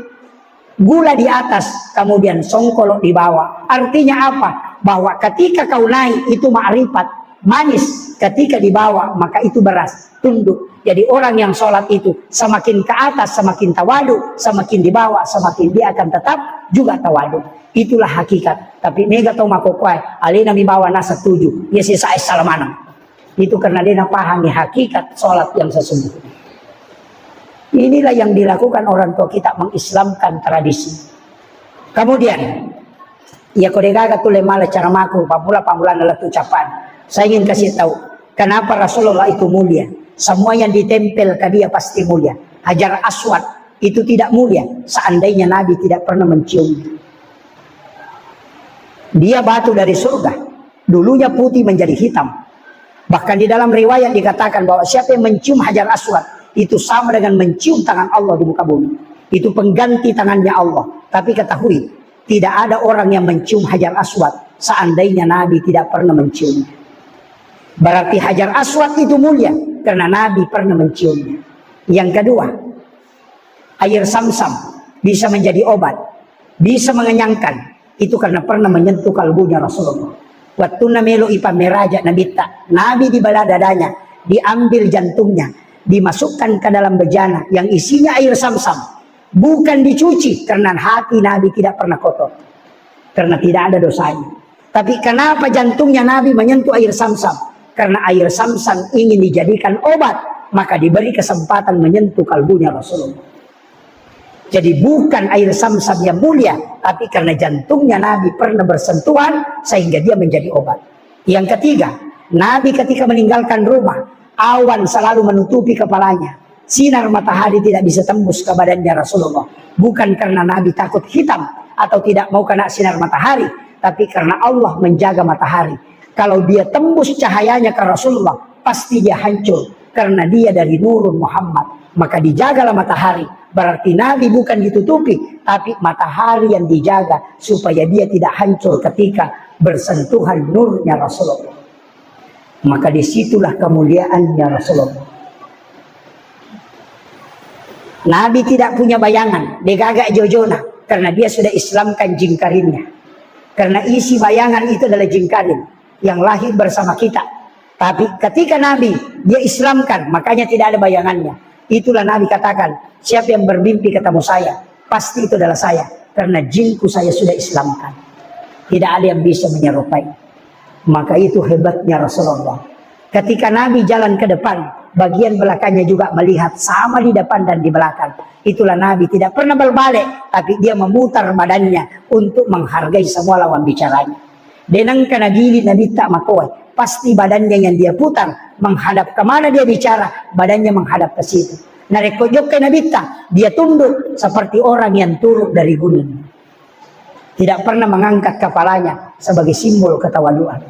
gula di atas, kemudian songkolo di bawah? Artinya apa? Bahwa ketika kau naik itu makrifat, manis. Ketika di bawah, maka itu beras, tunduk. Jadi orang yang salat itu semakin ke atas, semakin tawadu, semakin di bawah, semakin dia akan tetap juga tawadu. Itulah hakikat. Tapi mega tau makokoe, alena mi bawa nasa tuju. Ya sisa es salamanang. Itu karena dia pahami hakikat salat yang sesungguhnya. Inilah yang dilakukan orang tua kita, mengislamkan tradisi. Kemudian, iya ko degaga tu le mala cara maku, pamula-pamula na latu ucapan. Saya ingin kasih tahu, kenapa Rasulullah itu mulia. Semua yang ditempel ke dia pasti mulia. Hajar Aswad itu tidak mulia seandainya Nabi tidak pernah menciumnya. Dia batu dari surga, dulunya putih menjadi hitam. Bahkan di dalam riwayat dikatakan bahwa siapa yang mencium Hajar Aswad, itu sama dengan mencium tangan Allah di muka bumi. Itu pengganti tangannya Allah. Tapi ketahui, tidak ada orang yang mencium Hajar Aswad seandainya Nabi tidak pernah menciumnya. Berarti Hajar Aswad itu mulia karena Nabi pernah menciumnya. Yang kedua, air Samsam bisa menjadi obat, bisa mengenyangkan. Itu karena pernah menyentuh kalbunya Rasulullah. Waktu namelo ipammeraja Nabitta, Nabi di bala dadanya, diambil jantungnya, dimasukkan ke dalam bejana yang isinya air Samsam. Bukan dicuci, karena hati Nabi tidak pernah kotor. Karena tidak ada dosanya. Tapi kenapa jantungnya Nabi menyentuh air Samsam? Karena air Samsam ingin dijadikan obat, maka diberi kesempatan menyentuh kalbunya Rasulullah. Jadi bukan air Samsam yang mulia, tapi karena jantungnya Nabi pernah bersentuhan sehingga dia menjadi obat. Yang ketiga, Nabi ketika meninggalkan rumah, awan selalu menutupi kepalanya. Sinar matahari tidak bisa tembus ke badannya Rasulullah. Bukan karena Nabi takut hitam atau tidak mau kena sinar matahari, tapi karena Allah menjaga matahari. Kalau dia tembus cahayanya ke Rasulullah, pasti dia hancur. Karena dia dari nurun Muhammad. Maka dijagalah matahari. Berarti Nabi bukan ditutupi, tapi matahari yang dijaga supaya dia tidak hancur ketika bersentuhan nurnya Rasulullah. Maka disitulah kemuliaannya Rasulullah. Nabi tidak punya bayangan, degaga jojona, karena dia sudah Islamkan jingkarinnya. Karena isi bayangan itu adalah jingkarin yang lahir bersama kita. Tapi ketika Nabi dia Islamkan, makanya tidak ada bayangannya. Itulah Nabi katakan, siapa yang bermimpi ketemu saya, pasti itu adalah saya. Karena jinku saya sudah Islamkan. Tidak ada yang bisa menyerupai. Maka itu hebatnya Rasulullah. Ketika Nabi jalan ke depan, bagian belakangnya juga melihat sama di depan dan di belakang. Itulah Nabi tidak pernah berbalik, tapi dia memutar badannya untuk menghargai semua lawan bicaranya. Denang kena gili Nabi tak makoe, pasti badannya yang dia putar menghadap kemana dia bicara, badannya menghadap ke situ. Narekko jokkai Nabi tak, dia tunduk seperti orang yang turun dari gunung. Tidak pernah mengangkat kepalanya sebagai simbol ketawaduan.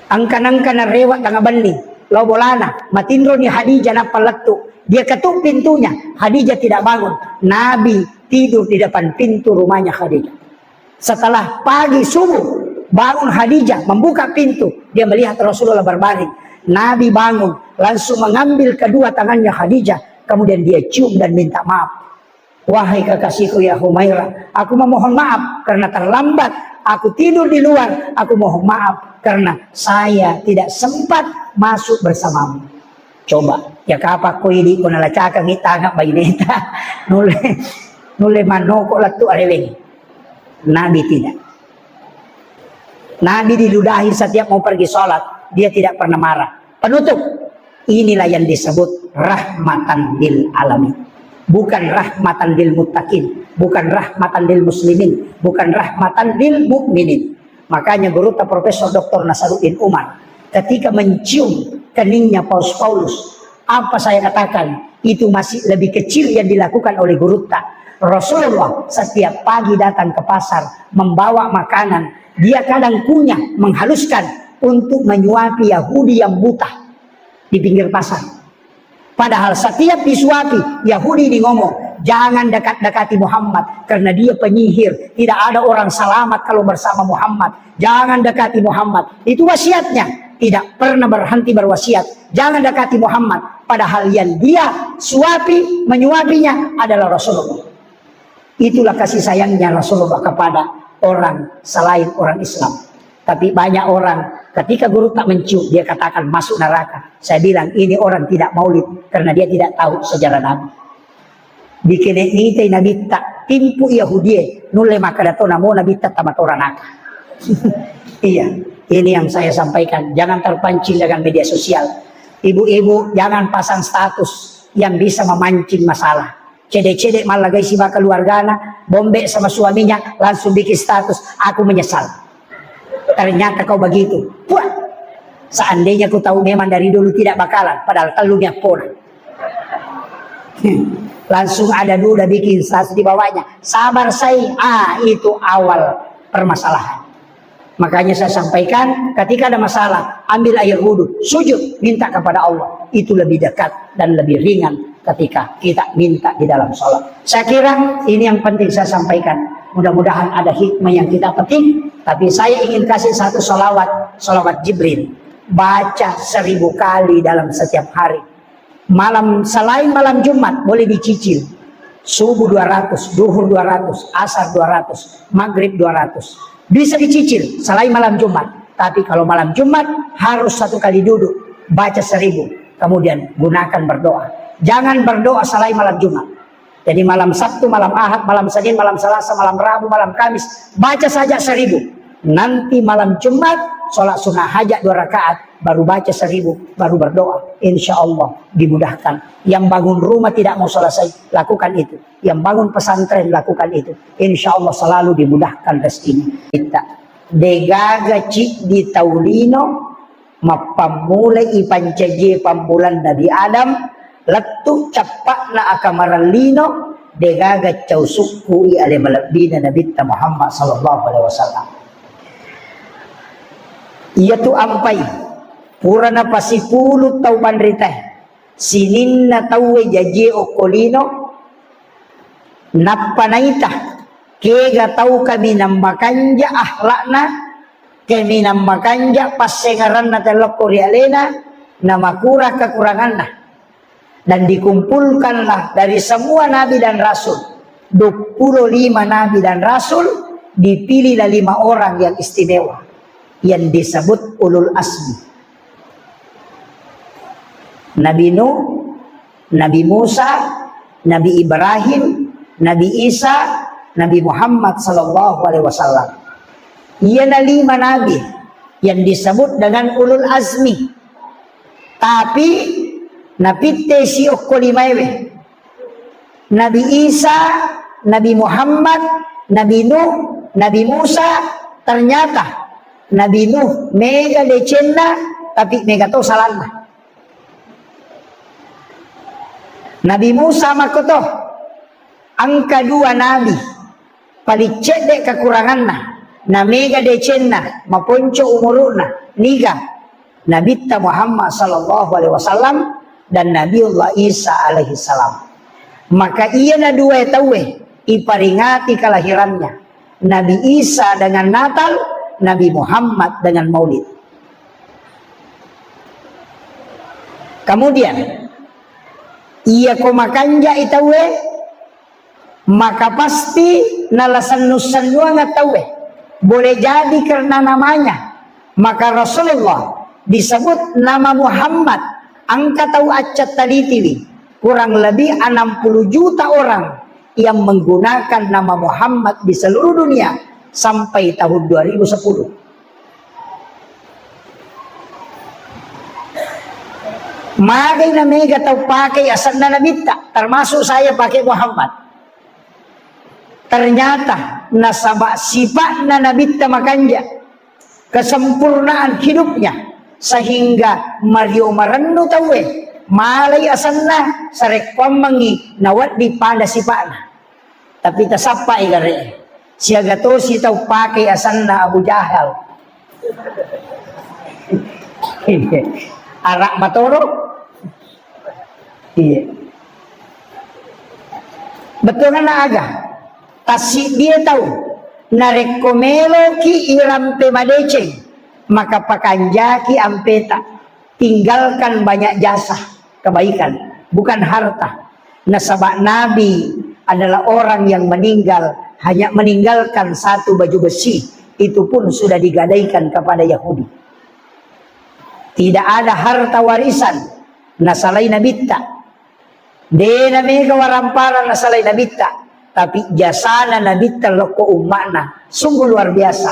Angka-angka narewa tengah benni, lao bolana, matinroni Khadijah nappa lettu. Dia ketuk pintunya, Khadijah tidak bangun. Nabi tidur di depan pintu rumahnya Khadijah. Setelah pagi subuh, bangun Khadijah, membuka pintu. Dia melihat Rasulullah berbaring. Nabi bangun, langsung mengambil kedua tangannya Khadijah, kemudian dia cium dan minta maaf. Wahai kekasihku ya Humairah, aku memohon maaf karena terlambat aku tidur di luar. Aku mohon maaf karena saya tidak sempat masuk bersamamu. Coba, ya kapakko idi ko nalacakang ittanga baineta. Nulle, nulle manoko lettu areweng. Nabi tidak. Nabi diludahi setiap mau pergi sholat, dia tidak pernah marah. Penutup, inilah yang disebut rahmatan lil alamin. Bukan rahmatan lil muttaqin, bukan rahmatan lil muslimin, bukan rahmatan lil mukminin. Makanya gurutta Profesor Doktor Nasaruddin Umar ketika mencium keningnya Paus Paulus, apa saya katakan, itu masih lebih kecil yang dilakukan oleh gurutta. Rasulullah setiap pagi datang ke pasar membawa makanan. Dia kadang kunyah, menghaluskan untuk menyuapi Yahudi yang buta di pinggir pasar. Padahal setiap disuapi, Yahudi ini ngomong, "Jangan dekat-dekati Muhammad, karena dia penyihir. Tidak ada orang selamat kalau bersama Muhammad. Jangan dekati Muhammad." Itu wasiatnya. Tidak pernah berhenti berwasiat. "Jangan dekati Muhammad." Padahal yang dia suapi, menyuapinya adalah Rasulullah. Itulah kasih sayangnya Rasulullah kepada orang selain orang Islam. Tapi banyak orang, ketika gurutta mencium, dia katakan, "Masuk neraka." Saya bilang, "Ini orang tidak maulid karena dia tidak tahu sejarah Nabi." Dikene nitai Nabitta, timpu Yahudie, nulle makkeda to namo Nabitta tamatoranaka. Iya, ini yang saya sampaikan. Jangan terpancing dengan media sosial. Ibu-ibu, jangan pasang status yang bisa memancing masalah. Cede-cede mallagai siba keluargana, bombe sama suaminya, langsung bikin status, "Aku menyesal." Ternyata kau begitu. Wah, Seandainya ku tahu memang dari dulu tidak bakalan, padahal tellu ni appona. Langsung ada duda bikin status di bawahnya. Sabar, Sai. Ah, itu awal permasalahan. Makanya saya sampaikan, ketika ada masalah, ambil air wudhu, sujud, minta kepada Allah. Itu lebih dekat dan lebih ringan ketika kita minta di dalam sholat. Saya kira ini yang penting saya sampaikan. Mudah-mudahan ada hikmah yang kita petik, tapi saya ingin kasih satu salawat, salawat Jibril. Baca seribu kali dalam setiap hari. Malam, selain malam Jumat, boleh dicicil. Subuh dua ratus, duhur dua ratus, asar dua ratus, maghrib dua ratus. Bisa dicicil selain malam Jumat. Tapi kalau malam Jumat, harus satu kali duduk, baca seribu. Kemudian gunakan berdoa. Jangan berdoa selain malam Jumat. Jadi malam Sabtu, malam Ahad, malam Senin, malam Selasa, malam Rabu, malam Kamis, baca saja seribu. Nanti malam Jumat, sholat sunnah hajat dua rakaat, baru baca seribu, baru berdoa. Insya Allah dimudahkan. Yang bangun rumah tidak mau selesai, lakukan itu. Yang bangun pesantren, lakukan itu. Insya Allah selalu dimudahkan rezekinya. Kita degaga ciddi tau lino, mappammulai ipancajie pammulang Nabi Adam, lettu cappa'na akamarang lino, degaga cau sukkui ale malebbina Nabitta Muhammad sallallahu alaihi wasallam. Iyatu ampai, pura napasipulu tau panritae, sininna tauwe jajie okko lino, nappa naita, kega tau kaminang makanja akhlakna, kaminang makanja passengeranna tellokko ri alena, namakura kekuranganna. Dan dikumpulkanlah dari semua nabi dan rasul, dua puluh lima nabi dan rasul, dipilihlah lima orang yang istimewa, yang disebut ulul azmi. Nabi Nuh, Nabi Musa, Nabi Ibrahim, Nabi Isa, Nabi Muhammad sallallahu alaihi wasallam. Iyana lima nabi yang disebut dengan ulul azmi. Tapi napitte si okko limaewe. Nabi Isa, Nabi Muhammad, Nabi Nuh, Nabi Musa, ternyata Nabi Nuh mega decenna, tapi mega to salanna. Nabi Musa makkoto, engka dua nabi, paling cedde kekuranganna, na mega decenna, maponco umuru'na, niga Nabitta Muhammad sallallahu alaihi wasallam dan Nabiullah Isa alaihi salam. Maka iyana dua tauwe iparingati kelahirannya. Nabi Isa dengan Natal, Nabi Muhammad dengan Maulid. Kemudian, iya ko makanjai tauwe, maka pasti nala sennu-sennuang tauwe. Boleh jadi karena namanya. Maka Rasulullah disebut nama Muhammad, engka tau accattalitiwi kurang lebih enam puluh juta orang yang menggunakan nama Muhammad di seluruh dunia sampai tahun dua ribu sepuluh. Magai na mega tau pakai asenna Nabitta, termasuk saya pakai Muhammad. Ternyata nasaba sipa'na Nabitta makanja, kesempurnaan hidupnya, sehingga mario marennu tauwe, malai asenna, sarekkoammengngi nawedding pada sipa'na. Tapi tasappai gare. Siaga tosi tau pakai asenna Abu Jahal. Arak matoro. Iya. Betul kan aga? Tasik dia tahu. Narekko meloki irampe madeceng, maka pakanjaki ampeta. Tinggalkan banyak jasa kebaikan, bukan harta. Nasaba Nabi adalah orang yang meninggal, hanya meninggalkan satu baju besi, itu pun sudah digadaikan kepada Yahudi. Tidak ada harta warisan nasalai Nabitta. De na mega waramparang nasalai Nabitta, tapi jasana Nabitta lokko umma'na sungguh luar biasa,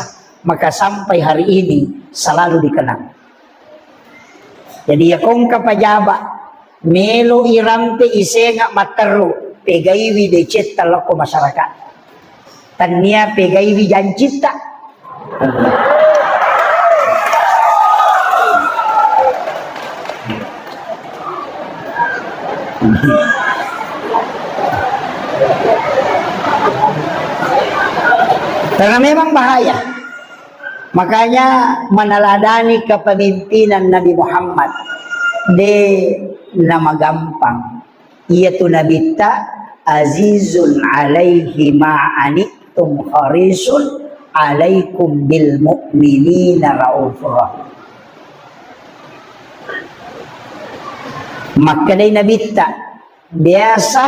maka sampai hari ini selalu dikenang. Jadi, ya kongka pajaba, melo irampe isenga matteru, pegaiwi decetta lokko masyarakat. Tania pegaiwi jancitta. Karena memang bahaya. Makanya meneladani kepemimpinan Nabi Muhammad de namagampang. Iyatu nabitta azizun alaihi ma anittum harisun alaikum bil mu'minina raufur rahim. Makkedai nabitta, biasa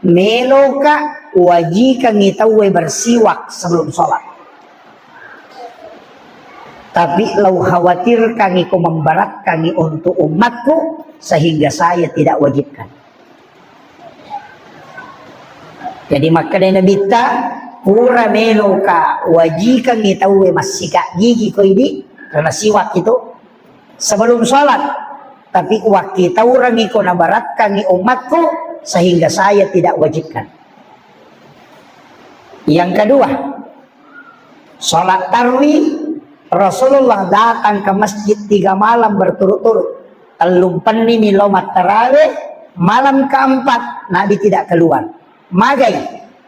meloka wajikangi tauwe bersiwak sebelum sholat. Tapi lau khawatirkangi ko memberatkangi untuk umatku sehingga saya tidak wajibkan. Jadi makkedai nabitta, pura meloka wajikangi tauwe massika gigi ko idi karena siwak itu sebelum sholat, tapi wakkitaurangi ko nabarakkangi umatku sehingga saya tidak wajibkan. Yang kedua, sholat tarwi Rasulullah datang ke masjid tiga malam berturut-turut. Tellumpenni mi lo mattarawe, malam keempat Nabi tidak keluar. Magai?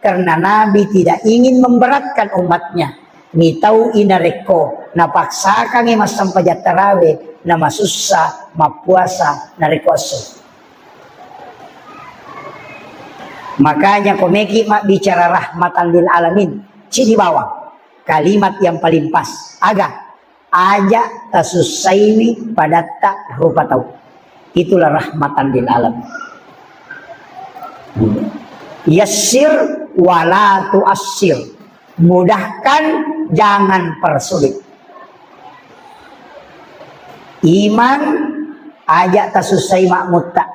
Karena Nabi tidak ingin memberatkan umatnya. Mitau inarekko napaksakangi massempajang tarawe, namasussa mappuasa narekko esso. Makanya ko meki mabbicara rahmatan lil alamin, cidi bawang kalimat yang paling pas. Aga? Aja tasussaiwi padatta rupa tau. Itulah rahmatan lil alamin. Yassir wala tuassir. Mudahkan, jangan persulit. Iman, aja tasussai makmutta.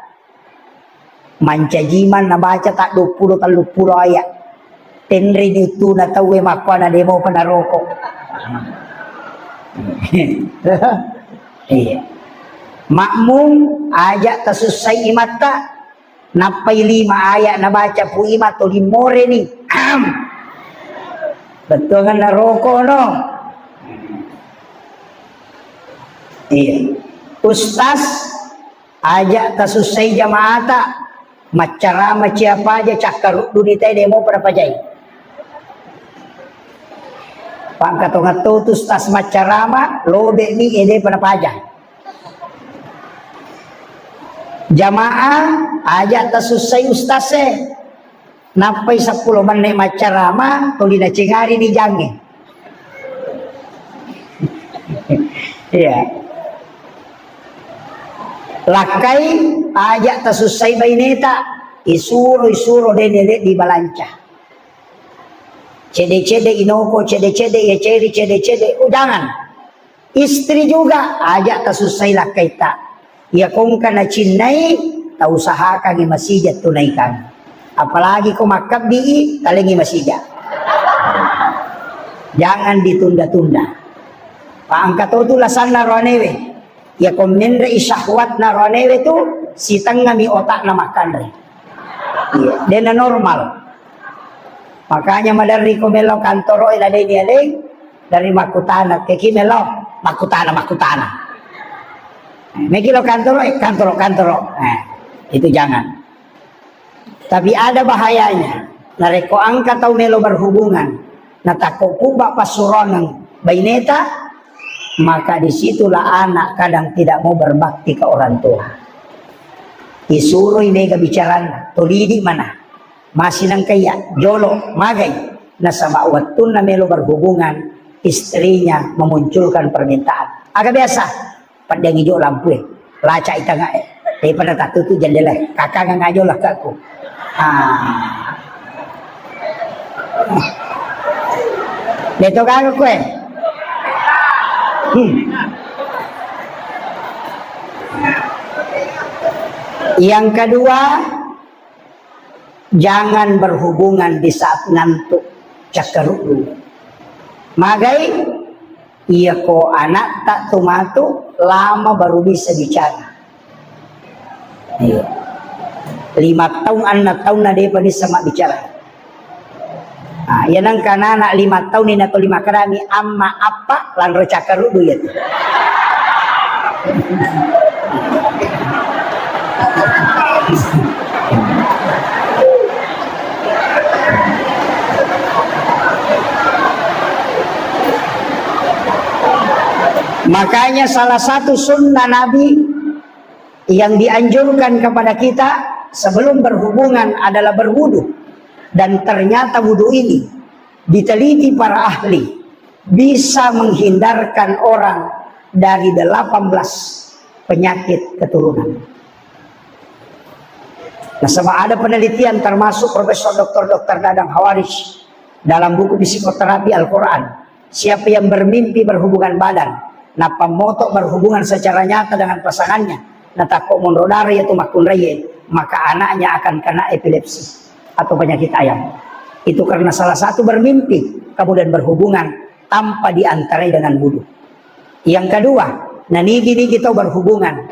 Mancajiman nabaca ta duappulo telluppulo ayat. Tenreni uttuna tauwe makkuana de mopa naroko. Iya. Makmum, aja tasussai imatta, nappai lima ayat nabaca pu ima toli moreni. Am. Bettuangan naroko no. Iya. Ustaz, aja tasussai jamaata, maccarama ciapa aja, cakkaruddu ni tae demo pada pajai. Pangkatongatto tu stas maccarama, lobe mi ede pada paja. Jamaah, aja tasussai ustase. Nappai seppulo menne maccarama, tuli nacengari ni jange. Iya. Lakkai, aja tasussai baineta, isuro, isuro dene le di balanca. Cede-cede inoko, cede-cede ya ceri, cede-cede. Oh, jangan. Istri juga, aja tasussai lakkaita. Iya kongka nacinnai, tausahakangi masija tunaikan. Apalagi ko makkabbi i, talengi masija. Jangan ditunda-tunda. Pa engka to tu lasanna roanewe. Iya ko menre i syahwatna roanewe tu, sitengngami otakna makkanre. Iya, dena normal. Makanya maderri ko melo kantoro e ladeni aleng, dari makkutana, keki melo, makkutana, makkutana. Meki lo kantoro, eh, kantoro, kantoro. Eh, itu jangan. Tapi ada bahayanya. Narekko engka tau melo berhubungan, natakko kuba passuroangeng baineta, maka disitulah anak kadang tidak mau berbakti ke orang tua. Isuroi mega bicaranna, tolidi mana. Masih nangkaya, jolo, magai. Nasaba wettunna melo berhubungan, istrinya memunculkan permintaan. Aga biasa, paddangi jo lampue, laca i tangae. Tapi pada tatutu jendela, kakang ngajo lakkaku. Ah. Beto gaga kue. Hmm. Yang kedua, jangan berhubungan di saat ngantuk, cakkaruddu. Magai, iya ko anakta tu matu lama baru bisa bicara. Iya. Lima tahun, enam tahun na depa bisa mak bicara. Ah, iya nangka anak lima tahun ini atau lima kerami amma apa lanro cakkaruddu ya tu. Makanya salah satu sunnah Nabi yang dianjurkan kepada kita sebelum berhubungan adalah berwudu. Dan ternyata wudu ini diteliti para ahli bisa menghindarkan orang dari delapan belas penyakit keturunan. Nasaba ada penelitian termasuk Profesor Doktor Doktor Dadang Hawaris dalam buku Psikoterapi Al-Quran. Siapa yang bermimpi berhubungan badan, nappa moto berhubungan secara nyata dengan pasangannya, natakko monro dara yaitu makkunraie, maka anaknya akan kena epilepsi atau penyakit ayam. Itu karena salah satu bermimpi, kemudian berhubungan tanpa diantarai dengan wudu. Yang kedua, nanigi-nigi tau berhubungan.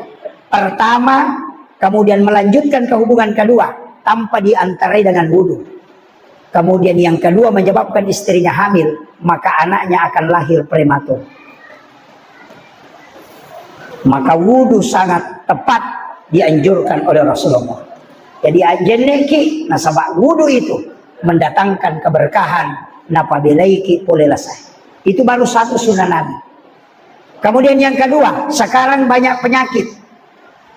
Pertama, kemudian melanjutkan ke hubungan kedua tanpa diantarai dengan wudu. Kemudian yang kedua menyebabkan istrinya hamil, maka anaknya akan lahir prematur. Maka wudu sangat tepat dianjurkan oleh Rasulullah. Jadi ajenneki nasaba wudu itu mendatangkan keberkahan, napabelaiki pole lasai. Itu baru satu sunnah Nabi. Kemudian yang kedua, sekarang banyak penyakit.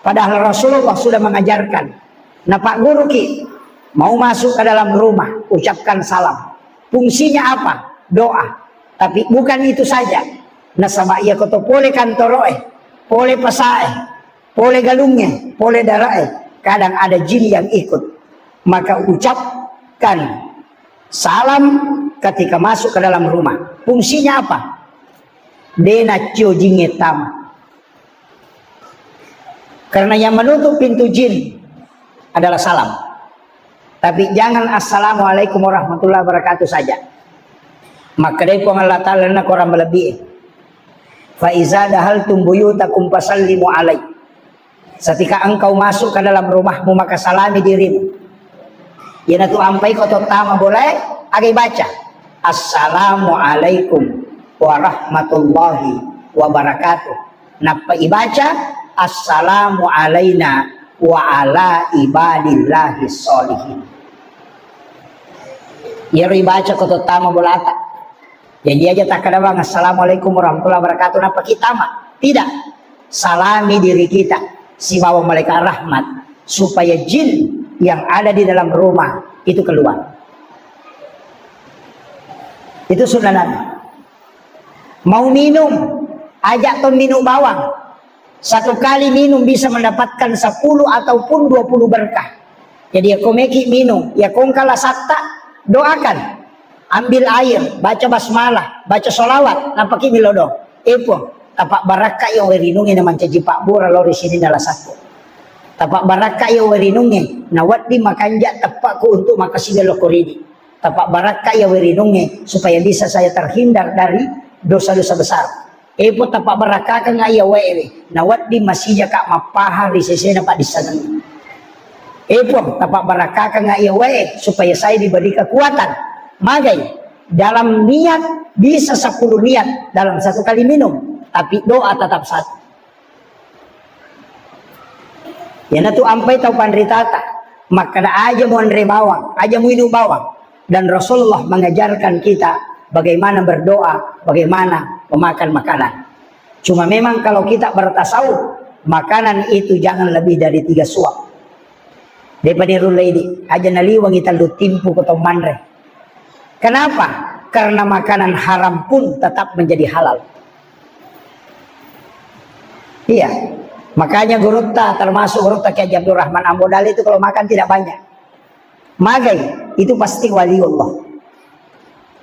Padahal Rasulullah sudah mengajarkan. Napagguruki, mau masuk ke dalam rumah, ucapkan salam. Fungsinya apa? Doa. Tapi bukan itu saja. Nasaba iya koto pole kantoroe, pole pasae, pole galungnge, pole darae, kadang ada jin yang ikut. Maka ucapkan salam ketika masuk ke dalam rumah. Fungsinya apa? De naccio jingnge tama. Karena yang menutup pintu jin adalah salam. Tapi jangan assalamualaikum warahmatullahi wabarakatuh saja. Makkedai Puang Allah Ta'ala na Quran malebbi. Fa iza dahaltum buyutakum fasallimu alai. Setika engkau masuk ke dalam rumahmu, maka salami dirimu. Iyanatu ampai ko tottama bolae, aga ibaca, "Assalamualaikum warahmatullahi wabarakatuh." Nappa ibaca, "Assalamu alaina wa ala ibadillahi sholihin." Iyaro ibaca ko tottama bolata. Jadi aja takkada bang, "Assalamualaikum warahmatullahi wabarakatuh," nappa kita ma. Tidak. Salami diri kita sibawa malaikat rahmat supaya jin yang ada di dalam rumah itu keluar. Itu sunnah Nabi. Mau minum, ajak to minum bawang. Satu kali minum bisa mendapatkan sepuluh ataupun dua puluh berkah. Jadi, ya, ko meki minum, ya, ko engka lasatta, doakan. Ambil air, baca basmalah, baca sholawat, napaki milodong. Eh, Puang, tapa barakka ya werinunge na mancaji pabbura lao ri sini na lasakku. Tapa barakka ya werinunge, na wedding makanja teppakku untuk makasiga loko ridi. Tapa barakka ya werinunge, supaya bisa saya terhindar dari dosa-dosa besar. Epo, tapabbarakkakengnga iya waewe, nawedding masijaka mappaha ri sesena paddissengeng. Epo, tapabbarakkakengnga iya wae supaya saya diberi kekuatan. Magai, dalam niat bisa sepuluh niat dalam satu kali minum, tapi doa tetap satu. Iyanatu ampai tau panritata, makkeda, "Aja muanre bawang, aja muinu bawang." Dan Rasulullah mengajarkan kita bagaimana berdoa, bagaimana memakan makanan. Cuma memang kalau kita bertasawuf, makanan itu jangan lebih dari tiga suap. Depa nirullei di, aja naliwangi tellu timpu ko to manre. Kenapa? Karena makanan haram pun tetap menjadi halal. Iya. Makanya gurutta, termasuk gurutta Kiai Haji Abdul Rahman Ambo Dale itu kalau makan tidak banyak. Magai, itu pasti wali Allah.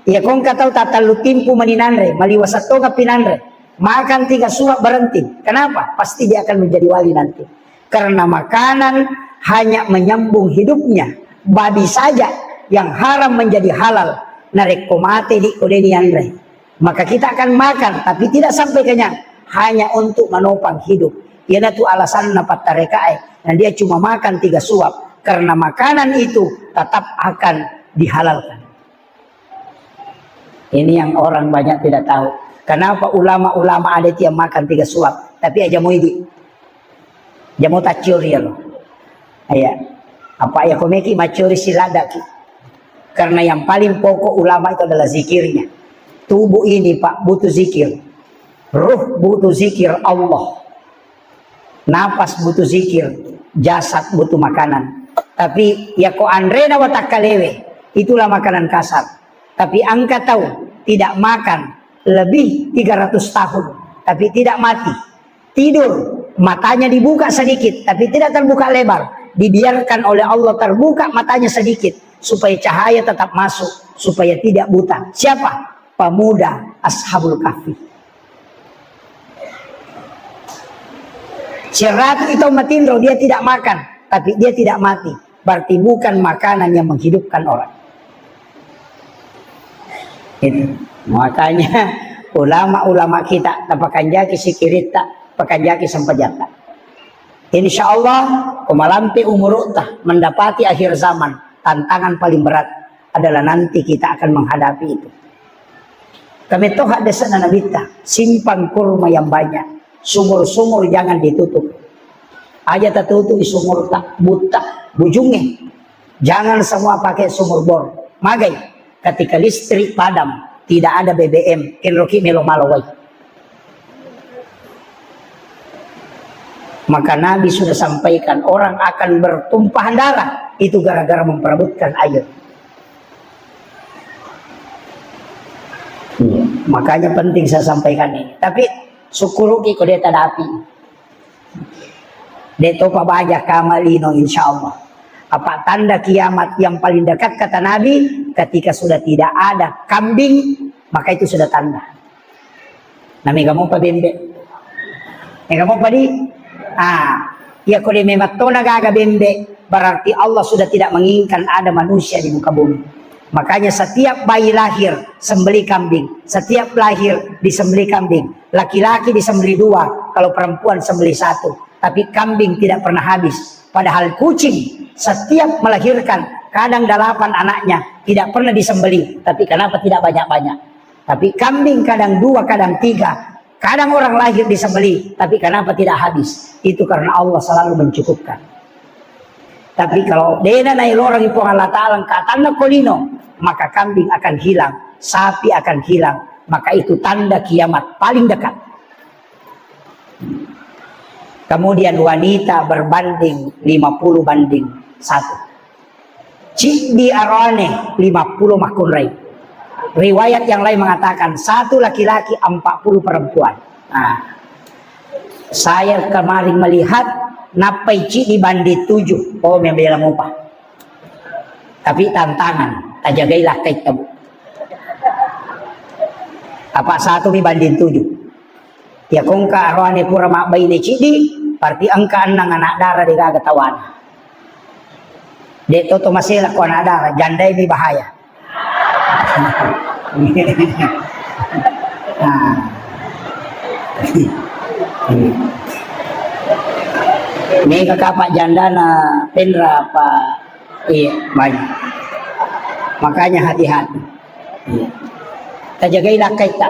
Iya, ko engka tau tatellu timpu mani nanre, maliwa settonga pinanre. Makan tiga suap berhenti. Kenapa? Pasti dia akan menjadi wali nanti. Karena makanan hanya menyambung hidupnya. Babi saja yang haram menjadi halal. Narekko mate di ko deni anre. Maka kita akan makan, tapi tidak sampai kenyang. Hanya untuk menopang hidup. Iyanatu alasanna pattarekae. Dan dia cuma makan tiga suap. Karena makanan itu tetap akan dihalalkan. Ini yang orang banyak tidak tahu. Kenapa ulama-ulama ada yang makan tiga suap? Tapi aja mau idi. Jamo tacciori ya lo. Iya. Apa ya komeki macciori siladaki. Karena yang paling pokok ulama itu adalah zikirnya. Tubuh ini, Pak, butuh zikir. Ruh butuh zikir Allah. Napas butuh zikir, jasad butuh makanan. Tapi yako anrena watakkalewe, itulah makanan kasar. Tapi engka tau tidak makan lebih tiga ratus tahun, tapi tidak mati. Tidur, matanya dibuka sedikit, tapi tidak terbuka lebar. Dibiarkan oleh Allah terbuka matanya sedikit, supaya cahaya tetap masuk, supaya tidak buta. Siapa? Pemuda Ashabul Kahfi. Siratu itu matinro, dia tidak makan, tapi dia tidak mati. Berarti bukan makanan yang menghidupkan orang. Itu. Makanya ulama-ulama kita, tapakanjaki sikiritta, pakanjaki sempajatta. Insya Allah, ko malampe umurutta, mendapati akhir zaman, tantangan paling berat adalah nanti kita akan menghadapi itu. Kametto haddese'na Nabitta, simpan kurma yang banyak, sumur-sumur jangan ditutup. Aja tatutup sumurta, butta, bujungnge. Jangan semua pakai sumur bor. Magai, ketika listrik padam, tidak ada B B M, kenroki melo malo wai. Maka Nabi sudah sampaikan, orang akan bertumpahan darah, itu gara-gara memperebutkan air. Iya, makanya penting saya sampaikan ini. Tapi syukuruki ko de' tadapi. De' topa baja kama lino, insya Allah. Apa tanda kiamat yang paling dekat, kata Nabi, ketika sudah tidak ada kambing, maka itu sudah tanda. Na mega mopa bembe. Mega mopa di? Ah, iya ko de' memang tona gaga bembe, berarti Allah sudah tidak menginginkan ada manusia di muka bumi. Makanya setiap bayi lahir, sembelih kambing. Setiap lahir, disembelih kambing. Laki-laki disembelih dua, kalau perempuan sembelih satu. Tapi kambing tidak pernah habis. Padahal kucing setiap melahirkan, kadang delapan anaknya, tidak pernah disembelih. Tapi kenapa tidak banyak-banyak? Tapi kambing kadang dua, kadang tiga, kadang orang lahir disembelih, tapi kenapa tidak habis? Itu karena Allah selalu mencukupkan. Tapi kalau de' naelorang Puang Allah Ta'ala, katanna ko lino, maka kambing akan hilang, sapi akan hilang, maka itu tanda kiamat paling dekat. Kemudian wanita berbanding lima puluh banding satu. Ciddi aroane, lima puluh makkunrai. Riwayat yang lain mengatakan, satu laki-laki, empat puluh perempuan. Nah, saya kemarin melihat, nappai ciddi banding tujuh. Oh, membela mupa. Tapi tantangan, tajagai lakkai tabu. Apa satu mi banding tujuh. Iya ko engka aroane pura mabbaine ciddi, berarti engka enneng anak dara de' gaga tawana. De' to to masela ko anak dara, jandai mi bahaya. Ah. Mega kapa jandana penra apa? Iya, banyak. Makanya hati-hati. Iya. Tajagai lakkaita.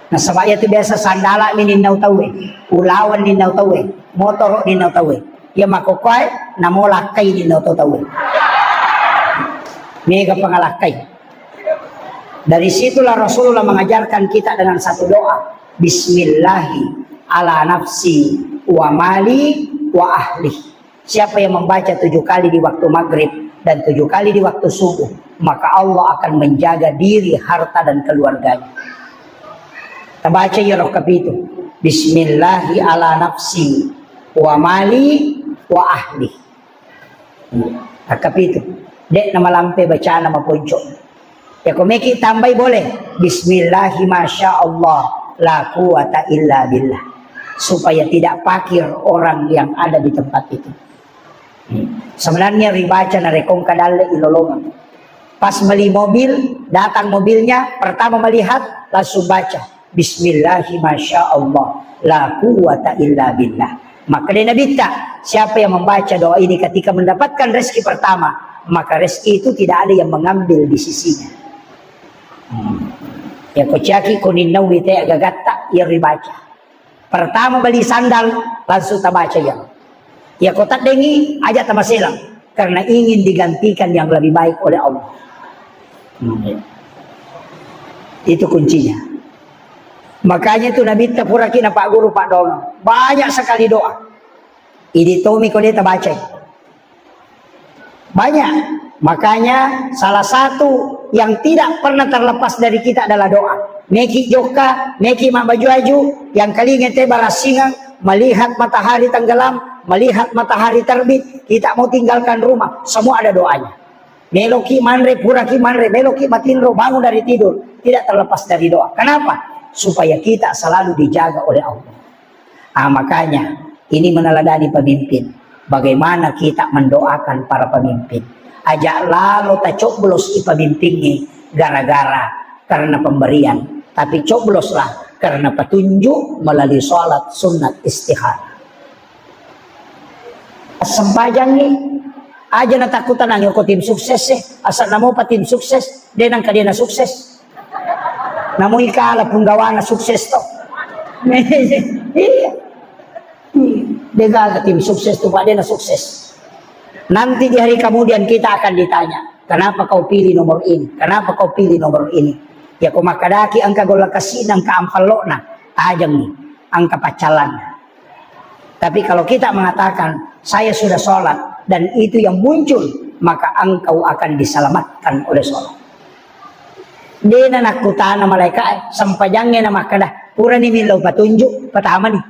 Nasaba iyatu biasa sandala mi ninnau tauwe, ulawan ninnau tauwe, motoro ninnau tauwe. Iya makkokkoe, namo lakkai ninnau to tauwe. Mega pangalakkai. Dari situlah Rasulullah mengajarkan kita dengan satu doa, "Bismillahi ala nafsi wa mali wa ahli." Siapa yang membaca tujuh kali di waktu maghrib dan tujuh kali di waktu subuh, maka Allah akan menjaga diri, harta, dan keluarganya. Tabaca iyaro kapitu. Bismillahi ala nafsi wa mali wa ahli. Kapitu. De' namalampe bacana maponco. Iya ko meki tambai boleh. Bismillahi masya Allah la quwata illa billah. Supaya tidak pakir orang yang ada di tempat itu. Sebenarnya ribaca narekko engka dalle ilolongeng. Pas beli mobil, datang mobilnya, pertama melihat, langsung baca, "Bismillahi masya Allah, la quwwata illa billah." Maka dari Nabitta, siapa yang membaca doa ini ketika mendapatkan rezeki pertama, maka rezeki itu tidak ada yang mengambil di sisinya. Hmm. Iya ko ciaki ko ninnawi te gagatta, iya ribaca. Pertama beli sandal, langsung tabaca iya. Iya ko taddengi, aja tamaselang. Karena ingin digantikan yang lebih baik oleh Allah. Hmm. Itu kuncinya. Makanya itu Nabitta puraki napagguru paddoangeng. Banyak sekali doa. Idi tomi ko de tabacai. Banyak. Makanya salah satu yang tidak pernah terlepas dari kita adalah doa. Meki jokka, meki mabbaju-aju, yang kalinga te barassingang, melihat matahari tenggelam, melihat matahari terbit, kita mau tinggalkan rumah, semua ada doanya. Meloki manre, puraki manre, meloki matinro, bangun dari tidur, tidak terlepas dari doa. Kenapa? Supaya kita selalu dijaga oleh Allah. Ah, makanya ini meneladani pemimpin. Bagaimana kita mendoakan para pemimpin? Aja lalo tacoblos i pemimpinnya gara-gara karena pemberian, tapi cobloslah karena petunjuk melalui sholat sunat istikharah. Sempajangi aja natakkutanangi ko tim sukses e, asal namopa tim sukses, de nangka de na sukses. Namo ikala punggawana sukses to. Iya. Degaga tim sukses tu, Pak, de na sukses. Nanti di hari kemudian kita akan ditanya, "Kenapa kau pilih nomor ini? Kenapa kau pilih nomor ini?" Ya, ko makkadaki engka golla kasina, engka ampallokna, tajeng ni, engka paccalanna. Tapi kalau kita mengatakan, "Saya sudah sholat," dan itu yang muncul, maka engkau akan diselamatkan oleh sholat. Dena nakkutana malaika e, sempajangnge na makkada, "Purani millau patunjuk, patamani."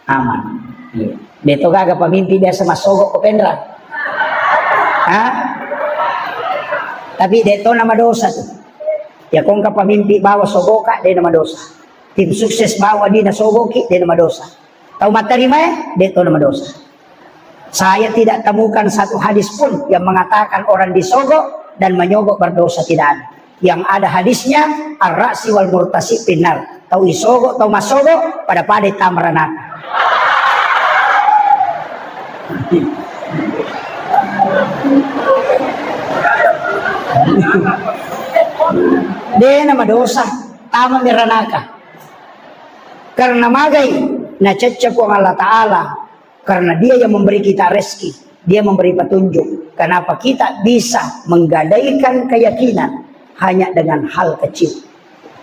Aman. Iya. Deto gaga pamimpi biasa massogo ko penra. Ha? Tapi deto nama dosa tu. Ya kongka pamimpi bawa sogoka, de nama dosa. Tim sukses bawa dina sogoki, de nama dosa. Tau matarimae, de to nama dosa. Saya tidak temukan satu hadis pun yang mengatakan orang disogok dan menyogok berdosa, tidak ada. Yang ada hadisnya, "Ar-ra'si wal murtasi finnar." Tau isogok, tau masogok, pada-pada tama ranaka. De nama dosa, tama mi ranaka. Karena magai nacecce Puang Allah Ta'ala, karena Dia yang memberi kita rezeki, Dia memberi petunjuk. Kenapa kita bisa menggadaikan keyakinan hanya dengan hal kecil?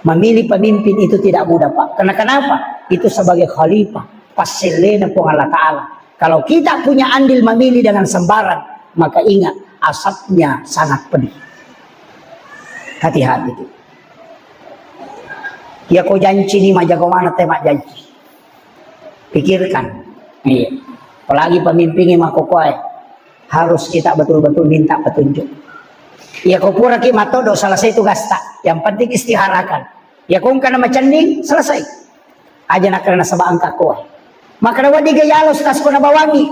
Memilih pemimpin itu tidak mudah, Pak. Karena kenapa? Itu sebagai khalifah, passellena Puang Allah Ta'ala. Kalau kita punya andil memilih dengan sembarang, maka ingat, asapnya sangat pedih. Hati-hati tu. Ya ko janci ni majago mana tema janci. Pikirkan. Iya. Apalagi pemimpinnya makokoe. Harus kita betul-betul minta petunjuk. Ya ko pura ki matodo selesai tugasta. Yang penting istiharakan. Ya ko engkana macenning, selesai. Aja nakana saba engka koe. Maka wadi gayalo setas kona bawangi.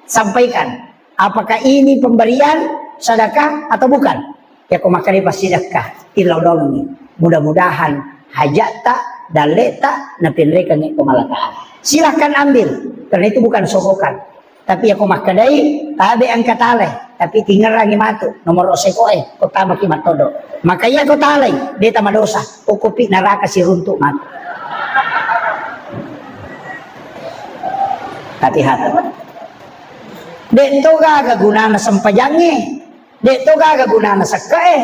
Sampaikan. Apakah ini pemberian sedekah atau bukan? Ya ko makkeda passidekka, illau dolongi. Mudah-mudahan hajatta, dalleta, napenrekangngi Puang Allah Ta'ala. Silahkan ambil, karena itu bukan sogokan. Tapi ya ko makkedai, tabe engka tale, tapi tingerangi matu, nomor osekoe, ko tamaki matodo. Maka iya ko talai, de tama dosa, okkopi neraka siruntuk matu. Hati-hati. De to gaga gunana sempajangnge. De'to gaga gunana sekke'e,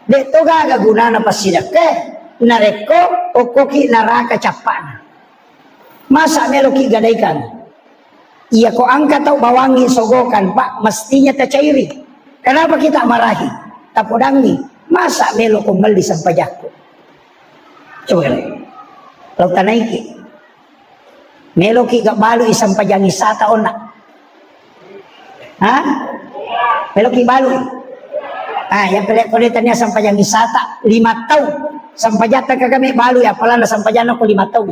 de'to gaga gunana passidekkae, narekko okkoki naraka cappa'na. Masa meloki gadaikan? Iya ko engka tau bawangi sogokan, Pak, mestinya tacairi. Kenapa kita marahi? Tapodangi, masa meloko melli sempajakku? Coba kira. Lau tanaiki. Meloki ga balu i sempajangi sata onna. Ha? Meloki balu. Ah, yang pele kode tania sempajangi sata lima tau. Sempajatta kagame balu ya, apalana sempajanna ko lima tau.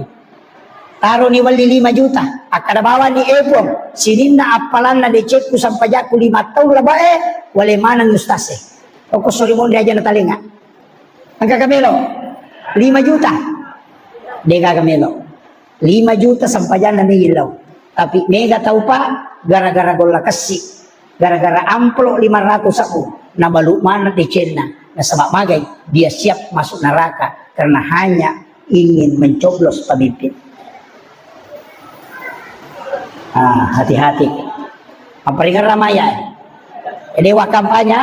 Taro ni wali lima juta. Akkada bawani e Puang, sininna appalanna decekku sempajakku lima tau labae, wale maneng ustase. Oko sori monde aja na talenga. Engka kamelo? Lima juta. Dega kamelo. Lima juta sempajanna mei illau. Tapi mega tau, Pak, gara-gara golla kessi, gara-gara amplop lima ratus ribu, nabalu mana decenna. Nasaba magai, dia siap masuk neraka karena hanya ingin mencoblos pemimpin. Ah, hati-hati. Maparingerra maya. Jadi wa kampanye.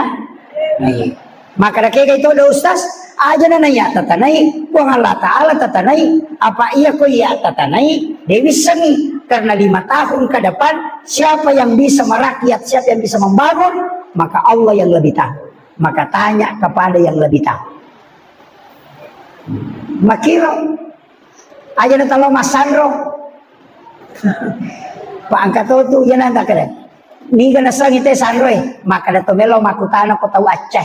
Nah, iya. Maka da kega itu do ustaz, Aja na iya tatanai, Puang Allah Ta'ala tatanai, apa iya ko iya tatanai, de wissengi. Karena lima tahun ke depan, siapa yang bisa merakyat, siapa yang bisa membangun, maka Allah yang lebih tahu. Maka tanya kepada yang lebih tahu. Makiro, aja na talo masanro. Pak angka to tu, iya nanta kere. Niga nasengi te sanro e, maka da to melo makutana ko tau acca.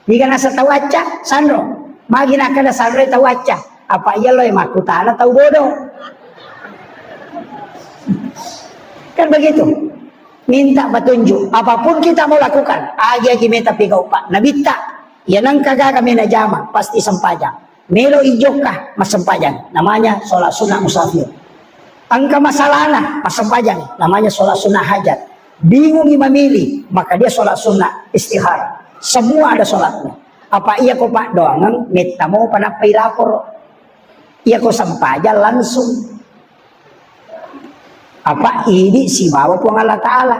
Niga nasa tau acca, sanro. Magi nakkeda sanro tau acca. Apa iya lo e makutana tau bodoh. Kan begitu. Minta petunjuk. Apapun kita mau lakukan, agi-agi meta pigau Pak. Nabitta, ya nangka gaga mena jama, pasti sempajang. Melo ijokka massempajang, namanya sholat sunnah musafir. Engka masalahna, massempajang, namanya sholat sunnah hajat. Bingungi memilih, maka dia sholat sunnah istihara. Semua ada sholatnya. Apa iya ko paddoangeng, metta mopa nappai laporo. Iya ko sempajang langsung. Apa idi sibawa Puang Allah Ta'ala.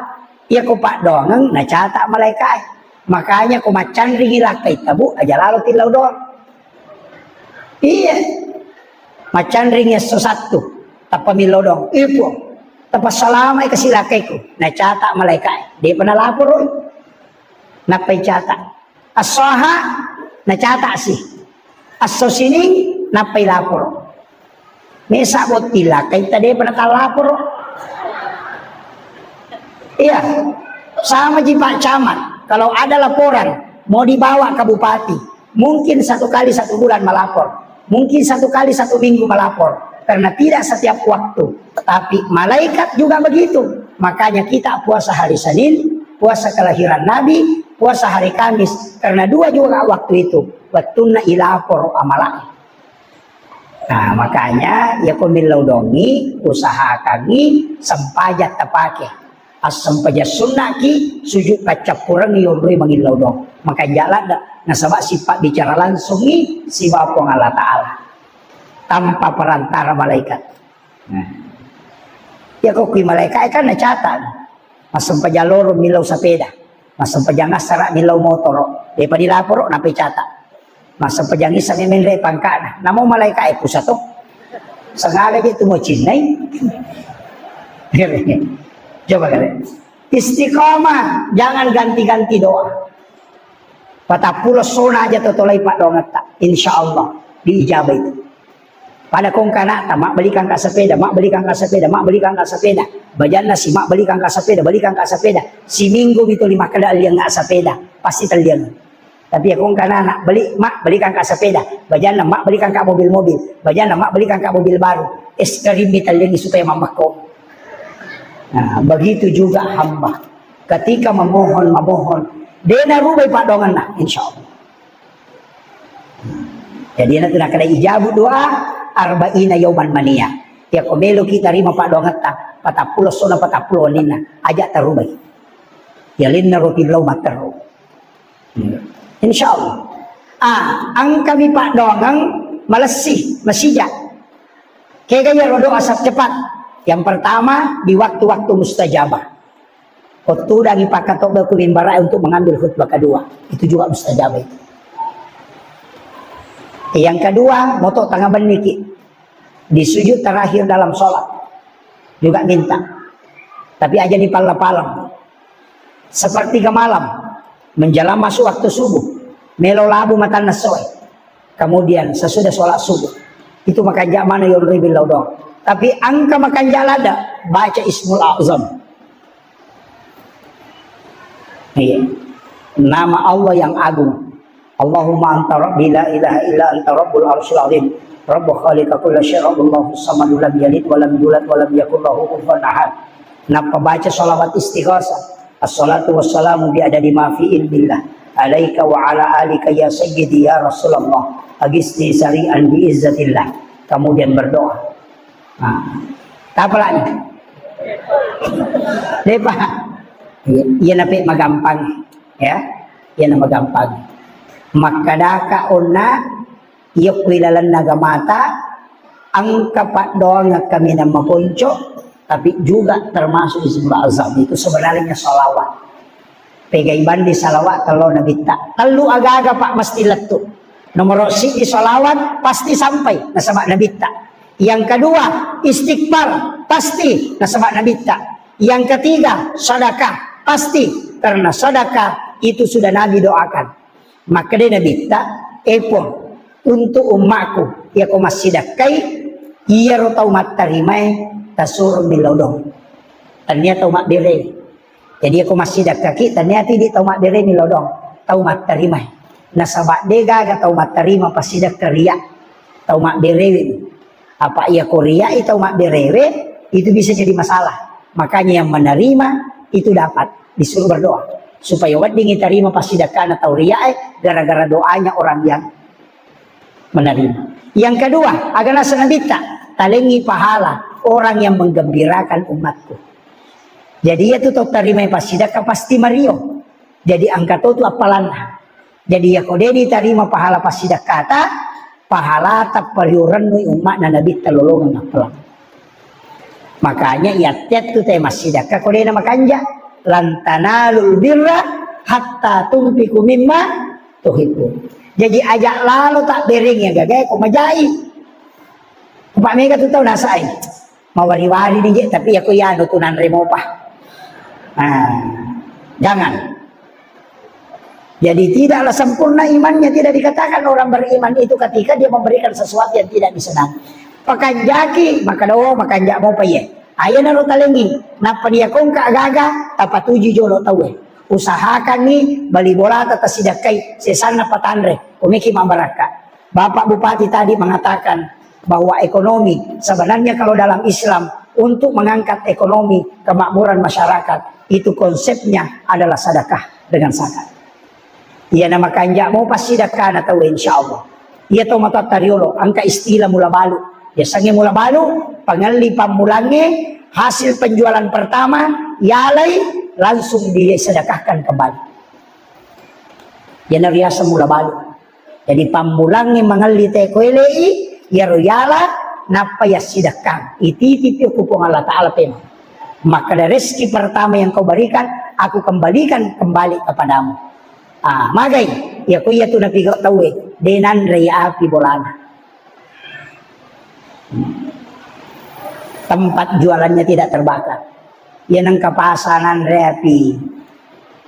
Iya ko paddoangeng, nacata malaika e. Makanya ko maccanringi lakkai tabu, aja lalo tillau doang. Iya. Maccanringi esso sattu, tappa millau doang. Iya Puang, tappa salamai kasi lakkaiku. Nacata malaika e. Depa nalaporoi. Nappai cata. Assoha, nacatasi. Asso sining, nappai laporo. Mesa botting lakkai ta depa natallaporo. Iya, sama ji Pak Camat. Kalau ada laporan, mau dibawa ke Bupati, mungkin satu kali satu bulan melapor, mungkin satu kali satu minggu melapor, karena tidak setiap waktu. Tapi malaikat juga begitu. Makanya kita puasa hari Senin, puasa kelahiran Nabi, puasa hari Kamis, karena dua juga waktu itu. Wettunna ilaporo amala'e. Nah, makanya, ya ko millau dongi, usahakangi sempajang tapake. Assempajang sunnaki, sujud paccappurengi yonroi mangillau dong. Makanja ladde, nasaba sipabbicara langsungi sibawa Puang Allah Ta'ala. Tanpa perantara malaikat. Nah. Ya ko kui malaikat kan nacata. Massempajang loro millau sepeda. Massempajang assara millau motoro. Depa dilaporo, nappai cata. Massempajang issa menre pangkana. Namo malaika e pusa to. Sengaga je tu mau cinnai. Coba kare. Istiqomah, jangan ganti-ganti doa. Patappulo sona aja totolai paddoangetta. Insya Allah diijabah itu. Pada kongka anakta, "Mak, belikan ka sepeda, Mak, belikan ka sepeda, Mak, belikan ka sepeda." Bajanna si, "Mak, belikan ka sepeda, belikan ka sepeda." Siminggu itu lima kali liang ka sepeda, pasti telliang. Tapi ya kongka anak, "Beli, Mak, belikan ka sepeda." Bajanna, "Mak, belikan ka mobil-mobil." Bajanna, "Mak, belikan ka mobil baru." Es krim mi telliang supaya mamakko. Nah, begitu juga hamba. Ketika memohon, memohon, dena rubai paddoangenna, insya Allah. Jadi, na tu nakkeda ijabu doa arba'ina yauman mania. Ya ko melo kita rima paddoangetta, patappulo sona patappulo wenninna, aja tarubai. Ya lenna roti lau matteru. Insya Allah. Ah, engkami paddoangeng malessi, masija. Kega ya doa cepat. Yang pertama, di waktu-waktu mustajabah. Ko tudangi pakkatobba ku mimbara'e untuk mengambil khutbah kedua. Itu juga mustajab itu. Yang kedua, moto tengah benniki. Di sujud terakhir dalam sholat. Juga minta. Tapi aja dipalla-pallang. Sepertiga malam. Menjelang masuk waktu subuh. Melo labu matanna soe. Kemudian sesudah sholat subuh. Itu makanja mana yonroi billau doang. Tapi engka makanja ladde, baca Ismul A'zam. Iya. Nama Allah yang agung. Allahumma anta rabbi la ilaha illa anta rabbul arsyil azim. Rabbu khaliqa kulla syai, Rabbullahu samadu lam yalid wa lam yulad wa lam yakul lahu kufuwan ahad. Nappa baca sholawat istighasah. Assalatu wassalamu bi adadi ma fi ilmillah. Alaika wa ala alika ya sayyidi ya Rasulullah. Agisti sari'an bi izzatillah. Kemudian berdoa. Nah. Apa lagi? Lepa. Iya, iya nape magampang. Ya. Iya nama gampang. Makkadaka onna, iya ku ilalenna agamata, engka paddoangeng kaminang maponco, tapi juga termasuk Ismul Azam. Itu sebenarnya salawat. Pegai bandi salawat tello nabitta. Tellu agaga, Pak, mesti lettu. Nomor siji, sholawat pasti sampai nasaba nabitta. Yang kedua, istighfar pasti nasaba nabitta. Yang ketiga, sedekah pasti, karena sedekah itu sudah Nabi doakan. Makkeda Nabitta, "E Puang, untuk ummaku, iyako massidekkai, iyaro tau mattarimae tasuro millau doang. Tania tau mabbere." Jadi, iyako massidekkaki, tania tidi tau mabbere millau doang, tau mattarimai. Nasaba de gaga tau mattarima passidekka ria, tau mabberewe. Apa iya ko ria'i tau mabberewe, itu bisa jadi masalah. Makanya yang menerima itu dapat, disuruh berdoa. Supaya weddingngi tarima passidakkana tau ria'i gara-gara doanya orang yang menerima. Yang kedua, aga naseng Nabitta, talengngi pahala orang yang menggembirakan umatku. Jadi, iya tu tau tarimai passidakka pasti mario. Jadi, engka to tu appalanna. Jadi, iya ko de' ditarima pahala passidakkata, pahalata pariurennui umma'na Nabitta lolongeng appalang. Makanya, iya tettu te massidakka ko de' na makanja. "Lan tanalul birra hatta tunfiqu mimma tuhibbun." Jadi, aja' lalo tabbereng iya gagae ko majai. Upa' mega tu tau nasai. Mawari-wari ni je, tapi iya ko iyanu tu nanre mopa. Nah, jangan. Jadi, tidaklah sempurna imannya, tidak dikatakan orang beriman itu ketika dia memberikan sesuatu yang tidak disenangi. Pakanjaki, maka do, makanja mopa iye. Ayo naro talengi, nappa dia kongka gaga, tapatuju jolo tauwe. Usahakan ni, bali bolata tasidakkai, sesanna patanre, komiki mabarakka. Bapak Bupati tadi mengatakan bahwa ekonomi, sebenarnya kalau dalam Islam, untuk mengangkat ekonomi, kemakmuran masyarakat, itu konsepnya adalah sedekah dengan zakat. Iya na makanja mo passidakkana tau, insya Allah. Iya tau matoatta riolo, engka istilah mula balu. Biasanya mula balu, pangelli pammulangnge, hasil penjualan pertama, yalai, langsung disedekahkan kembali. Iya na riaseng mula balu. Jadi, pammulangnge mangelli teko ele'i, iyaro yala, nappa yassidakkang. Ititipi okko Puang Allah Ta'ala pemeng. Makkeda, "Rezeki pertama yang kau berikan, aku kembalikan kembali kepadamu." Ah, magai, iya ko iya tu napigau tauwe, de' nanrei api bolana. Tempat jualannya tidak terbakar. Iya nengka pasa nanre api,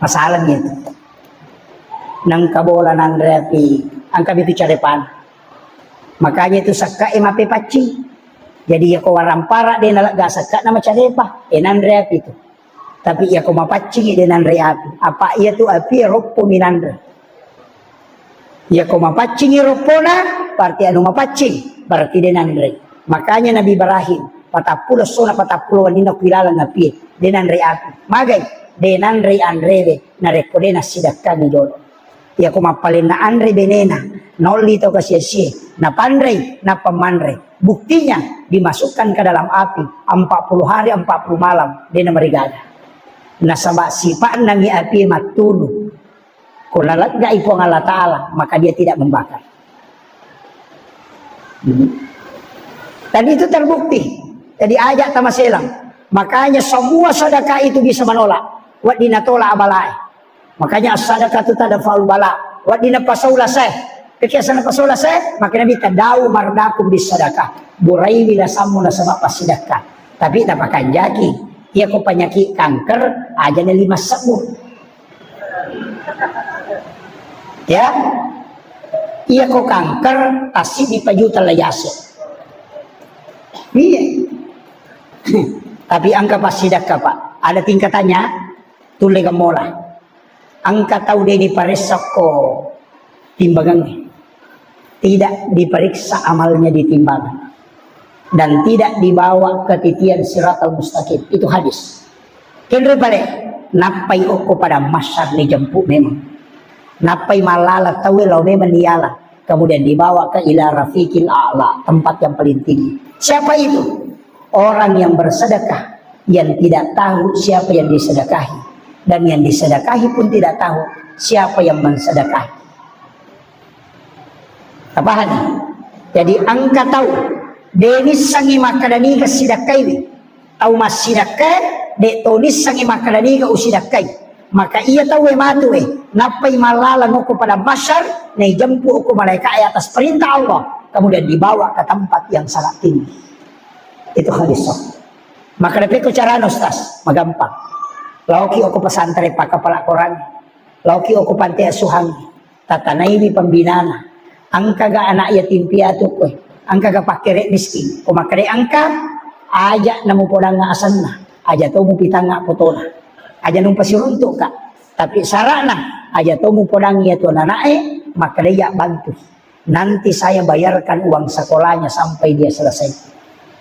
masalahnya itu. Nengka bola nanre api, engka bitu carepan. Makanya itu sakka e mape paccing. Jadi iya ko warampara de' nalegga sakka na macarepa, e nanre api itu. Tapi iya ko mapaccingi de' nanre api. Apa iya tu api roppo minanre. Iya ko mapaccingi roppona, berarti anu mapaccing, berarti de' nanre. Makanya Nabi Ibrahim, patappulo sona patappulo wenninna ku ilalang api, de' nanre api. Magai, de' nanre anrewe, narekko de' nassidakkangi jolo. Iya ko mappalenna anre benena, naolli tau kasia-sia, napanrei, nappa manre. Buktinya, dimasukkan ke dalam api empat puluh hari, empat puluh malam, de' namarigaga. Nasaba sipa'na mi api mattunu. Ko naleggai Puang Allah Ta'ala, maka dia tidak membakar. Hmm. Dan itu terbukti. Jadi aja' tamaselang. Makanya semua sedekah itu bisa menolak. Wedding natolak abalae. Makanya as-sadaqatu tadfa'ul bala. Wedding napasau lasae. Kekiasa napasau lasae, maka Nabi tadau mardakum bis sadaqah. Buraiwi lasammu nasaba passidakka. Tapi tapakanjaki. Iya ko penyakit kanker, aja' na lima sebbu. Ya. Iya ko kanker, tassiddi pajuta lajase. Iya. Tapi engka passidakka, Pak. Ada tingkatannya, tulle gemmola. Engka tau de' diparessa ko timbangangnge. Tidak diperiksa amalnya di timbangan. Dan tidak dibawa ke titian siratal mustaqim. Itu hadis. Kenre pale, nappai okko padang mahsyar ni jemput memang. Nappai mallala tauwe lao memang ni yala. Kemudian dibawa ke ila rafiqil a'la, tempat yang paling tinggi. Siapa itu? Orang yang bersedekah, yang tidak tahu siapa yang disedekahi. Dan yang disedekahi pun tidak tahu siapa yang mensedekahi. Tapahani? Jadi engka tau, de' nissengngi makkeda niga sidakkaiwi. Tau massidakkae, de' to nissengngi makkeda niga usidakkai. Maka iya tauwe matu e, nappai mallaleng okko padang mahsyar, naijempu okko malaika'e atas perintah Allah, kemudian dibawa ke tempat yang sangat tinggi. Itu hadis sahih. Maka dapekko carana, Ustaz? Magampang. Laoki okko pesantren pakkapala Quran, laoki okko panti asuhan, tatanaiwi pembinana. Engkaga anak yatim piatu koe? Engkaga pakkere miskin? Ko makkere engka, aja namupodangnga asenna, aja to mupitangnga fotona. Aja numpasiruntu'ka. Tapi syaratna, aja to mupodangngi iyatu anana'e, makkeda iya bantu. Nanti saya bayarkan uang sekolahnya sampai dia selesai.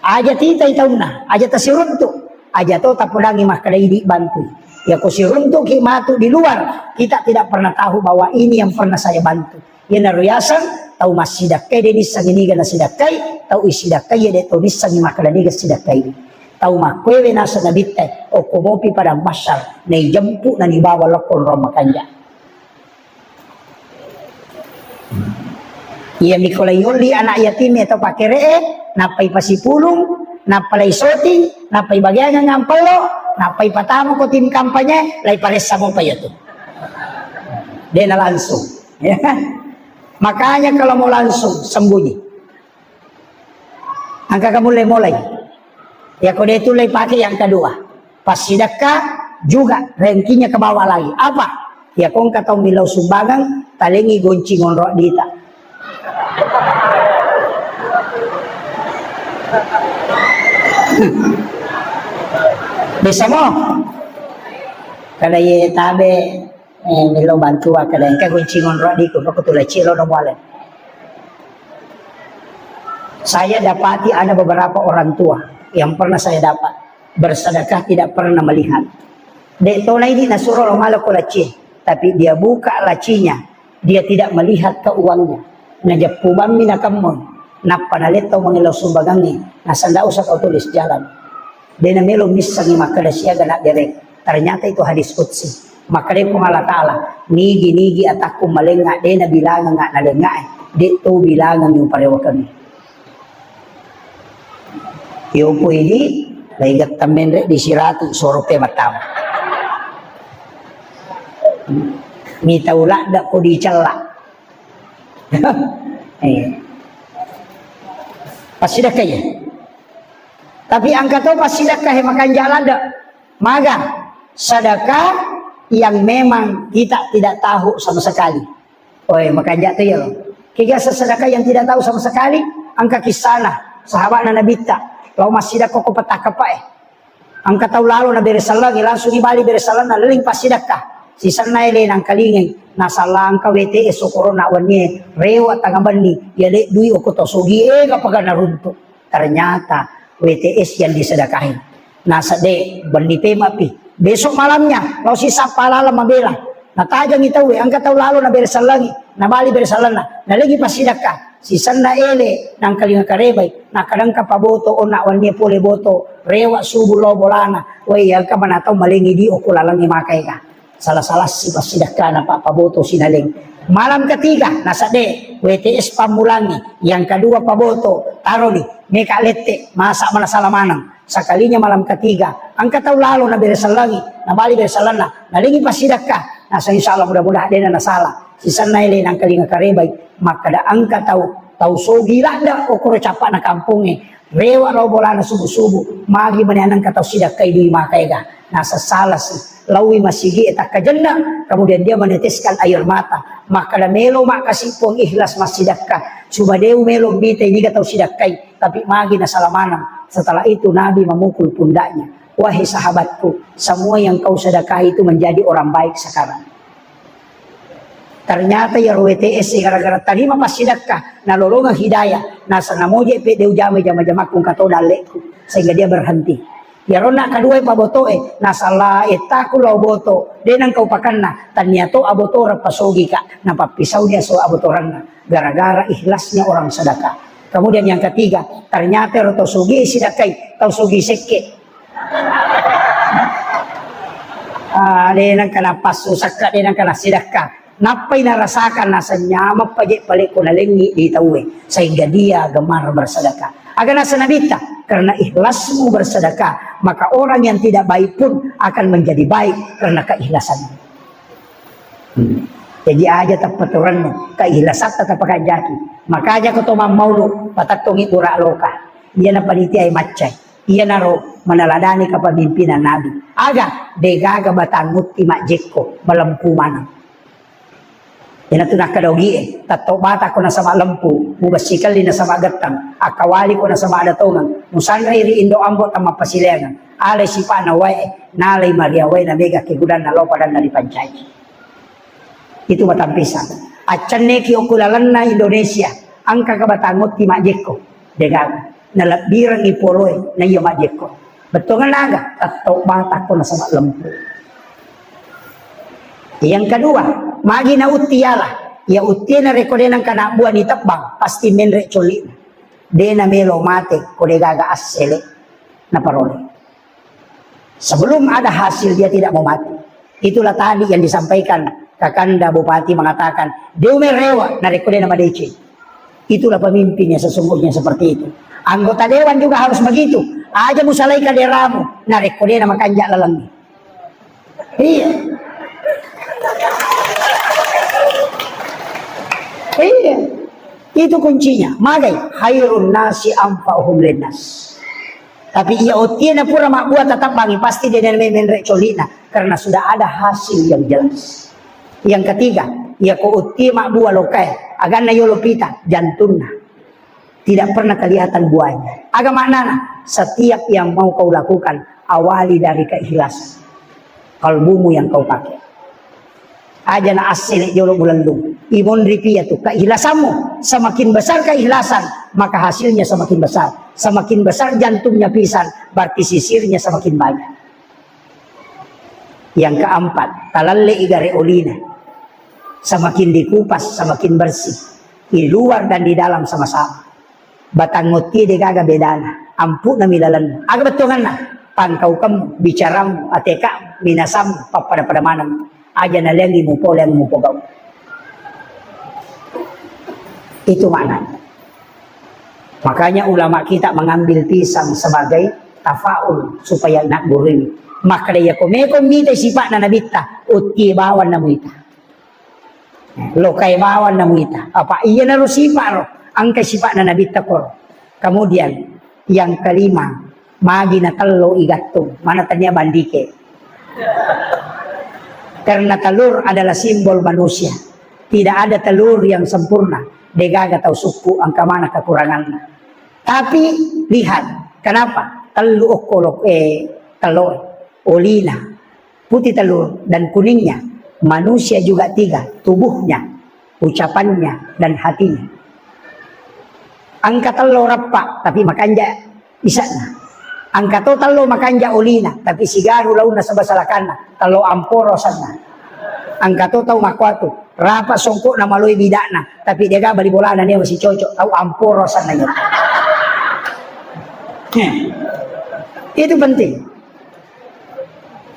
Aja titai taunna, aja tasiruntu, aja to tapodangi makkeda idi bantu. Ya ko siruntuki matu di luar, kita tidak pernah tahu bahwa ini yang pernah saya bantu. Iyanaro yaseng tau massidakkai de nissengi niga nasidakkai, tau isidakkai de to nissengi makkeda niga sidakkai. Tau makkuewe naseng nabitta, okko mopi padang mahsyar, naijempu nanibawa lokko ro makanja. Iya miko lai yolli anak yatim atau pakkere'e, nappai pasipulung, nappa lai syuting, nappai bagiangang ampello, nappai patama ko tim kampanye, lai paressa mopa iyatu. Dena langsung. Ya. Makanya kalau mau langsung sembunyi. Engka kamu mulai-mulai. Ya ko de tu lai pakai yang kedua. Passidekka juga rankingnya ke bawah lagi. Apa? Ya ko engka tau millau sumbangan, talengi gonci ngonro dita. Bisa mo? Kada ye tabe Eh, melo bantu akkeda engka gonci ngonro diku, pokok tu leci lo no muale. Saya dapati ada beberapa orang tua yang pernah saya dapat bersedekah tidak pernah melihat. Dek tona ini nasuro lo malo ko laci, tapi dia buka lacinya, dia tidak melihat ke uangnya. Najeppu bammi nakemmoi, nappa naletto mengelau sumbangangi, nasanda usah kau tulis jalan. Dena melo missengi makkeda siaga nabbereng. Ternyata itu hadis qudsi. Makkeda Puang Allah Ta'ala, "Nigi-nigi atakku malengnga, dena bilangengnga nalengngae, de to bilangengngi uparewakengngi." Yopo idi, laigetta menre di siratu, sorope matama. Mitau ladda ko dicella. Eh. Passidekka ya. Tapi engka to passidekka he makanja ladde. Maga sedekah yang memang kita tidak tahu sama sekali. Oi, makanja to ya lo. Kega sedekah yang tidak tahu sama sekali, engka kisahna sahabatna Nabitta. Lao massidekka ko petakkepa e. Engka tau lalo nabere sellengi, langsung ibali bere sellenna, leleng passidekka. Sisenna ele nangkalingai, nasala engka W T S okorona wennie, rewa tangabenni, ya de dui oko to sogi, ega paga naruntu. Ternyata W T S yang disedekahi. Nasa de, benni pemapi. Besok malamnya, lao sisappa laleng mabela. Natajangi tauwe, engka tau lalo nabere sellengi, nabali bere sellenna, nalengi passidekka. Sisenna ele, nangkalinga karebai, nakkadangka paboto, onna wennie pole boto, rewa subu lao bolana, wai engka mana tau malengi di oko lalengi makaega. Salah-salassi passidekkana pa paboto sinaleng. Malam ketiga, nasadde, W T S pammulangi, yang kedua paboto, taroni, meka lette, masa mana salah maneng. Sakalinya malam ketiga, engka tau lalo nabere sellengi, nabali bere sellenna, nalengi passidekka, nasa insya Allah mudah-mudahan dena nasala. Sisenna ele nangkalinga karebai, makkada engka tau, tau sogi ladde okoro cappana kampongnge, rewa lao bolana subu-subu, magi mani anengka tau sidekkai dui makaega, nasa salasi, laui masigie takkajenna, kemudian dia meneteskan air mata, makkada melo makkasi Puang ikhlas massidekka, suba deu melo mitai niga tau sidekkai. Tapi magi nasala maneng. Setelah itu Nabi memukul pundaknya. Wahai sahabatku, semua yang kau sedekahi itu menjadi orang baik sekarang. Ternyata ya W T S gara-gara terima passidekka, nalolongeng hidayah, nasa namoje pe deu jama jama-jamakku engka to dallekku, sehingga dia berhenti. Yaronna kedua pabotoe, nasala ettaku lao boto, de nengka upakenna, tania to abotoreng pasogika, napappisau dia so abotorenna. Gara-gara ikhlasnya orang sedekah. Kemudian yang ketiga, ternyata ero tau sogi sidekkai, tau sogi sekke. Ah, de nengka napassu sekka, de nengka nasidekka. Nappai narasakan nasa nyameng paje pale ko nalengi di tauwe, sehingga dia gemar bersedekah. Aga nasa Nabitta, karena ikhlasmu bersedekah, maka orang yang tidak baik pun akan menjadi baik karena keikhlasanmu. Hmm. Jadi aja tappaturannu, keikhlasatta tapakanjaki. Maka aja ko to mammaulu, patattongi pura loka. Iyana panitia e maccai. Iyanaro meneladani kepemimpinan Nabi. Aga, degaga batang utti majjekko, melempu maneng. Iyanatu nakkeda ogie, tatto bata ko nasaba lempu, mubessikelli nasaba gettang, akkawali ko nasaba ada tongeng, musanrei ri indo ambo tamappasileangeng, alai sipa'na wae, nalai maria wae na mega kegudanna lao padanna ripancaji. Itu batang pisang. Accenneki okko lalenna Indonesia, engka ka batang utti majjekko, degaga. Nalebbirengngi poloe, naiya majjekko. Bettuangenna aga? Tatto bata ko nasaba lempu. Yang kedua, magi na utti yala. Ya utti narekko de nengka nabbua ni tebbang, pasti menre coli'na. De namelo mate ko degaga assele naparole. Sebelum ada hasil, dia tidak mau mati. Itulah tadi yang disampaikan Kakanda Bupati mengatakan, "De umerewa narekko de namadeceng." Itulah pemimpin yang sesungguhnya seperti itu. Anggota dewan juga harus begitu. Aja musalai kaderamu narekko de namakanja lalengngi. Iya. Iya. Itu kuncinya. Magai khairun nasi anfa'uhum linnas. Tapi iya ottie na pura mabbua tatabbangi, pasti de name menre coli'na karena sudah ada hasil yang jelas. Yang ketiga, iya ko ottie mabbua lokae, aganna yolo pita, jantunna. Tidak pernah kelihatan buahnya. Aga maknana? Setiap yang mau kau lakukan, awali dari keikhlasan. Kalbumu yang kau pakai. Aja na assele jolo mulellung. Imonri pia tu keikhlasanmu. Semakin besar keikhlasan, maka hasilnya semakin besar. Semakin besar jantungnya pisang, berarti sisirnya semakin banyak. Yang keempat, talalle igare olina. Semakin dikupas, semakin bersih. Di luar dan di dalam sama-sama. Batang otti degaga bedana. Ampu'na mi lalenna. Aga bettuanganna? Pangkaukemmu, bicaramu, ateka, minasammu, pappada-pada maneng. Aja naleangi mupoleng mupogau. Itu maknanya. Makanya ulama kita mengambil pisang sebagai tafaul supaya nak gurui. Maka dia ko meko mita sifat na nabitta, utti bawang namuita. Lokai bawang namuita. Apa iya naro sifat ro? Angka sifat na nabitta koro. Kemudian yang kelima, magi na tello igattung, mana tania bandike. Karena telur adalah simbol manusia. Tidak ada telur yang sempurna. Degaga tau sukku, angka mana kekurangannya. Tapi lihat, kenapa? Tellu okkolok, eh, tello, olina, putih telur dan kuningnya. Manusia juga tiga, tubuhnya, ucapannya, dan hatinya. Angka tello rappa, tapi makanja isa'na. Angka to tello makanja olina, tapi sigaru launna sebasalakanna, tello amporo asenna. Angka to tau makkuatu, rapa songkokna maloi bidakna, tapi degaga bali bolana nia masih cocok, tau amporo asenna nia. Hmm. Itu penting.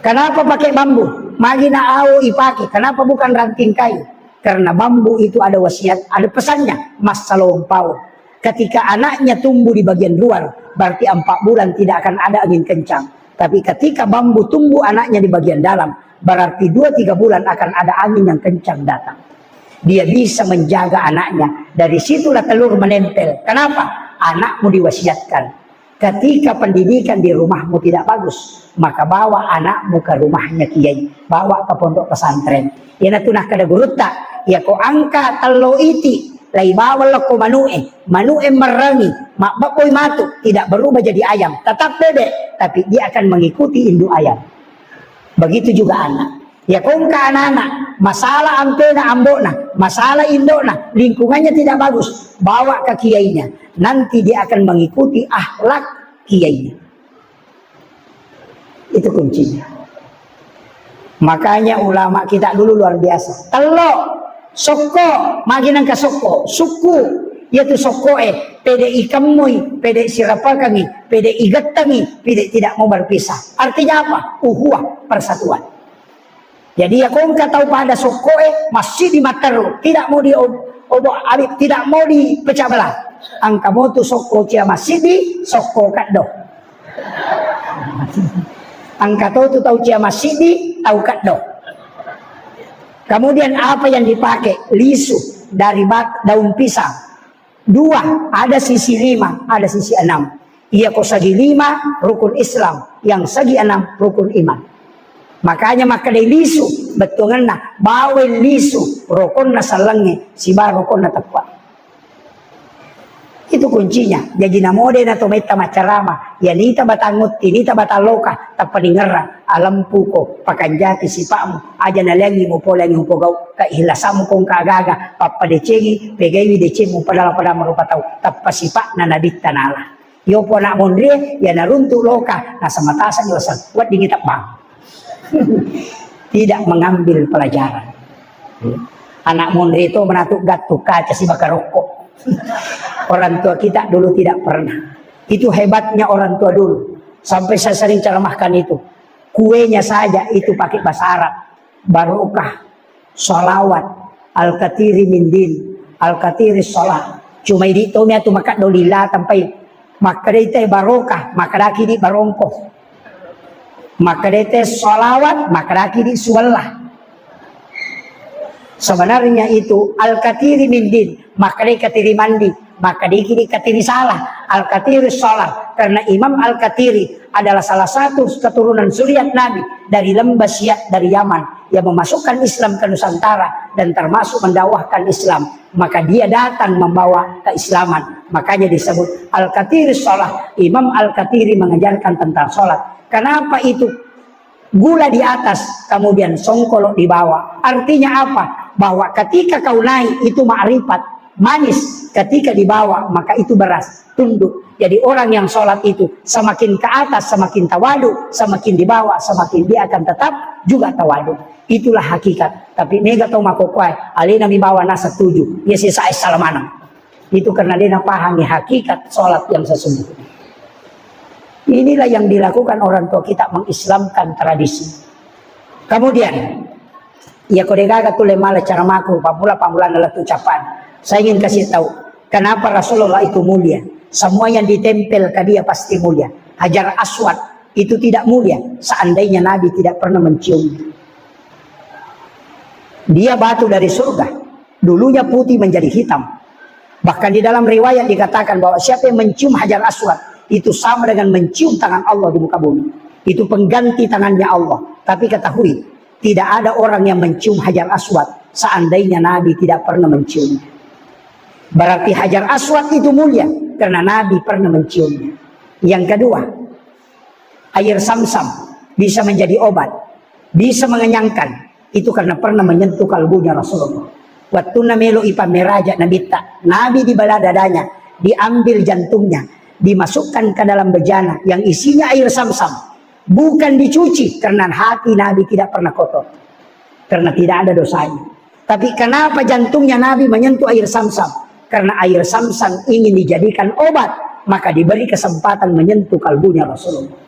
Kenapa pakai bambu? Magi na awo ipake. Kenapa bukan ranting kayu? Karena bambu itu ada wasiat, ada pesannya. Massalompao. Ketika anaknya tumbuh di bagian luar, berarti empat bulan tidak akan ada angin kencang. Tapi ketika bambu tumbuh anaknya di bagian dalam, berarti dua tiga bulan akan ada angin yang kencang datang. Dia bisa menjaga anaknya. Dari situlah telur menempel. Kenapa? Anakmu diwasiatkan. Ketika pendidikan di rumahmu tidak bagus, maka bawa anakmu ke rumahnya kiai, bawa ke pondok pesantren. Iyanatu nakkeda gurutta, iya ko angka tello iti, lai bawang lokko manu'e, manu'e merrangi, mabbebboi matu, tidak berubah jadi ayam, tetap bebek, tapi dia akan mengikuti induk ayam. Begitu juga anak. Ya, ko engka anak-anak, masalah ampena ambo'na, masalah indo'na, lingkungannya tidak bagus, bawa ke kiainya. Nanti dia akan mengikuti akhlak kiainya. Itu kuncinya. Makanya ulama kita dulu luar biasa. Tello, sokko, magi nengka sokko, sukku, yaitu sokko e, pede ikemmui, pede sirapakangi, pede igettangi, pede tidak mau berpisah. Artinya apa? Uhuah, persatuan. Jadi, ya, ko engka tau pada sokko e, masih dimaterru, tidak mau di ob-, obok abit, tidak mau dipecah belah. Engka motu sokko cia massidi, sokko keddo. Engka totu tau cia massidi, tau keddo. Kemudian apa yang dipakai? Lisu dari bat-, daun pisang. Dua, ada sisi lima, ada sisi enam. Iya ko segi lima rukun Islam, yang segi enam rukun iman. Makanya makkedai lisu, bettuangenna, bawai lisu, rokonna sellengnge, siba rokonna teppa. Itu kuncinya. Jaji namode na to metta maccarama, ya nita batang utti, nita batang loka, tappa ningerra, alempuko, pakanjaki sipa'mu, aja nalengi mupolengi mupogau, kaihlasammu kongka agaga, pappadecengi, pegaiwi decengmu padala-padala marupa tau, tappa sipa'na nabitta nala. Yopo anak monrie, ya naruntuk loka, nasamatasani wasang, weddingi tebbang. Tidak mengambil pelajaran. Anak monri itu menatuk gattu kaca si bakar rokok. Orang tua kita dulu tidak pernah. Itu hebatnya orang tua dulu. Sampai saya sering ceramahkan itu. Kuenya saja itu pakai bahasa Arab. Barokah, salawat, al-katiri min din, al-katiri salat. Cuma idi tomi atu maka dolila tampai. Makkedai te barokah, makkedaki di barongko. Makkedai te salawat, makkedaki di suwella. Sebenarnya itu al-katiri min din, makkedai katiri mandi, makkedai di katiri salah, al-katiri salah. Karena Imam Al-Katiri adalah salah satu keturunan zuriat Nabi dari lembah Siak dari Yaman yang memasukkan Islam ke Nusantara dan termasuk mendakwahkan Islam. Maka dia datang membawa keislaman. Makanya disebut Al-Katiri Salah. Imam Al-Katiri mengajarkan tentang sholat. Kenapa itu gula di atas, kemudian songkolo di bawah? Artinya apa? Bahwa ketika kau naik itu makrifat, manis. Ketika di bawah, maka itu beras, tunduk. Jadi orang yang sholat itu semakin ke atas, semakin tawadu, semakin di bawah, semakin dia akan tetap juga tawadu. Itulah hakikat. Tapi mega tau makokoe, alena mi bawa nasa tuju. Ya sisa es salamanang. Itu karena dia pahami hakikat sholat yang sesungguhnya. Inilah yang dilakukan orang tua kita, mengislamkan tradisi. Kemudian, ya kode gaga tu le mala cara maku, pamula-pamula nala tu ucapan. Saya ingin kasih tahu, kenapa Rasulullah itu mulia. Semua yang ditempel ke dia pasti mulia. Hajar Aswad itu tidak mulia seandainya Nabi tidak pernah menciumnya. Dia batu dari surga. Dulunya putih menjadi hitam. Bahkan di dalam riwayat dikatakan bahwa siapa yang mencium Hajar Aswad, itu sama dengan mencium tangan Allah di muka bumi. Itu pengganti tangannya Allah. Tapi ketahui, tidak ada orang yang mencium Hajar Aswad seandainya Nabi tidak pernah menciumnya. Berarti Hajar Aswad itu mulia karena Nabi pernah menciumnya. Yang kedua, air Samsam bisa menjadi obat, bisa mengenyangkan. Itu karena pernah menyentuh kalbunya Rasulullah. Waktu namelo ipa meraja Nabitta, Nabi dibelah dadanya, diambil jantungnya, dimasukkan ke dalam bejana yang isinya air Samsam. Bukan dicuci, karena hati Nabi tidak pernah kotor. Karena tidak ada dosanya. Tapi kenapa jantungnya Nabi menyentuh air Samsam? Karena air Samsam ingin dijadikan obat, maka diberi kesempatan menyentuh kalbunya Rasulullah.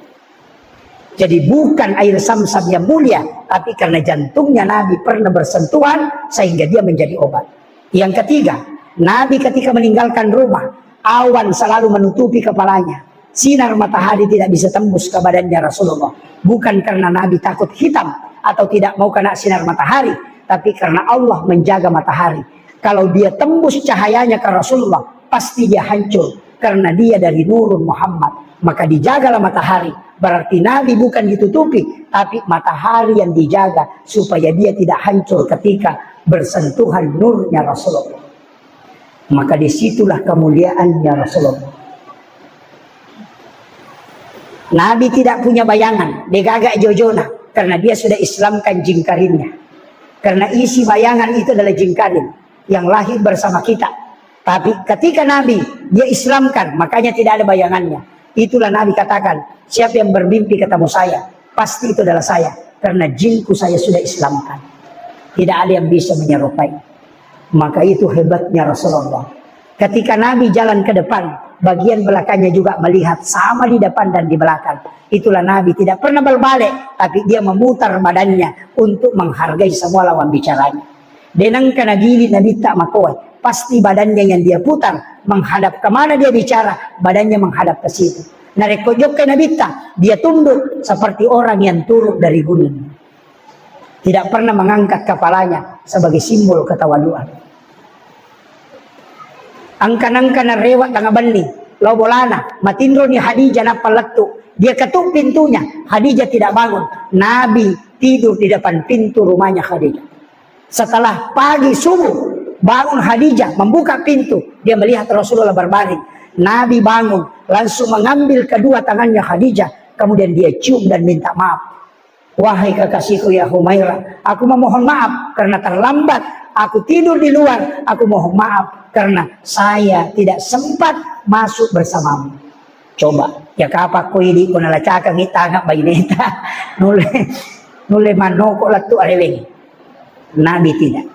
Jadi bukan air Samsam yang mulia, tapi karena jantungnya Nabi pernah bersentuhan sehingga dia menjadi obat. Yang ketiga, Nabi ketika meninggalkan rumah, awan selalu menutupi kepalanya. Sinar matahari tidak bisa tembus ke badannya Rasulullah. Bukan karena Nabi takut hitam atau tidak mau kena sinar matahari, tapi karena Allah menjaga matahari. Kalau dia tembus cahayanya ke Rasulullah, pasti dia hancur karena dia dari nurun Muhammad. Maka dijagalah matahari. Berarti Nabi bukan ditutupi, tapi matahari yang dijaga supaya dia tidak hancur ketika bersentuhan nurnya Rasulullah. Maka disitulah kemuliaannya Rasulullah. Nabi tidak punya bayangan, degaga jojona, karena dia sudah Islamkan jingkarinnya. Karena isi bayangan itu adalah jingkarin yang lahir bersama kita. Tapi ketika Nabi dia Islamkan, makanya tidak ada bayangannya. Itulah Nabi katakan, "Siapa yang bermimpi ketemu saya, pasti itu adalah saya, karena jinku saya sudah Islamkan. Tidak ada yang bisa menyerupai." Maka itu hebatnya Rasulullah. Ketika Nabi jalan ke depan, bagian belakangnya juga melihat sama di depan dan di belakang. Itulah Nabi tidak pernah berbalik, tapi dia memutar badannya untuk menghargai semua lawan bicaranya. Denang kana gili Nabi tak makoe, pasti badannya yang dia putar, menghadap kemana dia bicara, badannya menghadap ke situ. Narekko jokkai Nabitta, dia tunduk seperti orang yang turun dari gunung. Tidak pernah mengangkat kepalanya sebagai simbol ketawaduan. Angka-angka narewa tanga benni, lao bolana, matinroni Khadijah nappa lettu. Dia ketuk pintunya, Khadijah tidak bangun. Nabi tidur di depan pintu rumahnya Khadijah. Setelah pagi subuh, bangun Khadijah, membuka pintu. Dia melihat Rasulullah berbaring. Nabi bangun, langsung mengambil kedua tangannya Khadijah, kemudian dia cium dan minta maaf. "Wahai kekasihku ya Humairah, aku memohon maaf karena terlambat. Aku tidur di luar, aku mohon maaf karena saya tidak sempat masuk bersamamu." Coba, ya kapakko idi ko nalacakangngi tangan baineta. Nulle, nulle manoko lettu areweng. Nabi tidak.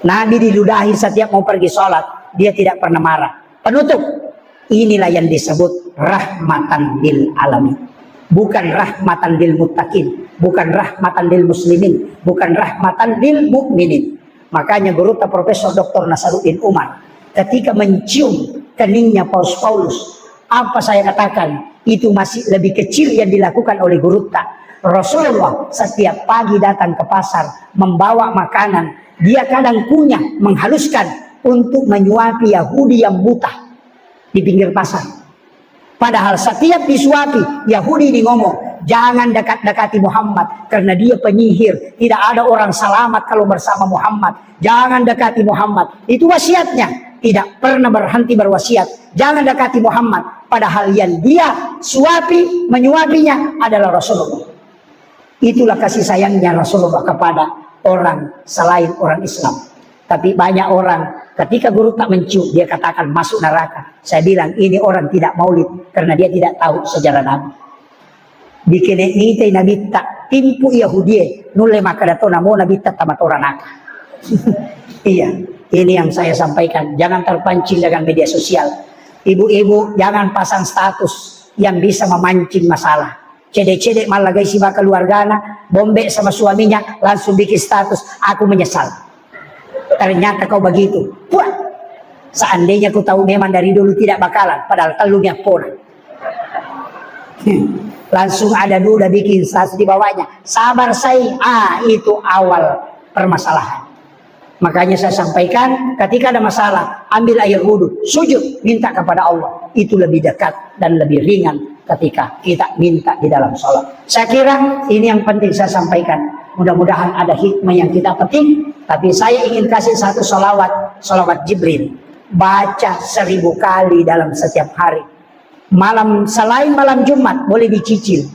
Nabi diludahi setiap mau pergi sholat, dia tidak pernah marah. Penutup, inilah yang disebut rahmatan lil alamin. Bukan rahmatan lil muttaqin, bukan rahmatan lil muslimin, bukan rahmatan lil mukminin. Makanya gurutta Profesor Doktor Nasaruddin Umar ketika mencium keningnya Paus Paulus, apa saya katakan, itu masih lebih kecil yang dilakukan oleh gurutta. Rasulullah setiap pagi datang ke pasar membawa makanan. Dia kadang kunyah, menghaluskan untuk menyuapi Yahudi yang buta di pinggir pasar. Padahal setiap disuapi, Yahudi ini ngomong, "Jangan dekat-dekati Muhammad, karena dia penyihir. Tidak ada orang selamat kalau bersama Muhammad. Jangan dekati Muhammad." Itu wasiatnya. Tidak pernah berhenti berwasiat. "Jangan dekati Muhammad." Padahal yang dia suapi, menyuapinya adalah Rasulullah. Itulah kasih sayangnya Rasulullah kepada orang selain orang Islam. Tapi banyak orang, ketika gurutta mencium, dia katakan masuk neraka. Saya bilang, ini orang tidak maulid karena dia tidak tahu sejarah Nabi. Dikene mitai Nabitta, timpu Yahudie, nulle makkeda to namo Nabitta tamatora naka. Iya, ini yang saya sampaikan. Jangan terpancing dengan media sosial. Ibu-ibu, jangan pasang status yang bisa memancing masalah. Cede-cede mallagai siba keluargana, bombe sama suaminya, langsung bikin status, "Aku menyesal." Ternyata kau begitu. Wah, seandainya ku tahu memang dari dulu tidak bakalan, padahal tellu mi appona. Langsung ada duda bikin status di bawahnya. Sabar, say. Ah, itu awal permasalahan. Makanya saya sampaikan, ketika ada masalah, ambil air wudhu, sujud, minta kepada Allah. Itu lebih dekat dan lebih ringan ketika kita minta di dalam sholat. Saya kira ini yang penting saya sampaikan. Mudah-mudahan ada hikmah yang kita petik. Tapi saya ingin kasih satu salawat, salawat Jibril. Baca seribu kali dalam setiap hari. Malam, selain malam Jumat, boleh dicicil.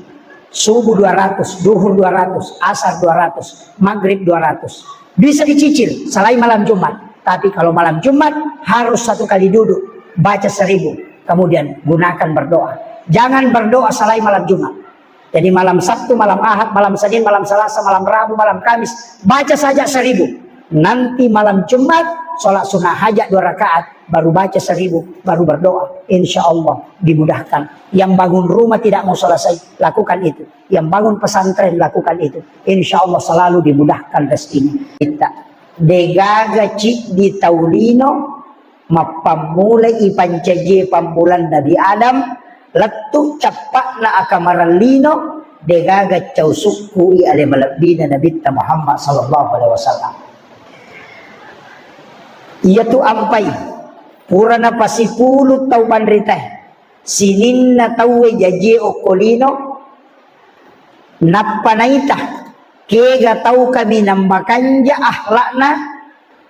Subuh dua ratus, duhur dua ratus, asar dua ratus, maghrib dua ratus. Bisa dicicil selain malam Jumat. Tapi kalau malam Jumat, harus satu kali duduk, baca seribu. Kemudian gunakan berdoa. Jangan berdoa selain malam Jumat. Jadi malam Sabtu, malam Ahad, malam Senin, malam Selasa, malam Rabu, malam Kamis, baca saja seribu. Nanti malam Jumat, sholat sunnah hajat dua rakaat, baru baca seribu, baru berdoa. Insya Allah dimudahkan. Yang bangun rumah tidak mau selesai, lakukan itu. Yang bangun pesantren, lakukan itu. Insya Allah selalu dimudahkan rezekinya. Kita degaga cik di taulino, mappammulai pancajie pammulang Nabi Adam, lettu cappa'na akamarang lino, degaga cau sukkui ale malebbina Nabitta Muhammad sallallahu alaihi wasallam. Iyatu ampai, purana pasipulu tau panritae, sininna tauwe jajie okko lino, nappa naita, kega tau kaminang makanja akhlakna,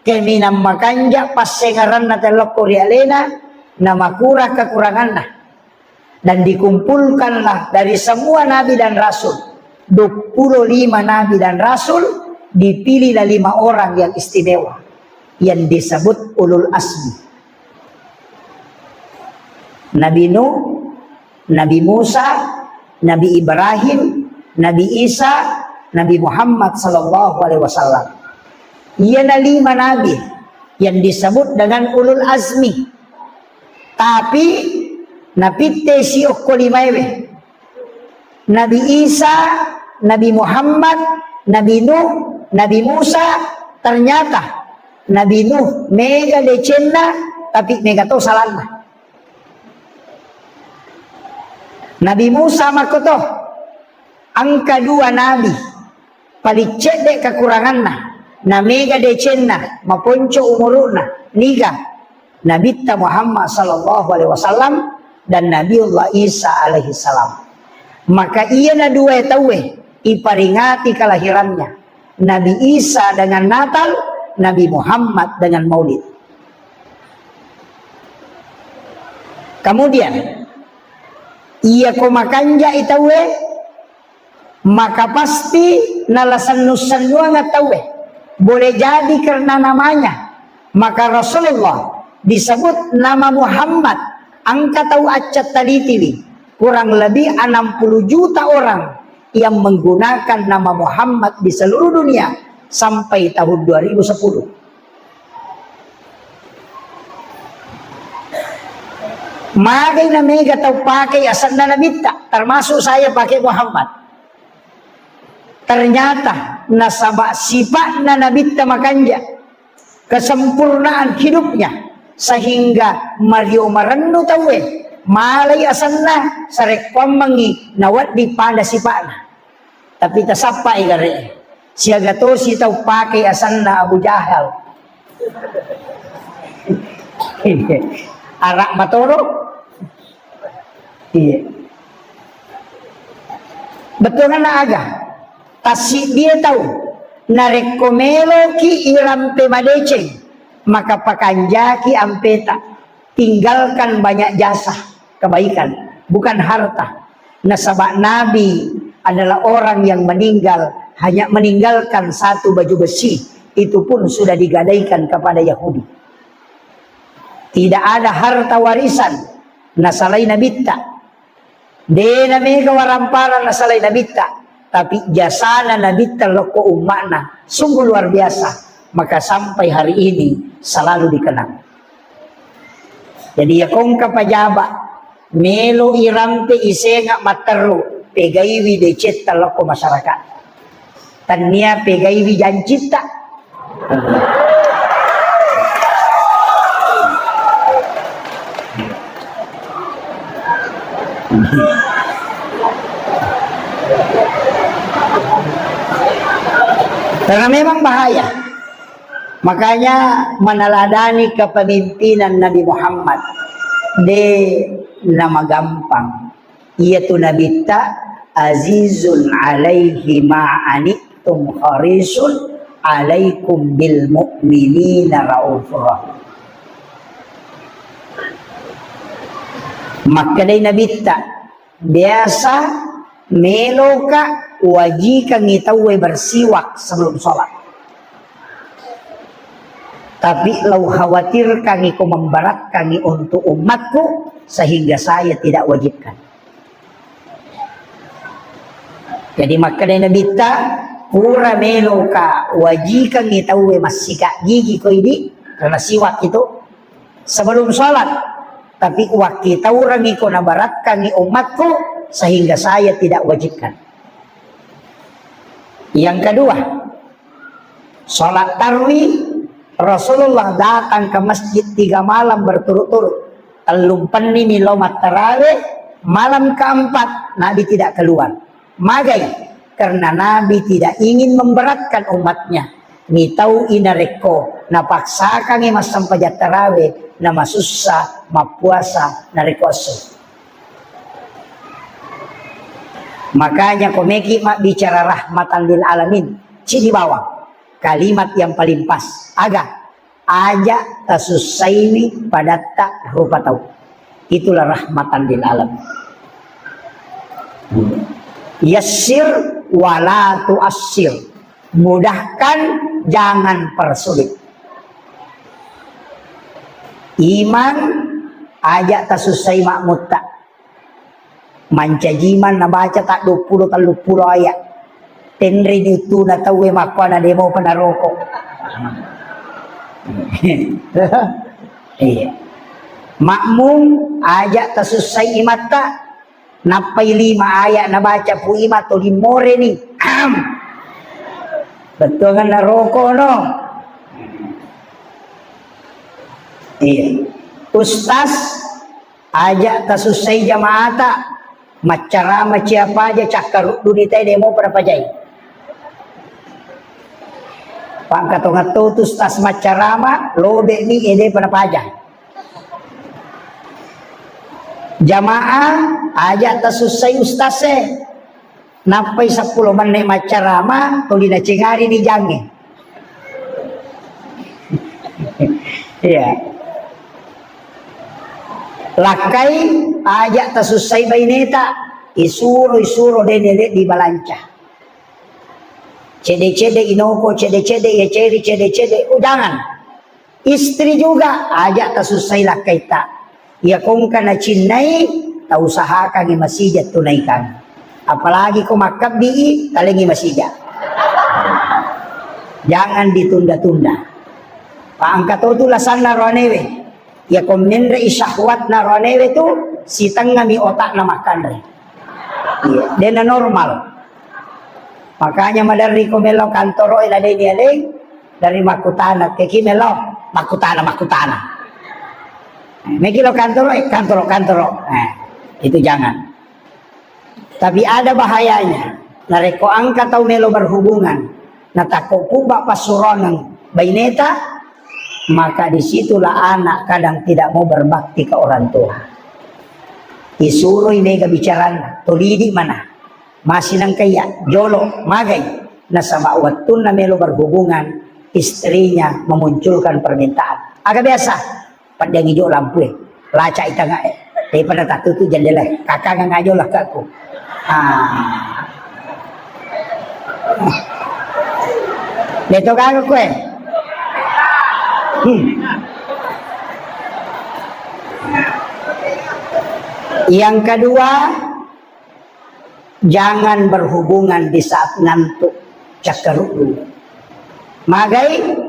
kaminang makanja passengeranna tellokko ri alena, namakura kekuranganna. Dan dikumpulkanlah dari semua nabi dan rasul, dua puluh lima nabi dan rasul, dipilihlah lima orang yang istimewa, yang disebut ulul azmi. Nabi Nuh, Nabi Musa, Nabi Ibrahim, Nabi Isa, Nabi Muhammad sallallahu alaihi wasallam. Iyana lima nabi yang disebut dengan ulul azmi. Tapi napitte si okko limaewe. Nabi Isa, Nabi Muhammad, Nabi Nuh, Nabi Musa, ternyata Nabi Nuh mega decenna, tapi mega to salanna. Nabi Musa makkoto, engka dua nabi paling cedde kekuranganna, na mega decenna, maponco umuru'na, niga Nabitta Muhammad sallallahu alaihi wasallam dan Nabiullah Isa alaihi salam. Maka iyana dua tauwe iparingati kelahirannya. Nabi Isa dengan Natal, Nabi Muhammad dengan Maulid. Kemudian, iya ko makanjai tauwe, maka pasti nala sennu-sennuang tauwe. Boleh jadi karena namanya. Maka Rasulullah disebut nama Muhammad. Engka tau accattalitiwi. Kurang lebih enam puluh juta orang yang menggunakan nama Muhammad di seluruh dunia sampai tahun dua ribu sepuluh. Magai na mega tau pakai asenna Nabitta, termasuk saya pakai Muhammad. Ternyata nasaba sipa'na Nabitta makanja, kesempurnaan hidupnya, sehingga mario marennu tauwe, malai asenna, sarekkoammengngi nawedding pada sipa'na. Tapi tasappai gare. Siaga tosi tau pakai asenna Abu Jahal. Arak matoro. Iya. Betul kan aga? Tassi dia tahu. Narekko meloki irampe madeceng, maka pakanjaki ampeta. Tinggalkan banyak jasa kebaikan, bukan harta. Nasaba Nabi adalah orang yang meninggal, hanya meninggalkan satu baju besi, itu pun sudah digadaikan kepada Yahudi. Tidak ada harta warisan nasalai Nabitta. De na mega waramparang nasalai Nabitta, tapi jasana Nabitta lokko umma'na sungguh luar biasa, maka sampai hari ini selalu dikenang. Jadi, ya kongka pajaba, melo irampe isenga matteru, pegaiwi decetta lokko masyarakat. Tannia pegaiwi jancitta. Karena memang bahaya. Makanya meneladani kepemimpinan Nabi Muhammad de namagampang. Iyatu Nabitta, "Azizun alaihi ma anittum harisun alaikum bil mu'minina raufur rahim." Makkedai Nabitta, "Biasa meloka wajikangi tauwe bersiwak sebelum sholat. Tapi lau khawatirkangi ko memberatkangi untuk umatku sehingga saya tidak wajibkan." Jadi makkeda Nabitta, pura meloka wajikangi tauwe massika gigi ko idi, karena siwak itu sebelum sholat. Tapi wakkitaurangi ko nabarakkangi umatku sehingga saya tidak wajibkan. Yang kedua, sholat tarwi, Rasulullah datang ke masjid tiga malam berturut-turut. Tellung pennimi lao mattarawe, malam keempat Nabi tidak keluar. Magai, karena Nabi tidak ingin memberatkan umatnya. Mitau inarekko napaksakangi massempajang tarawe, namasussa mappuasa narekko esso. Makanya ko meki mabbicara rahmatan lil alamin, cidi bawang. Kalimat yang paling pas. Aga? Aja tasussaiwi padatta rupa tau. Itulah rahmatan lil alamin. Yassir wala tuassir. Mudahkan, jangan persulit. Iman, aja tasussai makmutta. Mancajiman nabaca ta duappulo telluppulo ayat. Tenreni uttuna tauwe makkuana de mopa naroko. Iya. Makmum aja tasussai imatta, nappai lima ayat nabaca pu ima to limmoreni. Am. Bettuangan naroko no. Iya. Ustaz, aja' tasussai jamaata, maccarama ciapa aja cakkaruddu ni tae demo pada pajai. Pangkatongatto tu ustaz maccarama, lobe' ni ede pada pajai. Jamaah, aja' tasussai ustaz e. Nappai seppulo menne' maccarama, tuli nacengari ni jange. Iya. Lakkai, aja' tasussai baineta, isuro, isuro dene le di balanca. Cede-cede inoko, cede-cede ya ceri, cede-cede. Oh, jangan. Istri juga, aja' tasussai lakkaitta. Iya kongka nacinnai, tausahakangi masija tunaikan. Apalagi ko makkabbi'i, talengi masija. Jangan ditunda-tunda. Paangka to tu lasanna roanewe. Iya ko menre'i syahwatna roanewe tu, sitengngami otakna makkanre. Iya, dena normal. Makanya maderri ko melo kantoro e ladeni aleng, dari makkutana, keki melo, makkutana, makkutana. Meki lo kantoro, eh, kantoro, kantoro. Eh, itu jangan. Tapi ada bahayanya. Narekko engka tau melo berhubungan, natakko puba passuroneng baineta, maka disitulah anak kadang tidak mau berbakti ke orang tua. Isuroi mega bicaranna, tolidi mana. Masih nangkaiya, jolo, magai. Nasaba wettunna melo berhubungan, istrinya memunculkan permintaan. Aga biasa, paddangi jo lampue, laca i tangae. Daripada tattutu jendela, kakang ngajo lah kakku. Ah. Beto kagak kue? Hmm. Yang kedua, jangan berhubungan di saat ngantuk, cakkaruddu. Magai,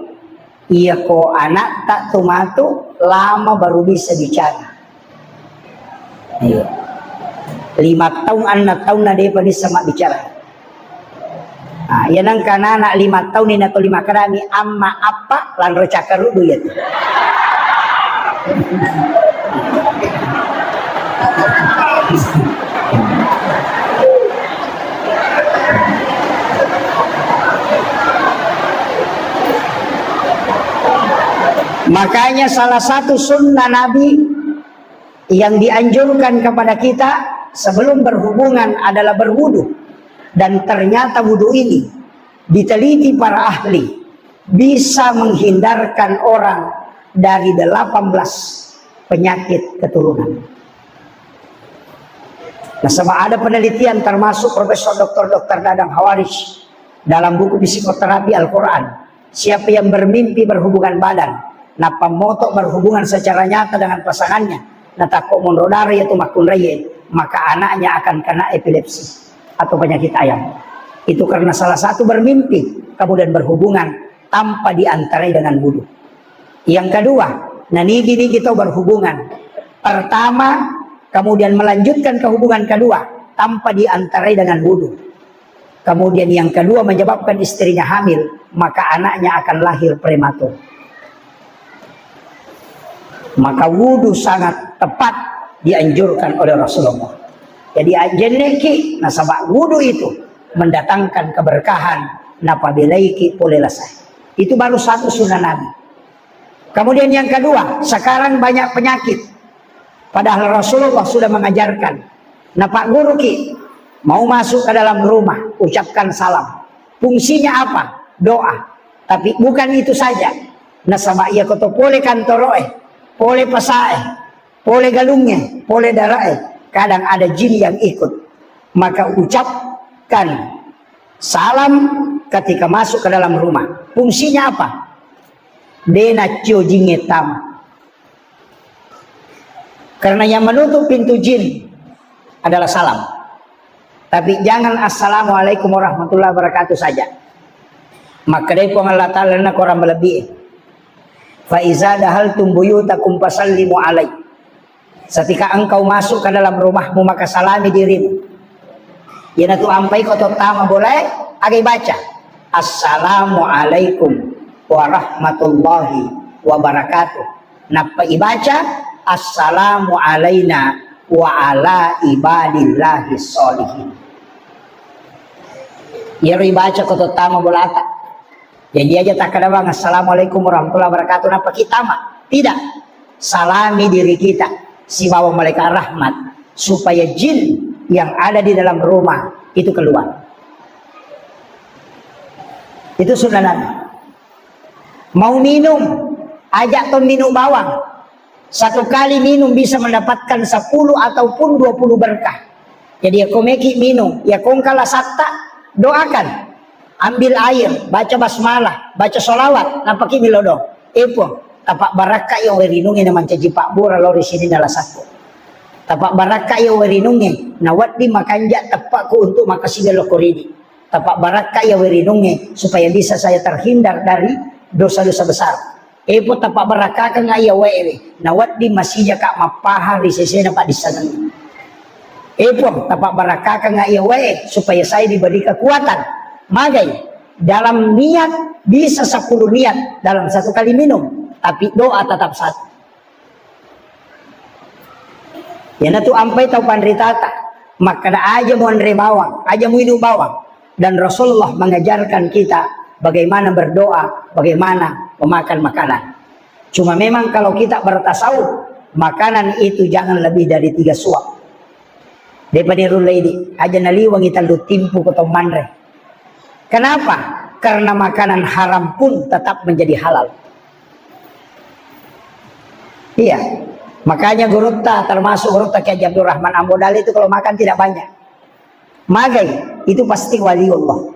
iya ko anatta tu matu lama baru bisa bicara. Iya. Lima tahun, enam tahun na depa bisa mak bicara. Nah, iya nangka anak lima tahun ini atau lima kerami, amma, appa, lanro cakkaruddu iya tu. Makanya salah satu sunnah Nabi yang dianjurkan kepada kita sebelum berhubungan adalah berwudu. Dan ternyata wudu ini diteliti para ahli bisa menghindarkan orang dari delapan belas penyakit keturunan. Nasaba ada penelitian termasuk Profesor Doktor Doktor Dadang Hawaris dalam buku Psikoterapi Al-Quran. Siapa yang bermimpi berhubungan badan, nappa moto berhubungan secara nyata dengan pasangannya, natakko monro dara yaitu makkunraie, maka anaknya akan kena epilepsi atau penyakit ayam. Itu karena salah satu bermimpi, kemudian berhubungan tanpa diantarai dengan wudu. Yang kedua, nanigi-nigi tau berhubungan. Pertama, kemudian melanjutkan ke hubungan kedua tanpa diantarai dengan wudu. Kemudian yang kedua menyebabkan istrinya hamil, maka anaknya akan lahir prematur. Maka wudu sangat tepat dianjurkan oleh Rasulullah. Jadi ajenneki nasaba wudu itu mendatangkan keberkahan, napabelaiki pole lasai. Itu baru satu sunnah Nabi. Kemudian yang kedua, sekarang banyak penyakit. Padahal Rasulullah sudah mengajarkan. Napagguruki, mau masuk ke dalam rumah, ucapkan salam. Fungsinya apa? Doa. Tapi bukan itu saja. Nasaba iya koto pole kantoroe, pole pasae, pole galungnge, pole darae, kadang ada jin yang ikut. Maka ucapkan salam ketika masuk ke dalam rumah. Fungsinya apa? De naccio jingnge tama. Karena yang menutup pintu jin adalah salam. Tapi jangan assalamualaikum warahmatullahi wabarakatuh saja. Makkedai Puang Allah Ta'ala na Quran malebbi. Fa iza dahaltum buyutakum fasallimu alai. Setika engkau masuk ke dalam rumahmu, maka salami dirimu. Iyanatu ampai ko tottama bolae, agai baca, "Assalamualaikum warahmatullahi wabarakatuh." Nappa ibaca, "Assalamu alaina wa ala ibadillahi sholihin." Iyaro ibaca ko tottama bolata. Jadi aja takkeda bang, "Assalamualaikum warahmatullahi wabarakatuh," nappa kita tama. Tidak. Salami diri kita sibawa malaikat rahmat, supaya jin yang ada di dalam rumah itu keluar. Itu sunnah Nabi. Mau minum, ajak to minum bawang. Satu kali minum bisa mendapatkan sepuluh ataupun dua puluh berkah. Jadi, ya, ko meki minum, ya, ko engka lasatta, doakan. Ambil air, baca basmalah, baca sholawat, napaki milo do. Eh, Puang, tapa barakka ya wae rinunge na mancaji pabbura lao ri sini na lasakku. Tapa barakka ya wae rinunge na wedding makanja teppakku untuk makkasiwiang lao ko ridi. Tapa barakka ya wae rinunge supaya bisa saya terhindar dari dosa-dosa besar. Eh, Puang, tapa barakkakengnga iya wae we, na wedding masijaka mappaha ri sesena paddissengeng. Eh, Puang, tapa barakkakengnga iya wae supaya saya diberi kekuatan. Magai, dalam niat bisa sepuluh niat dalam satu kali minum, tapi doa tetap satu. Iyanatu ampai tau panritata, makkeda, "Aja muanre bawang, aja muinung bawang." Dan Rasulullah mengajarkan kita bagaimana berdoa, bagaimana memakan makanan. Cuma memang kalau kita bertasawuf, makanan itu jangan lebih dari tiga suap. Depa nirullei di, aja naliwangi tellu timpu ko to manre. Kenapa? Karena makanan haram pun tetap menjadi halal. Iya. Makanya gurutta, termasuk gurutta Kiai Haji Abdul Rahman Ambo Dale itu kalau makan tidak banyak. Magai, itu pasti waliullah.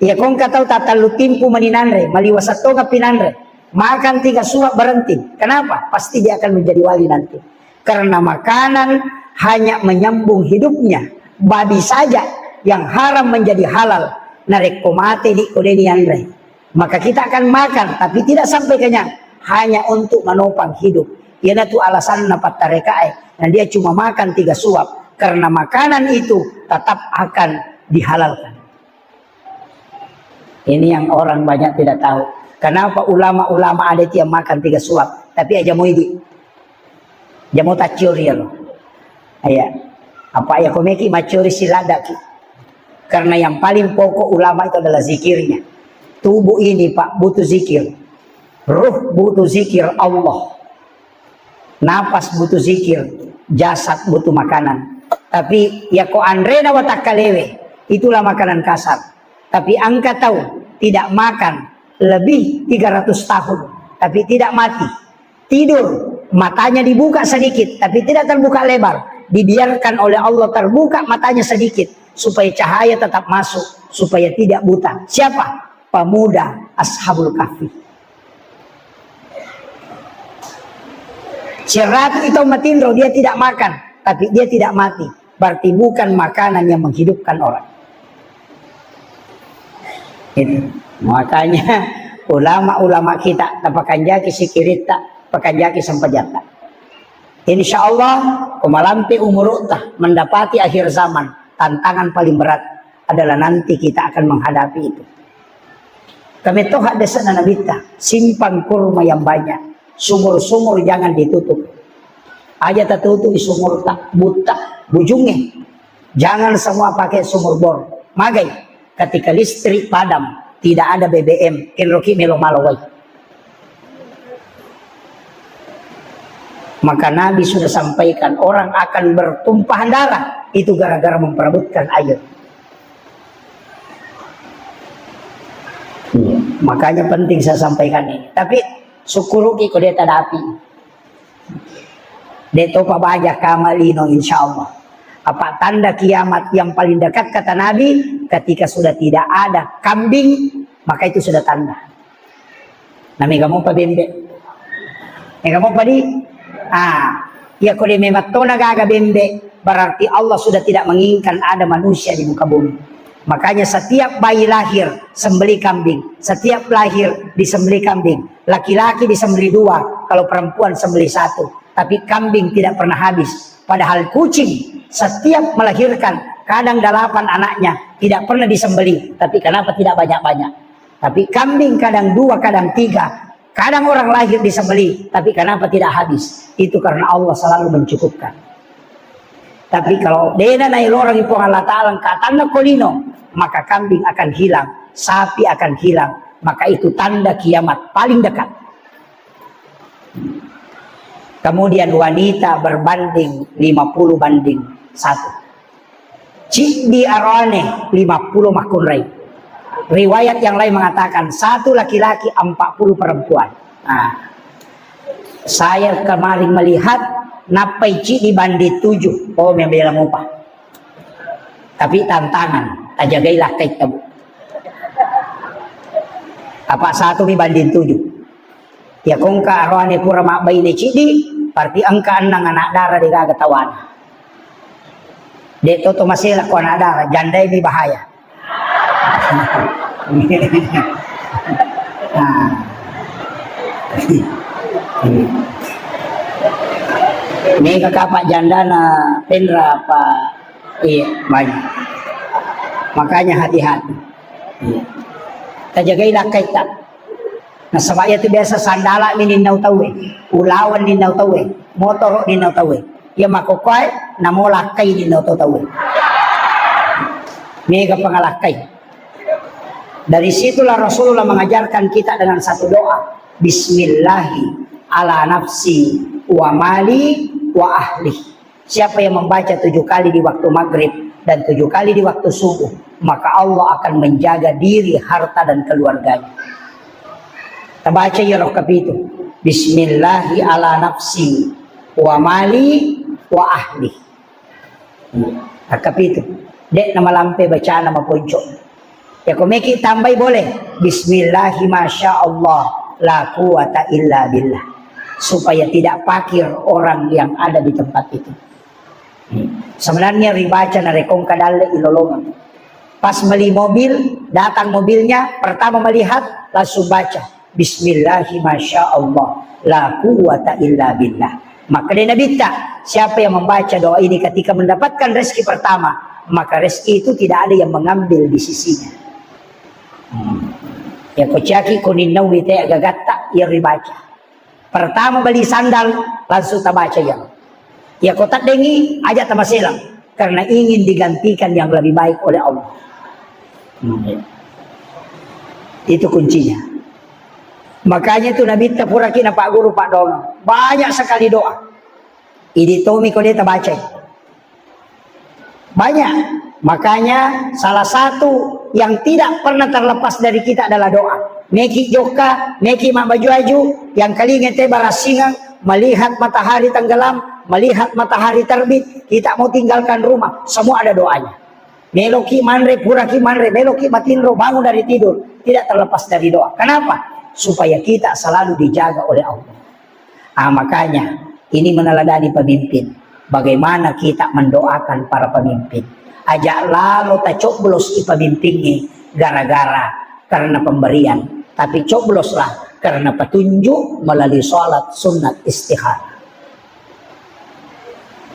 Iya, ko engka tau tattellu timpu mani nanre, maliwa settonga pinanre. Makan tiga suap berhenti. Kenapa? Pasti dia akan menjadi wali nanti. Karena makanan hanya menyambung hidupnya. Babi saja yang haram menjadi halal. Narekko mate di kode dianre. Maka kita akan makan, tapi tidak sampai kenyang. Hanya untuk menopang hidup. Iyanatu alasanna pattarekae. Dan dia cuma makan tiga suap. Karena makanan itu tetap akan dihalalkan. Ini yang orang banyak tidak tahu. Kenapa ulama-ulama ada itu yang makan tiga suap? Tapi aja mau idi. Jamo tacciori ya lo. Iya. Apa ya komeki maccori siladaki. Karena yang paling pokok ulama itu adalah zikirnya. Tubuh ini, Pak, butuh zikir. Ruh butuh zikir Allah. Napas butuh zikir. Jasad butuh makanan. Tapi ya ko anrena watakkalewe, itulah makanan kasar. Tapi engka tau tidak makan lebih tiga ratus tahun, tapi tidak mati. Tidur, matanya dibuka sedikit, tapi tidak terbuka lebar. Dibiarkan oleh Allah terbuka matanya sedikit, supaya cahaya tetap masuk, supaya tidak buta. Siapa? Pemuda Ashabul Kahfi. Siratu itu matinro, dia tidak makan, tapi dia tidak mati. Berarti bukan makanan yang menghidupkan orang. Itu. Makanya ulama-ulama kita, tapakanjaki sikiritta, pakanjaki sempajatta. Insya Allah, ko malampe umurutta, mendapati akhir zaman, tantangan paling berat adalah nanti kita akan menghadapi itu. Kametto haddese'na Nabitta, simpan kurma yang banyak, sumur-sumur jangan ditutup. Aja tatutup sumurta, butta, bujungnge. Jangan semua pakai sumur bor. Magai, ketika listrik padam, tidak ada B B M, kenroki melo malo wai. Maka Nabi sudah sampaikan, orang akan bertumpahan darah, itu gara-gara memperebutkan air. Iya, makanya penting saya sampaikan ini. Tapi syukuruki ko de tadapi. De topa baja kama lino, insya Allah. Apa tanda kiamat yang paling dekat kata Nabi, ketika sudah tidak ada kambing, maka itu sudah tanda. Na mega mopa bembe. Mega mopa di? Ah, iya ko de memang tona gaga bembe, berarti Allah sudah tidak menginginkan ada manusia di muka bumi. Makanya setiap bayi lahir sembelih kambing, setiap lahir disembelih kambing, laki-laki disembelih dua, kalau perempuan sembelih satu. Tapi kambing tidak pernah habis. Padahal kucing setiap melahirkan kadang delapan anaknya, tidak pernah disembelih. Tapi kenapa tidak banyak-banyak? Tapi kambing kadang dua, kadang tiga. Kadang orang lahir disembelih, tapi kenapa tidak habis? Itu karena Allah selalu mencukupkan. Tapi kalau dena naelorangi Puang Allah Ta'ala engka tanna ko lino, maka kambing akan hilang, sapi akan hilang, maka itu tanda kiamat paling dekat. Kemudian wanita berbanding lima puluh banding satu. Ciddi aroane lima puluh makkunrai. Riwayat yang lain mengatakan satu laki-laki, empat puluh perempuan. Nah, saya kemarin melihat nappai ciddi banding tujuh. Oh, membela mupa. Tapi tantangan, tajagai lakkai tabu. Apa satu mi banding tujuh. Ya, ko engka aroane pura mabbaine ciddi, berarti engka enneng anak dara degaga tawana. De' to to masela ko anak dara, jandai mi bahaya. Nah. Mega kapa jandana penra apa? Iya, banyak. Makanya hati-hati. Iya. Tajagai lakkaita. Nasaba iyatu biasa sandala mi ninnau tauwe, ulawan ninnau tauwe, motoro ninnau tauwe. Iya makkokkoe namo lakkai ninnau to tauwe. Mega pangalakkai. Dari situlah Rasulullah mengajarkan kita dengan satu doa, "Bismillahi ala nafsi wa mali wa ahli." Siapa yang membaca tujuh kali di waktu maghrib dan tujuh kali di waktu subuh, maka Allah akan menjaga diri, harta, dan keluarganya. Tabaca iyaro kapitu, "Bismillahi ala nafsi wa mali wa ahli." Kapitu, de' namalampe bacana maponco. Ya, ko meki tambai boleh. Bismillahi masya Allah la quwata illa billah. Supaya tidak fakir orang yang ada di tempat itu. Sebenarnya ribaca narekko engka dalle ilolongeng. Pas beli mobil, datang mobilnya, pertama melihat, langsung baca, "Bismillahi masya Allah, la quwata illa billah." Maka dia Nabitta, siapa yang membaca doa ini ketika mendapatkan rezeki pertama, maka rezeki itu tidak ada yang mengambil di sisinya. Hmm. Ya, ko caki, ko ninnau wi te agagatta, ya ribaca. Pertama beli sandal, langsung tabaca yang. Ya, ko taddengi, aja tamaselang. Karena ingin digantikan yang lebih baik oleh Allah. Hmm. Itu kuncinya. Makanya itu Nabitta puraki na Pak Guru, Pak Dong. Banyak sekali doa. Idi tomi ko de' tabacai. Banyak. Makanya salah satu yang tidak pernah terlepas dari kita adalah doa. Meki jokka, meki mabbaju-aju, yang kalinga te barasingang, melihat matahari tenggelam, melihat matahari terbit, kita mau tinggalkan rumah, semua ada doanya. Meloki manre, puraki manre, meloki matinro, bangun dari tidur, tidak terlepas dari doa. Kenapa? Supaya kita selalu dijaga oleh Allah. Ah, makanya ini meneladani pemimpin. Bagaimana kita mendoakan para pemimpin? Aja lalo tacoblos i pemimpinnya gara-gara karena pemberian, tapi cobloslah karena petunjuk melalui sholat sunat istikharah.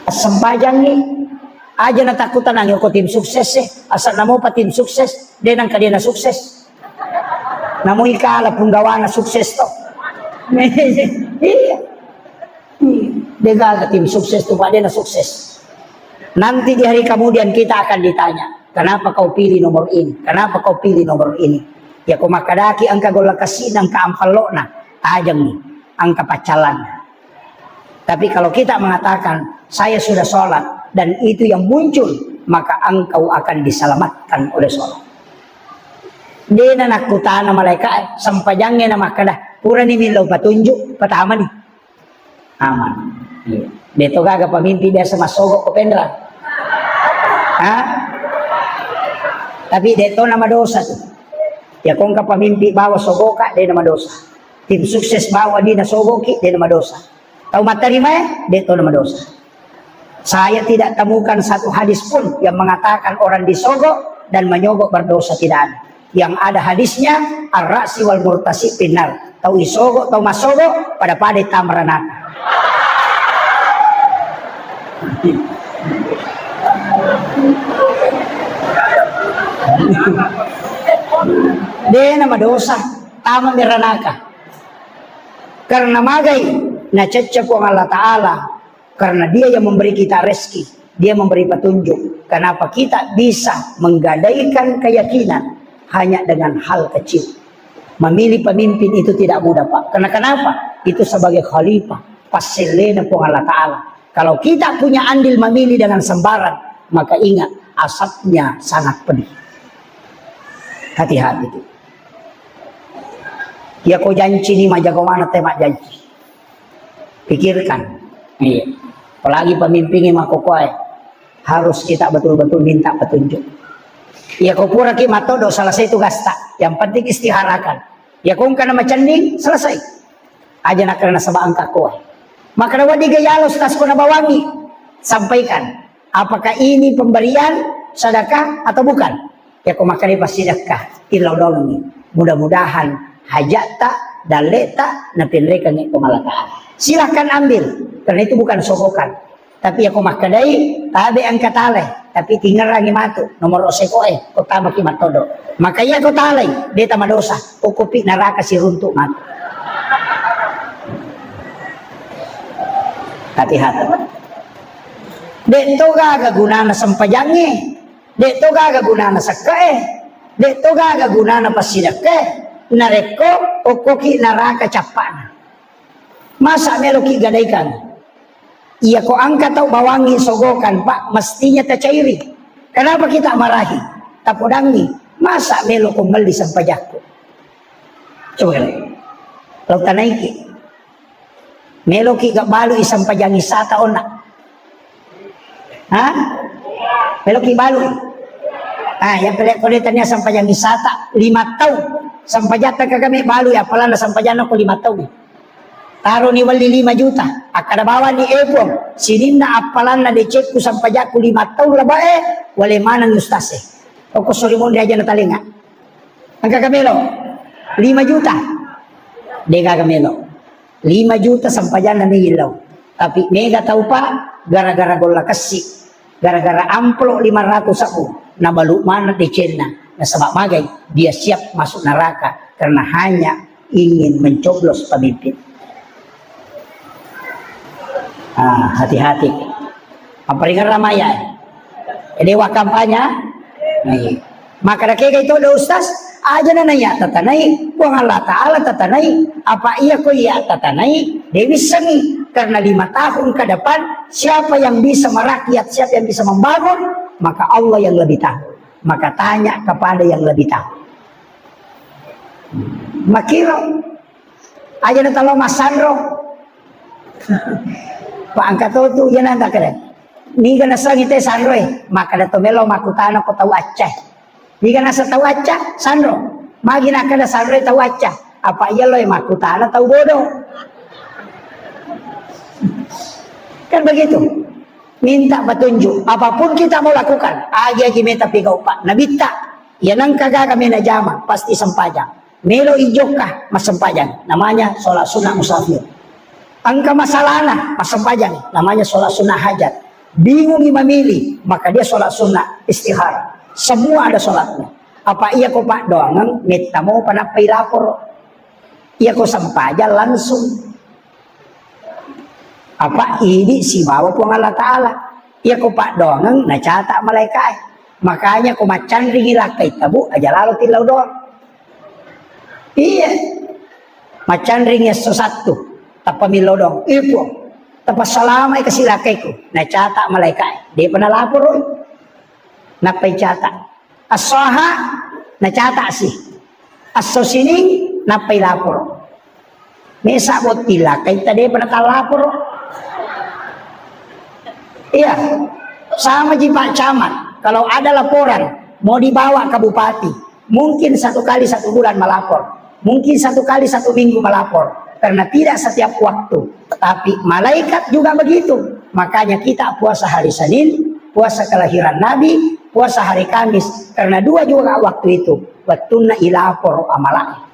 Sempajangi aja natakkutanangi ko tim sukses e, asal namopa tim sukses, de' nangka de' na sukses. Namoi kala punggawana sukses to. Iya. Degaga tim sukses tu, Pak, de' na sukses. Nanti di hari kemudian kita akan ditanya, "Kenapa kau pilih nomor ini? Kenapa kau pilih nomor ini?" Ya, ko makkadaki engka golla kasina, engka ampello'na, tajengi, engka paccallanna. Tapi kalau kita mengatakan, "Saya sudah sholat," dan itu yang muncul, maka engkau akan diselamatkan oleh sholat. De' na nakkutana malaika, sempajangnge na makkada, "Purani millau patunjuk, patamani." Aman. Iya. De' to gaga pamimpi biasa massogo ko penra. Ha? Tapi de' to na madosa tu. Ya, ko engka pamimpi bawa sogoka, de' na madosa. Tim sukses bawa dina sogoki, de' na madosa. Tau mattarimae, de' to na madosa. Saya tidak temukan satu hadis pun yang mengatakan orang disogok dan menyogok berdosa, tidak ada. Yang ada hadisnya, "Ar-ra'si wal murtasi finnar." Tau isogok, tau masogok, pada-pada tama ranaka. De' na madosa, tama mi ranaka. Karena magai nacecce Puang Allah Ta'ala, karena Dia yang memberi kita rezeki, Dia memberi petunjuk. Kenapa kita bisa menggadaikan keyakinan hanya dengan hal kecil? Memilih pemimpin itu tidak mudah, Pak. Karena kenapa? Itu sebagai khalifah, passellena Puang Allah Ta'ala. Kalau kita punya andil memilih dengan sembarang, maka ingat, asapnya sangat pedih. Hati-hati, itu. Ya, ko janci ni majago mana tema janci. Pikirkan. Iya. Apalagi pemimpinnya makokoe. Harus kita betul-betul minta petunjuk. Ya, ko pura ki matodo, selesai tugas ta. Yang penting istiharakan. Ya, ko engka na macending, selesai. Aja nakkeda nasaba engka koe. Makkeda wedding ga yalo stas ko nabawangi. Sampaikan. Apakah ini pemberian sedekah atau bukan? Ya, ko makkeda passidekka, illau doangi. Mudah-mudahan hajatta, dalleta, napenrekangngi Puang Allah Ta'ala. Silahkan ambil, karena itu bukan sogokan. Tapi ya, ko makkedai, tabe engka tale, tapi tingerangi matu, nomor sekoe, ko tabaki matodo. Maka iya ko talai, de tamadosa, ko kopi neraka siruntuk matu. Hati-hati. De to gaga gunana sempajangnge. De'to gaga gunana sekke'e, de'to gaga gunana passidekkae, narekko okkoki naraka cappa'na. Masa meloki gadaikan? Iya ko engka tau bawangi sogokan, Pak, mestinya tacairi. Kenapa kita marahi? Tapodangi, masa melo ko melli sempajakku? Coba kali. Lau tanaiki. Meloki ga balui sampajang isata onna? Ha? Meloki balui? Ah, ya pele ko de tania sampajang isata lima tau. Sampajatta kagame balui, apalanna sampajanna ko lima tau. Taro ni welli lima juta. Akkada bawani, e Puang, sininna apalanna decekku sampajakku lima tau labae, wale maneng ustase. Oko sori monde aja natalenga. Engka kamelo? Lima juta. De gaga melo. Lima juta sampajanna mei illau. Tapi mega tau, Pak, gara-gara golla kessi, gara-gara amplop lima ratus ribu, nabalu maneng decenna. Nasaba magai, dia siap masuk neraka karena hanya ingin mencoblos pemimpin. Ah, hati-hati. Apparingerra maya. Jadi wa kampanye. Nah, iya. Maka dakega itu ada ustaz, aja na naya tatanai, Puang Allah Ta'ala tatanai, apa iya ko iya tatanai, de wissengi. Karena lima tahun ke depan, siapa yang bisa merakyat, siapa yang bisa membangun, maka Allah yang lebih tahu. Maka tanya kepada yang lebih tahu. Makiro, aja na talo masanro. Pak angka to tu, iya nanta kere. Niga nasangi te sanroe, maka dato melo makutana ko tau acca. Niga nasa tau acca, sanro. Magi nakkeda sanroe tau acca. Apa iya loe makutana tau bodoh. Kan begitu. Minta petunjuk. Apapun kita mau lakukan, agi-agi meta pigau, Pak. Nabitta, iya nengka gaga mena jama, pasti sempajang. Melo ijokka massempajang, namanya sholat sunnah musafir. Engka masalahna massempajang, namanya sholat sunnah hajat. Bingungi memilih, maka dia sholat sunnah istihara. Semua ada sholatnya. Apa iya ko paddoangeng, metta mopa nappai laporo. Iya ko sempajang langsung. Apa idi sibawa Puang Allah Ta'ala. Iya ko paddoangeng, nacata malaikae. Makanya ko maccanringi lakkai tabu, aja lalo tillau doang. Iya. Maccanring esso Sattu, tappa millau doang. Ipo, tappa salamai kasi lakkaiku. Nacata malaikae. Depa nalaporo. Nappai cata. Assoha, nacata si. Asso sining, nappai laporo. Mesa botting lakkai ta depa natallaporo. Iya. Sama ji Pak Camat. Kalau ada laporan, mau dibawa ke bupati. Mungkin satu kali satu bulan melapor, mungkin satu kali satu minggu melapor, karena tidak setiap waktu. Tapi malaikat juga begitu. Makanya kita puasa hari Senin, puasa kelahiran Nabi, puasa hari Kamis, karena dua juga waktu itu. Wettunna ilapor amalai.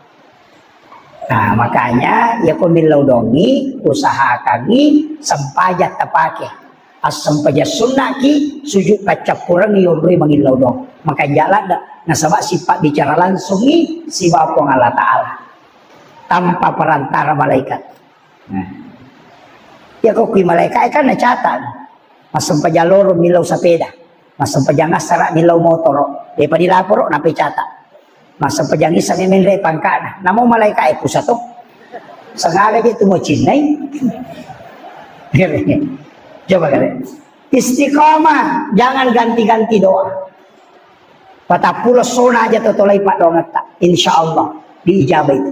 Nah, makanya, ya ko millau dongi, usahakangi sempajang tapake. Assempajang sunnaki, sujud paccappurengngi yonroi mangillau doang. Makanja ladde, nasaba sipabbicara langsungngi sibawa Puang Allah Ta'ala. Tanpa perantara malaikat. Nah. Iya ko kui malaika kan nacata. Massempajang loro millau sepeda. Massempajang assara millau motoro. Depa dilaporo nape cata. Massempajang isa memeng re pangkana. Namo malaika e pusato. Sengaga je tu mau cinnai. Coba kare. Istiqomah, jangan ganti-ganti doa. Patappulo sona aja totolai paddoangetta, insya Allah diijabah itu.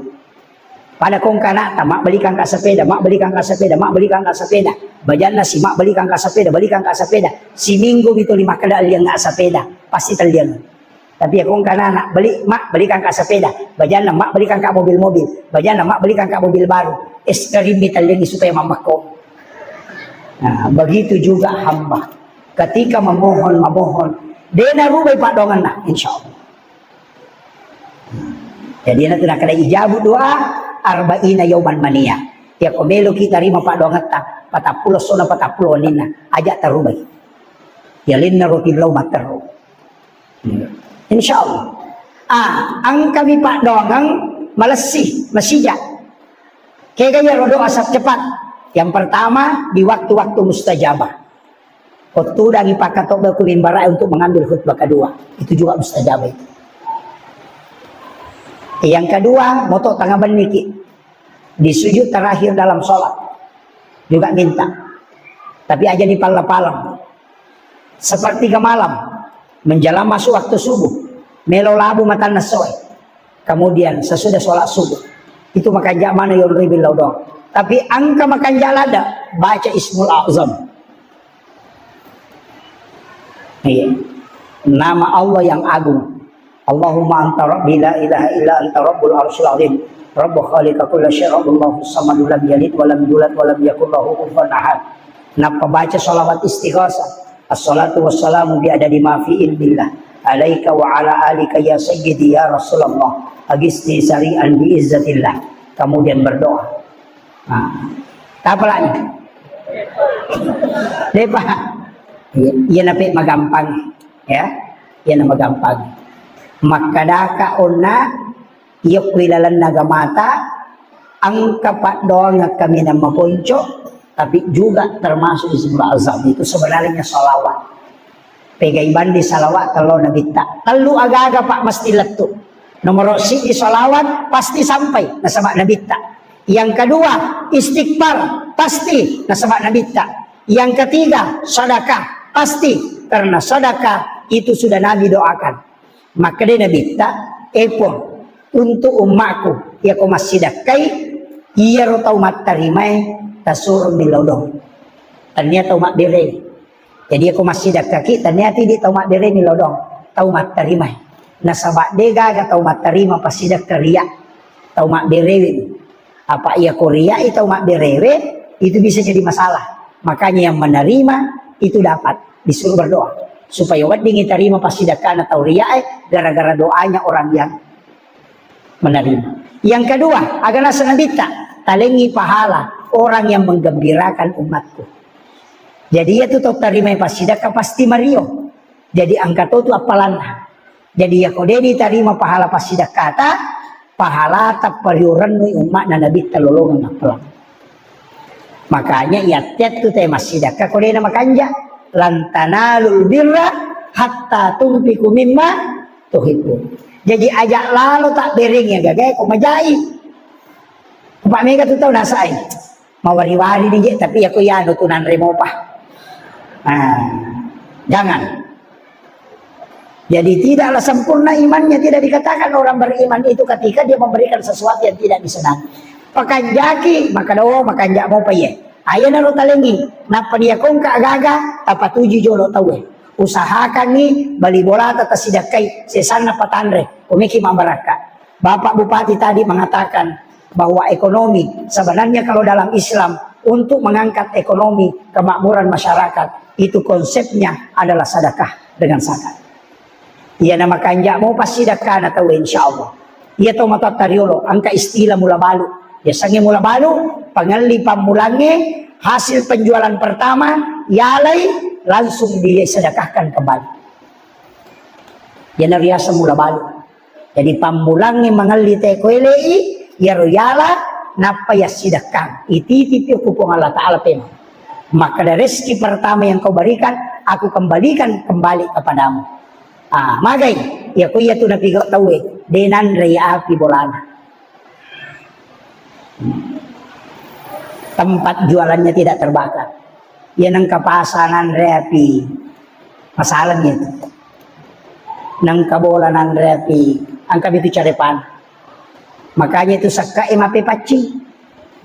Pada kongka anakta, mak belikan ka sepeda, mak belikan ka sepeda, mak belikan ka sepeda. Bajanna si mak belikan ka sepeda, belikan ka sepeda. Siminggu mi tuli makkeda liang ka sepeda, pasti telliang. Tapi ya kongka anak, beli, mak belikan ka sepeda, bajanna mak belikan ka mobil-mobil, bajanna mak belikan ka mobil baru. Es krim mi telliang supaya mammekko. Nah, begitu juga hamba. Ketika memohon, memohon, de narubai paddoangenna, insya Allah. Jadi, na tena kena ijabu doa, arba'ina yauman mania. Ya, ko melo kita rima paddoangetta, patappulo sona, patappulo wenninna, aja tarubai. Ya, lenna roti lau matteru. Insya Allah. Ah, engkami paddoangeng malessi, masija. Kega iyaro doa secepat? Yang pertama, di waktu-waktu mustajabah. Kottudangi pakkatobba ku mimbara'e untuk mengambil khutbah kedua. Itu juga mustajabah itu. Yang kedua, moto tengah benniki. Di sujud terakhir dalam sholat. Juga minta. Tapi aja dipalla-pallang. Sepertiga malam, menjelang masuk waktu subuh. Melo labu matanna soe. Kemudian sesudah sholat subuh, itu makanja mana yolri billau dong. Tapi engka makanja lada, baca Ismul Azam. Iya. Nama Allah yang agung. Allahumma anta rabbi la ilaha illa anta rabbul arsyil azim. Rabbu khaliqa kulla syai, Allahu samadu lam yalid wa lam yulad wa lam yakul lahu kufuwan ahad. Nappa baca salawat istighasah. Assalatu wassalamu bi adadi ma fi ilmillah alaika wa ala alika ya sayyidi ya Rasulullah. Agisti sari'an bi izzatillah. Kemudian berdoa. Nah, apa lagi? Depa. Iya, iya nape magampang. Ya, iya na magampang. Makkadaka onna, iya kui lalenna agamata, engka paddoangeng kaminang maponco, tapi juga termasuk Ismul Azam. Itu sebenarnya salawat. Pegai bandi salawat tello nabitta. Tellu aga-aga, Pak, mesti lettu. Nomor siji salawat pasti sampai nasaba nabitta. Yang kedua, istighfar pasti nasaba nabitta. Yang ketiga, sedekah pasti karena sedekah itu sudah Nabi doakan. Makkeda nabitta, "E Puang, untuk ummaku, iyako massidekkai, iyaro tau mattarimae tasuro millau dong. Tania tau mabbere." Jadi, iyako massidekkaki, tania tidi tau mabbere millau dong, tau mattarimae. Nasaba de gaga tau mattarima passidekka ria, tau mabberewe. Apa iya ko ria'i tau mabberewe, itu bisa jadi masalah. Makanya yang menerima itu dapat, disuruh berdoa. Supaya weddingi tarima passidakkana tau ria'i gara-gara doanya orang yang menerima. Yang kedua, aga naseng nabitta, talengi pahala orang yang menggembirakan umatku. Jadi iya tu tau tarimai passidakka pasti mario. Jadi engka to tu appalanna. Jadi iyako de ditarima pahala passidakkata, pahalata pariorennui umma'na nabitta lolongeng appalang. Makanya iyattettu te massidakka ko de na makanja, lan tanalul birra hatta tunfiqu mimma tuhibbun. Jadi aja lalo tabberengi gagae ko majai. Apa mega tu tau nasai. Mawari-wari ni je, tapi ya ko iyanu tu nanre mopa. Nah, jangan. Jadi tidaklah sempurna imannya, tidak dikatakan orang beriman itu ketika dia memberikan sesuatu yang tidak disenangi. Pakanjaki, maka do, makanja mopa ye. Ayo naro talengi, napa dia kongka gaga, apa tuju jolo tau. Usahakan ni, bali bolata tasidakkai, sesanna patanre, komeki mabarakka. Bapak Bupati tadi mengatakan bahwa ekonomi, sebenarnya kalau dalam Islam, untuk mengangkat ekonomi kemakmuran masyarakat, itu konsepnya adalah sedekah dengan zakat. Iya nama kanja mau pasti sedekah na tahu, insya Allah. Iya tahu mata tariolo, angka istilah mula balu. Biasanya mula balu, pengelli pamulange, hasil penjualan pertama, yalai langsung disedekahkan kembali. Iya na riasa mula balu. Jadi pammulangnge mangelli te ko ele'i, iyaro yala, nappa yassidekkang. Ititipi ku Puang Allah Ta'ala pemeng. Makkeda, "Rezeki pertama yang kau berikan, aku kembalikan kembali kepadamu." Ah, magai, iya ko iya tu napigau tauwe, de nanrei api bolana. Tempat jualannya tidak terbakar. Iya nengka pasa nanre api, masalahnya itu. Nengka bola nanre api, angka bitu carepan. Makanya itu sekka e mape paccing.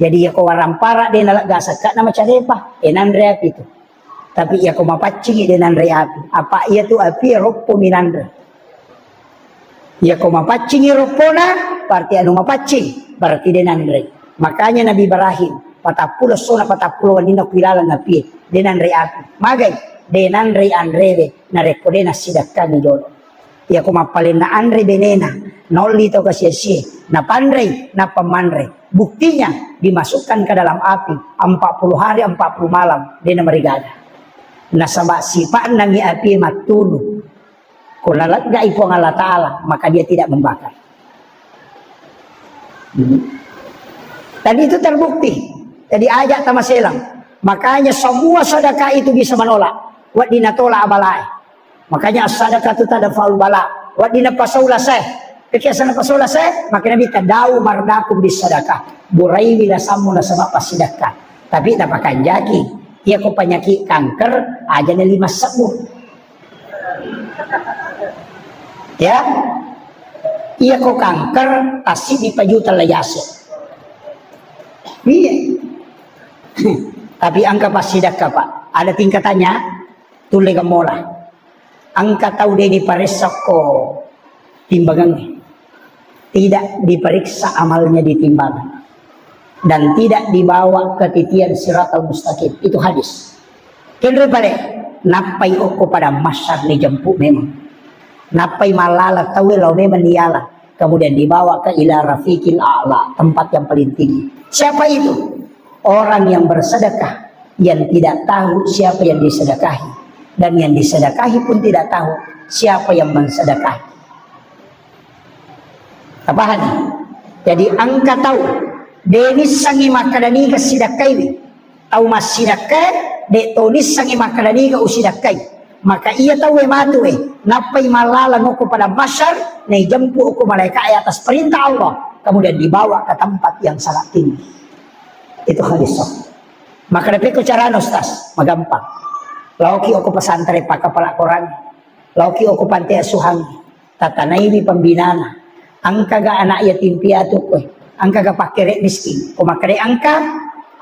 Jadi iya ko warampara de nalegga sekka na macarepa, e nanre api itu. Tapi iya ko mapaccingi de nanre api. Apa iya tu api roppo minanre. Iya ko mapaccingi roppona, berarti anu mapaccing, berarti de nanre. Makanya Nabi Ibrahim, patappulo sona patappulo wenninna ku ilalang api, de nanre api. Magai, de nanre anrewe, narekko de nassidekkangi jolo. Iya ko mappalenna anre benena, nolli to kasiasie, napanrei, nappa manre. Buktinya dimasukkan ke dalam api empat puluh hari empat puluh malam, de namarigaga. Nasaba sipa'na mi api mattunu. Ko naleggai Puang Allah Ta'ala, maka dia tidak membakar. Hmm. Dan itu terbukti. Jadi ajak tamaselang. Makanya semua sedekah itu bisa menolak. Wedding natolak abalae. Makanya as-sadaqatu tadfa'ul bala. Wedding napasaula se. Kekiasana pasaula se, maka Nabi tadau mardakum bis sadaqah. Buraiwi lasammu nasaba passidekka. Tapi napakanjaki. Iya ko penyakit kanker, aja na lima sebbu. Ya. Iya ko kanker, tassiddi pajuta lajase. Iya. Tapi angka passidekka, Pak. Ada tingkatannya, tulle gemmola. Engka tau de diparessa ko timbangengnge. Tidak diperiksa amalnya di timbangan. Dan tidak dibawa ke titian siratal mustaqim. Itu hadis. Kenre pale, nappai okko padang mahsyar ni jemput memang. Nappai malala tau lao memang niala. Kemudian dibawa ke ila rafiqil a'la, tempat yang paling tinggi. Siapa itu? Orang yang bersedekah, yang tidak tahu siapa yang disedekahi, dan yang disedekahi pun tidak tahu siapa yang mensedekahi. Tapahani? Jadi engka tau de nissengi makkeda niga sidakkaiwi. Tau massidakkae de to nissengi makkeda niga usidakkai. Maka iya tauwe matue nappai mallaleng okko padang mahsyar, naijempu okko malaika'e atas perintah Allah, kemudian dibawa ke tempat yang sangat tinggi. Itu hadis sahih. Maka dapekko carana, Ustaz? Magampang. Laoki okko pesantren pakkapala Korang, laoki okko pantai asuhang, tatanaiwi pembinana. Engkaga anak yatim piatu koe? Engkaga pakkere miskin? Ko makkeda engka,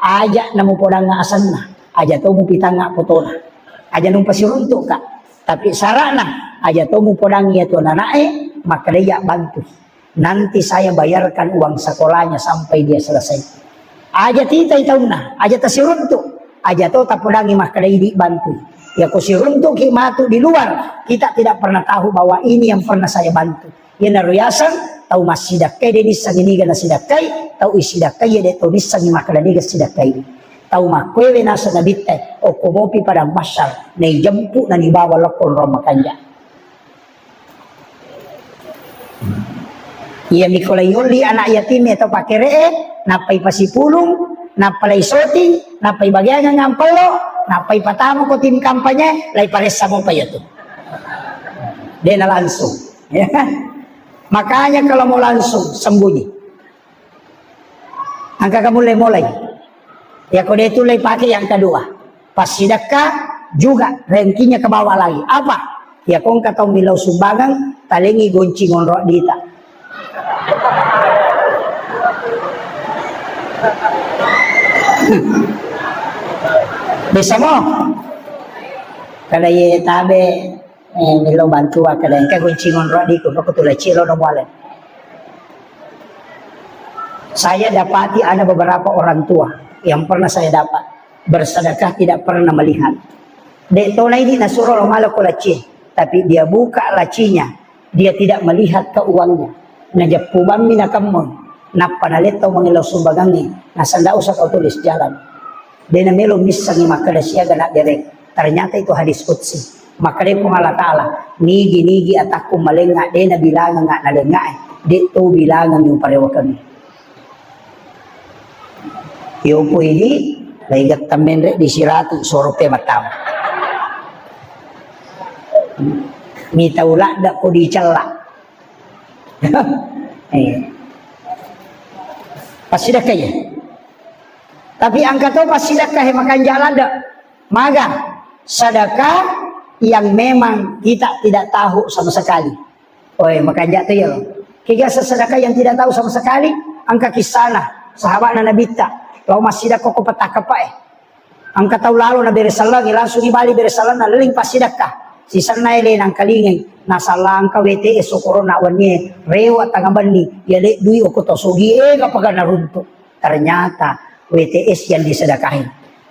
aja namupodangnga asenna, aja to mupitangnga fotona, aja numpasiruntu'ka. Tapi sara'na, aja to mupodangngi iyatu anana'e, makkeda iya bantu. Nanti saya bayarkan uang sekolahnya sampai dia selesai. Aja titai taunna, aja tasiruntu, aja to tapodangi makkeda idi bantu. Ya ko siruntuki matu di luar, kita tidak pernah tahu bahwa ini yang pernah saya bantu. Iyanaro yaseng tau massidakkai de nissengi niga nasidakkai, tau isidakkai de to nissengi makkeda niga sidakkai. Tau makkuewe naseng nabitte, okko mopi padang mahsyar, naijempu nanibawa lokko ro makanja. Iya miko lai yolli anak yatim atau pakkere'e, nappai pasipulung, nappa lai soting, nappai bagiangang ampello, nappai patamu ko tim kampanye, lai paressa mopa iyatu. Dena langsung. Ya kan? Makanya kalau mau langsung sembunyi. Engka kamu mulai-mulai. Ya ko de tu lai pake yang kedua. Passidekka juga rankingnya ke bawah lagi. Apa? Ya ko engka tau millau sumbangan, talengi gonci ngonro dita. Bisa mo? Kada ye tabe Eh, melo bantu akkeda engka gonci ngonro diku, pokok tu leci lo no muale. Saya dapati ada beberapa orang tua yang pernah saya dapat bersedekah tidak pernah melihat. De tona ini nasuro lo mala ko laci, tapi dia buka lacinya, dia tidak melihat ke uangnya. Najeppu bammi nakemmeng, nappa naletto mangelo sumbangangi, nasanda usah kau tulis jalan. Dena melo missengi makkeda siaga nadderek. Ternyata itu hadis qudsi. Makkeda Puang Allah Ta'ala, nigi-nigi atakku malengnga, dena bilangengnga nalengngae, de to bilangengngi uparewakengngi. Yopo idi, laigatta menre di siratu, sorope matama. Mita uladda ko dicella. Eh. Passidakka ya. Tapi angka to passidakka he makanja ladda. Maga sedekah yang memang kita tidak tahu sama sekali. Oi, makanja to ya. Kega sedekah yang tidak tahu sama sekali, angka kisahna sahabatna Nabitta. Lao massidakka ko petakkepa e. Angka tau lalo na bere sellengi, langsung ibali bere sellenna, lelling passidakka. Sisenna ele nangkalingai, nasalla angka W T S okorona wennie, rewa tangabenni, ya le dui oko to sogi ega paga naruntu. Ternyata W T S yang disedekahi.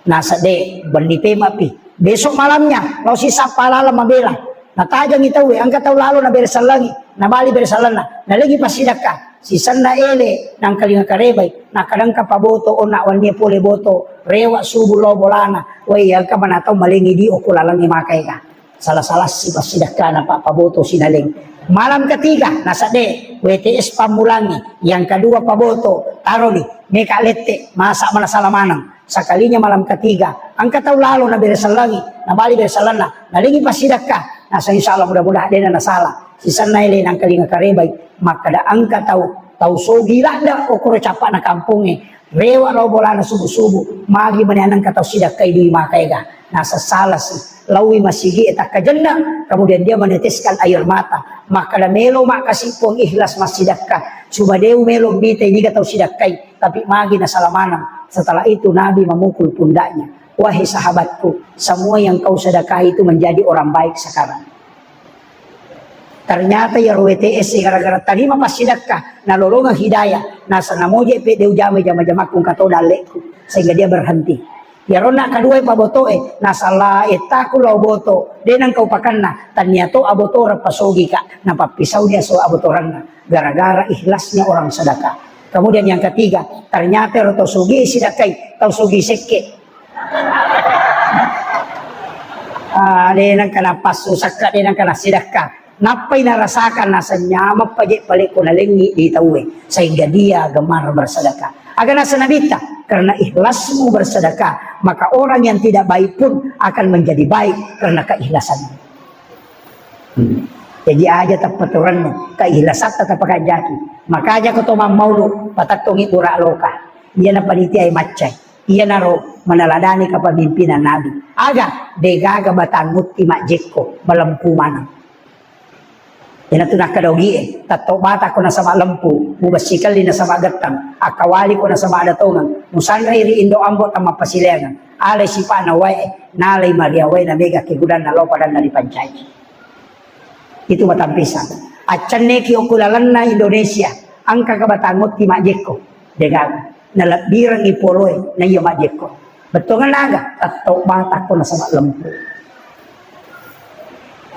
Nasa de, benni pemapi. Besok malamnya, lao sisappa laleng mabela. Natajangi tauwe, angka tau lalo na bere sellengi, nabali bere sellenna, nalengi passidakka. Sisenna ele, nangkalinga karebai, nakadangka paboto, onna wennie pole boto, rewa subu lao bolana, wai angka manatau malengi di oko lalengi makaega. Salah-salah si passidakkana pa paboto sinaleng. Malam ketiga, nasa de, W T S pammulangi, yang kedua paboto, taroni, meka lette, masa mana salah maneng. Sakalinya malam ketiga, angka tau lalo na bere sellengi, nabali bere sellenna, nalengi passidakka, nasa insya Allah mudah-mudahan dena nasala. Sisenna ele nangkalinga karebai, makkada angka tau, tau sogi ladda okoro cappana kampongnge, rewa lao bolana subu-subu, magi mani anengka tau sidakkai dui makaega, nasa sala si, laui masigi e takkajenna, kemudian dia meneteskan air mata, makkada melo makkasi Puang ikhlas massidakka, suba deu melo mita niga tau sidakkai, tapi magi nasala maneng. Setelah itu Nabi memukul pundaknya. Wahai sahabatku, semua yang kau sedekahi itu menjadi orang baik sekarang. Ternyata ya W T S gara-gara tarima passidakka, nalolongeng hidayah, nasa namoje pe deu jama jama-jamaku engka to dalleku, sehingga dia berhenti. Yaronna kedua pabotoe, nasala ettaku lao boto, de nangka upakenna, tania to abotoreng pasogika, napappisau dia so abotorenna, gara-gara ikhlasnya orang sedekah. Kemudian yang ketiga, ternyata ero tau sogi sidakkai, tau sogi sekke. Ah, de nangka napassu sakka, de nangka nassidakka. Nappai narasakan nasa nyameng paje palekko nalengi di tauwe, sehingga dia gemar bersedekah. Aga nasa Nabitta, karena ikhlasmu bersedekah, maka orang yang tidak baik pun akan menjadi baik karena keikhlasanmu. Hmm. Jadi aja tappatoranno, kaihlasatta tapakanjaki. Makaja ko to mammaulu, patattongi pura loka. Iyana panitia e maccai. Iyanaro manaladani kepemimpinan Nabi. Aga, degaga batang utti majjekko, malempu maneng. Iyanatu nakkeda ogie, tatto bata ko nasaba lempu, mubessikelli nasaba gettang, akkawali ko nasaba ada tongeng, musanrai ri indo ambo tamappasileangeng, alai sipa'na wae, nalai maria wae na mega kegudanna lao padanna ripancaji. Itu matampisang. Accenneki okko lalenna Indonesia, engka ka batang otti majjekko, degaga. Nalebbirengngi poloe, naiya majjekko. Bettuangenna aga? Tatto batakko nasaba lempu.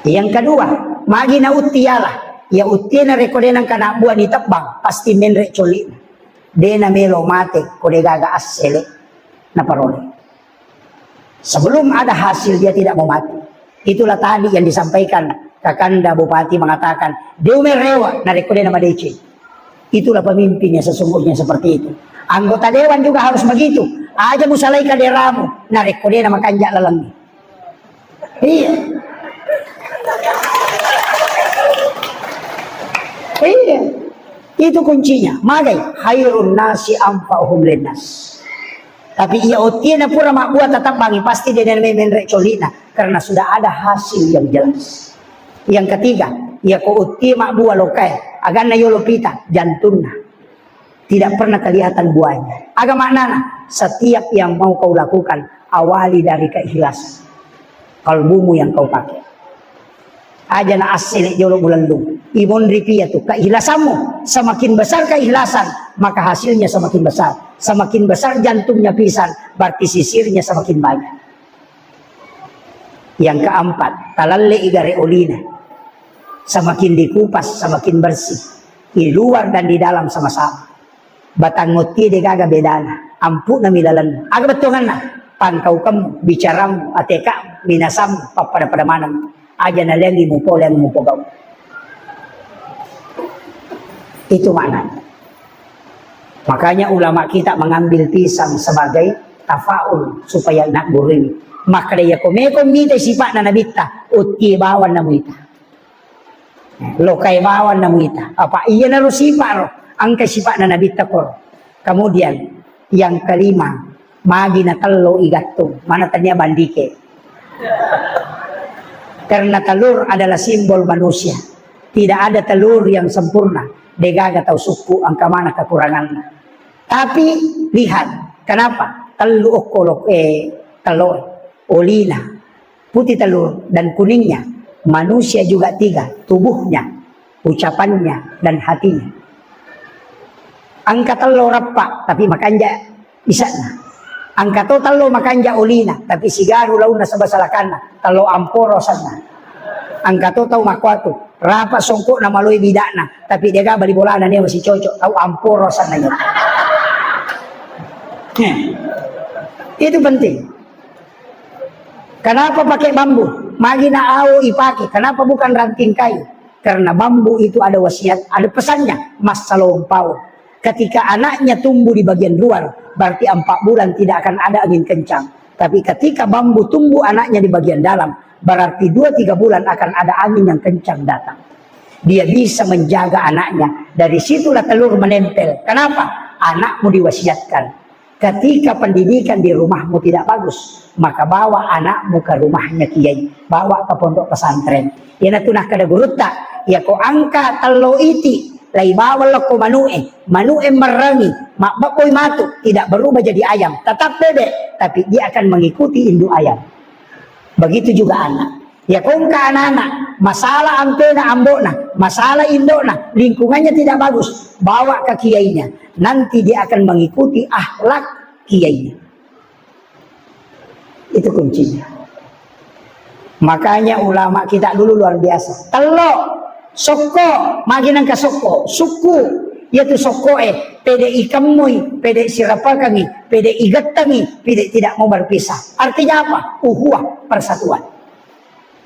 Yang kedua, magi na utti yala. Ya utti narekko de nengka nabbua nitebbang, pasti menre coli'na. De namelo mate, ko degaga assele. Naparole. Sebelum ada hasil, dia tidak mau mati. Itulah tadi yang disampaikan Kakanda Bupati mengatakan, "Deu merewa narekko de namadeceng." Itulah pemimpin yang sesungguhnya seperti itu. Anggota dewan juga harus begitu. Aja musalai kaderamu, narekko de namakanja lalengi. Iya. Iya. Itu kuncinya. Magai, khairun nasi anfa'uhum linnas. Tapi iya ottie na pura mabbua tatabbangi, pasti de name menre coli'na, karena sudah ada hasil yang jelas. Yang ketiga, iya ko ottie mabbua lokae, aganna yolo pita, jantunna. Tidak pernah kelihatan buahnya. Aga maknana? Setiap yang mau kau lakukan, awali dari keikhlasan. Kalbumu yang kau pakai. Aja na assele jolo mulellung. Imonri pia tu keikhlasanmu. Semakin besar keikhlasan, maka hasilnya semakin besar. Semakin besar jantungnya pisan, berarti sisirnya semakin banyak. Yang keempat, talalle igare olina. Semakin dikupas, semakin bersih. Di luar dan di dalam sama-sama. Batang otti degaga bedana, ampu'na milalenna. Aga bettuanganna? Pangkaukemmu, bicaramu, ateka, minasammu, pappada-pada maneng. Aja nalengi mupole mupogau. Itu maknanya. Makanya ulama kita mengambil pisang sebagai tafaul supaya nak gurui. Maka dia komeko mita sifat na nabitta, uti bawang namuita. Lokai bawang namuita. Apa iya naro sifat ro? Angka sifat na nabitta koro. Kemudian yang kelima, magi na tello igattung. Mana tania bandike? Karena telur adalah simbol manusia. Tidak ada telur yang sempurna. Degaga tau sukku, angka mana kekurangannya. Tapi lihat, kenapa? Tellu okkolok, eh, tello. Olina, putih telur dan kuningnya. Manusia juga tiga, tubuhnya, ucapannya, dan hatinya. Angka tello rappa, tapi makanja isa'na. Angka to tello makanja olina, tapi sigaru launna saba salakanna, tello amporo sanna. Angka to tau makuatu, rapa songkok na maloi bidakna, tapi dia ga bali bolana dia masih cocok, tau amporo sanna. Itu penting. Kenapa pakai bambu? Magi na au ipake. Kenapa bukan ranting kayu? Karena bambu itu ada wasiat, ada pesannya. Massalompau. Ketika anaknya tumbuh di bagian luar, berarti empat bulan tidak akan ada angin kencang. Tapi ketika bambu tumbuh anaknya di bagian dalam, berarti dua tiga bulan akan ada angin yang kencang datang. Dia bisa menjaga anaknya. Dari situlah telur menempel. Kenapa? Anakmu diwasiatkan. Ketika pendidikan di rumahmu tidak bagus, maka bawa anakmu ke rumahnya kiai, bawa ke pondok pesantren. Iyanatu nakkeda gurutta, iyako angka tello iti, lai bawang lokko manu'e, manu'e merrangi, mabbabboi matu, tidak berubah jadi ayam, tetap bebek, tapi dia akan mengikuti induk ayam. Begitu juga anak. Ya kongka anak-anak, masalah ampena ambokna, masalah indokna, lingkungannya tidak bagus, bawa ke kiainya. Nanti dia akan mengikuti akhlak kiainya. Itu kuncinya. Makanya ulama kita dulu luar biasa. Tello, sokko, magi nangka sokko, sukku, yaitu sokko eh, pede ikemmui, pede sirapakangi, pede igettangi, pede tidak mau berpisah. Artinya apa? Uhuah, persatuan.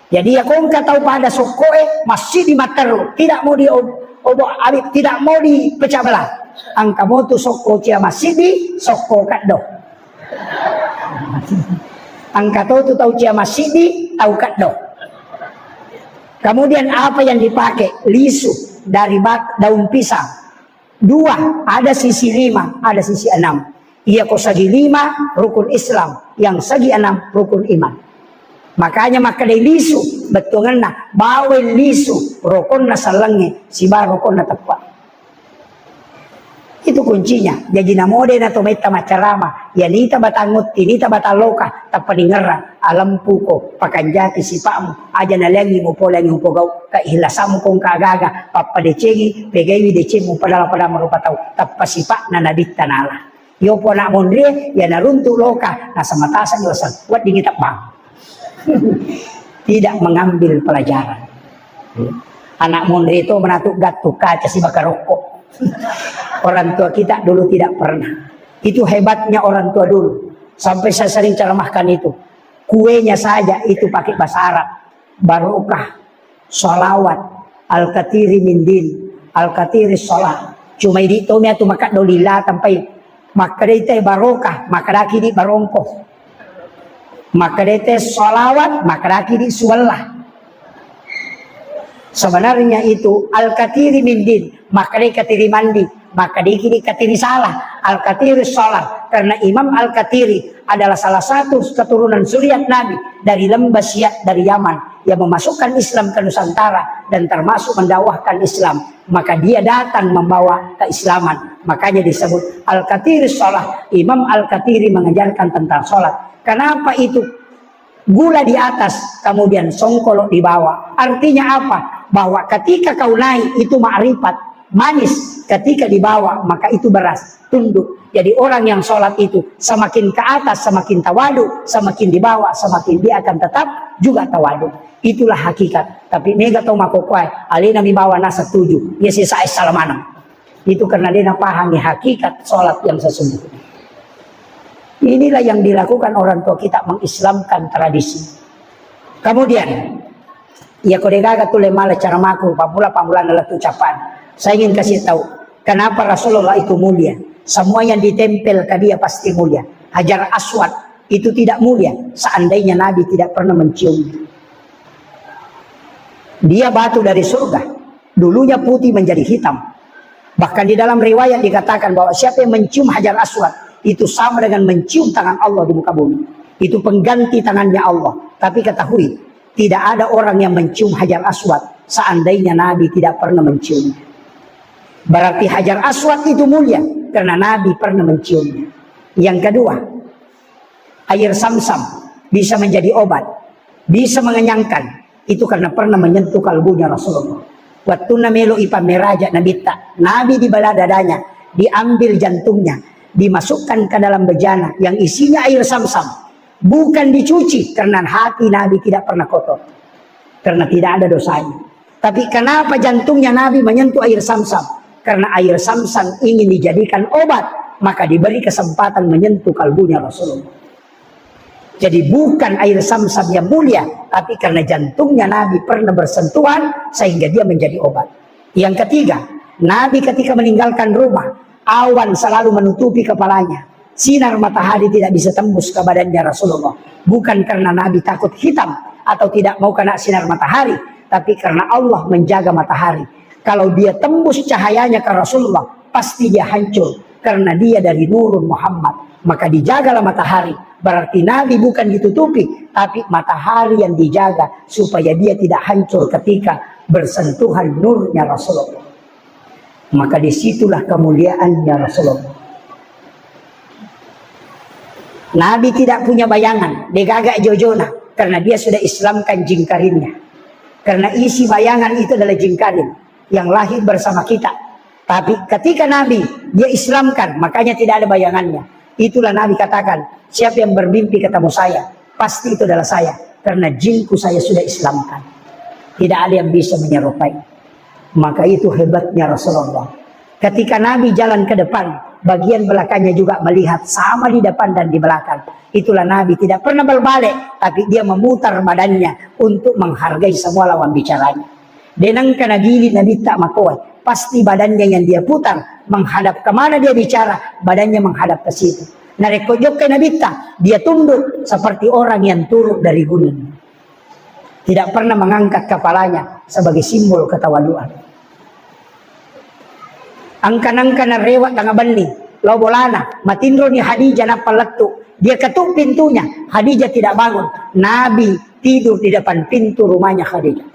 Jadi ya kongka tau pada sokko eh, masih di materu, tidak mau di ob-, obok abib, tidak mau dipecah belah. Angka motu sokko cia masih di sokko kaddo. Angka to tu tau cia masidi, tau keddo. Kemudian apa yang dipakai? Lisu dari bat-, daun pisang. Dua, ada sisi lima, ada sisi enam. Iya ko segi lima rukun Islam, yang segi enam rukun iman. Makanya makkedai lisu, bettuangenna, bawel lisu, rokonna sellengnge, siba rokonna teppa. Itu kuncinya. Jaji namo de na to metta maccarama. Ya nita batang utti, nita batang loka, tappa ningerra. Alempuko, pakanjaki sipa'mu. Aja naleangi mupoleangi mupogau. Kaihlasammu kongka agaga. Pappadecengi, pegaiwi decengmu padala-padala marupa tau. Tappa sipa'na nabitta nala. Yopo anak monrie, ya naruntu loka. Nasama taseng waseng. Weddingi tebbang. Tidak mengambil pelajaran. Anak monri itu menatu gattu kaca si baka rokok. Orang tua kita dulu tidak pernah. Itu hebatnya orang tua dulu. Sampai saya sering ceramahkan itu. Kuenya saja itu pakai bahasa Arab. Barokah, salawat, al-katiri min din, al-katiri salat. Cuma idi tomi atu maka dolila tampai. Makkedai te barokah, makkedaki di barongko. Makkedai te salawat, makkedaki di suwella. Sebenarnya itu al-katiri min din, makkedai katiri mandi, makkedaki di katiri salah, al-katiri salat. Karena Imam Al-Katiri adalah salah satu keturunan zuriat Nabi dari Lembah Siak dari Yaman yang memasukkan Islam ke Nusantara dan termasuk mendakwahkan Islam. Maka dia datang membawa keislaman. Makanya disebut Al-Kathir Salah. Imam Al-Kathiri mengajarkan tentang sholat. Kenapa itu gula di atas, kemudian songkolo di bawah? Artinya apa? Bahwa ketika kau naik itu makrifat, manis. Ketika di bawah, maka itu beras, tunduk. Jadi orang yang sholat itu semakin ke atas, semakin tawadu, semakin di bawah, semakin dia akan tetap juga tawadu. Itulah hakikat. Tapi mega tau makokoe, alena mi bawa nasa tuju, ya sisa es salamanang. Itu karena dia napahangi hakikat sholat yang sesungguhnya. Inilah yang dilakukan orang tua kita, mengislamkan tradisi. Kemudian, ya kode gaga tu le mala cara maku, pamula-pamula na latu ucapan. Saya ingin kasih tahu, kenapa Rasulullah itu mulia. Semua yang ditempel ke dia pasti mulia. Hajar Aswad itu tidak mulia seandainya Nabi tidak pernah menciumnya. Dia batu dari surga. Dulunya putih menjadi hitam. Bahkan di dalam riwayat dikatakan bahwa siapa yang mencium Hajar Aswad, itu sama dengan mencium tangan Allah di muka bumi. Itu pengganti tangannya Allah. Tapi ketahui, tidak ada orang yang mencium Hajar Aswad seandainya Nabi tidak pernah menciumnya. Berarti Hajar Aswad itu mulia karena Nabi pernah menciumnya. Yang kedua, air Samsam bisa menjadi obat, bisa mengenyangkan. Itu karena pernah menyentuh kalbunya Rasulullah. Waktu namelo ipa meraja Nabitta, Nabi dibelah dadanya, diambil jantungnya, dimasukkan ke dalam bejana yang isinya air Samsam. Bukan dicuci, karena hati Nabi tidak pernah kotor. Karena tidak ada dosanya. Tapi kenapa jantungnya Nabi menyentuh air Samsam? Karena air Samsam ingin dijadikan obat, maka diberi kesempatan menyentuh kalbunya Rasulullah. Jadi bukan air Samsam yang mulia, tapi karena jantungnya Nabi pernah bersentuhan sehingga dia menjadi obat. Yang ketiga, Nabi ketika meninggalkan rumah, awan selalu menutupi kepalanya. Sinar matahari tidak bisa tembus ke badannya Rasulullah. Bukan karena Nabi takut hitam atau tidak mau kena sinar matahari, tapi karena Allah menjaga matahari. Kalau dia tembus cahayanya ke Rasulullah, pasti dia hancur karena dia dari nurun Muhammad. Maka dijagalah matahari. Berarti Nabi bukan ditutupi, tapi matahari yang dijaga supaya dia tidak hancur ketika bersentuhan nurnya Rasulullah. Maka disitulah kemuliaannya Rasulullah. Nabi tidak punya bayangan, degaga jojona, karena dia sudah Islamkan jingkarinnya. Karena isi bayangan itu adalah jingkarin yang lahir bersama kita. Tapi ketika Nabi dia Islamkan, makanya tidak ada bayangannya. Itulah Nabi katakan, "Siapa yang bermimpi ketemu saya, pasti itu adalah saya, karena jinku saya sudah Islamkan. Tidak ada yang bisa menyerupai." Maka itu hebatnya Rasulullah. Ketika Nabi jalan ke depan, bagian belakangnya juga melihat sama di depan dan di belakang. Itulah Nabi tidak pernah berbalik, tapi dia memutar badannya untuk menghargai semua lawan bicaranya. Denang kena gili Nabi tak makoe, pasti badannya yang dia putar menghadap kemana dia bicara, badannya menghadap ke situ. Narekko jokkai Nabitta, dia tunduk seperti orang yang turun dari gunung. Tidak pernah mengangkat kepalanya sebagai simbol ketawaduan. Angka-angka narewa tengah benni, lao bolana, matinroni Khadijah nappa lettu. Dia ketuk pintunya, Khadijah tidak bangun. Nabi tidur di depan pintu rumahnya Khadijah.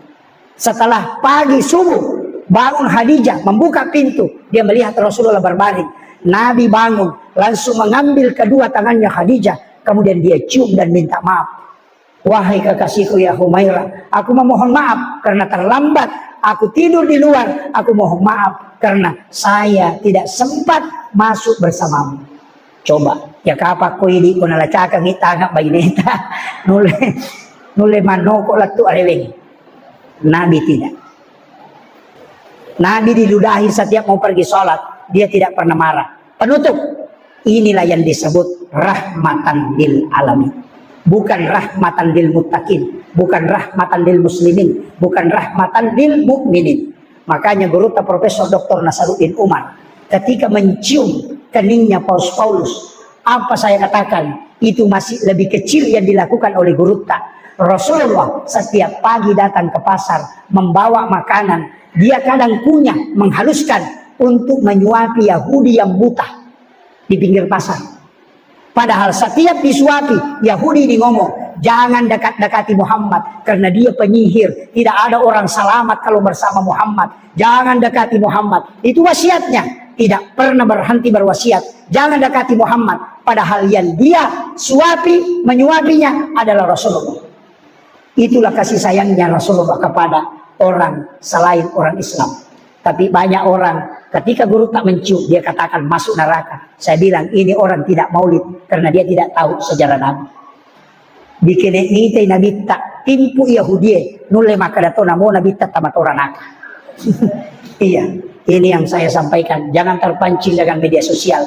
Setelah pagi subuh, bangun Khadijah, membuka pintu. Dia melihat Rasulullah berbaring. Nabi bangun, langsung mengambil kedua tangannya Khadijah, kemudian dia cium dan minta maaf. "Wahai kekasihku ya Humairah, aku memohon maaf karena terlambat aku tidur di luar. Aku mohon maaf karena saya tidak sempat masuk bersamamu." Coba, ya kapakko idi ko nalacakang i tangan baineta. Nulle, nulle manoko lettu areweng. Nabi tidak. Nabi diludahi setiap mau pergi sholat, dia tidak pernah marah. Penutup, inilah yang disebut rahmatan lil alamin. Bukan rahmatan lil muttaqin, bukan rahmatan lil muslimin, bukan rahmatan lil mukminin. Makanya gurutta Profesor Doktor Nasaruddin Umar ketika mencium keningnya Paus Paulus, apa saya katakan, itu masih lebih kecil yang dilakukan oleh gurutta. Rasulullah setiap pagi datang ke pasar membawa makanan, dia kadang kunyah menghaluskan untuk menyuapi Yahudi yang buta di pinggir pasar. Padahal setiap disuapi, Yahudi ini ngomong, "Jangan dekat-dekati Muhammad, karena dia penyihir. Tidak ada orang selamat kalau bersama Muhammad. Jangan dekati Muhammad." Itu wasiatnya. Tidak pernah berhenti berwasiat, "Jangan dekati Muhammad." Padahal yang dia suapi, menyuapinya adalah Rasulullah. Itulah kasih sayangnya Rasulullah kepada orang selain orang Islam. Tapi banyak orang, ketika gurutta mencium, dia katakan, "Masuk neraka." Saya bilang, "Ini orang tidak maulid karena dia tidak tahu sejarah Nabi." Dikene mitai Nabitta, timpu Yahudie, nulle makkeda to namo Nabitta tamatoranaka. Iya, ini yang saya sampaikan. Jangan terpancing dengan media sosial.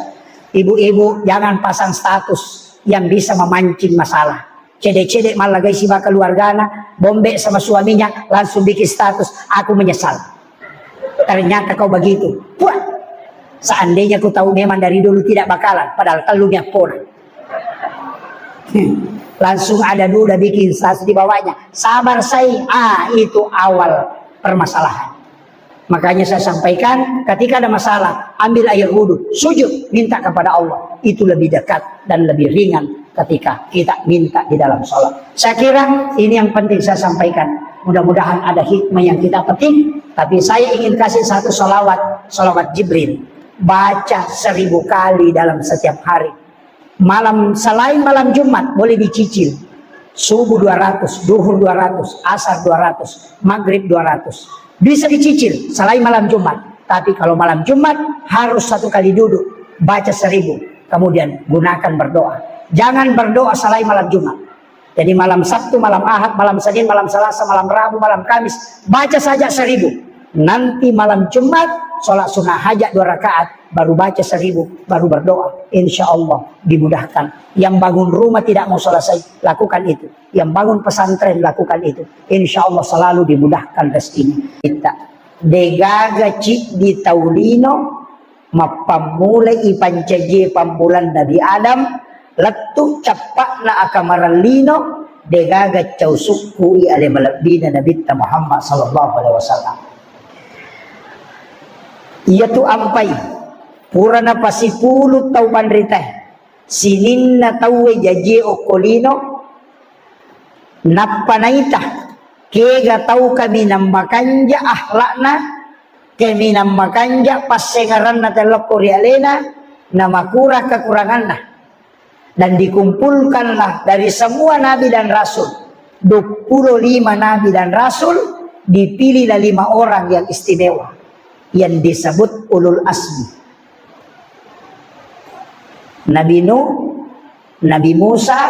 Ibu-ibu, jangan pasang status yang bisa memancing masalah. Cede-cede mallagai siba keluargana, bombe sama suaminya, langsung bikin status, "Aku menyesal. Ternyata kau begitu." Wah, Seandainya ku tahu memang dari dulu tidak bakalan, padahal telluni appona. Hmm. Langsung ada duda bikin status di bawahnya. Sabar, Sai. Ah, itu awal permasalahan. Makanya saya sampaikan, ketika ada masalah, ambil air wudhu, sujud, minta kepada Allah. Itu lebih dekat dan lebih ringan ketika kita minta di dalam sholat. Saya kira ini yang penting saya sampaikan. Mudah-mudahan ada hikmah yang kita petik. Tapi saya ingin kasih satu salawat, salawat Jibril. Baca seribu kali dalam setiap hari. Malam, selain malam Jumat, boleh dicicil. Subuh dua ratus, duhur dua ratus, asar dua ratus, maghrib dua ratus. Bisa dicicil selain malam Jumat. Tapi kalau malam Jumat, harus satu kali duduk, baca seribu. Kemudian gunakan berdoa. Jangan berdoa selain malam Jumat. Jadi malam Sabtu, malam Ahad, malam Senin, malam Selasa, malam Rabu, malam Kamis, baca saja seribu. Nanti malam Jumat, sholat sunnah hajat dua rakaat, baru baca seribu, baru berdoa. Insya Allah dimudahkan. Yang bangun rumah tidak mau selesai, lakukan itu. Yang bangun pesantren, lakukan itu. Insya Allah selalu dimudahkan rezekinya. Kita degaga cik di taulino, mappammulai ipancajie pammulang Nabi Adam, lettu cappa'na akamarang lino, degaga cau sukkui ale malebbina Nabitta Muhammad sallallahu alaihi wasallam. Iyatu ampai, pura napasipulu tau panritae, sininna tauwe jajie okko lino, nappa naita, kega tau kaminang makanja akhlakna, kaminang makanja passengeranna tellokko ri alena, namakura kekuranganna. Dan dikumpulkanlah dari semua nabi dan rasul, dua puluh lima nabi dan rasul, dipilihlah lima orang yang istimewa, yang disebut ulul azmi. Nabi Nuh, Nabi Musa,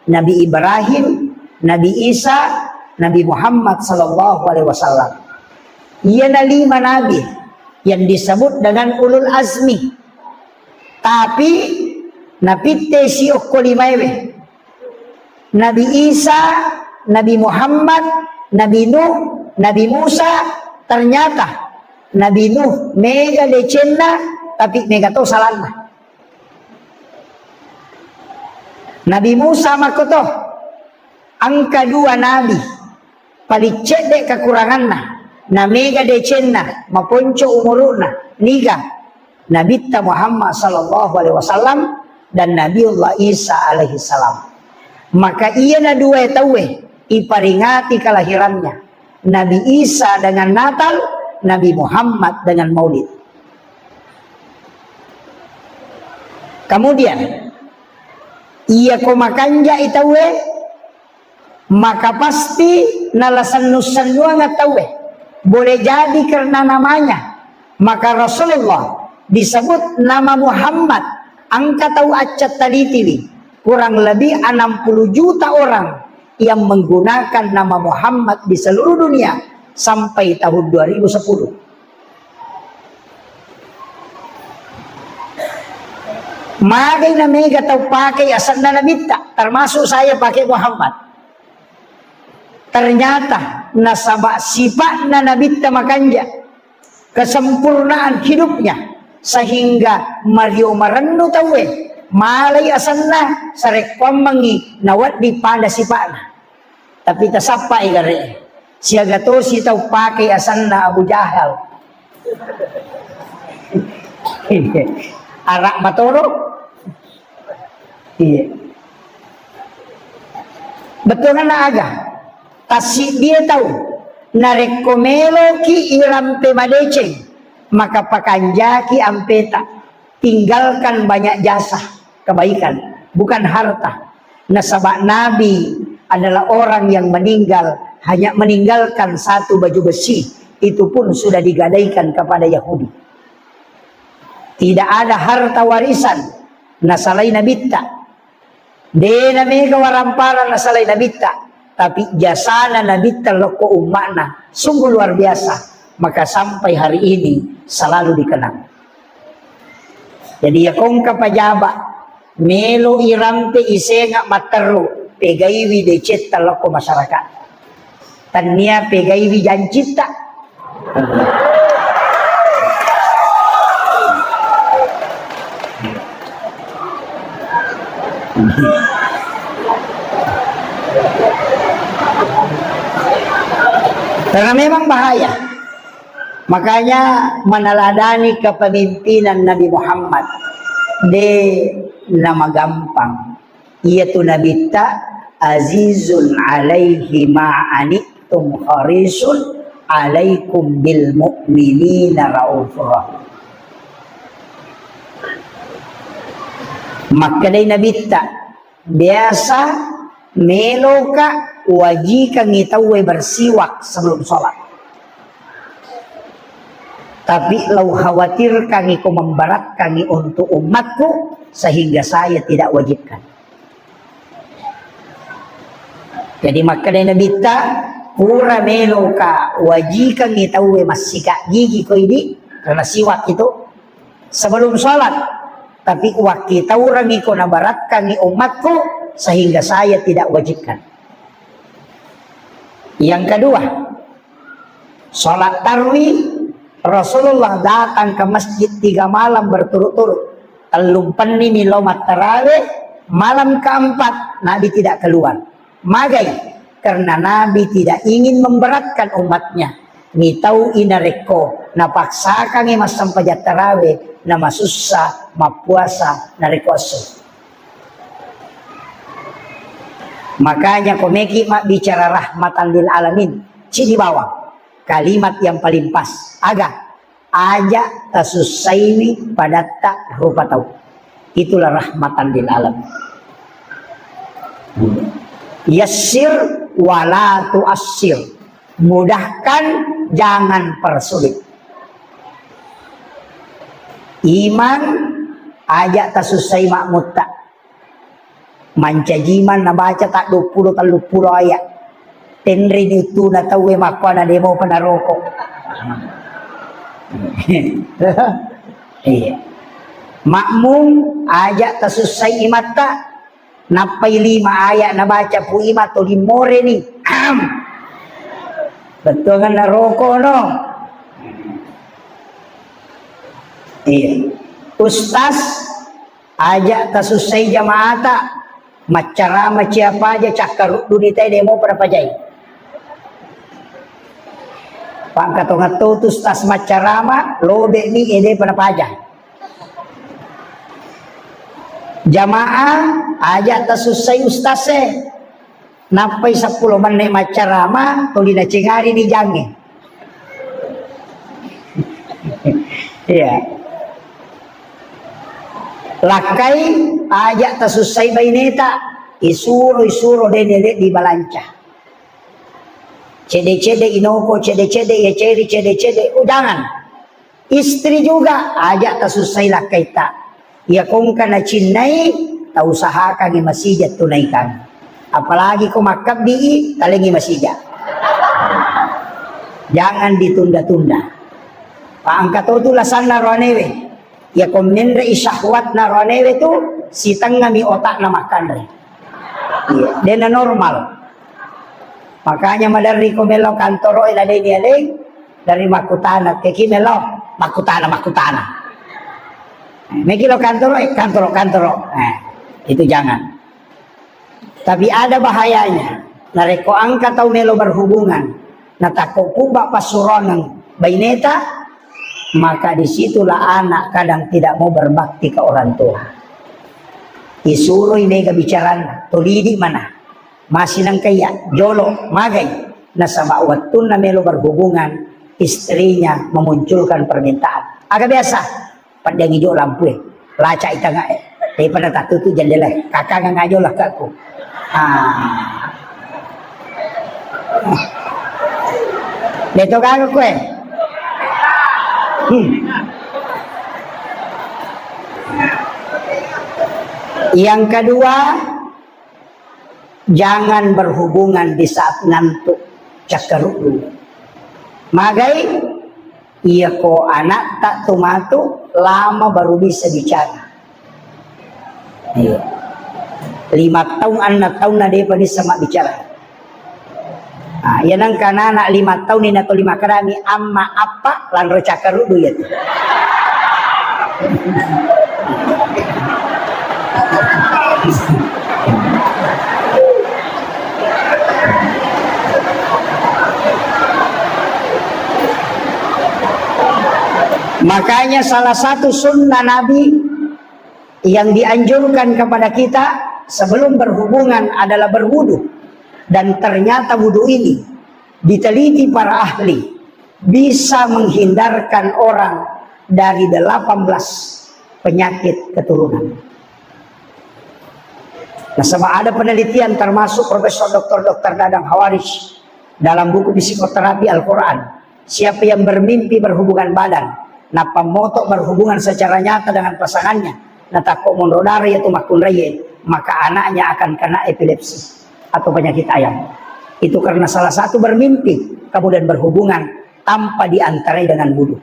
Nabi Ibrahim, Nabi Isa, Nabi Muhammad sallallahu alaihi wasallam. Iyana lima nabi yang disebut dengan ulul azmi. Tapi napittesi okko limaewe. Nabi Isa, Nabi Muhammad, Nabi Nuh, Nabi Musa, ternyata Nabi Nuh mega decenna, tapi mega to salanna. Nabi Musa makkoto, engka dua nabi, paling cedde kekuranganna, na mega decenna, maponco umuru'na, niga Nabitta Muhammad sallallahu alaihi wasallam dan Nabiullah Isa alaihi salam. Maka iyana dua tauwe iparingati kelahirannya. Nabi Isa dengan Natal, Nabi Muhammad dengan Maulid. Kemudian, iya ko makanjai tauwe, maka pasti nalasennu-sennuang tauwe. Boleh jadi karena namanya. Maka Rasulullah disebut nama Muhammad, engka tau accattalitiwi, kurang lebih enam puluh juta orang yang menggunakan nama Muhammad di seluruh dunia sampai tahun dua ribu sepuluh. Magai na mega tau pakai asenna Nabitta, termasuk saya pakai Muhammad. Ternyata nasaba sifatna Nabitta makanja, kesempurnaan hidupnya, sehingga mario marennu tauwe, malai asenna, sarekkuammengngi nawedding pada sifatna. Tapi tasappai gare. Siaga tosi tau pakai asenna Abu Jahal. Arak matoro. Iya. Betul kan aga? Tasik dia tau. Narekko meloki irampe madeceng, maka pakanjaki ampeta. Tinggalkan banyak jasa kebaikan, bukan harta. Nasaba Nabi adalah orang yang meninggal, hanya meninggalkan satu baju besi, itu pun sudah digadaikan kepada Yahudi. Tidak ada harta warisan nasalai Nabitta. De na mega waramparang nasalai Nabitta, tapi jasana Nabitta lokko umma'na sungguh luar biasa, maka sampai hari ini selalu dikenang. Jadi, ya kongka pajaba, melo irampe isenga matteru, pegaiwi decetta lokko masyarakat. Tannia pegaiwi jancitta. Karena memang bahaya. Makanya meneladani kepemimpinan Nabi Muhammad de namagampang. Iyatu nabitta, azizun alaihi ma anittum harisun alaikum bil mu'minina raufur rahim. Makkedai nabitta, biasa meloka wajikangi tauwe bersiwak sebelum sholat. Tapi lau khawatirkangi ko memberatkangi untuk umatku sehingga saya tidak wajibkan. Jadi makkedai nabitta, pura meloka wajikangi tauwe massika gigi ko idi, karena siwak itu sebelum sholat. Tapi wakkitaurangi ko nabaratkangi umatku sehingga saya tidak wajibkan. Yang kedua, sholat tarwi, Rasulullah datang ke masjid tiga malam berturut-turut. Tellumpenni mi lo mattarawe, malam keempat Nabi tidak keluar. Magai? Karena Nabi tidak ingin memberatkan umatnya. Mitau inarekko napaksakangi massempajang tarawe, namasussa mappuasa narekko esso. Makanya ko meki mabbicara rahmatan lil alamin, cidi bawang. Kalimat yang paling pas. Aga? Aja tasussaiwi padatta rupa tau. Itulah rahmatan lil alamin. Yassir wala tuassir. Mudahkan, jangan persulit. Iman, aja tasussai makmutta. Mancaji iman nabaca ta duappulo telluppulo ayat. Tenreni uttuna tauwe makkuana de mopa naroko. Iya. Makmum, aja tasussai imatta, nappai lima ayat nabaca pu ima toli moreni. Am. Bettuangan naroko no. Iya. Ustaz, aja tasussai jamaata, maccarama ciapa aja cakkaruddu ni tae demo pada pajai. Pangkatongatto tu stas maccarama, lobe ni ede pada paja. Jamaah, aja tasussai ustase. Nappai seppulo menne maccarama, tuli nacengari ni jange. Iya. Lakkai, aja tasussai baineta, isuro, isuro dene di balanca. Cede-cede inoko, cede-cede ya ceri, cede-cede. Oh, jangan. Istri juga, aja tasussai lakkaita. Iya kongka nacinnai, tausahakangi masija tunaikan. Apalagi ko makkabbi, talengi masija. Jangan ditunda-tunda. Paangkato tu lasanna roanewe. Iya ko menrei syahwatna roanewe tu, sitengngami otakna makkanre. Iya, dena normal. Makanya maderri ko melo kantoro e ladeni aleng, dari makkutana, keki melo, makkutana, makkutana. Meki lo kantoro e, kantoro, kantoro. Eh, itu jangan. Tapi ada bahayanya. Narekko engka tau melo berhubungan, natakko kuba pasuroneng baineta, maka disitulah anak kadang tidak mau berbakti ke orang tua. Isuroi mega bicarana, tolidi mana. Masih nangkaya, jolo, magai. Nasaba wettunna melo berhubungan, istrinya memunculkan permintaan. Aga biasa, paddangi jo lampue, laca i tangae. Daripada tattutu jendela, kakang ngajo lakkaku. Ah. Beto gaga kue. Hmm. Yang kedua, jangan berhubungan di saat ngantuk, cakkaruddu. Magai, iya ko anakta tu matu lama baru bisa bicara. Iya. Lima tahun, enam tahun na depa bisa mak bicara. Ah, iya nangka anak lima tahun ini atau lima kerami amma apa lanro cakkaruddu ya tu. Makanya salah satu sunnah Nabi yang dianjurkan kepada kita sebelum berhubungan adalah berwudu. Dan ternyata wudu ini diteliti para ahli bisa menghindarkan orang dari delapan belas penyakit keturunan. Nasaba ada penelitian termasuk Profesor Doktor Doktor Dadang Hawaris dalam buku Psikoterapi Al-Quran. Siapa yang bermimpi berhubungan badan, nappa moto berhubungan secara nyata dengan pasangannya, natakko monro darah yaitu makkunraie, maka anaknya akan kena epilepsi atau penyakit ayam. Itu karena salah satu bermimpi, kemudian berhubungan tanpa diantarai dengan wudu.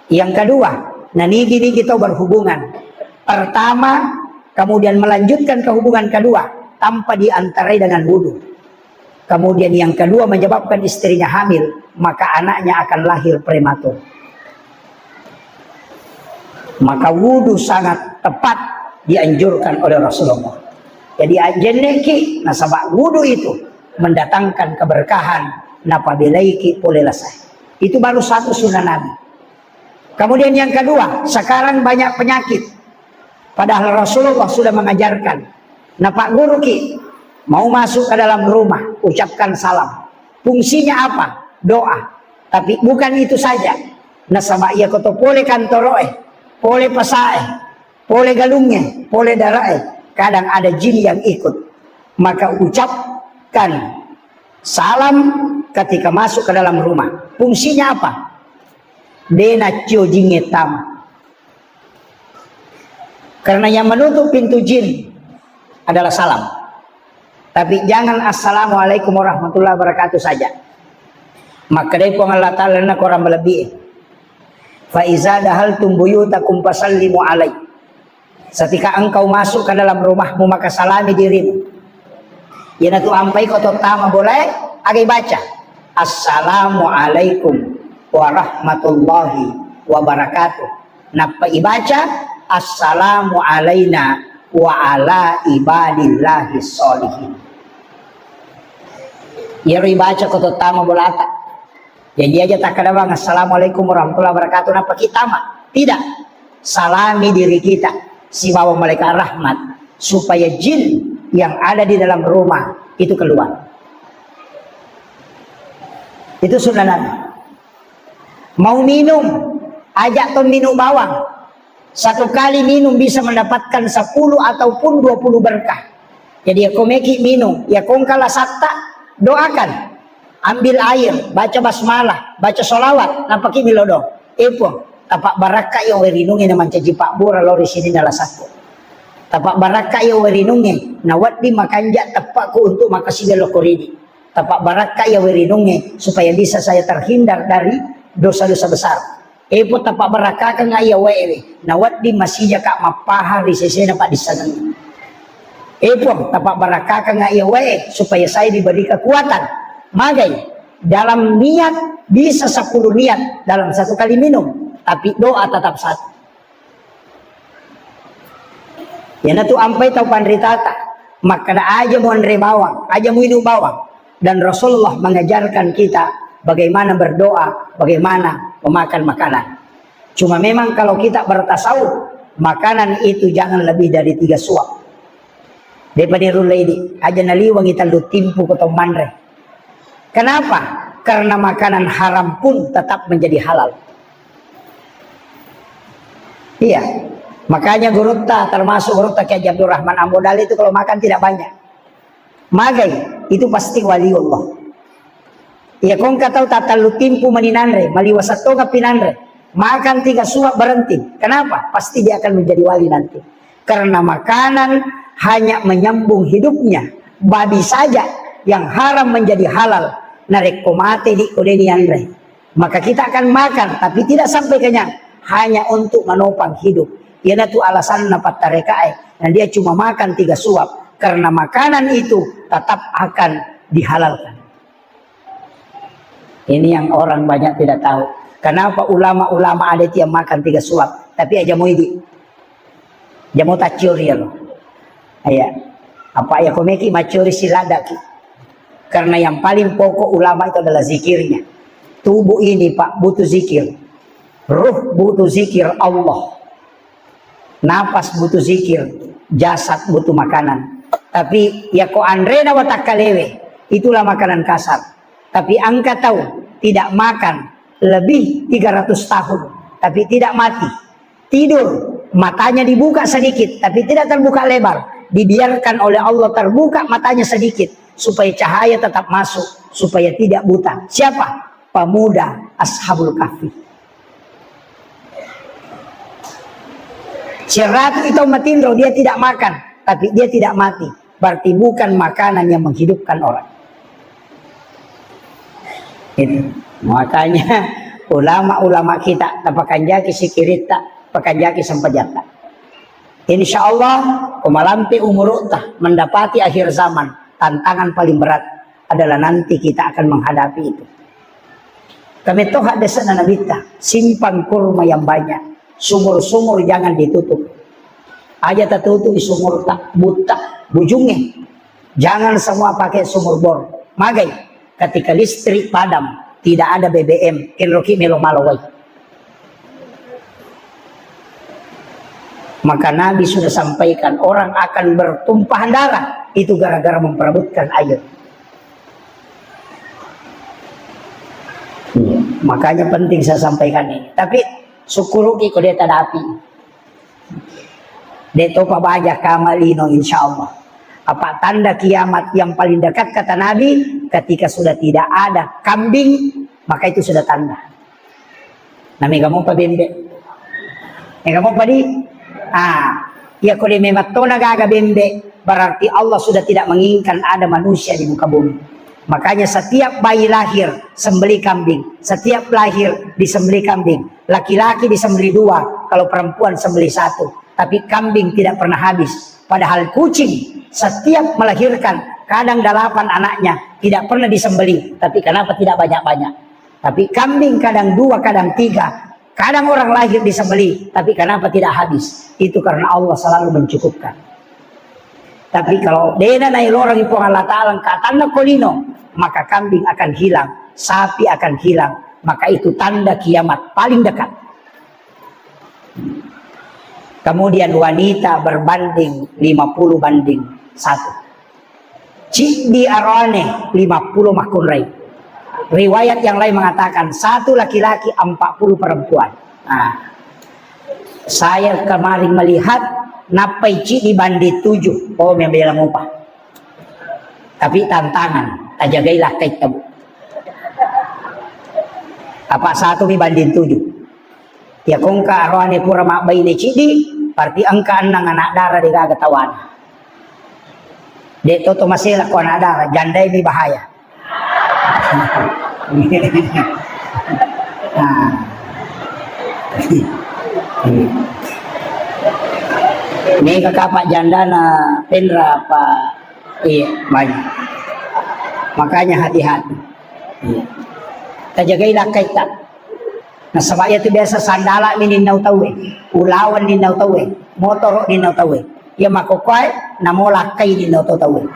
Yang kedua, nanigi-nigi tau berhubungan. Pertama, kemudian melanjutkan ke hubungan kedua tanpa diantarai dengan wudu. Kemudian yang kedua menyebabkan istrinya hamil, maka anaknya akan lahir prematur. Maka wudu sangat tepat dianjurkan oleh Rasulullah. Jadi ajenneki nasaba wudu itu mendatangkan keberkahan, napabelaiki pole lasai. Itu baru satu sunnah Nabi. Kemudian yang kedua, sekarang banyak penyakit. Padahal Rasulullah sudah mengajarkan. Napagguruki, mau masuk ke dalam rumah, ucapkan salam. Fungsinya apa? Doa. Tapi bukan itu saja. Nasaba iya koto pole kantoroe, pole pasae, pole galungnge, pole darae, kadang ada jin yang ikut. Maka ucapkan salam ketika masuk ke dalam rumah. Fungsinya apa? De naccio jingnge tama. Karena yang menutup pintu jin adalah salam. Tapi jangan assalamualaikum warahmatullahi wabarakatuh saja. Makkedai Puang Allah Ta'ala na Quran malebbi. Fa iza dahaltum buyutakum fasallimu alai. Setika engkau masuk ke dalam rumahmu, maka salami dirimu. Iyanatu ampai ko tottama bolae, aga ibaca, "Assalamualaikum warahmatullahi wabarakatuh." Nappa ibaca, "Assalamu alaina wa ala ibadillahi sholihin." Iyaro ibaca ko tottama bolata. Jadi aja takkadawang, "Assalamualaikum warahmatullahi wabarakatuh," nappa kitama. Tidak. Salami diri kita sibawa malaikat rahmat, supaya jin yang ada di dalam rumah itu keluar. Itu sunnah Nabi. Mau minum, ajak to minum bawang. Satu kali minum bisa mendapatkan sepuluh ataupun dua puluh berkah. Jadi, ya komeki minum, ya kongkala satta, doakan. Ambil air, baca basmalah, baca sholawat, napaki milo do. Eh, Puang, tapa barakka ya werinunge na mancaji pabbura lo ri sini na lasakku. Tapa barakka ya werinunge, na wedding makanja teppakku untuk makasida lo koridi. Tapa barakka ya werinunge, supaya bisa saya terhindar dari dosa-dosa besar. Epo tapa barakakang iya wae we, na wedding masijaka mappaha ri sesena paddissengeng. Epo tapa barakakang iya wae supaya saya diberi kekuatan. Magai, dalam niat bisa sepuluh niat dalam satu kali minum, tapi doa tetap satu. Iyanatu ampai tau panritata, makkada aja muanre bawang, aja muinung bawang. Dan Rasulullah mengajarkan kita bagaimana berdoa, bagaimana memakan makanan. Cuma memang kalau kita bertasawuf, makanan itu jangan lebih dari tiga suap. Depa dirullei di, aja naliwangi tellu timpu ko to manre. Kenapa? Karena makanan haram pun tetap menjadi halal. Iya. Makanya gurutta, termasuk gurutta Kiai Haji Abdul Rahman Ambo Dale itu kalau makan tidak banyak. Magai, itu pasti wali Allah. Iya, kongka tau tatallu timpu mani nanre, maliwa settonga pinanre. Makan tiga suap berhenti. Kenapa? Pasti dia akan menjadi wali nanti. Karena makanan hanya menyambung hidupnya. Babi saja yang haram menjadi halal. Narekko mate di kode dianre. Maka kita akan makan, tapi tidak sampai kenyang. Hanya untuk menopang hidup. Iyanatu alasanna pattarekae. Dan dia cuma makan tiga suap. Karena makanan itu tetap akan dihalalkan. Ini yang orang banyak tidak tahu. Kenapa ulama-ulama ada yang makan tiga suap? Tapi aja mau idi. Jamo tacciori iyaro. Iya. Apa ya komeki macciori siladaki. Karena yang paling pokok ulama itu adalah zikirnya. Tubuh ini, Pak, butuh zikir. Ruh butuh zikir Allah. Napas butuh zikir, jasad butuh makanan. Tapi yako anrena watakkalewe, itulah makanan kasar. Tapi engka tau tidak makan lebih tiga ratus tahun, tapi tidak mati. Tidur, matanya dibuka sedikit, tapi tidak terbuka lebar. Dibiarkan oleh Allah terbuka matanya sedikit, supaya cahaya tetap masuk, supaya tidak buta. Siapa? Pemuda Ashabul Kahfi. Siratu itu matinro, dia tidak makan, tapi dia tidak mati. Berarti bukan makanan yang menghidupkan orang. Itu. Makanya ulama-ulama kita, tapakanjaki sikiritta, pakanjaki sempajatta. Insya Allah, ko malampe umurutta, mendapati akhir zaman, tantangan paling berat adalah nanti kita akan menghadapi itu. Kami toha desana Nabitta, simpan kurma yang banyak, sumur-sumur jangan ditutup. Aja tatutup sumur tak buta, bujungnya. Jangan semua pakai sumur bor. Magai, ketika listrik padam, tidak ada B B M, kenroki melo malowai. Maka Nabi sudah sampaikan, orang akan bertumpahan darah, itu gara-gara memperebutkan air. Iya, makanya penting saya sampaikan ini. Tapi syukuruki ko dia tadapi. De topa baja kama lino, insya Allah. Apa tanda kiamat yang paling dekat, kata Nabi, ketika sudah tidak ada kambing, maka itu sudah tanda. Na mega mopa bembe. Mega mopa di? Ah, iya ko de memang tona gaga bembe, berarti Allah sudah tidak menginginkan ada manusia di muka bumi. Makanya setiap bayi lahir, sembelih kambing. Setiap lahir, disembelih kambing. Laki-laki disembelih dua, kalau perempuan sembelih satu. Tapi kambing tidak pernah habis. Padahal kucing setiap melahirkan, kadang delapan anaknya, tidak pernah disembelih. Tapi kenapa tidak banyak-banyak? Tapi kambing kadang dua, kadang tiga, kadang orang lahir disembelih, tapi kenapa tidak habis? Itu karena Allah selalu mencukupkan. Tapi kalau dena nailorang Puang Allah Ta'ala engka tanna ko lino, maka kambing akan hilang, sapi akan hilang, maka itu tanda kiamat paling dekat. Kemudian wanita berbanding lima puluh banding satu. Ciddi aroane, lima puluh makkunrai. Riwayat yang lain mengatakan, satu laki-laki, empat puluh perempuan. Nah, saya kemarin melihat, nappai ciddi banding tujuh. Oh, membela mupa. Tapi tantangan, tajagai lakkai tabu. Apa satu mi banding tujuh. Iya ko engka aroane pura mabbaine ciddi, berarti engka enneng anak dara degaga tawana. De toto masela ko anak dara, jandai mi bahaya. Ah. Mega kapa jandana penra apa? Iya, banyak. Makanya hati-hati. Iya. Tajagai lakkaita. Nasaba iyatu biasa sandala mi ninnau tauwe, ulaweng ninnau tauwe, motoro ninnau tauwe. Iya makkokkoe namo lakkai ninnau to tauwe.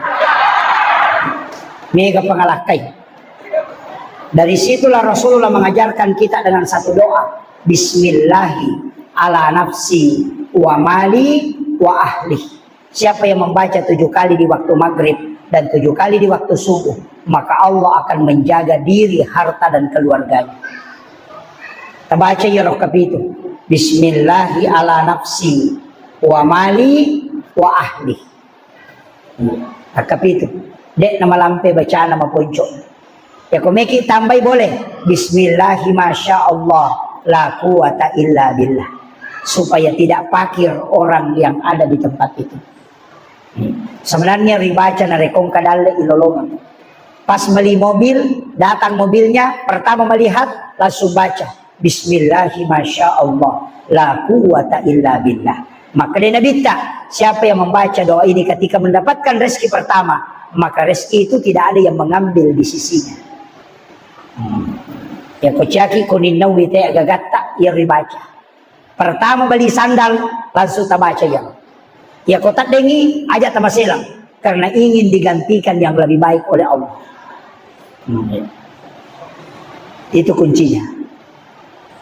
Mega pangalakkai. Dari situlah Rasulullah mengajarkan kita dengan satu doa, "Bismillahi ala nafsi wa mali wa ahli." Siapa yang membaca tujuh kali di waktu maghrib dan tujuh kali di waktu subuh, maka Allah akan menjaga diri, harta, dan keluarganya. Tabaca iyaro kapitu. Bismillahi ala nafsi wa mali wa ahli. Kapitu. De'na malampe bacana maponco. Iya ko meki tambai boleh. Bismillahi masya Allah la quwata illa billah. Supaya tidak pakir orang yang ada di tempat itu. Sebenarnya ribaca narekko engka dalle ilolongeng. Pas beli mobil, datang mobilnya, pertama melihat, langsung baca, "Bismillahi masya Allah, la quwwata illa billah." Maka dari Nabitta, siapa yang membaca doa ini ketika mendapatkan rezeki pertama, maka rezeki itu tidak ada yang mengambil di sisinya. Hmm. Iya ko ciaki ko ninnau wite agagatta, iya ribaca. Pertama beli sandal, langsung tabaca iya. Iya ko taddengi, aja tamaselang. Karena ingin digantikan yang lebih baik oleh Allah. Hmm. Itu kuncinya.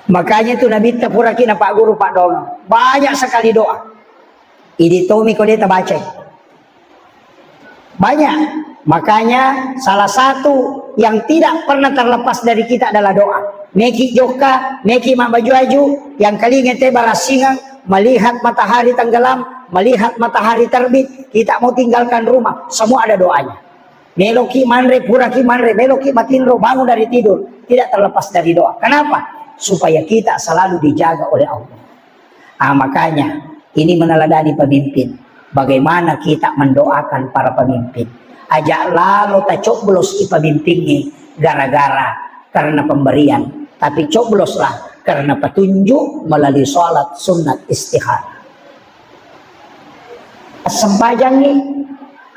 Makanya itu Nabitta puraki napagguru paddoangeng. Banyak sekali doa. Idi tomi ko de tabacai. Banyak. Makanya salah satu yang tidak pernah terlepas dari kita adalah doa. Meki jokka, meki mabbaju-aju, yang kalinga te barasingeng, melihat matahari tenggelam, melihat matahari terbit, kita mau tinggalkan rumah, semua ada doanya. Meloki manre, puraki manre, meloki matinro, bangun dari tidur, tidak terlepas dari doa. Kenapa? Supaya kita selalu dijaga oleh Allah. Ah, makanya ini meneladani pemimpin. Bagaimana kita mendoakan para pemimpin? Aja lalo tacoblos i pemimpinnya gara-gara karena pemberian, tapi cobloslah karena petunjuk melalui sholat sunat istikharah. Sempajangi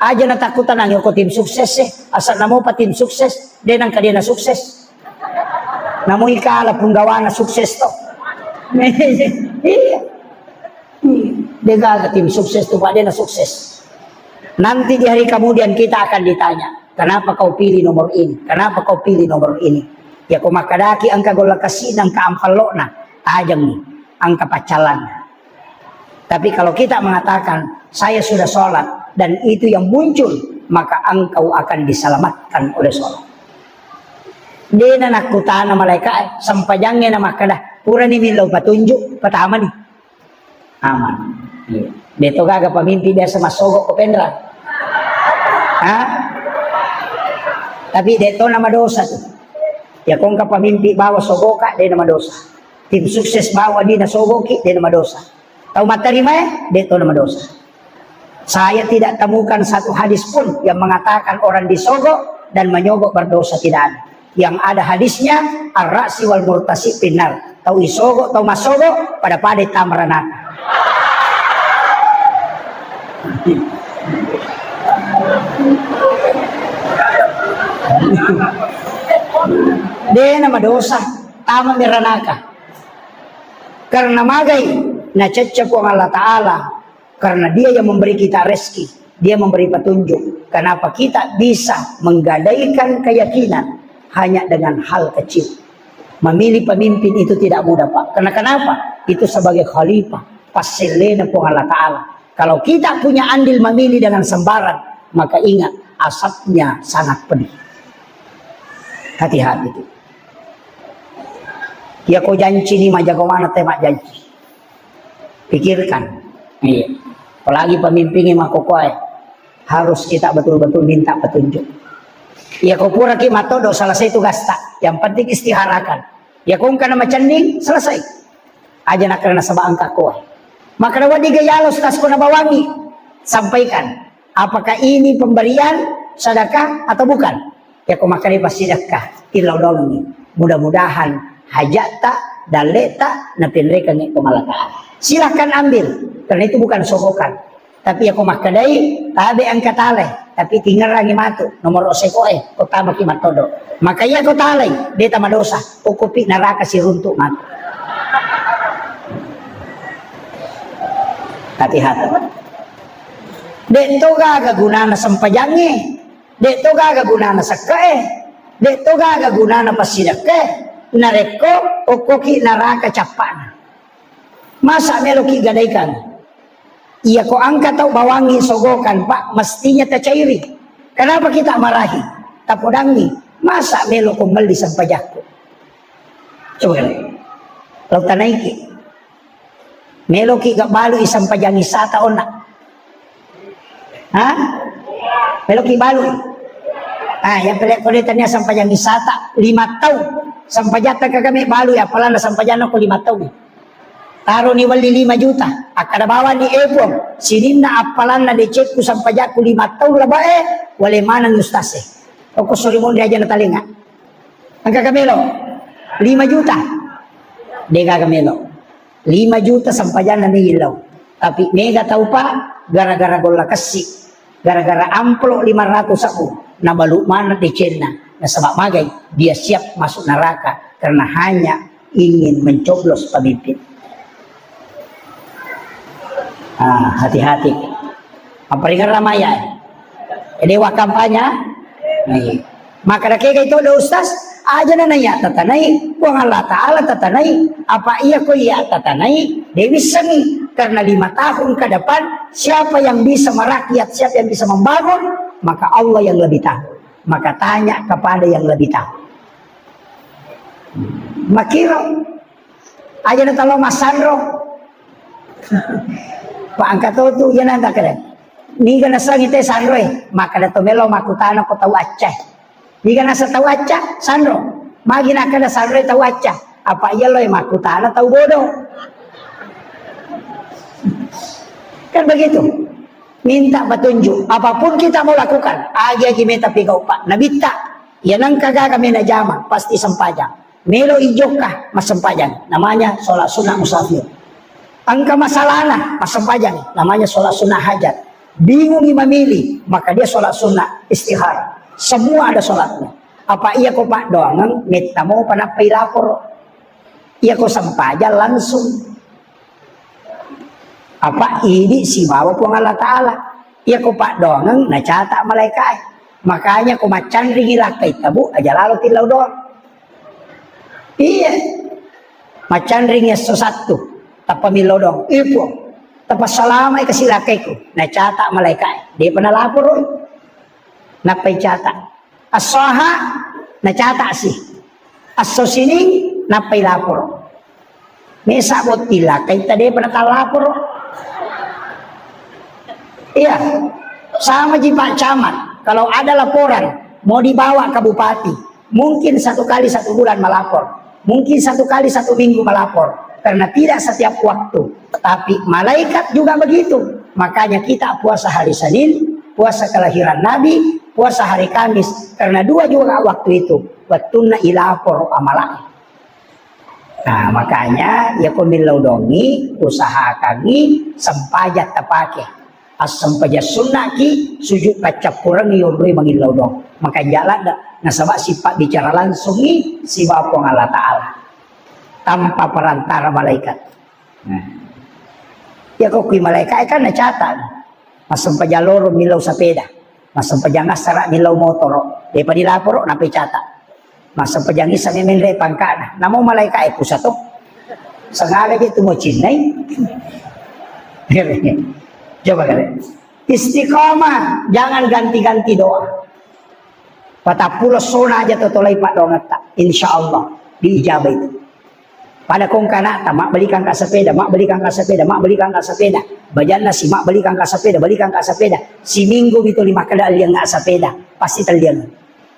aja natakkutanangi ko tim sukses e, asal namopa tim sukses, de nangka de na sukses. Namoi kala punggawana sukses to. Iya. Degaga tim sukses tu, Pak, dena sukses. Nanti di hari kemudian kita akan ditanya, "Kenapa kau pilih nomor ini? Kenapa kau pilih nomor ini?" Ya, ko makkadaki engka golla kasina, engka ampello'na, tajeng engka paccalanna. Tapi kalau kita mengatakan, "Saya sudah sholat," dan itu yang muncul, maka engkau akan diselamatkan oleh sholat. Dena nakkutana malaika, sempajangnge na makkada, "Purani millau patunjuk, patamani." Aman. Iya. De to gaga pamimpi biasa massogo ko penra. Ha? Tapi de to nama dosa tu. Ya, ko engka pamimpi bawa sogoka, de nama dosa. Tim sukses bawa dina sogoki, de nama dosa. Tau matterimae, de to nama dosa. Saya tidak temukan satu hadis pun yang mengatakan orang disogok dan menyogok berdosa, tidak ada. Yang ada hadisnya, "Ar-ra'si wal murtasi finnar." Tau isogok, tau masogok, pada-pada tama ranaka. De nama dosa, tama mi ranaka. Karena magai nacecce Puang Allah Ta'ala. Karena Dia yang memberi kita rezeki, Dia memberi petunjuk. Kenapa kita bisa menggadaikan keyakinan hanya dengan hal kecil? Memilih pemimpin itu tidak mudah, Pak. Karena kenapa? Itu sebagai khalifah, passellena Puang Allah Ta'ala. Kalau kita punya andil memilih dengan sembarang, maka ingat, asapnya sangat pedih. Hati-hati tu. Ya, ko janci ni majago mana tema janci. Pikirkan. Iya. Apalagi pemimpinnya makokoe. Harus kita betul-betul minta petunjuk. Iya, ko puraki matodo, selesai tugasta. Yang penting istiharakan. Ya, ko engka na macenning, selesai. Aja nakana nasaba engka koe. Maka na wadi gayalo setas ko nabawangi. Sampaikan. Apakah ini pemberian sedekah atau bukan? Ya, ko makkeda passidekka, tillau dolongi. Mudah-mudahan hajatta, dalleta, napenrekangi ko malaka'e. Silahkan ambil, karena itu bukan sogokan. Tapi ya ko makkedai, tabe engka tale, tapi tingerangi matu, nomor osekoe, ko tamaki mattodo. Maka iya ko talai, de tamadosa, ko kopi neraka siruntuk matu. Hati-hati. De to gaga gunana sempajangnge. De to gaga gunana sekke'e, de to gaga gunana passidekkae, narekko okkoki naraka cappa'na. Masa meloki gadaikan? Iya ko engka tau bawangi sogokan, Pak, mestinya tacairi. Kenapa kita marahi? Tapodangi, masa meloko melli sempajakku? Coba kali. Lau tanaiki. Meloki ga balui sampajangi sata onna. Ha? Meloki balui. Ah, yang pele kode tania sampajangi sata lima tau. Sampajatta kagame balui, apalana sampajanna ko lima tau. Taro ni wali lima juta. Akkada bawani, "Eh, Puang, sininna appalanna decekku sampajakku lima tau labae, wale maneng ustase." Oko sori monri aja natalenga. Engka kamelo? Lima juta. Dega kamelo. Lima juta sampajanna mei lao. Tapi mega tau, Pak, gara-gara golla kessi, gara-gara amplop lima ratus sabbu, nabalu mana decenna, nasaba magai dia siap masuk neraka karena hanya ingin mencoblos pemimpin. Ah, hati-hati. Apa ringan ramai ya? Jadi wak kampanye. Nah, iya. Maka da kega itu do ustaz, Aja na iya tatanai, Puang Allah Ta'ala tatanai, apa iya ko iya tatanai, de wissengi. Karena lima tahun ke depan, siapa yang bisa merakyat, siapa yang bisa membangun, maka Allah yang lebih tahu. Maka tanya kepada yang lebih tahu. Makiro, aja na talo masanro. Pak angkat tu, iya nanda kere. Niga nasengi te sanroe, maka dato melo makutana ko tau acca. Niga nasa tau acca, sanro. Magi nakada sanroe tau acca. Apa iya loe makutana tau bodoh. Kan begitu. Minta petunjuk. Apapun kita mau lakukan, agi-agi meta pigau Pak. Nabitta, iya nangka gaga mena jama, pasti sempajang. Melo ijokka massempajang, namanya sholat sunnah musafir. Engka masalahna massempajang, namanya sholat sunnah hajat. Bingungi memilih, maka dia sholat sunnah istihara. Semua ada sholatnya. Apa iya ko paddoangeng, metta mo panappai laporo. Iya ko sempajang langsung. Apa idi sibawa Puang Allah Ta'ala. Iya ko paddoangeng, nacata malaikae. Makanya ko maccanringi lakkai tabu, aja lalo tillau doang. Iya. Maccanring esso sattu, tappa millau doang. Ipo, tappa salamai kasi lakkaiku. Nacata malaikae. Depa nalaporo. Nappai cata. Assoha, nacata si. Asso sining, nappai laporo. Mesa botting lakkai ta depa natallaporo. Iya. Sama ji Pak Camat. Kalau ada laporan, mau dibawa ke Bupati. Mungkin satu kali satu bulan melapor. Mungkin satu kali satu minggu melapor. Karena tidak setiap waktu. Tapi malaikat juga begitu. Makanya kita puasa hari Senin, puasa kelahiran Nabi, puasa hari Kamis. Karena dua juga waktu itu. Wettunna ilapor amalai. Nah, makanya, ya ko millau dongi, usahakangi sempajang tapake. Assempajang sunnaki, sujud paccappurengi yonroi mangillau dong. Makanja ladda, nasaba sipabbicara langsungi sibawa Puang Allah Ta'ala. Tanpa perantara malaikat. Nah. Ya ko kui malaikat kan nacata. Massempajang loro millau sapeda. Massempajang assara millau motoro. Depa dilaporo, nappa icata. Massempajang isa memenre pangkana. Namo malaika e pusato. Sengaga je tu mau cinnai. Coba kare. Istiqomah, jangan ganti-ganti doa. Patappulo sona aja totolai paddoangetta. Insya Allah diijabah itu. Pada kongka anakta, "Mak, belikan ka sepeda, Mak, belikan ka sepeda, Mak, belikan ka sepeda." Bajanna si, "Mak, belikan ka sepeda, belikan ka sepeda." Siminggu mi tuli makkeda, "Liang ka sepeda." Pasti telliang.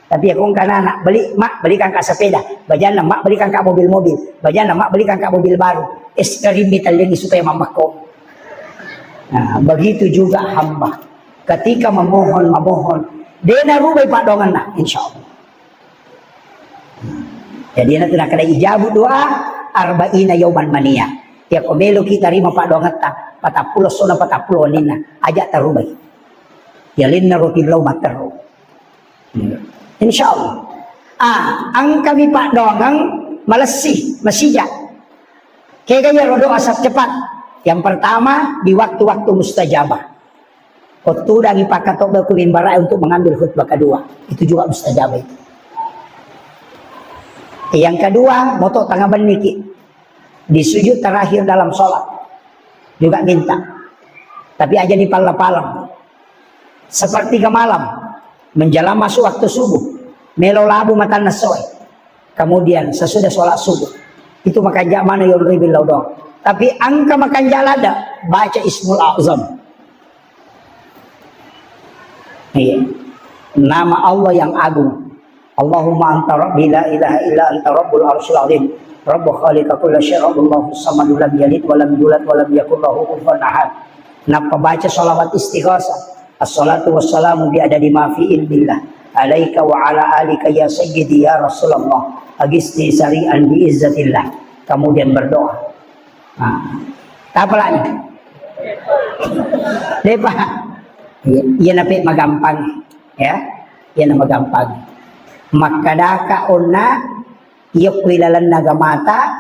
Tapi ya kongka anak, "Beli, Mak, belikan ka sepeda." Bajanna, "Mak, belikan ka mobil-mobil." Bajanna, "Mak, belikan ka mobil baru." Es krim mi telliangi supaya mambakko. Nah, begitu juga hamba. Ketika memohon, memohon, dena rubai paddoangenna, insya Allah. Jadi, na tuna kada ijabu doa, arba'ina yauman mania. Ya, ko melo kita rima paddoangetta, patappulo sona patappulo wenninna, aja tarubai. Ya, lenna roti lau matteru. Insya Allah. Ah, engkami paddoangeng malessi, masija. Kega ya rodo asap cepat. Yang pertama, di waktu-waktu mustajabah. Ko tudangi pakkatobba ku mimbara'e untuk mengambil khutbah kedua. Itu juga mustajab itu. Yang kedua, moto tengah benniki. Di sujud terakhir dalam sholat. Juga minta. Tapi aja dipalla-pallang. Sepertiga malam, menjelang masuk waktu subuh. Melo labu matanna soe. Kemudian sesudah sholat subuh, itu makanja mana yonroi billau doang. Tapi engka makanja ladda, baca Ismul A'zam. Iya. Nama Allah yang agung. Allahumma anta rabbi la ilaha illa anta rabbul arsyil azim. Rabbu khaliqa kulla syai, Allahu samad, lam yalid wa lam yulad wa lam yakul lahu kufuwan ahad. Nappa baca sholawat istighasah. Assalatu wassalamu bi adadi ma fi ilmillah. Alaika wa ala alika ya sayyidi ya Rasulullah. Agisni sari'an bi izzatillah. Kemudian berdoa. Nah, apa lagi? Lepa. Iya, iya nape magampang. Ya. Iya na magampang. Makkadaka onna Iya, ku ilalenna agamata,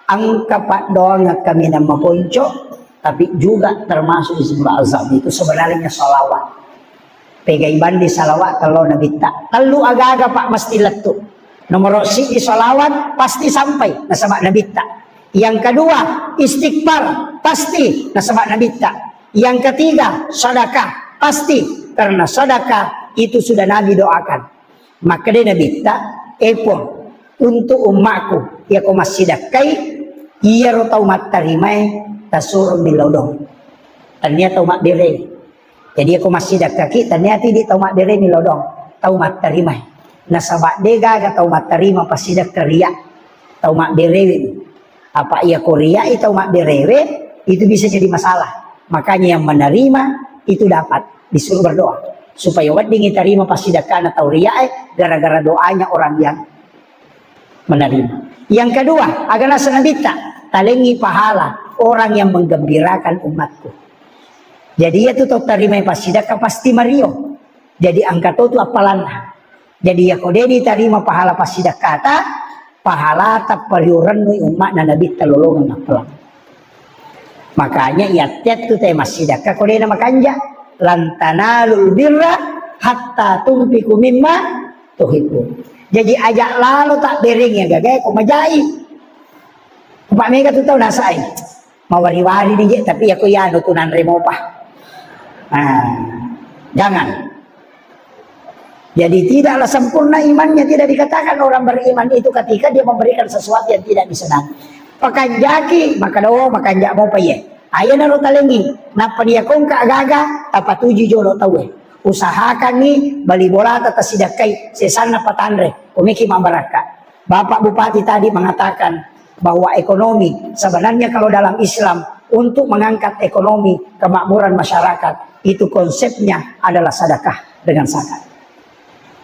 engka paddoangeng kaminang makonco, tapi juga termasuk Ismul Azam. Itu sebenarnya salawat. Pegai bandi salawat tello nabitta. Tellu agaga, Pak, mesti lettu. Nomoro siji, salawat pasti sampai nasaba nabitta. Yang kedua, istighfar pasti nasaba nabitta. Yang ketiga, sedekah pasti, karena sedekah itu sudah Nabi doakan. Makkeda nabitta, "E Puang, untuk ummaku, iyako massidakkai, iyaro tau mattarimae tasuro milodong." Tania tau mabbere. Jadi, iyako massidakkaki, taniati di tau mabbere milodong, tau mattarimai. Nasaba de gaga tau mattarima passidakka ria, tau mabberewe. Apa iyako riai tau mabberewe, itu bisa jadi masalah. Makanya yang menerima itu dapat disuruh berdoa supaya weddingi tarima passidakkana tau riae gara-gara doanya orang yang menerima. Yang kedua, aga naseng nabitta, talengi pahala orang yang menggembirakan umatku. Jadi, iya tu tau tarimai passidakka pasti mario. Jadi, engka to tu appalanna. Jadi, iyako de ditarima pahala passidakkata, pahalata pariurennui umma'na nabitta lolongeng appalang. Makanya, iya tettu te massidakka ko de na makanja. "Lan tanalul birra hatta tunfiqu mimma tuhibbun." Jadi, aja lalo tabbereng iya gagae ko majai. Upa mega tu tau nasai. Mawari-wari ni je, tapi iyako iyanu tu nanre mopa. Nah, jangan. Jadi, tidaklah sempurna imannya, tidak dikatakan orang beriman itu ketika dia memberikan sesuatu yang tidak disenangi. Pakanjaki, maka do, makanja mopa ye. Ayo naro talengi, nappa dia kongka gaga, tapatuju jolo tauwe. Usahakanni bali bolata tasidakkai, sesanna patanre, komiki mabarakka. Bapak Bupati tadi mengatakan bahwa ekonomi, sebenarnya kalau dalam Islam, untuk mengangkat ekonomi, kemakmuran masyarakat, itu konsepnya adalah sedekah dengan zakat.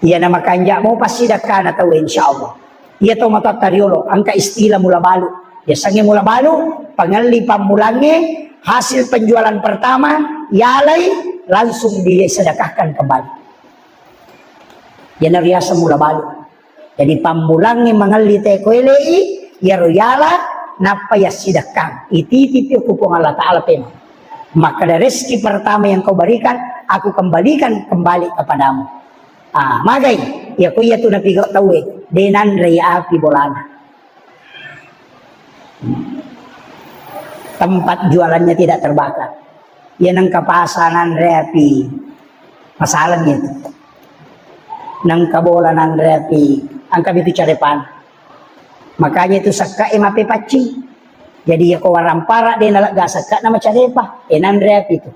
Iya na makanja mo passidakkana tauwe, insya Allah. Iya tau matoatta riolo, engka istilah mula balu. Biasanya mula balu, pangelli pammulangnge, hasil penjualan pertama, yalai, langsung disedekahkan kembali. Iyana riaseng mula balu. Jadi, pammulangnge mangelli teko elei, iyaro yala, nappa yassidekkang. Ititipi ku Puang Allah Ta'ala pema. Makkeda, "Rezeki pertama yang kau berikan, aku kembalikan kembali kepadamu." Ah, magai, iyako iyatu napigau tauwe, de nanrei api bolana. Tempat jualannya tidak terbakar. Iya nengka pasa nanre api. Masalahnya itu. Nengka bola nanre api. Angka itu carepan. Makanya itu sekka e mape paccing. Jadi iya ko warampara de nalegga sekka nama carepa. E nanre api itu.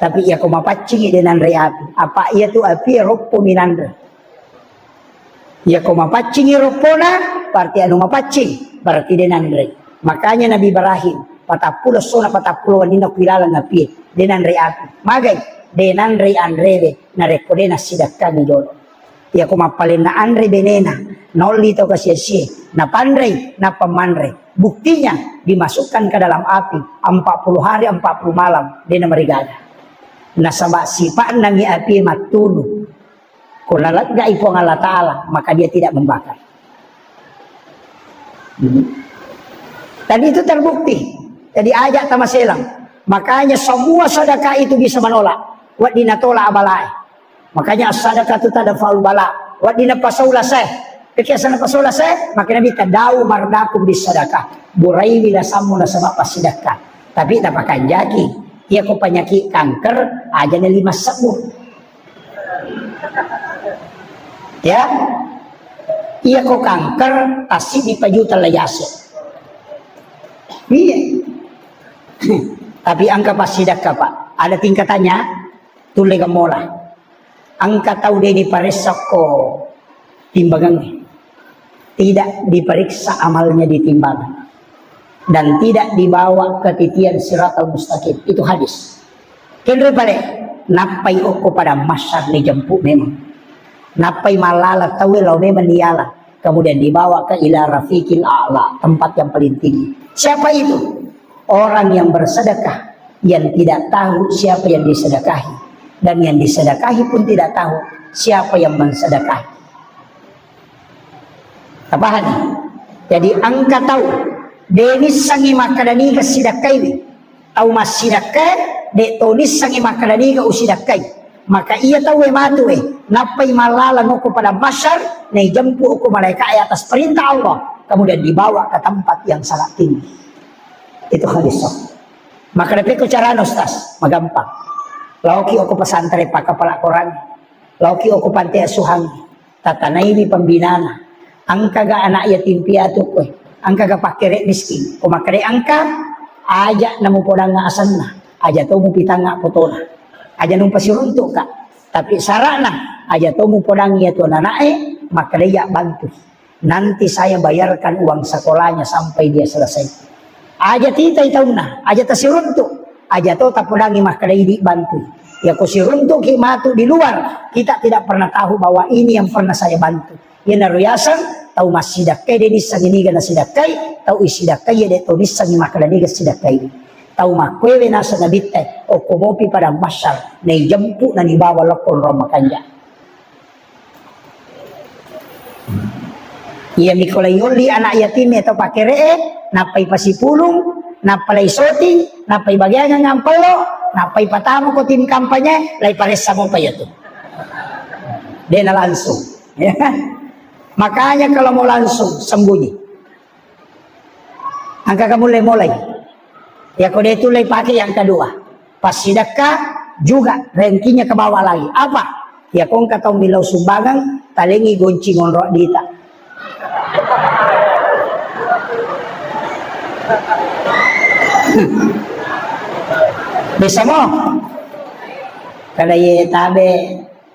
Tapi iya ko mapaccingi de nanre api. Apa iya tu api roppo minanre. Iya ko mapaccingi roppona, berarti anu mapaccing, berarti de nanre. Makanya Nabi Ibrahim, patappulo sona patappulo wenninna ku ilalang api, de nanre api. Magai, de nanre anrewe, narekko de nassidakkangi jolo. Iya ko mappalenna anre benena, naolli tau kasiasie, napanrei, nappa manre. Buktinya, dimasukkan ke dalam api, empat puluh hari, empat puluh malam, de namarigaga. Nasaba sipa'na mi api mattunu. Ko naleggai Puang Allah Ta'ala, maka dia tidak membakar. Hmm. Dan itu terbukti. Jadi ajak tamaselang. Makanya semua sedekah itu bisa menolak. Wedding natolak abalae. Makanya as-sadaqatu tadfa'ul bala. Wedding napasaula se. Kekiasa napasaula se, maka Nabi tadau mardakum bis sadaqah. Buraiwi lasammu nasaba passidakka. Tapi tapakanjaki. Iya ko penyakit kanker, aja na lima sebbu. Ya. Iya ko kanker, tassiddi pajuta layase. Iya. Tapi engka passidakka, Pak. Ada tingkatannya, tulle gemmola. Engka tau de diparessa ko timbangangnge. Tidak diperiksa amalnya di timbangan. Dan tidak dibawa ke titian siratal mustaqim. Itu hadis. Kenre pale, nappai okko padang mahsyar ni jemput memang. Nappai mallala tauwe lao memang niala. Kemudian dibawa ke ila rafiqil a'la, tempat yang paling tinggi. Siapa itu? Orang yang bersedekah, yang tidak tahu siapa yang disedekahi. Dan yang disedekahi pun tidak tahu siapa yang mensedekahi. Tapahani? Jadi engka tau, de nissengngi makkeda niga sidakkaiwi. Tau massidakkae, de to nissengngi makkeda niga usidakkai. Maka iya tauwe matu e, nappai mallalang okko padang mahsyar, naijempu okko malaika'e atas perintah Allah, kemudian dibawa ke tempat yang sangat tinggi. Itu hadis sahih. Maka dapekko carana, Ustaz? Magampang. Laoki okko pesantren pakkapala Quran, laoki okko pantai asuhan, tatanaiwi pembinana. Engkaga anak yatim piatu koe? Engkaga pakkere miskin? Ko makkere engka, aja namupodangnga asenna, aja to mupitangnga fotona. Aja numpasiruntu'ka. Tapi syaratna, aja to mupodangngi iyatu anana'e, makkedai ya bantu. Nanti saya bayarkan uang sekolahnya sampai dia selesai. Aja titai taunna, aja tasiruntu, aja to tapodangi makkeda idi bantu. Ya ko siruntuki matu di luar, kita tidak pernah tahu bahwa ini yang pernah saya bantu. Iyanaro yaseng tau massidakkai de nissengi niga nasidakkai, tau isidakkai ya de to nissengi makkeda niga sidakkai. Tau makkuewe naseng nabitta, okko mopi padang mahsyar, naijempu nanibawa lokko ro makanja. Iya miko lai yolli anak yatim atau pakkere'e, nappai pasipulung, nappa lai syuting, nappai bagiangang ampello, nappai patama ko tim kampanye, lai paressa mopa iyatu. Dena langsung. Ya kan? Makanya kalau mau langsung sembunyi. Engka kamu mulai-mulai. Ya ko de tu lai pakai yang kedua. Passidekka juga rankingnya ke bawah lagi. Apa? Ya ko engka tau millau sumbangan, talengi gonci ngonro dita. Bisa mo? Kada ye tabe,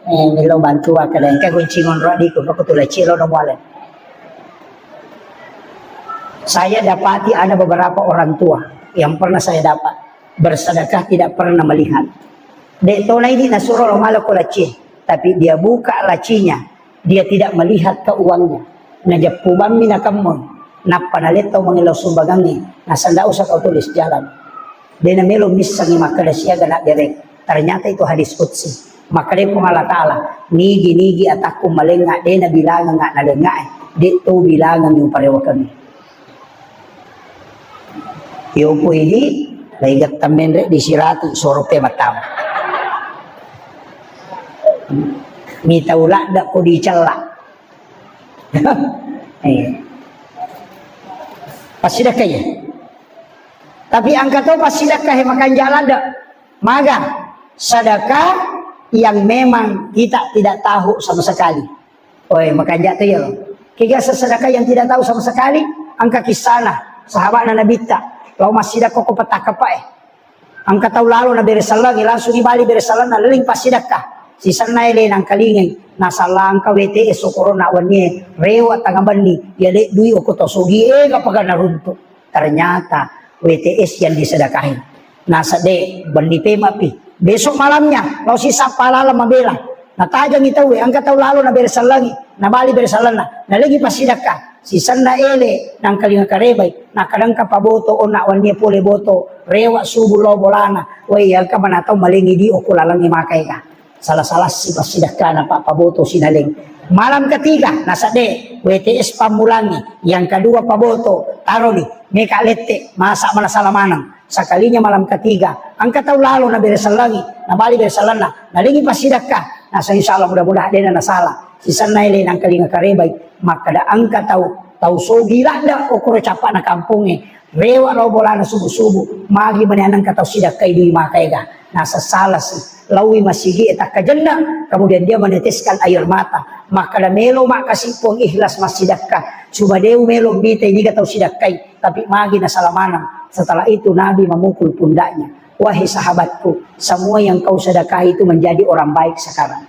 eh, millau bantuan kada engka gonci ngonro diku, aku tu lecci lo no muale. Saya dapati ada beberapa orang tua yang pernah saya dapat bersedekah tidak pernah melihat. Dek tona ini nasuro lo malo ko laci, tapi dia buka lacinya, dia tidak melihat ke uangnya. Najeppu bammi nakemmon, nappa naletto mengelau sumbangangi, nasanda usah kau tulis jalan. Dena melo missangi makkeda siaga nak derek. Ternyata itu hadis qudsi. Makkeda Puang Allah Ta'ala, nigi-nigi atakku malenga, dena bilangang nak nalenga, dek to bilangang uparewakengi. Yopo idi, laigatta menre di siratu, sorope mattama. Mita uladda ko dicella. Eh. Passidekka ya. Tapi engka to passidekka he makanja ladde. Maga sedekah yang memang kita tidak tahu sama sekali. Oi, makanja to ya. Kega sedekah yang tidak tahu sama sekali, engka kisahna sahabatna Nabitta. Lao massidekka ko petakkepa e. Engka tau lalo nabere sellengi, langsung ibali bere sellenna, lelling passidekka. Sisenna ele nangkalingai, nasalla engka W T S okorona wennie, rewa tangabenni, ya le dui oko to sogi, ega paga naruntu. Ternyata W T S yang disedekahin. Nasa de, benni pemapi. Besok malamnya, lao sisappa lala mabela. Natajangi tauwe, engka tau lalo nabere sellengi, nabali bere sellenna, nalengi passidekka. Sisenna ele, nangkalinga karebai, nakkadangka paboto, onna wennie pole boto, rewa subu lao bolana, wai engka mana tau malengi di okko lalengi makaega. Salah-salah si passidekkana pa paboto sinaleng. Malam ketiga, nasadde, W T S pammulangi, yang kedua paboto, taroni, meka lette, masa mana salah maneng. Sakalinya malam ketiga, engka tau lalo nabere sellengi, nabali bere sellenna, nalengi passidekka, nasa insya Allah mudah-mudahan dena nasala. Sisenna ele nangkalinga karebai, makkeda engka tau, tau sogi ladde okoro cappana kampongnge, rewa lao bolana subu-subu, magi mani anengka tau sidekkai dui makaega, nasa salasi, laui masigi e takkajenna, kemudian dia meneteskan air mata, makkeda melo makkasi Puang ikhlas massidekka, suba deu melo mitai niga tau sidekkai, tapi magi nasala maneng. Setelah itu Nabi memukul pundaknya. Wahai sahabatku, semua yang kau sedekahi itu menjadi orang baik sekarang.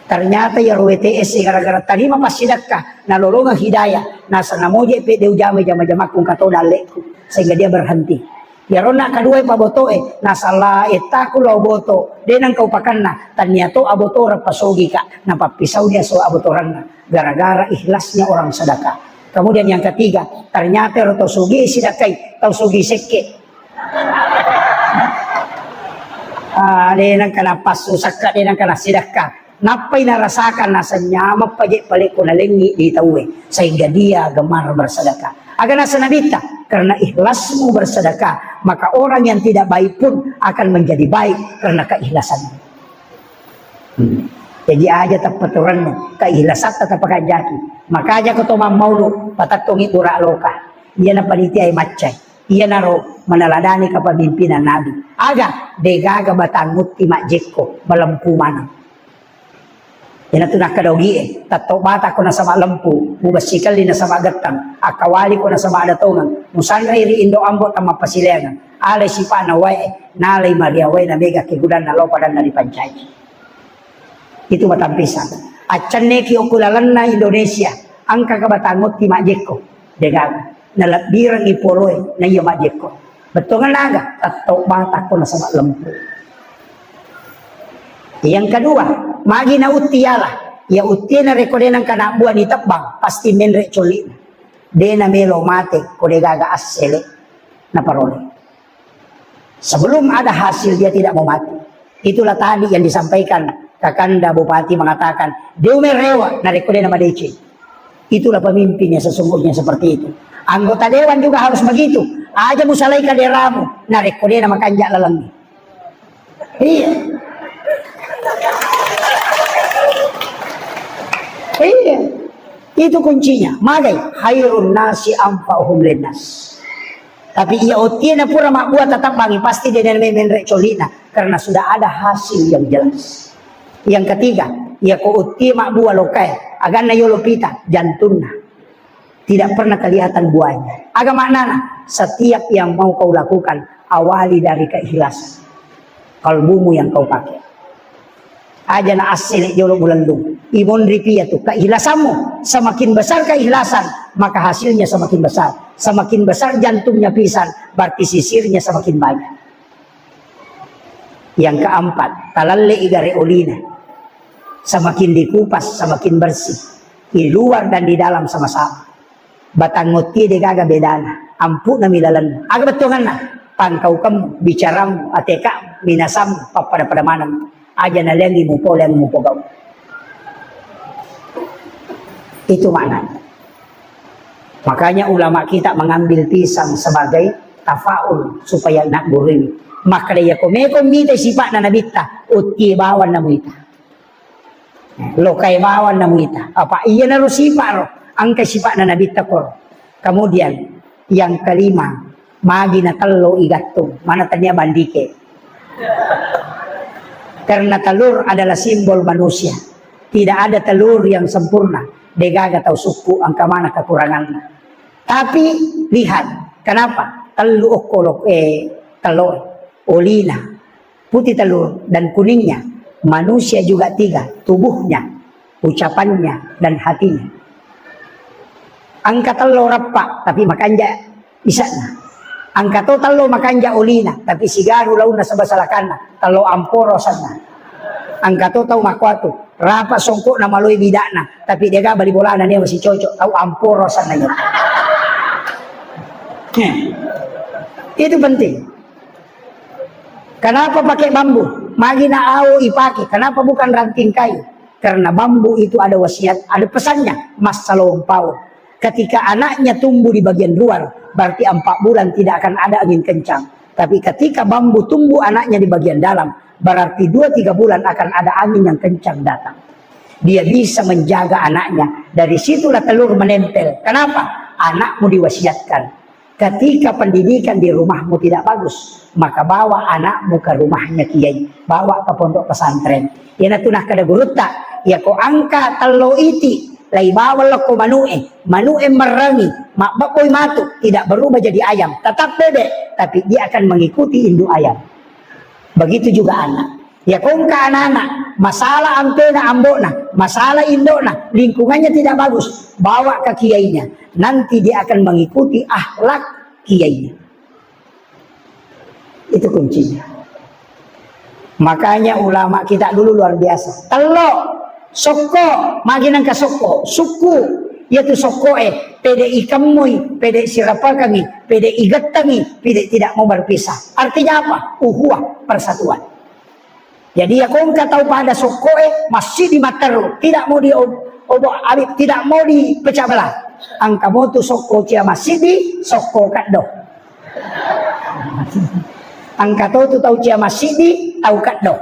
Ternyata ya W T S gara-gara terima passidekka, nalolongeng hidayah, nasa namoje pe deu jama jama-jamaku engka to dallekku, sehingga dia berhenti. Ya ronna kedua paboto e, nasala ettaku lao boto, de nengkau pakanna, tania to abotoreng pasogika, napappisau dia so abotoranna. Gara-gara ikhlasnya orang sedekah. Kemudian yang ketiga, ternyata ero tau sogi sidekkai, tau sogi sekke. Ah, de nengka napassu sakka, de nengka nasidekka. Nappai narasakan naseng nyameng paje palekko nalengi di tauwe, sehingga dia gemar bersedekah. Aga naseng Nabitta, Karena ikhlasmu bersedekah, maka orang yang tidak baik pun akan menjadi baik karena keikhlasanmu. Hmm. Jadi aja tappaturennu, keikhlasatta tapakanjaki. Maka aja ko to mammaulu, patattongi pura loka. Iyana panitia e maccai. Iyanaro meneladani kepemimpinan Nabi. Aga, degaga batang utti majjekko, malempu maneng. Iyanatu nakkeda Ogie, tatto bata ko nasaba lempu, mubessikelli nasaba gettang, akkawali ko nasaba ada tongeng, musanrai ri indo ambo tamappasileangeng, alai sipa'na wae, nalai maria wae na mega kegudanna lao padanna ripancaji. Itu matampisang. Accenneki okko lalenna Indonesia, engka ka batang otti majjekko, degaga. Nalebbirengi poloe, na iya majjekko. Bettuangenna aga? Tatto bata ko nasaba lempu. Yang kedua, magi na utti yala. Ya utti na rekko de nengka nabbua ni tebbang, pasti menre coli'na. De na melo mate, ko degaga assele. Naparole. Sebelum ada hasil, dia tidak mau mati. Itulah tadi yang disampaikan Kakanda Bupati mengatakan, de umerewa, narekko de na madeceng. Itulah pemimpin yang sesungguhnya seperti itu. Anggota dewan juga harus begitu. Aja musalai kaderamu, narekko de na makanja lalengngi. Iya. Iya. Itu kuncinya. Magai, khairun nasi anfa'uhum linnas. Tapi iya ottie na pura mabbua tatabbangi, pasti de na menre coli'na karena sudah ada hasil yang jelas. Yang ketiga, iya ko ottie mabbua lokae, aganna yolo pita, jantunna. Tidak pernah kelihatan buahnya. Aga maknana? Setiap yang mau kau lakukan, awali dari keikhlasan. Kalbumu yang kau pakai. Aja na assele jolo mulellung. Imonri pia tu keikhlasanmu. Semakin besar keikhlasan, maka hasilnya semakin besar. Semakin besar jantungnya pisang, berarti sisirnya semakin banyak. Yang keempat, talalle igare olina. Semakin dikupas, semakin bersih. Di luar dan di dalam sama-sama. Batang otti degaga bedana. Ampu'na milalenna. Aga bettuanganna? Pangkaukemmu, bicaramu, ateka, minasammu, pappada-pada maneng. Aja naleangi mupoleng mupogau. Itu maknanya. Makanya ulama kita mengambil pisang sebagai tafaul supaya nak gurui. Maka dia komeko mita sifat na nabitta, uti bawang namuita. Lokai bawang namuita. Apa iya naro sifat ro? Angka sifat na nabitta koro. Kemudian yang kelima, magi na tello igattung, mana tania bandike. Karena telur adalah simbol manusia. Tidak ada telur yang sempurna. Degaga tau sukku, angka mana kekurangannya. Tapi lihat, kenapa? Tellu okkolok, eh, telur, olina, putih telur dan kuningnya. Manusia juga tiga, tubuhnya, ucapannya, dan hatinya. Angka tello rappa, tapi makanja isa'na. Angka to tello makanja olina, tapi sigaru launna saba salakanna, tello amporo sanna. Angka to tau makkuatu, rapa songkokna maloi bidakna, tapi dega bali bolana newa sicocok, tau amporo sanna iya. Heh. Itu penting. Kenapa pakai bambu? Magi na ao ipake? Kenapa bukan ranting kayu? Karena bambu itu ada wasiat, ada pesannya. Massalompao. Ketika anaknya tumbuh di bagian luar, berarti empat bulan tidak akan ada angin kencang. Tapi ketika bambu tumbuh anaknya di bagian dalam, berarti dua tiga bulan akan ada angin yang kencang datang. Dia bisa menjaga anaknya. Dari situlah telur menempel. Kenapa? Anakmu diwasiatkan. Ketika pendidikan di rumahmu tidak bagus, maka bawa anakmu ke rumahnya kiai, bawa ke pondok pesantren. Iyanatu nakkeda gurutta, yako angka tello iti, lai bawang lokko manu'e, manu'e merengi, mabbebboi matu, tidak berubah jadi ayam, tetap bebek, tapi dia akan mengikuti induk ayam. Begitu juga anak. Ya, kongka anak-anak, masalah ampena ambo'na, masalah indo'na, lingkungannya tidak bagus, bawa ke kiainya. Nanti dia akan mengikuti akhlak kiainya. Itu kuncinya. Makanya ulama kita dulu luar biasa. Tello, sokko, magi nengka sokko, sukku, yaitu sokko e, pede ikemmui, pede sirapakangi, pede igettengi, pede tidak mau berpisah. Artinya apa? Uhuah, persatuan. Jadi, ya, kongka tau pada sokko e, masih di matteru, tidak mau di ob-, obok abit, tidak mau dipecah belah. Engka motu sokko cia massidi, sokko kaddo. Engka totu tau cia massidi, tau kaddo.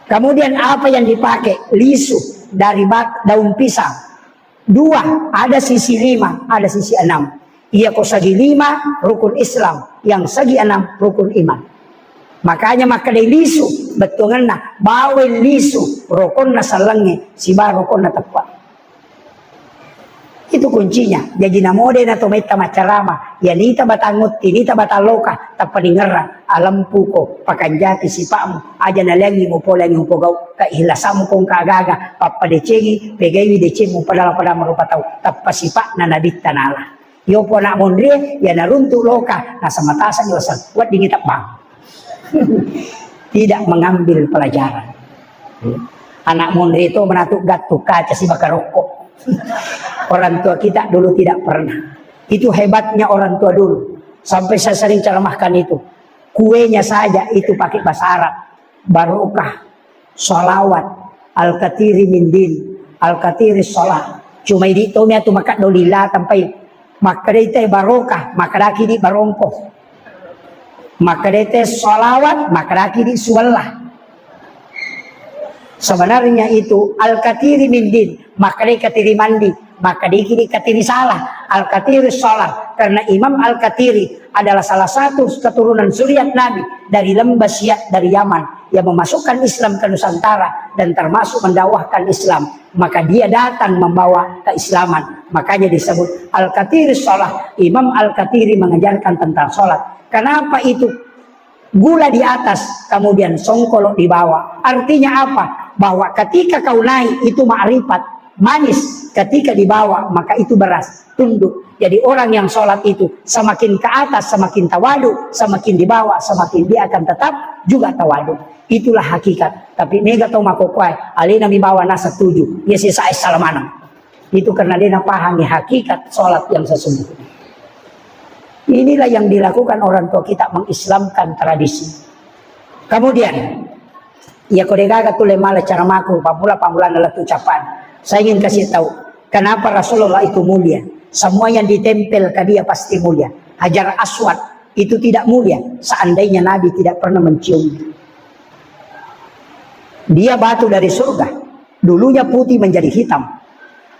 Kemudian apa yang dipakai? Lisu dari bat-, daun pisang. Dua, ada sisi lima, ada sisi enam. Iya ko segi lima rukun Islam, yang segi enam rukun iman. Makanya makkedai lisu, bettuangenna, bawai lisu, rokonna sellengnge, siba rokonna teppa. Itu kuncinya. Jaji namo de na to metta maccarama, ya nita batang utti, nita batang loka, tappa ningerrang, alempuko, pakanjaki sipa'mu, aja naleangi mupoleangi mupogau, keikhlasammu kongka agaga, pappadecengi, pegaiwi decengmu padala-padala marupa tau, tappa sipa'na nabitta nala. Yopo anak monrie, ya naruntu loka, nasamatasangi waseng, weddingi tebbang. Tidak mengambil pelajaran. Anak monri itu menatu gattu kaca si baka rokok. Orang tua kita dulu tidak pernah. Itu hebatnya orang tua dulu. Sampai saya sering ceramahkan itu. Kuenya saja itu pakai bahasa Arab. Barokah, salawat, al-katiri min din, al-katiri salat. Cuma idi tomi atu makaddo lila tampai. Makkedai te barokah, makkedaki di barongko. Makkedai te salawat, makkedaki di suwella. Sebenarnya itu al-katiri min din, makkedai katiri mandi, makkedai di katiri salah, al-katiri salah. Karena Imam Al-Katiri adalah salah satu keturunan zuriat Nabi dari lembah Siak dari Yaman yang memasukkan Islam ke Nusantara dan termasuk mendakwahkan Islam. Maka dia datang membawa keislaman. Makanya disebut Al-Katiri Salah. Imam Al-Katiri mengajarkan tentang sholat. Kenapa itu gula di atas, kemudian songkolo di bawah? Artinya apa? Bahwa ketika kau naik itu makrifat, manis. Ketika di bawah, maka itu beras, tunduk. Jadi orang yang sholat itu semakin ke atas, semakin tawadu, semakin di bawah, semakin dia akan tetap juga tawadu. Itulah hakikat. Tapi mega tau makokoe, alena mi bawa nasa tuju, ya sesa es salamanang. Itu karena dia napahangi hakikat sholat yang sesungguhnya. Inilah yang dilakukan orang tua kita, mengislamkan tradisi. Kemudian, ya kode gaga tu lemala cara maku, pamula-pamula nala tu ucapan. Saya ingin kasih tahu, kenapa Rasulullah itu mulia? Semua yang ditempel ke dia pasti mulia. Hajar Aswad itu tidak mulia seandainya Nabi tidak pernah menciumnya. Dia batu dari surga. Dulunya putih menjadi hitam.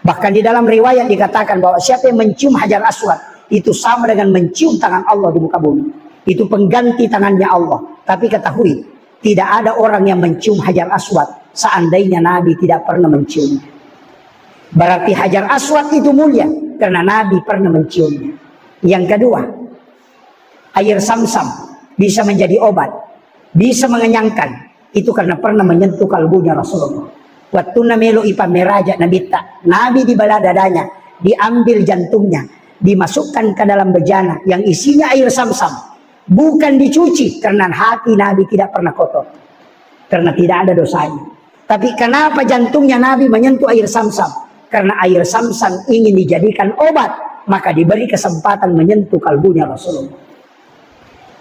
Bahkan di dalam riwayat dikatakan bahwa siapa yang mencium Hajar Aswad, itu sama dengan mencium tangan Allah di muka bumi. Itu pengganti tangannya Allah. Tapi ketahui, tidak ada orang yang mencium Hajar Aswad seandainya Nabi tidak pernah menciumnya. Berarti Hajar Aswad itu mulia karena Nabi pernah menciumnya. Yang kedua, air Samsam bisa menjadi obat, bisa mengenyangkan. Itu karena pernah menyentuh kalbunya Rasulullah. Waktu namelo ipa meraja Nabitta, Nabi di bala dadanya, diambil jantungnya, dimasukkan ke dalam bejana yang isinya air Samsam. Bukan dicuci, karena hati Nabi tidak pernah kotor. Karena tidak ada dosanya. Tapi kenapa jantungnya Nabi menyentuh air Samsam? Karena air Samsam ingin dijadikan obat, maka diberi kesempatan menyentuh kalbunya Rasulullah.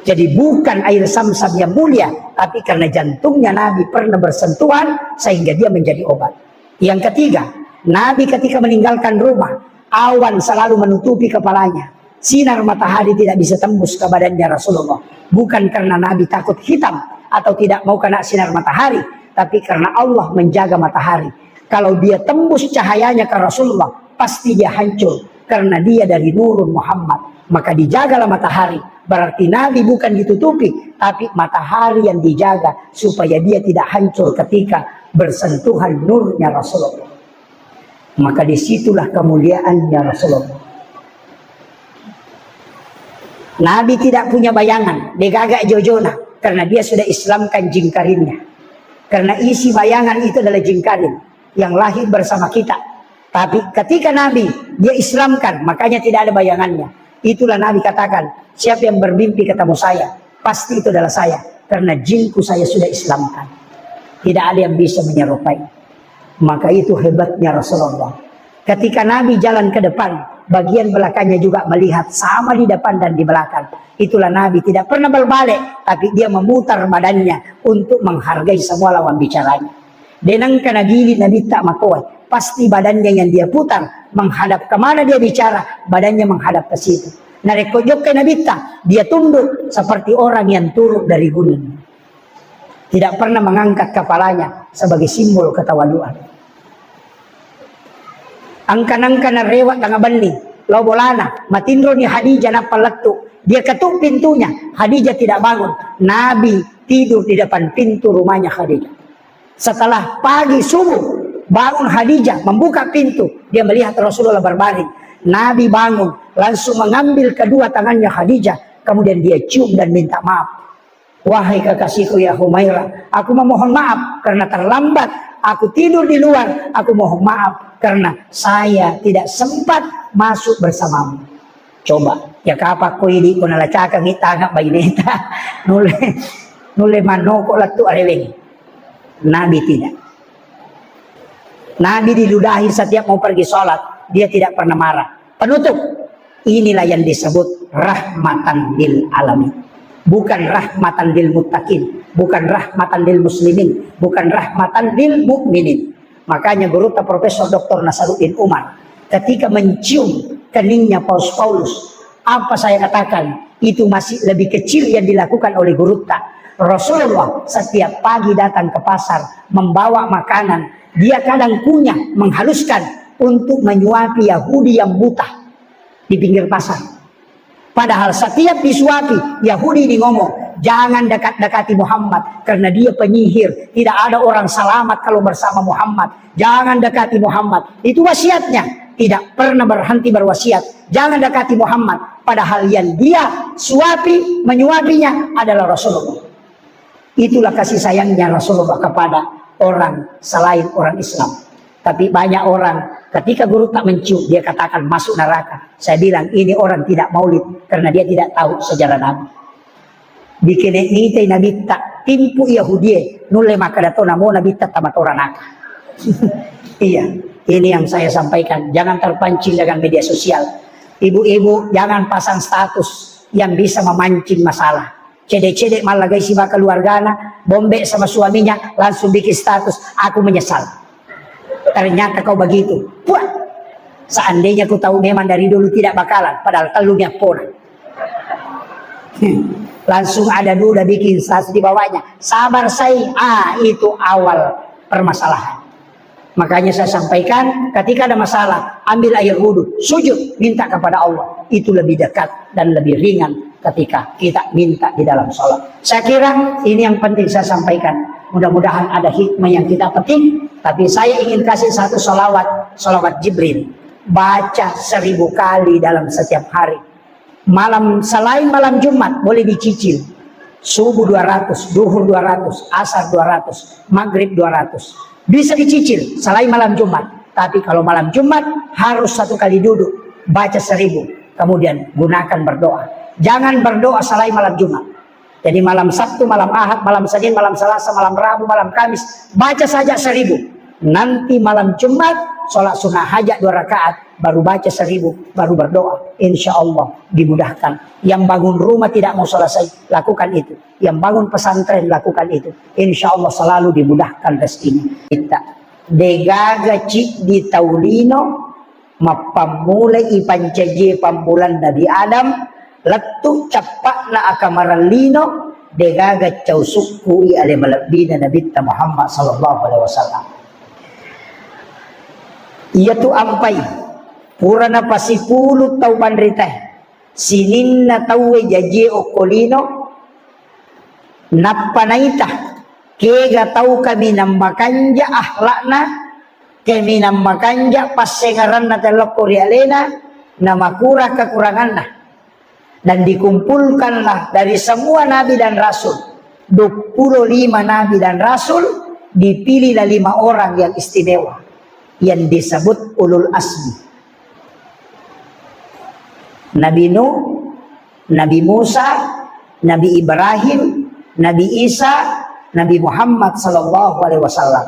Jadi bukan air Samsam yang mulia, tapi karena jantungnya Nabi pernah bersentuhan sehingga dia menjadi obat. Yang ketiga, Nabi ketika meninggalkan rumah, awan selalu menutupi kepalanya. Sinar matahari tidak bisa tembus ke badannya Rasulullah. Bukan karena Nabi takut hitam atau tidak mau kena sinar matahari, tapi karena Allah menjaga matahari. Kalau dia tembus cahayanya ke Rasulullah, pasti dia hancur karena dia dari nurun Muhammad. Maka dijagalah matahari. Berarti Nabi bukan ditutupi, tapi matahari yang dijaga supaya dia tidak hancur ketika bersentuhan nurnya Rasulullah. Maka disitulah kemuliaannya Rasulullah. Nabi tidak punya bayangan, degaga jojona, karena dia sudah Islamkan jingkarinnya. Karena isi bayangan itu adalah jingkarin yang lahir bersama kita. Tapi ketika Nabi, dia Islamkan, makanya tidak ada bayangannya. Itulah Nabi katakan, "Siapa yang bermimpi ketemu saya, pasti itu adalah saya, karena jinku saya sudah Islamkan. Tidak ada yang bisa menyerupai." Maka itu hebatnya Rasulullah. Ketika Nabi jalan ke depan, bagian belakangnya juga melihat sama di depan dan di belakang. Itulah Nabi tidak pernah berbalik, tapi dia memutar badannya untuk menghargai semua lawan bicaranya. Denang kana gili Nabi tak makoe, pasti badannya yang dia putar, menghadap kemana dia bicara, badannya menghadap ke situ. Narekko jokkai Nabitta, dia tunduk seperti orang yang turun dari gunung. Tidak pernah mengangkat kepalanya sebagai simbol ketawaduan. Angka-angka narewa tengah benni, lao bolana, matinroni Khadijah nappa lettu. Dia ketuk pintunya, Khadijah tidak bangun. Nabi tidur di depan pintu rumahnya Khadijah. Setelah pagi subuh, bangun Khadijah, membuka pintu. Dia melihat Rasulullah berbaring. Nabi bangun, langsung mengambil kedua tangannya Khadijah, kemudian dia cium dan minta maaf. "Wahai kekasihku ya Humairah, aku memohon maaf karena terlambat. Aku tidur di luar, aku mohon maaf karena saya tidak sempat masuk bersamamu." Coba, ya kapakko idi ko nalacakang ittanga baineta. Nulle, nulle manoko lettu areweng. Nabi tidak. Nabi diludahi setiap mau pergi sholat, dia tidak pernah marah. Penutup, inilah yang disebut rahmatan lil alamin. Bukan rahmatan lil muttaqin, bukan rahmatan lil muslimin, bukan rahmatan lil mukminin. Makanya gurutta Profesor Doktor Nasaruddin Umar ketika mencium keningnya Paus Paulus, apa saya katakan, itu masih lebih kecil yang dilakukan oleh gurutta. Rasulullah setiap pagi datang ke pasar membawa makanan. Dia kadang kunyah menghaluskan untuk menyuapi Yahudi yang buta di pinggir pasar. Padahal setiap disuapi, Yahudi ini ngomong, "Jangan dekat-dekati Muhammad, karena dia penyihir. Tidak ada orang selamat kalau bersama Muhammad. Jangan dekati Muhammad." Itu wasiatnya. Tidak pernah berhenti berwasiat. "Jangan dekati Muhammad." Padahal yang dia suapi, menyuapinya adalah Rasulullah. Itulah kasih sayangnya Rasulullah kepada orang selain orang Islam. Tapi banyak orang, ketika gurutta mencium, dia katakan masuk neraka. Saya bilang, ini orang tidak maulid karena dia tidak tahu sejarah Nabi. Dikene nitai Nabitta, timpu Yahudie, nulle makkeda to namo Nabitta tamatora naka. Iya, ini yang saya sampaikan. Jangan terpancing dengan media sosial. Ibu-ibu, jangan pasang status yang bisa memancing masalah. Cede-cede mallagai siba keluargana, bombe sama suaminya, langsung bikin status, "Aku menyesal." Ternyata kau begitu. Wah, seandainya ku tahu memang dari dulu tidak bakalan, padahal telu ni appona. Hmm. Langsung ada dulu udah bikin status di bawahnya. "Sabar, say." Ah, itu awal permasalahan. Makanya saya sampaikan, ketika ada masalah, ambil air wudhu, sujud, minta kepada Allah. Itu lebih dekat dan lebih ringan ketika kita minta di dalam sholat. Saya kira ini yang penting saya sampaikan. Mudah-mudahan ada hikmah yang kita petik, tapi saya ingin kasih satu salawat, salawat Jibril. Baca seribu kali dalam setiap hari. Malam, selain malam Jumat, boleh dicicil. Subuh dua ratus, duhur dua ratus, asar dua ratus, maghrib dua ratus. Bisa dicicil selain malam Jumat. Tapi kalau malam Jumat, harus satu kali duduk, baca seribu. Kemudian gunakan berdoa. Jangan berdoa selain malam Jumat. Jadi malam Sabtu, malam Ahad, malam Senin, malam Selasa, malam Rabu, malam Kamis, baca saja seribu. Nanti malam Jumat, sholat sunnah hajat dua rakaat, baru baca seribu, baru berdoa. Insya Allah dimudahkan. Yang bangun rumah tidak mau selesai, lakukan itu. Yang bangun pesantren, lakukan itu. Insya Allah selalu dimudahkan rezekinya. Kita degaga cik di taulino, mappammulai ipancajie pammulang Nabi Adam, lettu cappa'na akamarang lino, degaga cau sukkui ale malebbina Nabitta Muhammad sallallahu alaihi wasallam. Iyatu ampai, purana pasipulu tau panritae, sininna tauwe jajie okko lino, nappa naita, kega tau kaminang makanja akhlakna, kaminang makanja passengeranna tellokko ri alena, namakura kekuranganna. Dan dikumpulkanlah dari semua nabi dan rasul, dua puluh lima nabi dan rasul, dipilihlah lima orang yang istimewa, yang disebut ulul azmi. Nabi Nuh, Nabi Musa, Nabi Ibrahim, Nabi Isa, Nabi Muhammad sallallahu alaihi wasallam.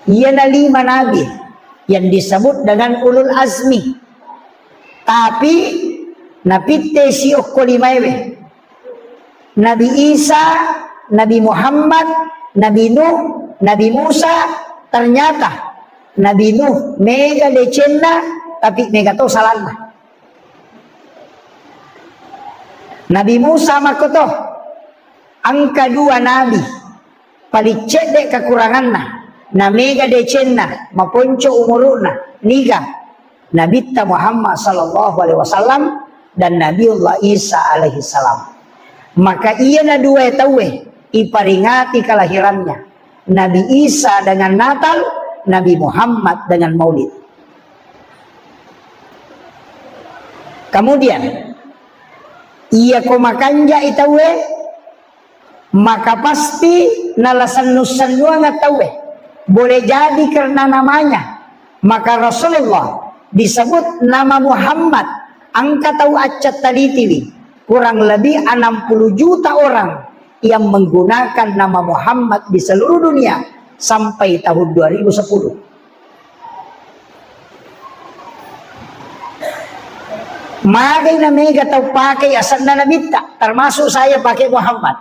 Iyana lima nabi yang disebut dengan ulul azmi. Tapi napitte si okko limaewe. Nabi Isa, Nabi Muhammad, Nabi Nuh, Nabi Musa, ternyata Nabi Nuh mega decenna, tapi mega to salanna. Nabi Musa makkoto, engka dua nabi paling cedde kekuranganna, na mega decenna, maponco umuru'na, niga? Nabitta Muhammad sallallahu alaihi wasallam dan Nabiullah Isa alaihi salam. Maka iyana dua tauwe iparingati kelahirannya. Nabi Isa dengan Natal, Nabi Muhammad dengan Maulid. Kemudian, iya ko makanjai tauwe, maka pasti nala sennu-sennuang tauwe. Boleh jadi karena namanya. Maka Rasulullah disebut nama Muhammad, engka tau accattalitiwi. Kurang lebih enam puluh juta orang yang menggunakan nama Muhammad di seluruh dunia sampai tahun dua ribu sepuluh. Magai na mega tau pakai asenna nabitta, termasuk saya pakai Muhammad.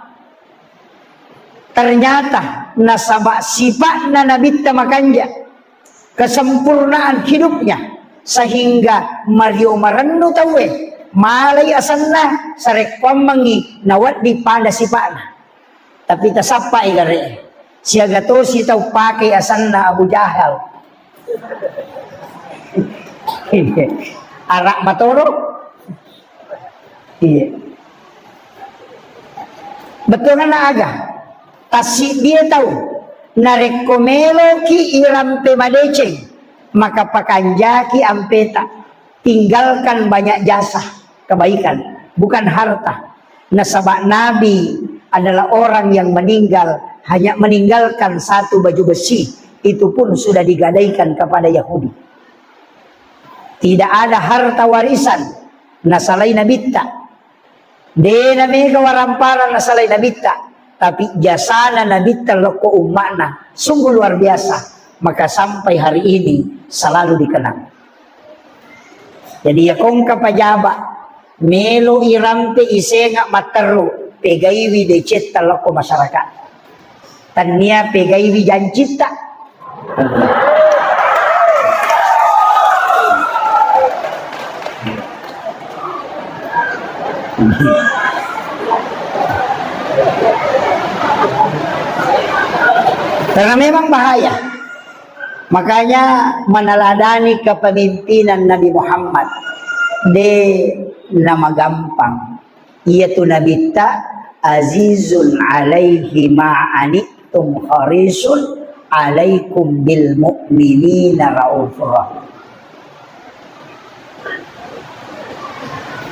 Ternyata nasaba sipa'na nabitta makanja, kesempurnaan hidupnya, sehingga mario marennu tauwe, malai asenna, sarekkuammengngi nawedding pada sipa'na. Tapi tasappai gare. Siaga tosi tau pakai asenna Abu Jahal. Arak matoro. Iya. Betul kan aga? Tasik dia tahu. Narekko meloki irampe madeceng, maka pakanjaki ampeta. Tinggalkan banyak jasa kebaikan, bukan harta. Nasaba Nabi adalah orang yang meninggal, hanya meninggalkan satu baju besi, itu pun sudah digadaikan kepada Yahudi. Tidak ada harta warisan nasalai nabitta. De na mega warampara nasalai nabitta, tapi jasana nabitta lokko umma'na sungguh luar biasa, maka sampai hari ini selalu dikenang. Jadi ya kongka pajaba, melo irampe isenga matteru, pegaiwi decetta lokko masyarakat. Tannia pegaiwi jancitta. Karena memang bahaya. Makanya meneladani kepemimpinan Nabi Muhammad de namagampang. Iyatu nabitta azizun alaihi ma anittum harisun alaikum bil mu'minina raufur rahim.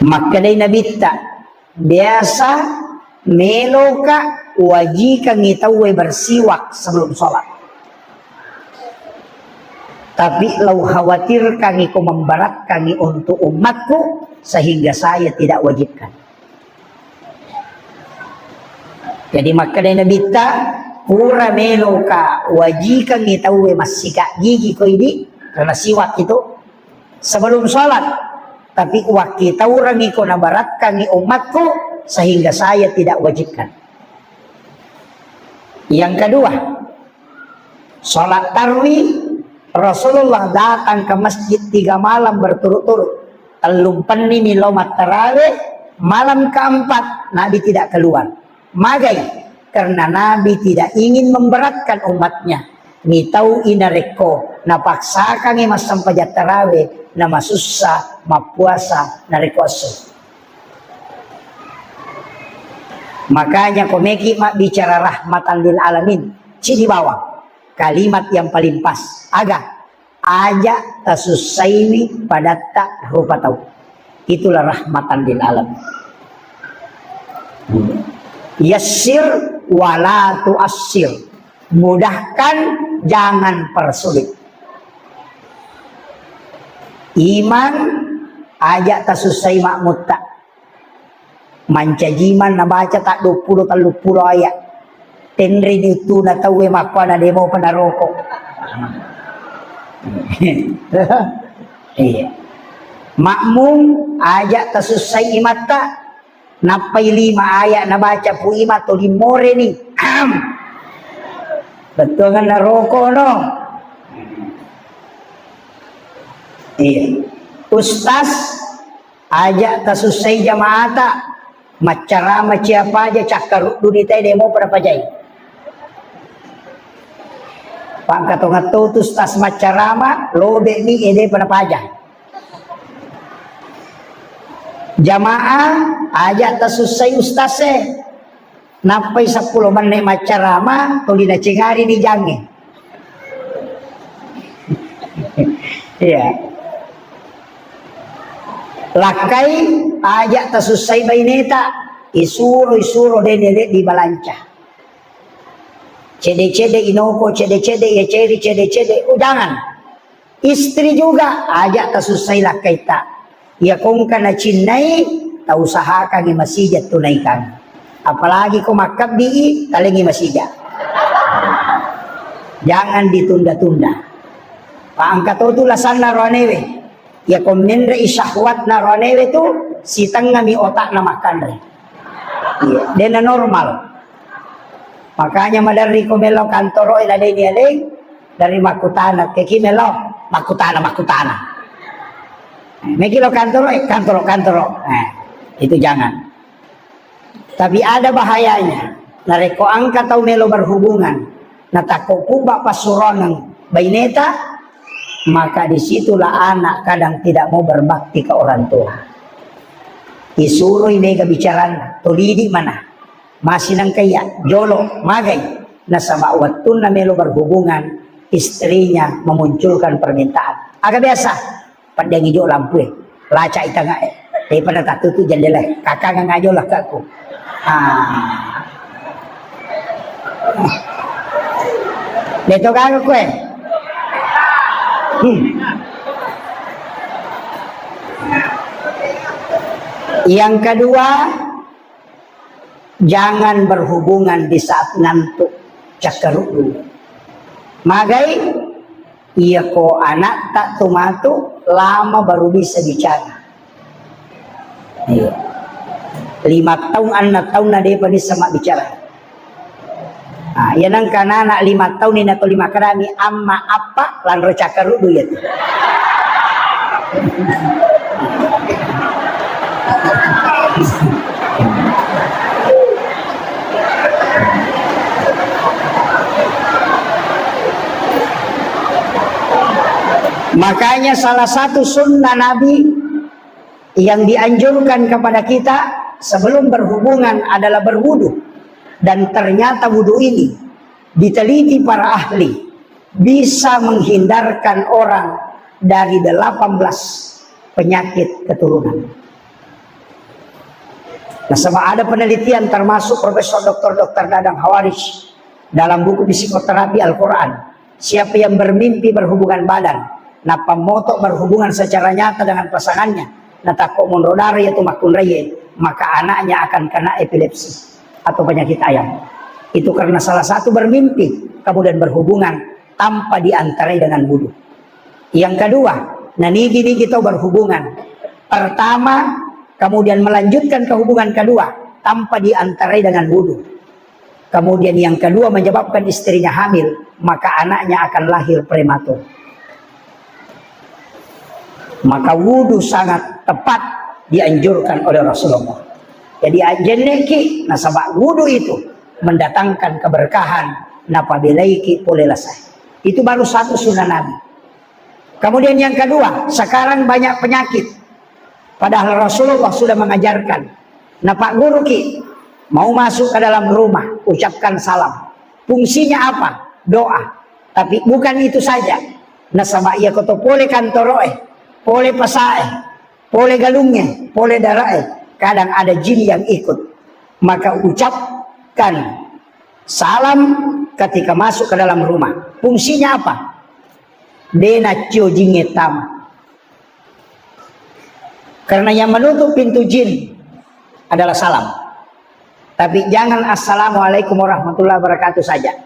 Makkedai nabitta, biasa meloka wajikangi tauwe bersiwak sebelum sholat. Tapi lau khawatirkangi ko memberatkangi untuk umatku sehingga saya tidak wajibkan. Jadi makkedai nabitta, pura meloka wajikangi tauwe massika gigi ko idi, karena siwak itu sebelum sholat. Tapi wakkitaurangi ko nabaratkangi umatku sehingga saya tidak wajibkan. Yang kedua, sholat tarwi, Rasulullah datang ke masjid tiga malam berturut-turut. Tellumpennimi lao mattarawe, malam keempat Nabi tidak keluar. Magai, karena Nabi tidak ingin memberatkan umatnya. Mitau inarekko napaksakangi massempajang tarawe, namasussa mappuasa narekko esso. Makanya ko meki mabbicara rahmatan lil alamin, cidi bawang kalimat yang paling pas. Aga? Aja tasussaiwi padatta rupa tau. Itulah rahmatan lil alamin. Yassir wala tuassir. Mudahkan, jangan persulit. Iman, aja tasussai makmutta. Mancajiman nabaca ta duappulo telluppulo ayat. Tenrini uttuna tauwe makkuana demo penaroko. Iya. Makmum, aja tasussai imatta. Nappai lima ayat nabaca pu ima to limmoreni. Am. Bettuangan naroko no. Iya. Ustaz, aja' tasussai jamaata, maccarama ciapaja, cakkaruddu ni tae demo pada pajai. Pangka tongatto tu ustaz maccarama, lobe' mi ede pada paja. Jamaah, aja' tasussai ustaz e. Nappai seppulo menne' maccarama, tuli nacengari ni jange. Iya. Lakkai, aja' tasussai baineta, isuro, isuro dene le di balanca. Cede-cede inoko, cede-cede ya ceri, cede-cede. Oh, jangan. Istri juga, aja' tasussai lakkaitta. Iya kongka nacinnai, tausahakangi masija tunaikan. Apalagi ko makkabbi'i, talengi masija. Jangan ditunda-tunda. Pa engka to tu lasanna roanewe. Iya ko menre'i syahwatna roanewe tu, sitengngami otakna makkanre. Iya, dena normal. Makanya maderri ko melo kantoro e ladeni aleng, dari makkutana, keki melo, makkutana, makkutana. Meki lo kantoro, eh, kantoro, kantoro. Eh, itu jangan. Tapi ada bahayanya. Narekko engka tau melo berhubungan, natakko kuba pasuroneng baineta, maka disitulah anak kadang tidak mau berbakti ke orang tua. Isuroi mega bicaranna, tolidi mana. Masih nangkaiya, jolo, magai. Nasaba wettunna melo berhubungan, istrinya memunculkan permintaan. Aga biasa, peddangi jo lampue, laca i tangae. Daripada tattutu jendela, kakang ngajo lakkaku. Ah. Beto gaga kue. Hmm. Yang kedua, jangan berhubungan di saat ngantuk, cakkaruddu. Magai, iya ko anakta tu matu lama baru bisa bicara. Iya. Lima tahun, enam tahun na depa bisa mak bicara. Ah, iya nangka anak lima tahun ini atau lima kerami amma apa lanro cakkaruddu ya tu. Makanya salah satu sunnah Nabi yang dianjurkan kepada kita sebelum berhubungan adalah berwudu. Dan ternyata wudu ini diteliti para ahli bisa menghindarkan orang dari delapan belas penyakit keturunan. Nasaba ada penelitian termasuk Profesor Doktor Doktor Dadang Hawarij dalam buku Psikoterapi Al-Quran. Siapa yang bermimpi berhubungan badan, nappa moto berhubungan secara nyata dengan pasangannya, natakko monro dara yaitu makkunraie, maka anaknya akan kena epilepsi atau penyakit ayam. Itu karena salah satu bermimpi, kemudian berhubungan tanpa diantarai dengan wudu. Yang kedua, nanigi-nigi tau berhubungan. Pertama, kemudian melanjutkan ke hubungan kedua tanpa diantarai dengan wudu. Kemudian yang kedua menyebabkan istrinya hamil, maka anaknya akan lahir prematur. Maka wudu sangat tepat dianjurkan oleh Rasulullah. Jadi ajenneki nasaba wudu itu mendatangkan keberkahan, napabelaiki pole lasai. Itu baru satu sunnah Nabi. Kemudian yang kedua, sekarang banyak penyakit. Padahal Rasulullah sudah mengajarkan. Napagguruki, mau masuk ke dalam rumah, ucapkan salam. Fungsinya apa? Doa. Tapi bukan itu saja. Nasaba iya koto pole kantoroe, pole pasae, pole galungnge, pole darae, kadang ada jin yang ikut. Maka ucapkan salam ketika masuk ke dalam rumah. Fungsinya apa? De naccio jingnge tama. Karena yang menutup pintu jin adalah salam. Tapi jangan assalamualaikum warahmatullahi wabarakatuh saja.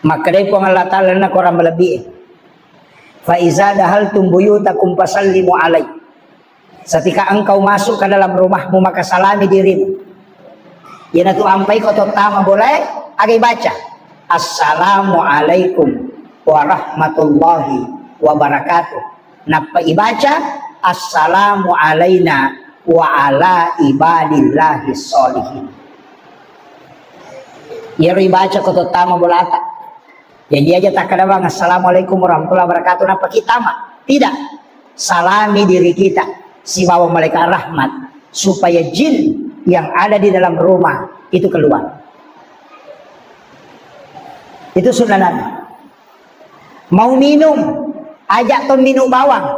Makkedai Puang Allah Ta'ala na Quran malebbi. Fa iza dahaltum buyutakum fasallimu alai. Setika engkau masuk ke dalam rumahmu, maka salami dirimu. Iyanatu ampai ko tottama bolae, agai baca, "Assalamualaikum warahmatullahi wabarakatuh." Nappa ibaca, "Assalamu alaina wa ala ibadillahi sholihin." Iyaro ibaca ko tottama bolata. Jadi aja takkeda bang, "Assalamualaikum warahmatullahi wabarakatuh," nappa kitama. Tidak. Salami diri kita sibawa malaikat rahmat, supaya jin yang ada di dalam rumah itu keluar. Itu sunnah Nabi. Mau minum, ajak to minum bawang.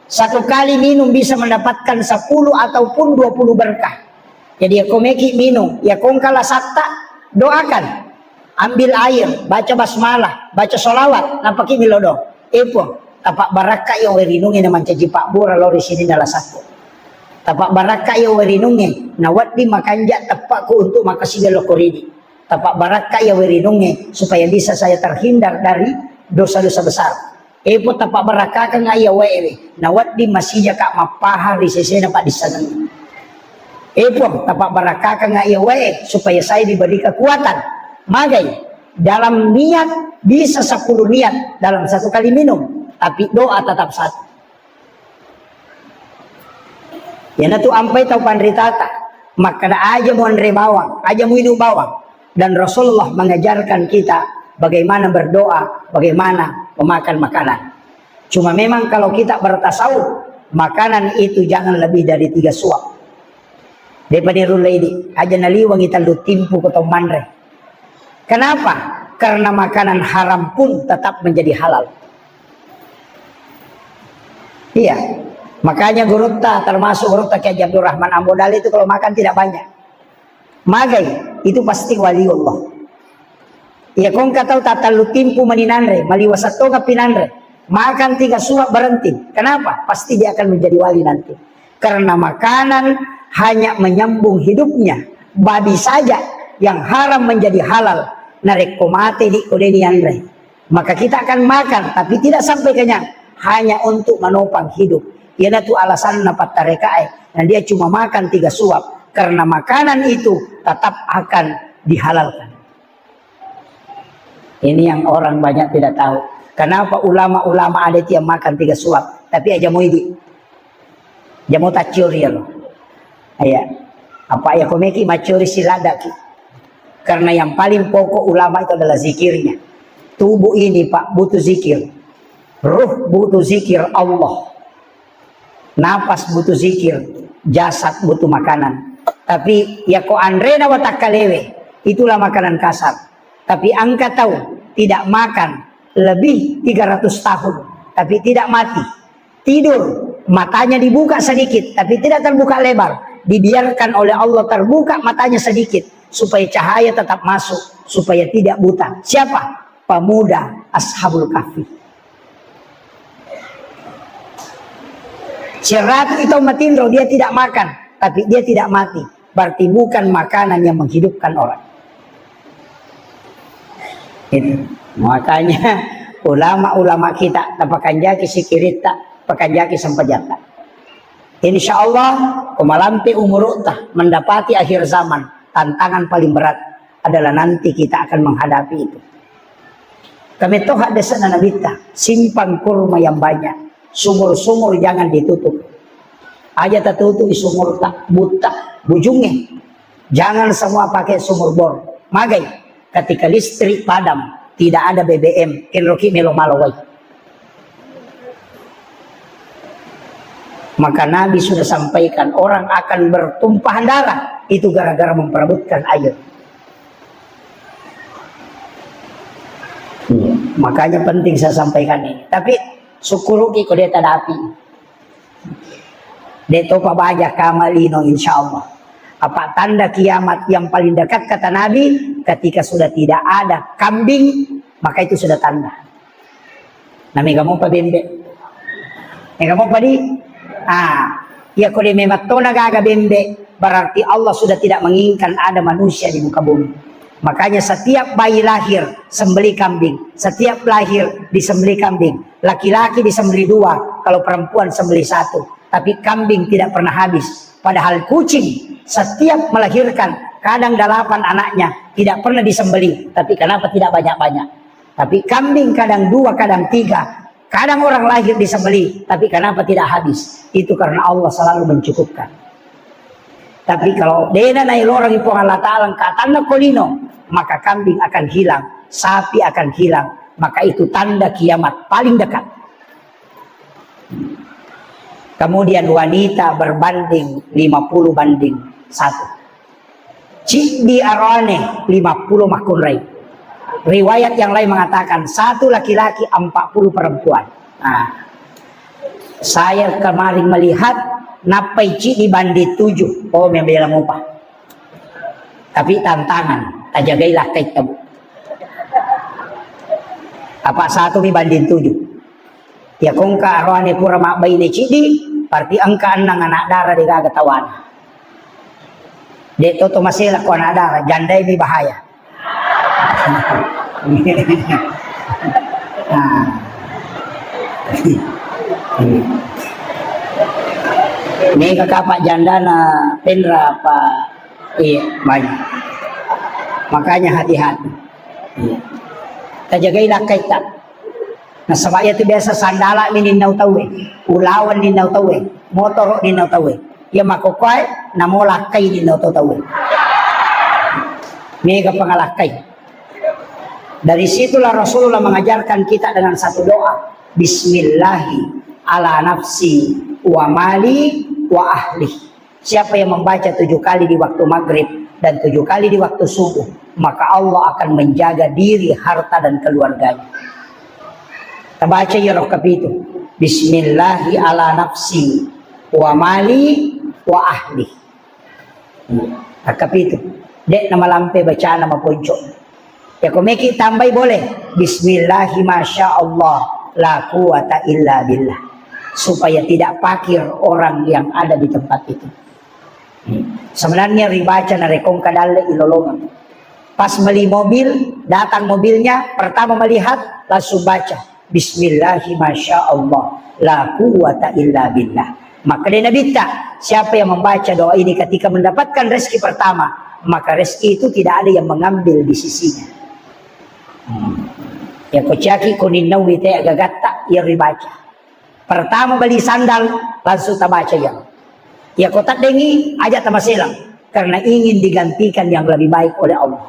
Satu kali minum bisa mendapatkan sepuluh ataupun dua puluh berkah. Jadi, ya, ko meki minum, ya, ko engka lasatta, doakan. Ambil air, baca basmalah, baca sholawat, napaki milo do. Epo, tapa barakka ya wae rinunge na mancaji pabbura lo ri sini dalam satu. Tapa barakka ya wae rinunge, na wedding makanja teppaku untuk makasida lo koridi. Tapa barakka ya wae rinunge supaya bisa saya terhindar dari dosa-dosa besar. Epo tapa barakakang iya wae we, na wedding masijaka mappaha ri sesena paddissengengnge. Epo tapa barakakang iya wae supaya saya diberi kekuatan. Magai dalam niat bisa sepuluh niat dalam satu kali minum, tapi doa tetap satu. Iyanatu ampai tau panritata, makkeda aja muanre bawang, aja muinung bawang. Dan Rasulullah mengajarkan kita bagaimana berdoa, bagaimana memakan makanan. Cuma memang kalau kita bertasawuf, makanan itu jangan lebih dari tiga suap. Depa nirulle idi, aja naliwangi tellu timpu ko to manre. Kenapa? Karena makanan haram pun tetap menjadi halal. Iya. Makanya gurutta, termasuk gurutta Kiai Haji Abdul Rahman Ambo Dale itu kalau makan tidak banyak. Magai, itu pasti waliullah. Iya, ko engka tau tatellu timpu mani nanre, maliwa settonga pinanre. Makan tiga suap berhenti. Kenapa? Pasti dia akan menjadi wali nanti. Karena makanan hanya menyambung hidupnya. Babi saja yang haram menjadi halal. Narekko mate di kodeni anre. Maka kita akan makan, tapi tidak sampai kenyang. Hanya untuk menopang hidup. Iyanatu alasanna pattarekae. Dan dia cuma makan tiga suap. Karena makanan itu tetap akan dihalalkan. Ini yang orang banyak tidak tahu. Kenapa ulama-ulama ada itu yang makan tiga suap? Tapi aja mau idi. Jamo tacciori ya lo. Iya. Apa ya komeki maccori siladaki. Karena yang paling pokok ulama itu adalah zikirnya. Tubuh ini, Pak, butuh zikir. Ruh butuh zikir Allah. Napas butuh zikir. Jasad butuh makanan. Tapi ya ko anrena watakkalewe, itulah makanan kasar. Tapi engka tau tidak makan lebih tiga ratus tahun, tapi tidak mati. Tidur, matanya dibuka sedikit, tapi tidak terbuka lebar. Dibiarkan oleh Allah terbuka matanya sedikit, supaya cahaya tetap masuk, supaya tidak buta. Siapa? Pemuda Ashabul Kahfi. Seratus itu matinro, dia tidak makan, tapi dia tidak mati. Berarti bukan makanan yang menghidupkan orang. Itu. Makanya ulama-ulama kita, tapakanjaki sikiritta, pakanjaki sempajatta. Insya Allah, ko malampe umurutta, mendapati akhir zaman, tantangan paling berat adalah nanti kita akan menghadapi itu. Kametto haddese'na Nabitta, simpang kurma yang banyak, sumur-sumur jangan ditutup. Aja tatutup sumurta, butta, bujungnge. Jangan semua pakai sumur bor. Magai, ketika listrik padam, tidak ada B B M, kenroki melo malowai. Maka Nabi sudah sampaikan, orang akan bertumpahan darah, itu gara-gara memperebutkan air. Iya, makanya penting saya sampaikan ini. Tapi syukuruki ko de tadapi. De topa baja kama lino, insya Allah. Apa tanda kiamat yang paling dekat kata Nabi, ketika sudah tidak ada kambing, maka itu sudah tanda. Na mega mopa bembe. Mega mopa di? Ah, iya ko de memang tona gaga bembe, berarti Allah sudah tidak menginginkan ada manusia di muka bumi. Makanya setiap bayi lahir sembeli kambing, setiap lahir disembeli kambing. Laki-laki disembeli dua, kalau perempuan sembeli satu. Tapi kambing tidak pernah habis. Padahal kucing setiap melahirkan kadang delapan anaknya, tidak pernah disembeli. Tapi kenapa tidak banyak-banyak? Tapi kambing kadang dua, kadang tiga. Kadang orang lahir disembelih, tapi kenapa tidak habis? Itu karena Allah selalu mencukupkan. Tapi kalau dena naelorangi Puang Allah Ta'ala engka atanna ko lino, maka kambing akan hilang, sapi akan hilang, maka itu tanda kiamat paling dekat. Kemudian wanita berbanding lima puluh banding satu. Ciddi aroane lima puluh makkunrai. Riwayat yang lain mengatakan satu laki-laki, empat puluh perempuan. Nah, saya kemarin melihat nappai ciddi banding tujuh. Oh, membela mupa. Tapi tantangan, tajagai lakkaita, Bu. Apa satu mi banding tujuh. Ya, ko engka aroane pura mabbaine ciddi, berarti engka enneng anak dara degaga tawana. De' to to masela ko anak dara, jandai mi bahaya. Nah. Mega kapa jandana penra apa? Iya, banyak. Makanya hati-hati. Iya. Tajagai lakkaita. Nasaba iyatu biasa sandala mi ninnau tauwe, ulawan ninnau tauwe, motoro ninnau tauwe. Iya makkokkoe namo lakkai ninnau to tauwe. Mega pangalakkai. Dari situlah Rasulullah mengajarkan kita dengan satu doa, "Bismillahi ala nafsi wa mali wa ahli." Siapa yang membaca tujuh kali di waktu maghrib dan tujuh kali di waktu subuh, maka Allah akan menjaga diri, harta, dan keluarganya. Tabaca iyaro kapitu, "Bismillahi ala nafsi wa mali wa ahli." Kapitu, de' namalampe bacana maponco. Ya, ko meki tambai boleh. Bismillahi masya Allah, la quwata illa billah. Supaya tidak fakir orang yang ada di tempat itu. Sebenarnya ribaca narekko engka dalle ilolongeng. Pas beli mobil, datang mobilnya, pertama melihat, langsung baca, "Bismillahi masya Allah, la quwata illa billah." Maka dia Nabitta, siapa yang membaca doa ini ketika mendapatkan rezeki pertama, maka rezeki itu tidak ada yang mengambil di sisinya. Hmm. Ya, ko caki, ko ninnawi te agagatta, ya ribaca. Pertama beli sandal, langsung tabaca yang. Ya, ko taddengi, aja tamaselang. Karena ingin digantikan yang lebih baik oleh Allah.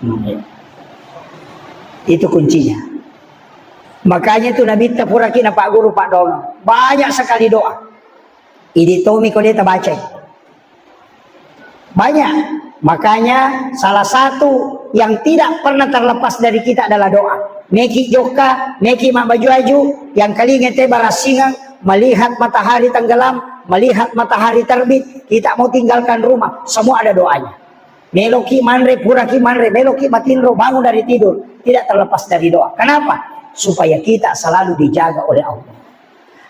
Hmm. Itu kuncinya. Makanya itu Nabitta puraki na Pak Guru, Pak Dong. Banyak sekali doa. Idi tomi ko de' tabacai. Banyak. Makanya salah satu yang tidak pernah terlepas dari kita adalah doa. Meki jokka, meki mabbaju-aju, yang kalinga te barassingeng, melihat matahari tenggelam, melihat matahari terbit, kita mau tinggalkan rumah, semua ada doanya. Meloki manre, puraki manre, meloki matinro, bangun dari tidur, tidak terlepas dari doa. Kenapa? Supaya kita selalu dijaga oleh Allah.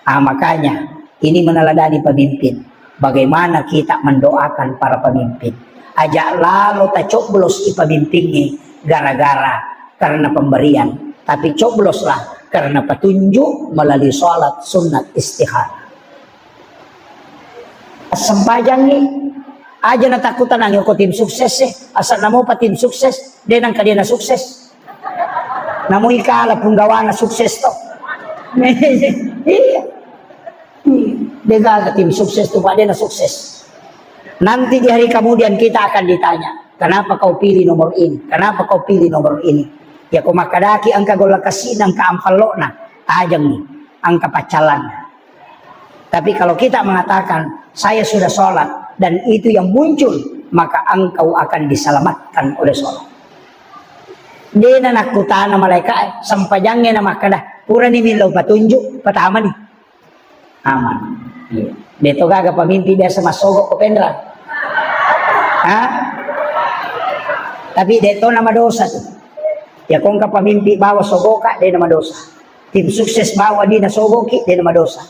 Ah, makanya ini meneladani pemimpin. Bagaimana kita mendoakan para pemimpin? Aja lalo tacoblos i pemimpinnya gara-gara karena pemberian, tapi cobloslah karena petunjuk melalui sholat sunat istikharah. Sempajangi aja natakkutanangi ko tim sukses e, asal namopa tim sukses, de' nangka de' na sukses. Namui kala punggawana sukses to. Iya. Degaga tim sukses tu, Pak, de' na sukses. Nanti di hari kemudian kita akan ditanya, "Kenapa kau pilih nomor ini? Kenapa kau pilih nomor ini?" Ya, ko makkadaki engka golla kasina, engka ampello'na, tajengi, engka paccallanna. Tapi kalau kita mengatakan, "Saya sudah sholat," dan itu yang muncul, maka engkau akan diselamatkan oleh sholat. De' na nakkutana malaika, sempajangnge na makkada, "Purani millau patunjuk, patamani." Aman. Iya. De' to gaga pamimpi biasa massogo ko penra. Ha? Tapi de' to na madosa tu. Ya, ko engka pamimpi bawa sogoka, de' na madosa. Tim sukses bawa di nasogoki, de' na madosa.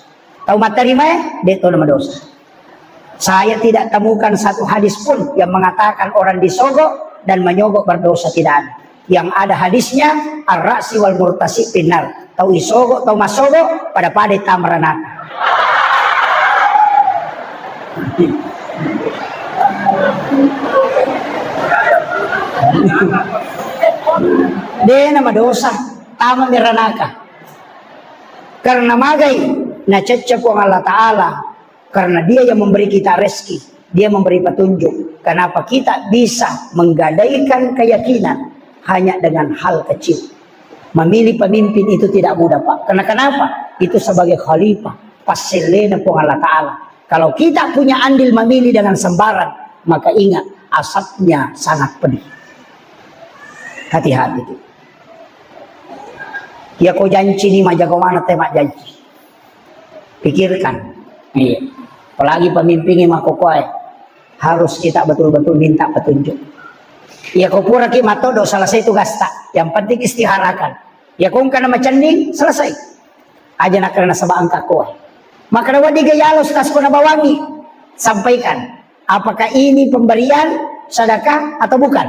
Tau matterimae, de' to na madosa. Saya tidak temukan satu hadis pun yang mengatakan orang disogok dan menyogok berdosa, tidak ada. Yang ada hadisnya, "Ar-ra'si wal murtasi finnar." Tau isogok, tau masogok, pada-pada tama ranaka. De' na madosa, tama mi ranaka. Karena magai nacecce Puang Allah Ta'ala, karena Dia yang memberi kita rezeki, Dia memberi petunjuk. Kenapa kita bisa menggadaikan keyakinan hanya dengan hal kecil? Memilih pemimpin itu tidak mudah, Pak. Karena kenapa? Itu sebagai khalifah, passellena Puang Allah Ta'ala. Kalau kita punya andil memilih dengan sembarang, maka ingat, asapnya sangat pedih. Hati-hati. Iya ko janci ni majago mana tema janci. Pikirkan. Iya. Apalagi pemimpin yang makokoe, harus kita betul-betul minta petunjuk. Iya ko pura ki matodo selesai tugas ta. Yang penting istiharakan. Iya ko engka na macending, selesai. Aja nakkeda nasaba engka koe. Makkeda wedding ga yalo stas ko nabawangi. Sampaikan. Apakah ini pemberian sedekah atau bukan?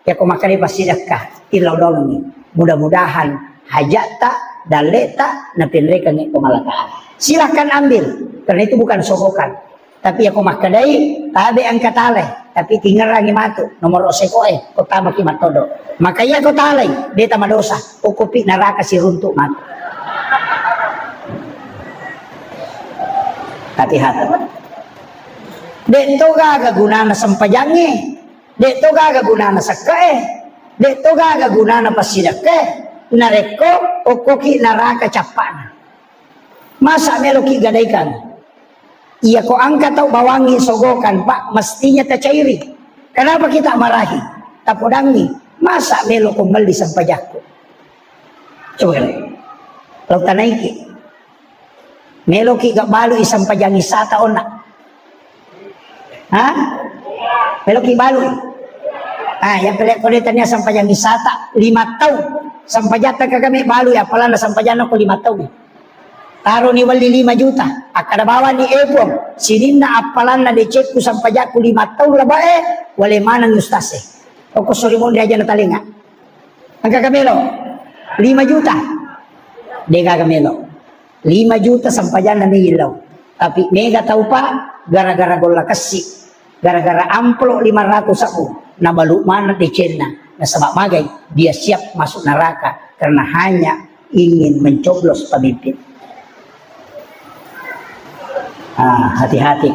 Iya ko makkeda passidekka, illau doangengngi. Mudah-mudahan hajatta, dalle'ta napenrekangngi Puang Allah Ta'ala. Silahkan ambil, karena itu bukan sogokan. Tapi iya ko makkedai, tabe engka tale, tapi tingerangi matu, nomoro sekoe, ko tamaki matodo. Maka iya ko talai, de tamadosa, okkopi neraka siruntuk matu. Hati-hati. De to gaga gunana sempajangnge. De to gaga gunana sekke'e, de to gaga gunana passidekkae, narekko okkoki neraka cappa'na. Masa meloki gadaikan? Iya ko engka tau bawangi sogokan, Pak, mestinya tacairi. Kenapa kita marahi? Tapodangi, masa melo ko melli sempajakku? Coba kalian. Lau tanaiki. Meloki ga balui sampajang isata onna? Ha? Meloki balui? Ah, ya pele ko de tania sampajang isata lima tau. Sampajatta kagame balui, apalana sampajanna ko lima tau. Taro ni welli lima juta. Akkada bawani, "Eh, Puang, sininna appalanna decekku sampajakku lima tau labae, wale maneng ustase." Oko sori monri aja na talenga. Engka kamelo? Lima juta. De gaga melo. Lima juta sampajanna mei illau. Tapi mega tau, Pak, gara-gara golla kessi, gara-gara amplop lima ratus ribu, nabalu maneng decenna. Nasaba magai, dia siap masuk neraka karena hanya ingin mencoblos pemimpin. Ah, hati-hati.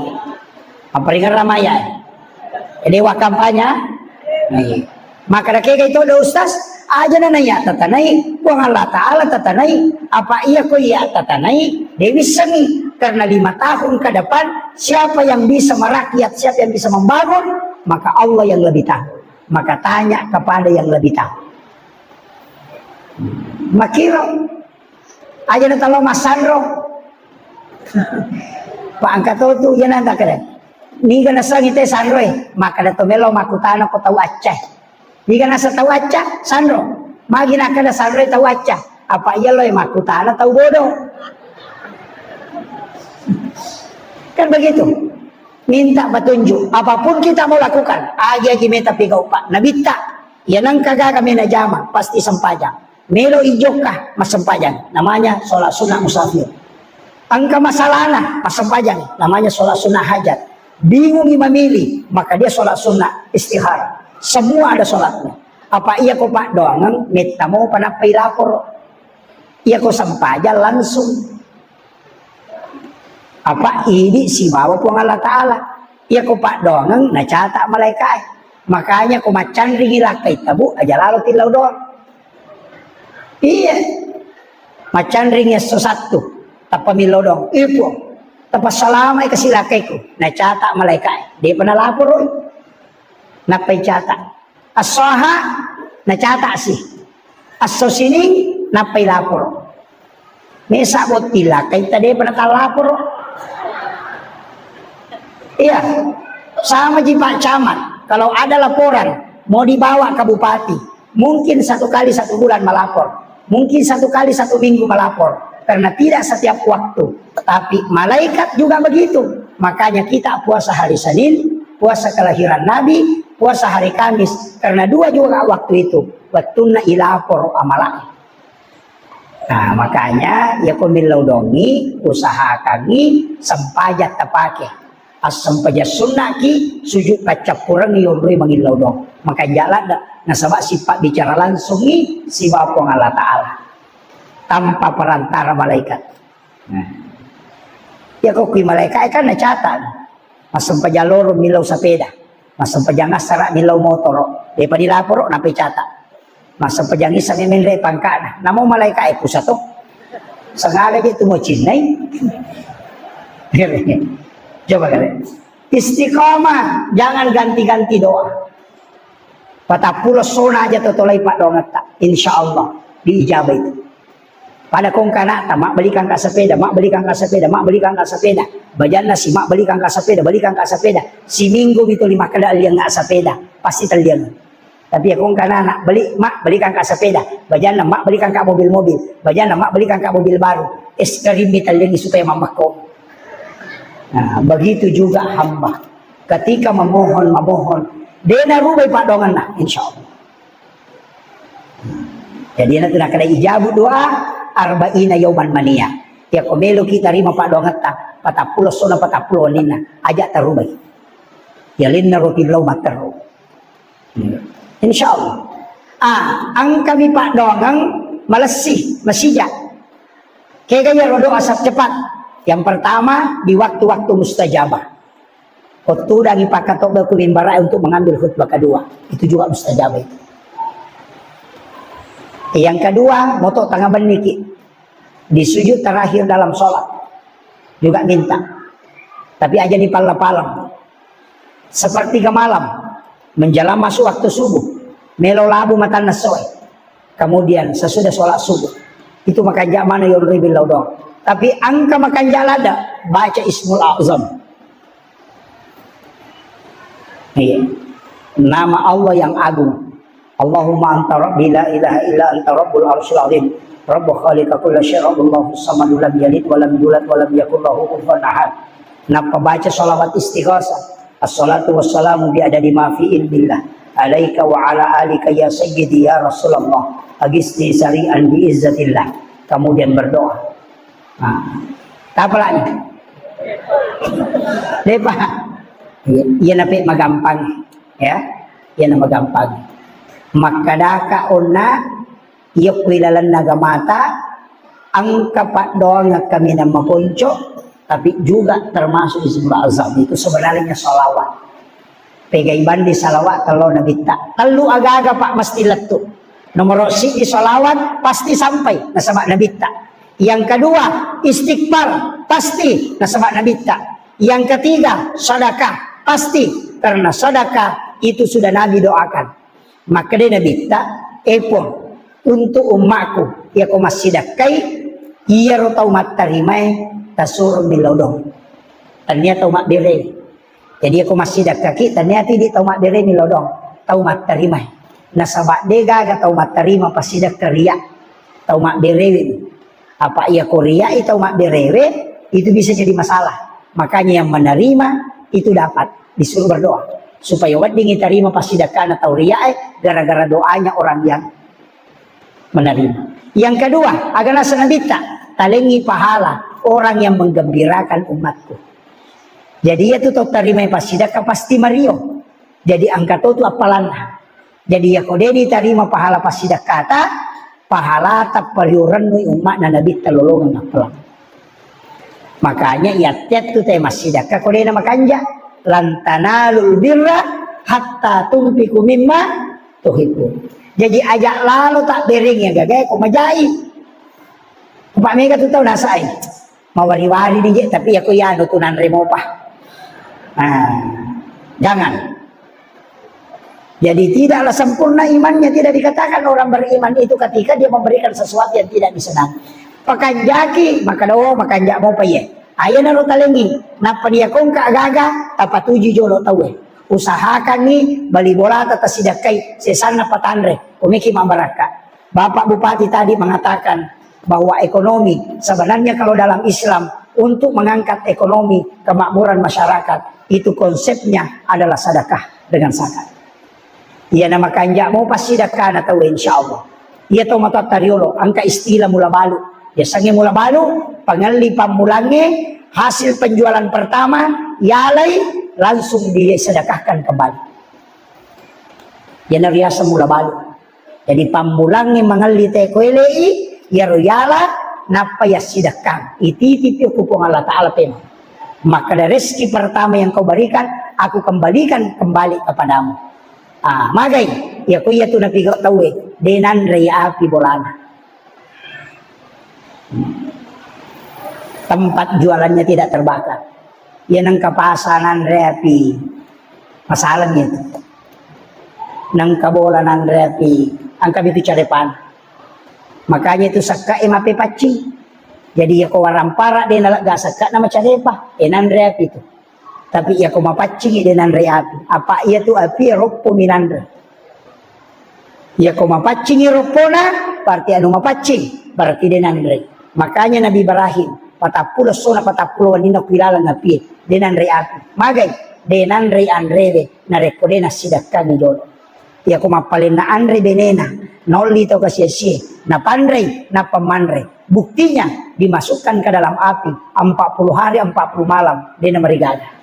Mapperingerra maya. Dewa kampanye. Nah, iya. Maka dakega itu do Ustaz, aja na naya tatanai, Puang Allah Ta'ala tatanai, apa iya ko iya tatanai, de wissengngi. Karena lima tahun ke depan, siapa yang bisa merakyat, siapa yang bisa membangun, maka Allah yang lebih tahu. Maka tanya kepada yang lebih tahu. Makiro, aja na talo masanro. Pak angka to tu, iya nanta kere. Niga nasangi te sanroe, maka da to melo makutana ko tau acca. Niga nasa tau acca, sanro. Magi nakkeda sanroe tau acca. Apa iya loe makutana tau bodoh. Kan begitu. Minta petunjuk. Apapun kita mau lakukan, agi-agi meta pigau, Pak. Nabitta, iya nengka gaga mena jama, pasti sempajang. Melo ijokka massempajang, namanya sholat sunnah musafir. Engka masalahna massempajang, namanya sholat sunnah hajat. Bingungi memilih, maka dia sholat sunnah istihara. Semua ada sholatnya. Apa iya ko paddoangeng, metta mopa nappai laporo. Iya ko sempajang langsung. Apa idi sibawa Puang Allah Ta'ala. Iya ko paddoangeng, nacata malaikae. Makanya ko maccanringi lakkai tabu, aja lalo tillau doang. Iya. Maccanringi esso sattu, tappa millau doang. Iye Puang, tapassalamai kasi lakkaiku. Nacata malaikae. Depa nalaporoi. Nappai cata. Assoha, nacatasi. Esso sining, nappai laporo. Mesa botting lakkai ta depa natallaporo. Iya. Sama ji Pak Camat. Kalau ada laporan, mau dibawa ke bupati, mungkin satu kali satu bulan melapor. Mungkin satu kali satu minggu melapor. Karena tidak setiap waktu. Tapi malaikat juga begitu. Makanya kita puasa hari Senin, puasa kelahiran Nabi, puasa hari Kamis. Karena dua juga waktu itu. Wettunna ilaporo amalae. Nah, makanya, iya ko millau dongi, usahakangi sempajang tapake. Assempajang sunnaki, sujud paccappurengngi yonroi mangillau dong. Makanja ladde, nasaba sifat bicara langsungngi sibawa Puang Allah Ta'ala. Tanpa perantara malaikat. Nah. Iya ko kui malaika kan nacata. Massempajang loro millau sepeda. Massempajang assara millau motoro. Depa dilaporo nape cata. Massempajang isa memeng re pangkana. Namo malaika e pusato. Sengaja itu mau cinnai. Coba kare. Istiqomah, jangan ganti-ganti doa. Patappulo sona aja totolai paddoangetta, insya Allah diijabah itu. Pada kongka anakta, mak belikan ka sepeda, mak belikan ka sepeda, mak belikan ka sepeda. Bajanna si mak belikan ka sepeda, belikan ka sepeda. Siminggu itu lima kali liang ka sepeda, pasti teliang. Tapi ya kongka anak, beli, mak belikan ka sepeda. Bajanna mak belikan ka mobil-mobil. Bajanna mak belikan ka mobil baru. Es krim ditalliangi supaya mamakko. Nah, begitu juga hamba. Ketika memohon, memohon, de narubai paddoangenna, insya Allah. Jadi, na tuna kada ijabu doa, arba'ina yauman mania. Ya, ko melo kita rima paddoangetta, patappulo sona, patappulo wenninna, aja tarubai. Ya, lenna roti lau matteru. Insya Allah. Ah, engkami paddoangeng malessi, masija. Kega iyaro doa secepat? Yang pertama, di waktu-waktu mustajabah. Ottudangi pakkatobba ku mimbara untuk mengambil khutbah kedua. Itu juga mustajabah itu. Yang kedua, moto tengah benniki. Di sujud terakhir dalam sholat. Juga minta. Tapi aja dipalla-paleng. Sepertiga malam, menjelang masuk waktu subuh, melo labu matanna soe. Kemudian sesudah sholat subuh, itu makanja mana yonri billau dong. Tapi engka makanja lada, baca Ismul Azam. Iya. Nama Allah yang agung. Allahumma anta rabbi la ilaha illa anta rabbul arsyil azim. Rabbu khaliqa kulla syai, Allahu samadu lam yalid wa lam yulad wa lam yakul lahu kufuwan ahad. Nappa baca sholawat istighasah. Assalatu wassalamu bi adadi ma fi ilmillah. Alaika wa ala alika ya sayyidi ya Rasulullah. Agisti sari'an bi izzatillah. Kemudian berdoa. Nah, apa lagi? Lepa. Iya, iya nape magampang. Ya, iya na magampang. Makkadaka onna, iya kui lalenna agamata, engka paddoangeng kaminang maponco, tapi juga termasuk Ismul Azam. Itu sebenarnya salawat. Pegai bandi salawat tello nabitta. Tellu agaga, Pak, mesti lettu. Nomor siji salawat pasti sampai nasaba nabitta. Yang kedua, istighfar pasti nasaba nabitta. Yang ketiga, sedekah pasti karena sedekah itu sudah Nabi doakan. Makkeda nabitta, "E Puang, untuk ummaku, iyako massidekkai, iyaro tau mattarimae tasuro millau dong. Tania tau mabbere." Jadi, iyako massidekkaki, tania tidi tau mabbere millau dong, tau mattarimae. Nasaba de gaga tau mattarima passidekka ria, tau mabberewe. Apa iya ko ria'i tau mabberewe, itu bisa jadi masalah. Makanya yang menerima itu dapat, disuruh berdoa. Supaya weddingngi tarima passidakkana tau ria'i gara-gara doanya orang yang menerima. Yang kedua, aga naseng nabitta, talengngi pahala orang yang menggembirakan umatku. Jadi, iya tu tau tarimai passidakka pasti mario. Jadi, engka to tu appalanna. Jadi, iyako de ditarima pahala passidakkata, pahalata pariurennui umma'na Nabitta lolongeng appalang. Makanya, iyattettu te massidakka ko de na makanja, "Lan tanalul birra hatta tunfiqu mimma tuhibbun." Jadi, aja lalo tabberengi gagae ko majai. Upa mega tu tau nasai. Mawari-wari ni je, tapi ya ko iyanu tu nanre mopa. Nah, jangan. Jadi tidaklah sempurna imannya, tidak dikatakan orang beriman itu ketika dia memberikan sesuatu yang tidak disenangi. Pakanjaki, maka do, makanja mopa ye. Ayo naro talengi, napa dia kongka gaga, tapatuju jolo tau. Usahakan ni, bali bolata tasidakkai, sesanna patanre, komiki mabarakka. Bapak Bupati tadi mengatakan bahwa ekonomi, sebenarnya kalau dalam Islam, untuk mengangkat ekonomi kemakmuran masyarakat, itu konsepnya adalah sedekah dengan zakat. Iya nama kanja mau pasti dakana tahu, insya Allah. Iya tahu mata tariolo, angka istilah mula balu. Biasanya mula balu, pengelli pammulange, hasil penjualan pertama, yalai langsung disedekahkan kembali. Iya na riasa mula balu. Jadi pammulangnge mangelli teko ele'i, iyaro yala, nappa yassidekkang. Ititipi ku Puang Allah Ta'ala pema. Maka dari rezeki pertama yang kau berikan, aku kembalikan kembali kepadamu. Ah, magai, ya ku iya tu napiga tauwe, denanre api bolana. Tempat jualannya tidak terbakar. Iya nengka pasa nanre api, masalahnya itu. Nengka bola nanre api, angka itu carepan. Makanya itu sakka e mape paccing. Jadi ya ko warampara de nalegga sakka na macarepa, e nanre api itu. Tapi iya ko mapaccingi de nanre api. Apa iya tu api roppo minanre. Iya ko mapaccingi roppona, berarti anu mapaccing, berarti de nanre. Makanya Nabi Ibrahim, patappulo sona patappulo wenninna ku ilalang api, de nanre api. Magai, de nanre anrewe, narekko de nassidakkangi jolo. Iya ko mappalenna anre benena, naolli tau kasiasie, napanrei, nappa manre. Buktinya dimasukkan ke dalam api empat puluh hari empat puluh malam, de namarigaga.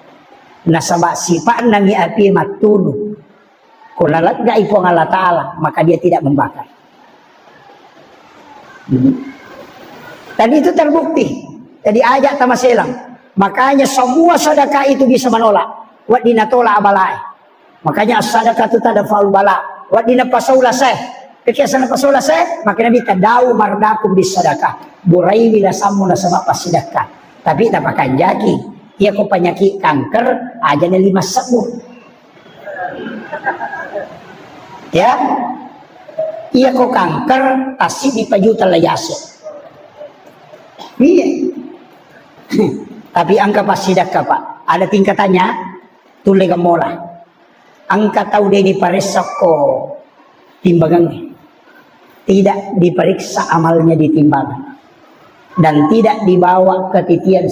Nasaba sipa'na mi api mattunu. Ko naleggai Puang Allah Ta'ala, maka dia tidak membakar. Hmm. Dan itu terbukti. Jadi ajak tamaselang. Makanya semua sedekah itu bisa menolak. Wedding natolak abalae. Makanya as-sadaqatu tadfa'ul bala. Wedding napasaula se. Kekiasana pasaula se, maka Nabi tadau mardakum bis sadaqah. Burai bila sammu nasaba pasidakka. Tapi tapakanjaki. Iya ko penyakit kanker, aja na lima sebbu. Ya. Iya ko kanker, tassi di pajuta la yase. Iya. Tapi angka pasidakka, Pak. Ada tingkatannya, tulle gemmola. Engka tau de diparessa ko timbangengnge. Tidak diperiksa amalnya di timbangan. Dan tidak dibawa ke titian